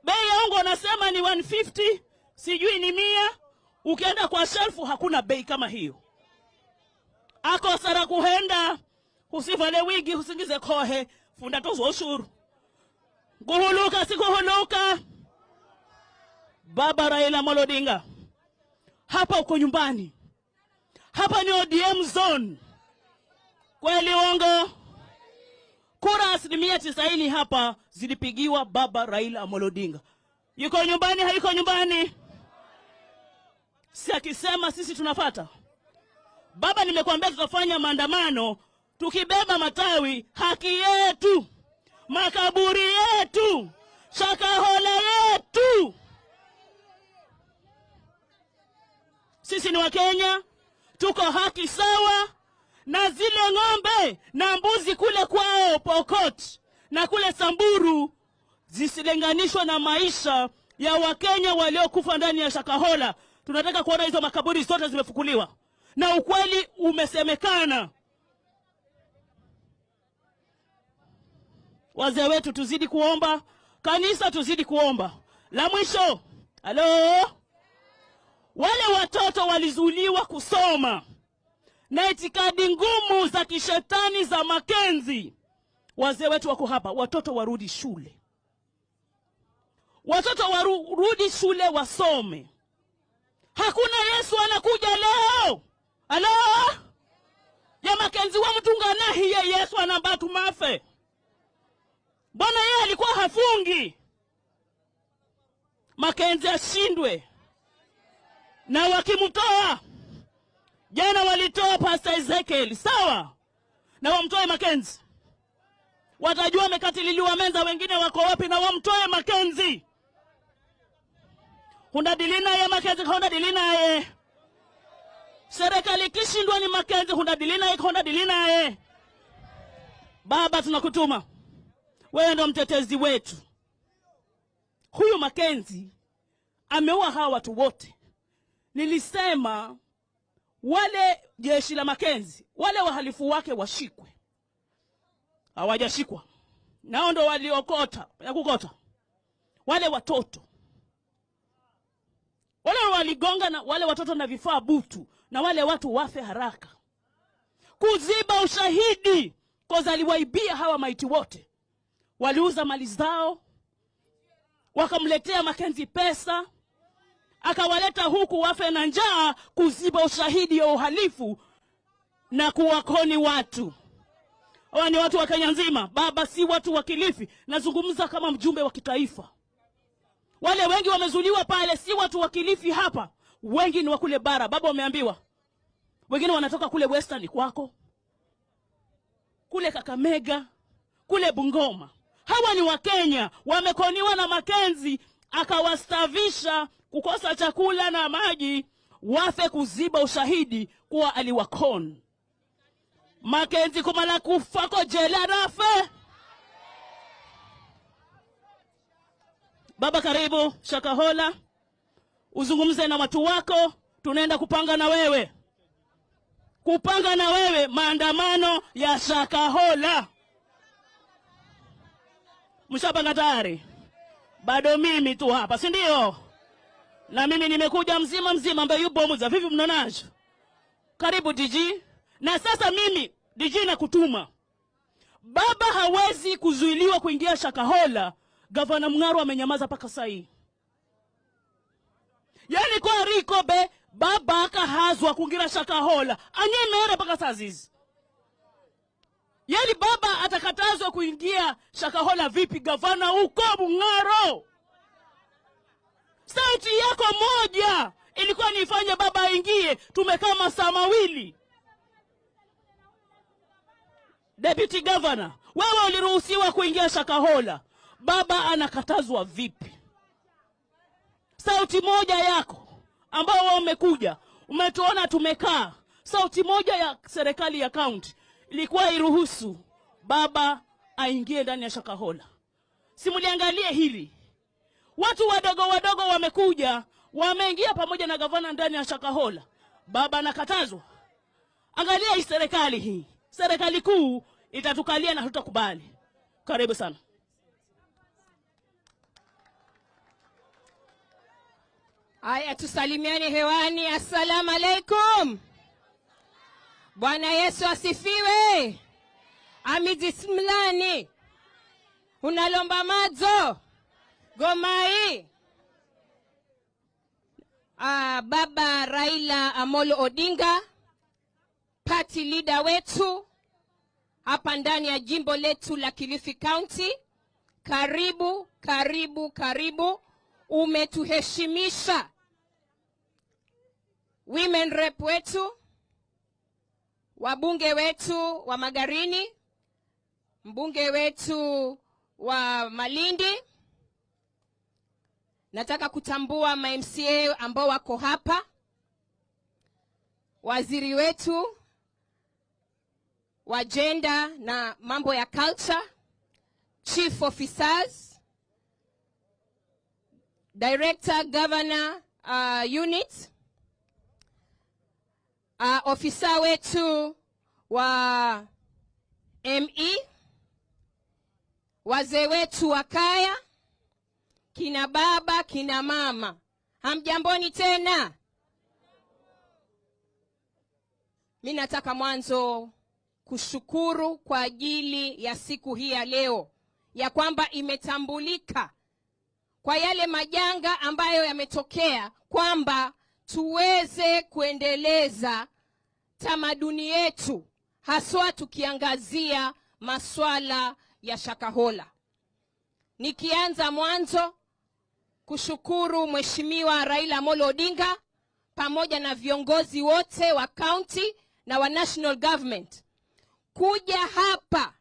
Speaker 4: Bei ya unga wanasema ni 150, sijui ni 100. Ukienda kwa shelfu hakuna bei kama hiyo. Ako sara kuhenda, usivale wigi, usingize kohe, funda tozo ushuru. Kuhuluka si kuhuluka. Baba Raila Amolo Odinga, hapa uko nyumbani. Hapa ni ODM zone. Kweli uongo? Kura 90% hapa zilipigiwa Baba Raila Amolo Odinga. Yuko nyumbani, hayuko nyumbani? Si akisema sisi tunafata. Baba, nimekuambia tutafanya maandamano tukibeba matawi, haki yetu, makaburi yetu, Shakahola yetu. Sisi ni Wakenya, tuko haki sawa na zile ng'ombe na mbuzi kule kwao Pokot na kule Samburu zisilinganishwa na maisha ya Wakenya waliokufa ndani ya Shakahola. Tunataka kuona hizo makaburi zote zimefukuliwa na ukweli umesemekana. Wazee wetu tuzidi kuomba, kanisa tuzidi kuomba. La mwisho, halo, wale watoto walizuiliwa kusoma na itikadi ngumu za kishetani za Makenzi. Wazee wetu wako hapa, watoto warudi shule. Watoto warudi shule wasome. Hakuna Yesu anakuja leo. Halo? Ya Makenzi wa mtunga nahi ye Yesu anambatu mafe. Mbona yeye alikuwa hafungi? Makenzi ashindwe. Na wakimtoa, jana walitoa Pastor Ezekiel, sawa? Na wamtoe Makenzi. Watajua mekatililiwa Menza, wengine wako wapi, na wamtoe Makenzi. Hunda dilina ye Makenzi, honda dilina ye. Serikali kishindwa ni Makenzi, hunda dilina ye, honda dilina ye. Baba, tunakutuma. Wewe ndo mtetezi wetu. Huyu Makenzi ameua hawa watu wote. Nilisema wale jeshi la Makenzi, wale wahalifu wake washikwe. Hawajashikwa. Nao ndo waliokota, ya kukota. Wale watoto. Wale waligonga na wale watoto na vifaa butu, na wale watu wafe haraka. Kuziba ushahidi, koza aliwaibia hawa maiti wote. Waliuza mali zao, wakamletea Makenzi pesa, akawaleta huku wafe na njaa, kuziba ushahidi ya uhalifu na kuwakoni watu. Hawa ni watu wa Kenya nzima, baba, si watu wa Kilifi. Nazungumza kama mjumbe wa kitaifa. Wale wengi wamezuliwa pale si watu wa Kilifi hapa, wengi ni wa kule bara. Baba, wameambiwa. Wengine wanatoka kule Western kwako, kule Kakamega, kule Bungoma. Hawa ni Wakenya, wamekoniwa na Makenzi akawastavisha kukosa chakula na maji, wafe kuziba ushahidi kuwa aliwakon. Makenzi kumala kufako jela rafe. Baba, karibu Shakahola, uzungumze na watu wako. Tunaenda kupanga na wewe, kupanga na wewe maandamano ya Shakahola. Mshapanga tayari? Bado mimi tu hapa, si ndio? Na mimi nimekuja mzima mzima, ambaye yupo muza vipi mnaonaje? Karibu DG. Na sasa mimi DG nakutuma. Baba hawezi kuzuiliwa kuingia Shakahola. Gavana Mng'aro amenyamaza paka sasa hii. Yaani kwa riko be baba akahazwa kuingia Shakahola. Anyemere paka saa hizi. Yaani baba atakatazwa kuingia Shakahola vipi gavana huko Mng'aro? Sauti yako moja ilikuwa nifanye baba aingie. Tumekaa masaa mawili. Deputy Governor, wewe uliruhusiwa kuingia Shakahola. Baba anakatazwa vipi? Sauti moja yako ambao wao umekuja, umetuona tumekaa. Sauti moja ya serikali ya county ilikuwa iruhusu baba aingie ndani ya Shakahola. Simuliangalie hili. Watu wadogo wadogo wamekuja, wameingia pamoja na gavana ndani ya Shakahola. Baba anakatazwa. Angalia hii serikali hii. Serikali kuu itatukalia na hatutakubali. Karibu sana.
Speaker 9: Aya, tusalimiane hewani. Assalamu alaikum. Bwana Yesu asifiwe. Amidismlani. Unalomba madzo. Gomai. Baba Raila Amolo Odinga, party leader wetu hapa ndani ya jimbo letu la Kilifi County. Karibu, karibu, karibu. Umetuheshimisha. Women rep wetu, wabunge wetu wa Magarini, mbunge wetu wa Malindi. Nataka kutambua ma MCA ambao wako hapa, waziri wetu wa gender na mambo ya culture, chief officers, director, governor unit, ofisa wetu wa ME, wazee wetu wa kaya, kina baba, kina mama. Hamjamboni tena? Mimi nataka mwanzo kushukuru kwa ajili ya siku hii ya leo, ya kwamba imetambulika kwa yale majanga ambayo yametokea, kwamba tuweze kuendeleza tamaduni yetu, haswa tukiangazia maswala ya Shakahola. Nikianza mwanzo kushukuru Mheshimiwa Raila Amolo Odinga pamoja na viongozi wote wa county na wa national government kuja hapa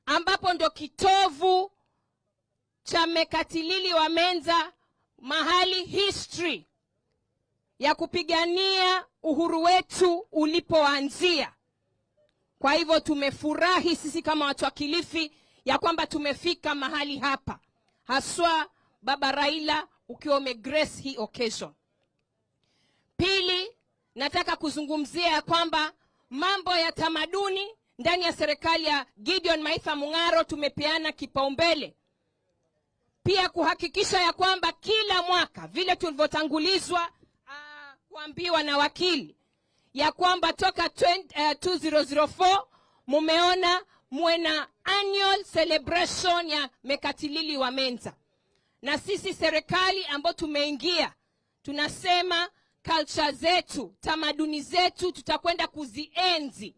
Speaker 9: ambapo ndo kitovu cha Mekatilili wa Menza, mahali history ya kupigania uhuru wetu ulipoanzia. Kwa hivyo tumefurahi sisi kama watu wa Kilifi ya kwamba tumefika mahali hapa, haswa Baba Raila ukiwa umegrace hii occasion. Pili, nataka kuzungumzia ya kwamba mambo ya tamaduni ndani ya serikali ya Gideon Maitha Mung'aro tumepeana kipaumbele. Pia kuhakikisha ya kwamba kila mwaka vile tulivyotangulizwa kuambiwa na wakili ya kwamba toka 2004 mumeona muwe na annual celebration ya Mekatilili wa Menza. Na sisi serikali ambayo tumeingia tunasema culture zetu, tamaduni zetu tutakwenda kuzienzi.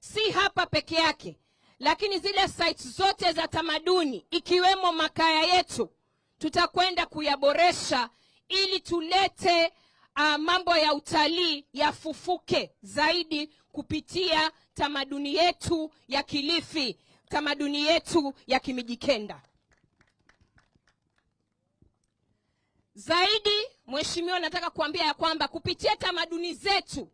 Speaker 9: Si hapa peke yake, lakini zile sites zote za tamaduni ikiwemo makaya yetu tutakwenda kuyaboresha ili tulete mambo ya utalii yafufuke zaidi kupitia tamaduni yetu ya Kilifi, tamaduni yetu ya Kimijikenda. Zaidi, mheshimiwa, nataka kuambia ya kwamba kupitia tamaduni zetu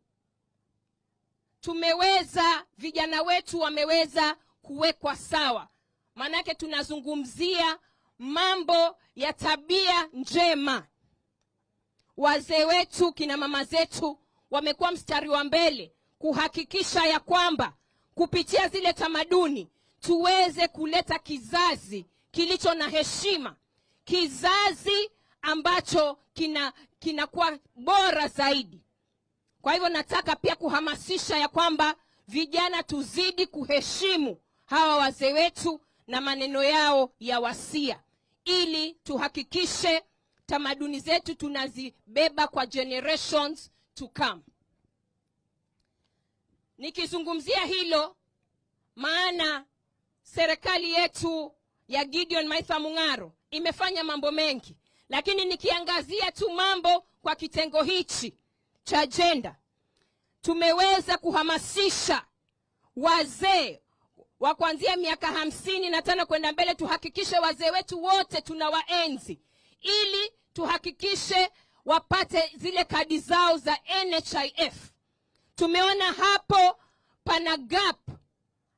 Speaker 9: tumeweza, vijana wetu wameweza kuwekwa sawa. Maanake tunazungumzia mambo ya tabia njema. Wazee wetu, kina mama zetu wamekuwa mstari wa mbele kuhakikisha ya kwamba kupitia zile tamaduni tuweze kuleta kizazi kilicho na heshima, kizazi ambacho kinakuwa bora zaidi. Kwa hivyo nataka pia kuhamasisha ya kwamba vijana tuzidi kuheshimu hawa wazee wetu na maneno yao ya wasia, ili tuhakikishe tamaduni zetu tunazibeba kwa generations to come. Nikizungumzia hilo, maana serikali yetu ya Gideon Maitha Mung'aro imefanya mambo mengi, lakini nikiangazia tu mambo kwa kitengo hichi cha agenda, tumeweza kuhamasisha wazee wa kuanzia miaka 55 kwenda mbele. Tuhakikishe wazee wetu wote tunawaenzi, ili tuhakikishe wapate zile kadi zao za NHIF. Tumeona hapo pana gap,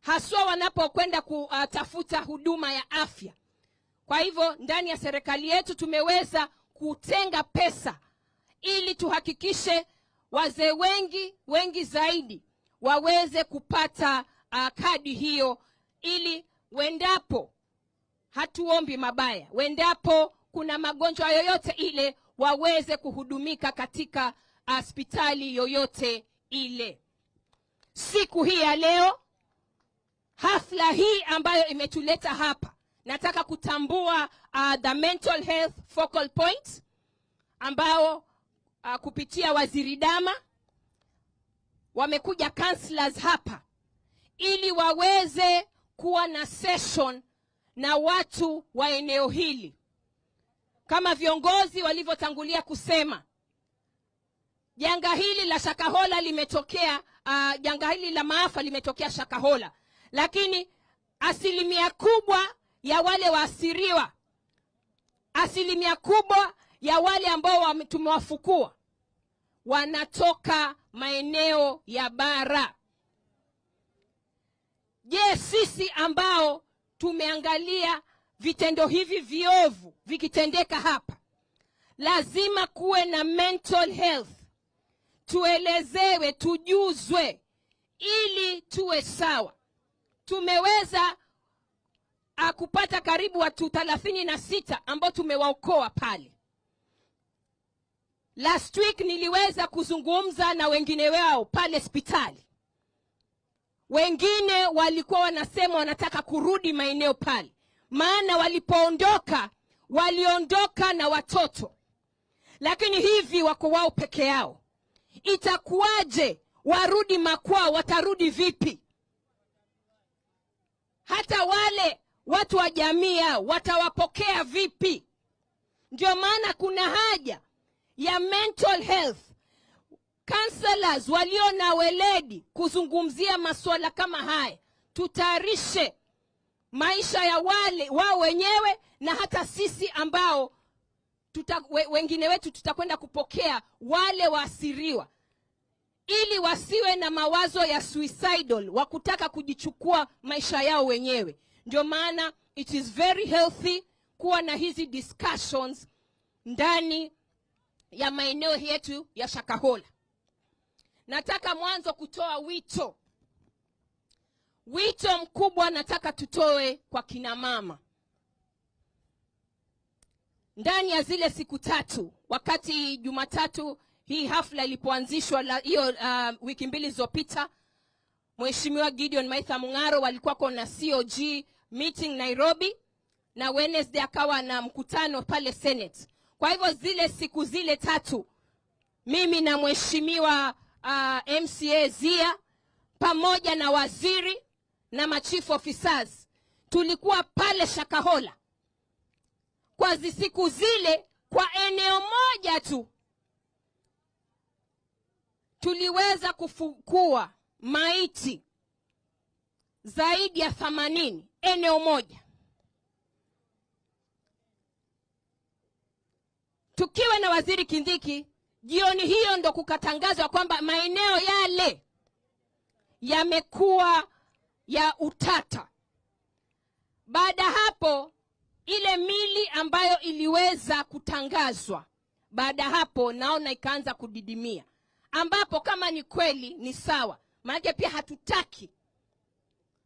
Speaker 9: haswa wanapokwenda kutafuta huduma ya afya. Kwa hivyo ndani ya serikali yetu tumeweza kutenga pesa ili tuhakikishe wazee wengi zaidi waweze kupata kadi hiyo, ili wendapo, hatuombi mabaya, wendapo kuna magonjwa yoyote ile waweze kuhudumika katika hospitali yoyote ile. Siku hii ya leo, hafla hii ambayo imetuleta hapa, nataka kutambua the mental health focal point ambao kupitia Waziri Dama wamekuja counselors hapa ili waweze kuwa na session na watu wa eneo hili. Kama viongozi walivyotangulia kusema, janga hili la Shakahola limetokea, janga hili la maafa limetokea Shakahola, lakini asilimia kubwa ya wale waasiriwa, asilimia kubwa ya wale ambao tumewafukua wanatoka maeneo ya bara. Je, sisi ambao tumeangalia vitendo hivi viovu vikitendeka hapa, lazima kuwe na mental health, tuelezewe, tujuzwe ili tuwe sawa. Tumeweza kupata karibu watu 36 ambao tumewaokoa pale. Last week niliweza kuzungumza na wengine wao pale hospitali. Wengine walikuwa wanasema wanataka kurudi maeneo pale, maana walipoondoka waliondoka na watoto, lakini hivi wako wao peke yao. Itakuwaje warudi makwao? Watarudi vipi? Hata wale watu wa jamii yao watawapokea vipi? Ndio maana kuna haja ya mental health counselors walio na weledi kuzungumzia masuala kama haya. Tutayarishe maisha ya wale wao wenyewe, na hata sisi ambao wengine wetu tutakwenda kupokea wale waasiriwa, ili wasiwe na mawazo ya suicidal, wa kutaka kujichukua maisha yao wenyewe. Ndio maana it is very healthy kuwa na hizi discussions ndani ya maeneo yetu ya Shakahola. Nataka mwanzo kutoa wito. Wito mkubwa nataka tutoe kwa kina mama. Ndani ya zile siku tatu, wakati Jumatatu hii hafla ilipoanzishwa hiyo wiki mbili zilizopita, Mheshimiwa Gideon Maitha Mung'aro walikuwa na COG meeting Nairobi, na Wednesday akawa na mkutano pale Senate. Kwa hivyo zile siku zile tatu, mimi na Mheshimiwa MCA Zia pamoja na waziri na machief officers tulikuwa pale Shakahola. Kwa siku zile, kwa eneo moja tu tuliweza kufukua maiti zaidi ya 80, eneo moja. Tukiwa na waziri Kindiki, jioni hiyo ndo kukatangazwa kwamba maeneo yale yamekuwa ya utata. Baada hapo, ile mili ambayo iliweza kutangazwa, baada hapo naona ikaanza kudidimia. Ambapo kama ni kweli ni sawa, maana pia hatutaki,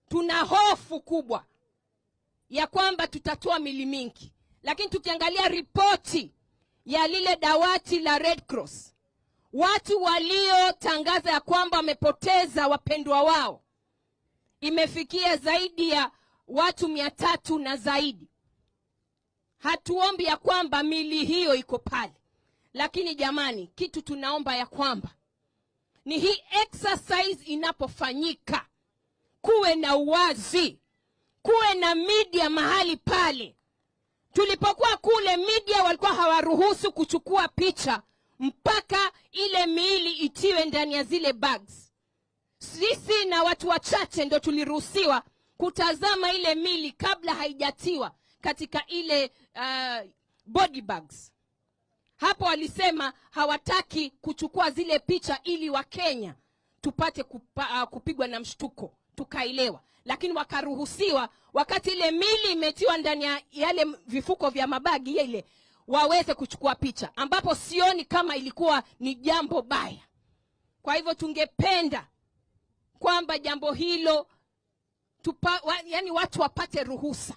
Speaker 9: tuna hofu kubwa ya kwamba tutatoa mili mingi. Lakini tukiangalia ripoti ya lile dawati la Red Cross, watu waliotangaza ya kwamba wamepoteza wapendwa wao imefikia zaidi ya watu 300 na zaidi. Hatuombi ya kwamba mili hiyo iko pale, lakini jamani, kitu tunaomba ya kwamba ni hii exercise inapofanyika kuwe na uwazi, kuwe na media mahali pale. Tulipokuwa kule, media walikuwa hawaruhusu kuchukua picha mpaka ile miili itiwe ndani ya zile bags. Sisi na watu wachache ndio tuliruhusiwa kutazama ile miili kabla haijatiwa katika ile body bags. Hapo walisema hawataki kuchukua zile picha ili wa Kenya tupate kupigwa na mshtuko, tukaelewa. Lakini wakaruhusiwa wakati ile mili imetiwa ndani ya yale vifuko vya mabagi ile waweze kuchukua picha, ambapo sioni kama ilikuwa ni jambo baya. Kwa hivyo tungependa kwamba jambo hilo yani watu wapate ruhusa.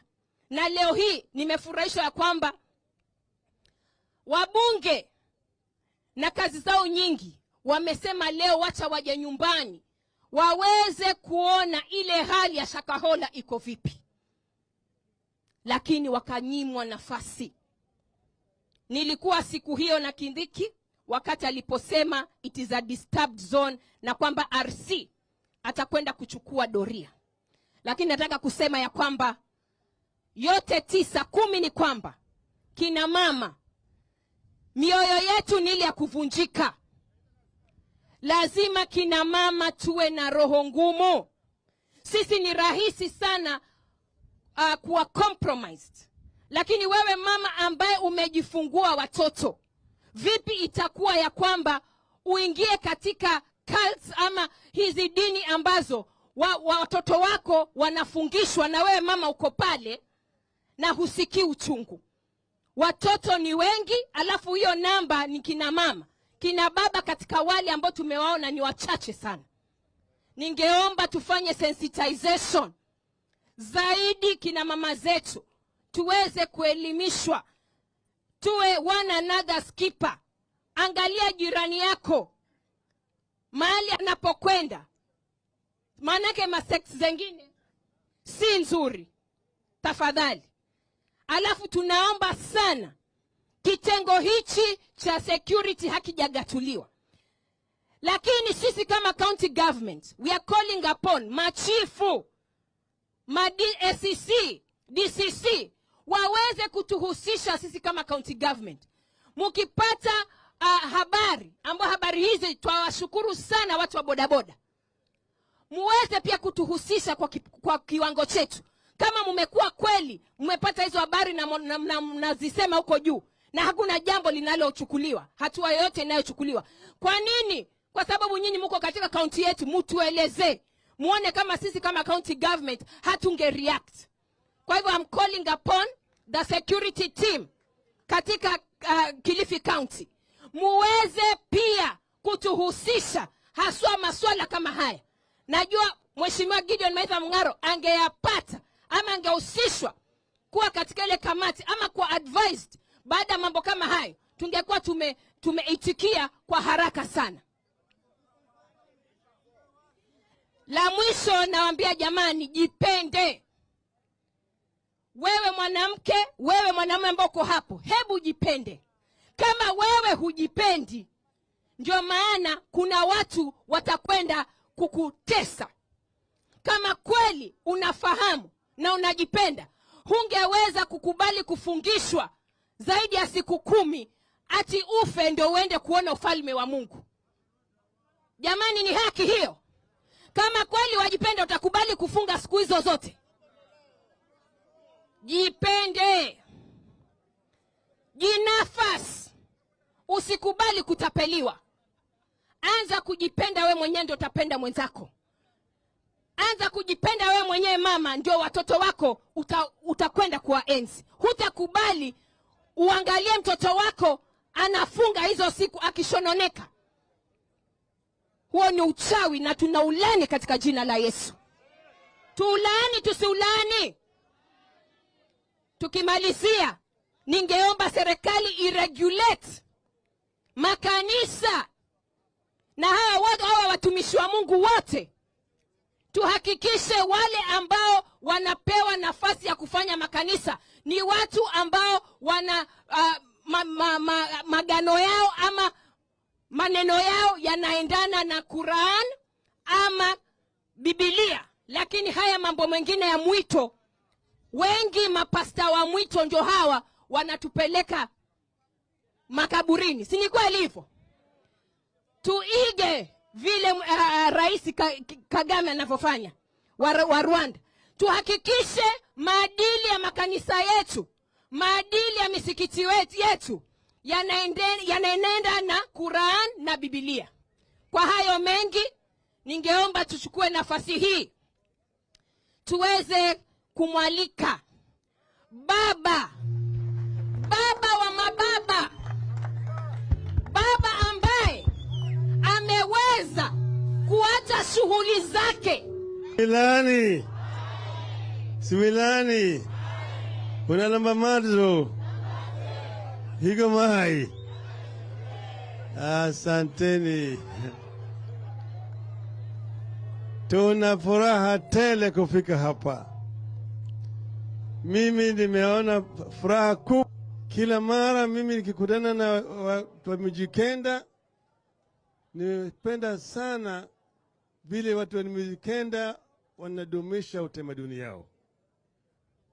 Speaker 9: Na leo hii nimefurahishwa ya kwamba wabunge na kazi zao nyingi wamesema leo wacha waje nyumbani waweze kuona ile hali ya Shakahola iko vipi. Lakini wakanyimwa nafasi. Nilikuwa siku hiyo na Kindiki wakati aliposema it is a disturbed zone na kwamba RC atakwenda kuchukua doria. Lakini nataka kusema ya kwamba yote 9, 10 ni kwamba kina mama, mioyo yetu ni ile ya kuvunjika. Lazima kina mama tuwe na roho ngumu. Sisi ni rahisi sana kuwa compromised. Lakini wewe mama ambaye umejifungua watoto, vipi itakuwa ya kwamba uingie katika cults ama hizi dini ambazo watoto wako wanafungishwa na wewe mama uko pale na husikii uchungu? Watoto ni wengi, alafu hiyo namba ni kina mama. Kina baba katika wale ambao tumewaona ni wachache sana. Ningeomba tufanye sensitization zaidi kina mama zetu, tuweze kuelimishwa, tuwe one another's keeper. Angalia jirani yako mahali anapokwenda, maanake masex zengine si nzuri, tafadhali. Alafu tunaomba sana, kitengo hichi cha security hakijagatuliwa. Lakini sisi kama county government, we are calling upon machifu, ma DSCC, DCC, waweze kutuhusisha sisi kama county government. Mukipata habari, ambao habari hizi twawashukuru sana watu wa bodaboda, muweze pia kutuhusisha kwa kiwango chetu. Kama mmekuwa kweli mmepata hizo habari na mnazisema huko juu, na hakuna jambo linalochukuliwa, hatua yoyote inayochukuliwa. Kwa nini? Kwa sababu nyinyi mko katika county yetu, mtueleze. Muone kama sisi kama county government hatunge react. Kwa hivyo I'm calling upon the security team katika Kilifi County, muweze pia kutuhusisha haswa maswala kama haya. Najua Mheshimiwa Gideon Maitha Mung'aro angeyapata ama angehusishwa kuwa katika ile kamati ama kuwa advised baada ya mambo kama hayo, tungekuwa tumeitikia kwa haraka sana. La mwisho nawaambia jamani, jipende. Wewe mwanamke, wewe mwanamume ambao uko hapo, hebu jipende. Kama wewe hujipendi, ndio maana kuna watu watakwenda kukutesa. Kama kweli unafahamu na unajipenda, hungeweza kukubali kufungishwa zaidi ya siku 10 ati ufe ndio uende kuona ufalme wa Mungu. Jamani, ni haki hiyo? Kama kweli wajipenda, utakubali kufunga siku hizo zote? Jipende. Jinafasi. Usikubali kutapeliwa. Anza kujipenda we mwenyewe ndio utapenda mwenzako. Anza kujipenda we mwenyewe mama, ndio watoto wako utakwenda kuwaenzi. Hutakubali uangalie mtoto wako anafunga hizo siku akishononeka. Huo ni uchawi na tunaulani katika jina la Yesu. Tuulani tusiulani. Tukimalizia, ningeomba serikali iregulate makanisa na hawa watumishi wa Mungu wote. Tuhakikishe wale ambao wanapewa nafasi ya kufanya makanisa ni watu ambao wana magano yao ama maneno yao yanaendana na Quran ama Biblia. Lakini haya mambo mengine ya mwito, wengi mapasta wa mwito ndio hawa wanatupeleka makaburini. Si ni kweli hivyo? Tuige vile Rais Kagame anavyofanya wa Rwanda. Tuhakikishe maadili ya makanisa yetu, maadili ya misikiti yetu yanaenenda na Quran na Biblia. Kwa hayo mengi, ningeomba tuchukue nafasi hii tuweze kumwalika baba wa mababa, baba ambaye ameweza kuacha shughuli zake.
Speaker 6: Similani, similani, kuna namba mazo higo mai. Asanteni. Tuna furaha tele kufika hapa. Mimi nimeona furaha kubwa. Kila mara mimi nikikutana na watu wa Mijikenda, nimependa sana vile watu wa Mijikenda wanadumisha utamaduni yao.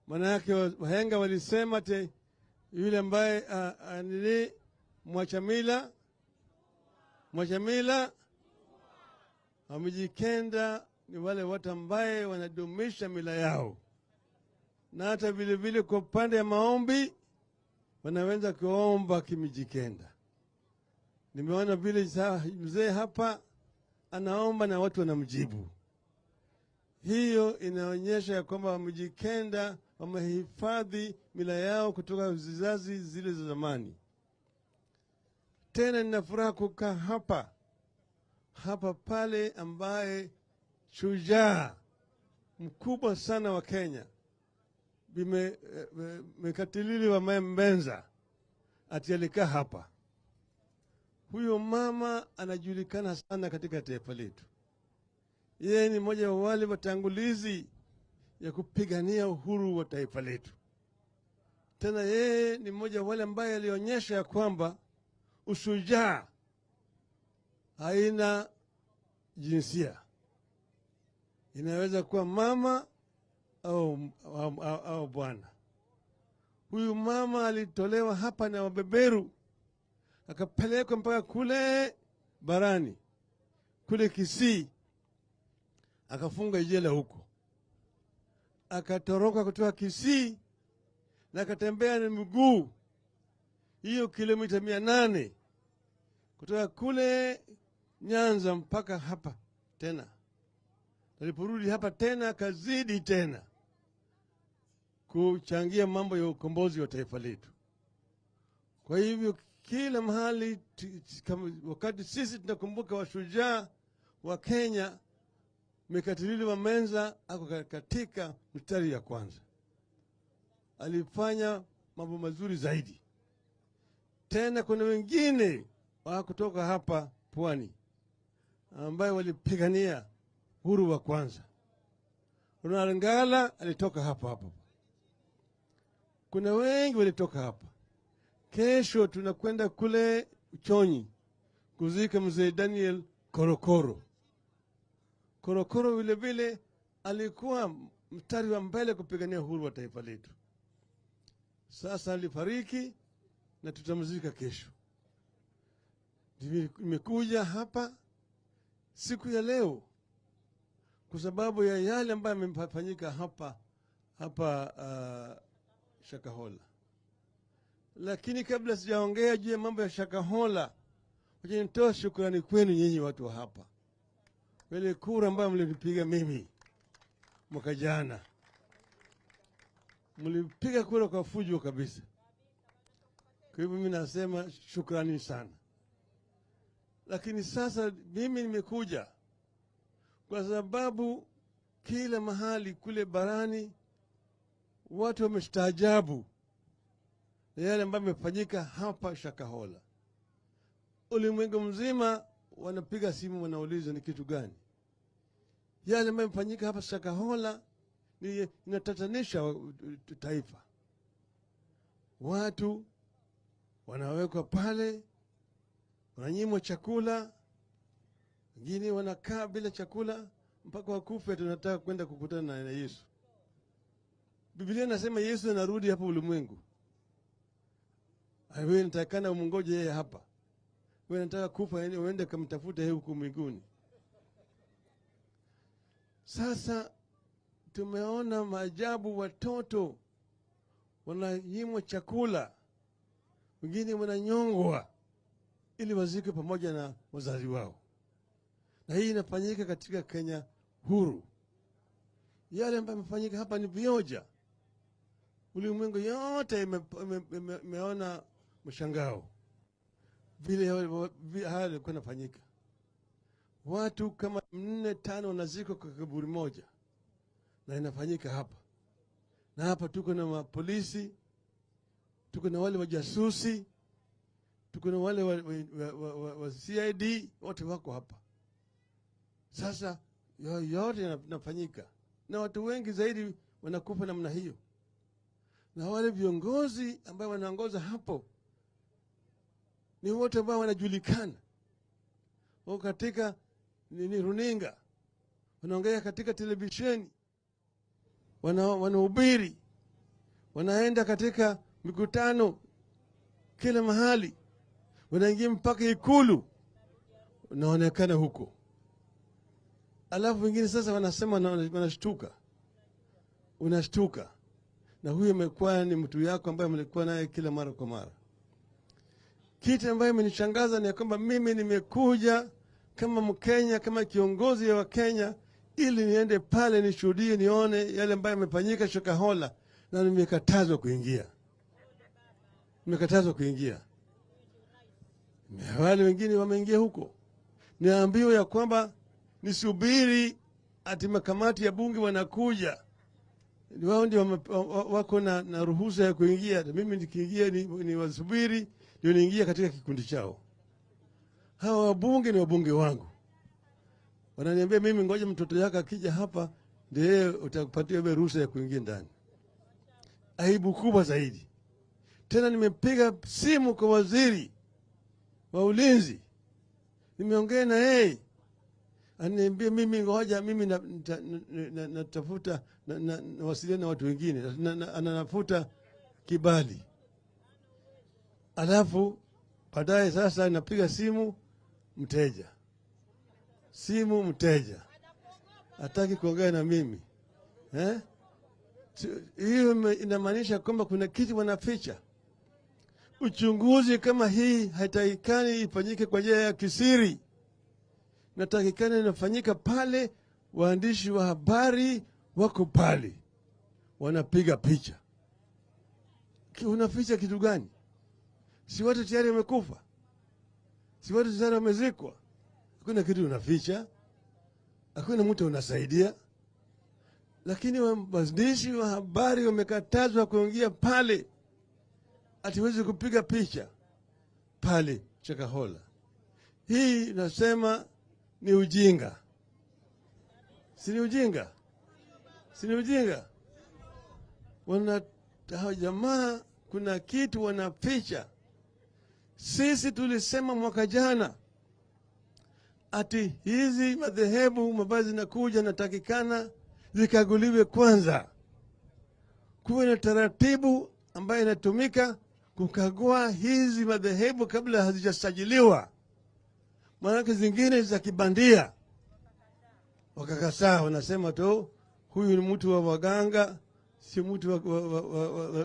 Speaker 6: Maana yake wahenga walisema te yule ambaye nili mwachamila Wamijikenda ni wale watu ambaye wanadumisha mila yao, na hata vile vile kwa upande ya maombi wanaweza kuomba Kimijikenda. Nimeona vile mzee hapa anaomba na watu wanamjibu. Hiyo inaonyesha ya kwamba Wamijikenda wamehifadhi mila yao kutoka vizazi zile za zamani. Tena nina furaha kukaa hapa pale ambaye shujaa mkubwa sana wa Kenya Mekatilili wa Mbenza ati alikaa hapa. Huyo mama anajulikana sana katika taifa letu. Yeye ni mmoja wa wale watangulizi ya kupigania uhuru wa taifa letu. Tena yeye ni mmoja wa wale ambaye alionyesha ya kwamba ushujaa haina jinsia. Inaweza kuwa mama au bwana. Huyu mama alitolewa hapa na wabeberu, akapelekwa mpaka kule barani, kule Kisii, akafunga jela huko. Akatoroka kutoka Kisii na akatembea na miguu hiyo kilomita 800 kutoka kule Nyanza mpaka hapa tena. Aliporudi hapa tena akazidi tena. kuchangia mambo ya ukombozi wa taifa letu. Kwa hivyo kila mahali wakati sisi tunakumbuka washujaa wa Kenya, Mekatilili wa Menza ako katika mstari ya kwanza. Alifanya mambo mazuri zaidi. Tena kuna wengine wa kutoka hapa Pwani ambaye walipigania uhuru wa kwanza. Ronald Ngala alitoka hapa hapa. Kuna wengi walitoka hapa. Kesho tunakwenda kule Uchonyi kuzika mzee Daniel Korokoro. Korokoro vile vile alikuwa mstari wa mbele kupigania uhuru wa taifa letu. Sasa alifariki na tutamzika kesho. Nimekuja hapa siku ya leo kwa sababu ya yale ambayo yamefanyika hapa Shakahola. Lakini kabla sijaongea juu ya mambo ya Shakahola, wacha nitoe shukrani kwenu nyinyi watu wa hapa. Wale kura ambayo mlinipiga mimi mwaka jana, mlipiga kura kwa fujo kabisa. Kwa hivyo mimi nasema shukrani sana. Lakini sasa mimi nimekuja kwa sababu kila mahali kule barani watu wamestaajabu yale ambayo yamefanyika hapa Shakahola. Ulimwengu mzima wanapiga simu, wanauliza ni kitu gani yale ambayo yamefanyika hapa Shakahola. Ni inatatanisha taifa. Watu wanawekwa pale, wananyimwa chakula, wengine wanakaa bila chakula mpaka wakufe. Tunataka kwenda kukutana na Yesu. Biblia inasema Yesu anarudi hapa ulimwengu. Wewe unatakana umngoje yeye hapa. Wewe unataka kufa uende kumtafuta yeye huko mbinguni. Sasa tumeona maajabu, watoto wananyimwa chakula, wengine wananyongwa ili wazikwe pamoja na wazazi wao. Na hii inafanyika katika Kenya huru. Yale ambayo yamefanyika hapa ni vioja. Ulimwengu yote imeona mshangao vile haya yalikuwa yanafanyika. Watu kama 4, 5 wanazikwa kwa kaburi moja, na inafanyika hapa. Na hapa tuko na mapolisi, tuko na wale wajasusi, tuko na wale wa CID, wote wako hapa. Sasa yote yanafanyika, na watu wengi zaidi wanakufa namna hiyo. Na wale viongozi ambao wanaongoza hapo ni wote ambao wanajulikana, wako katika nini runinga, wanaongea katika televisheni, wanahubiri, wanaenda katika mikutano kila mahali, wanaingia mpaka Ikulu, wanaonekana huko. Alafu wengine sasa wanasema, wanashtuka. Unashtuka. Na huyo amekuwa ni mtu yako ambaye mlikuwa naye kila mara kwa mara. Kitu ambayo imenishangaza ni kwamba mimi nimekuja kama Mkenya, kama kiongozi wa Kenya, ili niende pale nishuhudie, nione yale ambayo yamefanyika Shakahola, na nimekatazwa kuingia. Nimekatazwa kuingia. Wale wengine wameingia huko. Niambiwa ya kwamba nisubiri ati makamati ya bunge wanakuja. Wao ndio wako na ruhusa ya kuingia. Mimi nikiingia ni wasubiri ndio niingie katika kikundi chao. Hawa wabunge ni wabunge wangu. Wananiambia mimi ngoja mtoto yako akija hapa ndiye utakupatia wewe ruhusa ya kuingia ndani. Aibu kubwa zaidi. Tena nimepiga simu kwa waziri wa ulinzi. Nimeongea na yeye. Ananiambia mimi ngoja mimi natafuta nawasiliana na watu wengine, ananafuta kibali. Alafu baadaye sasa napiga simu mteja. Simu mteja. Hataki kuongea na mimi. Hiyo inamaanisha kwamba kuna kitu wanaficha. Uchunguzi kama hii haitakikani ifanyike kwa njia ya kisiri. Natakikani inafanyika pale waandishi wa habari wako pale. wanapiga picha. Unaficha kitu gani? Si watu tayari wamekufa? Si watu tayari wamezikwa? Hakuna kitu unaficha, hakuna mtu unasaidia. Lakini waandishi wa habari wamekatazwa kuingia pale, atiwezi kupiga picha pale Shakahola. Hii nasema ni ujinga. Si ni ujinga? Si ni ujinga? Hao jamaa kuna kitu wanaficha. Sisi tulisema mwaka jana ati hizi madhehebu mavazi zinakuja natakikana zikaguliwe kwanza. Kuwe na taratibu ambayo inatumika kukagua hizi madhehebu kabla hazijasajiliwa. Maanake zingine za kibandia. Wakakataa, wanasema tu huyu ni mtu wa waganga, si mtu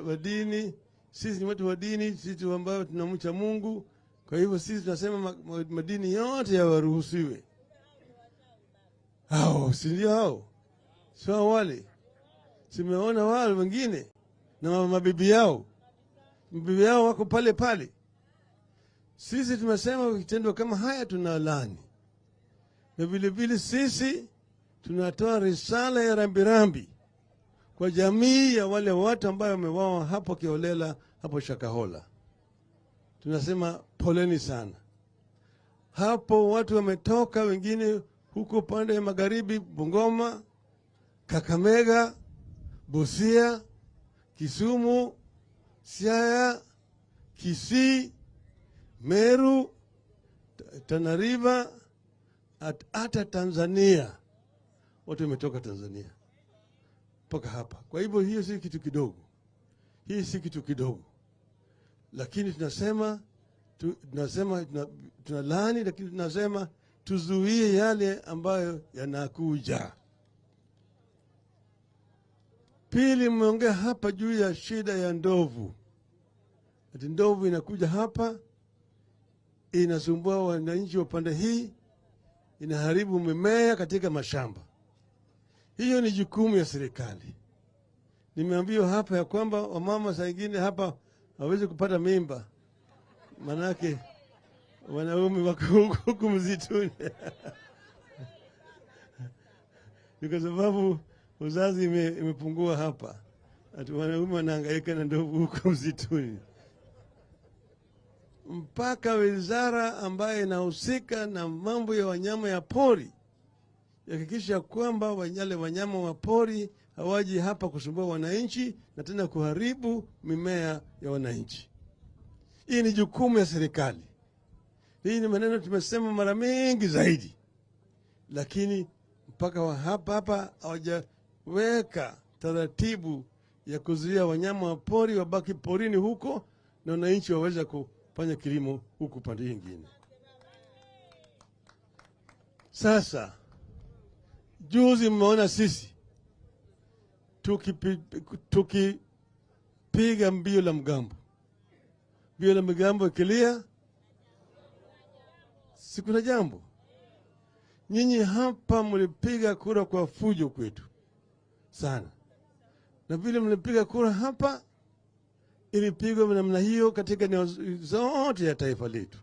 Speaker 6: wa dini. Sisi ni watu wa dini, sisi ambao tunamcha Mungu. Kwa hivyo sisi tunasema madini yote yawaruhusiwe. Hao si ndio hao? Sio wale. Simeona wale wengine na mabibi yao. Mabibi yao wako pale pale. Sisi tumesema kitendo kama haya tunalani. Na vile vile sisi tunatoa risala ya rambirambi kwa jamii ya wale watu ambao wameuawa hapo kiolela hapo Shakahola. Tunasema poleni sana. Hapo watu wametoka wengine huko pande ya magharibi, Bungoma, Kakamega, Busia, Kisumu, Siaya, Kisii, Meru, Tana River, hata Tanzania. Watu wametoka Tanzania mpaka hapa. Kwa hivyo hiyo si kitu kidogo. Hii si kitu kidogo. Lakini tunasema tunalaani, lakini tunasema tuzuie yale ambayo yanakuja. Pili, mmeongea hapa juu ya shida ya ndovu. Ati ndovu inakuja hapa inasumbua wananchi wa pande hii, inaharibu mimea katika mashamba. Hiyo ni jukumu ya serikali. Nimeambiwa hapa ya kwamba wamama saa nyingine hapa hawezi kupata mimba, manake wanaume wako huku msituni. Ni kwa sababu uzazi imepungua hapa. Ati wanaume wanahangaika na ndovu huko msituni. Mpaka wizara ambayo inahusika na mambo ya wanyama ya pori hakikisha kwamba wale wanyama wa pori hawaji hapa kusumbua wananchi na tena kuharibu mimea ya wananchi. Hii ni jukumu ya serikali. Hii ni maneno tumesema mara mingi zaidi. Lakini mpaka hapa hawajaweka taratibu ya kuzuia wanyama wa pori wabaki porini huko na wananchi waweze kufanya kilimo huku pande nyingine. Sasa juzi mmeona sisi tukipiga mbio la mgambo. Mbio la mgambo ikilia, si kuna jambo. Nyinyi hapa mlipiga kura kwa fujo kwetu sana. Na vile mlipiga kura hapa, ilipigwa namna hiyo katika eneo zote ya taifa letu.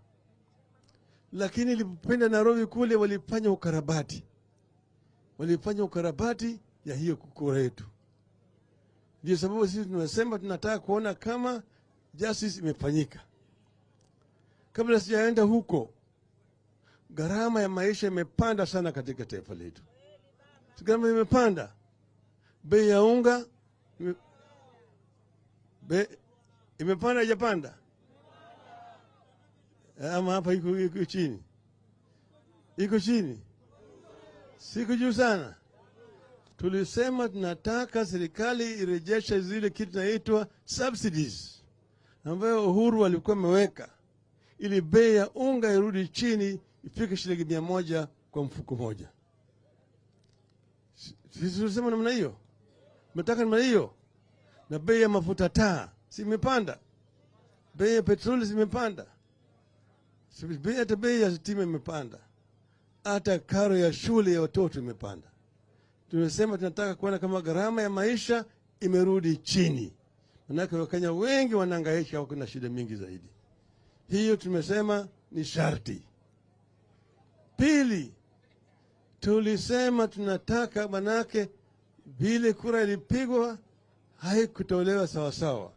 Speaker 6: Lakini ilipopenda Nairobi kule walifanya ukarabati. Walifanya ukarabati ya hiyo kura yetu. Ndio sababu sisi tunasema tunataka kuona kama justice imefanyika. Kabla sijaenda huko, gharama ya maisha imepanda sana katika taifa letu. Gharama imepanda. Bei ya unga imepanda, haijapanda? Ama hapa iko chini. Iko chini. Siku juu sana. Tulisema tunataka serikali irejeshe zile kitu inaitwa subsidies ambayo Uhuru alikuwa ameweka ili bei ya unga irudi chini ifike shilingi 100 kwa mfuko moja. Sisi tulisema namna hiyo. Mtaka namna hiyo. Na bei ya mafuta taa si imepanda. Bei ya petroli imepanda. Hata bei ya stima imepanda. Hata karo ya shule ya watoto imepanda. Tumesema tunataka kuona kama gharama ya maisha imerudi chini. Manake Wakenya wengi wanahangaika, wako na shida mingi zaidi. Hiyo tumesema ni sharti. Pili, tulisema tunataka, manake vile kura ilipigwa haikutolewa sawasawa.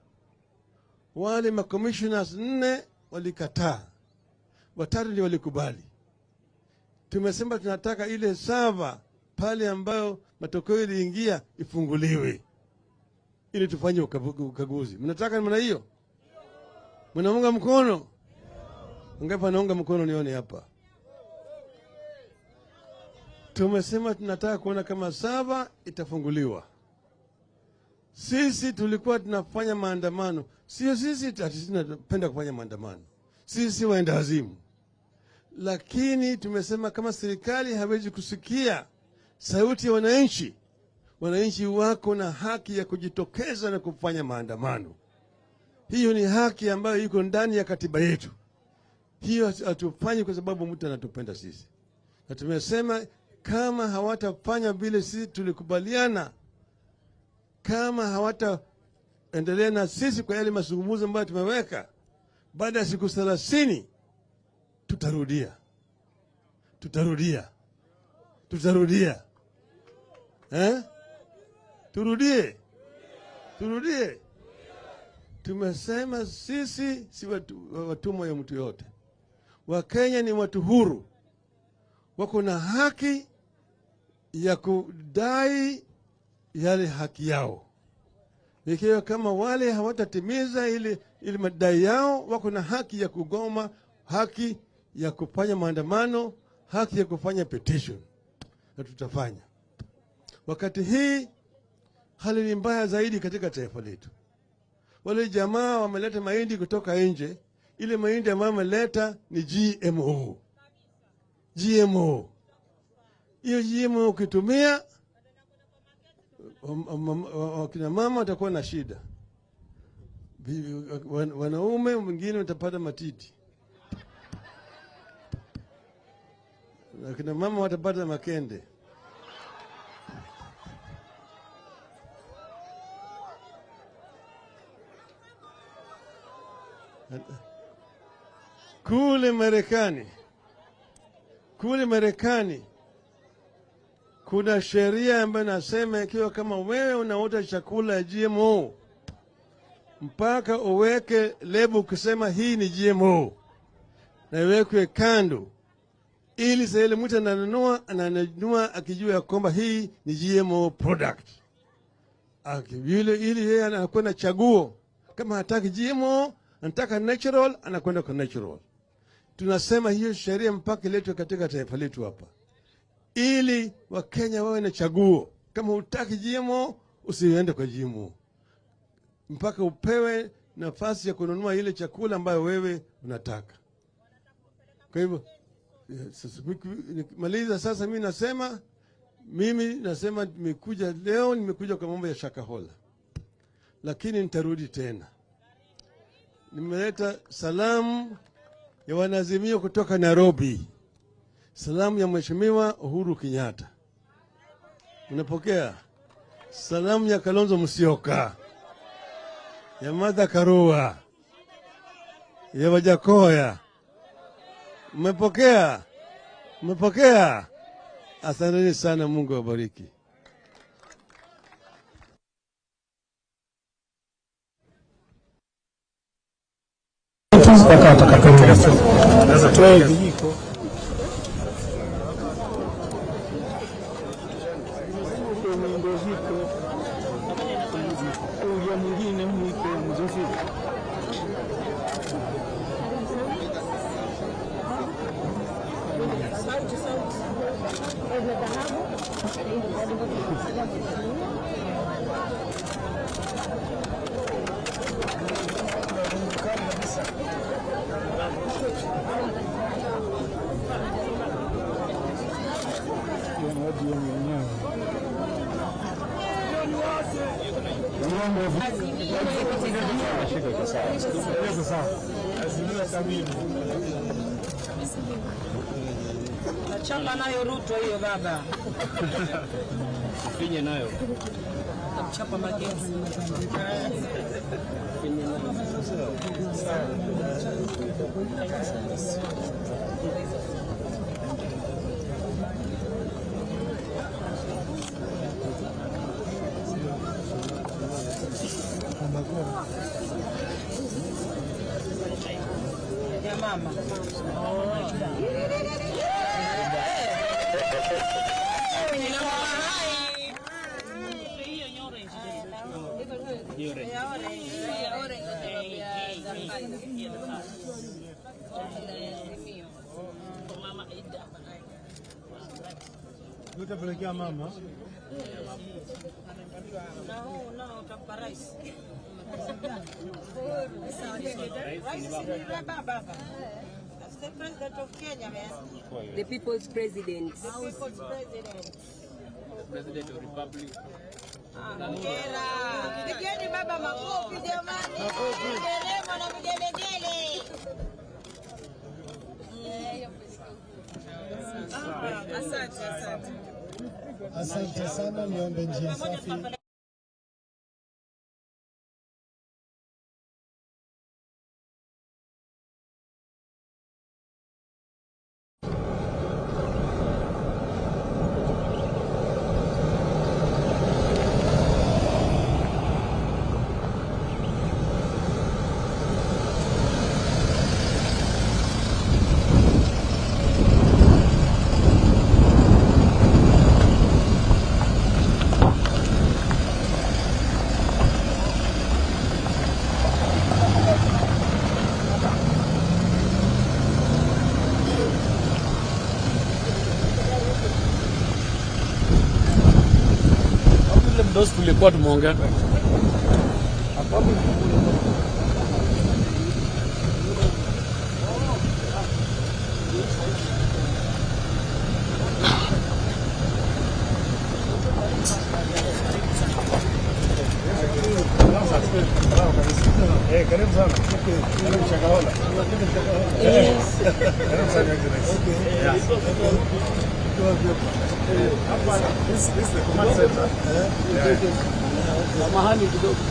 Speaker 6: Wale makommissioners 4 walikataa, 3 ndio walikubali. Tumesema tunataka ile sava pale ambayo matokeo iliingia ifunguliwe ili tufanye ukaguzi. Mnataka namna hiyo? Mnaunga mkono? Ngapi anaunga mkono nione hapa? Tumesema tunataka kuona kama sava itafunguliwa. Sisi tulikuwa tunafanya maandamano. Sio sisi tunapenda kufanya maandamano. Sisi waenda wazimu. Lakini tumesema kama serikali hawezi kusikia sauti ya wananchi, wananchi wako na haki ya kujitokeza na kufanya maandamano. Hiyo ni haki ambayo iko ndani ya katiba yetu. Hiyo hatufanyi kwa sababu mtu anatupenda sisi. Na tumesema kama hawatafanya vile sisi tulikubaliana, kama hawataendelea na sisi kwa yale mazungumzo ambayo tumeweka, baada ya siku 30 tutarudia. Tutarudia. Tutarudia. Turudie. Turudie. Tumesema sisi si watumwa ya mtu yote. Wakenya ni watu huru. Wako na haki ya kudai yale haki yao. Ikiwa kama wale hawatatimiza ile madai yao, wako na haki ya kugoma, haki ya kufanya maandamano, haki ya kufanya petition. Na tutafanya. Wakati hii hali ni mbaya zaidi katika taifa letu. Wale jamaa wameleta mahindi kutoka nje. Ile mahindi ambayo wameleta ni GMO. GMO. Hiyo GMO ukitumia, wakina mama watakuwa na shida. Wanaume wengine watapata matiti. Wakina mama watapata makende. Kule Marekani kuna sheria ambayo inasema ikiwa kama wewe unaota chakula ya GMO mpaka uweke lebo kusema hii ni GMO na iwekwe kando, ili sasa ile mtu ananunua akijua kwamba hii ni GMO product. Ili yeye anakuwa na chaguo, kama hataki GMO anataka natural, anakwenda kwa natural. Tunasema hiyo sheria mpaka iletwe katika taifa letu hapa, ili Wakenya wawe na chaguo. Kama hutaki GMO usiende kwa GMO, mpaka upewe nafasi ya kununua ile chakula ambayo wewe unataka. Kwa hivyo maliza sasa, mimi nasema nimekuja leo, nimekuja kwa mambo ya Shakahola, lakini nitarudi tena. Nimeleta salamu ya wanaazimio kutoka Nairobi, salamu ya Mheshimiwa Uhuru Kenyatta. Unapokea salamu ya Kalonzo Musyoka, ya Martha Karua, ya Wajakoya. Mmepokea? Mmepokea? Asanteni sana, Mungu awabariki.
Speaker 1: Mpaka atakapotoka. Vijiko.
Speaker 8: Chapa nayo Ruto hiyo baba.
Speaker 15: Finye nayo.
Speaker 8: Chapa Magenzi. Ya mama.
Speaker 2: Utapelekea mama.
Speaker 8: No, utampa rais. That's the president of Kenya, man.
Speaker 16: The people's president.
Speaker 8: The people's president.
Speaker 15: President of Republic.
Speaker 8: Hongera. Pigeni baba makofi jamani. Nderemo na vigelegele. Asante, asante.
Speaker 1: Asante sana, niombe njia safi.
Speaker 15: Mdosi tulikuwa tumeongea.
Speaker 2: Karibu sana. Karibu Shakahola. Karibu sana, Excellency. This is the command center.
Speaker 15: Samahani kidogo.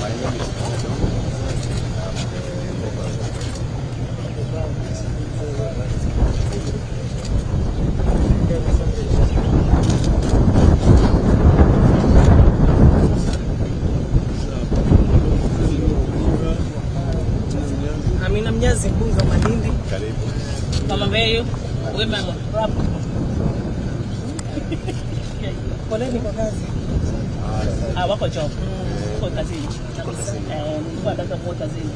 Speaker 3: My name is
Speaker 8: Amina Mnyazi, mbunge wa Malindi.
Speaker 3: Karibu.
Speaker 4: Mama Mbeyu, women rap.
Speaker 8: Poleni kwa kazi.
Speaker 4: Wako job. Wako kazini. Nilikuwa nataka kuwa kazini.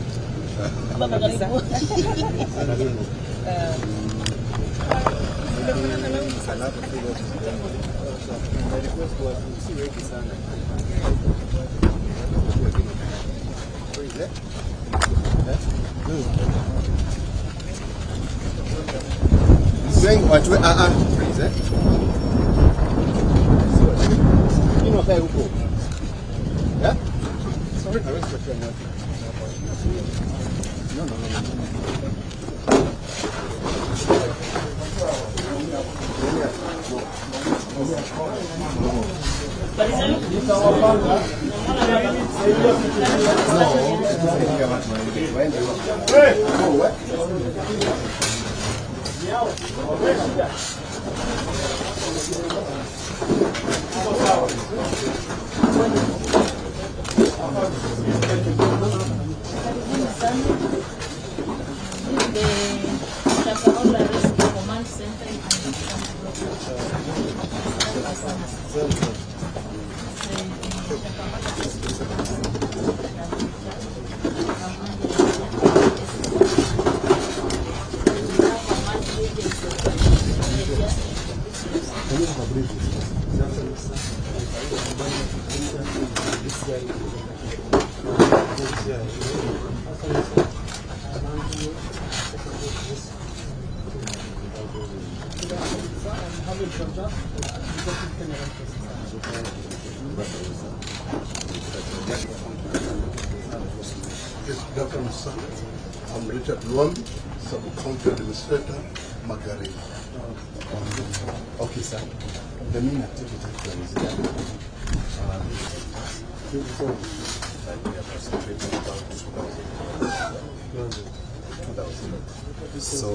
Speaker 4: Baba karibu.
Speaker 3: Watu please Nini wakae huko? Eh? Sorry, hawezi kuachia nyote. No.
Speaker 5: Karibuni sana. This is the Shakahola Rescue Command Center in
Speaker 6: Yes, good afternoon, sir. I'm Richard Luambi, Sub-County Administrator
Speaker 3: Magarini. Okay, sir. The main activity here is that that we are concentrating about 2,000. So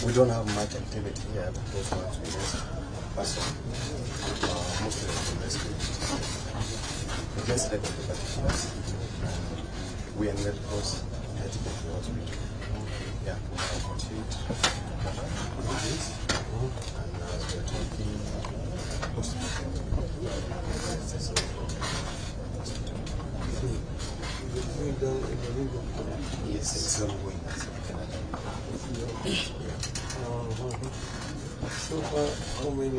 Speaker 3: we don't have much activity here because once we arrest person, mostly of the rescue. We just read the particulars and we are in Red Cross heading to the hospital. Yeah, we have 48 days, and as we are talking, post-mortem. Yes, it's ongoing.
Speaker 6: So far, how many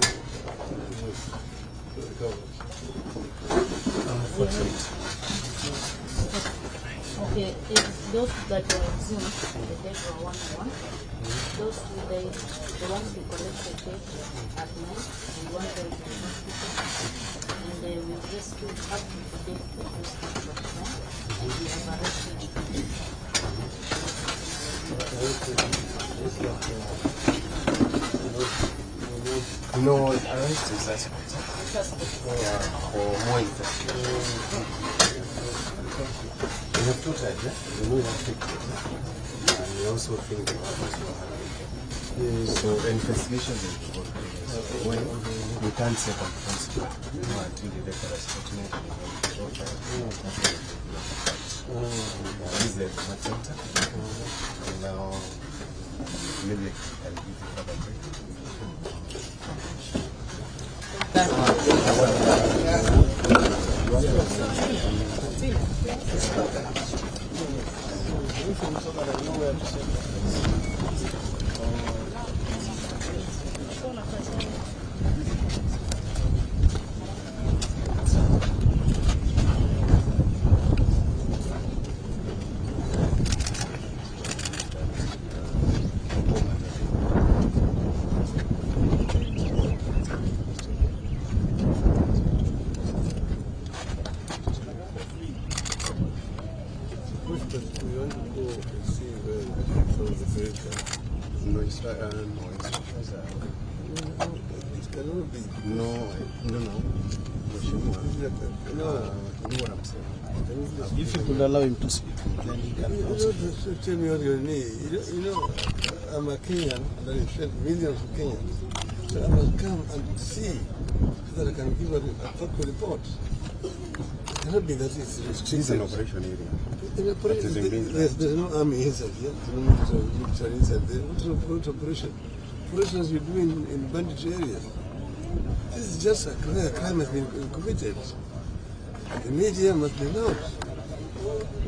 Speaker 6: recovered?
Speaker 3: 48.
Speaker 5: Okay, if those that were exhumed, the dead were 101. Those who died, the ones we collected dead at night, and one died in the hospital. And we rescued up to the dead we rescued 49, and we have arrested 2.
Speaker 3: No, arrest is suspect. Yeah, for more investigation. We have two types, yeah? We know we have pictures, yeah? And we also think the others were hungry. So investigations is when we can't say conclusively until the record is statement and the this is the command center. And now maybe I can give you further briefing.
Speaker 14: If you could allow him to speak, then he can also.
Speaker 6: Tell me what you need. You know, I'm a Kenyan, and I represent millions of Kenyans. So I must come and see so that I can give a factual report. It cannot be that it's restricted.
Speaker 3: It's an operation area.
Speaker 6: There's no army inside here. There's no military inside there. What operation? Operations you do in bandit areas. This is just a clear crime has been committed. The media must be allowed.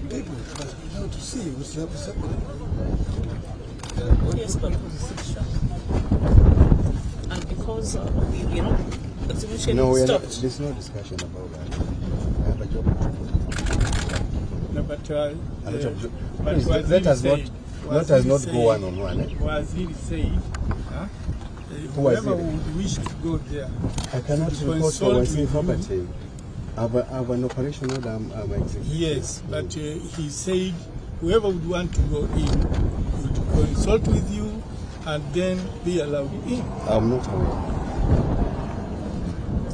Speaker 6: People must be allowed to see what's happening.
Speaker 4: Yes, but and because we know, exhibition
Speaker 3: no, we are
Speaker 4: stopped.
Speaker 3: Not, there's no discussion about that. I have a job to do.
Speaker 7: No, but,
Speaker 3: please, let us not go one on one. Eh?
Speaker 7: Waziri said, whoever would wish to go there,
Speaker 3: I cannot report for Waziri property. I have an operation order I'm executing.
Speaker 7: Yes, but he said whoever would want to go in would consult with you and then be allowed in.
Speaker 3: I'm not aware.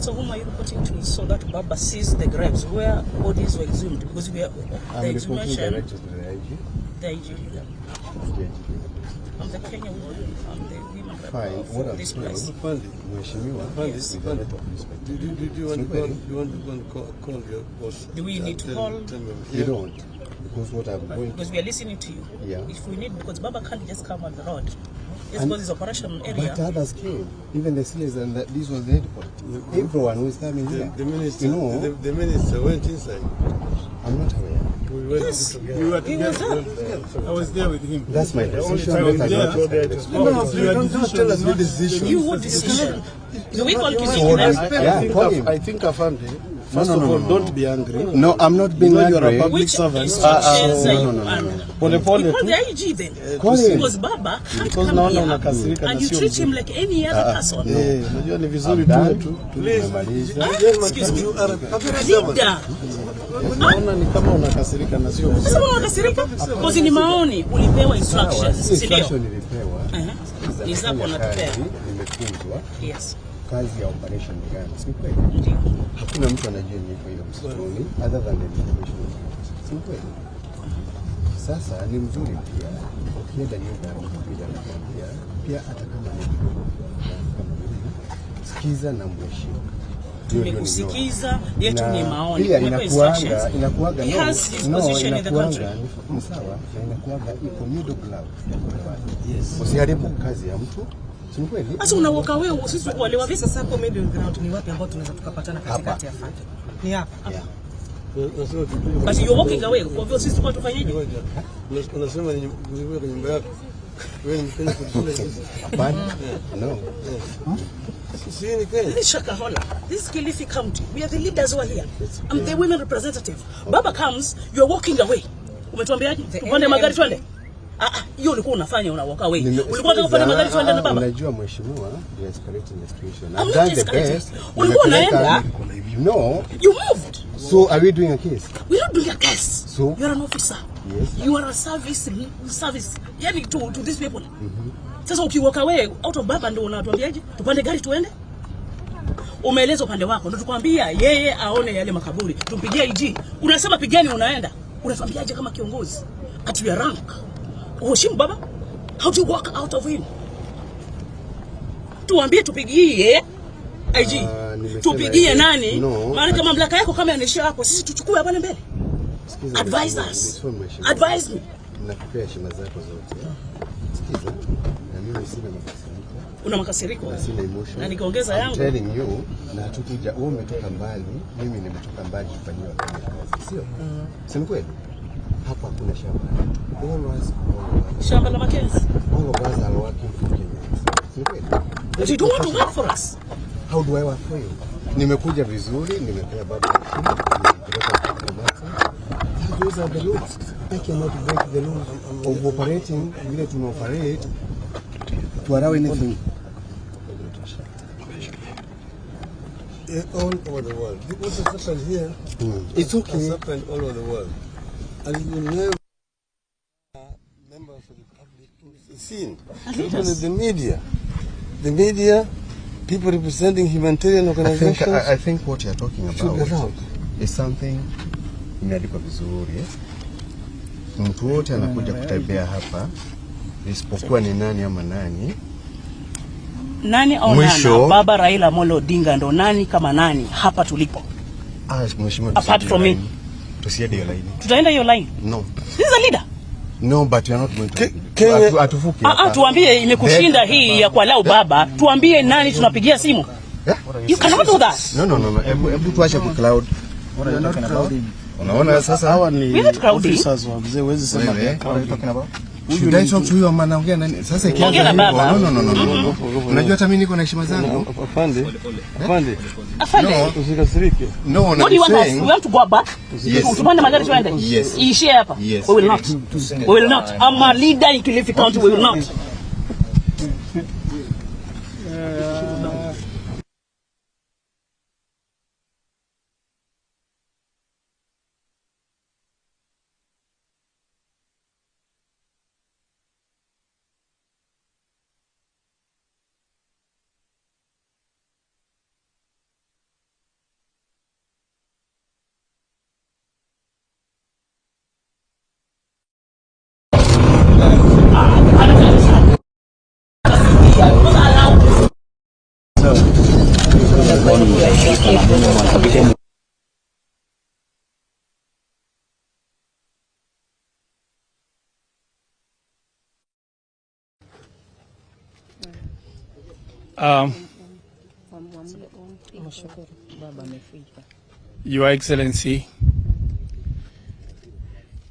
Speaker 4: So whom are you reporting to so that Baba sees the graves where bodies were exhumed? Because we are
Speaker 3: I'm reporting directly to the IG.
Speaker 4: The IG.
Speaker 3: Yeah. The IG.
Speaker 4: I'm the Kenya woman. I'm the women rep
Speaker 3: Fine. What I'm
Speaker 4: this
Speaker 3: saying,
Speaker 4: place.
Speaker 3: Mheshimiwa,
Speaker 4: Yes.
Speaker 3: with a lot of respect.
Speaker 6: Do you want to go and call your boss?
Speaker 4: Do we need to call?
Speaker 3: You don't, because what I'm going
Speaker 4: Because we are listening to you.
Speaker 3: Yeah.
Speaker 4: If we need, because Baba can't just come on the road. It's because it's operation area.
Speaker 3: But others came, even the CS, and this was the headquarters. Everyone who is coming here.
Speaker 6: The minister,
Speaker 3: you know,
Speaker 6: the minister went inside.
Speaker 3: I'm not aware.
Speaker 6: We went
Speaker 4: yes.
Speaker 6: together.
Speaker 7: We were together. I was there with him.
Speaker 3: That's my decision.
Speaker 6: No, you don't tell us your decision.
Speaker 4: You what decision? Do we call Kiziki?
Speaker 3: Yeah, call him.
Speaker 14: I think Afande, first of all, don't be angry.
Speaker 3: No, I'm not being angry.
Speaker 14: You are a public
Speaker 4: Which
Speaker 14: servant.
Speaker 4: instructions are you
Speaker 3: No.
Speaker 14: Pole pole
Speaker 4: You call
Speaker 14: tu.
Speaker 4: the IG then.
Speaker 3: Call him.
Speaker 4: Because Baba can't
Speaker 14: Because
Speaker 4: come
Speaker 14: naona
Speaker 4: here
Speaker 14: unakasirika na
Speaker 4: and you
Speaker 14: sio
Speaker 4: treat him
Speaker 14: mzuri.
Speaker 4: like any other person.
Speaker 14: Eh, unajua ni vizuri tuwe tu.
Speaker 6: Please,
Speaker 4: Excuse me.
Speaker 6: you are a public servant.
Speaker 4: Leader.
Speaker 14: Naona ni kama unakasirika na sio mzuri.
Speaker 4: Sasa mbona unakasirika? Because ni maoni ulipewa instructions, si ndio?
Speaker 3: Instruction nilipewa. Sikiza, Sikiza,
Speaker 4: Ni zako
Speaker 3: nafanya
Speaker 4: unatupea.
Speaker 3: kazi, nimefunzwa
Speaker 4: Yes.
Speaker 3: kazi ya operation ni gani, si kweli? Hakuna mtu anajua niko hiyo msituni other than the information. Si kweli? Sasa ni mzuri pia ukienda nyumba ya mtu pia anakuambia pia, hata kama ni mdogo kama mimi, sikiza na mheshimu. Hiyo ndio
Speaker 4: Tumekusikiza, yetu
Speaker 3: Na
Speaker 4: ni maoni.
Speaker 3: Pia
Speaker 4: Tumepewa
Speaker 3: inakuanga
Speaker 4: instructions.
Speaker 3: inakuaga
Speaker 4: He
Speaker 3: no,
Speaker 4: has his
Speaker 3: no,
Speaker 4: position in the country.
Speaker 3: inakuanga ni sawa na inakuaga iko middle ground. Yes. Usiharibu kazi ya mtu. Si ni kweli?
Speaker 4: Sasa unawoka wewe sisi kuolewa vipi?
Speaker 8: Sasa hapo middle ground ni wapi ambao tunaweza tukapatana katikati ya fata? Ni hapa.
Speaker 4: But you're walking away. Kwa hivyo sisi tulikuwa tufanyeje?
Speaker 6: Unasema ni nilikuwa kwa nyumba yako. Wewe ni Mkenya kutushinda sisi.
Speaker 3: Hapana. No.
Speaker 6: Sisi ni Kenya.
Speaker 4: This is Shakahola. This is Kilifi County. We are the leaders who are here. I'm the women representative. Baba comes, you're walking away. Umetuambiaje? Tupande magari twende? Ah ah, hiyo ulikuwa unafanya una walk away. Ulikuwa unataka kupanda magari twende na baba?
Speaker 3: Unajua mheshimiwa, you are escalating the situation.
Speaker 4: I'm
Speaker 3: I've
Speaker 4: not
Speaker 3: done the
Speaker 4: escalating.
Speaker 3: best.
Speaker 4: Ulikuwa
Speaker 3: Nimepeleka-
Speaker 4: unaenda?
Speaker 3: No.
Speaker 4: You moved.
Speaker 3: So are we doing a case?
Speaker 4: We're not doing a case.
Speaker 3: So?
Speaker 4: You're an officer.
Speaker 3: Yes.
Speaker 4: You are a service. Yani to these people. Sasa ukiwalk away out of baba ndio unatuambiaje? Tupande gari tuende? Umeeleza upande wako, ndio tukwambia yeye aone yale makaburi. Tumpigie IG. Unasema pigeni, unaenda. Unatuambiaje kama kiongozi? At your rank. Uheshimu baba? How do you walk out of him? Tuambie tupigie IG.
Speaker 3: Nimesema
Speaker 4: Tupigie
Speaker 3: hivi.
Speaker 4: nani?
Speaker 3: No.
Speaker 4: Maana mamlaka yako kama yanaishia hapo, sisi tuchukue hapa mbele.
Speaker 3: Sikiza,
Speaker 4: Advise
Speaker 3: mheshimiwa,
Speaker 4: us.
Speaker 3: mheshimiwa, mheshimiwa.
Speaker 4: Advise me.
Speaker 3: Nakupea heshima zako zote. Sikiza, na mimi sina makasiriko.
Speaker 4: Una makasiriko?
Speaker 3: Na sina emotion.
Speaker 4: Na nikiongeza
Speaker 3: I'm
Speaker 4: yangu.
Speaker 3: telling you, na hatukuja, wewe umetoka mbali, mimi nimetoka mbali kufanyiwa kazi. Sio? Si ni kweli? Hapa hakuna shamba. All of us, all of us.
Speaker 4: Shamba la Mackenzie.
Speaker 3: All of us are working for Kenyans. Si ni kweli?
Speaker 4: But you don't want to work for us.
Speaker 3: How do I work for you? Nimekuja vizuri, nimepea baba heshima, nimempeleka Mombasa. Those are the laws. I cannot break the laws of operating vile tuna operate to allow anything.
Speaker 6: All over the world. What has happened here
Speaker 3: It's okay.
Speaker 6: has happened all over the world. And you will never members of the public seen. Even the media. The media, people representing humanitarian
Speaker 3: I think,
Speaker 6: organizations.
Speaker 3: I think what you're talking
Speaker 6: should be
Speaker 3: about
Speaker 6: allowed.
Speaker 3: is something imeandikwa vizuri eh? Mtu wote anakuja kutembea hapa isipokuwa ni nani ama nani.
Speaker 4: Nani au
Speaker 3: Mwisho.
Speaker 4: nana? Baba Raila Amolo Odinga ndo nani kama nani hapa tulipo.
Speaker 3: Ah, mheshimiwa,
Speaker 4: Apart
Speaker 3: tusiende
Speaker 4: from
Speaker 3: hiyo
Speaker 4: me.
Speaker 3: line. Tusiende hiyo line.
Speaker 4: Tutaenda hiyo line.
Speaker 3: No.
Speaker 4: This is a leader.
Speaker 3: No, but you are not going to. Hatuvuki
Speaker 4: Ah,
Speaker 3: hapa.
Speaker 4: ah, tuambie imekushinda hii ya kualau baba, tuambie nani tunapigia simu. You cannot do that.
Speaker 3: No, no, no, no. Hebu tuache ku cloud. Unaona sasa
Speaker 14: hawa ni
Speaker 4: We are not crowding.
Speaker 14: officers wa mzee, huwezi sema
Speaker 3: Wewe,
Speaker 14: they are crowding. Huyu
Speaker 3: Should I
Speaker 14: ni
Speaker 3: talk to you ama naongea nani? Sasa ikianza
Speaker 4: Ongea na
Speaker 3: hivyo.
Speaker 4: baba.
Speaker 3: No, no, no, no, no. Unajua hata mimi niko na heshima zangu.
Speaker 6: Afande. Afande.
Speaker 4: Afande.
Speaker 3: No.
Speaker 6: Usikasirike.
Speaker 3: No,
Speaker 4: What do you want us?
Speaker 3: saying-
Speaker 4: We want to go back?
Speaker 3: Yes.
Speaker 4: Tupande magari tuende.
Speaker 3: Yes.
Speaker 4: Iishie hapa.
Speaker 3: Yes.
Speaker 4: We will not. We will not. I'm a leader in Kilifi County. We will not.
Speaker 7: Your Excellency,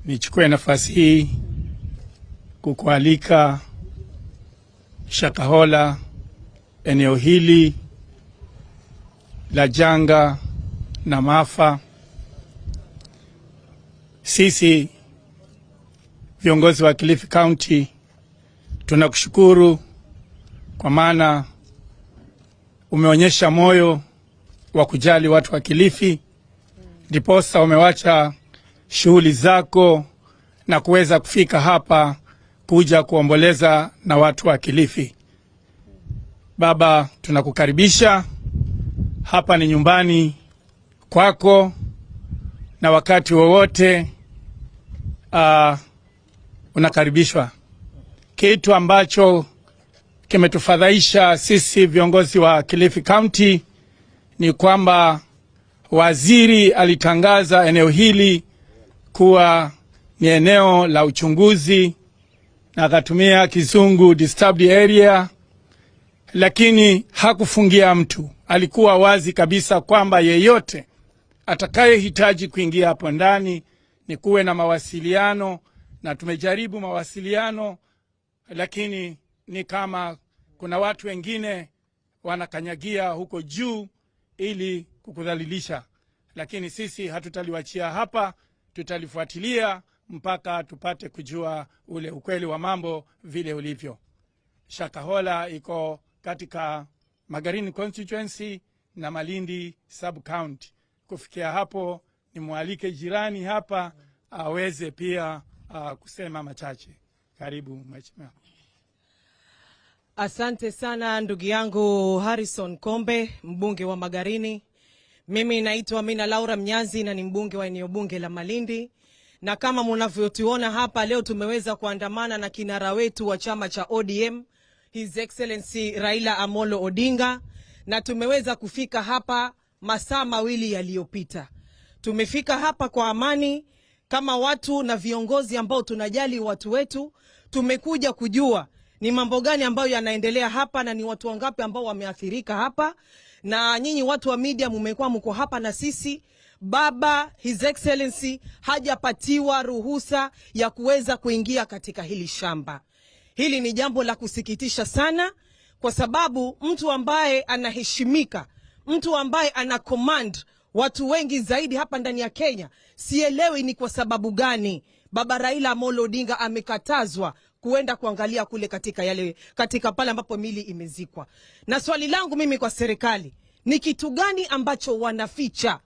Speaker 7: nichukue nafasi hii kukualika Shakahola, eneo hili la janga na maafa. Sisi viongozi wa Kilifi County tunakushukuru kwa maana umeonyesha moyo wa kujali watu wa Kilifi, ndiposa umewacha shughuli zako na kuweza kufika hapa kuja kuomboleza na watu wa Kilifi. Baba, tunakukaribisha hapa, ni nyumbani kwako, na wakati wowote unakaribishwa. Kitu ambacho kimetufadhaisha sisi viongozi wa Kilifi County ni kwamba waziri alitangaza eneo hili kuwa ni eneo la uchunguzi na akatumia kizungu disturbed area, lakini hakufungia mtu. Alikuwa wazi kabisa kwamba yeyote atakayehitaji kuingia hapo ndani ni kuwe na mawasiliano, na tumejaribu mawasiliano, lakini ni kama kuna watu wengine wanakanyagia huko juu ili kukudhalilisha. Lakini sisi hatutaliwachia hapa, tutalifuatilia mpaka tupate kujua ule ukweli wa mambo vile ulivyo. Shakahola iko katika Magarini constituency na Malindi sub county. Kufikia hapo, nimwalike jirani hapa aweze pia kusema machache. Karibu mheshimiwa.
Speaker 8: Asante sana ndugu yangu Harrison Kombe, mbunge wa Magarini. Mimi naitwa Mina Laura Mnyazi na ni mbunge wa eneo bunge la Malindi. Na kama mnavyotuona hapa leo, tumeweza kuandamana na kinara wetu wa chama cha ODM, His Excellency Raila Amolo Odinga, na tumeweza kufika hapa masaa 2 yaliyopita. Tumefika hapa kwa amani kama watu na viongozi ambao tunajali watu wetu. Tumekuja kujua ni mambo gani ambayo yanaendelea hapa na ni watu wangapi ambao wameathirika hapa. Na nyinyi watu wa media mmekuwa mko hapa na sisi. Baba His Excellency hajapatiwa ruhusa ya kuweza kuingia katika hili shamba. Hili ni jambo la kusikitisha sana, kwa sababu mtu ambaye anaheshimika, mtu ambaye ana command watu wengi zaidi hapa ndani ya Kenya, sielewi ni kwa sababu gani Baba Raila Amolo Odinga amekatazwa kuenda kuangalia kule katika pale ambapo mili imezikwa. Na swali langu mimi kwa serikali, ni kitu gani ambacho wanaficha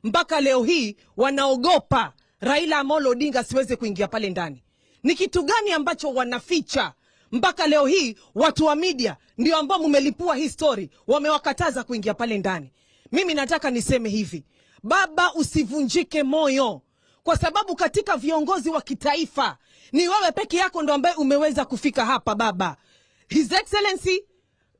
Speaker 8: mpaka leo hii wanaogopa Raila Amolo Odinga asiweze kuingia pale ndani? Ni kitu gani ambacho wanaficha mpaka leo hii watu wa media ndio ambao mmelipua hii story, wamewakataza kuingia pale ndani? Mimi nataka niseme hivi, baba usivunjike moyo, kwa sababu katika viongozi wa kitaifa ni wewe peke yako ndo ambaye umeweza kufika hapa baba. His Excellency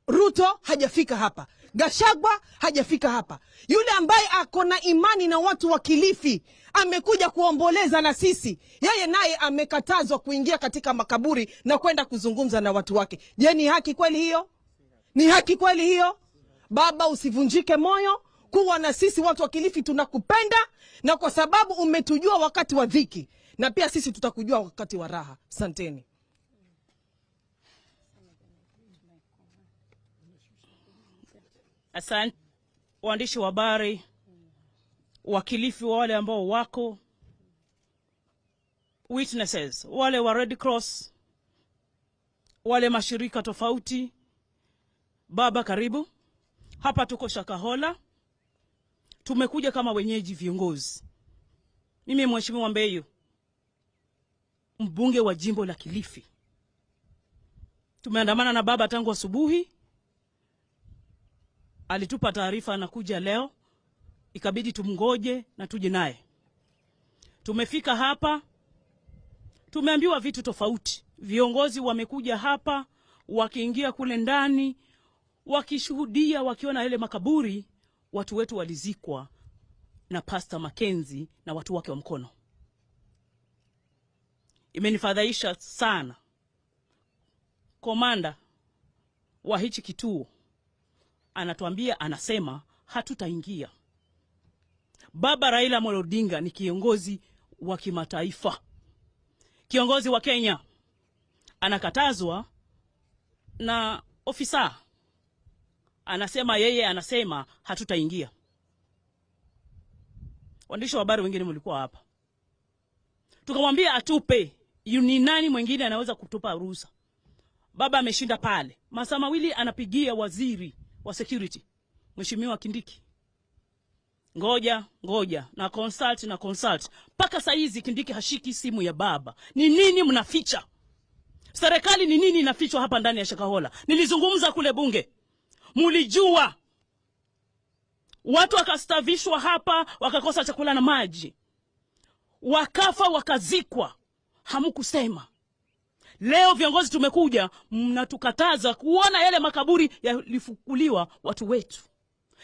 Speaker 8: Ruto hajafika hapa, Gachagua hajafika hapa. Yule ambaye ako na imani na watu wa Kilifi amekuja kuomboleza na sisi, yeye naye amekatazwa kuingia katika makaburi na kwenda kuzungumza na watu wake. Je, ni haki kweli hiyo? Ni haki kweli hiyo? Baba usivunjike moyo, kuwa na sisi watu wa Kilifi tunakupenda, na kwa sababu umetujua wakati wa dhiki, na pia sisi tutakujua wakati wa raha. Asanteni.
Speaker 4: Asante waandishi wa habari wa Kilifi, wale ambao wako witnesses, wale wa Red Cross, wale mashirika tofauti. Baba karibu. Hapa tuko Shakahola. Tumekuja kama wenyeji viongozi. Mimi Mheshimiwa Mbeyu, mbunge wa jimbo la Kilifi. Tumeandamana na baba tangu asubuhi. Alitupa taarifa anakuja leo, ikabidi tumngoje na tuje naye. Tumefika hapa, tumeambiwa vitu tofauti. Viongozi wamekuja hapa, wakiingia kule ndani, wakishuhudia, wakiona yale makaburi, watu wetu walizikwa na Pastor Mackenzie na watu wake wa mkono. Imenifadhaisha sana. Komanda wa hichi kituo anatuambia, anasema hatutaingia. Baba Raila Amolo Odinga ni kiongozi wa kimataifa, kiongozi wa Kenya. Anakatazwa na ofisa, anasema yeye anasema hatutaingia. Waandishi wa habari wengine mlikuwa hapa. Tukamwambia atupe, ni nani mwingine anaweza kutupa ruhusa? Baba ameshinda pale. Masaa mawili anapigia waziri wa security, Mheshimiwa Kindiki. Ngoja, ngoja, na consult, na consult. Paka saizi Kindiki hashiki simu ya baba. Ni nini mnaficha? Serikali ni nini inafichwa hapa ndani ya Shakahola? Nilizungumza kule bunge. Mulijua watu wakastavishwa hapa, wakakosa chakula na maji, wakafa wakazikwa, hamkusema. Leo viongozi tumekuja, mnatukataza kuona yale makaburi yalifukuliwa watu wetu.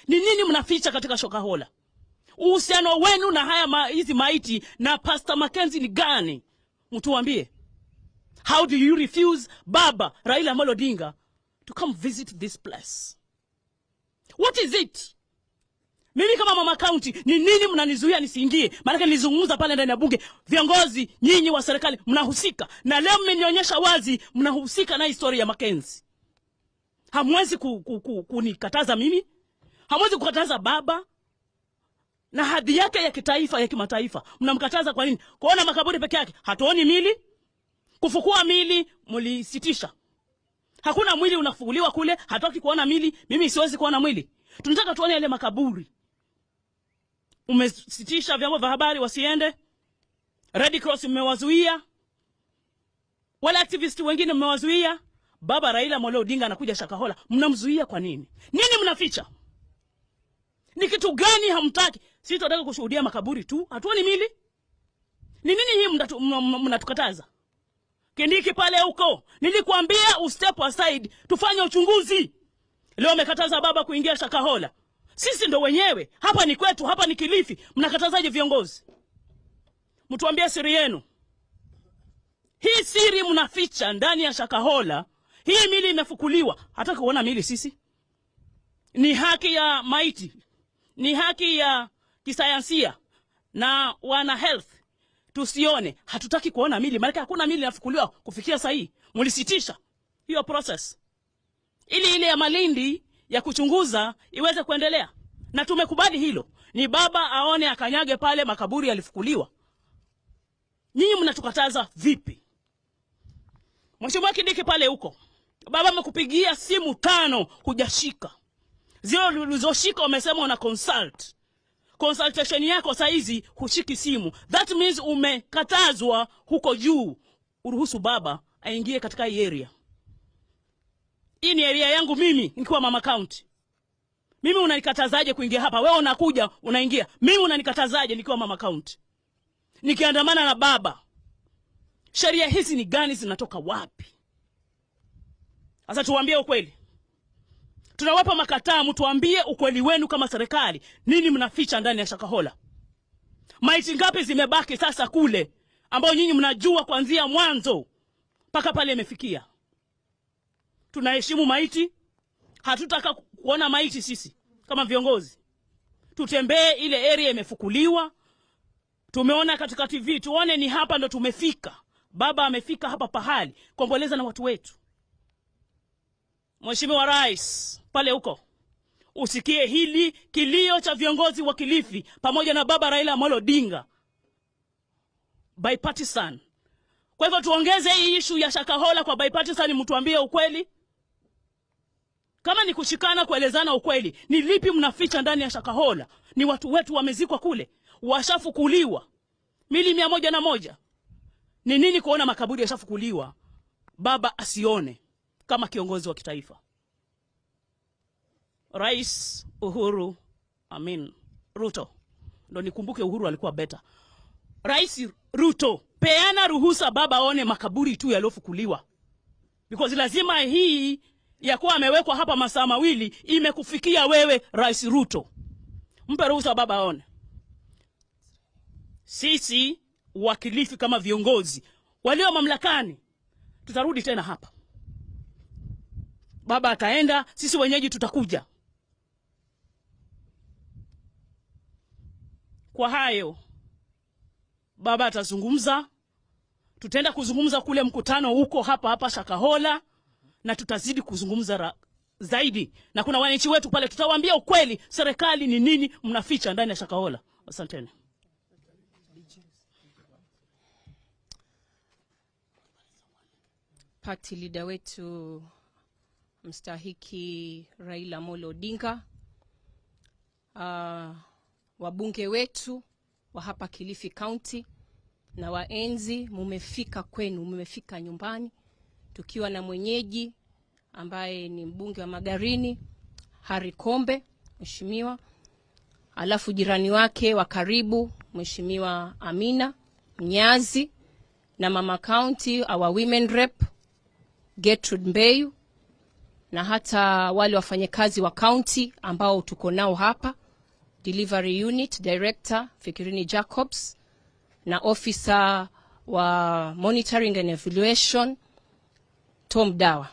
Speaker 4: Ni nini mnaficha katika Shakahola? Uhusiano wenu na haya hizi maiti na Pastor Mackenzie ni gani? Mtuambie. How do you refuse Baba Raila Amolo Odinga to come visit this place? What is it? Mimi kama mama county, ni nini mnanizuia nisiingie? Maana nilizungumza pale ndani ya bunge, viongozi nyinyi wa serikali mnahusika. Na leo mmenionyesha wazi mnahusika na historia ya Mackenzie. Hamwezi kunikataza mimi. Hamwezi kukataza baba na hadhi yake ya kitaifa, ya kimataifa. Mnamkataza kwa nini? Kuona makaburi peke yake, hatuoni mili. Kufukua mili mlisitisha. Hakuna mwili unafukuliwa kule, hataki kuona mili, mimi siwezi kuona mwili. Tunataka tuone yale makaburi. Umesitisha vyombo vya habari wasiende. Red Cross mmewazuia. Wale activist wengine mmewazuia. Baba Raila Amolo Odinga anakuja Shakahola, mnamzuia kwa nini? Nini mnaficha? Ni kitu gani hamtaki? Sisi tunataka kushuhudia makaburi tu, hatuoni mili. Ni nini hii mnatukataza? Kindiki pale huko, nilikuambia ustep aside, tufanye uchunguzi. Leo umekataza baba kuingia Shakahola. Sisi ndo wenyewe, hapa ni kwetu, hapa ni Kilifi. Mnakatazaje viongozi? Mtuambie siri yenu. Hii siri mnaficha ndani ya Shakahola. Hii mili imefukuliwa, hataki kuona mili sisi. Ni haki ya maiti, ni haki ya kisayansia na wana health tusione. Hatutaki kuona mili, maana hakuna mili inafukuliwa kufikia sasa hii. Mlisitisha hiyo process ili ile ya Malindi ya kuchunguza iweze kuendelea, na tumekubali hilo. Ni baba aone akanyage pale makaburi yalifukuliwa. Nyinyi mnatukataza vipi? Mheshimiwa Kindiki pale huko, baba amekupigia simu 5 hujashika. Zile ulizoshika umesema una consult. Consultation yako saa hizi hushiki simu. That means umekatazwa huko juu. Uruhusu baba aingie katika hii area. Hii ni area yangu mimi nikiwa mama county. Mimi unanikatazaje kuingia hapa? Wewe unakuja unaingia. Mimi unanikatazaje nikiwa mama county? Nikiandamana na baba. Sheria hizi ni gani, zinatoka wapi? Sasa tuambie ukweli. Tunawapa makataa, mtuambie ukweli wenu kama serikali. Nini mnaficha ndani ya Shakahola? Maiti ngapi zimebaki sasa kule ambao nyinyi mnajua kuanzia mwanzo mpaka pale imefikia? Tunaheshimu maiti. Hatutaka kuona maiti sisi kama viongozi. Tutembee ile area imefukuliwa. Tumeona katika TV, tuone ni hapa ndo tumefika. Baba amefika hapa pahali kuomboleza na watu wetu. Mheshimiwa Rais pale huko, usikie hili kilio cha viongozi wa Kilifi pamoja na baba Raila Amolo Odinga, bipartisan. Kwa hivyo tuongeze hii issue ya Shakahola kwa bipartisan, mtuambie ukweli. Kama ni kushikana kuelezana ukweli, ni lipi mnaficha ndani ya Shakahola? Ni watu wetu wamezikwa kule, washafukuliwa mili 101. Ni nini kuona makaburi yashafukuliwa baba asione kama kiongozi wa kitaifa? Rais Uhuru, Amin Ruto, ndo nikumbuke Uhuru alikuwa better. Rais Ruto, peana ruhusa baba aone makaburi tu yaliofukuliwa. Because lazima hii ya kuwa amewekwa hapa masaa mawili imekufikia wewe Rais Ruto. Mpe ruhusa baba aone. Sisi wakilifi kama viongozi walio mamlakani tutarudi tena hapa. Baba ataenda, sisi wenyeji tutakuja. Kwa hayo baba atazungumza, tutaenda kuzungumza kule mkutano huko hapa hapa Shakahola, na tutazidi kuzungumza zaidi. Na kuna wananchi wetu pale, tutawaambia ukweli serikali ni nini mnaficha ndani ya Shakahola. Asanteni.
Speaker 9: Party leader wetu mstahiki Raila Amolo Odinga, wabunge wetu wa hapa Kilifi County na waenzi, mumefika kwenu, mumefika nyumbani, tukiwa na mwenyeji ambaye ni mbunge wa Magarini Harry Kombe, Mheshimiwa, alafu jirani wake wa karibu Mheshimiwa Amina Mnyazi, na mama county our women rep Gertrude Mbeyu, na hata wale wafanyakazi wa county ambao tuko nao hapa, delivery unit director Fikirini Jacobs na officer wa monitoring and evaluation Tom Dawa.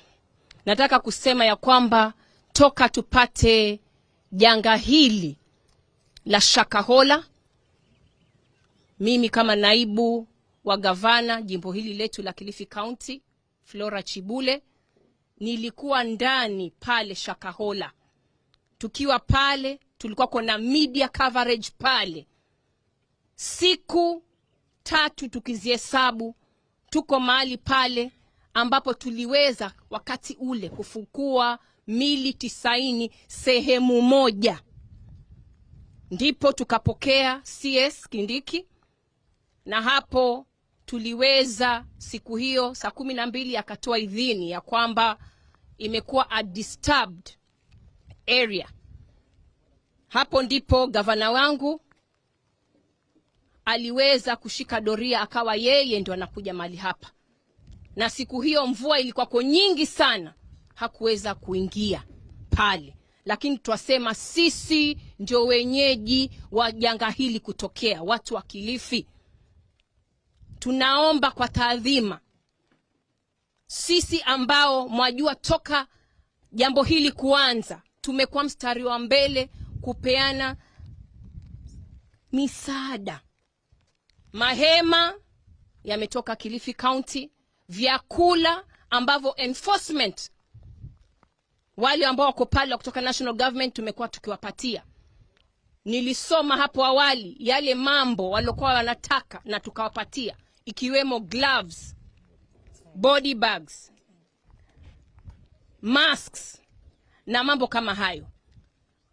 Speaker 9: Nataka kusema ya kwamba toka tupate janga hili la Shakahola, mimi kama naibu wa gavana jimbo hili letu la Kilifi County, Flora Chibule, nilikuwa ndani pale Shakahola. Tukiwa pale tulikuwa kuna media coverage pale. Siku 3 tukizihesabu tuko mahali pale ambapo tuliweza wakati ule kufukua mili 90 sehemu moja. Ndipo tukapokea CS Kindiki, na hapo tuliweza siku hiyo saa 12 akatoa idhini ya kwamba imekuwa a disturbed area. Hapo ndipo gavana wangu aliweza kushika doria, akawa yeye ndio anakuja mahali hapa. Na siku hiyo mvua ilikuwa nyingi sana, hakuweza kuingia pale. Lakini twasema sisi ndio wenyeji wa janga hili kutokea, watu wa Kilifi. Tunaomba kwa taadhima, sisi ambao mwajua toka jambo hili kuanza, tumekuwa mstari wa mbele kupeana misaada. Mahema yametoka Kilifi County, vyakula ambavyo enforcement wale ambao wako pale kutoka national government tumekuwa tukiwapatia. Nilisoma hapo awali yale mambo waliokuwa wanataka na tukawapatia, ikiwemo gloves, body bags, masks na mambo kama hayo.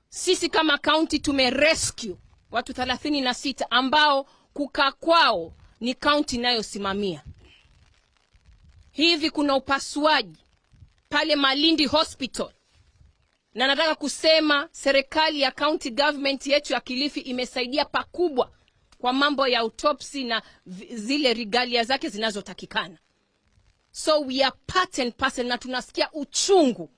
Speaker 9: Sisi kama county tumerescue watu 36 ambao kukaa kwao ni county inayosimamia. Hivi kuna upasuaji pale Malindi Hospital. Na nataka kusema serikali ya county government yetu ya Kilifi imesaidia pakubwa kwa mambo ya autopsy na zile regalia zake zinazotakikana. So we are part and parcel, na tunasikia uchungu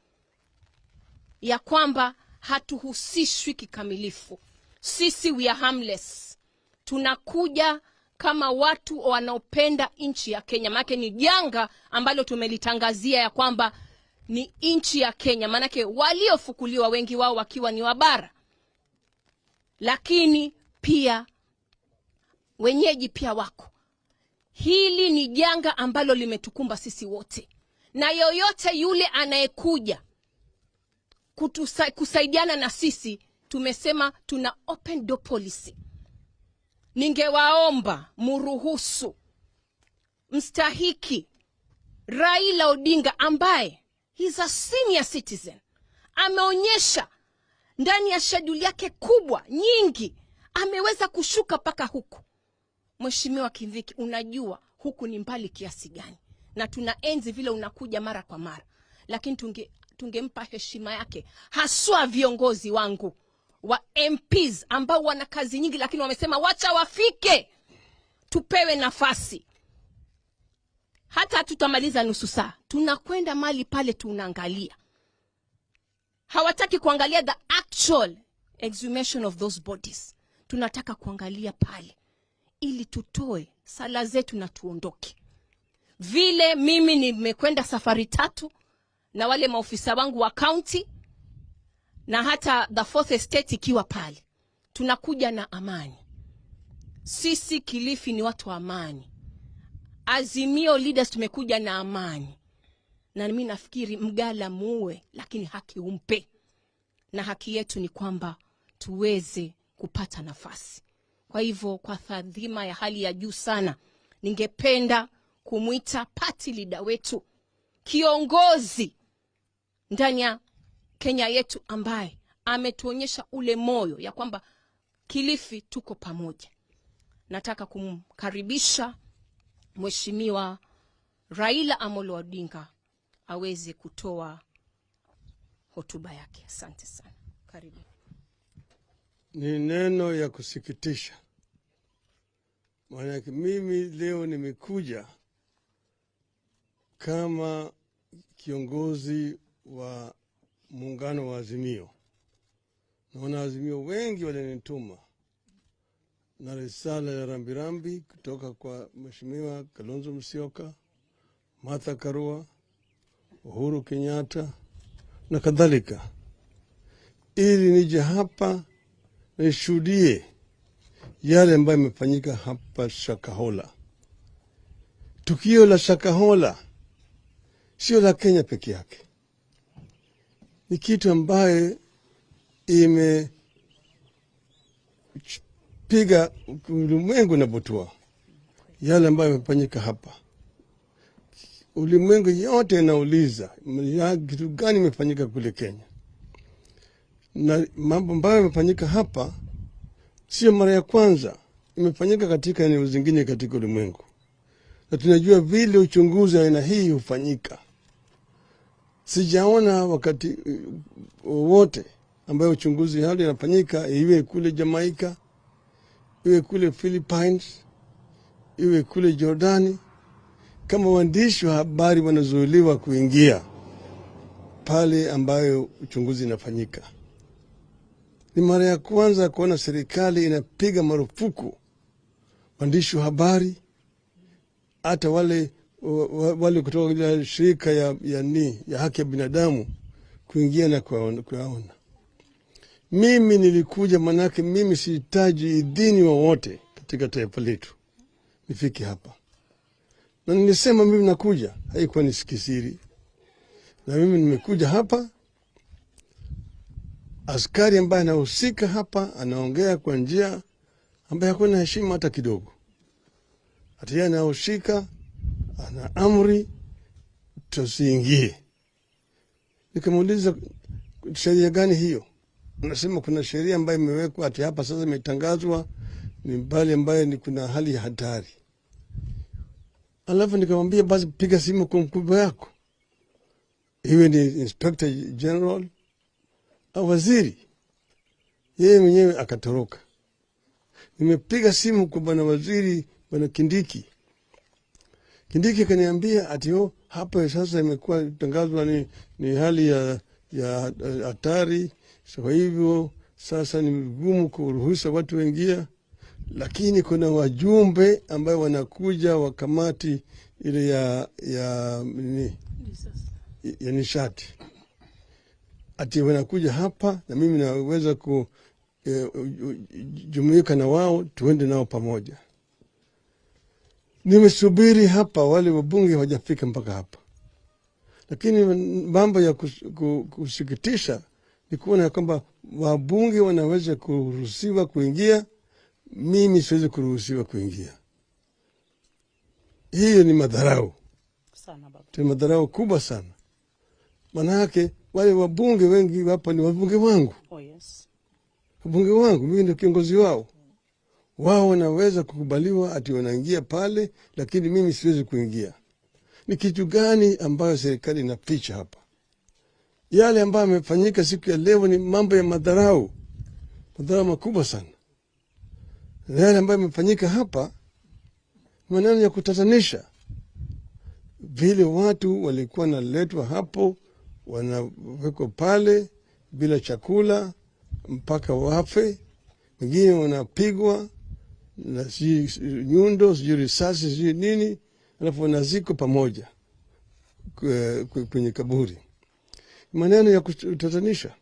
Speaker 9: ya kwamba hatuhusishwi kikamilifu. Sisi we are harmless. Tunakuja kama watu wanaopenda nchi ya Kenya. Maana ni janga ambalo tumelitangazia ya kwamba ni nchi ya Kenya. Maanake waliofukuliwa wengi wao wakiwa ni wabara, lakini pia wenyeji pia wako. Hili ni janga ambalo limetukumba sisi wote, na yoyote yule anayekuja kusaidiana na sisi, tumesema tuna open door policy. Ningewaomba muruhusu mstahiki Raila Odinga, ambaye he's a senior citizen, ameonyesha ndani ya schedule yake kubwa nyingi ameweza kushuka paka huku. Mheshimiwa Kindiki, unajua huku ni mbali kiasi gani, na tunaenzi vile unakuja mara kwa mara, lakini tungempa heshima yake, haswa viongozi wangu wa MPs ambao wana kazi nyingi, lakini wamesema wacha wafike tupewe nafasi. Hata tutamaliza nusu saa, tunakwenda mali pale tunaangalia. Hawataki kuangalia the actual exhumation of those bodies. Tunataka kuangalia pale ili tutoe sala zetu na tuondoke. Vile mimi nimekwenda safari 3 na wale maofisa wangu wa county na hata the fourth estate ikiwa pale, tunakuja na amani. Sisi Kilifi ni watu wa amani. Azimio leaders tumekuja na amani. Na mimi nafikiri mgala muwe, lakini haki umpe. Na haki yetu ni kwamba tuweze kupata nafasi. Kwa hivyo kwa taadhima ya hali ya juu sana, ningependa kumuita party leader wetu, kiongozi ndani ya Kenya yetu, ambaye ametuonyesha ule moyo ya kwamba Kilifi tuko pamoja. Nataka kumkaribisha Mheshimiwa Raila Amolo Odinga aweze kutoa hotuba yake. Asante sana. Karibu.
Speaker 6: Ni neno ya kusikitisha. Maanake mimi leo nimekuja kama kiongozi wa muungano wa Azimio. Na wana Azimio wengi walinituma na risala ya rambirambi kutoka kwa Mheshimiwa Kalonzo Musyoka, Martha Karua, Uhuru Kenyatta na kadhalika, ili nije hapa nishuhudie yale ambayo yamefanyika hapa Shakahola. Tukio la Shakahola sio la Kenya peke yake, ni kitu ambaye imepiga ulimwengu na butua. Yale ambayo yamefanyika hapa, ulimwengu yote inauliza kitu gani imefanyika kule Kenya. Na mambo ambayo yamefanyika hapa sio mara ya kwanza, imefanyika katika eneo zingine katika ulimwengu. Na tunajua vile uchunguzi aina hii hufanyika. Sijaona wakati wote ambayo uchunguzi hali inafanyika, iwe kule Jamaica, iwe kule Philippines, iwe kule Jordani, kama waandishi wa habari wanazuiliwa kuingia pale ambayo uchunguzi inafanyika. Ni mara ya kwanza kuona serikali inapiga marufuku waandishi wa habari, hata wale kutoka shirika ya haki ya binadamu kuingia na kuwaona. Mimi nilikuja manake mimi sihitaji idhini wowote katika taifa letu nifike hapa. Na nilisema mimi nakuja, haikuwa ni kisiri. Na mimi nimekuja hapa. Askari ambaye anahusika hapa anaongea kwa njia ambaye hakuna heshima hata kidogo. Hata yeye anahusika, ana amri tusiingie. Nikamuuliza sheria gani hiyo? Anasema kuna sheria ambayo imewekwa hata hapa sasa imetangazwa ni mbali ambayo ni kuna hali ya hatari. Alafu nikamwambia basi piga simu kwa mkubwa yako, iwe ni Inspector General au waziri. Yeye mwenyewe akatoroka. Nimepiga simu kwa bwana waziri, bwana Kindiki. Kindiki akaniambia ati hapa sasa imekuwa tangazwa ni hali ya hatari, so hivyo sasa ni vigumu kuruhusu watu waingia, lakini kuna wajumbe ambao wanakuja wa kamati ile ya nishati, ati wanakuja hapa na mimi naweza kujumuika na wao, tuende nao pamoja. Nimesubiri hapa, wale wabunge hawajafika mpaka hapa. Lakini mambo ya kusikitisha ni kuona kwamba wabunge wanaweza kuruhusiwa kuingia, mimi siwezi kuruhusiwa kuingia. Hiyo ni madharau
Speaker 4: sana baba.
Speaker 6: Ni madharau kubwa sana. Manake wale wabunge wengi hapa ni wabunge wangu.
Speaker 4: Oh yes.
Speaker 6: Wabunge wangu, mimi ndio kiongozi wao. Wao wanaweza kukubaliwa ati wanaingia pale, lakini mimi siwezi kuingia. Ni kitu gani ambayo serikali inaficha hapa? Yale ambayo yamefanyika siku ya leo ni mambo ya madharau. Madharau makubwa sana. Yale ambayo yamefanyika hapa maneno ya kutatanisha. Vile watu walikuwa naletwa hapo, wanawekwa pale bila chakula mpaka wafe, wengine wanapigwa na sijui nyundo, sijui risasi, sijui nini, alafu wanazikwa pamoja kwenye kaburi. Maneno ya kutatanisha.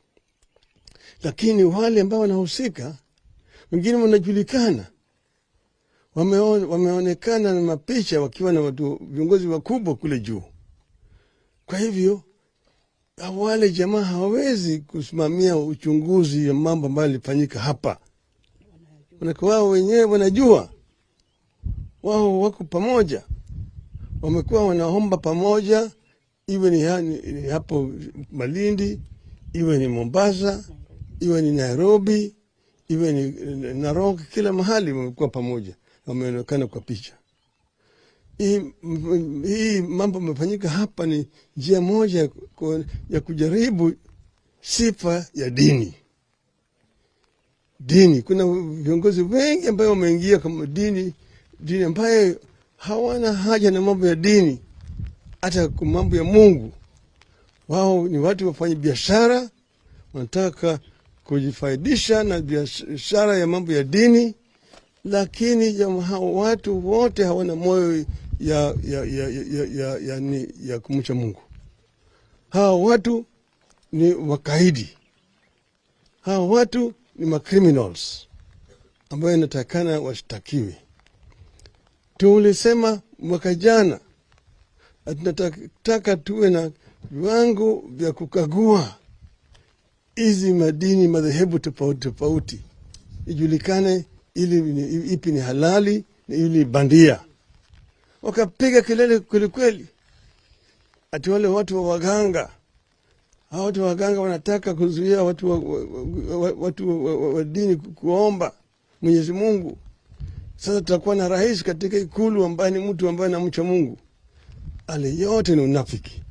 Speaker 6: Lakini wale ambao wanahusika, wengine wanajulikana, wameonekana na mapicha wakiwa na watu viongozi wakubwa kule juu. Kwa hivyo wale jamaa hawawezi kusimamia uchunguzi ya mambo ambayo yalifanyika hapa. Manake wao wenyewe wanajua, wao wako pamoja, wamekuwa wanaomba pamoja, iwe ni hapo Malindi, iwe ni Mombasa, iwe ni Nairobi, iwe ni Narok, kila mahali wamekuwa pamoja, wameonekana kwa picha. Hii mambo yamefanyika hapa ni njia moja ya kujaribu sifa ya dini. Dini, kuna viongozi wengi ambayo wameingia kama dini, dini ambaye hawana haja na mambo ya dini, hata mambo ya Mungu. Wao ni watu wafanya biashara, wanataka kujifaidisha na biashara ya mambo ya dini, lakini jamaa watu wote hawana moyo ya kumcha Mungu. Hawa watu ni wakaidi, hawa watu ni macriminals ambayo inatakana washtakiwe. Tulisema mwaka jana tunataka tuwe na viwango vya kukagua hizi madini, madhehebu tofauti tofauti, ijulikane ili ipi ni halali na ili bandia. Wakapiga kelele kweli kweli, ati wale watu wa waganga, hao watu wa waganga wanataka kuzuia watu wa dini kuomba Mwenyezi Mungu. Sasa tutakuwa na rais katika ikulu ambaye ni mtu ambaye anamcha Mungu. Ale yote ni unafiki,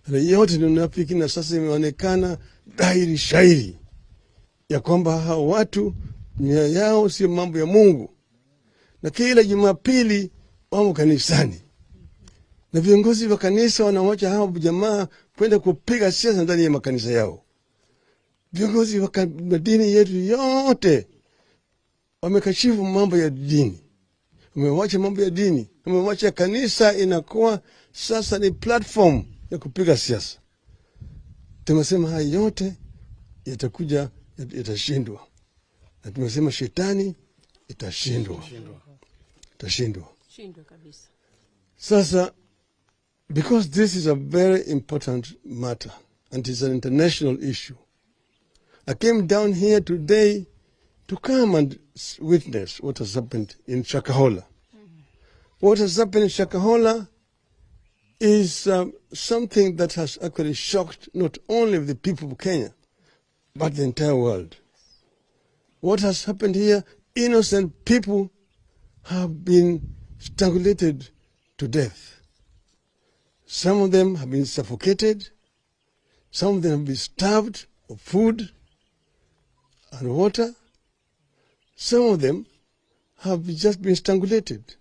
Speaker 6: ale yote ni unafiki, na sasa imeonekana dhahiri shairi ya kwamba hao watu nia yao sio mambo ya Mungu, na kila Jumapili wamo kanisani na viongozi wa kanisa wanawacha hao jamaa kwenda kupiga siasa ndani ya makanisa yao. Viongozi wa dini yetu yote wamekashifu mambo ya dini, wamewacha mambo ya dini, wamewacha kanisa inakuwa sasa ni platform ya kupiga siasa. Tumesema haya yote yatakuja, yatashindwa, na tumesema shetani itashindwa, itashindwa.
Speaker 9: Shindwa kabisa.
Speaker 6: Sasa, because this is a very important matter and it's an international issue, I came down here today to come and witness what has happened in Shakahola. What has happened in Shakahola is something that has actually shocked not only the people of Kenya, but the entire world. What has happened here, innocent people have been strangulated to death. Some of them have been suffocated. Some of them have been starved of food and water. Some of them have just been strangulated.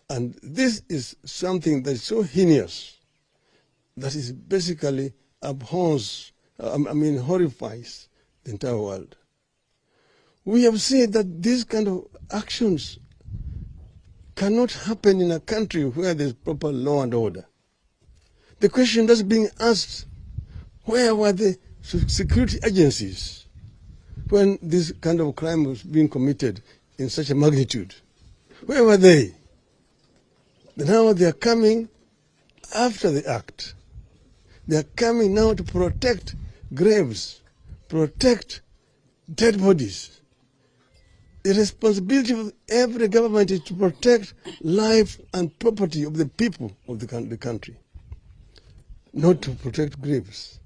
Speaker 6: And this is something that is so heinous that is basically abhors, horrifies the entire world. We have seen that these kind of actions cannot happen in a country where there's proper law and order. The question that's being asked, where were the security agencies when this kind of crime was being committed in such a magnitude? Where were they? Now they are coming after the act. They are coming now to protect graves, protect dead bodies. The responsibility of every government is to protect life and property of the people of the country, not to protect graves.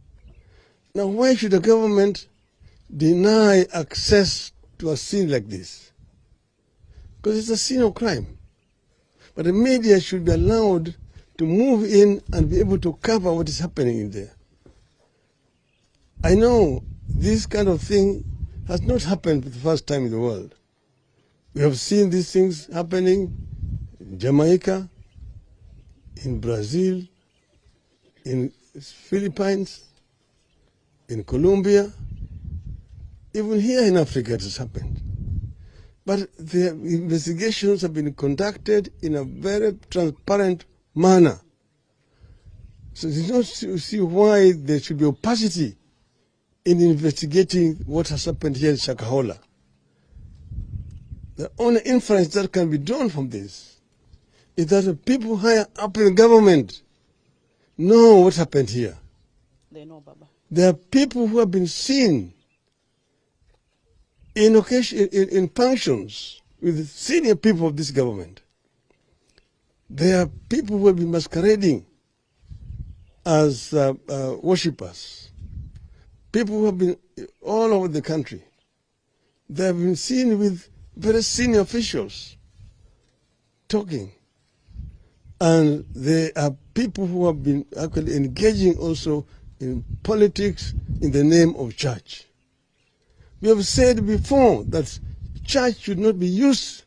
Speaker 6: Now, why should the government deny access to a scene like this? Because it's a scene of crime. But the media should be allowed to move in and be able to cover what is happening in there. I know this kind of thing has not happened for the first time in the world. We have seen these things happening in Jamaica, in Brazil, in Philippines, in Colombia, even here in Africa it has happened. But the investigations have been conducted in a very transparent manner. So you don't see why there should be opacity in investigating what has happened here in Shakahola. The only inference that can be drawn from this is that the people higher up in the government know what happened here.
Speaker 4: They know, Baba.
Speaker 6: There are people who have been seen in occasion, in functions with senior people of this government. There are people who have been masquerading as worshippers. People who have been all over the country. They have been seen with very senior officials talking. And there are people who have been actually engaging also in politics in the name of church. We have said before that church should not be used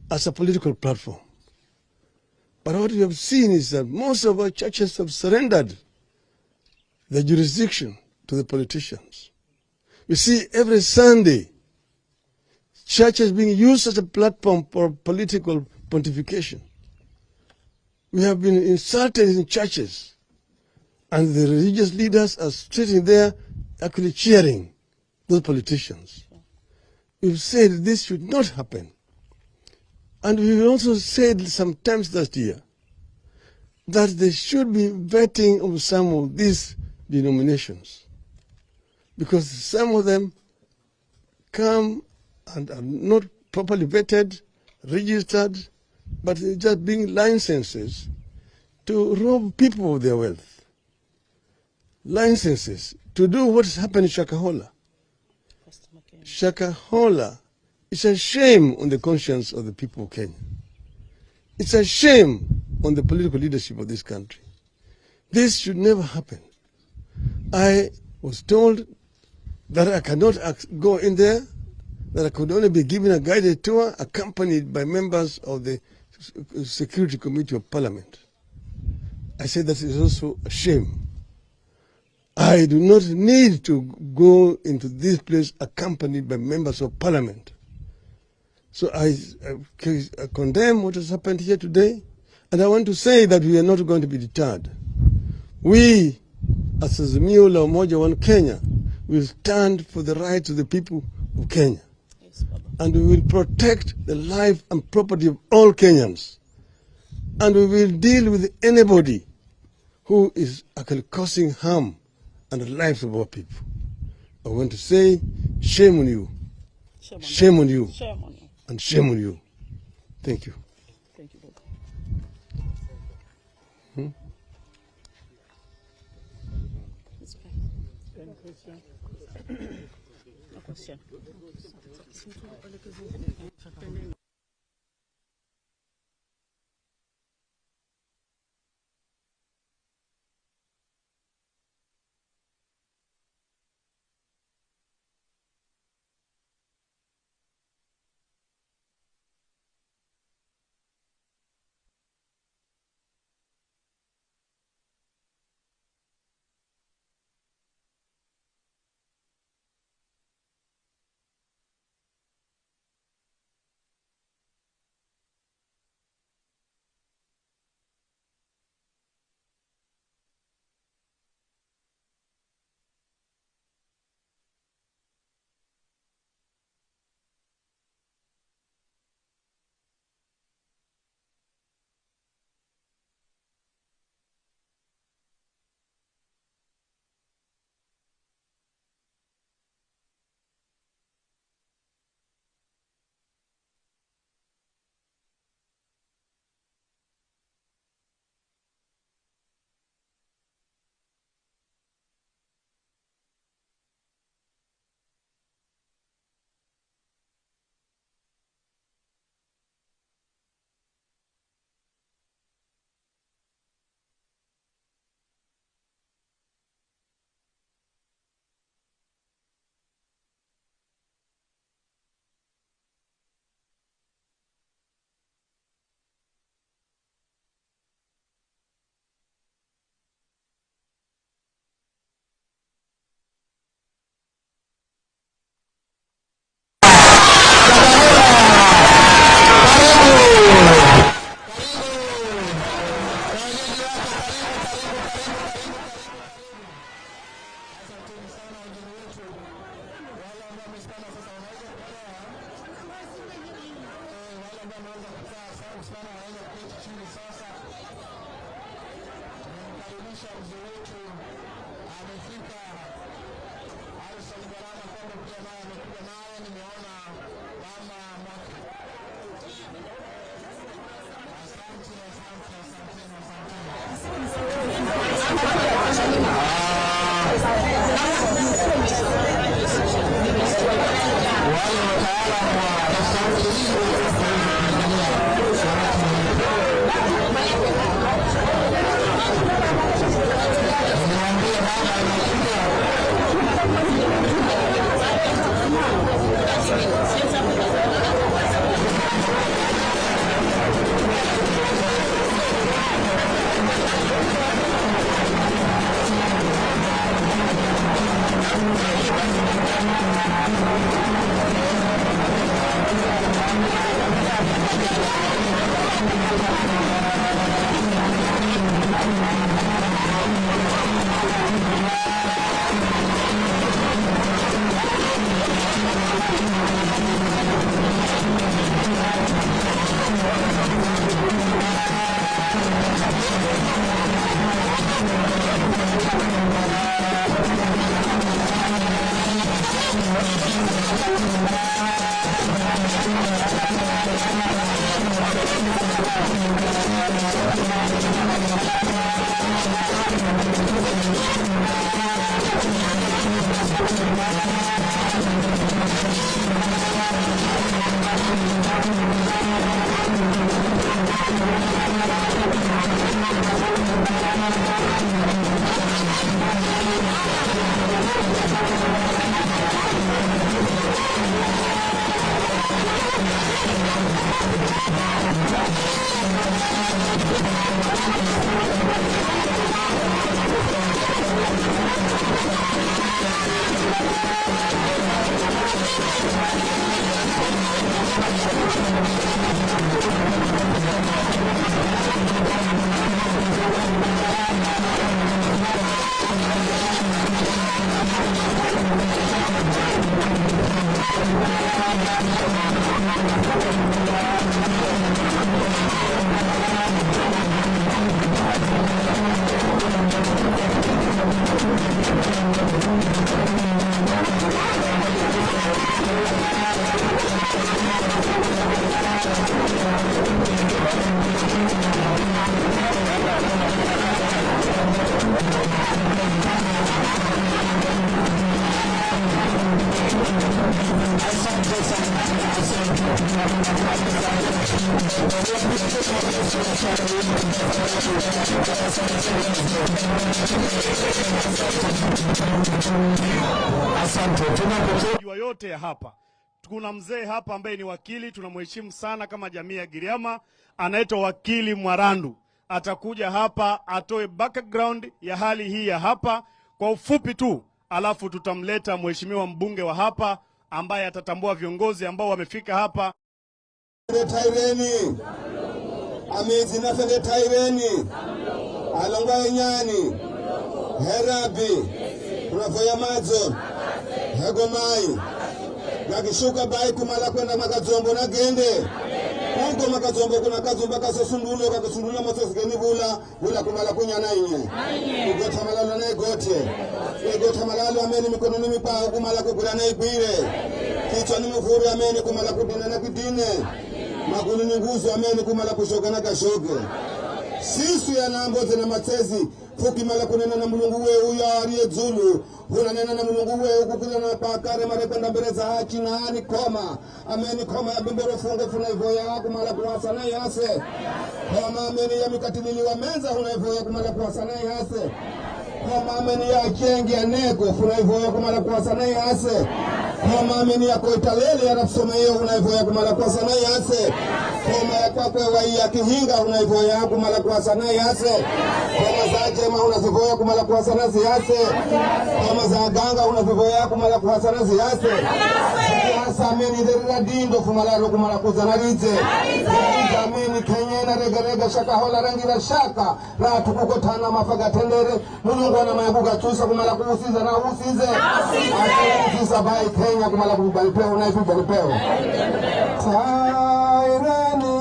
Speaker 6: as a political platform. But what we have seen is that most of our churches have surrendered the jurisdiction to the politicians. We see every Sunday churches being used as a platform for political pontification. We have been insulted in churches, and the religious leaders are sitting there actually cheering those politicians. We've said this should not happen. And we also said sometimes last year that there should be vetting of some of these denominations, because some of them come and are not properly vetted, registered, but they're just being licenses to rob people of their wealth. Licenses to do what's happened in Shakahola. Shakahola is a shame on the conscience of the people of Kenya. It's a shame on the political leadership of this country. This should never happen. I was told that I cannot go in there, that I could only be given a guided tour accompanied by members of the Security Committee of Parliament. I said that is also a shame. I do not need to go into this place accompanied by members of Parliament. So I condemn what has happened here today, and I want to say that we are not going to be deterred. We, as Azimio la Umoja One Kenya, will stand for the rights of the people of Kenya. And we will protect the life and property of all Kenyans. And we will deal with anybody who is actually causing harm and the lives of our people. I want to say, shame on you. Shame on you.
Speaker 4: Shame on you.
Speaker 6: And shame on you. Thank you.
Speaker 4: Thank you, Bob. It's okay.
Speaker 7: Any question?
Speaker 4: No question.
Speaker 1: Niambie baba.
Speaker 11: Jua yote ya hapa. Kuna mzee hapa ambaye ni wakili, tunamheshimu sana kama jamii ya Giriama, anaitwa Wakili Mwarandu. Atakuja hapa atoe background ya hali hii ya hapa kwa ufupi tu, alafu tutamleta mheshimiwa mbunge wa hapa ambaye atatambua viongozi ambao wamefika hapa.
Speaker 10: Taireni amizi nafende taireni alonga enyani herabi unavoya madzo hegomai nakishuka bai kumala kwenda makadzombo nagende uko makadzombo kuna kadzomba kasosundulo kakasundula matsosikeni vula vula kumala kunyana inye ugotha malalo na igote igotha malalo ameni mikononi mipao kumala kugula na igwire kichwa ni muvuri ameni kumala kudina na kidine magulu ni nguzo ameni kumala kushoka na kashoke sisu ya namboze na matsezi fukimala kunena na mulungu wewe uyo ariye dzulu unanena na mulungu wewe kukula na pakare marekwenda mbele za hachi na ani koma ameni koma ya bimbero funge funa ivoya kumala kuwasa na yase koma ameni ya mikatilili wa menza huna ivoya kumala kuwasa na yase koma ameni ya chengi ya nego funa ivoya kumala kuwasa na yase koma ameni ya koitalele ya nafsoma hiyo huna ivoya kumala kuwasa na yase koma ya kwakwe wa ya kihinga huna ivoya kumala kuwasa na yase koma za jema huna zivoya kumala kuwasa na ziyase koma za ganga huna zivoya kumala kuwasa na ziyase siyasa ameni derira dindo fumalalo kumala kuzana ridze ameni kenyena regerega shakahola rangira shaka ratukukotana mafaga tendere mulungu ana mayakuga tsusa kumala kuusiza na usize akuusiza bai Kenya kumala kubalipeo na ikubalipeo taireni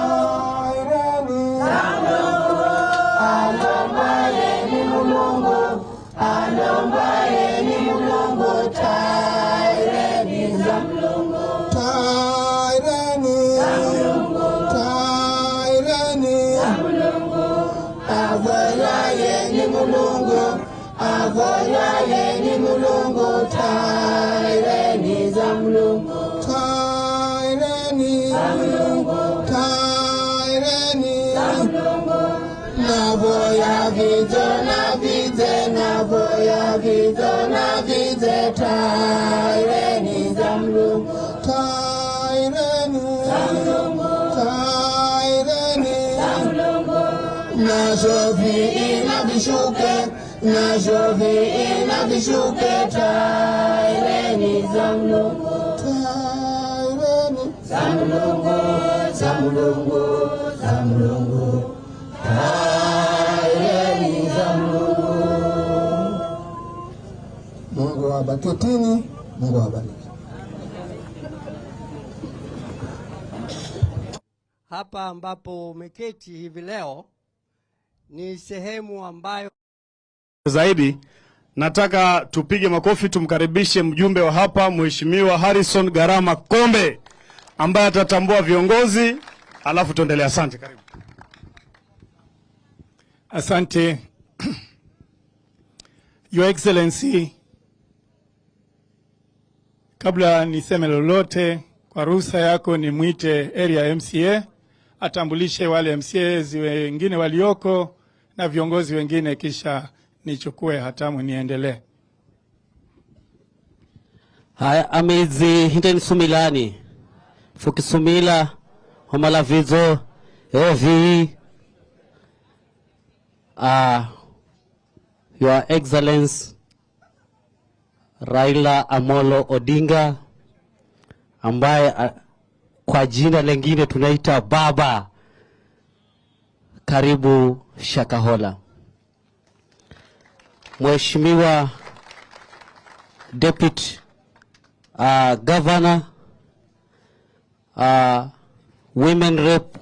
Speaker 10: taireni alombaye ni mulungu alombaye ni mulungu taireni za mulungu taireni taireni avoyaye ni mulungu avoyaye ni mulungu taireni za mulungu taireni taireni navoya vidzo na vidze navoya vidzo na vidze taireni za mulungu taireni taireni nazovi inavishuke nazovi inavishuke taireni.
Speaker 17: Za Mulungu, za Mulungu, za Mulungu, taireni za Mulungu.
Speaker 10: Mungu awabariki. Mungu awabariki.
Speaker 12: Hapa ambapo umeketi hivi leo ni sehemu ambayo
Speaker 11: zaidi nataka tupige makofi tumkaribishe mjumbe wa hapa Mheshimiwa Harrison Garama Kombe ambaye atatambua viongozi alafu tuendelee. Asante, karibu.
Speaker 7: Asante. Your Excellency, kabla niseme lolote, kwa ruhusa yako nimwite area MCA atambulishe wale MCAs wengine walioko na viongozi wengine, kisha nichukue hatamu niendelee.
Speaker 13: Haya, amidzi hinteni sumilani fukisumila homalavidzo evi. Your Excellency Raila Amolo Odinga ambaye kwa jina lengine tunaita Baba, karibu Shakahola. Mheshimiwa Deputy Governor, Women Rep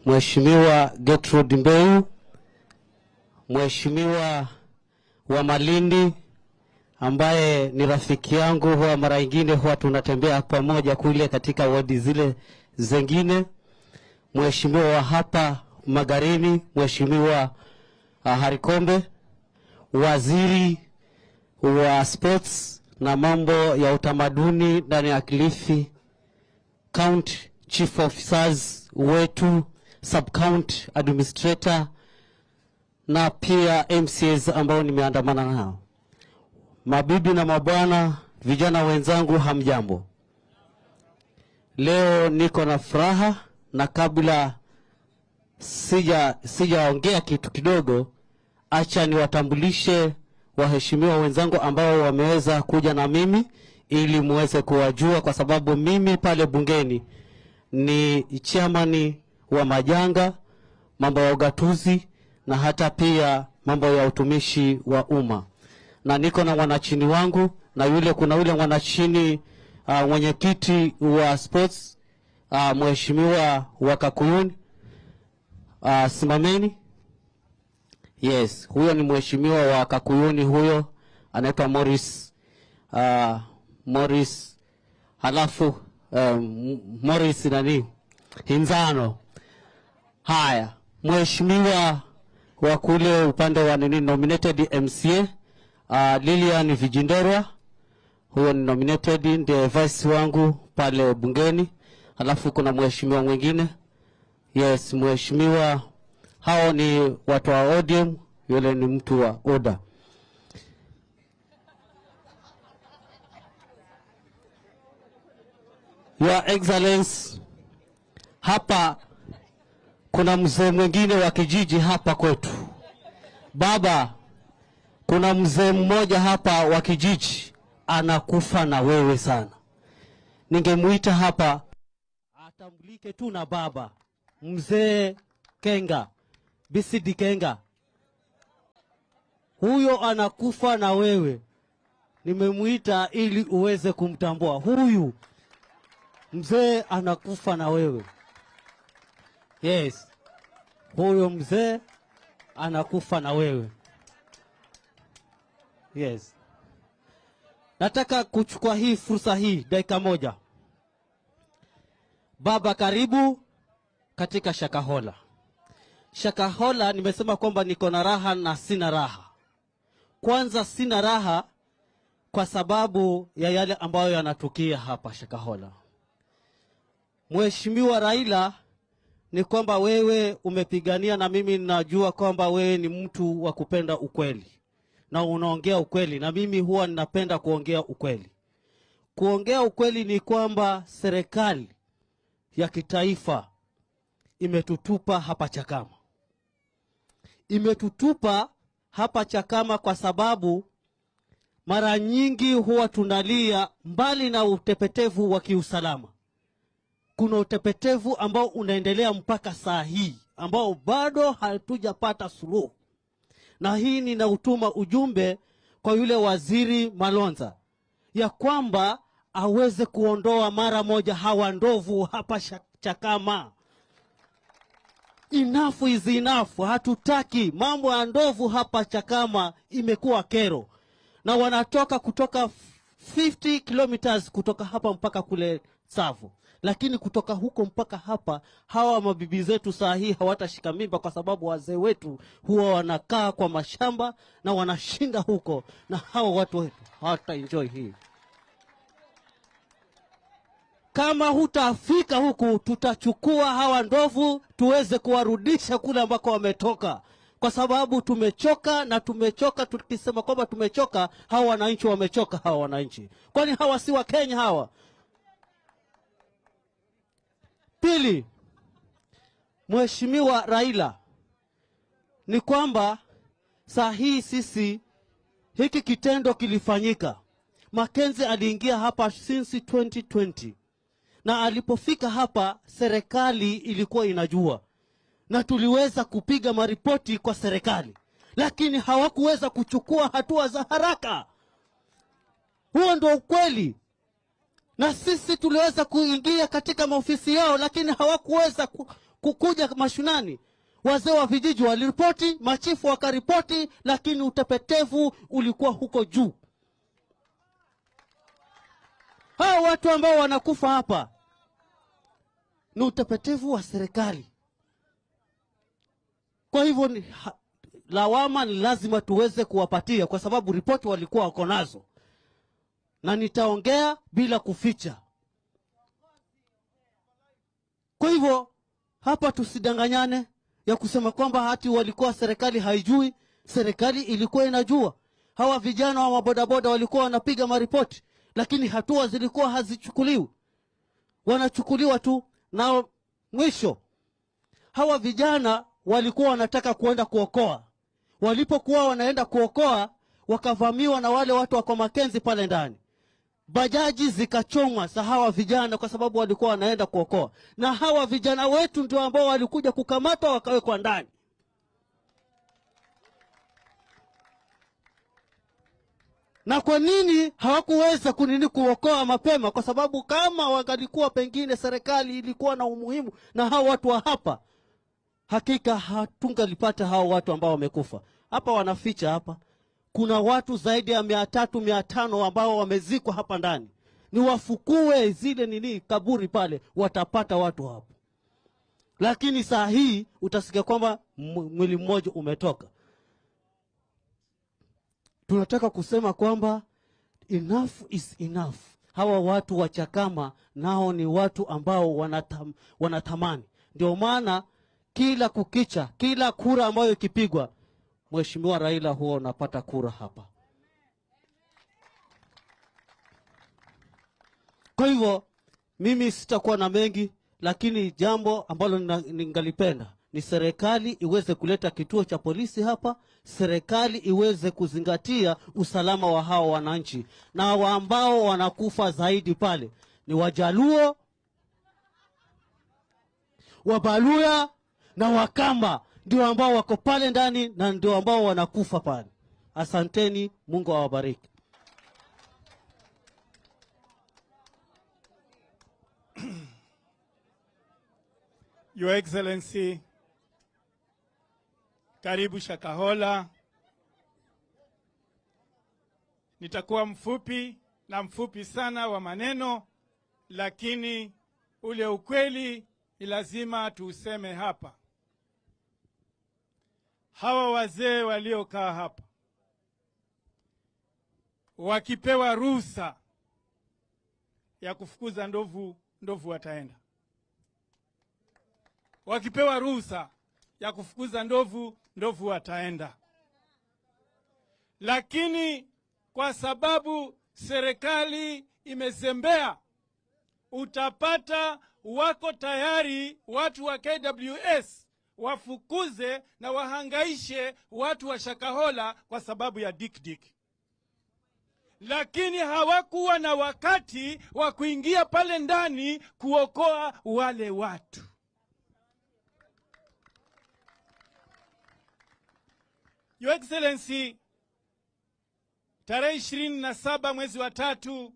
Speaker 13: Mheshimiwa Gertrude Mbeu, Mheshimiwa wa Malindi ambaye ni rafiki yangu, huwa mara nyingine huwa tunatembea pamoja kule katika wadi zile zengine, Mheshimiwa wa hapa Magarini, Mheshimiwa Harikombe, Waziri wa Sports na mambo ya utamaduni ndani ya Kilifi County, Chief Officers wetu, Sub County Administrator na pia MCAs ambao nimeandamana nao. Mabibi na mabwana, vijana wenzangu, hamjambo. Leo niko na furaha, na kabla sijaongea kitu kidogo, acha niwatambulishe waheshimiwa wenzangu ambao wameweza kuja na mimi ili muweze kuwajua, kwa sababu mimi pale bungeni ni chairman wa majanga, mambo ya ugatuzi na hata pia mambo ya utumishi wa umma. Na niko na mwanachini wangu, na yule kuna yule mwanachini mwenyekiti wa sports, mheshimiwa wa Kakuyuni, simameni. Yes, huyo ni mheshimiwa wa Kakuyuni, huyo anaitwa Morris, Morris, halafu Morris nani Hinzano. Haya, mheshimiwa wa kule upande wa nini nominated MCA, Lilian Vijinderwa, huyo ni nominated, ndiye vice wangu pale bungeni. Halafu kuna mheshimiwa mwingine, yes, mheshimiwa, hao ni watu wa ODM, yule ni mtu wa ODA. Your Excellency, hapa kuna mzee mwingine wa kijiji hapa kwetu. Baba, kuna mzee mmoja hapa wa kijiji anakufa na wewe sana. Ningemuita hapa atambulike tu na baba. Mzee Kenga, BCD Kenga. Huyo anakufa na wewe. Nimemuita ili uweze kumtambua. Huyu mzee anakufa na wewe. Yes. Huyo mzee anakufa na wewe. Yes. Nataka kuchukua hii fursa hii dakika moja. Baba, karibu katika Shakahola. Shakahola nimesema kwamba niko na raha na sina raha. Kwanza sina raha kwa sababu ya yale ambayo yanatukia hapa Shakahola. Mheshimiwa Raila, ni kwamba wewe umepigania, na mimi najua kwamba wewe ni mtu wa kupenda ukweli na unaongea ukweli, na mimi huwa ninapenda kuongea ukweli. Kuongea ukweli ni kwamba serikali ya kitaifa imetutupa hapa Chakama. Imetutupa hapa Chakama kwa sababu mara nyingi huwa tunalia, mbali na utepetevu wa kiusalama, Kuna utepetevu ambao unaendelea mpaka saa hii, ambao bado hatujapata suluhu. Na hii ninautuma ujumbe kwa yule waziri Malonza ya kwamba aweze kuondoa mara moja hawa ndovu hapa Chakama. Enough is enough. Hatutaki mambo ya ndovu hapa Chakama, imekuwa kero. Na wanatoka kutoka 50 kilometers kutoka hapa mpaka kule Tsavo. Lakini kutoka huko mpaka hapa, hawa mabibi zetu saa hii hawatashika mimba, kwa sababu wazee wetu huwa wanakaa kwa mashamba na wanashinda huko, na hawa watu wetu hawata enjoy hii. Kama hutafika huku, tutachukua hawa ndovu tuweze kuwarudisha kule ambako wametoka, kwa sababu tumechoka. Na tumechoka, tukisema kwamba tumechoka, hawa wananchi wamechoka. Hawa wananchi, kwani hawa si wa Kenya hawa? Pili, Mheshimiwa Raila, ni kwamba saa hii sisi hiki kitendo kilifanyika. Mackenzie aliingia hapa since 2020, na alipofika hapa serikali ilikuwa inajua, na tuliweza kupiga maripoti kwa serikali, lakini hawakuweza kuchukua hatua za haraka. Huo ndio ukweli. Na sisi tuliweza kuingia katika maofisi yao, lakini hawakuweza kukuja mashinani. Wazee wa vijiji waliripoti, machifu wakaripoti, lakini utepetevu ulikuwa huko juu. Hao watu ambao wanakufa hapa ni utepetevu wa serikali. Kwa hivyo lawama ni lazima tuweze kuwapatia, kwa sababu ripoti walikuwa wako nazo. Na nitaongea bila kuficha. Kwa hivyo hapa tusidanganyane ya kusema kwamba hati walikuwa serikali haijui. Serikali ilikuwa inajua. Hawa vijana wa mabodaboda walikuwa wanapiga maripoti, lakini hatua zilikuwa hazichukuliwi. Wanachukuliwa tu. Na mwisho, hawa vijana walikuwa wanataka kuenda kuokoa. Walipokuwa wanaenda kuokoa, wakavamiwa na wale watu wa Mackenzie pale ndani. Bajaji zikachomwa za hawa vijana, kwa sababu walikuwa wanaenda kuokoa. Na hawa vijana wetu ndio ambao walikuja kukamatwa wakawekwa ndani. Na kwa nini hawakuweza kuokoa mapema? Kwa sababu kama wangalikuwa pengine serikali ilikuwa na umuhimu na hawa watu wa hapa, hakika hatungalipata hawa watu ambao wamekufa. Hapa wanaficha hapa. Kuna watu zaidi ya 300, 500 ambao wamezikwa hapa ndani. Ni wafukue zile kaburi pale, watapata watu hapo. Lakini saa hii utasikia kwamba mwili mmoja umetoka. Tunataka kusema kwamba enough is enough. Hawa watu wa Chakama nao ni watu ambao wanatamani. Ndio maana kila kukicha, kila kura ambayo ikipigwa, Mheshimiwa Raila huwa unapata kura hapa. Kwa hivyo mimi sitakuwa na mengi, lakini jambo ambalo ningalipenda ni serikali iweze kuleta kituo cha polisi hapa, serikali iweze kuzingatia usalama wa hao wananchi. Na ambao wanakufa zaidi pale ni Wajaluo, Wabaluya na Wakamba, ndio ambao wako pale ndani na ndio ambao wanakufa pale. Asanteni, Mungu awabariki.
Speaker 7: Your Excellency, karibu Shakahola. Nitakuwa mfupi na mfupi sana wa maneno, lakini ule ukweli ni lazima tuuseme hapa. Hawa wazee waliokaa hapa wakipewa ruhusa ya kufukuza ndovu, ndovu wataenda. Wakipewa ruhusa ya kufukuza ndovu, ndovu wataenda. Lakini kwa sababu serikali imezembea, utapata wako tayari watu wa KWS wafukuze na wahangaishe watu wa Shakahola kwa sababu ya dik-dik. Lakini hawakuwa na wakati wa kuingia pale ndani kuokoa wale watu. Your Excellency, tarehe 27 mwezi wa 3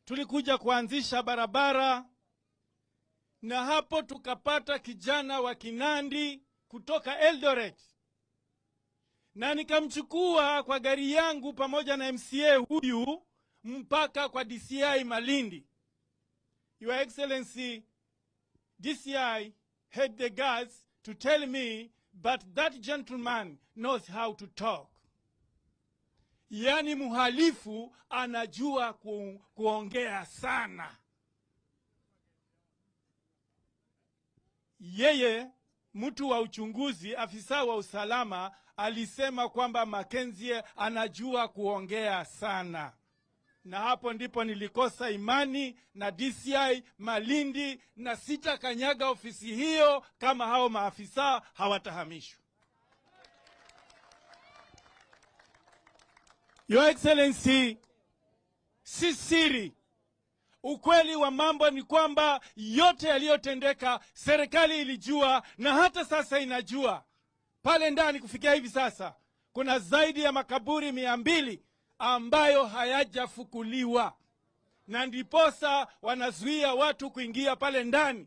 Speaker 7: tulikuja kuanzisha barabara, na hapo tukapata kijana wa Kinandi kutoka Eldoret, na nikamchukua kwa gari yangu pamoja na MCA huyu mpaka kwa DCI Malindi. Your Excellency, DCI had the guts to tell me, but that gentleman knows how to talk. Yani muhalifu anajua kuongea sana. Yeye mtu wa uchunguzi, afisa wa usalama, alisema kwamba Mackenzie anajua kuongea sana. Na hapo ndipo nilikosa imani na DCI Malindi, na sitakanyaga ofisi hiyo kama hao maafisa hawatahamishwa. Your Excellency, si siri. Ukweli wa mambo ni kwamba yote yaliyotendeka serikali ilijua, na hata sasa inajua. Pale ndani kufikia hivi sasa kuna zaidi ya makaburi 200 ambayo hayajafukuliwa, na ndiposa wanazuia watu kuingia pale ndani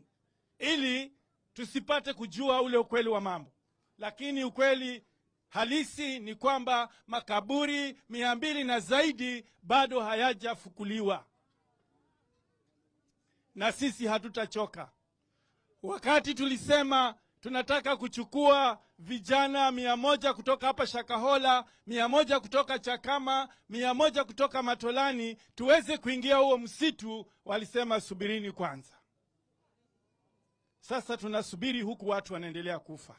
Speaker 7: ili tusipate kujua ule ukweli wa mambo. Lakini ukweli halisi ni kwamba makaburi 200 na zaidi bado hayajafukuliwa. Na sisi hatutachoka. Wakati tulisema tunataka kuchukua vijana 100 kutoka hapa Shakahola, 100 kutoka Chakama, 100 kutoka Matolani, tuweze kuingia huo msitu, walisema subirini kwanza. Sasa tunasubiri huku watu wanaendelea kufa.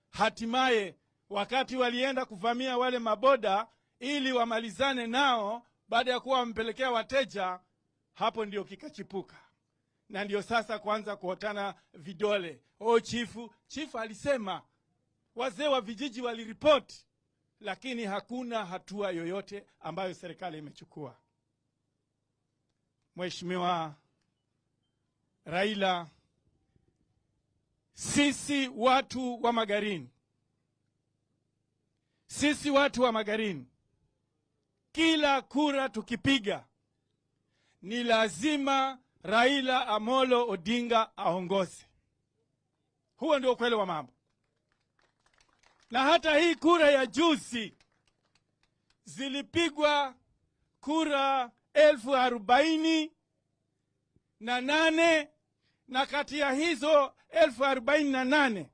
Speaker 7: Hatimaye wakati walienda kuvamia wale maboda ili wamalizane nao baada ya kuwa wamepelekea wateja, hapo ndio kikachipuka. Na ndio sasa kuanza kuotana vidole. Oh, chifu alisema, wazee wa vijiji waliripoti, lakini hakuna hatua yoyote ambayo serikali imechukua. Mheshimiwa Raila, sisi watu wa Magarini, sisi watu wa Magarini, kila kura tukipiga ni lazima Raila Amolo Odinga aongoze. Huo ndio ukweli wa mambo. Na hata hii kura ya juzi zilipigwa kura 48,000, na kati ya hizo 48,000,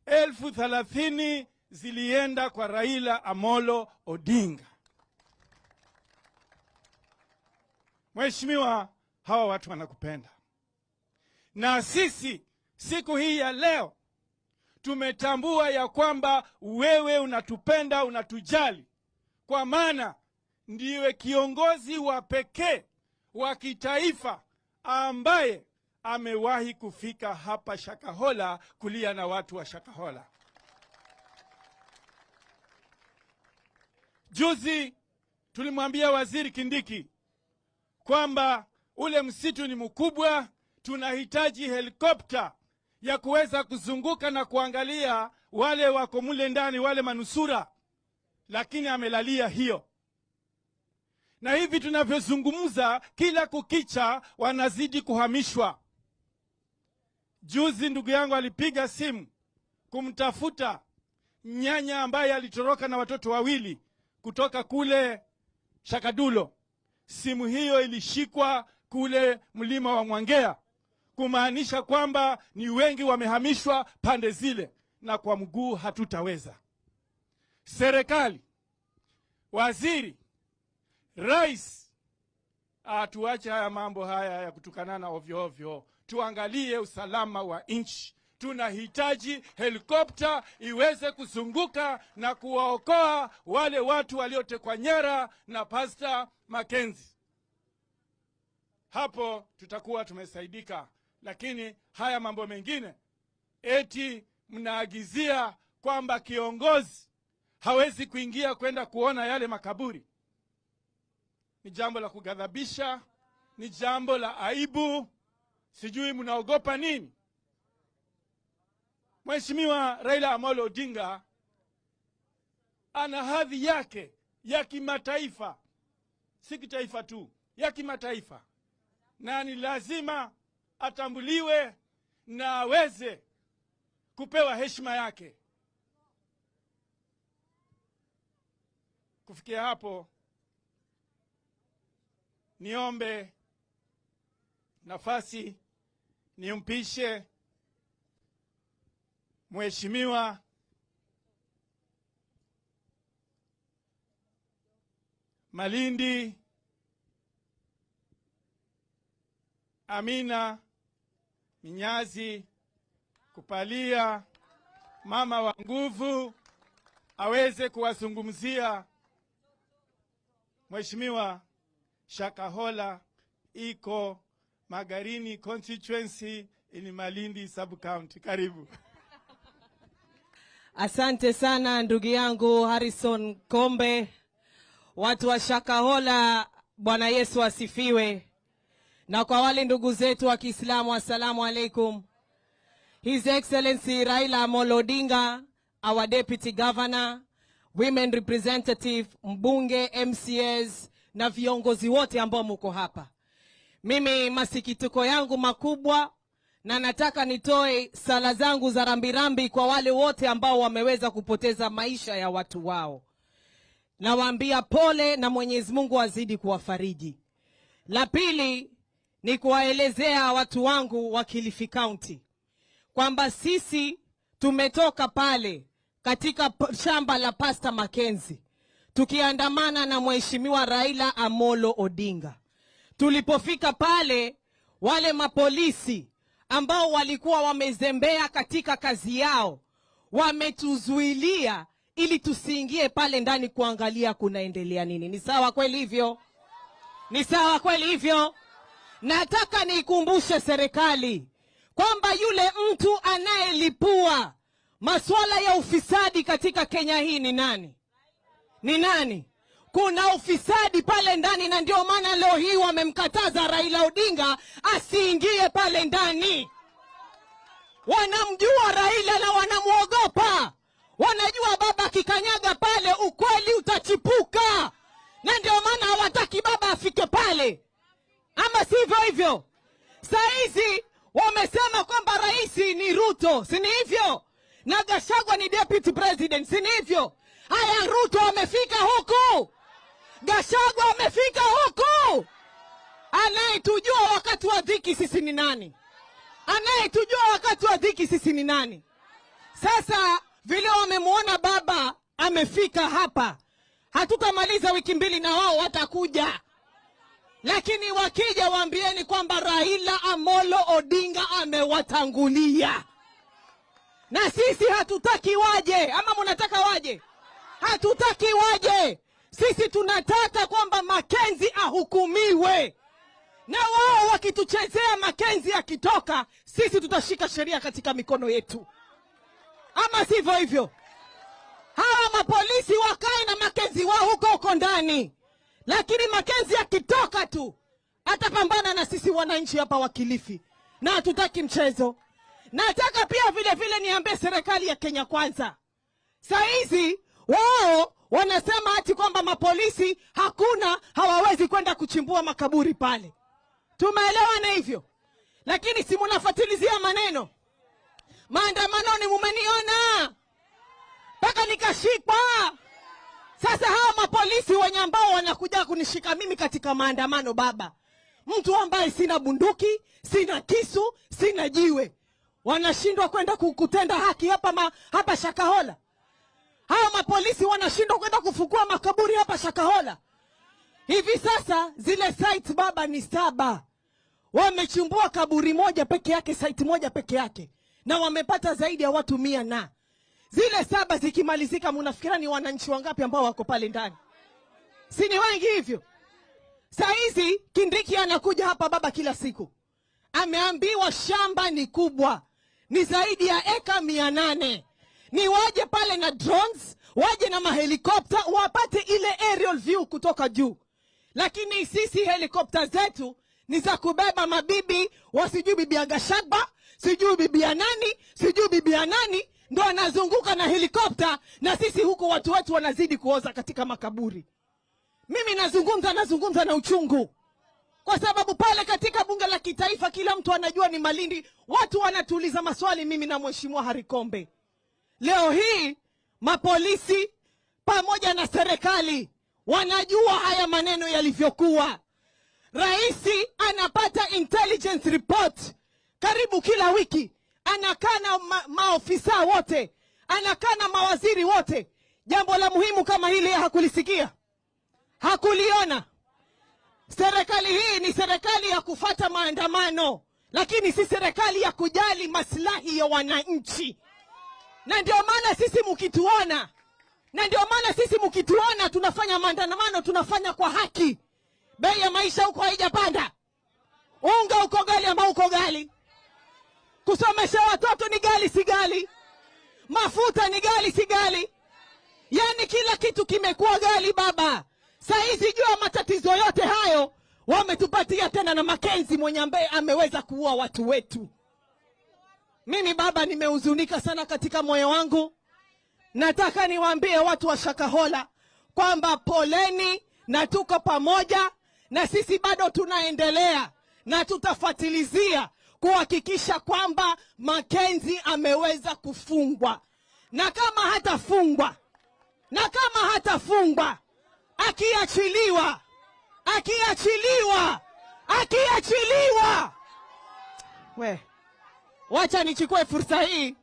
Speaker 7: 30,000 zilienda kwa Raila Amolo Odinga. Mheshimiwa, hawa watu wanakupenda. Na sisi siku hii ya leo tumetambua ya kwamba wewe unatupenda, unatujali. Kwa maana ndiwe kiongozi wa pekee wa kitaifa ambaye amewahi kufika hapa Shakahola kulia na watu wa Shakahola. Juzi tulimwambia Waziri Kindiki kwamba ule msitu ni mkubwa, tunahitaji helikopta ya kuweza kuzunguka na kuangalia wale wako mule ndani, wale manusura, lakini amelalia hiyo. Na hivi tunavyozungumza, kila kukicha wanazidi kuhamishwa. Juzi ndugu yangu alipiga simu kumtafuta nyanya ambaye alitoroka na watoto wawili kutoka kule Shakadulo. Simu hiyo ilishikwa kule mlima wa Mwangea, kumaanisha kwamba ni wengi wamehamishwa pande zile, na kwa mguu hatutaweza. Serikali, waziri, rais, atuache haya mambo haya ya kutukanana ovyo ovyo. Tuangalie usalama wa nchi. Tunahitaji helikopta iweze kuzunguka na kuwaokoa wale watu waliotekwa nyara na Pastor Mackenzie. Hapo tutakuwa tumesaidika. Lakini haya mambo mengine, eti mnaagizia kwamba kiongozi hawezi kuingia kwenda kuona yale makaburi. Ni jambo la kughadhabisha, ni jambo la aibu. Sijui mnaogopa nini? Mheshimiwa Raila Amolo Odinga ana hadhi yake ya kimataifa, si kitaifa tu, ya kimataifa, na ni lazima atambuliwe na aweze kupewa heshima yake. Kufikia hapo, niombe nafasi nimpishe Mheshimiwa Malindi Amina Minyazi Kupalia, mama wa nguvu, aweze kuwazungumzia. Mheshimiwa, Shakahola iko Magarini constituency in Malindi sub county. Karibu.
Speaker 8: Asante sana ndugu yangu Harrison Kombe. Watu wa Shakahola, Bwana Yesu asifiwe. Na kwa wale ndugu zetu wa Kiislamu, assalamu alaikum. His Excellency Raila Amolo Odinga, our Deputy Governor, Women Representative, mbunge, MCAs na viongozi wote ambao mko hapa. Mimi masikitiko yangu makubwa, na nataka nitoe sala zangu za rambirambi kwa wale wote ambao wameweza kupoteza maisha ya watu wao. Nawaambia pole na Mwenyezi Mungu azidi kuwafariji. La pili ni kuwaelezea watu wangu wa Kilifi County kwamba sisi tumetoka pale katika shamba la Pastor Mackenzie tukiandamana na Mheshimiwa Raila Amolo Odinga. Tulipofika pale, wale mapolisi ambao walikuwa wamezembea katika kazi yao wametuzuilia ili tusiingie pale ndani kuangalia kunaendelea nini. Ni sawa kweli hivyo? Ni sawa kweli hivyo? Nataka niikumbushe serikali kwamba yule mtu anayelipua masuala ya ufisadi katika Kenya hii ni nani? Ni nani? Kuna ufisadi pale ndani, na ndio maana leo hii wamemkataza Raila Odinga asiingie pale ndani. Wanamjua Raila na wanamuogopa. Wanajua baba akikanyaga pale ukweli utachipuka, na ndio maana hawataki baba afike pale. Ama sivyo hivyo? Saizi wamesema kwamba rais ni Ruto, si ni hivyo? Na Gachagua ni deputy president, si ni hivyo? Haya, Ruto amefika huku, Gachagua amefika huku. Anayetujua wakati wa dhiki sisi ni nani? Anayetujua wakati wa dhiki sisi ni nani? Sasa vile wamemuona baba amefika hapa, hatutamaliza wiki mbili na wao watakuja. Lakini wakija waambieni kwamba Raila Amolo Odinga amewatangulia. Na sisi hatutaki waje. Ama mnataka waje? Hatutaki waje. Sisi tunataka kwamba Mackenzie ahukumiwe. Na wao wakituchezea Mackenzie akitoka, sisi tutashika sheria katika mikono yetu. Ama sivyo hivyo? Hawa mapolisi wakae na Mackenzie wao huko huko ndani. Lakini Mackenzie akitoka tu atapambana na sisi wananchi hapa wa Kilifi. Na hatutaki mchezo. Nataka pia vile vile niambie serikali ya Kenya Kwanza. Saizi wao wanasema ati kwamba mapolisi hakuna, hawawezi kwenda kuchimbua makaburi pale. Tumeelewa na hivyo? Lakini si mnafuatilizia maneno. Maandamanoni mumeniona mpaka nikashikwa. Sasa hawa mapolisi wenye ambao wanakuja kunishika mimi katika maandamano baba, mtu ambaye sina bunduki, sina kisu, sina jiwe, wanashindwa kwenda kutenda haki hapa hapa Shakahola. Hawa mapolisi wanashindwa kwenda kufukua makaburi hapa Shakahola. Hivi sasa zile site baba ni 7. Wamechimbua kaburi moja peke yake, site moja peke yake, na wamepata zaidi ya watu 100 na zile 7 zikimalizika, mnafikira ni wananchi wangapi ambao wako pale ndani? Si ni wengi hivyo? Saizi Kindiki anakuja hapa baba kila siku. Ameambiwa shamba ni kubwa, ni zaidi ya eka 800. Ni waje pale na drones, waje na mahelikopta, wapate ile aerial view kutoka juu. Lakini sisi helikopta zetu ni za kubeba mabibi wa sijui bibi ya Gachagua, sijui bibi ya nani, sijui bibi ya nani, ndo anazunguka na helikopta, na sisi huku watu wetu wanazidi kuoza katika makaburi. Mimi nazungumza na uchungu, kwa sababu pale katika bunge la kitaifa kila mtu anajua ni Malindi. Watu wanatuuliza maswali, mimi na Mheshimiwa Harry Kombe. Leo hii mapolisi pamoja na serikali wanajua haya maneno yalivyokuwa. Raisi anapata intelligence report karibu kila wiki, anakaa na maofisa wote, anakaa na mawaziri wote. Jambo la muhimu kama hili hakulisikia, hakuliona. Serikali hii ni serikali ya kufata maandamano, lakini si serikali ya kujali maslahi ya wananchi. Na ndio maana sisi mkituona, na ndio maana sisi mkituona tunafanya maandamano, tunafanya kwa haki. Bei ya maisha huko haijapanda, unga uko ghali ambao uko ghali, kusomesha watoto ni ghali si ghali, mafuta ni ghali si ghali, yani kila kitu kimekuwa ghali baba. Saizi jua matatizo yote hayo wametupatia tena na Makenzi mwenye ambaye ameweza kuua watu wetu. Mimi baba nimehuzunika sana katika moyo wangu. Nataka niwaambie watu wa Shakahola kwamba poleni na tuko pamoja, na sisi bado tunaendelea na tutafuatilizia kuhakikisha kwamba Makenzi ameweza kufungwa. Na kama hatafungwa, na kama hatafungwa, akiachiliwa, akiachiliwa, akiachiliwa, we, wacha nichukue fursa hii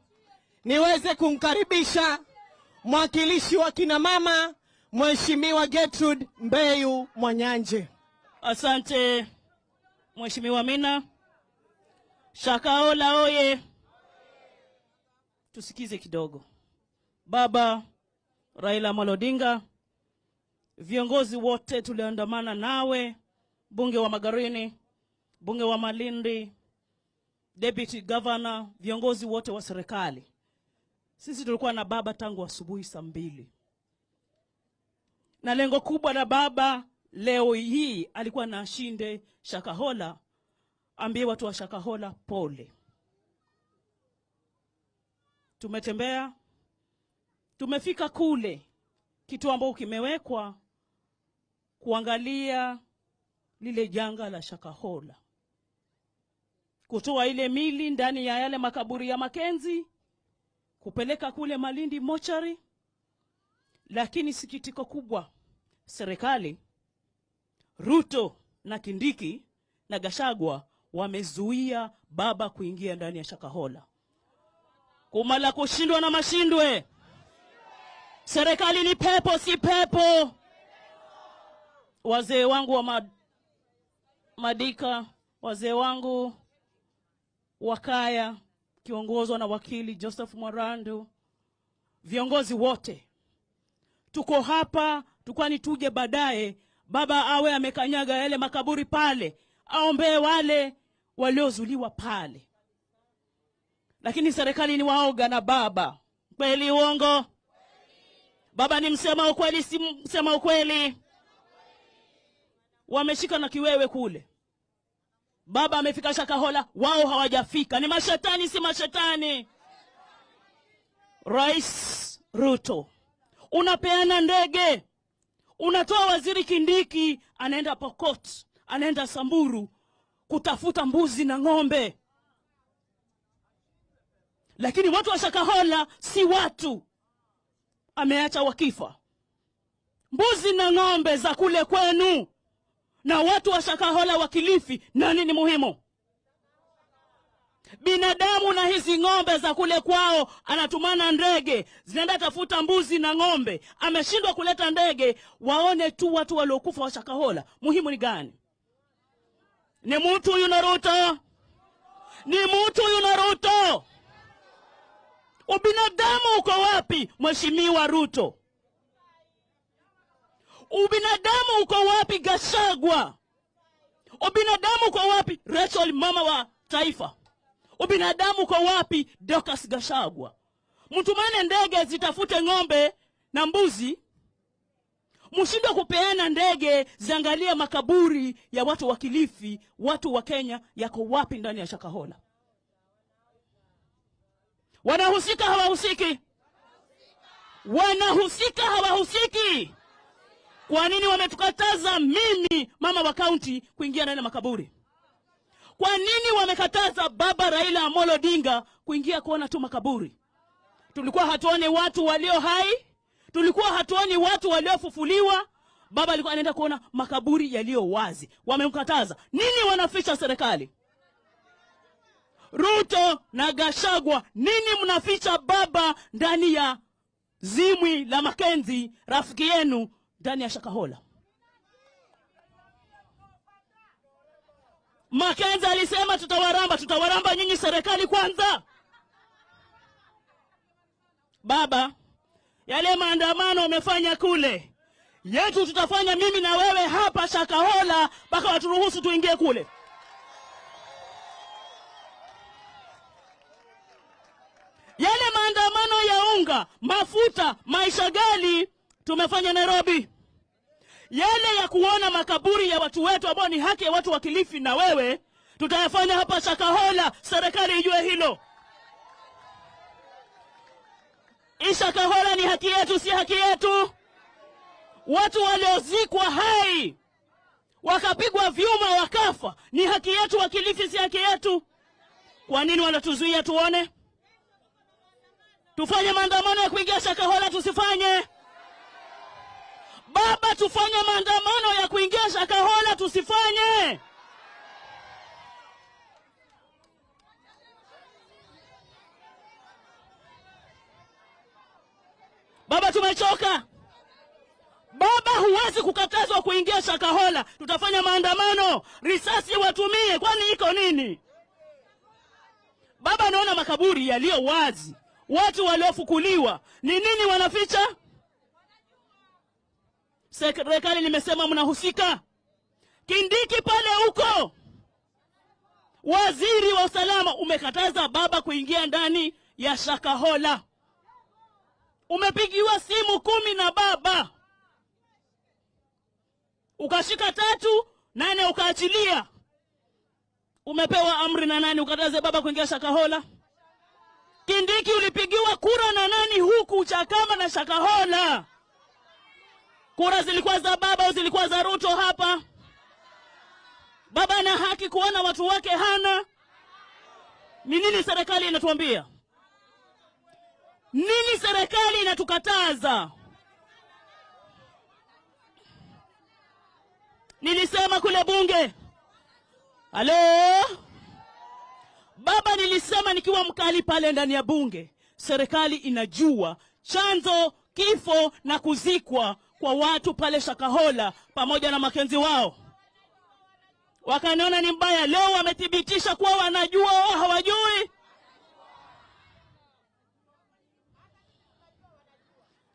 Speaker 8: niweze kumkaribisha mwakilishi wa kina mama Mheshimiwa Gertrude Mbeyu Mwanyanje.
Speaker 4: Asante Mheshimiwa Mina. Shakahola oye. Tusikize kidogo. Baba Raila Amolo Odinga, viongozi wote tuliandamana nawe, bunge wa Magarini, bunge wa Malindi, deputy governor, viongozi wote wa serikali. Sisi tulikuwa na baba tangu asubuhi saa 2. Na lengo kubwa la baba leo hii alikuwa na ashinde Shakahola, ambie watu wa Shakahola pole. Tumetembea, tumefika kule kitu ambao kimewekwa kuangalia lile janga la Shakahola, kutoa ile mili ndani ya yale makaburi ya Makenzi, kupeleka kule Malindi mochari. Lakini sikitiko kubwa, serikali Ruto na Kindiki na Gachagua wamezuia baba kuingia ndani ya Shakahola. Kumala kushindwa na mashindwe. Serikali ni pepo si pepo. Wazee wangu wa Madika, wazee wangu wakaya kiongozwa na wakili Joseph Mwarandu, viongozi wote tuko hapa, tukwani tuje baadaye baba awe amekanyaga yale makaburi pale, aombee wale waliozuliwa pale. Lakini serikali ni waoga na baba. Kweli uongo? Baba ni msema ukweli, si msema ukweli? Wameshika na kiwewe kule. Baba amefika Shakahola, wao hawajafika. Ni mashetani si mashetani? Rais Ruto, unapeana ndege, unatoa waziri Kindiki anaenda Pokot, anaenda Samburu kutafuta mbuzi na ng'ombe. Lakini watu wa Shakahola si watu, ameacha wakifa. Mbuzi na ng'ombe za kule kwenu na watu wa Shakahola wa Kilifi, nani ni muhimu? Binadamu na hizi ng'ombe za kule kwao, anatumana ndege zinaenda tafuta mbuzi na ng'ombe. Ameshindwa kuleta ndege waone tu watu waliokufa wa Shakahola. Muhimu ni gani? Ni mtu huyu na Ruto? Ni mtu huyu na Ruto? Ubinadamu uko wapi Mheshimiwa Ruto? Ubinadamu uko wapi Gachagua? Ubinadamu uko wapi Rachel mama wa taifa? Ubinadamu uko wapi Dorcas Gachagua? Mtumane ndege zitafute ng'ombe na mbuzi, Mshindwe kupeana ndege ziangalie makaburi ya watu wa Kilifi, watu wa Kenya yako wapi ndani ya Shakahola? Wanahusika hawahusiki? Wanahusika hawahusiki? Kwa nini wametukataza mimi mama wa kaunti kuingia ndani ya makaburi? Kwa nini wamekataza baba Raila Amolo Odinga kuingia kuona tu makaburi? Tulikuwa hatuoni watu walio hai, tulikuwa hatuoni watu waliofufuliwa. Baba alikuwa anaenda kuona makaburi yaliyo wazi. Wamemkataza. Nini wanaficha serikali? Ruto na Gachagua, nini mnaficha baba ndani ya zimwi la Makenzi, rafiki yenu, ndani ya Shakahola? Makenzi alisema tutawaramba, tutawaramba nyinyi serikali kwanza. Baba, yale maandamano wamefanya kule, yetu tutafanya mimi na wewe hapa Shakahola mpaka waturuhusu tuingie kule. Yale maandamano ya unga, mafuta, maisha ghali tumefanya Nairobi. Yale ya kuona makaburi ya watu wetu ambao ni haki ya watu wa Kilifi na wewe, tutayafanya hapa Shakahola, serikali ijue hilo. Shakahola ni haki yetu, si haki yetu? Watu waliozikwa hai wakapigwa vyuma wakafa, ni haki yetu wa Kilifi, si haki yetu? Kwa nini wanatuzuia tuone? Tufanye maandamano ya kuingia Shakahola, tusifanye? Baba, tufanye maandamano ya kuingia Shakahola, tusifanye? Baba, tumechoka. Baba, huwezi kukatazwa kuingia Shakahola. Tutafanya maandamano, risasi watumie, kwani iko nini? Baba, naona makaburi yaliyo wazi, watu waliofukuliwa, ni nini wanaficha? Serikali nimesema mnahusika. Kindiki pale huko, waziri wa usalama, umekataza baba kuingia ndani ya Shakahola. Umepigiwa simu 10 na baba, ukashika 3, 8 ukaachilia. Umepewa amri na nani ukataze baba kuingia Shakahola? Kindiki, ulipigiwa kura na nani huku Chakama na Shakahola? Kura zilikuwa za baba au zilikuwa za Ruto hapa? Baba ana haki kuona watu wake hana? Ni nini serikali inatuambia? Nini serikali inatukataza? Nilisema kule bunge. Halo? Baba, nilisema nikiwa mkali pale ndani ya bunge, serikali inajua chanzo kifo na kuzikwa kwa watu pale Shakahola pamoja na Makenzi wao. Wakaniona ni mbaya. Leo wamethibitisha kuwa wanajua au hawajui.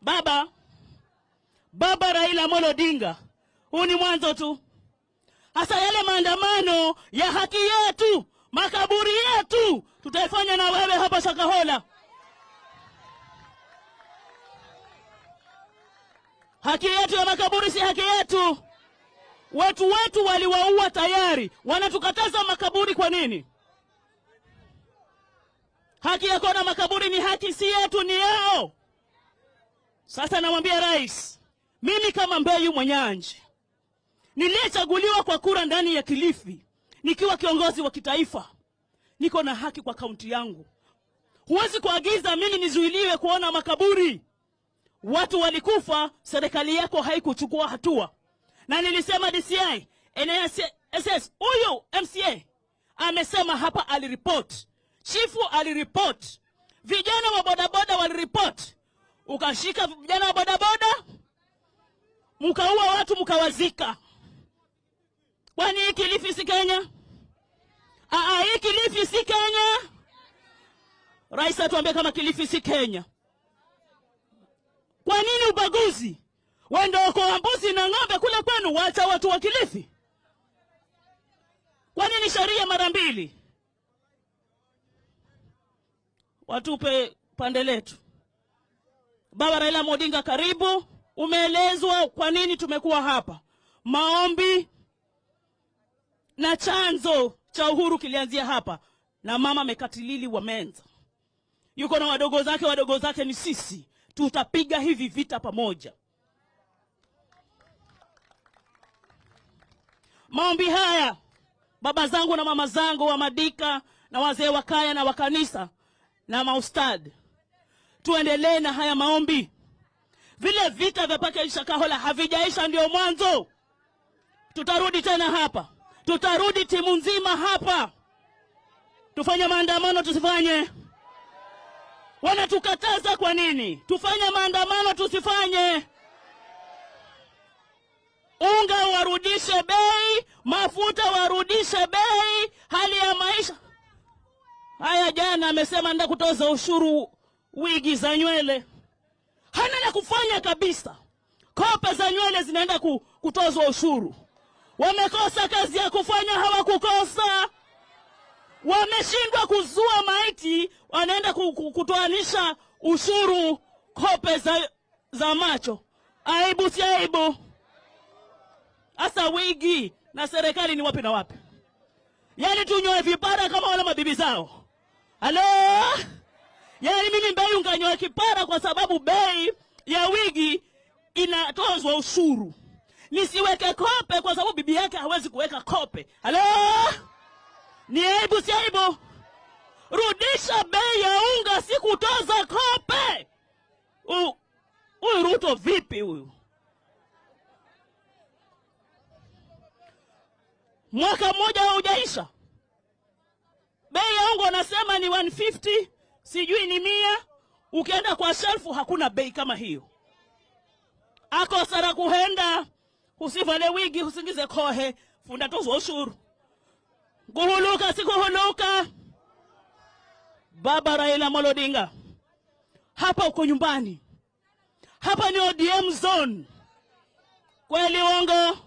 Speaker 4: Baba, Baba Raila Amolo Odinga, huu ni mwanzo tu. Hasa yale maandamano ya haki yetu, makaburi yetu, tutaifanya na wewe hapa Shakahola. Haki yetu ya makaburi si haki yetu? Watu wetu waliwaua tayari, wanatukataza makaburi kwa nini? Haki ya kuona makaburi ni haki, si yetu, ni yao. Sasa namwambia rais, mimi kama Mbeyu Mwenyanji niliyechaguliwa kwa kura ndani ya Kilifi, nikiwa kiongozi wa kitaifa, niko na haki kwa kaunti yangu. Huwezi kuagiza mimi nizuiliwe kuona makaburi. Watu walikufa, serikali yako haikuchukua hatua. Na nilisema DCI, NSS, huyu MCA amesema hapa alireport, chifu alireport, vijana wa bodaboda walireport. Ukashika vijana wa bodaboda, mkaua watu, mkawazika. Kwani hii Kilifi si Kenya? Hii Kilifi si Kenya? Rais atuambie kama Kilifi si Kenya. Kwa nini ubaguzi? Wendo kwa mbuzi na ng'ombe kule kwenu, wacha watu wa Kilifi. Kwa nini sheria mara mbili? Watupe pande letu. Baba Raila Odinga, karibu. Umeelezwa kwa nini tumekuwa hapa. Maombi na chanzo cha uhuru kilianzia hapa, na mama Mekatilili wa Menza yuko na wadogo zake. Wadogo zake ni sisi. Tutapiga hivi vita pamoja. Maombi haya, baba zangu na mama zangu wa Madika na wazee wa kaya na wa kanisa na maustad, tuendelee na haya maombi. Vile vita vya paka Shakahola havijaisha, ndio mwanzo. Tutarudi tena hapa, tutarudi timu nzima hapa. Tufanye maandamano tusifanye? Wanatukataza kwa nini? Tufanye maandamano tusifanye? Unga warudishe bei, mafuta warudishe bei, hali ya maisha. Haya, jana amesema nenda kutoza ushuru wigi za nywele. Hana la kufanya kabisa. Kope za nywele zinaenda kutozwa ushuru. Wamekosa kazi ya kufanya, hawakukosa. Wameshindwa kuzua maiti, wanaenda kutoanisha ushuru kope za macho. Aibu si aibu? Asa wigi na serikali ni wapi na wapi? Yaani tunyoe vipara kama wale mabibi zao. Halo? Yaani mimi bei unganyoe kipara kwa sababu bei ya wigi inatozwa ushuru. Nisiweke kope kwa sababu bibi yake hawezi kuweka kope. Halo? Ni aibu si aibu? Rudisha bei ya unga, si kutoza kope. Huyu Ruto vipi huyu? Mwaka mmoja haujaisha. Bei ya unga wanasema ni 150, sijui ni 100. Ukienda kwa shelfu hakuna bei kama hiyo. Ako sara kuhenda, usivale wigi, usingize kohe, funda tozwa ushuru. Kuhuluka si kuhuluka. Baba Raila Amolo Odinga, hapa uko nyumbani. Hapa ni ODM zone. Kweli uongo?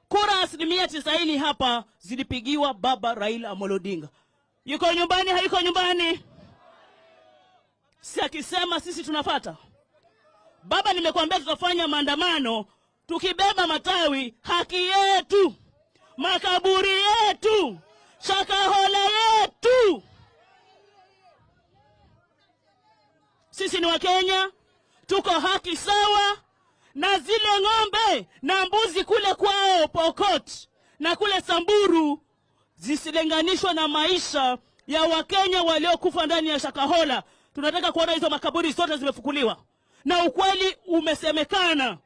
Speaker 4: Kura 90% hapa zilipigiwa baba Raila Amolo Odinga. Yuko nyumbani, hayuko nyumbani? Si akisema sisi tunafata. Baba, nimekuambia tutafanya maandamano tukibeba matawi, haki yetu, makaburi yetu, Shakahola yetu. Sisi ni Wakenya, tuko haki sawa na zile ng'ombe na mbuzi kule kwao Pokot na kule Samburu zisilinganishwe na maisha ya Wakenya waliokufa ndani ya Shakahola. Tunataka kuona hizo makaburi zote zimefukuliwa na ukweli umesemekana.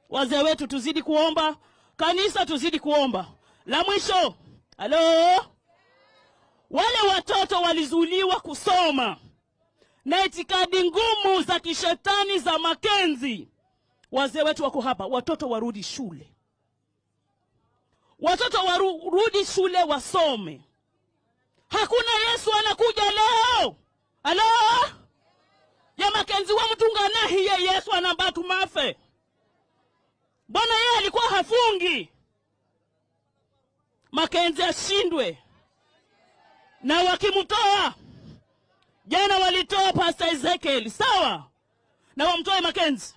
Speaker 4: Wazee wetu tuzidi kuomba, kanisa tuzidi kuomba. La mwisho, halo, wale watoto walizuiliwa kusoma na itikadi ngumu za kishetani za Makenzi. Wazee wetu wako hapa, watoto warudi shule. Watoto warudi shule wasome. Hakuna Yesu anakuja leo. Halo? Ya Makenzi wa mtunga nahi ye Yesu anambatu mafe. Bwana yeye alikuwa hafungi. Makenzi ashindwe. Na wakimtoa, jana walitoa Pastor Ezekiel, sawa? Na wamtoe Makenzi.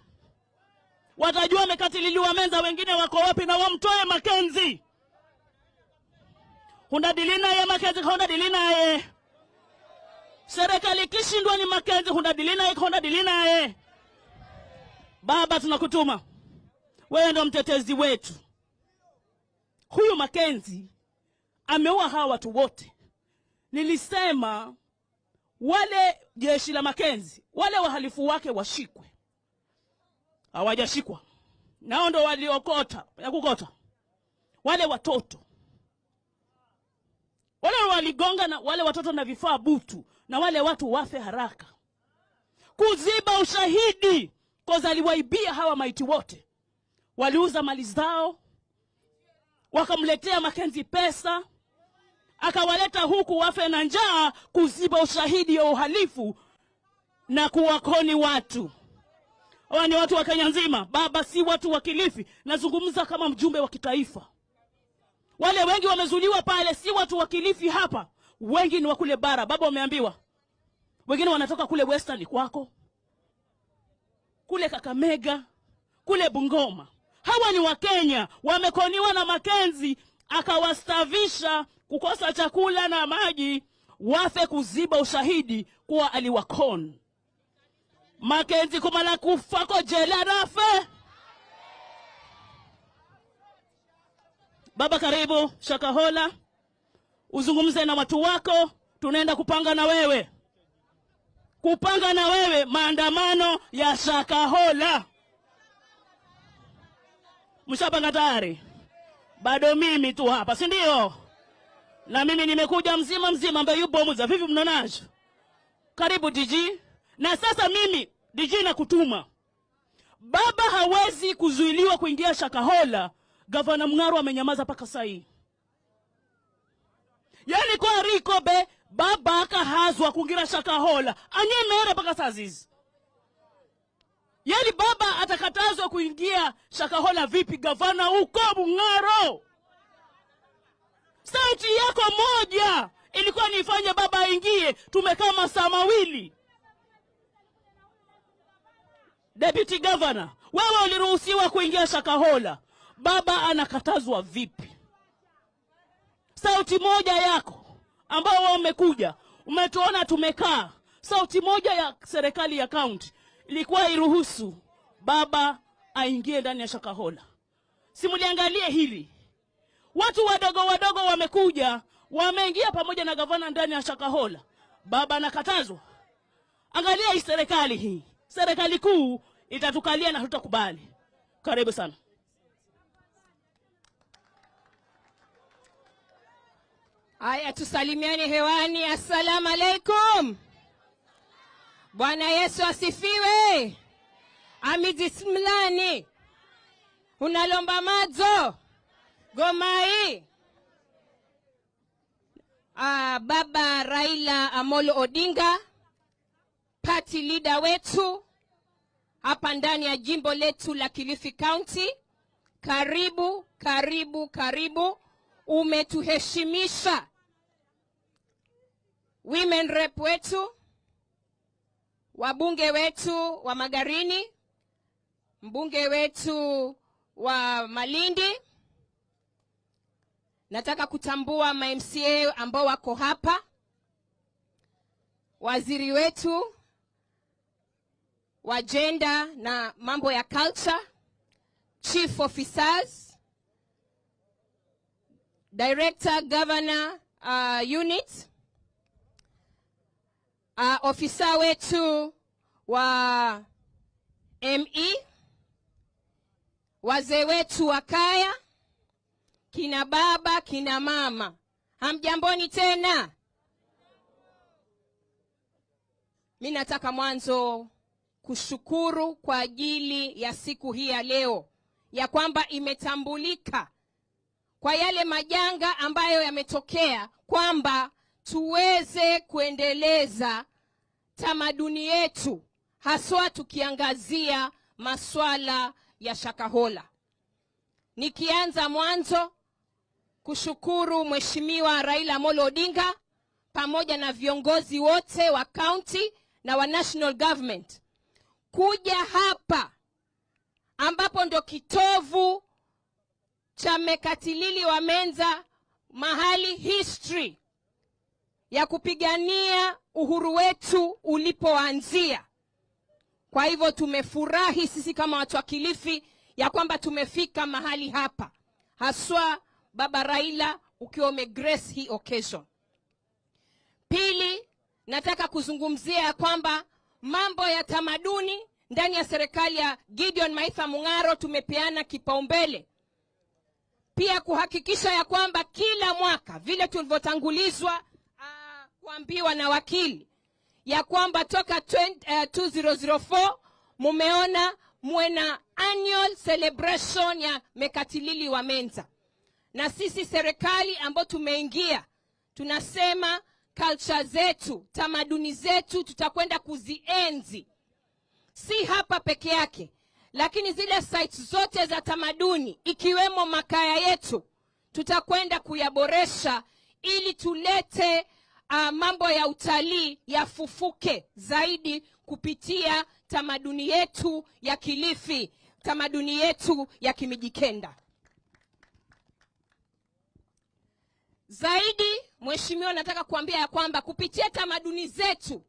Speaker 4: Watajua amekatililiwa Menza, wengine wako wapi, na wamtoe Makenzi. Hundadilina ye Makenzi, hundadilina ye. Serikali kishindwa ni Makenzi, hundadilina ye, hundadilina ye. Baba, tunakutuma. Wewe ndo mtetezi wetu. Huyu Makenzi ameua hawa watu wote. Nilisema wale jeshi la Makenzi, wale wahalifu wake washikwe. Hawajashikwa. Nao ndo waliokota, ya kukota. Wale watoto. Wale waligonga na wale watoto na vifaa butu, na wale watu wafe haraka. Kuziba ushahidi, koza aliwaibia hawa maiti wote. Waliuza mali zao, wakamletea Makenzi pesa, akawaleta huku wafe na njaa, kuziba ushahidi ya uhalifu na kuwakoni watu. Hawa ni watu wa Kenya nzima, baba, si watu wa Kilifi. Nazungumza kama mjumbe wa kitaifa. Wale wengi wamezuliwa pale si watu wa Kilifi hapa, wengi ni wa kule bara. Baba, wameambiwa Wengine wanatoka kule Western kwako, kule Kakamega, kule Bungoma. Hawa ni Wakenya, wamekoniwa na Makenzi akawastavisha kukosa chakula na maji, wafe kuziba ushahidi kuwa aliwakon. Makenzi kumala kufako jela rafe. Baba, karibu Shakahola, uzungumze na watu wako. Tunaenda kupanga na wewe, kupanga na wewe maandamano ya Shakahola. Mshapanga tayari? Bado mimi tu hapa, si ndio? Na mimi nimekuja mzima mzima, ambaye yupo muza. Vipi mnaonaje? Karibu DG. Na sasa mimi DG nakutuma. Baba hawezi kuzuiliwa kuingia Shakahola. Gavana Mung'aro amenyamaza mpaka sasa hii. Yaani kwa riko be baba akahazwa kuingia Shakahola. Anyemere mpaka saa hizi. Yaani baba atakatazwa kuingia Shakahola vipi gavana uko Mung'aro? Sauti yako moja ilikuwa nifanye baba aingie. Tumekaa masaa mawili. Deputy Governor, wewe uliruhusiwa kuingia Shakahola. Baba anakatazwa vipi? Sauti moja yako ambao wamekuja, umetuona tumekaa. Sauti moja ya serikali ya county ilikuwa iruhusu baba aingie ndani ya Shakahola. Simuliangalie hili. Watu wadogo wadogo wamekuja, wameingia pamoja na gavana ndani ya Shakahola. Baba anakatazwa. Angalia hii serikali hii. Serikali kuu itatukalia na hatutakubali. Karibu sana.
Speaker 9: Aya, tusalimiane hewani. Assalamu alaikum. Bwana Yesu asifiwe. Amidismlani. Unalomba madzo. Gomai. Baba Raila Amolo Odinga, party leader wetu hapa ndani ya jimbo letu la Kilifi County. Karibu, karibu, karibu. Umetuheshimisha. Women rep wetu, wabunge wetu wa Magarini, mbunge wetu wa Malindi. Nataka kutambua ma MCA ambao wako hapa, waziri wetu wa gender na mambo ya culture, chief officers, director, governor unit, ofisa wetu wa ME, wazee wetu wa kaya, kina baba, kina mama. Hamjamboni tena. Mimi nataka mwanzo kushukuru kwa ajili ya siku hii ya leo, ya kwamba imetambulika kwa yale majanga ambayo yametokea, kwamba tuweze kuendeleza tamaduni yetu, haswa tukiangazia maswala ya Shakahola. Nikianza mwanzo kushukuru Mheshimiwa Raila Amolo Odinga pamoja na viongozi wote wa county na wa national government kuja hapa ambapo ndo kitovu cha Mekatilili wa Menza, mahali history ya kupigania uhuru wetu ulipoanzia. Kwa hivyo tumefurahi sisi kama watu wa Kilifi ya kwamba tumefika mahali hapa, haswa Baba Raila ukiwa umegrace hii occasion. Pili, nataka kuzungumzia kwamba mambo ya tamaduni ndani ya serikali ya Gideon Maitha Mung'aro tumepeana kipaumbele. Pia kuhakikisha ya kwamba kila mwaka vile tulivyotangulizwa kuambiwa na wakili ya kwamba toka 2004 mumeona muwe na annual celebration ya Mekatilili wa Menza. Na sisi serikali ambayo tumeingia tunasema culture zetu, tamaduni zetu tutakwenda kuzienzi. Si hapa peke yake, lakini zile sites zote za tamaduni ikiwemo makaya yetu tutakwenda kuyaboresha ili tulete mambo ya utalii yafufuke zaidi kupitia tamaduni yetu ya Kilifi, tamaduni yetu ya Kimijikenda. Zaidi, mheshimiwa, nataka kuambia ya kwamba kupitia tamaduni zetu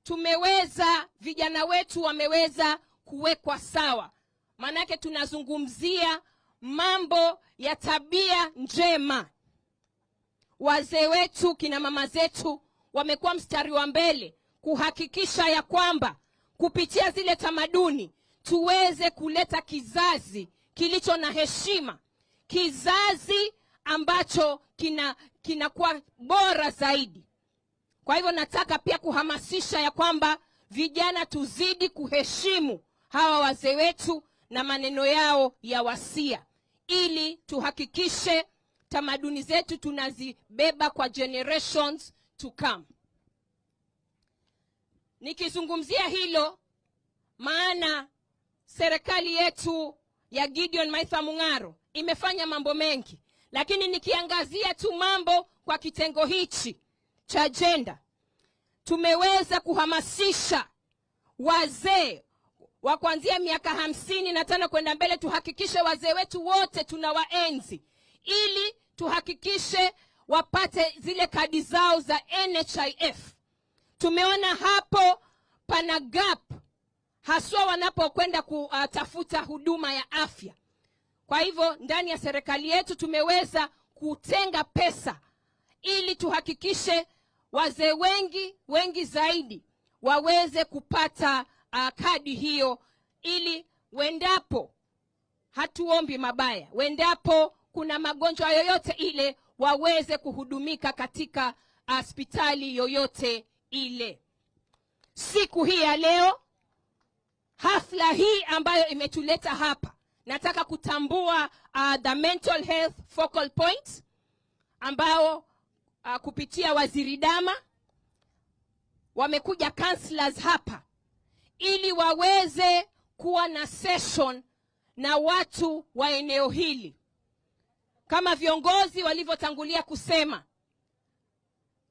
Speaker 9: tumeweza, vijana wetu wameweza kuwekwa sawa. Maanake tunazungumzia mambo ya tabia njema. Wazee wetu, kina mama zetu wamekuwa mstari wa mbele kuhakikisha ya kwamba kupitia zile tamaduni tuweze kuleta kizazi kilicho na heshima, kizazi ambacho kinakuwa bora zaidi. Kwa hivyo nataka pia kuhamasisha ya kwamba vijana tuzidi kuheshimu hawa wazee wetu na maneno yao ya wasia, ili tuhakikishe tamaduni zetu tunazibeba kwa generations to come. Nikizungumzia hilo, maana serikali yetu ya Gideon Maitha Mung'aro imefanya mambo mengi, lakini nikiangazia tu mambo kwa kitengo hichi cha agenda, tumeweza kuhamasisha wazee wa kuanzia miaka 55 kwenda mbele. Tuhakikishe wazee wetu wote tunawaenzi, ili tuhakikishe wapate zile kadi zao za NHIF. Tumeona hapo pana gap, haswa wanapokwenda kutafuta huduma ya afya. Kwa hivyo ndani ya serikali yetu tumeweza kutenga pesa ili tuhakikishe wazee wengi wengi zaidi waweze kupata kadi hiyo, ili wendapo, hatuombi mabaya, wendapo kuna magonjwa yoyote ile waweze kuhudumika katika hospitali yoyote ile. Siku hii ya leo, hafla hii ambayo imetuleta hapa, nataka kutambua the mental health focal point ambao kupitia Waziri Dama wamekuja counselors hapa ili waweze kuwa na session na watu wa eneo hili. Kama viongozi walivyotangulia kusema,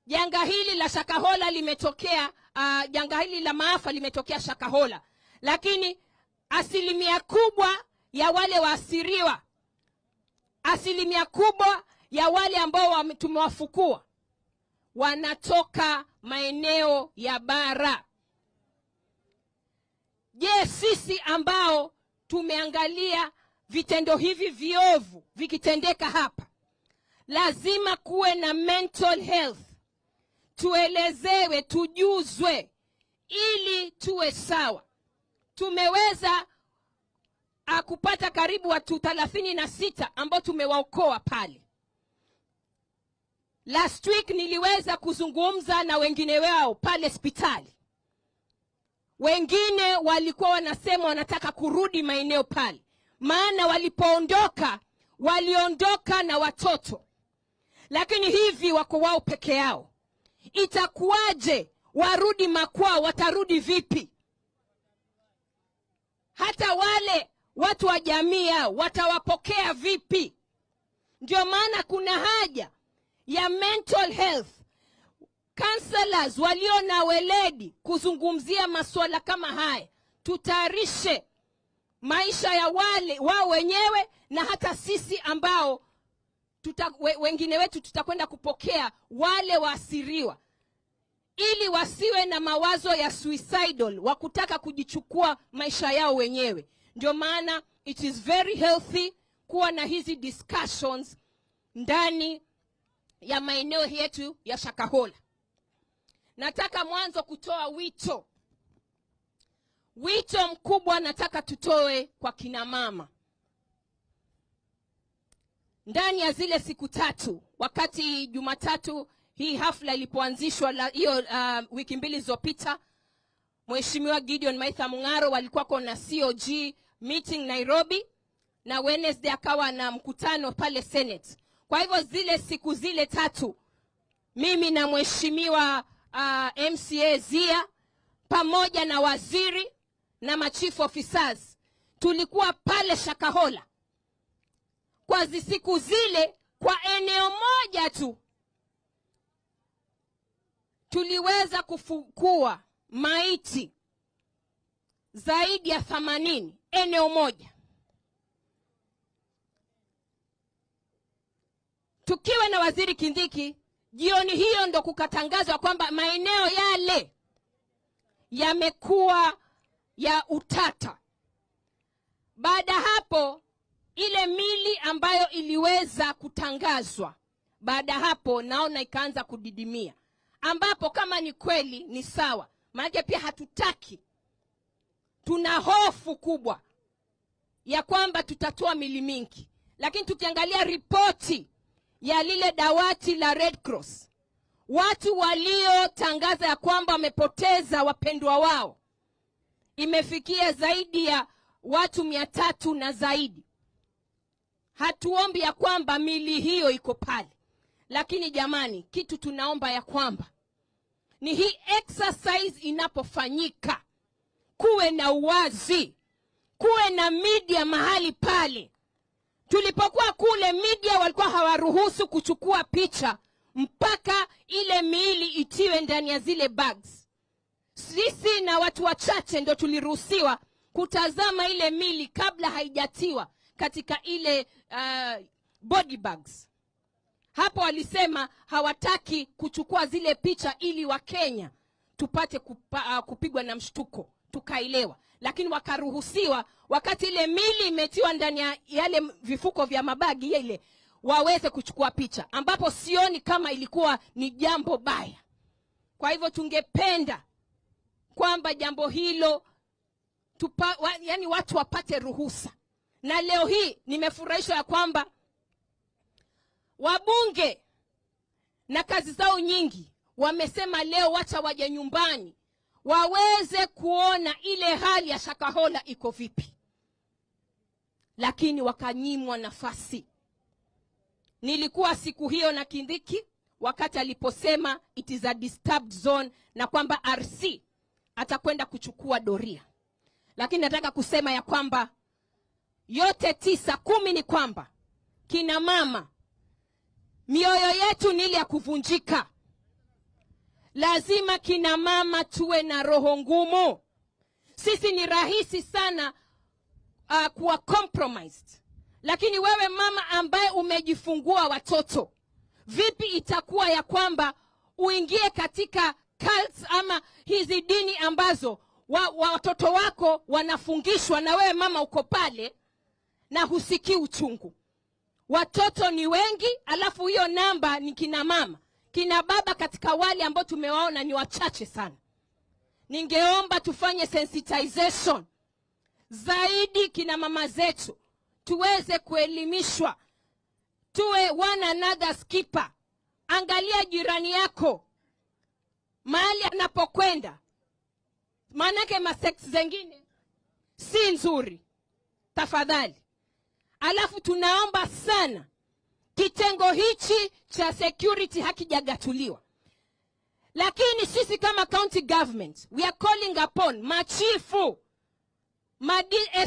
Speaker 9: janga hili la Shakahola limetokea, janga hili la maafa limetokea Shakahola, lakini asilimia kubwa ya wale waasiriwa, asilimia kubwa ya wale ambao tumewafukua wanatoka maeneo ya bara. Je, sisi ambao tumeangalia vitendo hivi viovu vikitendeka hapa, lazima kuwe na mental health, tuelezewe, tujuzwe ili tuwe sawa. Tumeweza kupata karibu watu 36 ambao tumewaokoa pale. Last week niliweza kuzungumza na wengine wao pale hospitali. Wengine walikuwa wanasema wanataka kurudi maeneo pale, maana walipoondoka waliondoka na watoto, lakini hivi wako wao peke yao. Itakuwaje warudi makwao? Watarudi vipi? Hata wale watu wa jamii yao watawapokea vipi? Ndio maana kuna haja ya mental health counselors walio na weledi kuzungumzia masuala kama haya. Tutayarishe maisha ya wale wao wenyewe, na hata sisi ambao wengine wetu tutakwenda kupokea wale waasiriwa, ili wasiwe na mawazo ya suicidal, wa kutaka kujichukua maisha yao wenyewe. Ndio maana it is very healthy kuwa na hizi discussions ndani ya maeneo yetu ya Shakahola. Nataka mwanzo kutoa wito. Wito mkubwa nataka tutoe kwa kina mama. Ndani ya zile siku tatu, wakati Jumatatu hii hafla ilipoanzishwa hiyo wiki mbili zilizopita, Mheshimiwa Gideon Maitha Mung'aro walikuwa na COG meeting Nairobi, na Wednesday akawa na mkutano pale Senate. Kwa hivyo zile siku zile tatu, mimi na Mheshimiwa MCA Zia pamoja na waziri na machief officers tulikuwa pale Shakahola kwa siku zile, kwa eneo moja tu. Tuliweza kufukua maiti zaidi ya 80 eneo moja. Tukiwa na Waziri Kindiki, jioni hiyo ndo kukatangazwa kwamba maeneo yale yamekuwa ya utata. Baada hapo ile mili ambayo iliweza kutangazwa, baada hapo naona ikaanza kudidimia, ambapo kama ni kweli ni sawa, maana pia hatutaki, tuna hofu kubwa ya kwamba tutatoa mili mingi. Lakini tukiangalia ripoti ya lile dawati la Red Cross, watu waliotangaza ya kwamba wamepoteza wapendwa wao imefikia zaidi ya watu 300 na zaidi. Hatuombi ya kwamba mili hiyo iko pale, lakini jamani, kitu tunaomba ya kwamba ni hii exercise inapofanyika kuwe na uwazi, kuwe na media mahali pale. Tulipokuwa kule media walikuwa hawaruhusu kuchukua picha mpaka ile miili itiwe ndani ya zile bags. Sisi na watu wachache ndio tuliruhusiwa kutazama ile miili kabla haijatiwa katika ile body bags. Hapo walisema hawataki kuchukua zile picha ili wa Kenya tupate kupigwa na mshtuko, tukaelewa. Lakini wakaruhusiwa wakati ile mili imetiwa ndani ya yale vifuko vya mabagi ile waweze kuchukua picha, ambapo sioni kama ilikuwa ni jambo baya. Kwa hivyo tungependa kwamba jambo hilo yani watu wapate ruhusa. Na leo hii nimefurahishwa ya kwamba wabunge na kazi zao nyingi wamesema leo wacha waje nyumbani waweze kuona ile hali ya Shakahola iko vipi, lakini wakanyimwa nafasi. Nilikuwa siku hiyo na Kindiki wakati aliposema it is a disturbed zone na kwamba RC atakwenda kuchukua doria. Lakini nataka kusema ya kwamba yote 9, 10 ni kwamba kina mama, mioyo yetu ni ile ya kuvunjika. Lazima kina mama tuwe na roho ngumu. Sisi ni rahisi sana kuwa compromised. Lakini wewe mama ambaye umejifungua watoto, vipi itakuwa ya kwamba uingie katika cults ama hizi dini ambazo watoto wako wanafungishwa na wewe mama uko pale na husikii uchungu? Watoto ni wengi, alafu hiyo namba ni kina mama. Kina baba katika wale ambao tumewaona ni wachache sana. Ningeomba tufanye sensitization zaidi kina mama zetu, tuweze kuelimishwa, tuwe one another's keeper. Angalia jirani yako mahali anapokwenda, maanake masex zengine si nzuri, tafadhali. Alafu tunaomba sana kitengo hichi cha security hakijagatuliwa. Lakini sisi kama county government, we are calling upon machifu, ma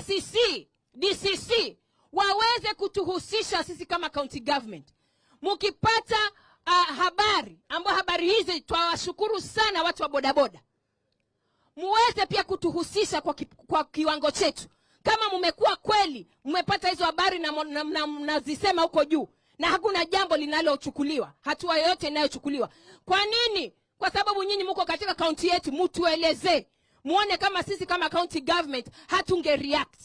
Speaker 9: SEC, DCC waweze kutuhusisha sisi kama county government. Mukipata habari, ambao habari hizi twawashukuru sana watu wa bodaboda, muweze pia kutuhusisha kwa kiwango chetu. Kama mmekuwa kweli mmepata hizo habari na mnazisema huko juu na hakuna jambo linalochukuliwa, hatua yoyote inayochukuliwa, kwa nini? Kwa sababu nyinyi mko katika county yetu, mtueleze, muone kama sisi kama county government hatunge react.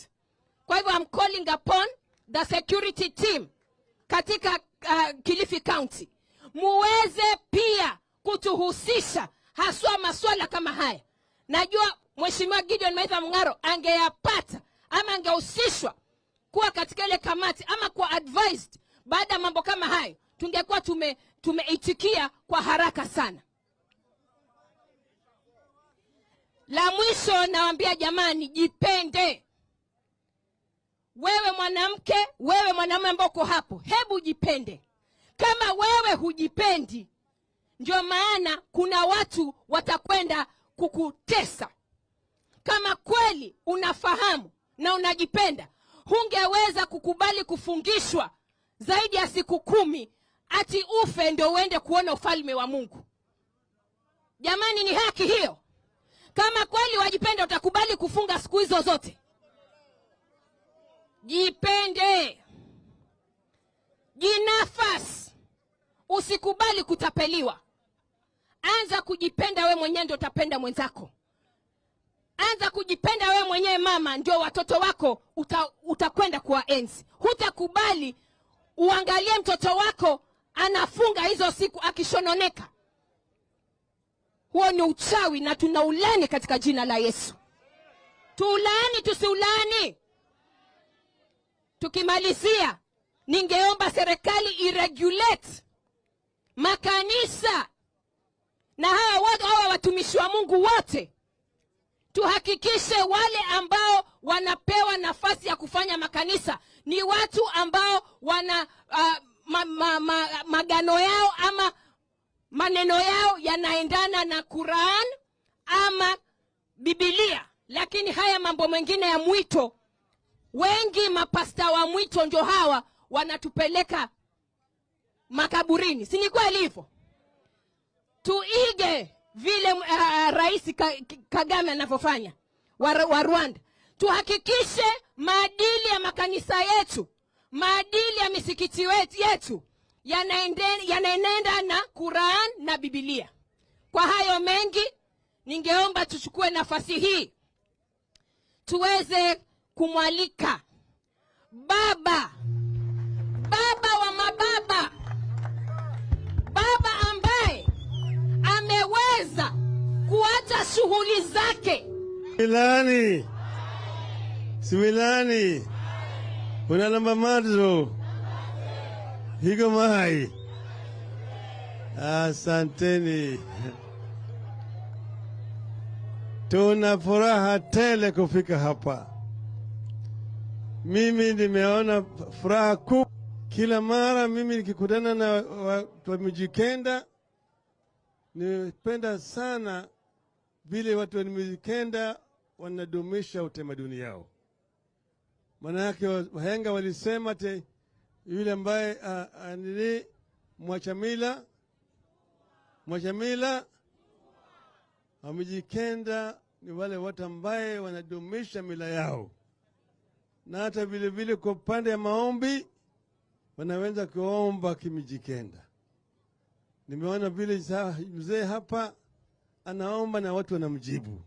Speaker 9: Kwa hivyo I'm calling upon the security team katika Kilifi County, muweze pia kutuhusisha haswa masuala kama haya. Najua Mheshimiwa Gideon Maitha Mung'aro angeyapata ama angehusishwa kuwa katika ile kamati ama kuwa advised baada ya mambo kama hayo, tungekuwa tumeitikia kwa haraka sana. La mwisho nawaambia jamani, jipende. Wewe mwanamke, wewe mwanamume ambao uko hapo, hebu jipende. Kama wewe hujipendi, ndio maana kuna watu watakwenda kukutesa. Kama kweli unafahamu na unajipenda, hungeweza kukubali kufungishwa zaidi ya siku 10 ati ufe ndio uende kuona ufalme wa Mungu. Jamani, ni haki hiyo? Kama kweli wajipende, utakubali kufunga siku hizo zote? Jipende, jinafasi, usikubali kutapeliwa. Anza kujipenda we mwenyewe, ndio utapenda mwenzako. Anza kujipenda we mwenyewe mama, ndio watoto wako utakwenda kuwaenzi. Hutakubali uangalie mtoto wako anafunga hizo siku akishononeka. Huo ni uchawi na tunaulani katika jina la Yesu. Tuulani tusiulani? Tukimalizia, ningeomba serikali iregulate makanisa na hawa watumishi wa Mungu wote. Tuhakikishe wale ambao wanapewa nafasi ya kufanya makanisa ni watu ambao wana magano yao ama maneno yao yanaendana na Quran ama Biblia. Lakini haya mambo mengine ya mwito, wengi mapasta wa mwito ndio hawa wanatupeleka makaburini. Si ni kweli hivyo? Tuige vile Rais Kagame anavyofanya wa Rwanda. Tuhakikishe maadili ya makanisa yetu, maadili ya misikiti yetu yanaenenda na Quran na Biblia. Kwa hayo mengi, ningeomba tuchukue nafasi hii tuweze kumwalika baba wa mababa, baba ambaye ameweza kuacha shughuli zake.
Speaker 6: Similani, similani, unalamba mazo higo mai. Asanteni. Tuna furaha tele kufika hapa. Mimi nimeona furaha kubwa. Kila mara mimi nikikutana na watu wa Mijikenda, nimependa sana vile watu wa Mijikenda wanadumisha utamaduni yao. Maana yake wahenga walisema te yule ambaye nili mwachamila Wamijikenda ni wale watu ambaye wanadumisha mila yao, na hata vile vile kwa upande ya maombi wanaweza kuomba Kimijikenda. Nimeona vile mzee hapa anaomba na watu wanamjibu.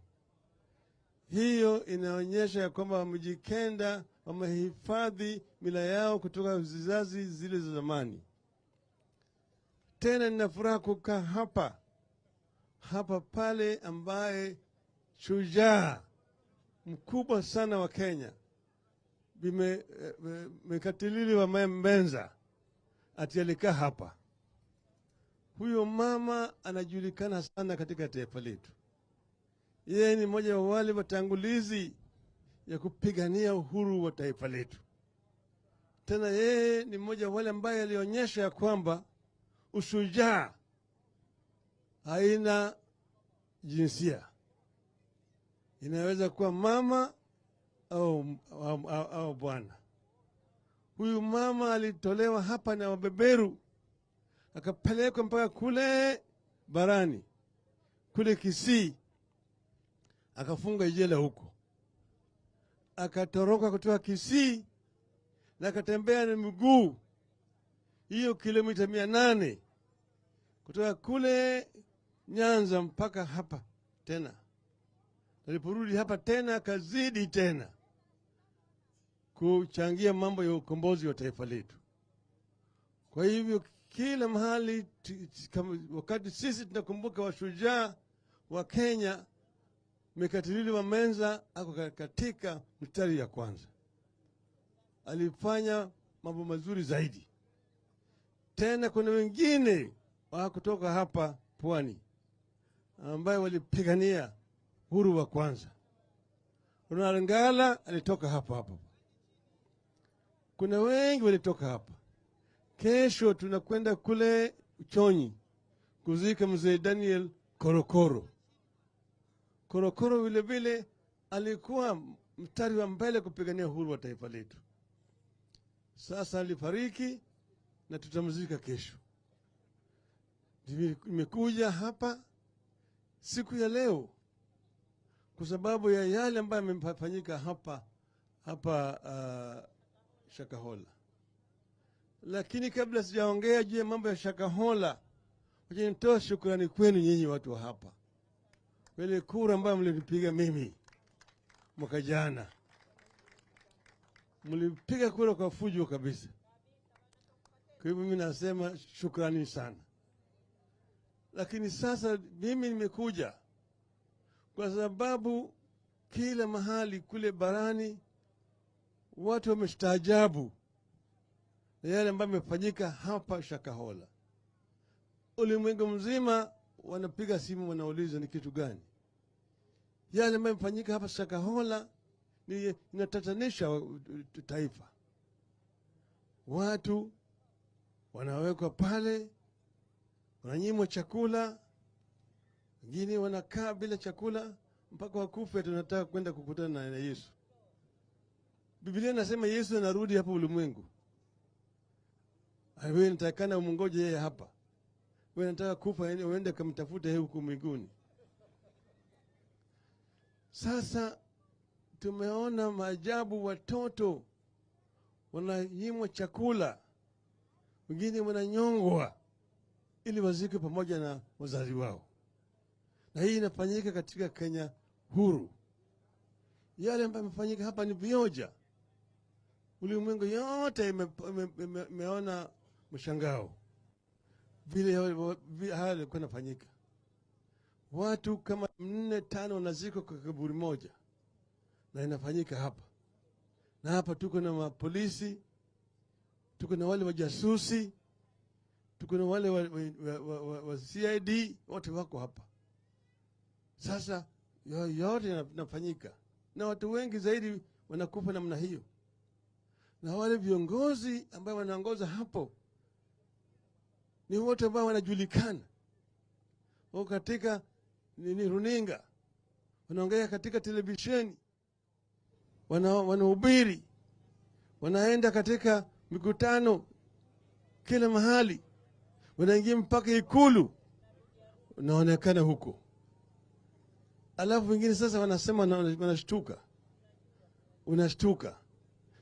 Speaker 6: Hiyo inaonyesha ya kwamba Wamijikenda wamehifadhi mila yao kutoka vizazi zile za zamani. Tena nina furaha kukaa hapa pale ambaye shujaa mkubwa sana wa Kenya Mekatilili wa Mbenza ati alikaa hapa. Huyo mama anajulikana sana katika taifa letu. Yeye ni mmoja wa wale watangulizi ya kupigania uhuru wa taifa letu. Tena yeye ni mmoja wa wale ambaye alionyesha ya kwamba ushujaa haina jinsia. Inaweza kuwa mama au bwana. Huyu mama alitolewa hapa na wabeberu, akapelekwa mpaka kule barani, kule Kisii, akafunga jela huko. Akatoroka kutoka Kisii na akatembea na miguu hiyo kilomita 800 kutoka kule Nyanza mpaka hapa tena. Aliporudi hapa tena akazidi tena kuchangia mambo ya ukombozi wa taifa letu. Kwa hivyo kila mahali wakati sisi tunakumbuka washujaa wa Kenya, Mekatilili wa Menza ako katika mstari ya kwanza. Alifanya mambo mazuri zaidi. Tena kuna wengine wa kutoka hapa pwani ambaye walipigania uhuru wa kwanza. Ronald Ngala alitoka hapa. Kuna wengi walitoka hapa. Kesho tunakwenda kule Uchonyi kuzika mzee Daniel Korokoro. Korokoro vile vile alikuwa mstari wa mbele kupigania uhuru wa taifa letu. Sasa alifariki na tutamzika kesho. Nimekuja hapa Siku ya leo, kwa sababu ya yale ambayo yamefanyika hapa Shakahola. Lakini kabla sijaongea juu ya mambo ya Shakahola, wacha nitoe shukrani kwenu nyinyi watu wa hapa kwa ile kura ambayo mlinipiga mimi mwaka jana. Mlipiga kura kwa fujo kabisa. Kwa hivyo mimi nasema shukrani sana. Lakini sasa mimi nimekuja kwa sababu kila mahali kule barani watu wamestaajabu na yale ambayo yamefanyika hapa Shakahola. Ulimwengu mzima wanapiga simu, wanauliza ni kitu gani yale ambayo yamefanyika hapa Shakahola. Ni inatatanisha taifa. Watu wanawekwa pale, wananyimwa chakula, wengine wanakaa bila chakula mpaka wakufe. Tunataka kwenda kukutana na Yesu. Biblia inasema Yesu anarudi hapa ulimwengu. Wewe unatakana umngoje yeye hapa. Wewe unataka kufa uende kumtafuta yeye huko mbinguni. Sasa tumeona maajabu, watoto wananyimwa chakula, wengine wananyongwa ili wazikwe pamoja na wazazi wao, na hii inafanyika katika Kenya huru. Yale ambayo yamefanyika hapa ni vioja. Ulimwengu yote imeona mshangao vile haya yalikuwa yanafanyika. Watu kama 4, 5 wanazikwa kwa kaburi moja, na inafanyika hapa. Na hapa tuko na mapolisi, tuko na wale wajasusi, tuko na wale wa CID, wote wako hapa. Sasa yote yanafanyika, na watu wengi zaidi wanakufa namna hiyo. Na wale viongozi ambao wanaongoza hapo ni wote ambao wanajulikana, wako katika ni runinga, wanaongea katika televisheni, wanahubiri, wanaenda katika mikutano kila mahali, wanaingia mpaka Ikulu, wanaonekana huko. Alafu wengine sasa wanasema, wanashtuka, unashtuka,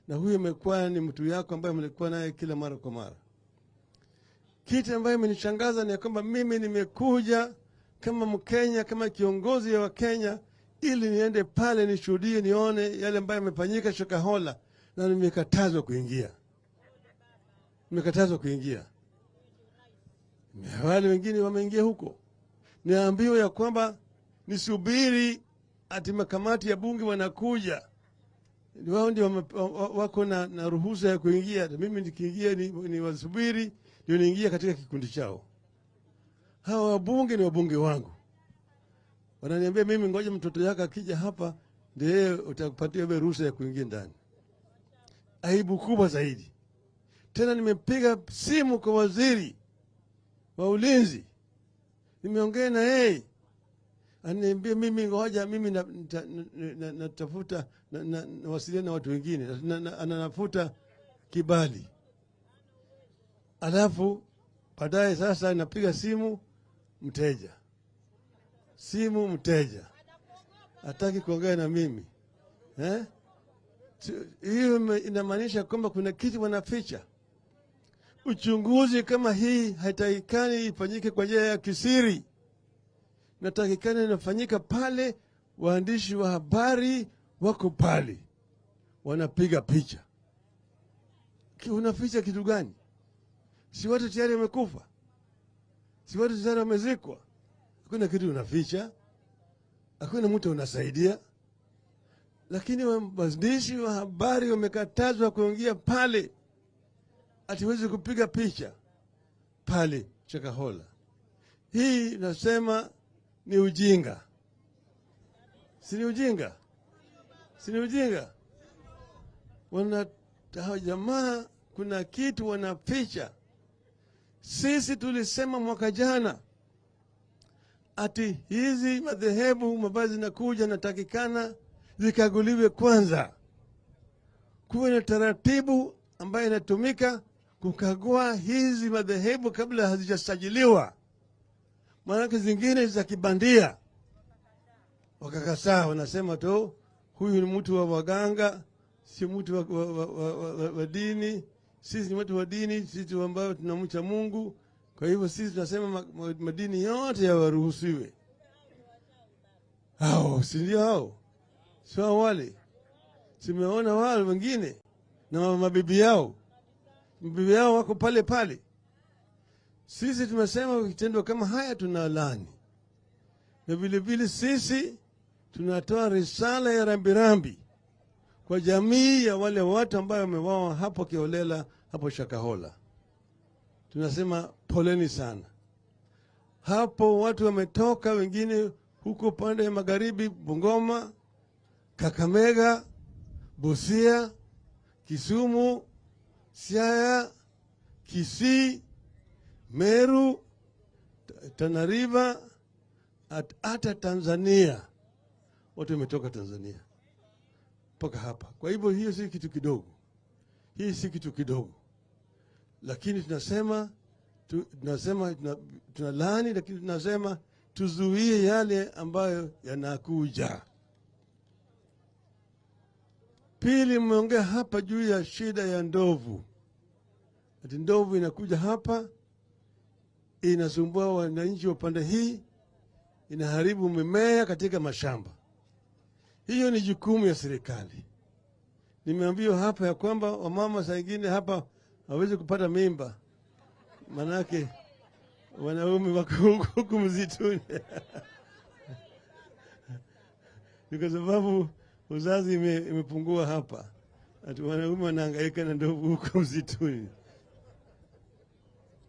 Speaker 6: na huyu amekuwa ni mtu yako ambaye mlikuwa naye kila mara kwa mara. Kitu ambayo imenishangaza ni kwamba mimi nimekuja kama Mkenya, kama kiongozi wa Kenya, ili niende pale nishuhudie, nione yale ambayo yamefanyika Shakahola, na nimekatazwa kuingia. Nimekatazwa kuingia. Wale wengine wameingia huko. Niambiwa ya kwamba nisubiri ati makamati ya bunge wanakuja, wao ndio wako na ruhusa ya kuingia. Mimi nikiingia ni wasubiri ndio niingia katika kikundi chao. Hawa wabunge ni wabunge wangu. Wananiambia mimi ngoja mtoto yako akija hapa ndiye utakupatia wewe ruhusa ya kuingia ndani. Aibu kubwa zaidi. Tena nimepiga simu kwa waziri wa ulinzi, nimeongea na yeye, ananiambia mimi ngoja mimi natafuta nawasiliana na watu wengine, ananafuta kibali. Alafu baadaye sasa napiga simu mteja, simu mteja hataki kuongea na mimi. Hiyo inamaanisha kwamba kuna kitu wanaficha. Uchunguzi kama hii haitakikani ifanyike kwa njia ya kisiri, natakikani inafanyika pale waandishi wa habari wako pale wanapiga picha. Unaficha kitu gani? Si watu tayari wamekufa? Si watu tayari wamezikwa? Hakuna kitu unaficha, hakuna mtu unasaidia. Lakini waandishi wa habari wamekatazwa kuingia pale, hatuwezi kupiga picha pale Shakahola. Hii nasema ni ujinga. Si ni ujinga? Si ni ujinga? Wana jamaa kuna kitu wanaficha. Sisi tulisema mwaka jana ati hizi madhehebu mavazi zinakuja natakikana zikaguliwe kwanza. Kuwe na taratibu ambayo inatumika kukagua hizi madhehebu kabla hazijasajiliwa. Maana zingine za kibandia. Wakakataa, wanasema tu huyu ni mtu wa waganga, si mtu wa dini. Sisi ni watu wa dini, sisi ambao tunamcha Mungu. Kwa hivyo sisi tunasema madini yote yawaruhusiwe. Hao si ndio hao? Sio wale. Simeona wale wengine na mabibi yao. Mabibi yao wako pale pale. Sisi tumesema kitendo kama haya tunalaani. Na vile vile sisi tunatoa risala ya rambirambi kwa jamii ya wale watu ambao wameuawa hapo kiholela hapo Shakahola. Tunasema poleni sana. Hapo watu wametoka wengine huko pande ya magharibi, Bungoma, Kakamega, Busia, Kisumu, Siaya, Kisii, Meru, Tana River, hata Tanzania. Watu wametoka Tanzania mpaka hapa. Kwa hivyo hiyo si kitu kidogo. Hii si kitu kidogo. Lakini tunasema tunalaani, lakini tunasema tuzuie yale ambayo yanakuja. Pili, mmeongea hapa juu ya shida ya ndovu. Ati ndovu inakuja hapa, inasumbua wananchi wa pande hii, inaharibu mimea katika mashamba. Hiyo ni jukumu ya serikali. Nimeambiwa hapa ya kwamba wamama saa nyingine hapa hawezi kupata mimba, manake wanaume wako huku msituni. Ni kwa sababu uzazi imepungua hapa. Ati wanaume wanahangaika na ndovu huko msituni.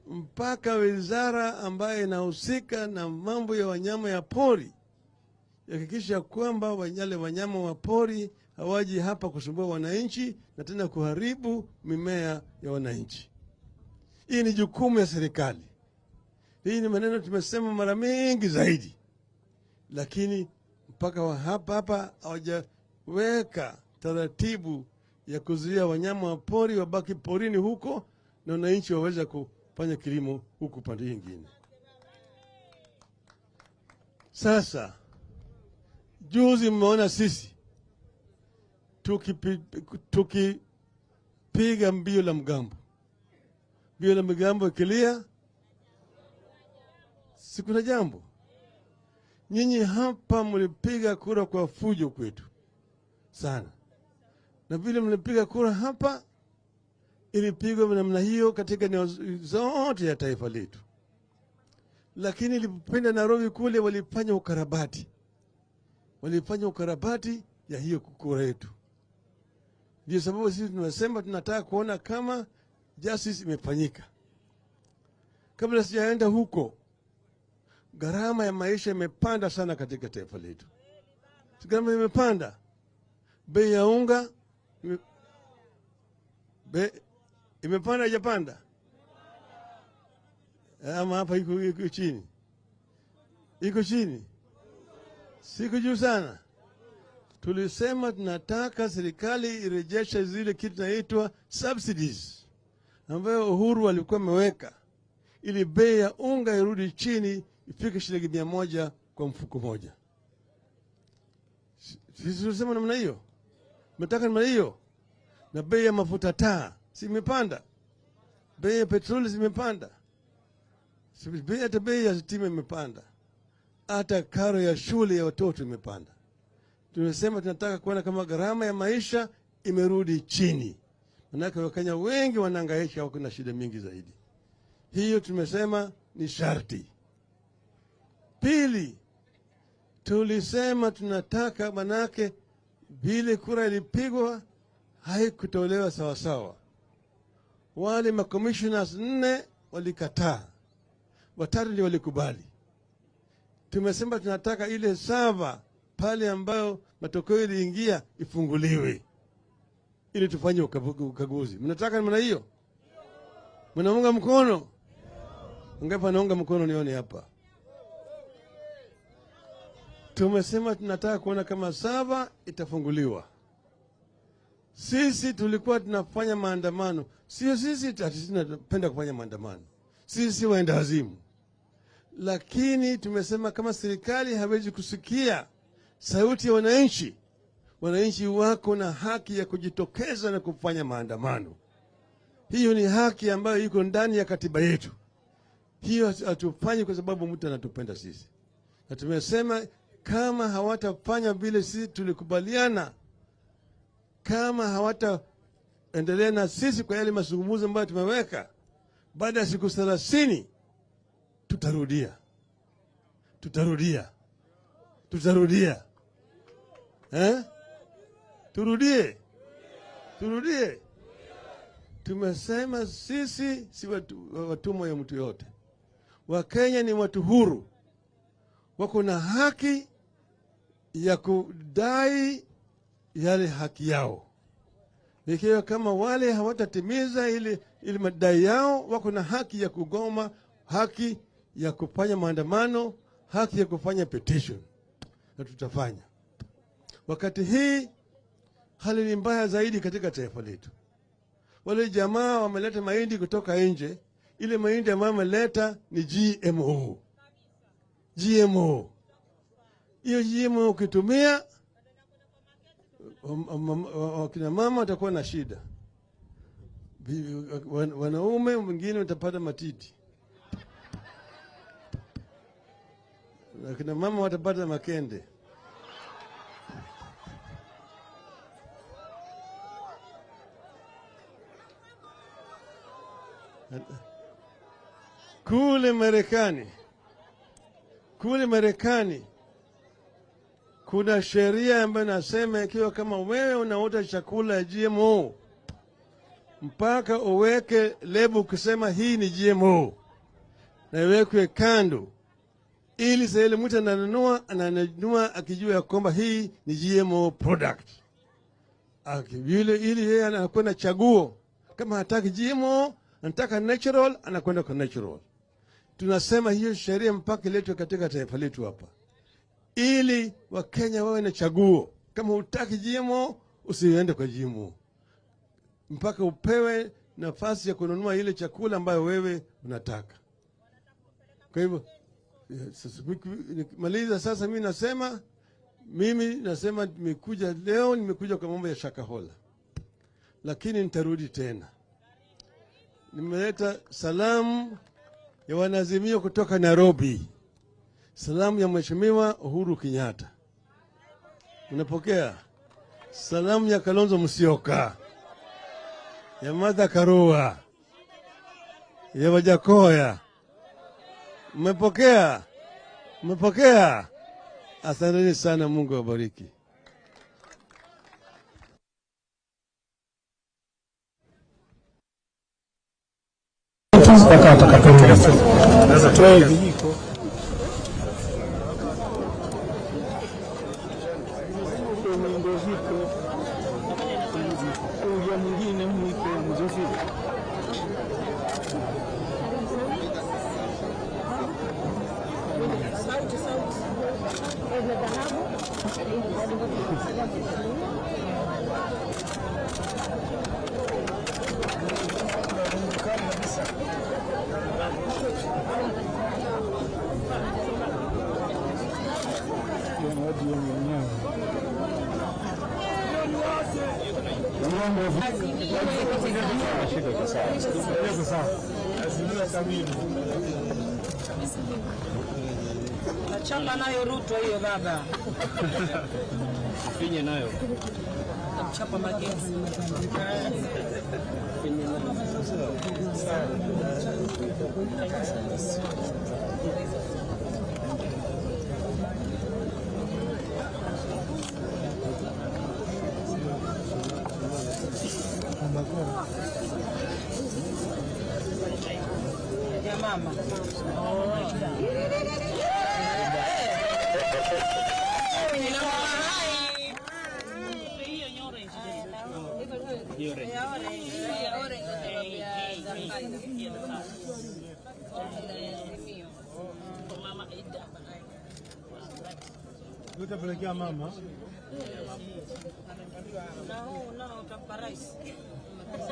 Speaker 6: Mpaka wizara ambayo inahusika na mambo ya wanyama ya pori hakikisha kwamba wale wanyama wa pori hawaji hapa kusumbua wananchi na tena kuharibu mimea ya wananchi. Hii ni jukumu ya serikali. Hii ni maneno tumesema mara mingi zaidi. Lakini mpaka hapa hawajaweka taratibu ya kuzuia wanyama wa pori wabaki porini huko na wananchi waweze kufanya kilimo huku pande nyingine. Sasa juzi mmeona sisi tukipiga mbio la mgambo. Mbio la mgambo ikilia, si kuna jambo. Nyinyi hapa mlipiga kura kwa fujo kwetu sana. Na vile mlipiga kura hapa, ilipigwa namna hiyo katika eneo zote ya taifa letu. Lakini ilipopenda Nairobi kule walifanya ukarabati. Walifanya ukarabati ya hiyo kura yetu. Ndio sababu sisi tunasema tunataka kuona kama justice imefanyika. Kabla sijaenda huko, gharama ya maisha imepanda sana katika taifa letu. Gharama imepanda. Bei ya unga imepanda, haijapanda? Ama hapa iko chini. Iko chini. Siko juu sana. Tulisema tunataka serikali irejeshe zile kitu inaitwa subsidies ambayo Uhuru alikuwa ameweka ili bei ya unga irudi chini ifike shilingi 100 kwa mfuko moja. Sisi tulisema namna hiyo. Mnataka namna hiyo. Na bei ya mafuta taa si imepanda. Bei ya petroli zimepanda. Hata bei ya stima imepanda. Hata karo ya shule ya watoto imepanda. Tunasema tunataka kuona kama gharama ya maisha imerudi chini. Manake Wakenya wengi wanahangaika, wako na shida mingi zaidi. Hiyo tumesema ni sharti. Pili, tulisema tunataka, manake vile kura ilipigwa haikutolewa sawa sawa. Wale makommissioners 4 walikataa, 3 ndio walikubali. Tumesema tunataka ile sava pale ambayo matokeo iliingia ifunguliwe ili tufanye ukaguzi. Mnataka namna hiyo? Mnaunga mkono? Ngapi naunga mkono nione hapa? Tumesema tunataka kuona kama sava itafunguliwa. Sisi tulikuwa tunafanya maandamano. Sio sisi tunapenda kufanya maandamano. Sisi waenda wazimu. Lakini tumesema kama serikali hawezi kusikia Sauti ya wananchi. Wananchi wako na haki ya kujitokeza na kufanya maandamano. Hiyo ni haki ambayo iko ndani ya katiba yetu. Hiyo hatufanyi kwa sababu mtu anatupenda sisi. Na tumesema kama hawatafanya vile sisi tulikubaliana, kama hawataendelea na sisi kwa yale mazungumzo ambayo tumeweka, baada ya siku 30 tutarudia. Tutarudia. Tutarudia. Turudie. Turudie. Tumesema sisi si watumwa ya mtu yote. Wakenya ni watu huru. Wako na haki ya kudai yale haki yao. Ikiwa kama wale hawatatimiza ili madai yao, wako na haki ya kugoma, haki ya kufanya maandamano, haki ya kufanya petition. Na tutafanya. Wakati hii hali ni mbaya zaidi katika taifa letu. Wale jamaa wameleta mahindi kutoka nje. Ile mahindi ambayo wameleta ni GMO. GMO. Hiyo GMO ukitumia, wakina mama watakuwa na shida. Wanaume wengine watapata matiti. Wakina mama watapata makende. Kule Marekani kuna sheria ambayo inasema ikiwa kama wewe unaota chakula ya GMO mpaka uweke lebo kusema hii ni GMO na iwekwe kando, ili sasa mtu ananunua akijua ya kwamba hii ni GMO product. Ili yeye anakuwa na chaguo, kama hataki GMO anataka natural, anakwenda kwa natural. Tunasema hiyo sheria mpaka iletwe katika taifa letu hapa, ili Wakenya wawe na chaguo. Kama hutaki GMO usiende kwa GMO, mpaka upewe nafasi ya kununua ile chakula ambayo wewe unataka. Kwa hivyo maliza sasa, mimi nasema nimekuja leo, nimekuja kwa mambo ya Shakahola, lakini nitarudi tena. Nimeleta salamu ya wanaazimio kutoka Nairobi, salamu ya Mheshimiwa Uhuru Kenyatta. Unapokea salamu ya Kalonzo Musyoka, ya Martha Karua, ya Wajakoya. Mmepokea? Mmepokea? Asanteni sana, Mungu awabariki.
Speaker 1: Mpaka atakaporudi. Toe vijiko.
Speaker 8: Nachapa nayo Ruto hiyo baba.
Speaker 15: Finye nayo.
Speaker 8: Chapa magezi.
Speaker 15: Finye nayo.
Speaker 8: Ya mama.
Speaker 1: Utapelekea mama.
Speaker 8: Na huu nao utampa rais. That's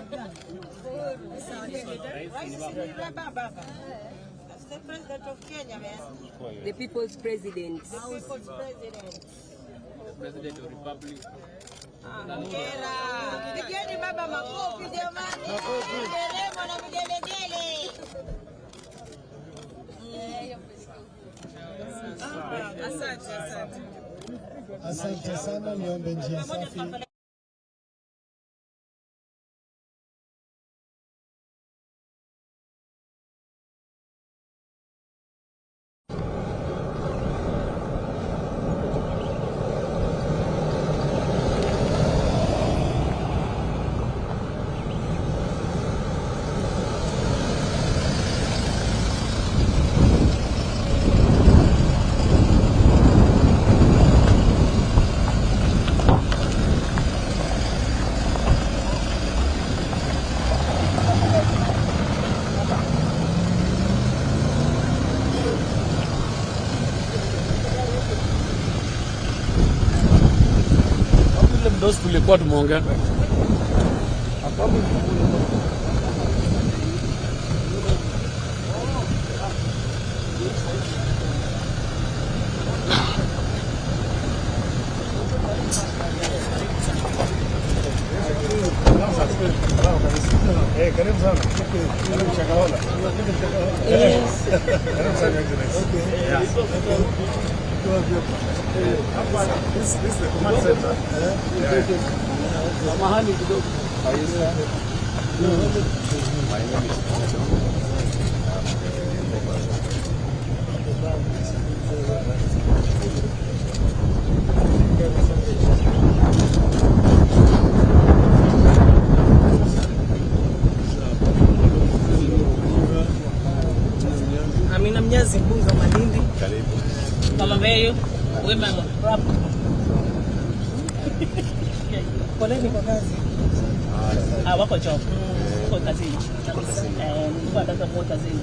Speaker 8: the president of Kenya, man.
Speaker 16: The people's president.
Speaker 8: The people's president.
Speaker 15: President of Republic.
Speaker 16: Hongera. Pigieni baba makofi jamani. Nderemo na vigelegele.
Speaker 8: Asante, asante.
Speaker 1: Asante sana, niombe njia safi.
Speaker 15: Mdosi tulikuwa tumeongea.
Speaker 2: Eh, karibu sana. Karibu Shakahola.
Speaker 4: Yes.
Speaker 2: Karibu sana, Excellency. Yeah. This is the command center.
Speaker 15: Samahani kidogo.
Speaker 3: My name is Otto.
Speaker 8: Amina Mnyazi, mbunge wa Malindi.
Speaker 3: Karibu.
Speaker 4: Mama Mbeyo, women rap.
Speaker 8: Poleni kwa kazi.
Speaker 4: Ah, wako job. Wako kazini. Eh, nilikuwa nataka kuwa kazini.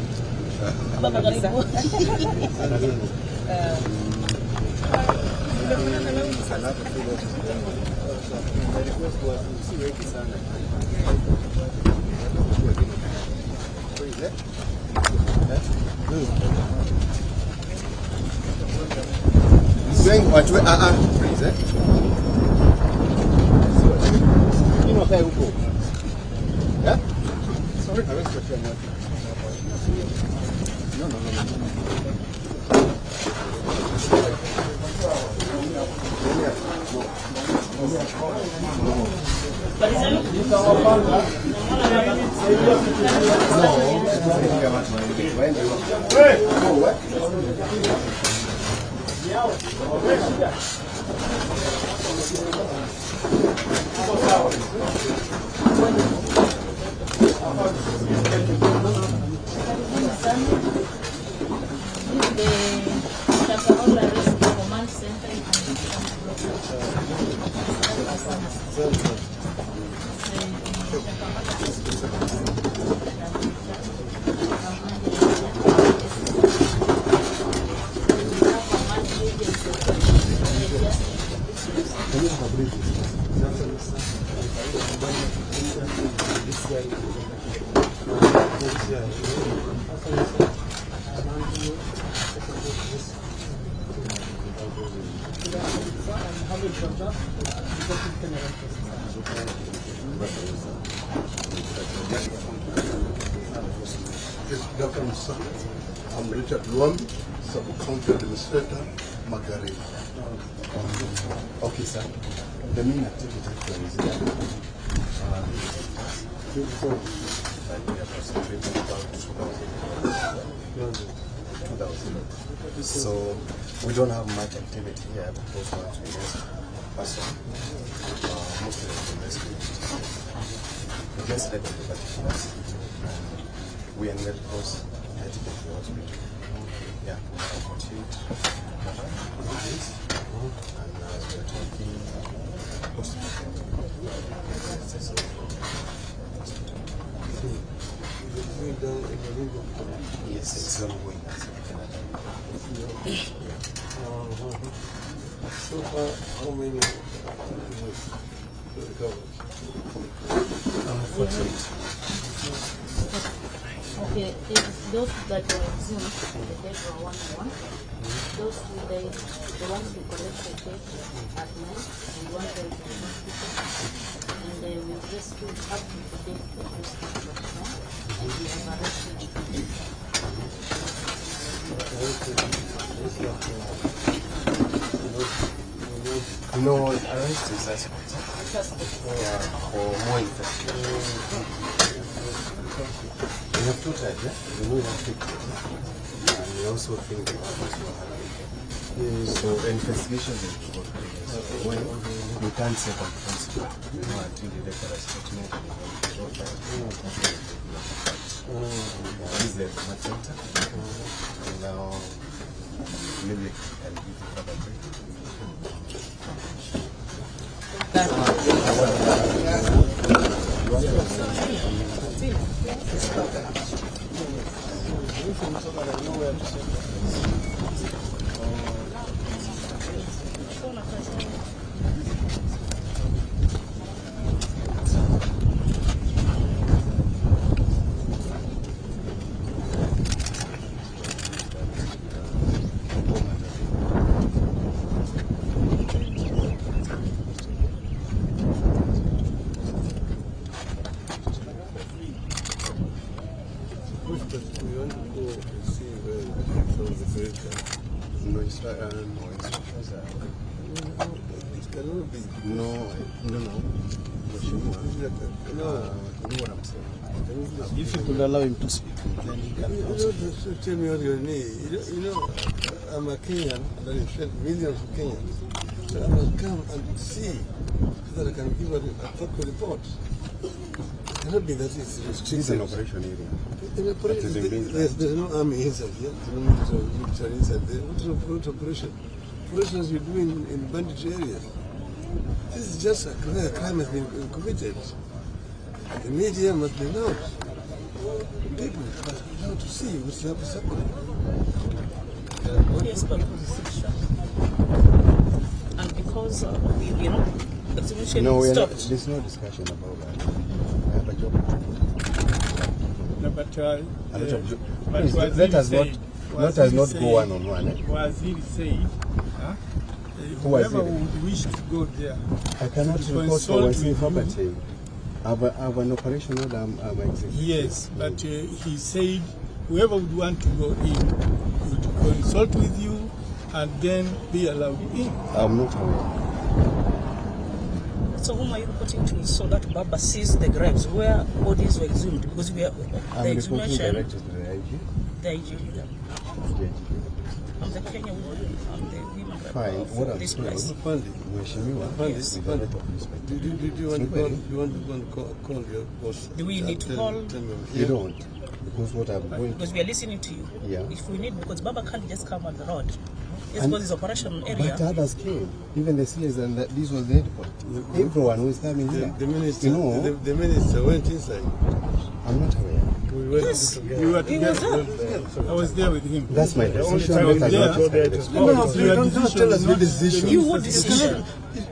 Speaker 4: Baba karibu.
Speaker 3: Si wengi sana. Mzee watu please Wengine wakae huko. Yeah? Sorry, hawezi kuachia mwaki. No, no, no, no.
Speaker 5: Karibuni sana. This is the Shakahola Rescue Command Center in
Speaker 6: Dr. Musa. I'm Richard Luambi, Sub-County Administrator, Magarini.
Speaker 3: Okay, sir. The main activity actually is here. And we are concentrating about 2,000. So we don't have much activity here because once we rescue person, mostly the rescue. We just let the particulars and we are in Red Cross and to the hospital. Yeah, we have 48 days, and as we are talking, most of them hospital. Yes, it's ongoing. Yeah.
Speaker 6: So far, how many recovered?
Speaker 3: 48.
Speaker 5: Okay, it's those that were exhumed, the dead were 101. Those who died, the ones we collected dead at night, and one died in the hospital. And we rescued up to today, we rescued 41, and we have arrested 2.
Speaker 3: No, arrest is suspect. Yeah, for more investigations. We have two types, yeah? We know we have pictures, and we also think the others were alive. So investigations is when we can't say comprehensively, you know, until you record a statement and you have the profile. This is the command center. And now maybe I can give you further brief. No instructions are.
Speaker 6: It cannot be.
Speaker 3: No. No, what I'm saying.
Speaker 14: If you could allow him to speak, then he can also.
Speaker 6: You don't tell me what you need. You know, I'm a Kenyan, and I represent millions of Kenyans. So I must come and see so that I can give a proper report. It cannot be that it's restricted.
Speaker 3: This is an operation area.
Speaker 6: There's no army inside here. There's no military inside there. What operation? Operations you do in bandit areas. This is just a clear crime has been committed. The media must be allowed. People must be allowed to see what's happening.
Speaker 4: Yes, but and because we, you know, the exhibition stopped.
Speaker 3: There's no discussion about that. I have a job to do.
Speaker 7: No, but
Speaker 3: please, let us not go one on one.
Speaker 7: Waziri said, whoever would wish to go there,
Speaker 3: I cannot report for Waziri property. I have an operation that I'm executing.
Speaker 7: Yes, but he said whoever would want to go in would consult with you and then be allowed in.
Speaker 3: I'm not aware.
Speaker 4: So whom are you reporting to so that Baba sees the graves where bodies were exhumed? Because we are
Speaker 3: I'm
Speaker 4: the
Speaker 3: reporting
Speaker 4: exhumation.
Speaker 3: directly to the IG.
Speaker 4: The IG.
Speaker 3: Yeah. The IG.
Speaker 4: I'm the Kenya woman. I'm the women rep
Speaker 3: Fine.
Speaker 4: of
Speaker 3: What I'm
Speaker 4: this
Speaker 3: saying,
Speaker 4: place.
Speaker 3: Mheshimiwa,
Speaker 4: Yes.
Speaker 3: with a lot of respect.
Speaker 6: Do you want to go and call your boss?
Speaker 4: Do we need to call?
Speaker 3: You don't, because what I'm going
Speaker 4: Because we are listening to you.
Speaker 3: Yeah.
Speaker 4: If we need, because Baba can't just come on the road. It's
Speaker 3: And-
Speaker 4: because it's operation area.
Speaker 3: But others came, even the CS, and this was the headquarters. Everyone who is coming here.
Speaker 6: The minister,
Speaker 3: you know,
Speaker 6: the minister went inside.
Speaker 3: I'm not aware.
Speaker 6: We went
Speaker 4: Yes.
Speaker 6: together.
Speaker 7: We were
Speaker 4: He was
Speaker 7: together.
Speaker 4: there.
Speaker 7: I was there with him.
Speaker 3: That's my decision.
Speaker 7: time
Speaker 3: Let us
Speaker 7: there.
Speaker 3: not discuss.
Speaker 6: No, no, please
Speaker 7: Your
Speaker 6: don't tell us
Speaker 7: decision
Speaker 6: your
Speaker 7: is
Speaker 6: decision.
Speaker 4: You what decision?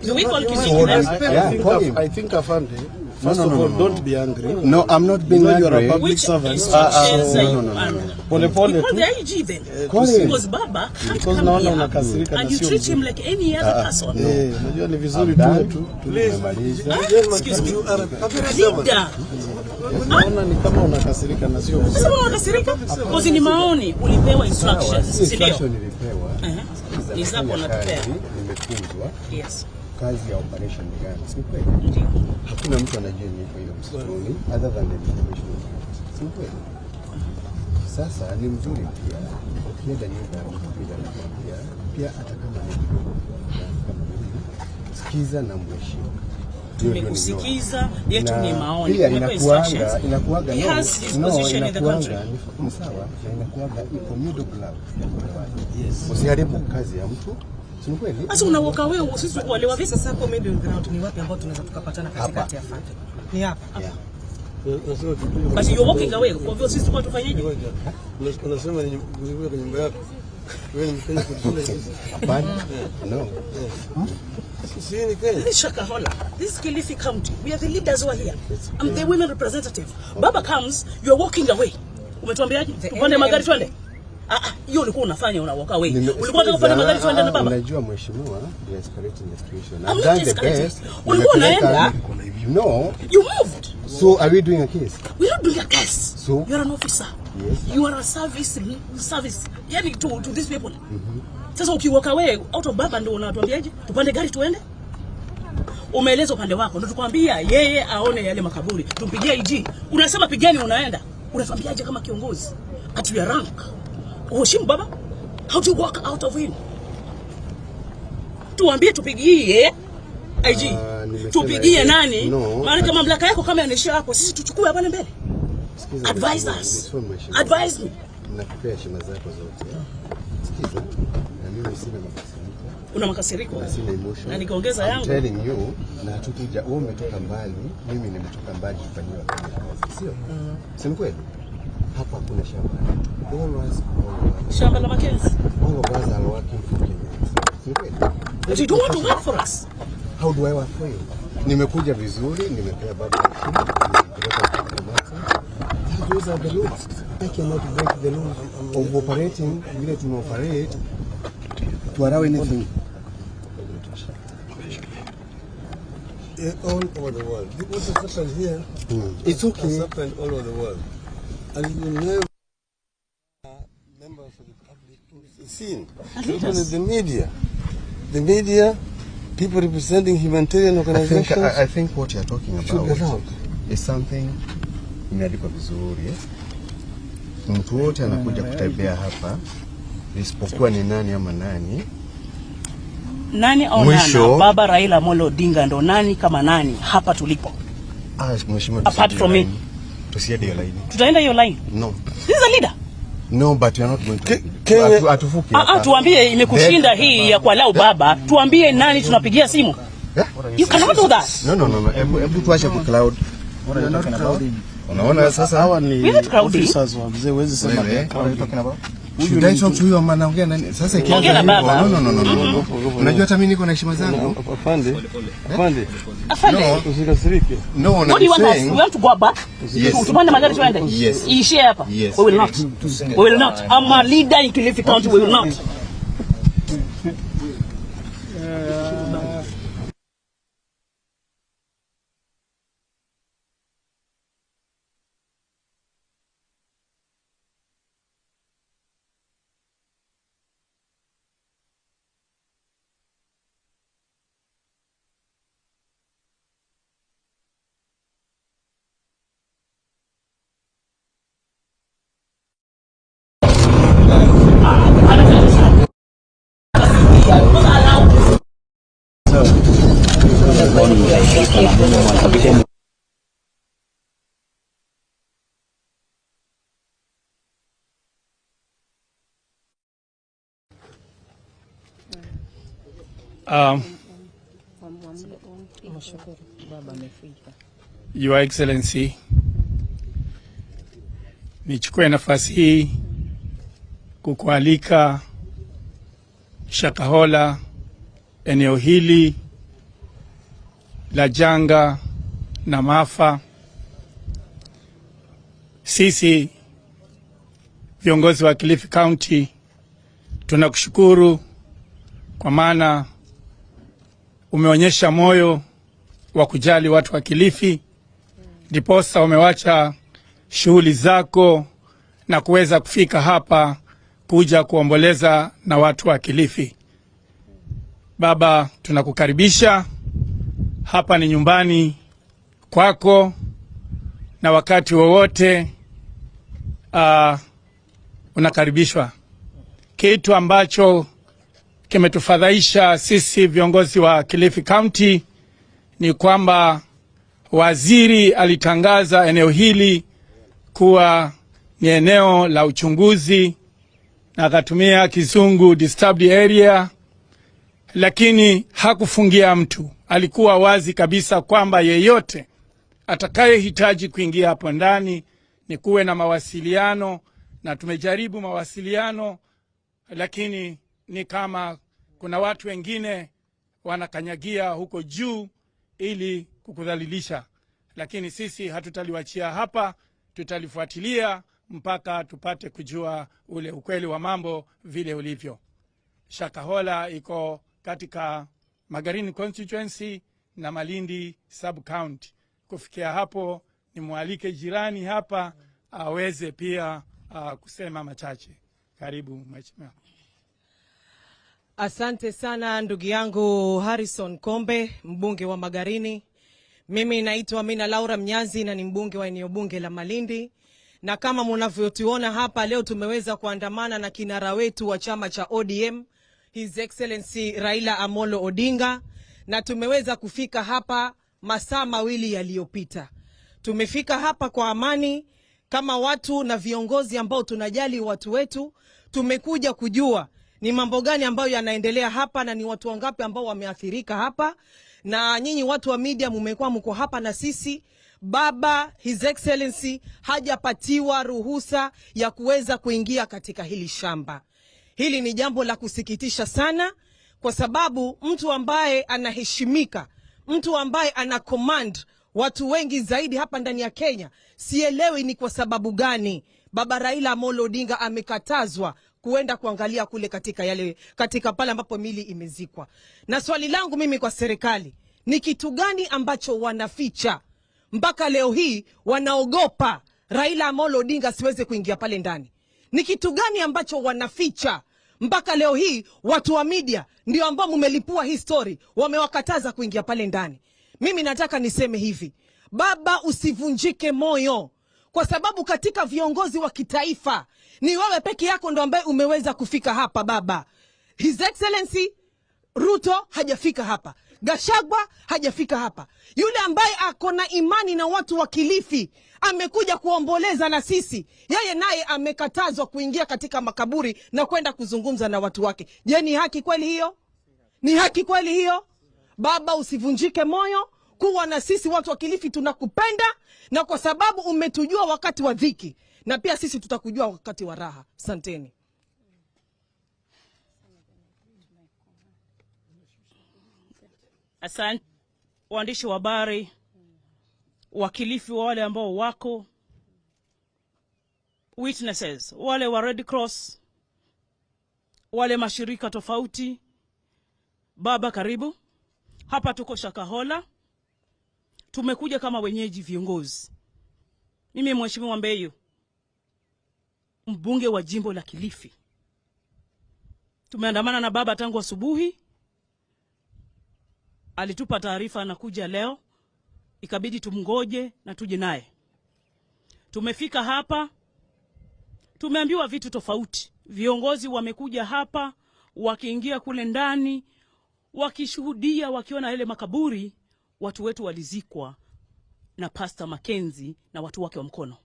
Speaker 4: Do we call
Speaker 3: So
Speaker 4: Kindiki?
Speaker 3: yeah, call him.
Speaker 14: I think Afande, first of all, don't be angry.
Speaker 3: No, I'm not being
Speaker 14: You know you are
Speaker 3: angry.
Speaker 14: a public
Speaker 4: Which
Speaker 14: servant.
Speaker 4: instructions are you
Speaker 3: No.
Speaker 4: under?
Speaker 14: Pole pole
Speaker 4: You call
Speaker 14: tu.
Speaker 4: the IG then.
Speaker 3: Call him.
Speaker 4: Because Baba can't
Speaker 14: Because
Speaker 4: come
Speaker 14: naona
Speaker 4: here
Speaker 14: unakasirika na
Speaker 4: and you
Speaker 14: sio
Speaker 4: treat him
Speaker 14: mzuri.
Speaker 4: like any other person.
Speaker 14: Eh, unajua ni vizuri
Speaker 3: I'm done.
Speaker 14: tuwe tu.
Speaker 3: Tumemaliza.
Speaker 4: Excuse me.
Speaker 6: You are a public servant.
Speaker 4: Leader.
Speaker 14: Naona ni kama unakasirika na sio vizuri.
Speaker 4: Sasa mbona unakasirika? Because ni maoni ulipewa instructions, si ndio?
Speaker 3: Instruction nilipewa.
Speaker 4: Uh-huh. Ni zako
Speaker 3: Nafanya
Speaker 4: unatupea.
Speaker 3: kazi, nimefunzwa
Speaker 4: Yes.
Speaker 3: kazi ya operation ni gani, si kweli?
Speaker 4: Ndio.
Speaker 3: Hakuna mtu anajua niko hiyo msituni other than the information. Si kweli? Sasa ni mzuri pia ukienda nyumba ya mtu bila kumwambia, pia hata kama ni mdogo kama mimi, sikiza na mheshimu.
Speaker 4: Tumekusikiza, yetu ni maoni.
Speaker 3: Pia
Speaker 4: Umepewa instructions.
Speaker 3: inakuanga
Speaker 4: He
Speaker 3: no,
Speaker 4: has his
Speaker 3: no,
Speaker 4: position in the country.
Speaker 3: inakuanga ni sawa na inakuanga iko middle ground. Yes. Usiharibu kazi ya mtu. Si ni kweli?
Speaker 4: Sasa unawoka wewe sisi kuolewa vipi?
Speaker 8: Sasa hapo middle ground ni wapi ambao tunaweza tukapatana katikati ya Afande? Ni hapa.
Speaker 3: Yeah.
Speaker 4: But you're walking away. Kwa hivyo sisi tulikuwa tufanyeje?
Speaker 6: Unasema ni kwa nyumba yako. Wewe ni Mkenya kutushinda sisi.
Speaker 3: Hapana. No.
Speaker 6: Sisi ni Kenya.
Speaker 4: This is Shakahola. This is Kilifi County. We are the leaders who are here. I'm the women representative. Baba comes, you're walking away. Umetuambiaje? Tupande magari twende. Hiyo ulikuwa unafanya una walk away. Ulikuwa unataka kupanda magari tuende na baba.
Speaker 3: Unajua mheshimiwa, we are escalating the situation.
Speaker 4: I'm
Speaker 3: I've
Speaker 4: not
Speaker 3: done the
Speaker 4: escalating.
Speaker 3: best.
Speaker 4: Ulikuwa unaenda.
Speaker 3: No.
Speaker 4: You moved.
Speaker 3: So are we doing a case?
Speaker 4: We're not doing a case.
Speaker 3: So
Speaker 4: you are an officer.
Speaker 3: Yes.
Speaker 4: You are a service. Yani to these people. Sasa ukiwalk away out of baba ndio unatuambiaje? Tupande gari tuende? Umeeleza upande wako ndio tukwambia yeye aone yale makaburi. Tumpigie IG. Unasema pigeni unaenda. Unatuambiaje kama kiongozi? At your rank. Uheshimu baba? How do you walk out of him? Tuambie tupigie IG. Tupigie nani?
Speaker 3: No,
Speaker 4: maana kama mamlaka yako kama yanaishia hapo, sisi tuchukue hapa mbele. Advise us. Advise me.
Speaker 3: Nakupea heshima zako zote. Sikiza. Na mimi sina makasiriko.
Speaker 4: Una makasiriko?
Speaker 3: Sina emotion.
Speaker 4: Na nikiongeza yangu.
Speaker 3: I'm telling you, na hatukuja, wewe umetoka mbali, mimi nimetoka mbali tufanyiwa kazi. Sio? Si kweli? Hapa hakuna shamba. All of us,
Speaker 4: shamba la Mackenzie.
Speaker 3: All of us are working for Kenyans. Si kweli?
Speaker 4: But you don't want to work for us.
Speaker 3: How do I work for you? Nimekuja vizuri, nimepea baba heshima, nimepeleka Mombasa. Those are the laws. I cannot break the laws of operating vile tumeoperate to allow anything.
Speaker 6: All over the world. What has happened here?
Speaker 3: It's okay.
Speaker 6: Has happened all over the world. And you never members of the public seen. Even the media. The media, people representing humanitarian organizations.
Speaker 3: I think what you're talking about is something imeandikwa vizuri. Mtu wote anakuja kutembea hapa isipokuwa ni nani ama nani.
Speaker 4: Nani au nani? Baba Raila Amolo Odinga ndo nani kama nani hapa tulipo.
Speaker 3: Mheshimiwa,
Speaker 4: apart from me.
Speaker 3: Tusiende hiyo line.
Speaker 4: Tutaenda hiyo line?
Speaker 3: No.
Speaker 4: This is a leader.
Speaker 3: No, but we are not going to. Atufuki.
Speaker 4: Tuambie imekushinda hii ya kualau baba. Tuambie nani tunapigia simu. You cannot do that.
Speaker 3: No. Hebu tuache ku cloud. Unaona sasa
Speaker 14: hawa ni officers wa mzee, huwezi sema they are crowding.
Speaker 3: Should I talk to you ama naongea nani? Sasa
Speaker 4: ikianza na baba.
Speaker 3: No. Unajua hata mimi niko na heshima zangu.
Speaker 6: Afande. Afande.
Speaker 4: Afande.
Speaker 6: Usikasirike.
Speaker 3: No,
Speaker 4: what do you want us? We want to go back?
Speaker 3: Yes.
Speaker 4: Tupande magari tuende.
Speaker 3: Yes.
Speaker 4: Iishie hapa.
Speaker 3: Yes.
Speaker 4: We will not. We will not. I'm a leader in Kilifi County. We will not.
Speaker 7: Your Excellency, nichukue nafasi hii kukualika Shakahola, eneo hili la janga na maafa. Sisi viongozi wa Kilifi County tunakushukuru kwa maana umeonyesha moyo wa kujali watu wa Kilifi, ndiposa umewacha shughuli zako na kuweza kufika hapa kuja kuomboleza na watu wa Kilifi. Baba, tunakukaribisha hapa, ni nyumbani kwako, na wakati wowote unakaribishwa. Kitu ambacho kimetufadhaisha sisi viongozi wa Kilifi County ni kwamba waziri alitangaza eneo hili kuwa ni eneo la uchunguzi na akatumia kizungu disturbed area, lakini hakufungia mtu. Alikuwa wazi kabisa kwamba yeyote atakayehitaji kuingia hapo ndani ni kuwe na mawasiliano, na tumejaribu mawasiliano, lakini ni kama kuna watu wengine wanakanyagia huko juu ili kukudhalilisha. Lakini sisi hatutaliwachia hapa, tutalifuatilia mpaka tupate kujua ule ukweli wa mambo vile ulivyo. Shakahola iko katika Magarini constituency na Malindi sub county. Kufikia hapo, nimwalike jirani hapa aweze pia kusema machache. Karibu mheshimiwa.
Speaker 8: Asante sana ndugu yangu Harrison Kombe, mbunge wa Magarini. Mimi naitwa Mina Laura Mnyazi na ni mbunge wa eneo bunge la Malindi, na kama mnavyotuona hapa leo tumeweza kuandamana na kinara wetu wa chama cha ODM, His Excellency Raila Amolo Odinga, na tumeweza kufika hapa masaa 2 yaliyopita. Tumefika hapa kwa amani kama watu na viongozi ambao tunajali watu wetu. Tumekuja kujua ni mambo gani ambayo yanaendelea hapa na ni watu wangapi ambao wameathirika hapa. Na nyinyi watu wa media mmekuwa mko hapa na sisi. Baba His Excellency hajapatiwa ruhusa ya kuweza kuingia katika hili shamba. Hili ni jambo la kusikitisha sana, kwa sababu mtu ambaye anaheshimika, mtu ambaye ana command watu wengi zaidi hapa ndani ya Kenya, sielewi ni kwa sababu gani Baba Raila Amolo Odinga amekatazwa kuenda kuangalia kule katika pale ambapo mili imezikwa. Na swali langu mimi kwa serikali, ni kitu gani ambacho wanaficha mpaka leo hii wanaogopa Raila Amolo Odinga asiweze kuingia pale ndani? Ni kitu gani ambacho wanaficha mpaka leo hii watu wa media ndio ambao mmelipua hii story wamewakataza kuingia pale ndani? Mimi nataka niseme hivi, baba usivunjike moyo, kwa sababu katika viongozi wa kitaifa ni wewe peke yako ndo ambaye umeweza kufika hapa baba. His Excellency Ruto hajafika hapa, Gachagua hajafika hapa. Yule ambaye ako na imani na watu wa Kilifi amekuja kuomboleza na sisi, yeye naye amekatazwa kuingia katika makaburi na kwenda kuzungumza na watu wake. Je, ni haki kweli hiyo? Ni haki kweli hiyo? Baba usivunjike moyo, kuwa na sisi watu wa Kilifi tunakupenda, na kwa sababu umetujua wakati wa dhiki, na pia sisi tutakujua wakati wa raha. Asanteni.
Speaker 4: Asante waandishi wa habari wa Kilifi, wale ambao wako witnesses, wale wa Red Cross, wale mashirika tofauti. Baba karibu. Hapa tuko Shakahola. Tumekuja kama wenyeji viongozi. Mimi Mheshimiwa Mbeyu, mbunge wa jimbo la Kilifi. Tumeandamana na baba tangu asubuhi. Alitupa taarifa anakuja leo, ikabidi tumngoje na tuje naye. Tumefika hapa, tumeambiwa vitu tofauti. Viongozi wamekuja hapa, wakiingia kule ndani, wakishuhudia, wakiona yale makaburi, watu wetu walizikwa na Pastor Mackenzie na watu wake wa mkono.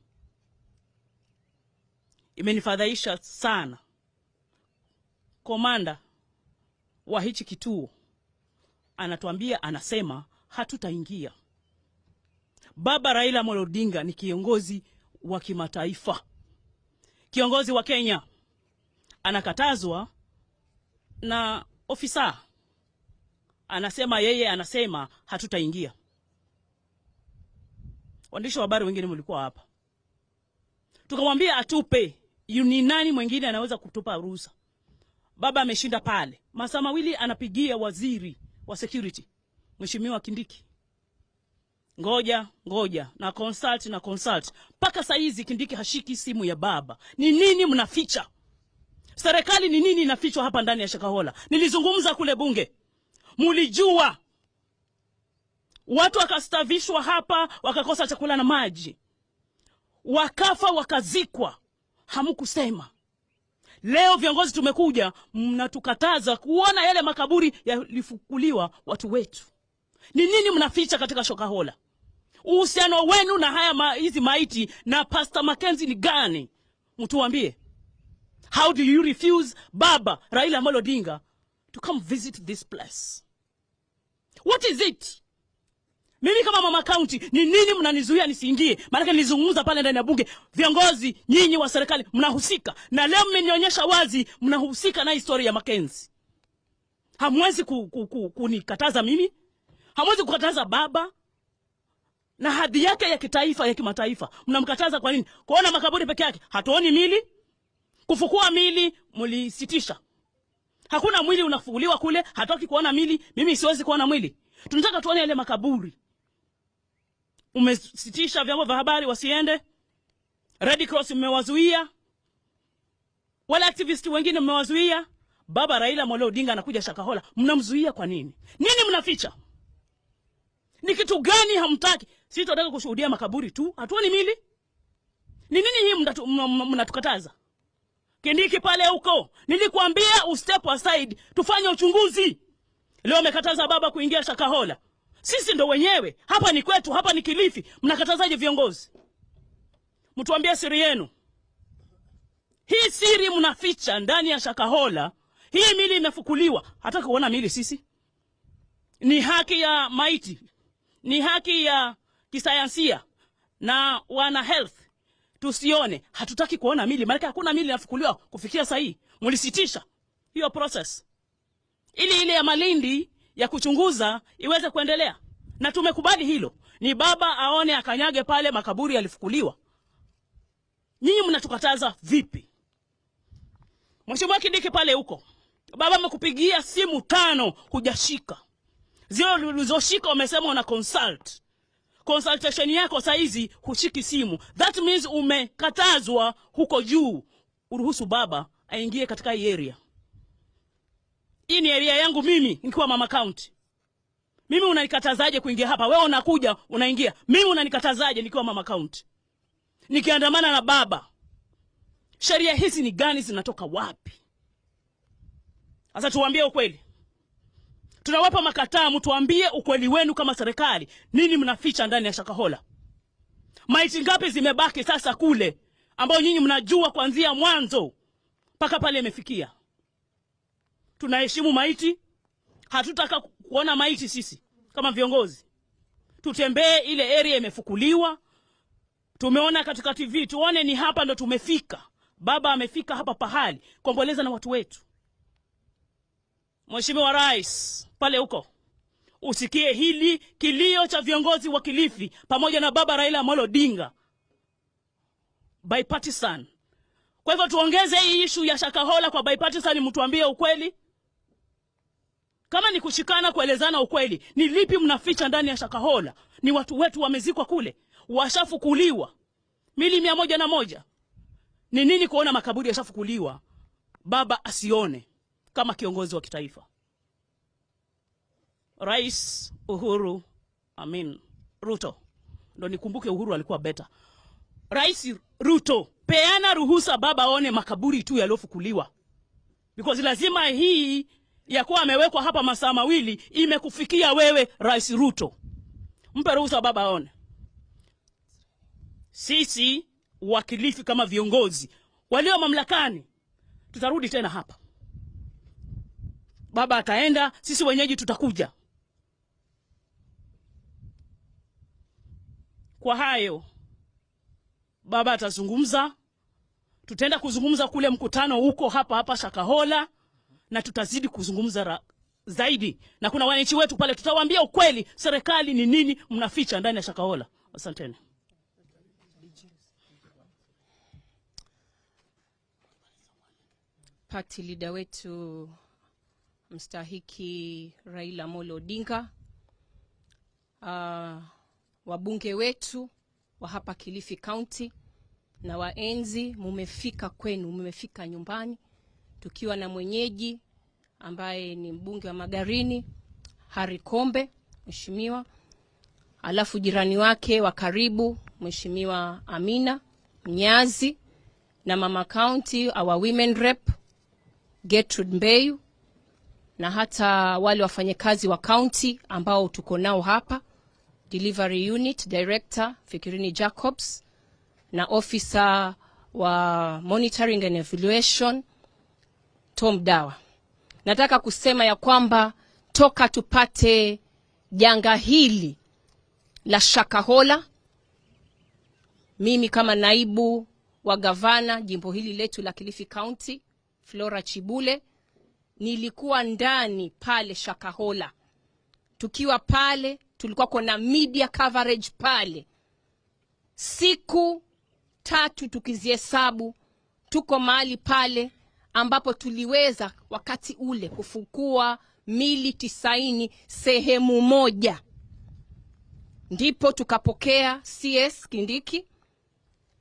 Speaker 4: Imenifadhaisha sana. Komanda wa hichi kituo anatuambia, anasema hatutaingia. Baba Raila Amolo Odinga ni kiongozi wa kimataifa, kiongozi wa Kenya. Anakatazwa na ofisa, anasema yeye anasema hatutaingia. Waandishi wa habari wengine mlikuwa hapa. Tukamwambia atupe, ni nani mwingine anaweza kutupa ruhusa? Baba ameshinda pale masaa mawili, anapigia waziri wa security Mheshimiwa Kindiki, ngoja ngoja na consult na consult. Mpaka saa hizi Kindiki hashiki simu ya baba. Ni nini mnaficha? Serikali ni nini inafichwa hapa ndani ya Shakahola? Nilizungumza kule bunge, mulijua watu wakastavishwa hapa, wakakosa chakula na maji, wakafa wakazikwa, hamkusema. Leo viongozi tumekuja, mnatukataza kuona yale makaburi yalifukuliwa watu wetu. Ni nini mnaficha katika Shakahola? Uhusiano wenu na haya hizi maiti na Pastor Mackenzie ni gani? Mtuambie. How do you refuse Baba Raila Amolo Odinga to come visit this place? What is it? Mimi kama mama county, ni nini mnanizuia nisiingie? Maana nilizungumza pale ndani ya bunge, viongozi nyinyi wa serikali mnahusika. Na leo mmenionyesha wazi mnahusika na historia ya Mackenzie. Hamwezi kunikataza mimi. Hamwezi kukataza baba. Na hadhi yake ya kitaifa, ya kimataifa, mnamkataza kwa nini? Kuona makaburi peke yake, hatuoni mili. Kufukua mili mlisitisha. Hakuna mwili unafukuliwa kule, hataki kuona mili, mimi siwezi kuona mwili. Tunataka tuone yale makaburi. Umesitisha vyombo vya habari wasiende. Red Cross mmewazuia. Wale activist wengine mmewazuia. Baba Raila Amolo Odinga anakuja Shakahola, mnamzuia kwa nini? Nini mnaficha? Ni kitu gani hamtaki? Sisi tunataka kushuhudia makaburi tu, hatuoni mili. Ni nini hii mnatukataza? Kindiki pale huko, nilikuambia ustep aside, tufanye uchunguzi. Leo umekataza baba kuingia Shakahola. Sisi ndo wenyewe, hapa ni kwetu, hapa ni Kilifi. Mnakatazaje viongozi? Mtuambie siri yenu. Hii siri mnaficha ndani ya Shakahola. Hii mili imefukuliwa, hataki kuona mili sisi. Ni haki ya maiti, ni haki ya kisayansia na wana health. Tusione, hatutaki kuona mili, maana hakuna mili inafukuliwa kufikia sasa hii. Mlisitisha hiyo process ili ile ya Malindi ya kuchunguza iweze kuendelea, na tumekubali hilo. Ni baba aone akanyage pale makaburi yalifukuliwa. Nyinyi mnatukataza vipi? Mheshimiwa Kindiki pale huko, baba amekupigia simu 5 hujashika. Zile ulizoshika umesema una consult. Consultation yako saizi hushiki simu. That means umekatazwa huko juu. Uruhusu baba aingie katika hii area. Hii ni area yangu mimi nikiwa mama county. Mimi unanikatazaje kuingia hapa? Wewe unakuja unaingia. Mimi unanikatazaje nikiwa mama county? Nikiandamana na baba. Sheria hizi ni gani, zinatoka wapi? Sasa tuambie ukweli. Tunawapa makataa, mtuambie ukweli wenu kama serikali. Nini mnaficha ndani ya Shakahola? Maiti ngapi zimebaki sasa kule ambao nyinyi mnajua kuanzia mwanzo mpaka pale imefikia? Tunaheshimu maiti, hatutaka kuona maiti sisi kama viongozi. Tutembee ile area imefukuliwa. Tumeona katika TV, tuone ni hapa ndo tumefika. Baba amefika hapa pahali kuomboleza na watu wetu. Mheshimiwa Rais pale huko, usikie hili kilio cha viongozi wa Kilifi pamoja na baba Raila Amolo Odinga, bipartisan. Kwa hivyo tuongeze hii issue ya Shakahola kwa bipartisan, mtuambie ukweli. Kama ni kushikana kuelezana ukweli, ni lipi mnaficha ndani ya Shakahola? Ni watu wetu wamezikwa kule, washafukuliwa mili 101. Ni nini kuona makaburi yashafukuliwa baba asione kama kiongozi wa kitaifa? Rais Uhuru, Amin Ruto, ndo nikumbuke Uhuru alikuwa better. Rais Ruto, peana ruhusa baba aone makaburi tu yaliofukuliwa. Because lazima hii ya kuwa amewekwa hapa masaa mawili imekufikia wewe Rais Ruto. Mpe ruhusa baba aone. Sisi wakilifi kama viongozi walio mamlakani tutarudi tena hapa. Baba ataenda, sisi wenyeji tutakuja. Kwa hayo baba atazungumza, tutaenda kuzungumza kule mkutano huko hapa hapa Shakahola, na tutazidi kuzungumza zaidi. Na kuna wananchi wetu pale, tutawaambia ukweli serikali ni nini mnaficha ndani ya Shakahola. Asanteni.
Speaker 9: Party leader wetu mstahiki Raila Amolo Odinga, wabunge wetu wa hapa Kilifi County na waenzi, mumefika kwenu, mumefika nyumbani, tukiwa na mwenyeji ambaye ni mbunge wa Magarini Harry Kombe mheshimiwa, alafu jirani wake wa karibu Mheshimiwa Amina Mnyazi, na mama county our women rep Gertrude Mbeyu, na hata wale wafanyakazi wa county ambao tuko nao hapa, Delivery Unit Director Fikirini Jacobs na officer wa Monitoring and Evaluation Tom Dawa. Nataka kusema ya kwamba toka tupate janga hili la Shakahola, mimi kama naibu wa gavana jimbo hili letu la Kilifi County Flora Chibule, nilikuwa ndani pale Shakahola. Tukiwa pale Tulikuwa kuna media coverage pale. Siku 3 tukizihesabu, tuko mahali pale ambapo tuliweza wakati ule kufukua mili 90 sehemu moja. Ndipo tukapokea CS Kindiki,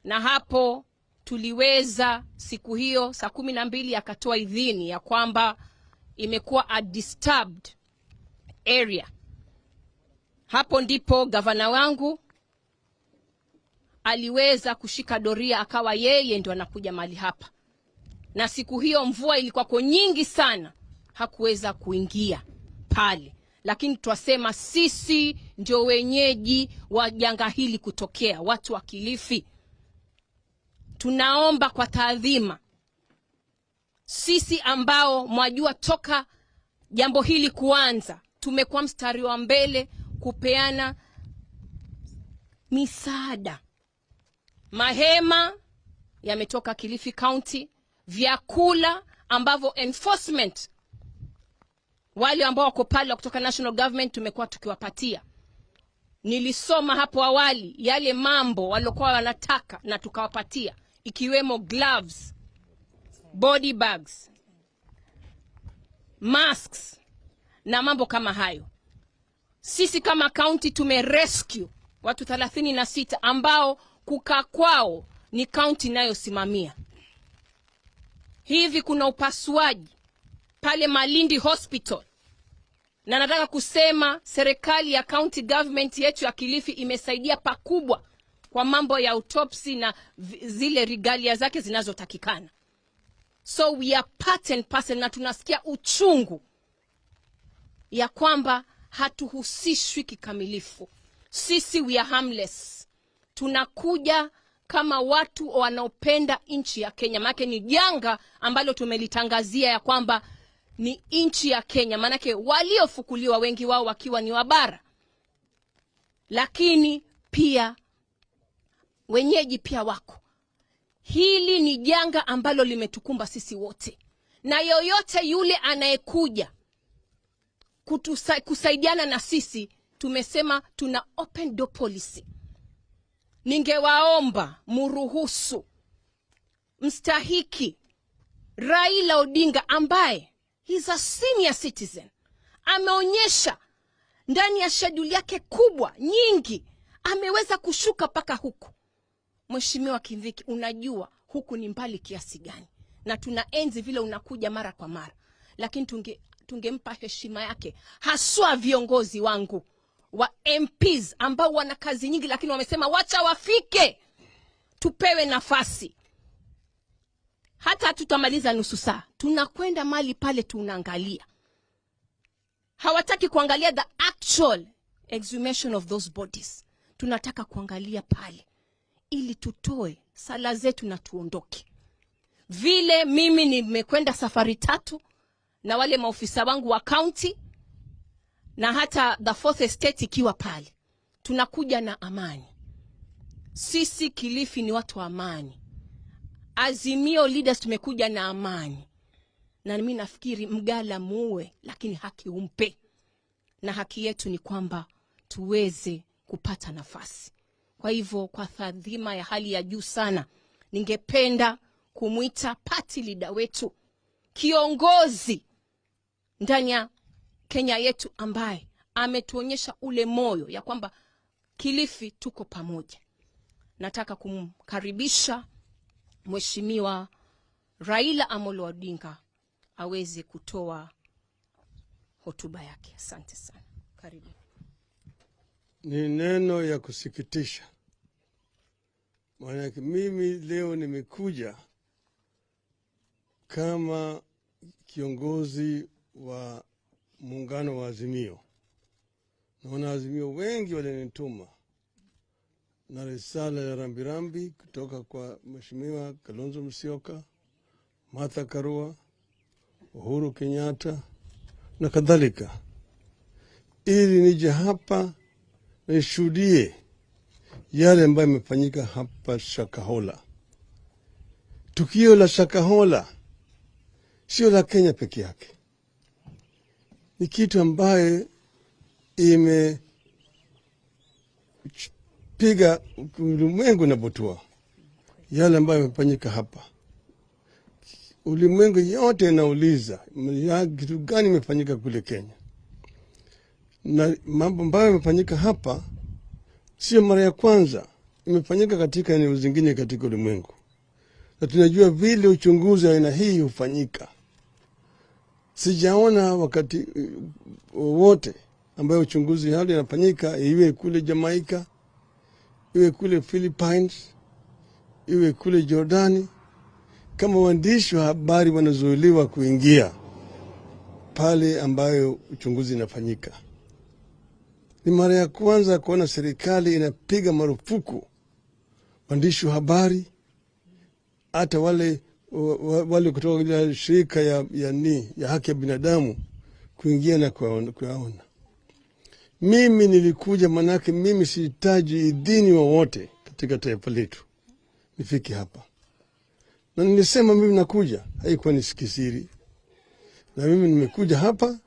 Speaker 9: na hapo tuliweza siku hiyo saa 12 akatoa idhini ya kwamba imekuwa a disturbed area. Hapo ndipo gavana wangu aliweza kushika doria, akawa yeye ndio anakuja mahali hapa. Na siku hiyo mvua ilikuwa nyingi sana, hakuweza kuingia pale. Lakini twasema sisi ndio wenyeji wa janga hili kutokea, watu wa Kilifi. Tunaomba kwa taadhima, sisi ambao mwajua toka jambo hili kuanza, tumekuwa mstari wa mbele kupeana misaada. Mahema yametoka Kilifi County, vyakula ambavyo enforcement wale ambao wako pale kutoka national government tumekuwa tukiwapatia. Nilisoma hapo awali yale mambo waliokuwa wanataka na tukawapatia, ikiwemo gloves, body bags, masks na mambo kama hayo. Sisi kama county tumerescue watu 36 ambao kukaa kwao ni county inayosimamia. Hivi kuna upasuaji pale Malindi Hospital. Na nataka kusema serikali ya county government yetu ya Kilifi imesaidia pakubwa kwa mambo ya autopsy na zile regalia zake zinazotakikana. So we are part and parcel, na tunasikia uchungu ya kwamba hatuhusishwi kikamilifu. Sisi we are harmless. Tunakuja kama watu wanaopenda nchi ya Kenya. Maana ni janga ambalo tumelitangazia ya kwamba ni nchi ya Kenya. Maanake waliofukuliwa wengi wao wakiwa ni wabara, lakini pia wenyeji pia wako. Hili ni janga ambalo limetukumba sisi wote, na yoyote yule anayekuja kusaidiana na sisi, tumesema tuna open door policy. Ningewaomba muruhusu mstahiki Raila Odinga, ambaye he's a senior citizen, ameonyesha ndani ya schedule yake kubwa nyingi ameweza kushuka paka huku. Mheshimiwa Kindiki, unajua huku ni mbali kiasi gani, na tunaenzi vile unakuja mara kwa mara, lakini tungempa heshima yake, haswa viongozi wangu wa MPs ambao wana kazi nyingi, lakini wamesema wacha wafike tupewe nafasi. Hata tutamaliza nusu saa, tunakwenda mali pale tunaangalia. Hawataki kuangalia the actual exhumation of those bodies. Tunataka kuangalia pale ili tutoe sala zetu na tuondoke. Vile mimi nimekwenda safari 3 na wale maofisa wangu wa county na hata the fourth estate ikiwa pale, tunakuja na amani. Sisi Kilifi ni watu wa amani. Azimio leaders tumekuja na amani. Na mimi nafikiri mgala muwe, lakini haki umpe. Na haki yetu ni kwamba tuweze kupata nafasi. Kwa hivyo kwa taadhima ya hali ya juu sana, ningependa kumuita party leader wetu, kiongozi ndani ya Kenya yetu, ambaye ametuonyesha ule moyo ya kwamba Kilifi tuko pamoja. Nataka kumkaribisha Mheshimiwa Raila Amolo Odinga aweze kutoa hotuba yake. Asante sana. Karibu.
Speaker 6: Ni neno ya kusikitisha. Maana mimi leo nimekuja kama kiongozi wa muungano wa Azimio. Naona Azimio wengi walinituma na risala ya rambirambi kutoka kwa Mheshimiwa Kalonzo Musyoka, Martha Karua, Uhuru Kenyatta na kadhalika, ili nije hapa nishuhudie yale ambayo yamefanyika hapa Shakahola. Tukio la Shakahola sio la Kenya peke yake, ni kitu ambaye Inapiga ulimwengu na butua yale ambayo yamefanyika hapa. Ulimwengu yote inauliza kitu gani imefanyika kule Kenya, na mambo ambayo yamefanyika hapa sio mara ya kwanza, imefanyika katika eneo zingine katika ulimwengu, na tunajua vile uchunguzi aina hii hufanyika. Sijaona wakati wowote ambayo uchunguzi hali inafanyika, iwe kule Jamaica, iwe kule Philippines, iwe kule Jordani, kama waandishi wa habari wanazuiliwa kuingia pale ambayo uchunguzi inafanyika. Ni mara ya kwanza kuona serikali inapiga marufuku waandishi wa habari, hata wale wale kutoka shirika ya haki ya binadamu kuingia na kuyaona. Mimi nilikuja manake mimi sihitaji idhini wowote katika taifa letu nifike hapa, na nilisema mimi nakuja, haikuwa ni kisiri, na mimi nimekuja hapa.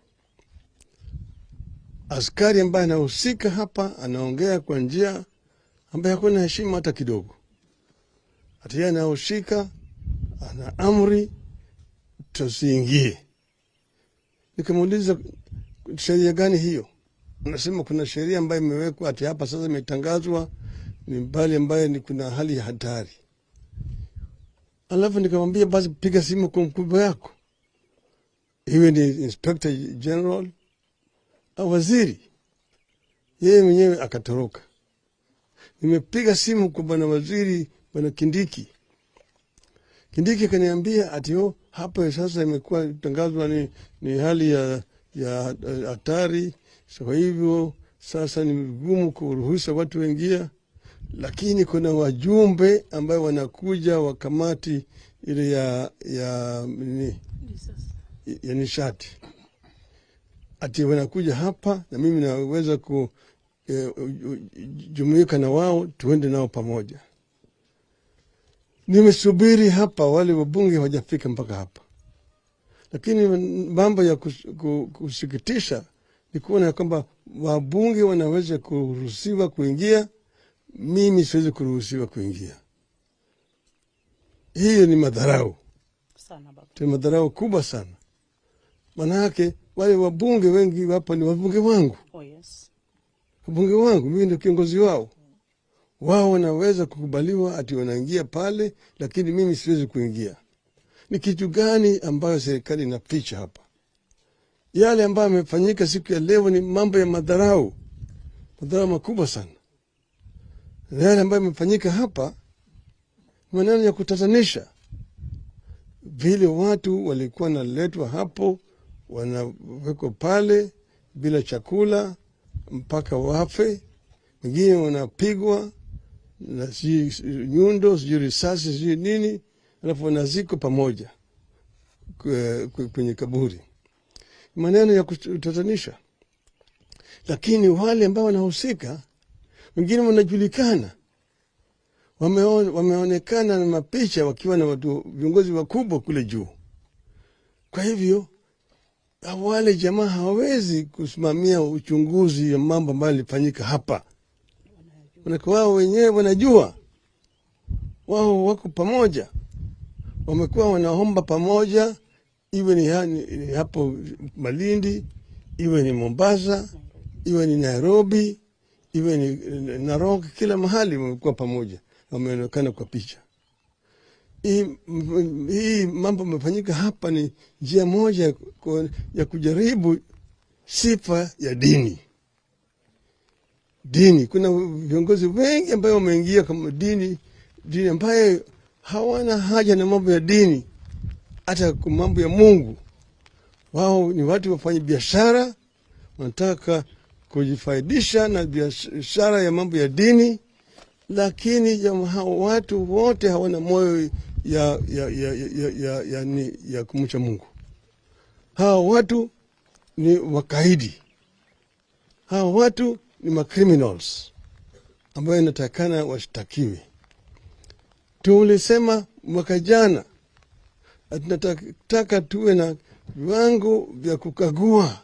Speaker 6: Askari ambaye anahusika hapa anaongea kwa njia ambaye hakuna heshima hata kidogo. Hata yeye anahusika, ana amri tusiingie. Nikamuuliza sheria gani hiyo? Anasema kuna sheria ambayo imewekwa ati hapa sasa imetangazwa ni mbali ambayo ni kuna hali ya hatari. Alafu nikamwambia basi piga simu kwa mkubwa yako, iwe ni Inspector General au waziri. Yeye mwenyewe akatoroka. Nimepiga simu kwa bwana waziri, bwana Kindiki. Kindiki akaniambia ati hapa sasa imekuwa tangazwa ni hali ya hatari, so kwa hivyo sasa ni vigumu kuruhusa watu waingia, lakini kuna wajumbe ambayo wanakuja wa kamati ile ya nishati, ati wanakuja hapa na mimi naweza kujumuika na wao, tuende nao pamoja. Nimesubiri hapa, wale wabunge hawajafika mpaka hapa. Lakini mambo ya kusikitisha ni kuona kwamba wabunge wanaweza kuruhusiwa kuingia, mimi siwezi kuruhusiwa kuingia. Hiyo ni madharau
Speaker 4: sana baba.
Speaker 6: Ni madharau kubwa sana. Manake wale wabunge wengi hapa ni wabunge wangu.
Speaker 4: Oh yes.
Speaker 6: Wabunge wangu, mimi ndio kiongozi wao. Wao wanaweza kukubaliwa ati wanaingia pale, lakini mimi siwezi kuingia. Ni kitu gani ambayo serikali inaficha hapa? Yale ambayo yamefanyika siku ya leo ni mambo ya madharau, madharau makubwa sana. Yale ambayo yamefanyika hapa maneno ya kutatanisha. Vile watu walikuwa naletwa hapo, wanawekwa pale bila chakula mpaka wafe, wengine wanapigwa na sijui nyundo, sijui risasi, sijui nini, alafu wanazikwa pamoja kwenye kaburi. Maneno ya kutatanisha. Lakini wale ambao wanahusika, wengine wanajulikana, wameonekana na mapicha wakiwa na watu viongozi wakubwa kule juu. Kwa hivyo wale jamaa hawawezi kusimamia uchunguzi wa mambo ambayo yalifanyika hapa. Manake wao wenyewe wanajua, wao wako pamoja, wamekuwa wanaomba pamoja, iwe ni hapo Malindi, iwe ni Mombasa, iwe ni Nairobi, iwe ni Narok, kila mahali wamekuwa pamoja, wameonekana kwa picha. Hii mambo yamefanyika hapa ni njia moja ya kujaribu sifa ya dini. Dini, kuna viongozi wengi ambao wameingia kama dini ambaye hawana haja na mambo ya dini, hata mambo ya Mungu. Wao ni watu wafanya biashara, wanataka kujifaidisha na biashara ya mambo ya dini, lakini jamaa watu wote hawana moyo ya kumcha Mungu. Hawa watu ni wakaidi. Hawa watu ni macriminals ambayo inatakana washtakiwe. Tulisema mwaka jana tunataka tuwe na viwango vya kukagua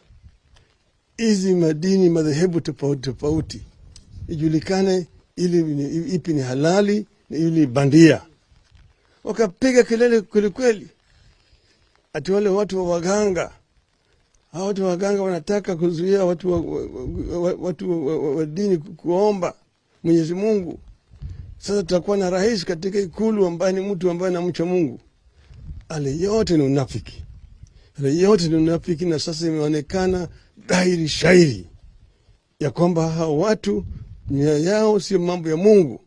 Speaker 6: hizi madini madhehebu tofauti tofauti. ijulikane ili ipi ni halali na ili bandia. Wakapiga kelele kweli kweli, ati wale watu wa waganga, hao watu wa waganga wanataka kuzuia watu wa dini kuomba Mwenyezi Mungu. Sasa tutakuwa na rais katika ikulu ambaye ni mtu ambaye anamcha Mungu. Ale yote ni unafiki, ale yote ni unafiki, na sasa imeonekana dhahiri shairi ya kwamba hao watu nia yao sio mambo ya Mungu,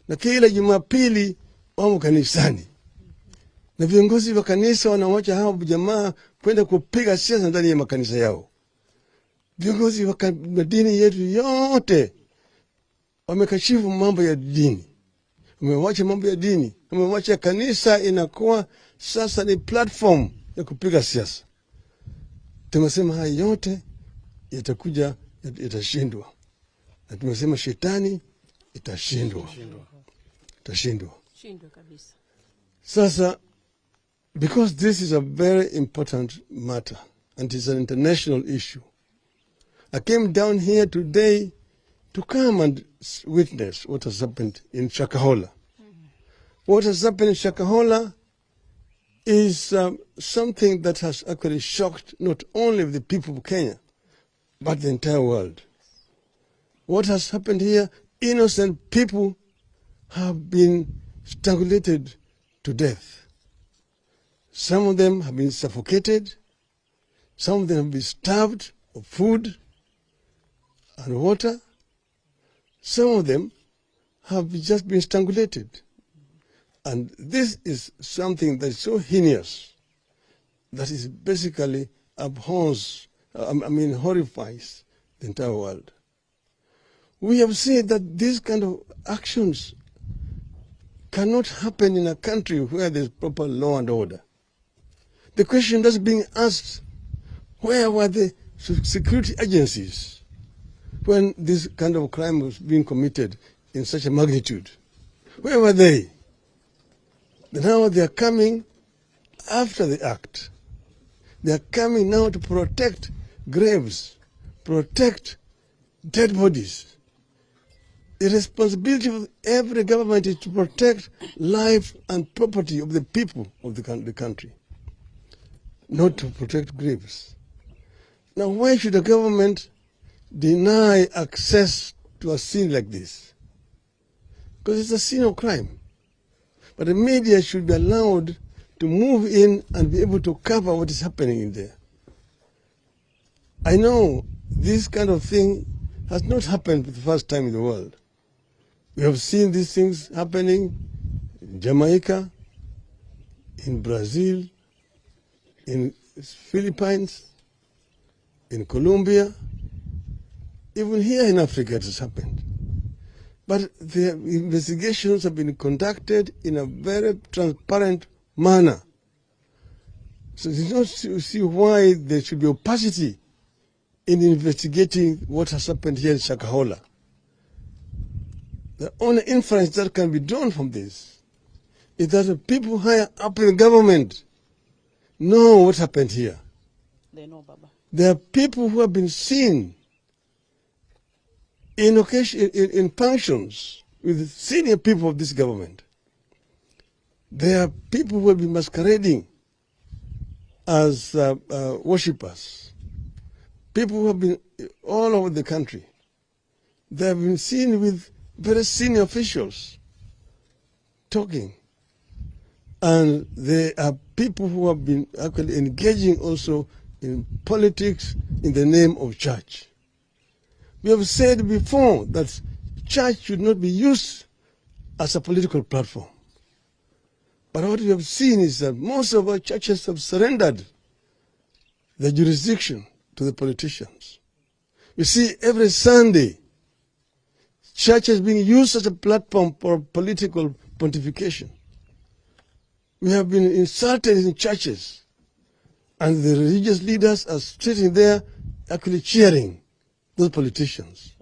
Speaker 6: na kila Jumapili wamo kanisani na viongozi wa kanisa wanawacha hao jamaa kwenda kupiga siasa ndani ya makanisa yao. Viongozi wa dini yetu yote wamekashifu mambo ya dini, wamewacha mambo ya dini, wamewacha kanisa inakuwa sasa ni platform ya kupiga siasa. Tumesema haya yote yatakuja, yatashindwa, na tumesema shetani itashindwa, itashindwa.
Speaker 9: Shindwe kabisa.
Speaker 6: Sasa, because this is a very important matter and it's an international issue, I came down here today to come and witness what has happened in Shakahola. What has happened in Shakahola is something that has actually shocked not only the people of Kenya, but the entire world. What has happened here, innocent people have been strangulated to death. Some of them have been suffocated. Some of them have been starved of food and water. Some of them have just been strangulated. And this is something that is so heinous that is basically abhors, I mean, horrifies the entire world. We have seen that these kind of actions cannot happen in a country where there's proper law and order. The question that's being asked, where were the security agencies when this kind of crime was being committed in such a magnitude? Where were they? Now they are coming after the act. They are coming now to protect graves, protect dead bodies. The responsibility of every government is to protect life and property of the people of the country, not to protect graves. Now, why should the government deny access to a scene like this? Because it's a scene of crime. But the media should be allowed to move in and be able to cover what is happening in there. I know this kind of thing has not happened for the first time in the world. We have seen these things happening in Jamaica, in Brazil, in Philippines, in Colombia, even here in Africa it has happened. But the investigations have been conducted in a very transparent manner. So you don't see why there should be opacity in investigating what has happened here in Shakahola. The only inference that can be drawn from this is that the people higher up in the government know what happened here.
Speaker 4: They know, Baba.
Speaker 6: There are people who have been seen in occasion, in functions with senior people of this government. There are people who have been masquerading as worshippers. People who have been all over the country. They have been seen with very senior officials talking. And there are people who have been actually engaging also in politics in the name of church. We have said before that church should not be used as a political platform. But what we have seen is that most of our churches have surrendered their jurisdiction to the politicians. You see, every Sunday, church is being used as a platform for political pontification. We have been insulted in churches, and the religious leaders are sitting there actually cheering those politicians.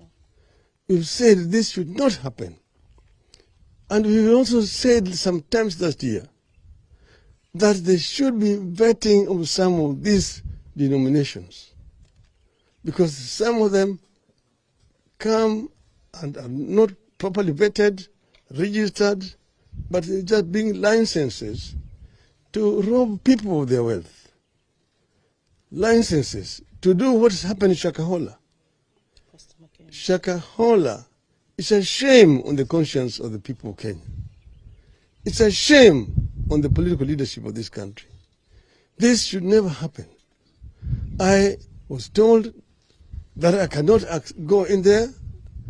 Speaker 6: We've said this should not happen. And we also said sometimes last year that there should be vetting of some of these denominations, because some of them come and are not properly vetted, registered, but they're just being licenses to rob people of their wealth. Licenses to do what's happened in Shakahola. Shakahola is a shame on the conscience of the people of Kenya. It's a shame on the political leadership of this country. This should never happen. I was told that I cannot go in there,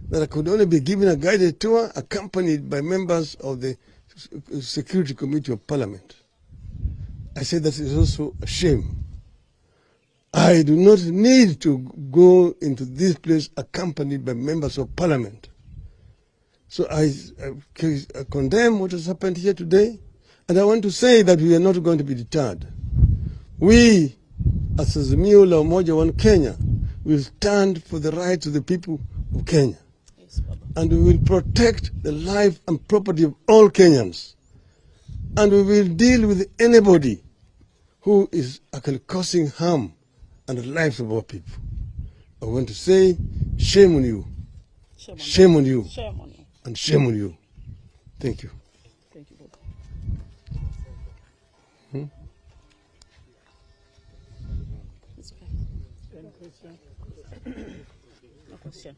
Speaker 6: that I could only be given a guided tour accompanied by members of the Security Committee of Parliament. I say that is also a shame. I do not need to go into this place accompanied by members of Parliament. So I condemn what has happened here today, and I want to say that we are not going to be deterred. We, as Azimio la Umoja One Kenya, will stand for the rights of the people of Kenya.
Speaker 4: Yes, Baba.
Speaker 6: And we will protect the life and property of all Kenyans. And we will deal with anybody who is actually causing harm and the lives of our people. I want to say, shame on you. Shame on you.
Speaker 4: Shame on you.
Speaker 6: And shame on you. Thank you.
Speaker 4: Thank you, Baba. It's okay.
Speaker 7: Any question?
Speaker 4: No question.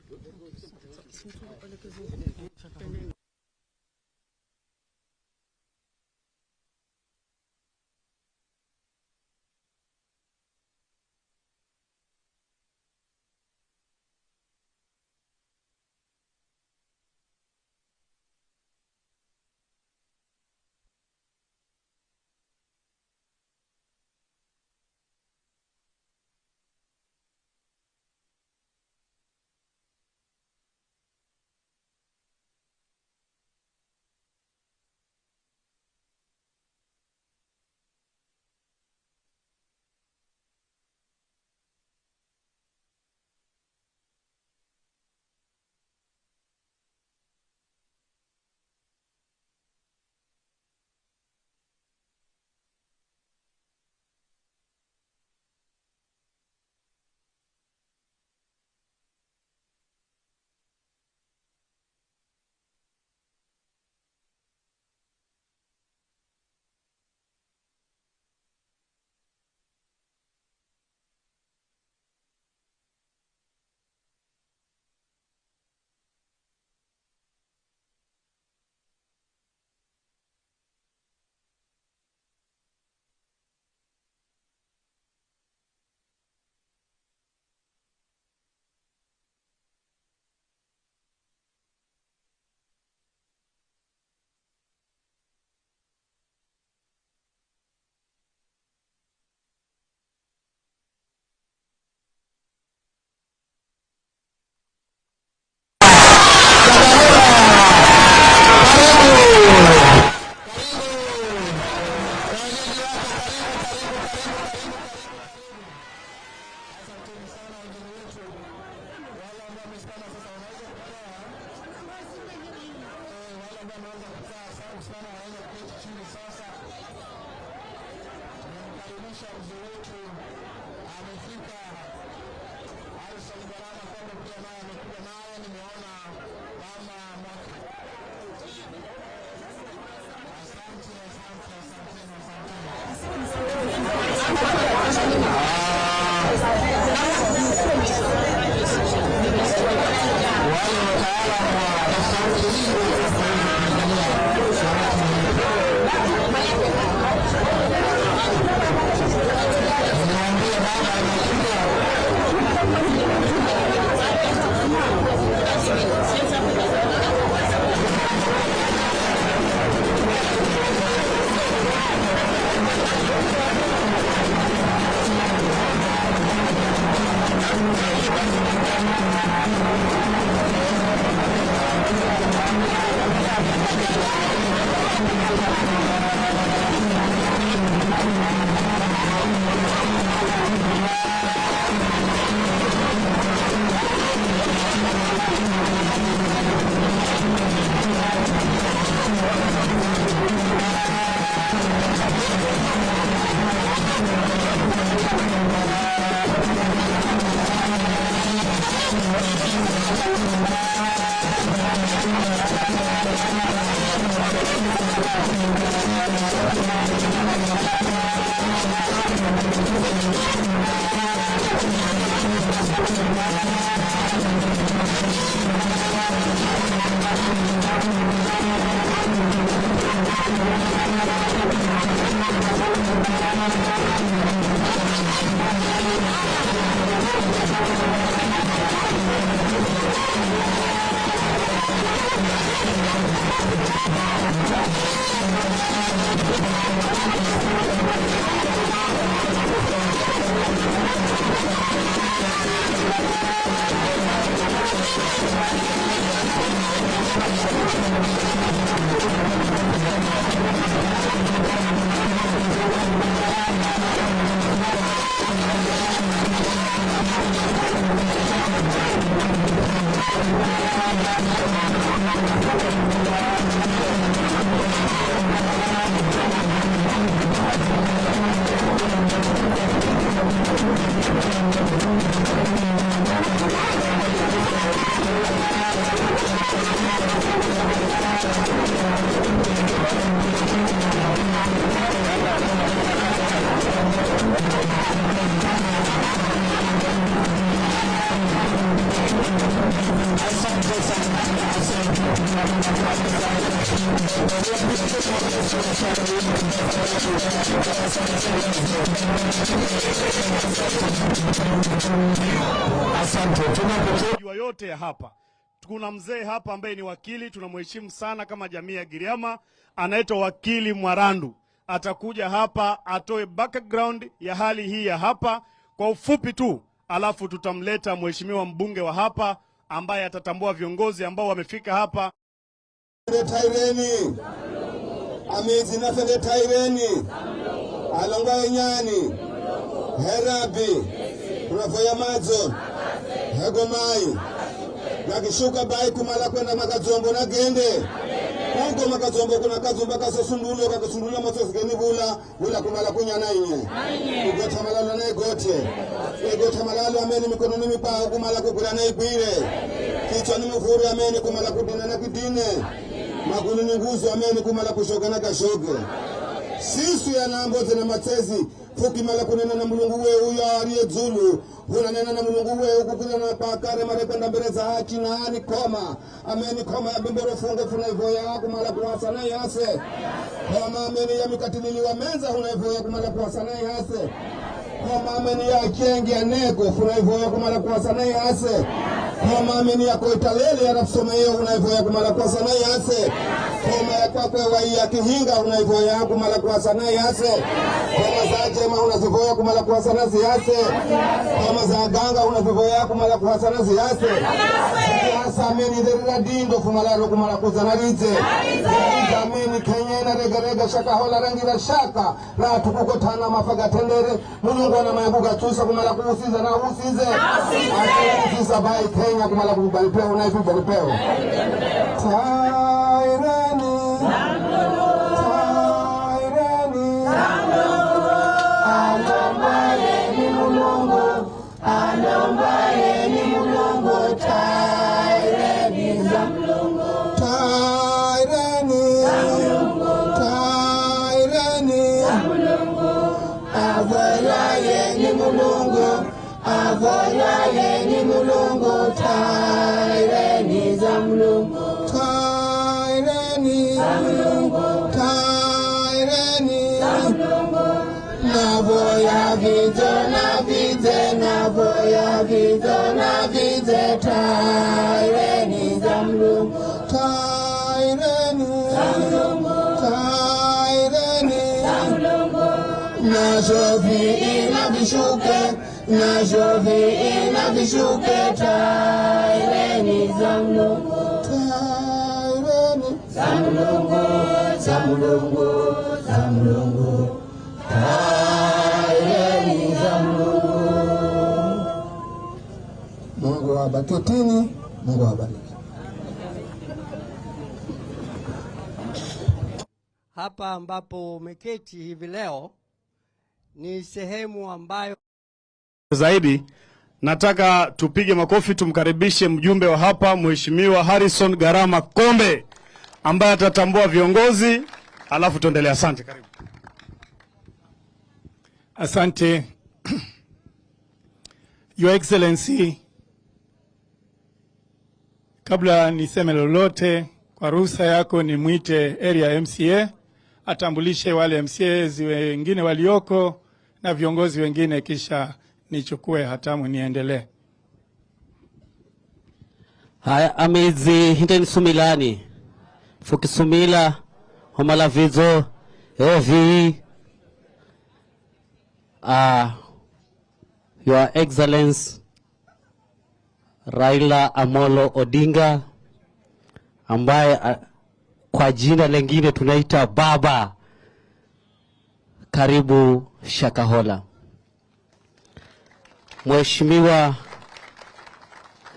Speaker 11: Asante. Tunapokea yote ya hapa. Kuna mzee hapa ambaye ni wakili, tunamheshimu sana kama jamii ya Giriama, anaitwa Wakili Mwarandu. Atakuja hapa atoe background ya hali hii ya hapa kwa ufupi tu, alafu tutamleta mheshimiwa mbunge wa hapa ambaye atatambua viongozi ambao wamefika hapa.
Speaker 10: Taireni amizi nafende taireni alonga enyani herabi unavoya madzo hegomai nakishuka bai kumala kwenda makadzombo nagende huko makadzombo kuna kadzomba kasosundulo kakasundula matsozigeni vula vula kumala kunyana inye kugotha malalo na igote igotha malalo ameni mikononi mipao kumala kugula na igwire kichwa ni mvuri ameni kumala kudina na kidine magulu ni nguzo ameni kumala kushoga na kashoge sisu ya namboze na matsezi fukimala kunena na mulungu wewe huyo aliye dzulu unanena na mulungu wewe kukuna na pakare marekwenda mbele za haki na ani koma ameni koma ya bimboro fungo funaivoya kumala kuwasa na yase koma ameni ya mikatililiwa menza unaivoya kumala kuwasa na yase koma ameni ya kengi ya neko funaivoya kumala kuwasa na yase koma ameni ya koitalele ya rafsomeyo unaivoya kumala kuwasa na yase koma ya kwakwe wa ya kihinga unaivoya kumala kuwasa na yase koma za jema unazivoya kumala kuwasa na ziyase koma za ganga unazivoya kumala kuwasa na ziyase siyasa ameni derira dindo fumalaro kumala kuzana rize ameni kenyena regarega shaka hola rangira shaka la tukukotana mafaga tendere mulungu ana mayabuga tusa kumala kuusiza na usize akuusiza bai Kenya kumala kubalipeo na ikubalipeo taireni taireni alombaye ni mulungu alombaye ni mulungu taireni za mulungu taireni taireni avoyaye ni mulungu avoyaye ni mulungu taireni za mulungu taireni taireni navoya vidzo na vidze navoya vidzo na vidze taireni za mulungu taireni taireni nazovi inavishuke nazovi inavishuke taireni za mulungu taireni za mulungu za mulungu za mulungu taireni za mulungu. Mungu awabariki. Mungu awabariki.
Speaker 12: Hapa ambapo umeketi hivi leo ni sehemu ambayo
Speaker 11: zaidi nataka tupige makofi tumkaribishe mjumbe wa hapa Mheshimiwa Harrison Garama Kombe ambaye atatambua viongozi alafu tuendelee. Asante, karibu.
Speaker 7: Asante. Your Excellency, kabla niseme lolote, kwa ruhusa yako nimwite area MCA atambulishe wale MCAs wengine walioko na viongozi wengine, kisha nichukue hatamu niendelee.
Speaker 13: Haya, amizi hinteni sumilani fukisumila homalavizo evi. Your Excellency Raila Amolo Odinga ambaye kwa jina lengine tunaita Baba, karibu Shakahola. Mheshimiwa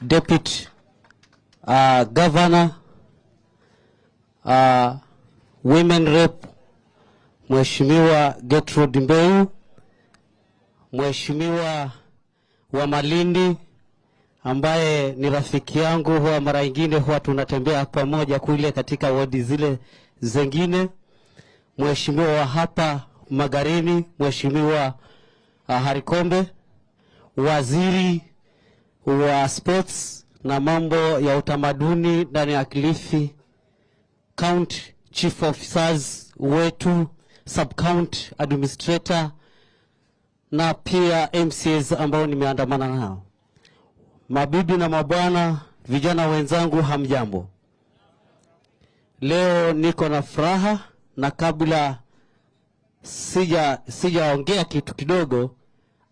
Speaker 13: Deputy Governor, Women Rep Mheshimiwa Gertrude Mbeu, Mheshimiwa wa Malindi ambaye ni rafiki yangu, huwa mara nyingine huwa tunatembea pamoja kule katika wodi zile zengine, Mheshimiwa wa hapa Magarini, Mheshimiwa Harikombe, Waziri wa Sports na mambo ya utamaduni ndani ya Kilifi County, Chief Officers wetu, sub-county administrator na pia MCAs ambao nimeandamana nao. Mabibi na mabwana, vijana wenzangu, hamjambo. Leo niko na furaha, na kabla sijaongea kitu kidogo,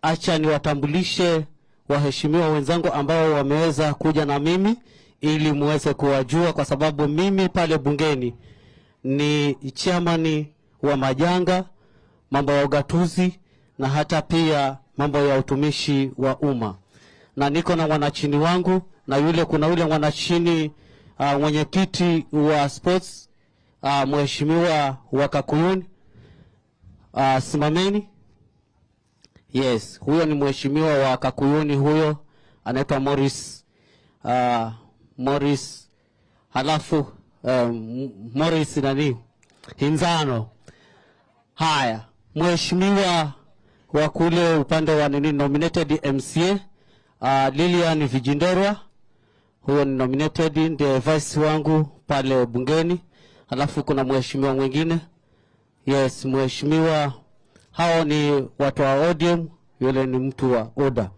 Speaker 13: acha niwatambulishe waheshimiwa wenzangu ambao wameweza kuja na mimi ili muweze kuwajua, kwa sababu mimi pale bungeni ni chairman wa majanga, mambo ya ugatuzi na hata pia mambo ya utumishi wa umma. Na niko na wanachini wangu, na yule kuna yule mwanachini mwenyekiti wa sports, mheshimiwa wa Kakuyuni, simameni. Yes, huyo ni mheshimiwa wa Kakuyuni, huyo anaitwa Morris, Morris, halafu Morris nani? Hinzano. Haya, mheshimiwa wa kule upande wa nini, nominated MCA, Lilian Vijinderwa, huyo ni nominated, ndiye vice wangu pale bungeni. Halafu kuna mheshimiwa mwingine. Yes, mheshimiwa, hao ni watu wa ODM, yule ni mtu wa ODA.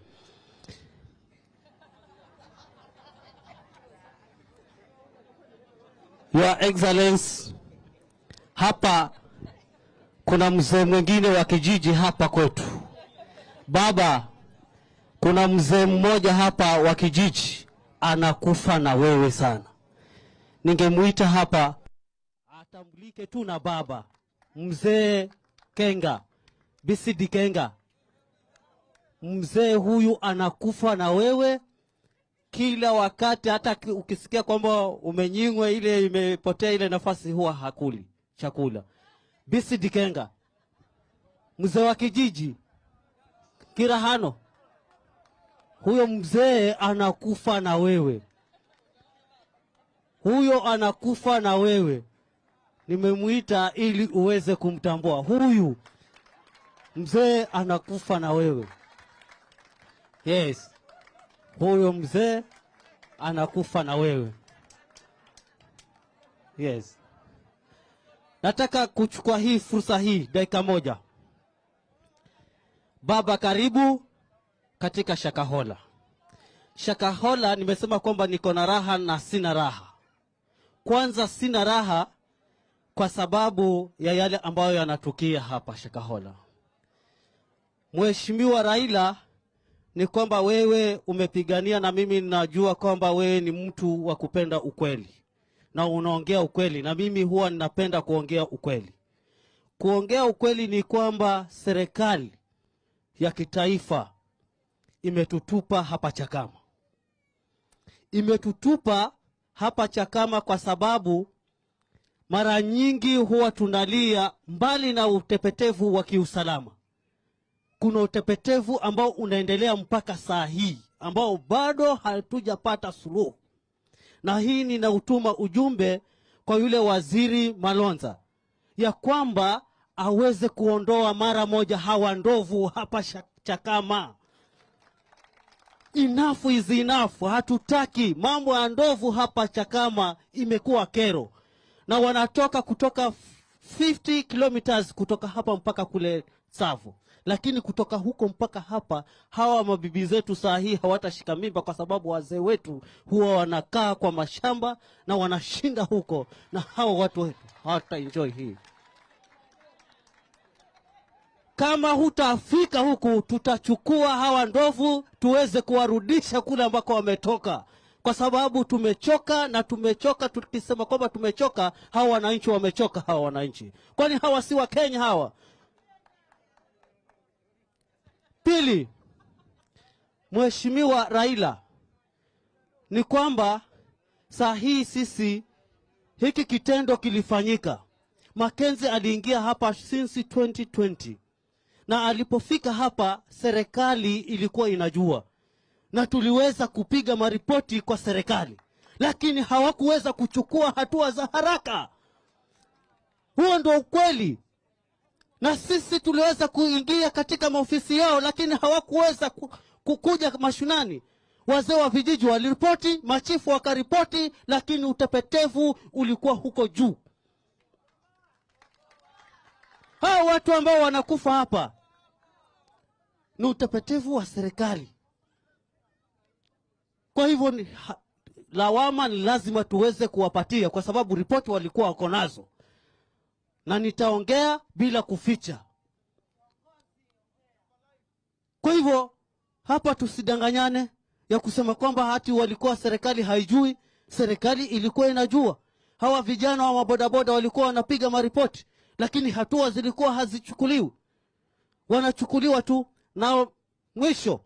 Speaker 13: Your Excellency, hapa kuna mzee mwingine wa kijiji hapa kwetu. Baba, kuna mzee mmoja hapa wa kijiji anakufa na wewe sana. Ningemuita hapa atambulike tu na baba. Mzee Kenga, BCD Kenga. Mzee huyu anakufa na wewe kila wakati, hata ukisikia kwamba umenyimwa ile, imepotea ile nafasi, huwa hakuli chakula. BCD Kenga, mzee wa kijiji Kirahano, huyo mzee anakufa na wewe. Huyo anakufa na wewe. Nimemuita ili uweze kumtambua. Huyu mzee anakufa na wewe. Yes. Huyo mzee anakufa na wewe. Yes. Nataka kuchukua hii fursa hii dakika moja. Baba, karibu katika Shakahola. Shakahola nimesema kwamba niko na raha na sina raha. Kwanza sina raha kwa sababu ya yale ambayo yanatukia hapa Shakahola. Mheshimiwa Raila, ni kwamba wewe umepigania, na mimi najua kwamba wewe ni mtu wa kupenda ukweli na unaongea ukweli, na mimi huwa ninapenda kuongea ukweli. Kuongea ukweli ni kwamba serikali ya kitaifa imetutupa hapa Chakama. Imetutupa hapa Chakama kwa sababu mara nyingi huwa tunalia, mbali na utepetevu wa kiusalama, kuna utepetevu ambao unaendelea mpaka saa hii, ambao bado hatujapata suluhu. Na hii ninautuma ujumbe kwa yule waziri Malonza ya kwamba aweze kuondoa mara moja hawa ndovu hapa Chakama. Enough is enough. Hatutaki mambo ya ndovu hapa Chakama, imekuwa kero. Na wanatoka kutoka 50 kilometers kutoka hapa mpaka kule Tsavo. Lakini kutoka huko mpaka hapa, hawa mabibi zetu saa hii hawatashika mimba, kwa sababu wazee wetu huwa wanakaa kwa mashamba na wanashinda huko, na hawa watu wetu hawata enjoy hii. Kama hutafika huku, tutachukua hawa ndovu tuweze kuwarudisha kule ambako wametoka. Kwa sababu tumechoka, na tumechoka. Tukisema kwamba tumechoka, hawa wananchi wamechoka, hawa wananchi. Kwani hawa si wa Kenya hawa? Pili, Mheshimiwa Raila, ni kwamba saa hii sisi hiki kitendo kilifanyika. Mackenzie aliingia hapa since 2020. Na alipofika hapa serikali ilikuwa inajua. Na tuliweza kupiga maripoti kwa serikali, lakini hawakuweza kuchukua hatua za haraka. Huo ndio ukweli. Na sisi tuliweza kuingia katika maofisi yao, lakini hawakuweza kukuja mashinani. Wazee wa vijiji waliripoti, machifu wakaripoti, lakini utepetevu ulikuwa huko juu. Hawa watu ambao wanakufa hapa ni utepetevu wa serikali. Kwa hivyo lawama ni lazima tuweze kuwapatia, kwa sababu ripoti walikuwa wako nazo. Na nitaongea bila kuficha. Kwa hivyo hapa tusidanganyane ya kusema kwamba hati walikuwa serikali haijui. Serikali ilikuwa inajua. Hawa vijana wa mabodaboda walikuwa wanapiga maripoti, lakini hatua zilikuwa hazichukuliwi. Wanachukuliwa tu. Na mwisho,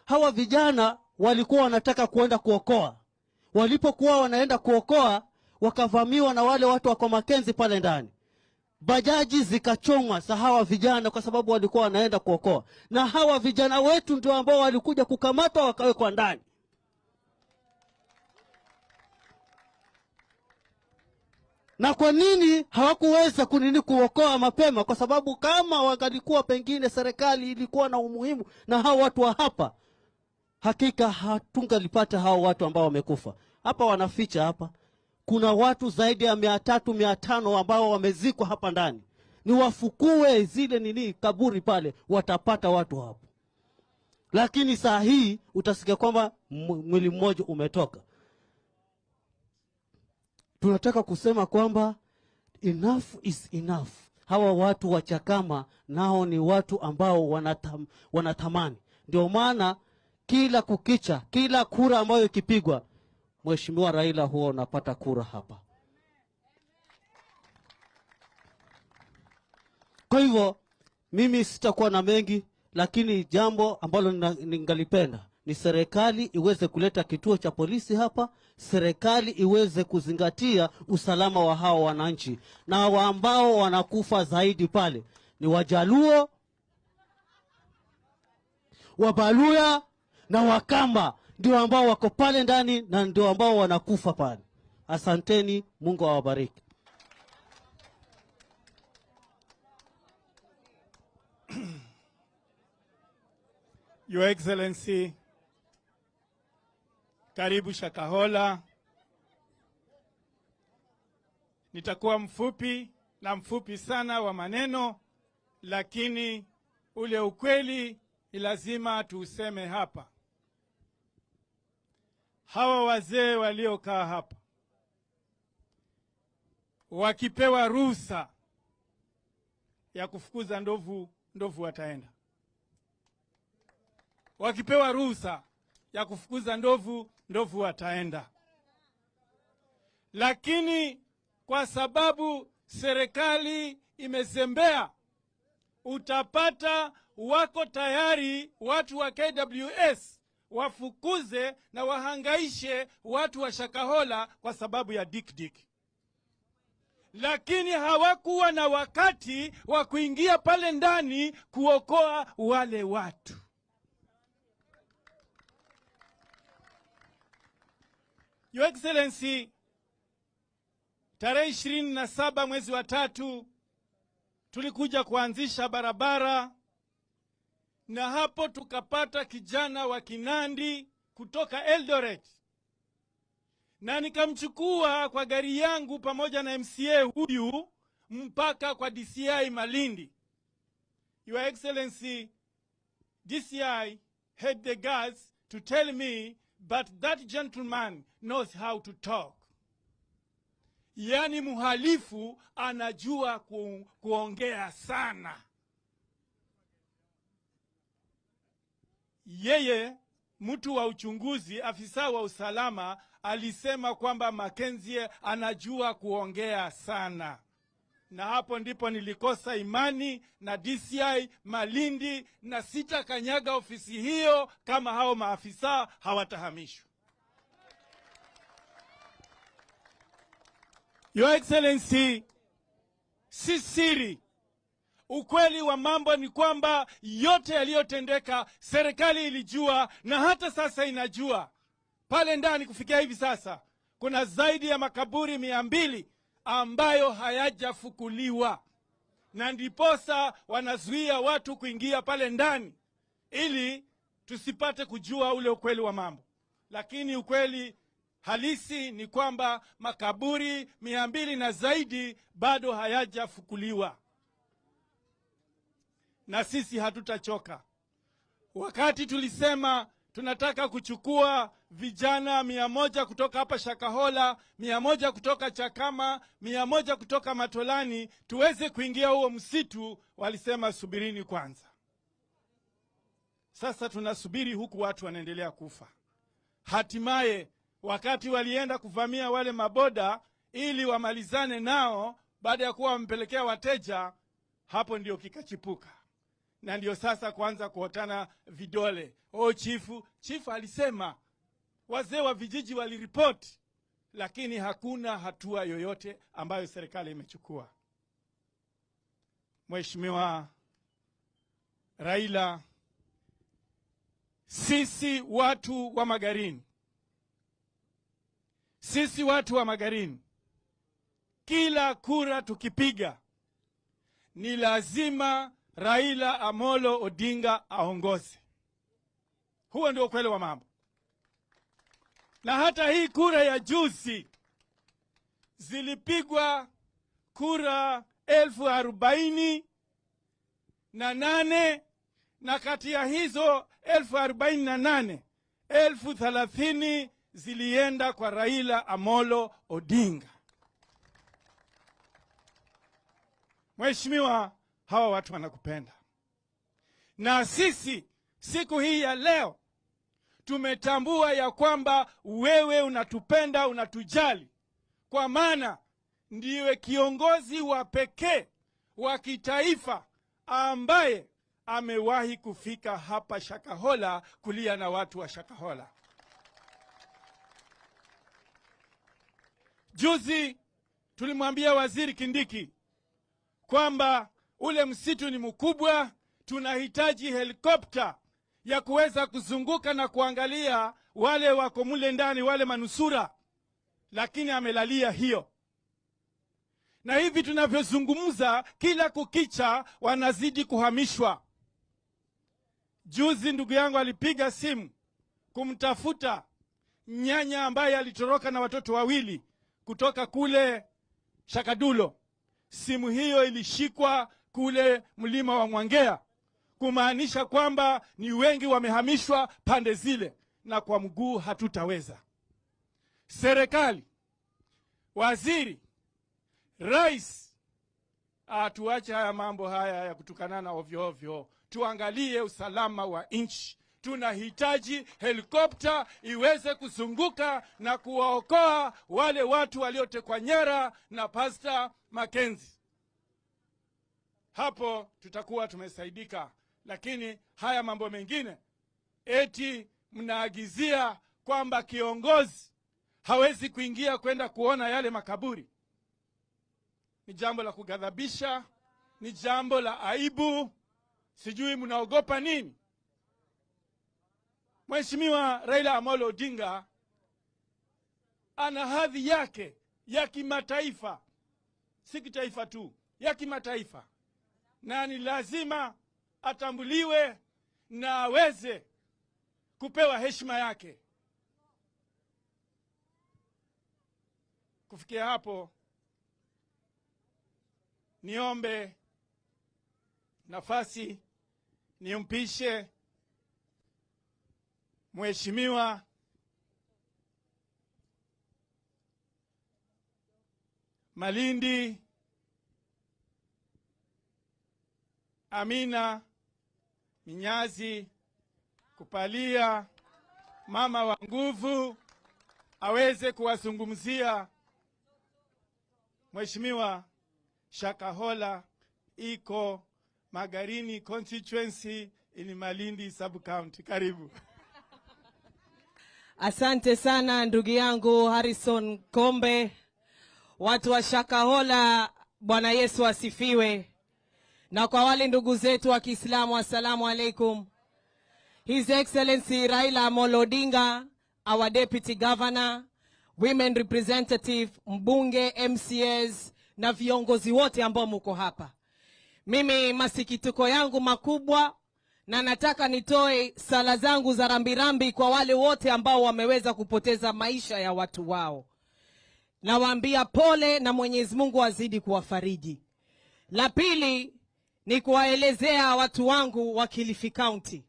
Speaker 13: hawa vijana walikuwa wanataka kuenda kuokoa. Walipokuwa wanaenda kuokoa, wakavamiwa na wale watu wa Makenzi pale ndani. Bajaji zikachomwa za hawa vijana kwa sababu walikuwa wanaenda kuokoa. Na hawa vijana wetu ndio ambao walikuja kukamatwa wakawekwa ndani. Na kwa nini hawakuweza kuokoa mapema? Kwa sababu kama wangalikuwa pengine serikali ilikuwa na umuhimu na hawa watu wa hapa, hakika hatungalipata hao watu ambao wamekufa. Hapa wanaficha hapa. Kuna watu zaidi ya 300, 500 ambao wamezikwa hapa ndani. Ni wafukue zile kaburi pale, watapata watu hapo. Lakini saa hii utasikia kwamba mwili mmoja umetoka. Tunataka kusema kwamba enough is enough. Hawa watu wa Chakama nao ni watu ambao wanatamani. Ndio maana kila kukicha, kila kura ambayo ikipigwa, Mheshimiwa Raila huwa unapata kura hapa. Kwa hivyo mimi sitakuwa na mengi, lakini jambo ambalo ningalipenda ni serikali iweze kuleta kituo cha polisi hapa, serikali iweze kuzingatia usalama wa hao wananchi. Na ambao wanakufa zaidi pale ni Wajaluo, Wabaluya na Wakamba, ndio ambao wako pale ndani na ndio ambao wanakufa pale. Asanteni, Mungu awabariki.
Speaker 7: Your Excellency, karibu Shakahola. Nitakuwa mfupi na mfupi sana wa maneno, lakini ule ukweli ni lazima tuuseme hapa. Hawa wazee waliokaa hapa wakipewa ruhusa ya kufukuza ndovu, ndovu wataenda. Wakipewa ruhusa ya kufukuza ndovu, ndovu wataenda. Lakini kwa sababu serikali imezembea, utapata wako tayari watu wa KWS wafukuze na wahangaishe watu wa Shakahola kwa sababu ya dik-dik. Lakini hawakuwa na wakati wa kuingia pale ndani kuokoa wale watu. Your Excellency, tarehe 27 mwezi wa 3 tulikuja kuanzisha barabara, na hapo tukapata kijana wa Kinandi kutoka Eldoret, na nikamchukua kwa gari yangu pamoja na MCA huyu mpaka kwa DCI Malindi. Your Excellency, DCI had the guts to tell me, but that gentleman knows how to talk. Yani muhalifu anajua kuongea sana. Yeye mtu wa uchunguzi, afisa wa usalama, alisema kwamba Mackenzie anajua kuongea sana. Na hapo ndipo nilikosa imani na DCI Malindi, na sitakanyaga ofisi hiyo kama hao maafisa hawatahamishwa. Your Excellency, si siri. Ukweli wa mambo ni kwamba yote yaliyotendeka serikali ilijua, na hata sasa inajua. Pale ndani kufikia hivi sasa kuna zaidi ya makaburi 200 ambayo hayajafukuliwa, na ndiposa wanazuia watu kuingia pale ndani ili tusipate kujua ule ukweli wa mambo. Lakini ukweli halisi ni kwamba makaburi 200 na zaidi bado hayajafukuliwa. na sisi hatutachoka. Wakati tulisema tunataka kuchukua vijana 100 kutoka hapa Shakahola, 100 kutoka Chakama, 100 kutoka Matolani, tuweze kuingia huo msitu, walisema subirini kwanza. Sasa tunasubiri huku watu wanaendelea kufa. Hatimaye wakati walienda kuvamia wale maboda ili wamalizane nao baada ya kuwa wamepelekea wateja, hapo ndio kikachipuka. Na ndio sasa kuanza kuotana vidole. Oh, chifu alisema, wazee wa vijiji waliripoti, lakini hakuna hatua yoyote ambayo serikali imechukua. Mheshimiwa Raila, sisi watu wa Magarini, sisi watu wa Magarini, kila kura tukipiga ni lazima Raila Amolo Odinga aongoze. Huo ndio ukweli wa mambo. Na hata hii kura ya juzi zilipigwa kura 48,000, na kati ya hizo 48,000, 30,000 zilienda kwa Raila Amolo Odinga. Mheshimiwa, hawa watu wanakupenda. Na sisi siku hii ya leo tumetambua ya kwamba wewe unatupenda, unatujali, kwa maana ndiwe kiongozi wa pekee wa kitaifa ambaye amewahi kufika hapa Shakahola kulia na watu wa Shakahola. Juzi tulimwambia Waziri Kindiki kwamba ule msitu ni mkubwa, tunahitaji helikopta ya kuweza kuzunguka na kuangalia wale wako mule ndani, wale manusura, lakini amelalia hiyo. Na hivi tunavyozungumza, kila kukicha wanazidi kuhamishwa. Juzi ndugu yangu alipiga simu kumtafuta nyanya ambaye alitoroka na watoto wawili kutoka kule Shakadulo. Simu hiyo ilishikwa kule mlima wa Mwangea, kumaanisha kwamba ni wengi wamehamishwa pande zile, na kwa mguu hatutaweza. Serikali, waziri, rais, atuache haya mambo haya ya kutukanana ovyo ovyo. Tuangalie usalama wa nchi. Tunahitaji helikopta iweze kuzunguka na kuwaokoa wale watu waliotekwa nyara na Pastor Mackenzie. Hapo tutakuwa tumesaidika. Lakini haya mambo mengine, eti mnaagizia kwamba kiongozi hawezi kuingia kwenda kuona yale makaburi, ni jambo la kughadhabisha, ni jambo la aibu. Sijui mnaogopa nini. Mheshimiwa Raila Amolo Odinga ana hadhi yake ya kimataifa, si kitaifa tu, ya kimataifa, na ni lazima atambuliwe na aweze kupewa heshima yake. Kufikia hapo, niombe nafasi nimpishe Mheshimiwa Malindi Amina Minyazi Kupalia, mama wa nguvu, aweze kuwazungumzia. Mheshimiwa, Shakahola iko Magarini constituency in Malindi sub county. Karibu.
Speaker 8: Asante sana ndugu yangu Harrison Kombe. Watu wa Shakahola, Bwana Yesu asifiwe. Na kwa wale ndugu zetu wa Kiislamu, assalamu alaikum. His Excellency Raila Amolo Odinga, our Deputy Governor, Women Representative, mbunge, MCAs na viongozi wote ambao mko hapa. Mimi masikitiko yangu makubwa, na nataka nitoe sala zangu za rambirambi kwa wale wote ambao wameweza kupoteza maisha ya watu wao. Nawaambia pole na Mwenyezi Mungu azidi kuwafariji. La pili, ni kuwaelezea watu wangu wa Kilifi County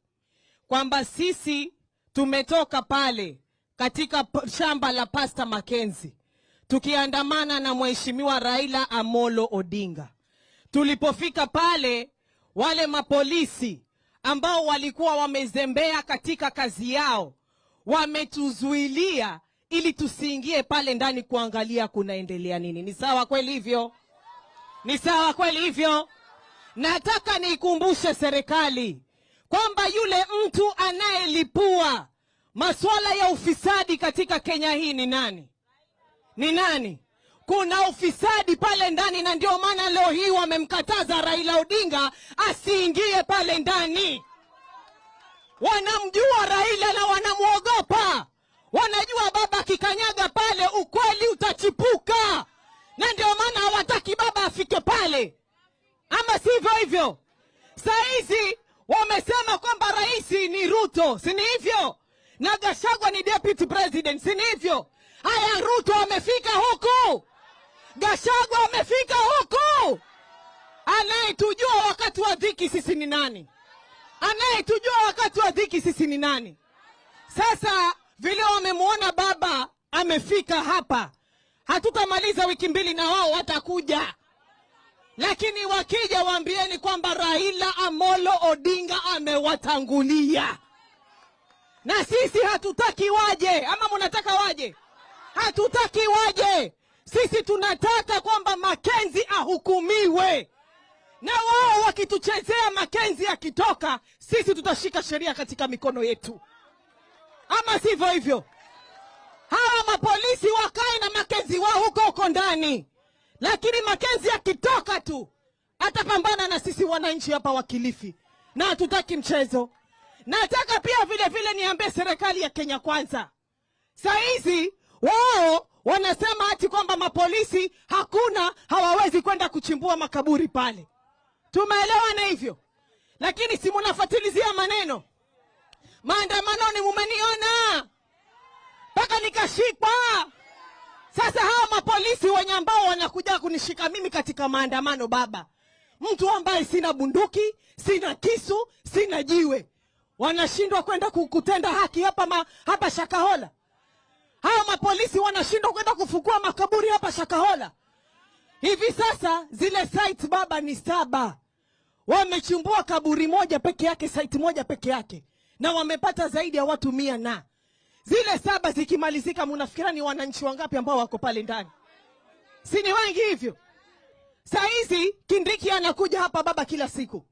Speaker 8: kwamba sisi tumetoka pale katika shamba la Pastor Mackenzie tukiandamana na Mheshimiwa Raila Amolo Odinga. Tulipofika pale, wale mapolisi ambao walikuwa wamezembea katika kazi yao wametuzuilia ili tusiingie pale ndani kuangalia kunaendelea nini. Ni sawa kweli hivyo? Ni sawa kweli hivyo? Nataka niikumbushe serikali kwamba yule mtu anayelipua masuala ya ufisadi katika Kenya hii ni nani? Ni nani? Kuna ufisadi pale ndani, na ndio maana leo hii wamemkataza Raila Odinga asiingie pale ndani. Wanamjua Raila na wanamuogopa. Wanajua baba akikanyaga pale ukweli utachipuka, na ndio maana hawataki baba afike pale, ama sivyo hivyo? Saizi wamesema kwamba rais ni Ruto, si ni hivyo? Na Gachagua ni deputy president, si ni hivyo? Haya, Ruto amefika huku, Gachagua amefika huku. Anayetujua wakati wa dhiki sisi ni nani? Anayetujua wakati wa dhiki sisi ni nani? Sasa vile wamemuona baba amefika hapa, hatutamaliza wiki mbili na wao watakuja. Lakini wakija waambieni kwamba Raila Amolo Odinga amewatangulia. Na sisi hatutaki waje, ama mnataka waje? Hatutaki waje. Sisi tunataka kwamba Mackenzie ahukumiwe. Na wao wakituchezea Mackenzie akitoka, sisi tutashika sheria katika mikono yetu. Ama sivyo hivyo? Hawa mapolisi wakae na Mackenzie wao huko huko ndani. Lakini Mackenzie akitoka tu atapambana na sisi wananchi hapa wa Kilifi, na hatutaki mchezo. Nataka pia vile vile niambie serikali ya Kenya Kwanza, saizi wao wanasema ati kwamba mapolisi hakuna, hawawezi kwenda kuchimbua makaburi pale. Tumeelewana hivyo? Lakini si mnafuatilizia maneno. Maandamanoni mumeniona mpaka nikashikwa. Sasa hawa mapolisi wenye ambao wanakuja kunishika mimi katika maandamano, baba, mtu ambaye sina bunduki, sina kisu, sina jiwe, wanashindwa kwenda kutenda haki hapa hapa Shakahola. Hawa mapolisi wanashindwa kwenda kufukua makaburi hapa Shakahola. Hivi sasa zile sites baba ni 7. Wamechimbua kaburi moja peke yake, site moja peke yake, na wamepata zaidi ya watu 100 na zile 7 zikimalizika, mnafikira ni wananchi wangapi ambao wako pale ndani? Si ni wengi hivyo? Saizi Kindiki anakuja hapa baba kila siku.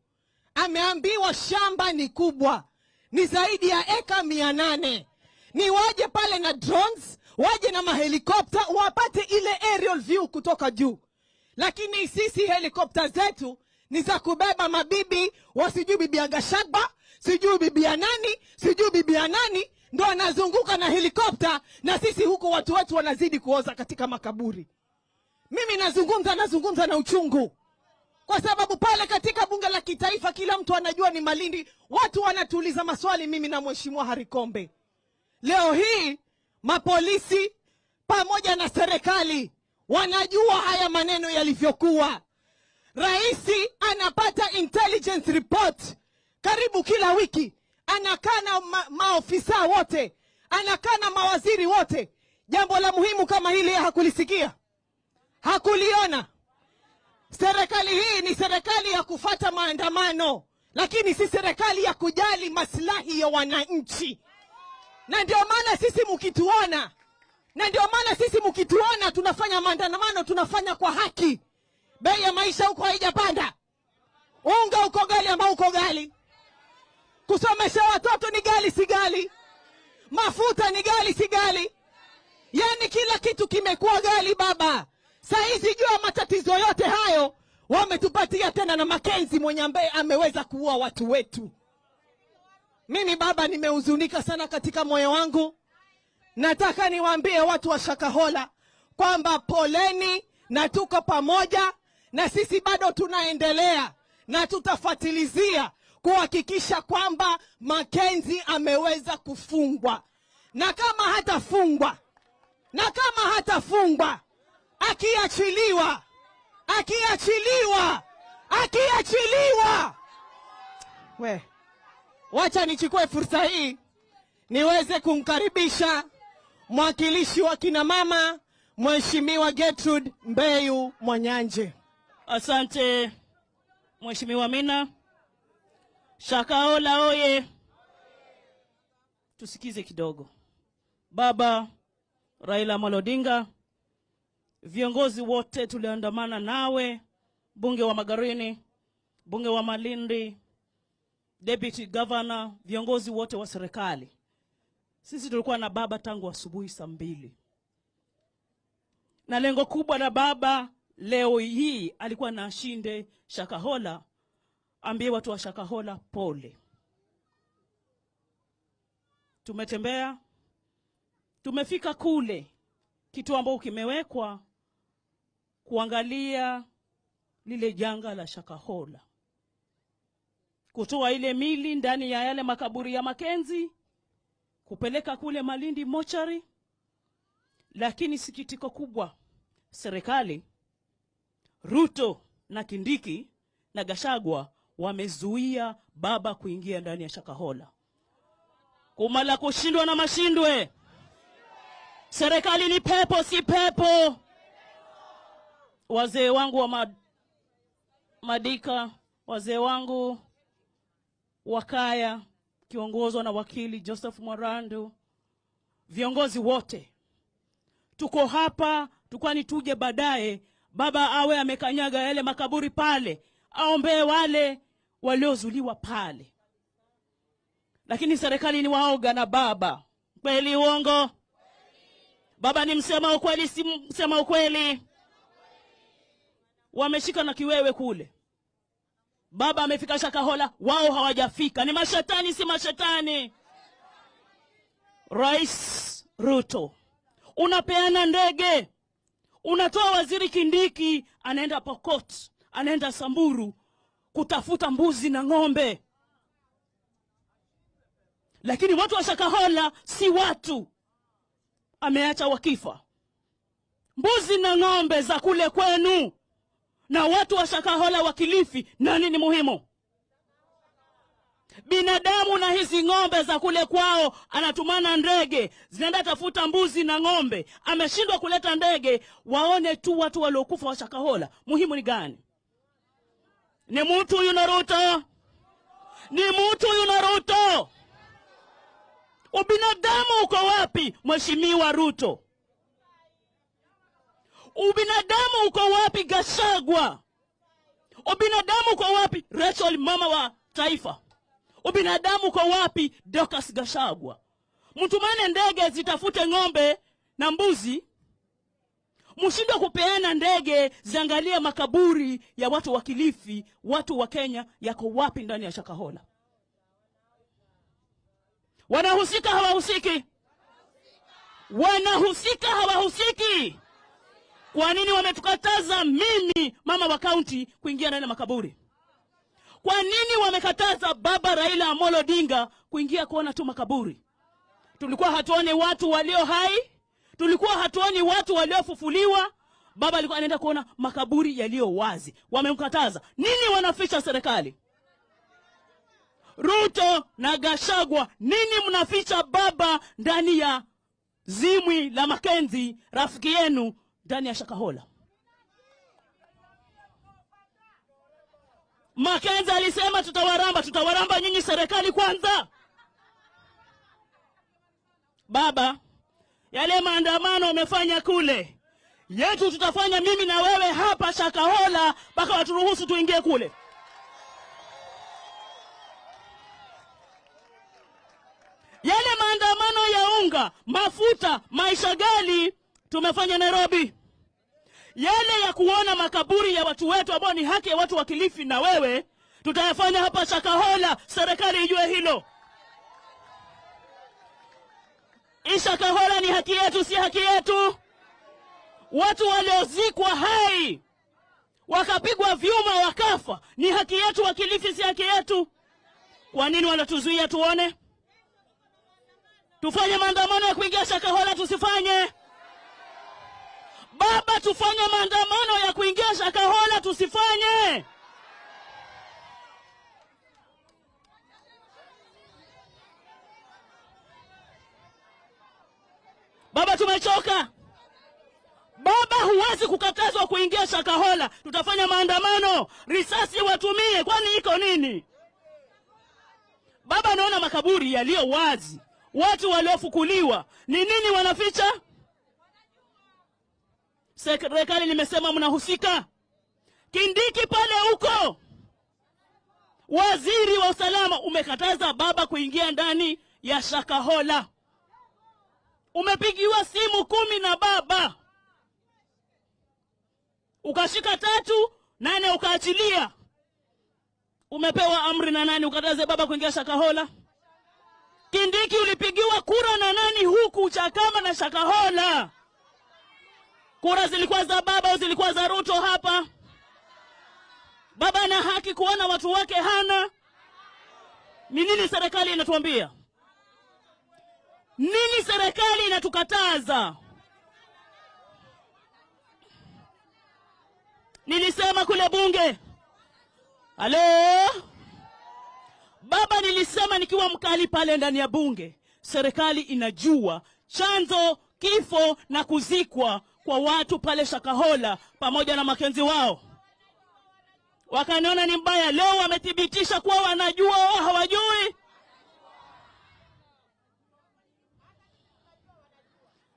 Speaker 8: Ameambiwa shamba ni kubwa, ni zaidi ya eka 800. Ni waje pale na drones, waje na mahelikopta, wapate ile aerial view kutoka juu. Lakini sisi helikopta zetu ni za kubeba mabibi, wasijui bibi ya Gachagua, sijui bibi ya nani, sijui bibi ya nani, ndo anazunguka na helikopta, na sisi huko watu wetu wanazidi kuoza katika makaburi. Mimi nazungumza na uchungu, kwa sababu pale katika bunge la kitaifa kila mtu anajua ni Malindi. Watu wanatuuliza maswali, mimi na Mheshimiwa Harry Kombe. Leo hii mapolisi pamoja na serikali wanajua haya maneno yalivyokuwa. Raisi anapata intelligence report karibu kila wiki. Anakaa na maofisa wote, anakaa na mawaziri wote. Jambo la muhimu kama hili hakulisikia, hakuliona. Serikali hii ni serikali ya kufata maandamano, lakini si serikali ya kujali maslahi ya wananchi. Na ndio maana sisi mkituona, na ndio maana sisi mkituona tunafanya maandamano, tunafanya kwa haki. Bei ya maisha huko haijapanda. Unga uko ghali ama uko ghali? Kusomesha watoto ni ghali si ghali? Mafuta ni ghali si ghali? Yaani kila kitu kimekuwa ghali baba. Saizi jua matatizo yote hayo wametupatia tena na Mackenzie mwenye ambaye ameweza kuua watu wetu. Mimi baba nimehuzunika sana katika moyo wangu. Nataka niwaambie watu wa Shakahola kwamba poleni na tuko pamoja, na sisi bado tunaendelea na tutafuatilizia kuhakikisha kwamba Mackenzie ameweza kufungwa. Na kama hatafungwa, na kama hatafungwa, akiachiliwa, akiachiliwa, Akiachiliwa, we, wacha nichukue fursa hii niweze kumkaribisha mwakilishi wa kina mama, Mheshimiwa Gertrude Mbeyu Mwanyanje.
Speaker 4: Asante Mheshimiwa Mina. Shakahola oye! Tusikize kidogo. Baba Raila Amolo Odinga, viongozi wote tuliandamana nawe, bunge wa Magarini, bunge wa Malindi, deputy governor, viongozi wote wa serikali. Sisi tulikuwa na baba tangu asubuhi saa 2. Na lengo kubwa la baba leo hii alikuwa na ashinde Shakahola, ambie watu wa Shakahola pole. Tumetembea, tumefika kule kituo ambao kimewekwa kuangalia lile janga la Shakahola, kutoa ile mili ndani ya yale makaburi ya Makenzi, kupeleka kule Malindi mochari. Lakini sikitiko kubwa, serikali Ruto na Kindiki na Gachagua wamezuia baba kuingia ndani ya Shakahola. Kumala kushindwa na mashindwe. Serikali ni pepo, si pepo. Wazee wangu wa Madika, wazee wangu wa Kaya, kiongozwa na wakili Joseph Mwarandu, viongozi wote tuko hapa, tukwani tuje baadaye baba awe amekanyaga yale makaburi pale, aombee wale waliozuliwa pale. Lakini serikali ni waoga na baba. Kweli uongo? Baba ni msema ukweli, si msema ukweli? Wameshika na kiwewe kule. Baba amefika Shakahola, wao hawajafika. Ni mashetani, si mashetani? Rais Ruto, unapeana ndege, unatoa waziri Kindiki, anaenda Pokot, anaenda Samburu kutafuta mbuzi na ng'ombe. Lakini watu wa Shakahola si watu, ameacha wakifa. Mbuzi na ng'ombe za kule kwenu na watu wa Shakahola wa Kilifi, nani ni muhimu? Binadamu na hizi ng'ombe za kule kwao, anatumana ndege zinaenda tafuta mbuzi na ng'ombe. Ameshindwa kuleta ndege waone tu watu waliokufa wa Shakahola. Muhimu ni gani? Ni mtu huyu na Ruto? Ni mtu huyu na Ruto? Ubinadamu uko wapi, Mheshimiwa Ruto? Ubinadamu uko wapi, Gachagua? Ubinadamu uko wapi, Rachel mama wa taifa? Ubinadamu uko wapi, Dorcas Gachagua? Mtumane ndege zitafute ng'ombe na mbuzi, mshindwe kupeana ndege ziangalie makaburi ya watu wa Kilifi, watu wa Kenya yako wapi ndani ya Shakahola? Wanahusika hawahusiki? Wanahusika hawahusiki? Kwa nini wametukataza mimi mama wa county kuingia ndani ya makaburi? Kwa nini wamekataza baba Raila Amolo Odinga kuingia kuona tu makaburi? Tulikuwa hatuoni watu walio hai, tulikuwa hatuoni watu waliofufuliwa. Baba alikuwa anaenda kuona makaburi yaliyo wazi. Wamemkataza. Nini wanaficha serikali? Ruto na Gachagua, nini mnaficha baba ndani ya zimwi la Makenzi, rafiki yenu, ndani ya Shakahola? Makenzi alisema tutawaramba, tutawaramba nyinyi serikali kwanza. Baba, yale maandamano wamefanya kule, yetu tutafanya mimi na wewe hapa Shakahola mpaka waturuhusu tuingie kule. Yale maandamano ya unga, mafuta, maisha ghali tumefanya Nairobi. Yale ya kuona makaburi ya watu wetu ambao ni haki ya watu wa Kilifi na wewe, tutayafanya hapa Shakahola, serikali ijue hilo. Shakahola ni haki yetu, si haki yetu? Watu waliozikwa hai wakapigwa vyuma wakafa, ni haki yetu wa Kilifi, si haki yetu? Kwa nini wanatuzuia tuone? Tufanye maandamano ya kuingia Shakahola, tusifanye? Baba, tufanye maandamano ya kuingia Shakahola, tusifanye? Baba, tumechoka. Baba, huwezi kukatazwa kuingia Shakahola. Tutafanya maandamano, risasi watumie, kwani iko nini? Baba, naona makaburi yaliyo wazi, watu waliofukuliwa, ni nini wanaficha? Serikali nimesema mnahusika. Kindiki pale huko, waziri wa usalama, umekataza baba kuingia ndani ya Shakahola. Umepigiwa simu 10 na baba, ukashika 3, 8 ukaachilia. Umepewa amri na nani ukataze baba kuingia Shakahola? Kindiki, ulipigiwa kura na nani huku Chakama na Shakahola? Kura zilikuwa za baba au zilikuwa za Ruto hapa? Baba ana haki kuona watu wake hana. Ni nini serikali inatuambia? Nini serikali inatukataza? Nilisema kule bunge. Halo? Baba, nilisema nikiwa mkali pale ndani ya bunge, serikali inajua chanzo kifo na kuzikwa kwa watu pale Shakahola pamoja na makenzi wao. Wakaniona ni mbaya. Leo wamethibitisha kuwa wanajua au hawajui.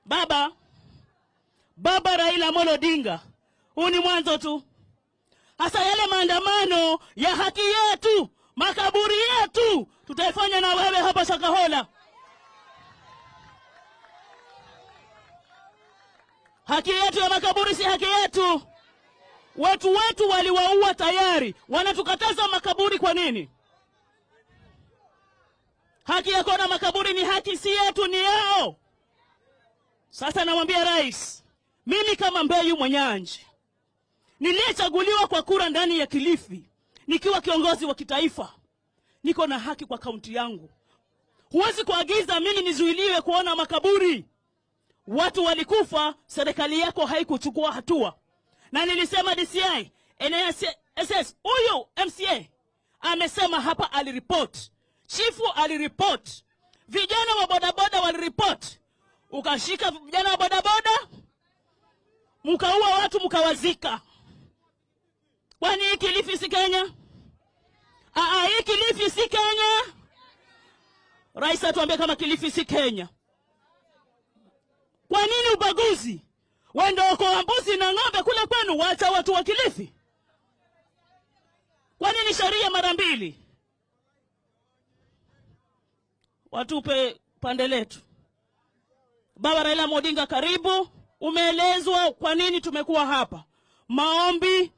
Speaker 4: Baba, Baba Raila Amolo Odinga, huu ni mwanzo tu. Hasa yale maandamano ya haki yetu, makaburi yetu, tutaifanya na wewe hapa Shakahola. Haki yetu ya makaburi si haki yetu. Watu wetu waliwaua tayari, wanatukataza makaburi kwa nini? Haki ya kuona makaburi ni haki, si yetu, ni yao. Sasa namwambia rais, mimi kama Mbeyu Mwenyanji niliyechaguliwa kwa kura ndani ya Kilifi, nikiwa kiongozi wa kitaifa, niko na haki kwa kaunti yangu. Huwezi kuagiza mimi nizuiliwe kuona makaburi. Watu walikufa, serikali yako haikuchukua hatua. Na nilisema DCI, NSS, huyu MCA amesema hapa aliripot, chifu aliripot, vijana wa bodaboda waliripot. Ukashika vijana wa bodaboda, mkaua watu, mkawazika. Kwani hii Kilifi si Kenya? Hii Kilifi si Kenya? Rais atuambie kama Kilifi si Kenya. Kwa nini ubaguzi? Wendo kwa mbuzi na ng'ombe kule kwenu, waacha watu wa Kilifi. Kwa nini sheria mara mbili? Watupe pande letu. Baba Raila Odinga, karibu. Umeelezwa kwa nini tumekuwa hapa. Maombi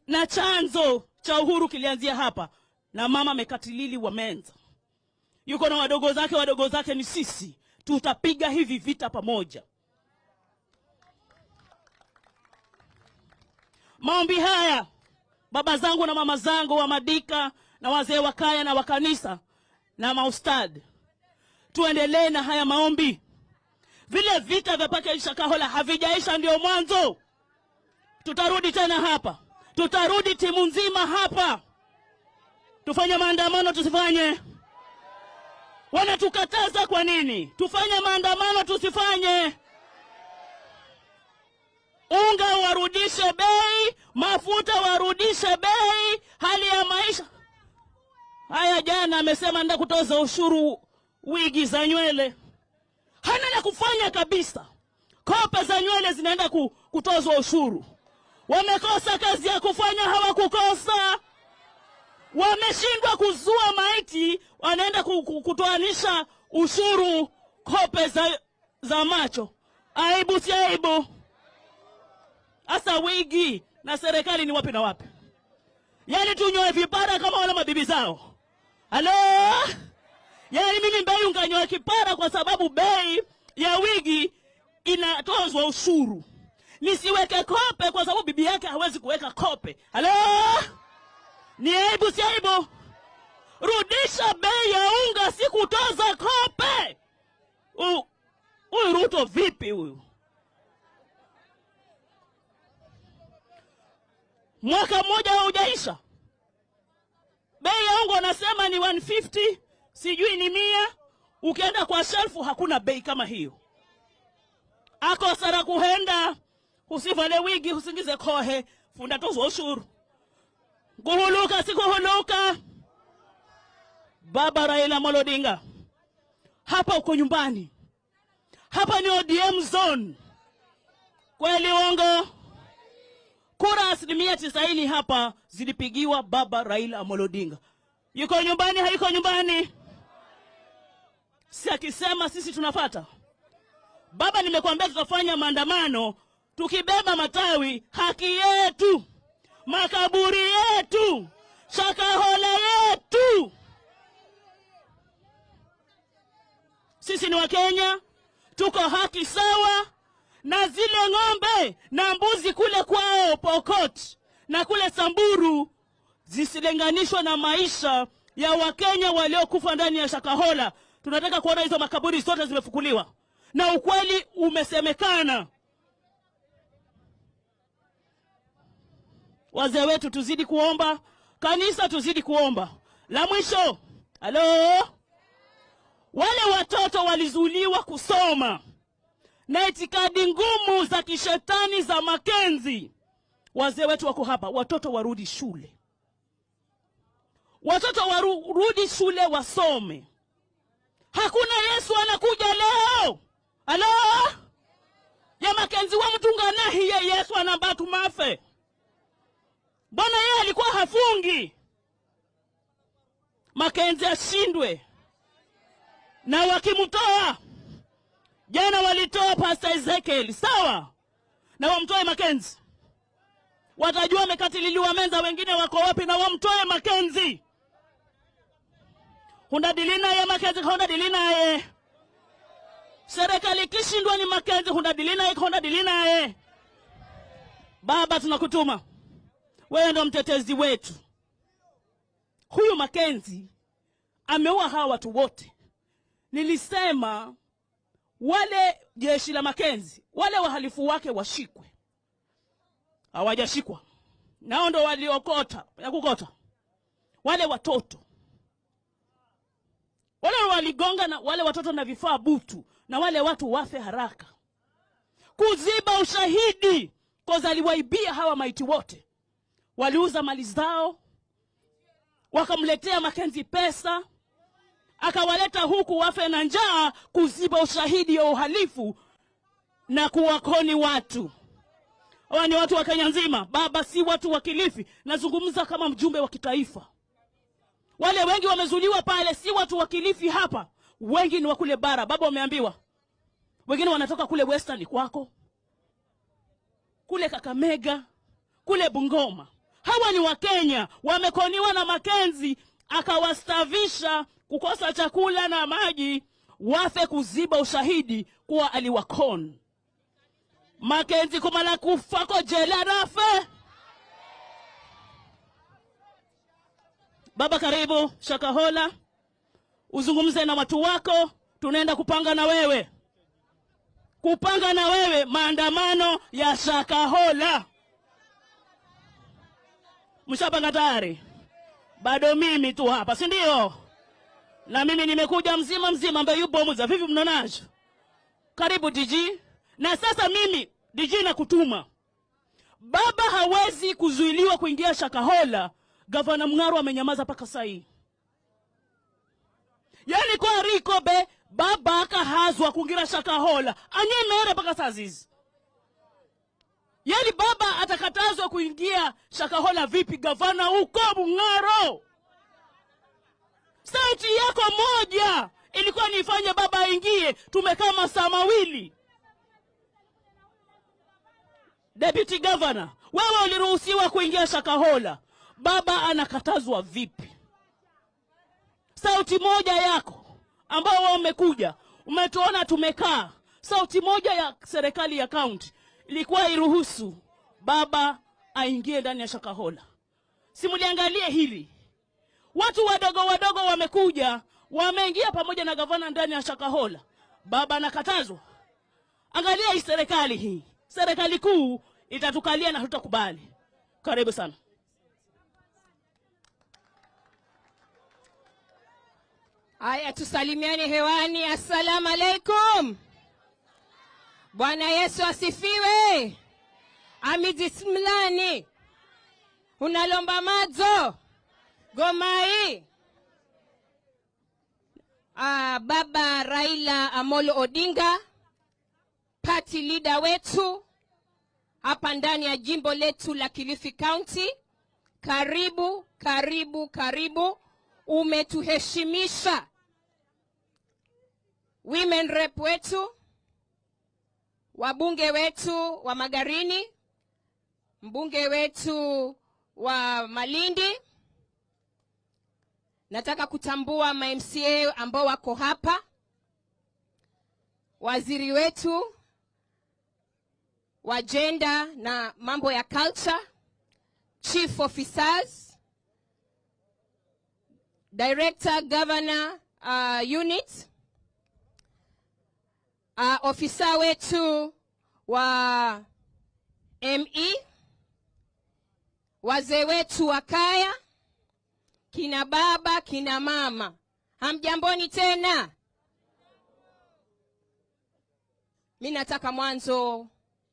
Speaker 4: na chanzo cha uhuru kilianzia hapa, na mama Mekatilili wa Menza yuko na wadogo zake. Wadogo zake ni sisi. Tutapiga hivi vita pamoja. Maombi haya, baba zangu na mama zangu wa Madika na wazee wa kaya na wa kanisa na maustad, tuendelee na haya maombi. Vile vita vya pake Shakahola havijaisha, ndio mwanzo. Tutarudi tena hapa, tutarudi timu nzima hapa. Tufanye maandamano tusifanye? Wanatukataza kwa nini? Tufanye maandamano tusifanye? Unga warudishe bei, mafuta warudishe bei, hali ya maisha. Haya, jana amesema nenda kutoza ushuru wigi za nywele. Hana la kufanya kabisa. Kope za nywele zinaenda kutozwa ushuru. Wamekosa kazi ya kufanya, hawakukosa. Wameshindwa kuzua maiti, wanaenda kutoanisha ushuru kope za macho. Aibu si aibu? Asa wigi na serikali ni wapi na wapi? Yaani tunyoe vipara kama wale mabibi zao. Halo? Yaani mimi Mbeyu nganyoe kipara kwa sababu bei ya wigi inatozwa ushuru. Nisiweke kope kwa sababu bibi yake hawezi kuweka kope. Halo? Ni aibu si aibu? Rudisha bei ya unga, si kutoza kope. Huyu Ruto vipi huyu? Mwaka mmoja haujaisha. Bei ya unga wanasema ni 150, sijui ni 100. Ukienda kwa shelfu hakuna bei kama hiyo. Ako sara kuhenda, usivale wigi, usingize kohe, funda tozo ushuru. Kuhuluka si kuhuluka. Baba Raila Amolo Odinga, hapa uko nyumbani. Hapa ni ODM zone. Kweli uongo? Kura 90% hapa zilipigiwa Baba Raila Amolo Odinga. Yuko nyumbani, hayuko nyumbani? Si akisema sisi tunafata. Baba, nimekuambia tutafanya maandamano tukibeba matawi, haki yetu, makaburi yetu, Shakahola yetu. Sisi ni Wakenya, tuko haki sawa na zile ng'ombe na mbuzi kule kwao Pokot na kule Samburu zisilinganishwe na maisha ya Wakenya waliokufa ndani ya Shakahola. Tunataka kuona hizo makaburi zote zimefukuliwa na ukweli umesemekana. Wazee wetu tuzidi kuomba, kanisa tuzidi kuomba. La mwisho, halo, wale watoto walizuiliwa kusoma na itikadi ngumu za kishetani za Makenzi. Wazee wetu wako hapa, watoto warudi shule. Watoto warudi shule wasome. Hakuna Yesu anakuja leo. Halo? Ya Makenzi wa mtunga nahi ya Yesu anambatu mafe. Bwana yeye alikuwa hafungi. Makenzi ashindwe. Na wakimtoa, jana walitoa Pastor Ezekiel, sawa? Na wamtoe Makenzi. Watajua amekatililiwa menza, wengine wako wapi, na wamtoe Makenzi. Hunda dilina ya Makenzi, honda dilina ye. Serikali kishindwa ni Makenzi, hunda dilina ye, honda dilina ye. Baba, tunakutuma. Wewe ndo mtetezi wetu. Huyu Makenzi ameua hawa watu wote. Nilisema wale jeshi la Makenzi, wale wahalifu wake washikwe. Hawajashikwa. Nao ndo waliokota, ya kukota. Wale watoto. Wale waligonga na wale watoto na vifaa butu, na wale watu wafe haraka. Kuziba ushahidi, koza aliwaibia hawa maiti wote. Waliuza mali zao, wakamletea Makenzi pesa, akawaleta huku wafe na njaa, kuziba ushahidi ya uhalifu na kuwakoni watu. Hawa ni watu wa Kenya nzima, baba, si watu wa Kilifi. Nazungumza kama mjumbe wa kitaifa. Wale wengi wamezuliwa pale si watu wa Kilifi hapa. Wengi ni wa kule bara, baba wameambiwa. Wengine wanatoka kule Western kwako, kule Kakamega, kule Bungoma. Hawa ni Wakenya, wamekoniwa na Makenzi akawastavisha kukosa chakula na maji, wafe kuziba ushahidi kuwa aliwakon. Makenzi kumala kufako jela rafe. Baba, karibu Shakahola, uzungumze na watu wako. Tunaenda kupanga na wewe, kupanga na wewe maandamano ya Shakahola. Mshapanga tayari? Bado mimi tu hapa, si ndio? Na mimi nimekuja mzima mzima, ambaye yupo muza. Vipi mnaonaje? Karibu DG. Na sasa mimi DG nakutuma. Baba hawezi kuzuiliwa kuingia Shakahola. Gavana Mng'aro amenyamaza paka sasa hii. Yaani kwa riko be baba akahazwa kuingia Shakahola. Anyemere paka saa hizi. Yaani baba atakatazwa kuingia Shakahola vipi gavana uko Mng'aro? Sauti yako moja ilikuwa nifanye baba aingie. Tumekaa masaa mawili. Deputy Governor, wewe uliruhusiwa kuingia Shakahola. Baba anakatazwa vipi? Sauti moja yako ambao wao umekuja, umetuona tumekaa. Sauti moja ya serikali ya county ilikuwa iruhusu baba aingie ndani ya Shakahola. Simuliangalie hili. Watu wadogo wadogo wamekuja, wameingia pamoja na gavana ndani ya Shakahola. Baba anakatazwa. Angalia hii serikali hii. Serikali kuu itatukalia na hatutakubali. Karibu sana.
Speaker 9: Haya, tusalimiane hewani. Assalamu alaikum. Bwana Yesu asifiwe. Amidismlani. Unalomba madzo. Gomai. Baba Raila Amolo Odinga, party leader wetu hapa ndani ya jimbo letu la Kilifi County. Karibu, karibu, karibu. Umetuheshimisha. Women rep wetu, wabunge wetu wa Magarini, mbunge wetu wa Malindi. Nataka kutambua ma MCA ambao wako hapa, waziri wetu wa gender na mambo ya culture, chief officers, director, governor unit, ofisa wetu wa ME, wazee wetu wa kaya, kina baba, kina mama. Hamjamboni tena? Mimi nataka mwanzo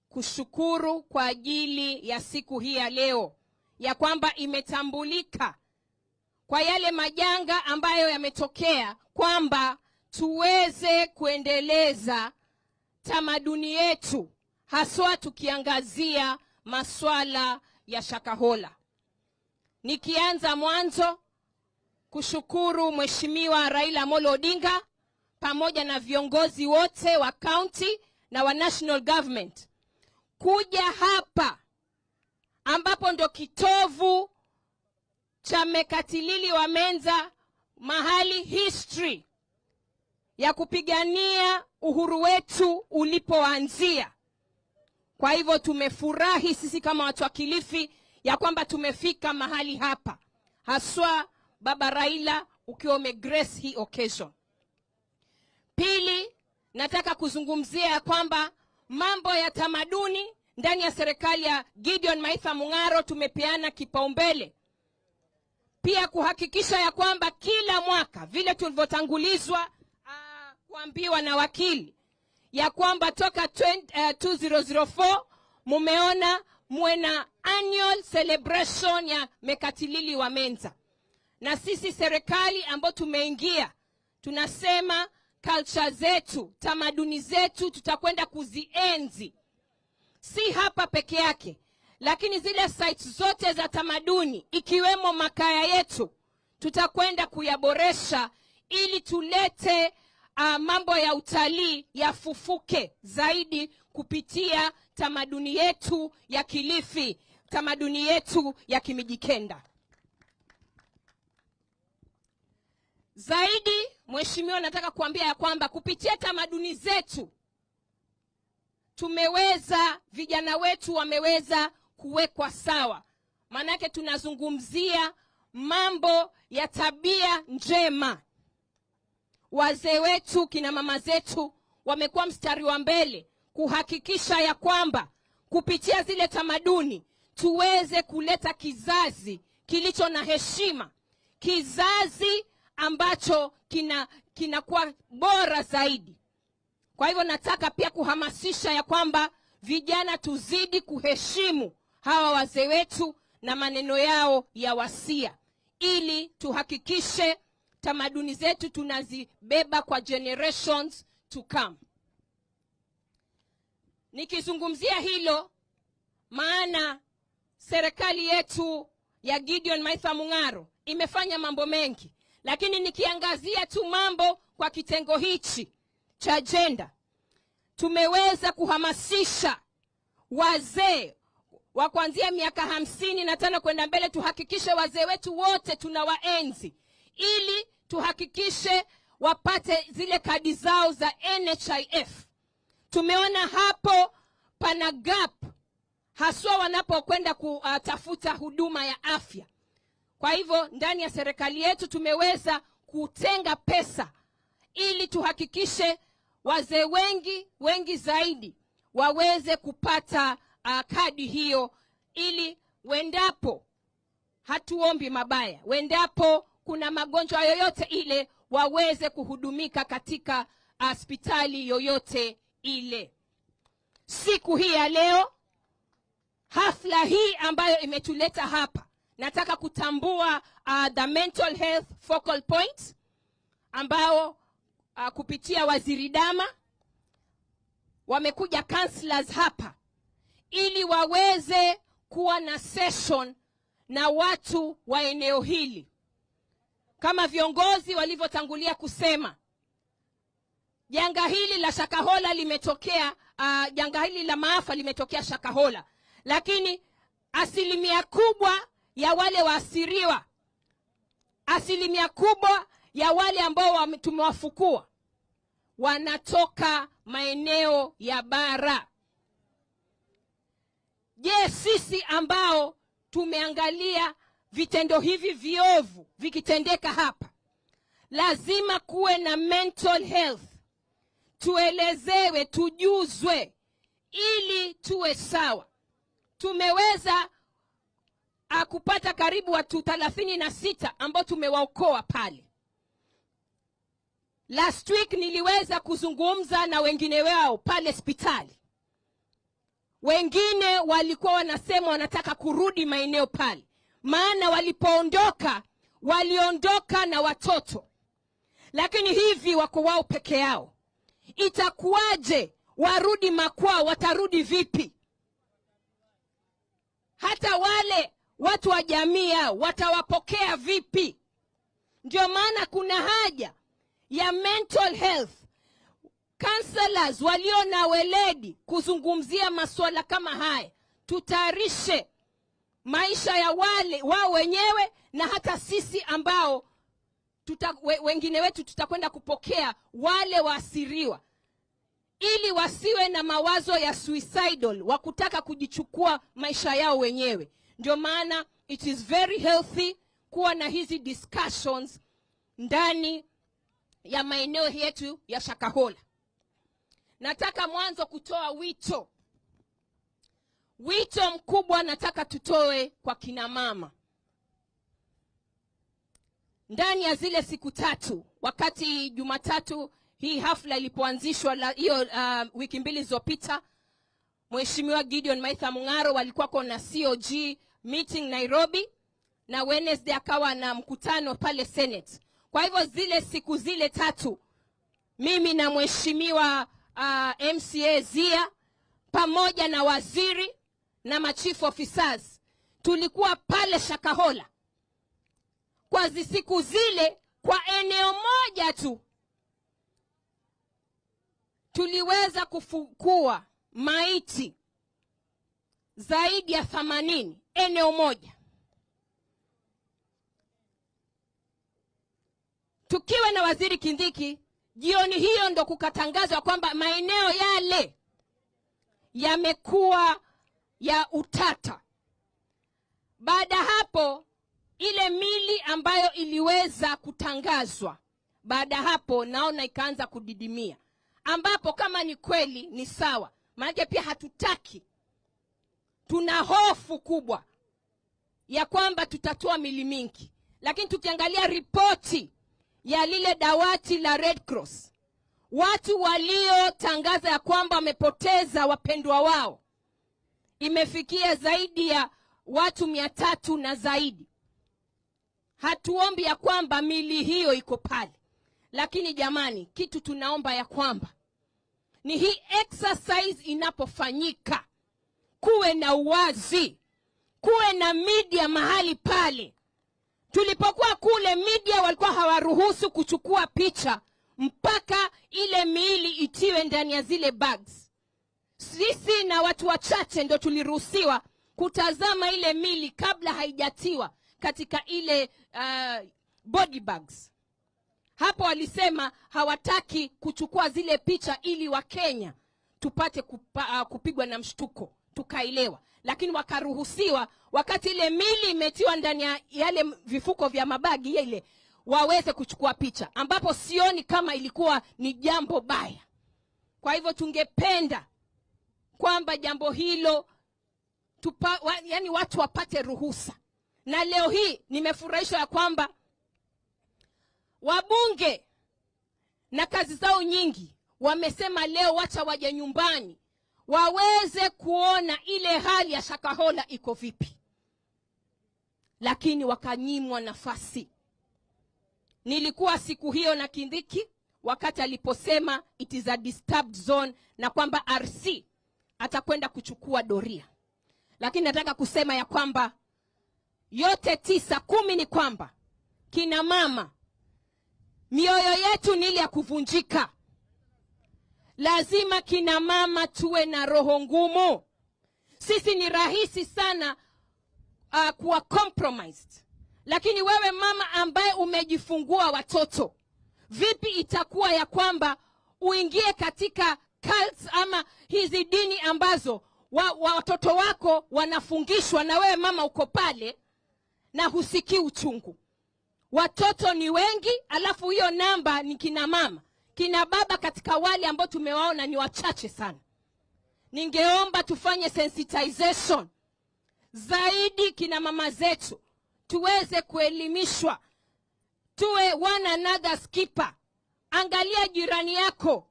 Speaker 9: kushukuru kwa ajili ya siku hii ya leo, ya kwamba imetambulika kwa yale majanga ambayo yametokea, kwamba tuweze kuendeleza tamaduni yetu, haswa tukiangazia maswala ya Shakahola. Nikianza mwanzo kushukuru Mheshimiwa Raila Amolo Odinga pamoja na viongozi wote wa county na wa national government kuja hapa ambapo ndo kitovu cha Mekatilili wa Menza, mahali history ya kupigania uhuru wetu ulipoanzia. Kwa hivyo tumefurahi sisi kama watu wa Kilifi ya kwamba tumefika mahali hapa, haswa Baba Raila ukiwa umegrace hii occasion. Pili, nataka kuzungumzia ya kwamba mambo ya tamaduni ndani ya serikali ya Gideon Maitha Mung'aro tumepeana kipaumbele. Pia kuhakikisha ya kwamba kila mwaka vile tulivyotangulizwa kuambiwa na wakili ya kwamba toka 2004 mumeona muwe na annual celebration ya Mekatilili wa Menza. Na sisi serikali ambao tumeingia tunasema culture zetu, tamaduni zetu tutakwenda kuzienzi. Si hapa peke yake, lakini zile sites zote za tamaduni ikiwemo makaya yetu tutakwenda kuyaboresha ili tulete mambo ya utalii yafufuke zaidi kupitia tamaduni yetu ya Kilifi, tamaduni yetu ya Kimijikenda. Zaidi, Mheshimiwa, nataka kuambia ya kwamba kupitia tamaduni zetu tumeweza, vijana wetu wameweza kuwekwa sawa. Maanake tunazungumzia mambo ya tabia njema. Wazee wetu, kina mama zetu wamekuwa mstari wa mbele kuhakikisha ya kwamba kupitia zile tamaduni tuweze kuleta kizazi kilicho na heshima, kizazi ambacho kinakuwa bora zaidi. Kwa hivyo nataka pia kuhamasisha ya kwamba vijana tuzidi kuheshimu hawa wazee wetu na maneno yao ya wasia, ili tuhakikishe tamaduni zetu tunazibeba kwa generations to come. Nikizungumzia hilo, maana serikali yetu ya Gideon Maitha Mung'aro imefanya mambo mengi, lakini nikiangazia tu mambo kwa kitengo hichi cha agenda, tumeweza kuhamasisha wazee wa kuanzia miaka 55 kwenda mbele, tuhakikishe wazee wetu wote tunawaenzi, ili tuhakikishe wapate zile kadi zao za NHIF. Tumeona hapo pana gap, haswa wanapokwenda kutafuta huduma ya afya. Kwa hivyo ndani ya serikali yetu tumeweza kutenga pesa ili tuhakikishe wazee wengi zaidi waweze kupata kadi hiyo, ili wendapo, hatuombi mabaya, wendapo kuna magonjwa yoyote ile waweze kuhudumika katika hospitali yoyote ile. Siku hii ya leo, hafla hii ambayo imetuleta hapa, nataka kutambua the mental health focal point ambao kupitia Waziri Dama wamekuja counselors hapa ili waweze kuwa na session na watu wa eneo hili. Kama viongozi walivyotangulia kusema, janga hili la Shakahola limetokea, janga hili la maafa limetokea Shakahola, lakini asilimia kubwa ya wale waasiriwa, asilimia kubwa ya wale ambao tumewafukua wanatoka maeneo ya bara. Je, sisi ambao tumeangalia vitendo hivi viovu vikitendeka hapa, lazima kuwe na mental health, tuelezewe, tujuzwe ili tuwe sawa. Tumeweza kupata karibu watu 36 ambao tumewaokoa pale. Last week niliweza kuzungumza na wengine wao pale hospitali. Wengine walikuwa wanasema wanataka kurudi maeneo pale, maana walipoondoka waliondoka na watoto, lakini hivi wako wao peke yao. Itakuwaje warudi makwao? Watarudi vipi? Hata wale watu wa jamii yao watawapokea vipi? Ndio maana kuna haja ya mental health counselors walio na weledi kuzungumzia masuala kama haya. Tutayarishe maisha ya wale wao wenyewe na hata sisi ambao wengine wetu tutakwenda kupokea wale waasiriwa, ili wasiwe na mawazo ya suicidal, wa kutaka kujichukua maisha yao wenyewe. Ndio maana it is very healthy kuwa na hizi discussions ndani ya maeneo yetu ya Shakahola. Nataka mwanzo kutoa wito. Wito mkubwa nataka tutoe kwa kina mama. Ndani ya zile siku tatu, wakati Jumatatu hii hafla ilipoanzishwa hiyo wiki mbili zilizopita, Mheshimiwa Gideon Maitha Mung'aro walikuwa na COG meeting Nairobi, na Wednesday akawa na mkutano pale Senate. Kwa hivyo zile siku zile tatu, mimi na Mheshimiwa MCA Zia pamoja na waziri na machief officers tulikuwa pale Shakahola kwa siku zile. Kwa eneo moja tu tuliweza kufukua maiti zaidi ya 80, eneo moja. Tukiwa na Waziri Kindiki, jioni hiyo ndo kukatangazwa kwamba maeneo yale yamekuwa ya utata. Baada hapo ile mili ambayo iliweza kutangazwa, baada hapo naona ikaanza kudidimia, ambapo kama ni kweli ni sawa, maana pia hatutaki, tuna hofu kubwa ya kwamba tutatoa mili mingi. Lakini tukiangalia ripoti ya lile dawati la Red Cross, watu waliotangaza ya kwamba wamepoteza wapendwa wao imefikia zaidi ya watu 300 na zaidi. Hatuombi ya kwamba mili hiyo iko pale, lakini jamani, kitu tunaomba ya kwamba ni hii exercise inapofanyika kuwe na uwazi, kuwe na media mahali pale. Tulipokuwa kule media walikuwa hawaruhusu kuchukua picha mpaka ile miili itiwe ndani ya zile bags. Sisi na watu wachache ndio tuliruhusiwa kutazama ile miili kabla haijatiwa katika ile body bags. Hapo walisema hawataki kuchukua zile picha ili wa Kenya tupate kupigwa na mshtuko, tukaelewa. Lakini wakaruhusiwa wakati ile mili imetiwa ndani ya yale vifuko vya mabagi ile waweze kuchukua picha, ambapo sioni kama ilikuwa ni jambo baya. Kwa hivyo tungependa kwamba jambo hilo yani watu wapate ruhusa. Na leo hii nimefurahishwa ya kwamba Wabunge na kazi zao nyingi wamesema leo wacha waje nyumbani waweze kuona ile hali ya Shakahola iko vipi, lakini wakanyimwa nafasi. Nilikuwa siku hiyo na Kindiki wakati aliposema it is a disturbed zone na kwamba RC atakwenda kuchukua doria. Lakini nataka kusema ya kwamba yote 9, 10 ni kwamba kina mama, mioyo yetu ni ile ya kuvunjika. Lazima kina mama tuwe na roho ngumu. Sisi ni rahisi sana kuwa compromised. Lakini wewe mama ambaye umejifungua watoto, vipi itakuwa ya kwamba uingie katika cults ama hizi dini ambazo watoto wako wanafungishwa na wewe mama uko pale na husikii uchungu? Watoto ni wengi, alafu hiyo namba ni kina mama. Kina baba katika wale ambao tumewaona ni wachache sana. Ningeomba tufanye sensitization zaidi kina mama zetu, tuweze kuelimishwa, tuwe one another's keeper. Angalia jirani yako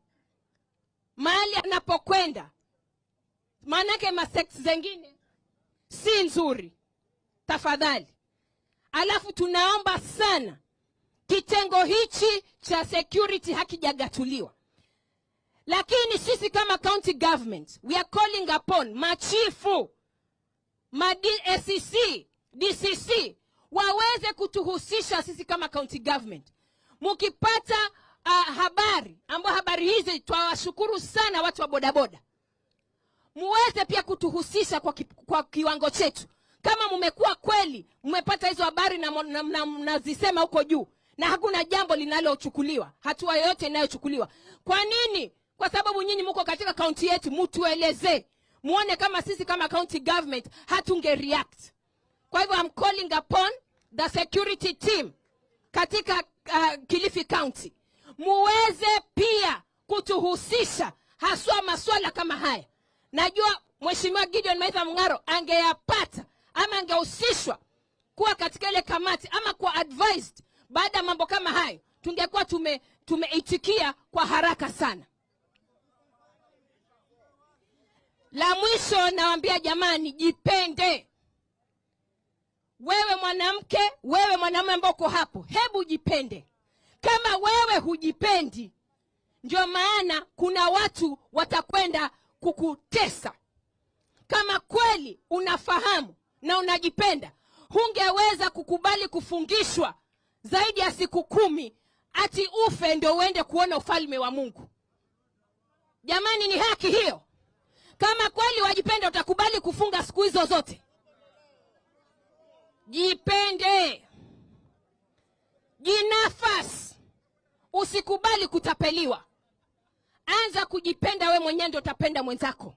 Speaker 9: mahali anapokwenda, maanake masex zengine si nzuri, tafadhali. Alafu tunaomba sana kitengo hichi cha security hakijagatuliwa. Lakini sisi kama county government, we are calling upon machifu, ma DSCC, DCC waweze kutuhusisha sisi kama county government. Mukipata habari, ambao habari hizi twawashukuru sana watu wa bodaboda, muweze pia kutuhusisha kwa kiwango chetu. Kama mmekuwa kweli mmepata hizo habari na mnazisema huko juu na hakuna jambo linalochukuliwa, hatua yoyote inayochukuliwa, kwa nini? Kwa sababu nyinyi mko katika county yetu, mtueleze, muone kama sisi kama county government hatunge react. Kwa hivyo I'm calling upon the security team katika Kilifi County, muweze pia kutuhusisha haswa maswala kama haya. Najua Mheshimiwa Gideon Maitha Mung'aro angeyapata ama angehusishwa kuwa katika ile kamati ama kuwa advised baada ya mambo kama hayo, tungekuwa tumeitikia kwa haraka sana. La mwisho nawaambia jamani, jipende. Wewe mwanamke, wewe mwanamume ambao uko hapo, hebu jipende. Kama wewe hujipendi, ndio maana kuna watu watakwenda kukutesa. Kama kweli unafahamu na unajipenda, hungeweza kukubali kufungishwa zaidi ya siku 10 ati ufe ndio uende kuona ufalme wa Mungu. Jamani, ni haki hiyo? Kama kweli wajipenda, utakubali kufunga siku hizo zote? Jipende, jinafasi, usikubali kutapeliwa. Anza kujipenda we mwenyewe, ndio utapenda mwenzako.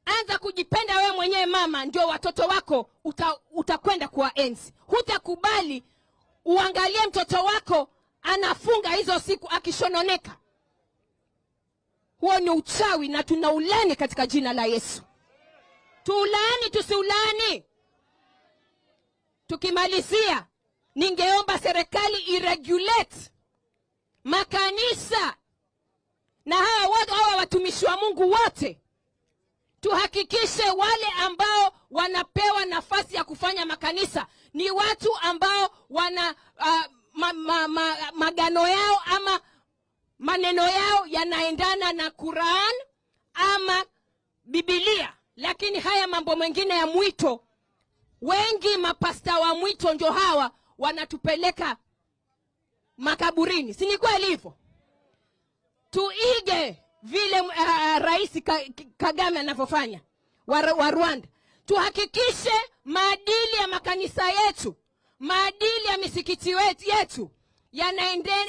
Speaker 9: Anza kujipenda we mwenyewe mama, ndio watoto wako utakwenda kuwaenzi. Hutakubali uangalie mtoto wako anafunga hizo siku akishononeka. Huo ni uchawi na tunaulani katika jina la Yesu. Tuulani tusiulani. Tukimalizia, ningeomba serikali iregulate makanisa na hawa watumishi wa Mungu wote. Tuhakikishe wale ambao wanapewa nafasi ya kufanya makanisa ni watu ambao wana magano yao ama maneno yao yanaendana na Quran ama Biblia. Lakini haya mambo mengine ya mwito, wengi mapasta wa mwito ndio hawa wanatupeleka makaburini. Si ni kweli hivyo? Tuige vile Rais Kagame anavyofanya wa Rwanda. Tuhakikishe maadili ya makanisa yetu, maadili ya misikiti yetu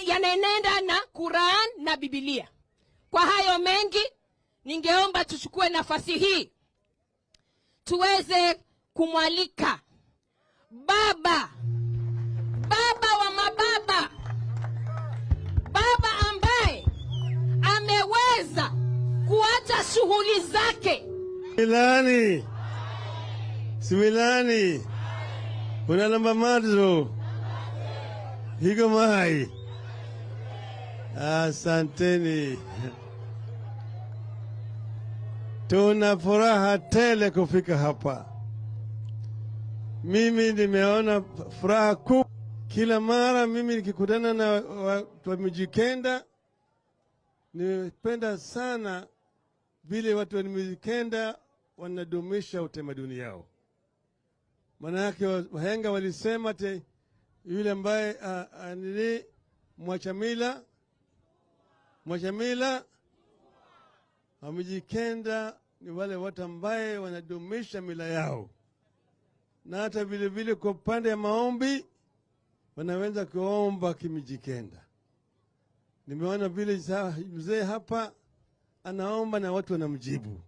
Speaker 9: yanaenenda na Quran na Biblia. Kwa hayo mengi, ningeomba tuchukue nafasi hii tuweze kumwalika baba, baba wa mababa, baba ambaye ameweza kuacha shughuli zake.
Speaker 6: Similani, Similani, kuna namba mazo. Higo mai. Asanteni. Tuna furaha tele kufika hapa. Mimi nimeona furaha kubwa. Kila mara mimi nikikutana na watu wa Mijikenda, nimependa sana vile watu wa Mijikenda wanadumisha utamaduni yao. Maana yake wahenga walisema ati yule ambaye nili mwachamila Wamijikenda ni wale watu ambaye wanadumisha mila yao, na hata vile vile kwa upande ya maombi wanaweza kuomba Kimijikenda. Nimeona vile mzee hapa anaomba na watu wanamjibu.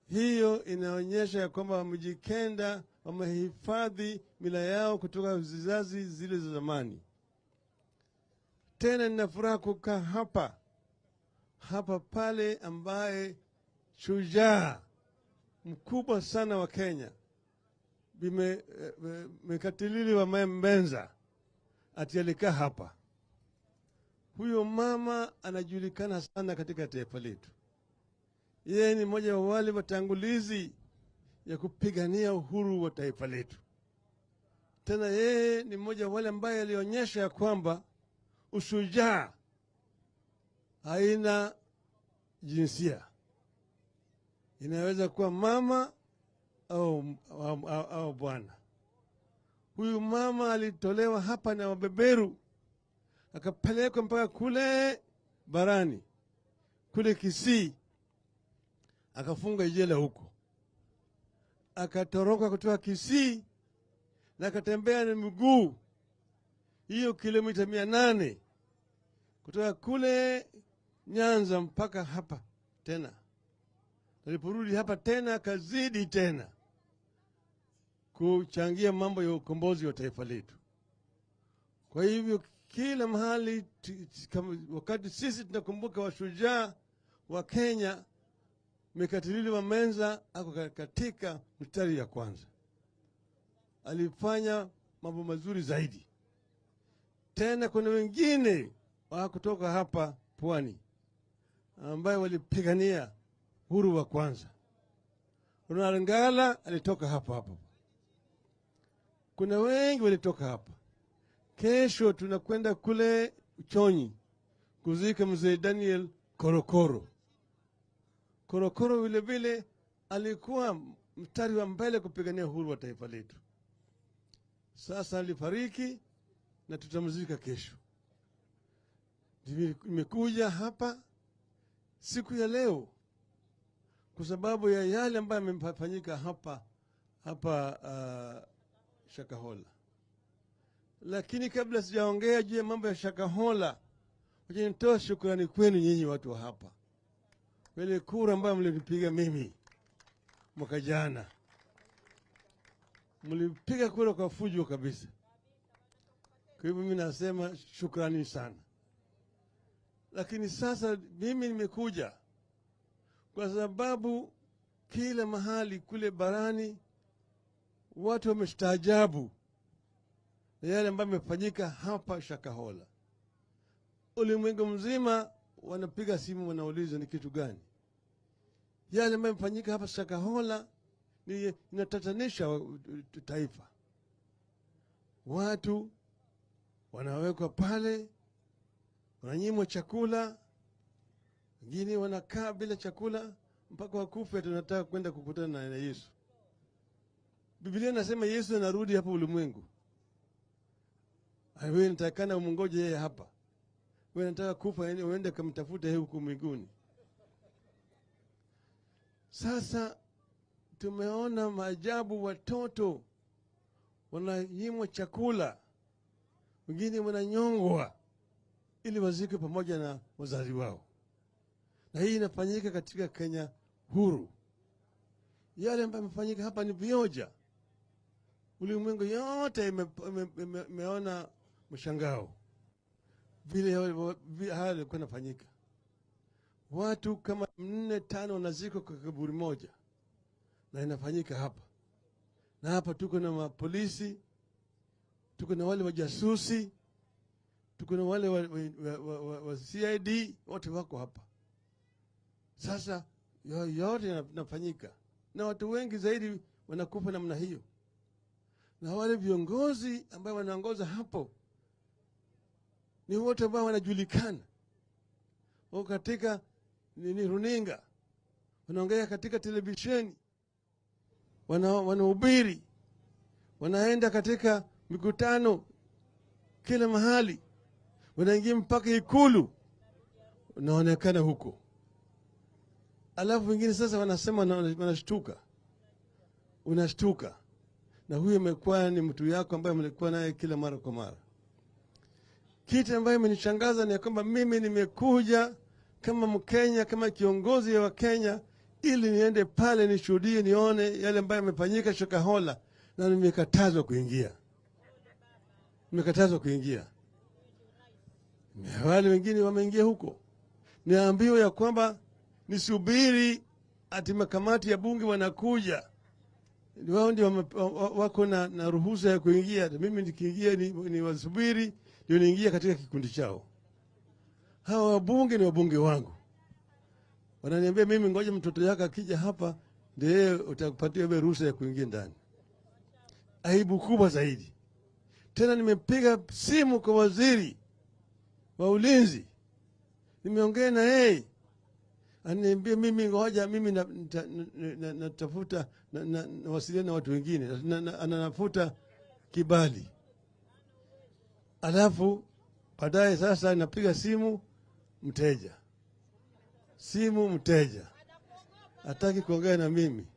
Speaker 6: Hiyo inaonyesha ya kwamba Wamijikenda wamehifadhi mila yao kutoka vizazi zile za zamani. Tena nina furaha kukaa hapa pale ambaye shujaa mkubwa sana wa Kenya Mekatilili wa Mbenza ati alikaa hapa. Huyo mama anajulikana sana katika taifa letu. Yeye ni mmoja wa wale watangulizi ya kupigania uhuru wa taifa letu. Tena yeye ni mmoja wa wale ambaye alionyesha ya kwamba ushujaa haina jinsia. Inaweza kuwa mama au bwana. Huyu mama alitolewa hapa na wabeberu, akapelekwa mpaka kule barani, kule Kisii, akafunga jela huko. Akatoroka kutoka Kisii na akatembea na miguu hiyo kilomita 800 kutoka kule Nyanza mpaka hapa tena. Aliporudi hapa tena akazidi tena kuchangia mambo ya ukombozi wa taifa letu. Kwa hivyo kila mahali wakati sisi tunakumbuka washujaa wa Kenya, Mekatilili wa Menza ako katika mstari ya kwanza. Alifanya mambo mazuri zaidi. Tena kuna wengine wa kutoka hapa pwani ambaye walipigania uhuru wa kwanza. Ronald Ngala alitoka hapa hapa. Kuna wengi walitoka hapa. Kesho tunakwenda kule Uchonyi kuzika mzee Daniel Korokoro. Korokoro vile vile alikuwa mstari wa mbele kupigania uhuru wa taifa letu. Sasa alifariki na tutamzika kesho. Nimekuja hapa siku ya leo kwa sababu ya yale ambayo yamefanyika hapa Shakahola. Lakini kabla sijaongea juu ya mambo ya Shakahola, wacha nitoe shukrani kwenu nyinyi watu wa hapa. Ile kura ambayo mlinipiga mimi mwaka jana, mlipiga kura kwa fujo kabisa. Kwa hivyo mimi nasema shukrani sana. Lakini sasa mimi nimekuja kwa sababu kila mahali kule barani watu wamestaajabu na yale ambayo yamefanyika hapa Shakahola. Ulimwengu mzima wanapiga simu wanauliza ni kitu gani. Yale ambayo yamefanyika hapa Shakahola ni inatatanisha taifa. Watu wanawekwa pale, wananyimwa chakula, wengine wanakaa bila chakula mpaka wakufe. Tunataka kwenda kukutana na Yesu. Biblia inasema Yesu anarudi hapa ulimwengu. Wewe unatakana umngoje yeye hapa. Wewe unataka kufa uende kumtafuta yeye huko mbinguni. Sasa tumeona maajabu, watoto wananyimwa chakula, wengine wananyongwa ili wazikwe pamoja na wazazi wao. Na hii inafanyika katika Kenya huru. Yale ambayo yamefanyika hapa ni vioja. Ulimwengu yote imeona mshangao vile haya yalikuwa yanafanyika. Watu kama 4, 5 wanazikwa kwa kaburi moja, na inafanyika hapa. Na hapa tuko na mapolisi, tuko na wale wajasusi Tuko na wale wa CID, wote wako hapa. Sasa yote yanafanyika na watu wengi zaidi wanakufa namna hiyo. Na wale viongozi ambao wanaongoza hapo ni wote ambao wanajulikana, wako katika ni runinga, wanaongea katika televisheni, wanahubiri, wanaenda katika mikutano kila mahali, wanaingia mpaka Ikulu, wanaonekana huko. Alafu wengine sasa wanasema, wanashtuka, unashtuka, na huyu amekuwa ni mtu yako ambaye mlikuwa naye kila mara kwa mara. Kitu ambayo imenishangaza ni kwamba mimi nimekuja kama Mkenya, kama kiongozi wa Kenya, ili niende pale nishuhudie, nione yale ambayo yamefanyika Shakahola, na nimekatazwa kuingia. Nimekatazwa kuingia. Wale wengine wameingia huko. Niambiwa ya kwamba nisubiri ati makamati ya bunge wanakuja, wao ndio wako na ruhusa ya kuingia. Mimi nikiingia ni wasubiri ndio niingia katika kikundi chao. Hawa wabunge ni wabunge wangu. Wananiambia mimi ngoja mtoto yako akija hapa ndiye utakupatia wewe ruhusa ya kuingia ndani. Aibu kubwa zaidi. Tena nimepiga simu kwa waziri wa ulinzi, nimeongea na yeye, ananiambia mimi ngoja mimi natafuta nawasiliana na watu wengine, ananafuta kibali. Alafu baadaye sasa napiga simu mteja, simu mteja hataki kuongea na mimi.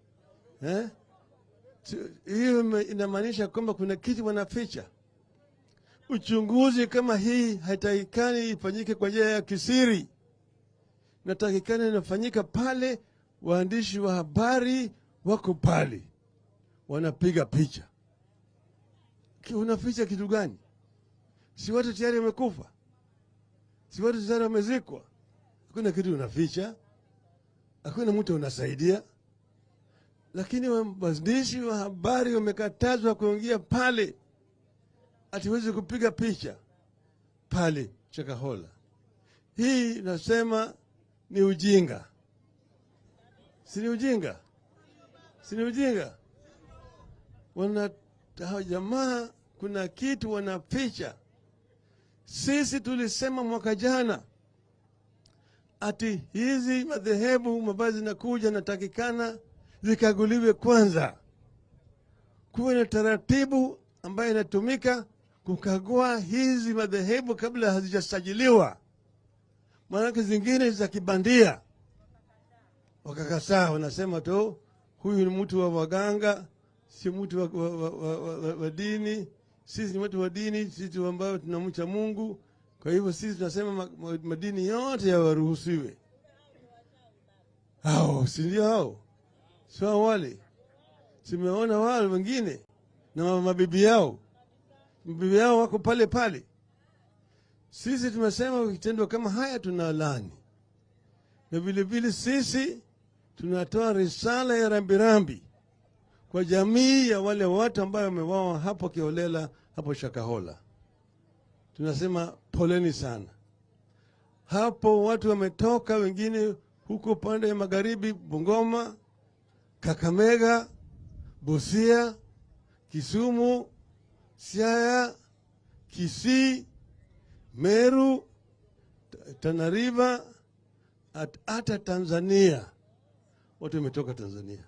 Speaker 6: Hiyo inamaanisha kwamba kuna kitu wanaficha. Uchunguzi kama hii haitakikani ifanyike kwa njia ya kisiri, natakikani inafanyika pale waandishi wa habari wako pale wanapiga picha. Unaficha kitu gani? Si watu tayari wamekufa? Si watu tayari wamezikwa? Hakuna kitu unaficha, hakuna mtu unasaidia. Lakini waandishi wa habari wamekatazwa kuingia pale, hatuwezi kupiga picha pale Shakahola. Hii nasema ni ujinga. Si ni ujinga? Si ni ujinga? Wana jamaa kuna kitu wanaficha. Sisi tulisema mwaka jana ati hizi madhehebu mabaya zinakuja, natakikana zikaguliwe kwanza, kuwe na taratibu ambayo inatumika kukagua hizi madhehebu kabla hazijasajiliwa. Maanake zingine za kibandia wakakataa, wanasema tu huyu ni mtu wa waganga, si mtu wa dini. Sisi ni watu wa dini, sisi ambao tunamcha Mungu. Kwa hivyo sisi tunasema madini yote yawaruhusiwe. Hao si ndio hao? Sio wale. Simeona wale wengine na mabibi yao. Mabibi yao wako pale pale. Sisi tumesema kitendo kama haya tunalaani. Na vile vile sisi tunatoa risala ya rambirambi kwa jamii ya wale watu ambao wameuawa hapo kiholela hapo Shakahola. Tunasema poleni sana. Hapo watu wametoka wengine huko pande ya magharibi, Bungoma, Kakamega, Busia, Kisumu, Siaya, Kisii, Meru, Tana River, hata Tanzania. Watu wametoka Tanzania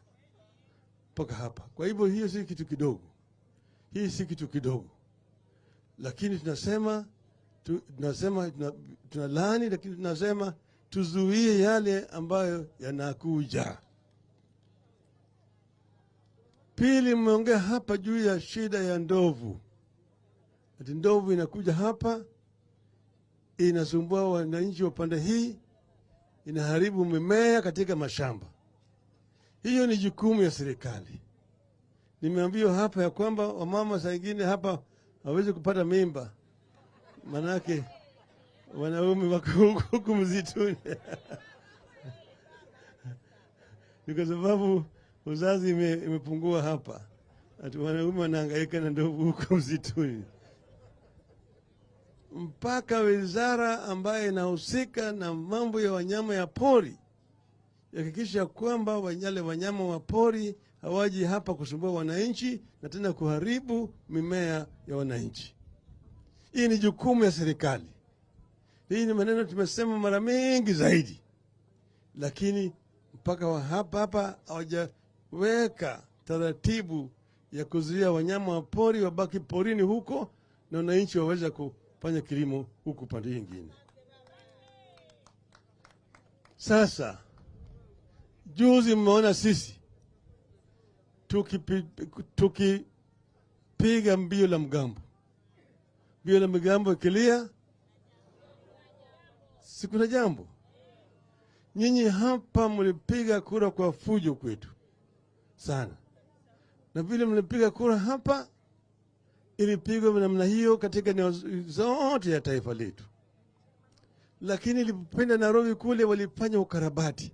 Speaker 6: mpaka hapa. Kwa hivyo hiyo si kitu kidogo. Hii si kitu kidogo. Lakini tunasema tunalaani, lakini tunasema tuzuie yale ambayo yanakuja. Pili, mmeongea hapa juu ya shida ya ndovu. Ati ndovu inakuja hapa inasumbua wananchi wa pande hii, inaharibu mimea katika mashamba. Hiyo ni jukumu ya serikali. Nimeambiwa hapa ya kwamba wamama saa nyingine hapa hawezi kupata mimba, manake wanaume wako huku msituni. Ni kwa sababu uzazi imepungua hapa. Ati wanaume wanahangaika na ndovu huko msituni. mpaka wizara ambayo inahusika na mambo ya wanyama ya pori hakikisha kwamba wale wanyama wa pori hawaji hapa kusumbua wananchi na tena kuharibu mimea ya wananchi. Hii ni jukumu ya serikali. Hii ni maneno tumesema mara mingi zaidi, lakini mpaka hapa hawajaweka taratibu ya kuzuia wanyama wa pori wabaki porini huko na wananchi waweze kufanya kilimo huku pande nyingine. Sasa juzi mmeona sisi tukipiga mbio la mgambo. Mbio la mgambo ikilia, si kuna jambo. Nyinyi hapa mlipiga kura kwa fujo kwetu sana. Na vile mlipiga kura hapa, ilipigwa namna hiyo katika eneo zote ya taifa letu. Lakini ilipopenda Nairobi kule walifanya ukarabati.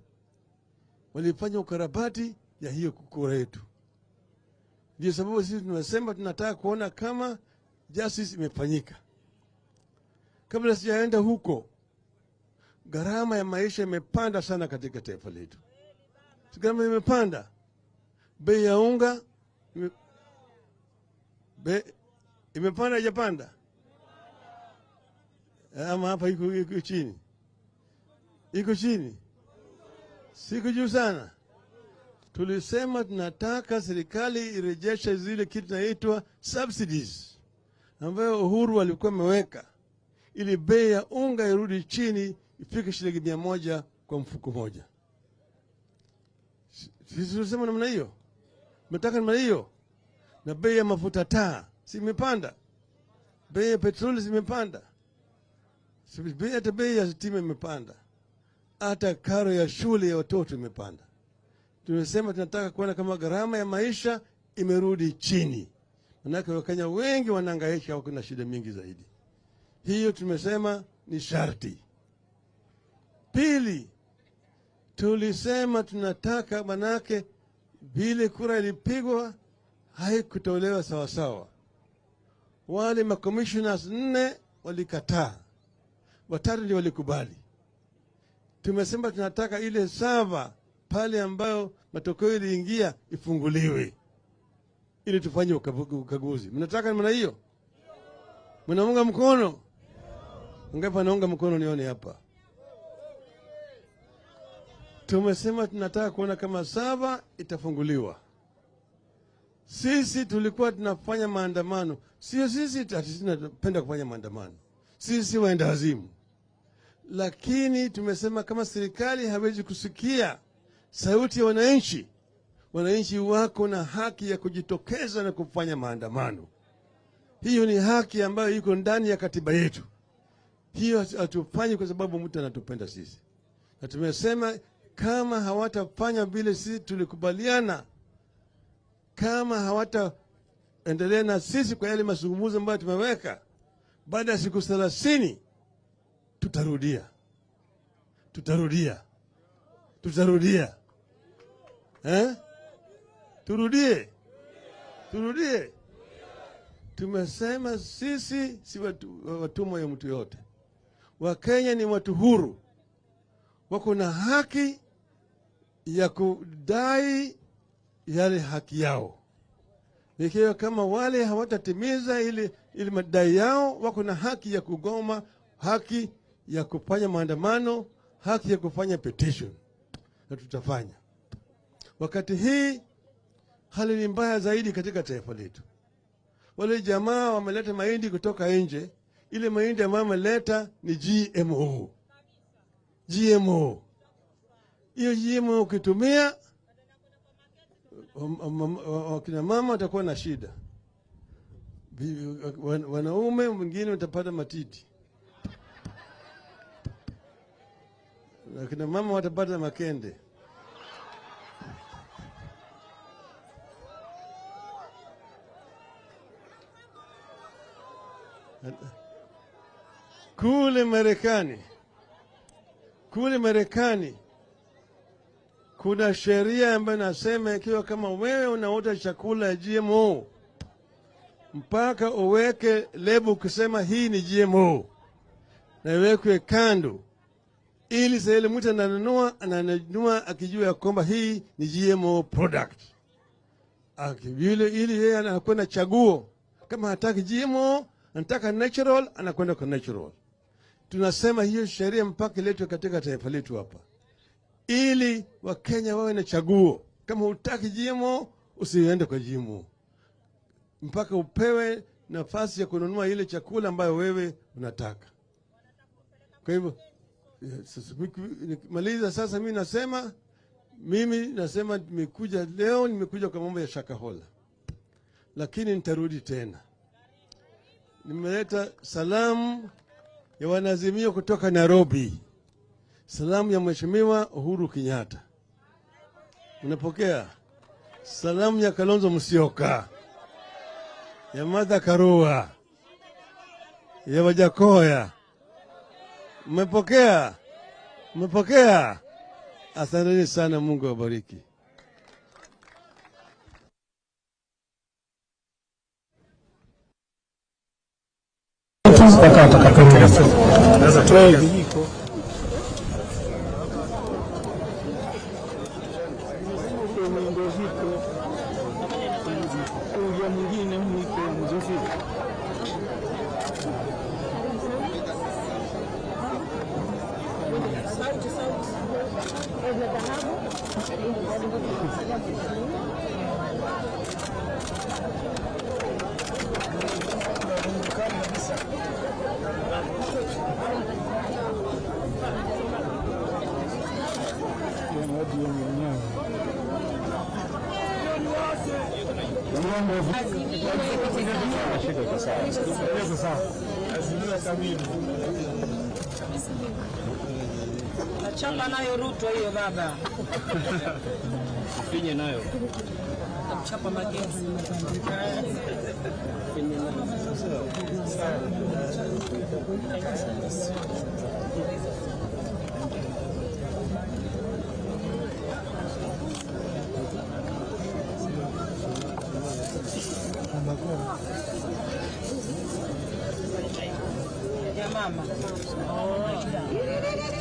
Speaker 6: Walifanya ukarabati ya hiyo kura yetu. Ndio sababu sisi tunasema tunataka kuona kama justice imefanyika. Kabla sijaenda huko, gharama ya maisha imepanda sana katika taifa letu. Gharama imepanda. Bei ya unga imepanda, haijapanda? Ama hapa iko chini. Iko chini. Siko juu sana. Tulisema tunataka serikali irejeshe zile kitu inaitwa subsidies ambayo Uhuru alikuwa ameweka ili bei ya unga irudi chini ifike shilingi 100 kwa mfuko moja. Sisi tulisema namna hiyo. Mnataka namna hiyo? Na bei ya mafuta taa si imepanda? Bei ya petroli si imepanda? Hata bei ya stima imepanda. Hata karo ya shule ya watoto imepanda. Tumesema tunataka kuona kama gharama ya maisha imerudi chini. Manake Wakenya wengi wanahangaika, wako na shida mingi zaidi. Hiyo tumesema ni sharti. Pili, tulisema tunataka, manake vile kura ilipigwa haikutolewa sawa sawa. Wale makommissioners 4 walikataa, 3 ndio walikubali. Tumesema tunataka ile sava pale ambayo matokeo iliingia ifunguliwe ili tufanye ukaguzi. Mnataka namna hiyo? Mnaunga mkono? Ngapi anaunga mkono nione hapa? Tumesema tunataka kuona kama sava itafunguliwa. Sisi tulikuwa tunafanya maandamano. Sio sisi tunapenda kufanya maandamano. Sisi waenda wazimu. Lakini tumesema kama serikali hawezi kusikia sauti ya wananchi, wananchi wako na haki ya kujitokeza na kufanya maandamano. Hiyo ni haki ambayo iko ndani ya katiba yetu. Hiyo hatufanyi kwa sababu mtu anatupenda sisi. Na tumesema kama hawatafanya vile sisi tulikubaliana, kama hawataendelea na sisi kwa yale mazungumzo ambayo tumeweka, baada ya siku 30 tutarudia. Tutarudia. Tutarudia. Turudie. Turudie. Tumesema sisi si watumwa ya mtu yote. Wakenya ni watu huru. Wako na haki ya kudai yale haki yao. Ikiwa kama wale hawatatimiza ili madai yao, wako na haki ya kugoma, haki ya kufanya maandamano, haki ya kufanya petition. Na tutafanya. Wakati hii hali ni mbaya zaidi katika taifa letu. Wale jamaa wameleta mahindi kutoka nje. Ile mahindi ambayo wameleta ni GMO. GMO. Hiyo GMO ukitumia, wakina mama watakuwa na shida. Wanaume wengine watapata matiti. Wakina mama watapata makende. Kule Marekani kuna sheria ambayo inasema ikiwa kama wewe unaota chakula ya GMO Mpaka uweke lebo kusema hii ni GMO na iwekwe kando, ili sasa ile mtu ananunua akijua ya kwamba hii ni GMO product. Akivile ili yeye anakwenda chaguo, kama hataki GMO anataka natural, anakwenda kwa natural. Tunasema hiyo sheria mpaka iletwe katika taifa letu hapa, ili Wakenya wawe na chaguo. Kama hutaki GMO usiende kwa GMO, mpaka upewe nafasi ya kununua ile chakula ambayo wewe unataka. Kwa hivyo maliza sasa, mimi nasema nimekuja leo, nimekuja kwa mambo ya Shakahola, lakini nitarudi tena. Nimeleta salamu ya wanaazimio kutoka Nairobi, salamu ya Mheshimiwa Uhuru Kenyatta. Unapokea salamu ya Kalonzo Musyoka, ya Martha Karua, ya Wajakoya. Mmepokea? Mmepokea? Asanteni sana, Mungu awabariki.
Speaker 1: Mpaka atakapo vijiko.
Speaker 8: Nachapa nayo Ruto hiyo baba.
Speaker 15: Finye nayo.
Speaker 8: Chapa magezi.
Speaker 15: Finye nayo.
Speaker 8: Ya mama. Oh.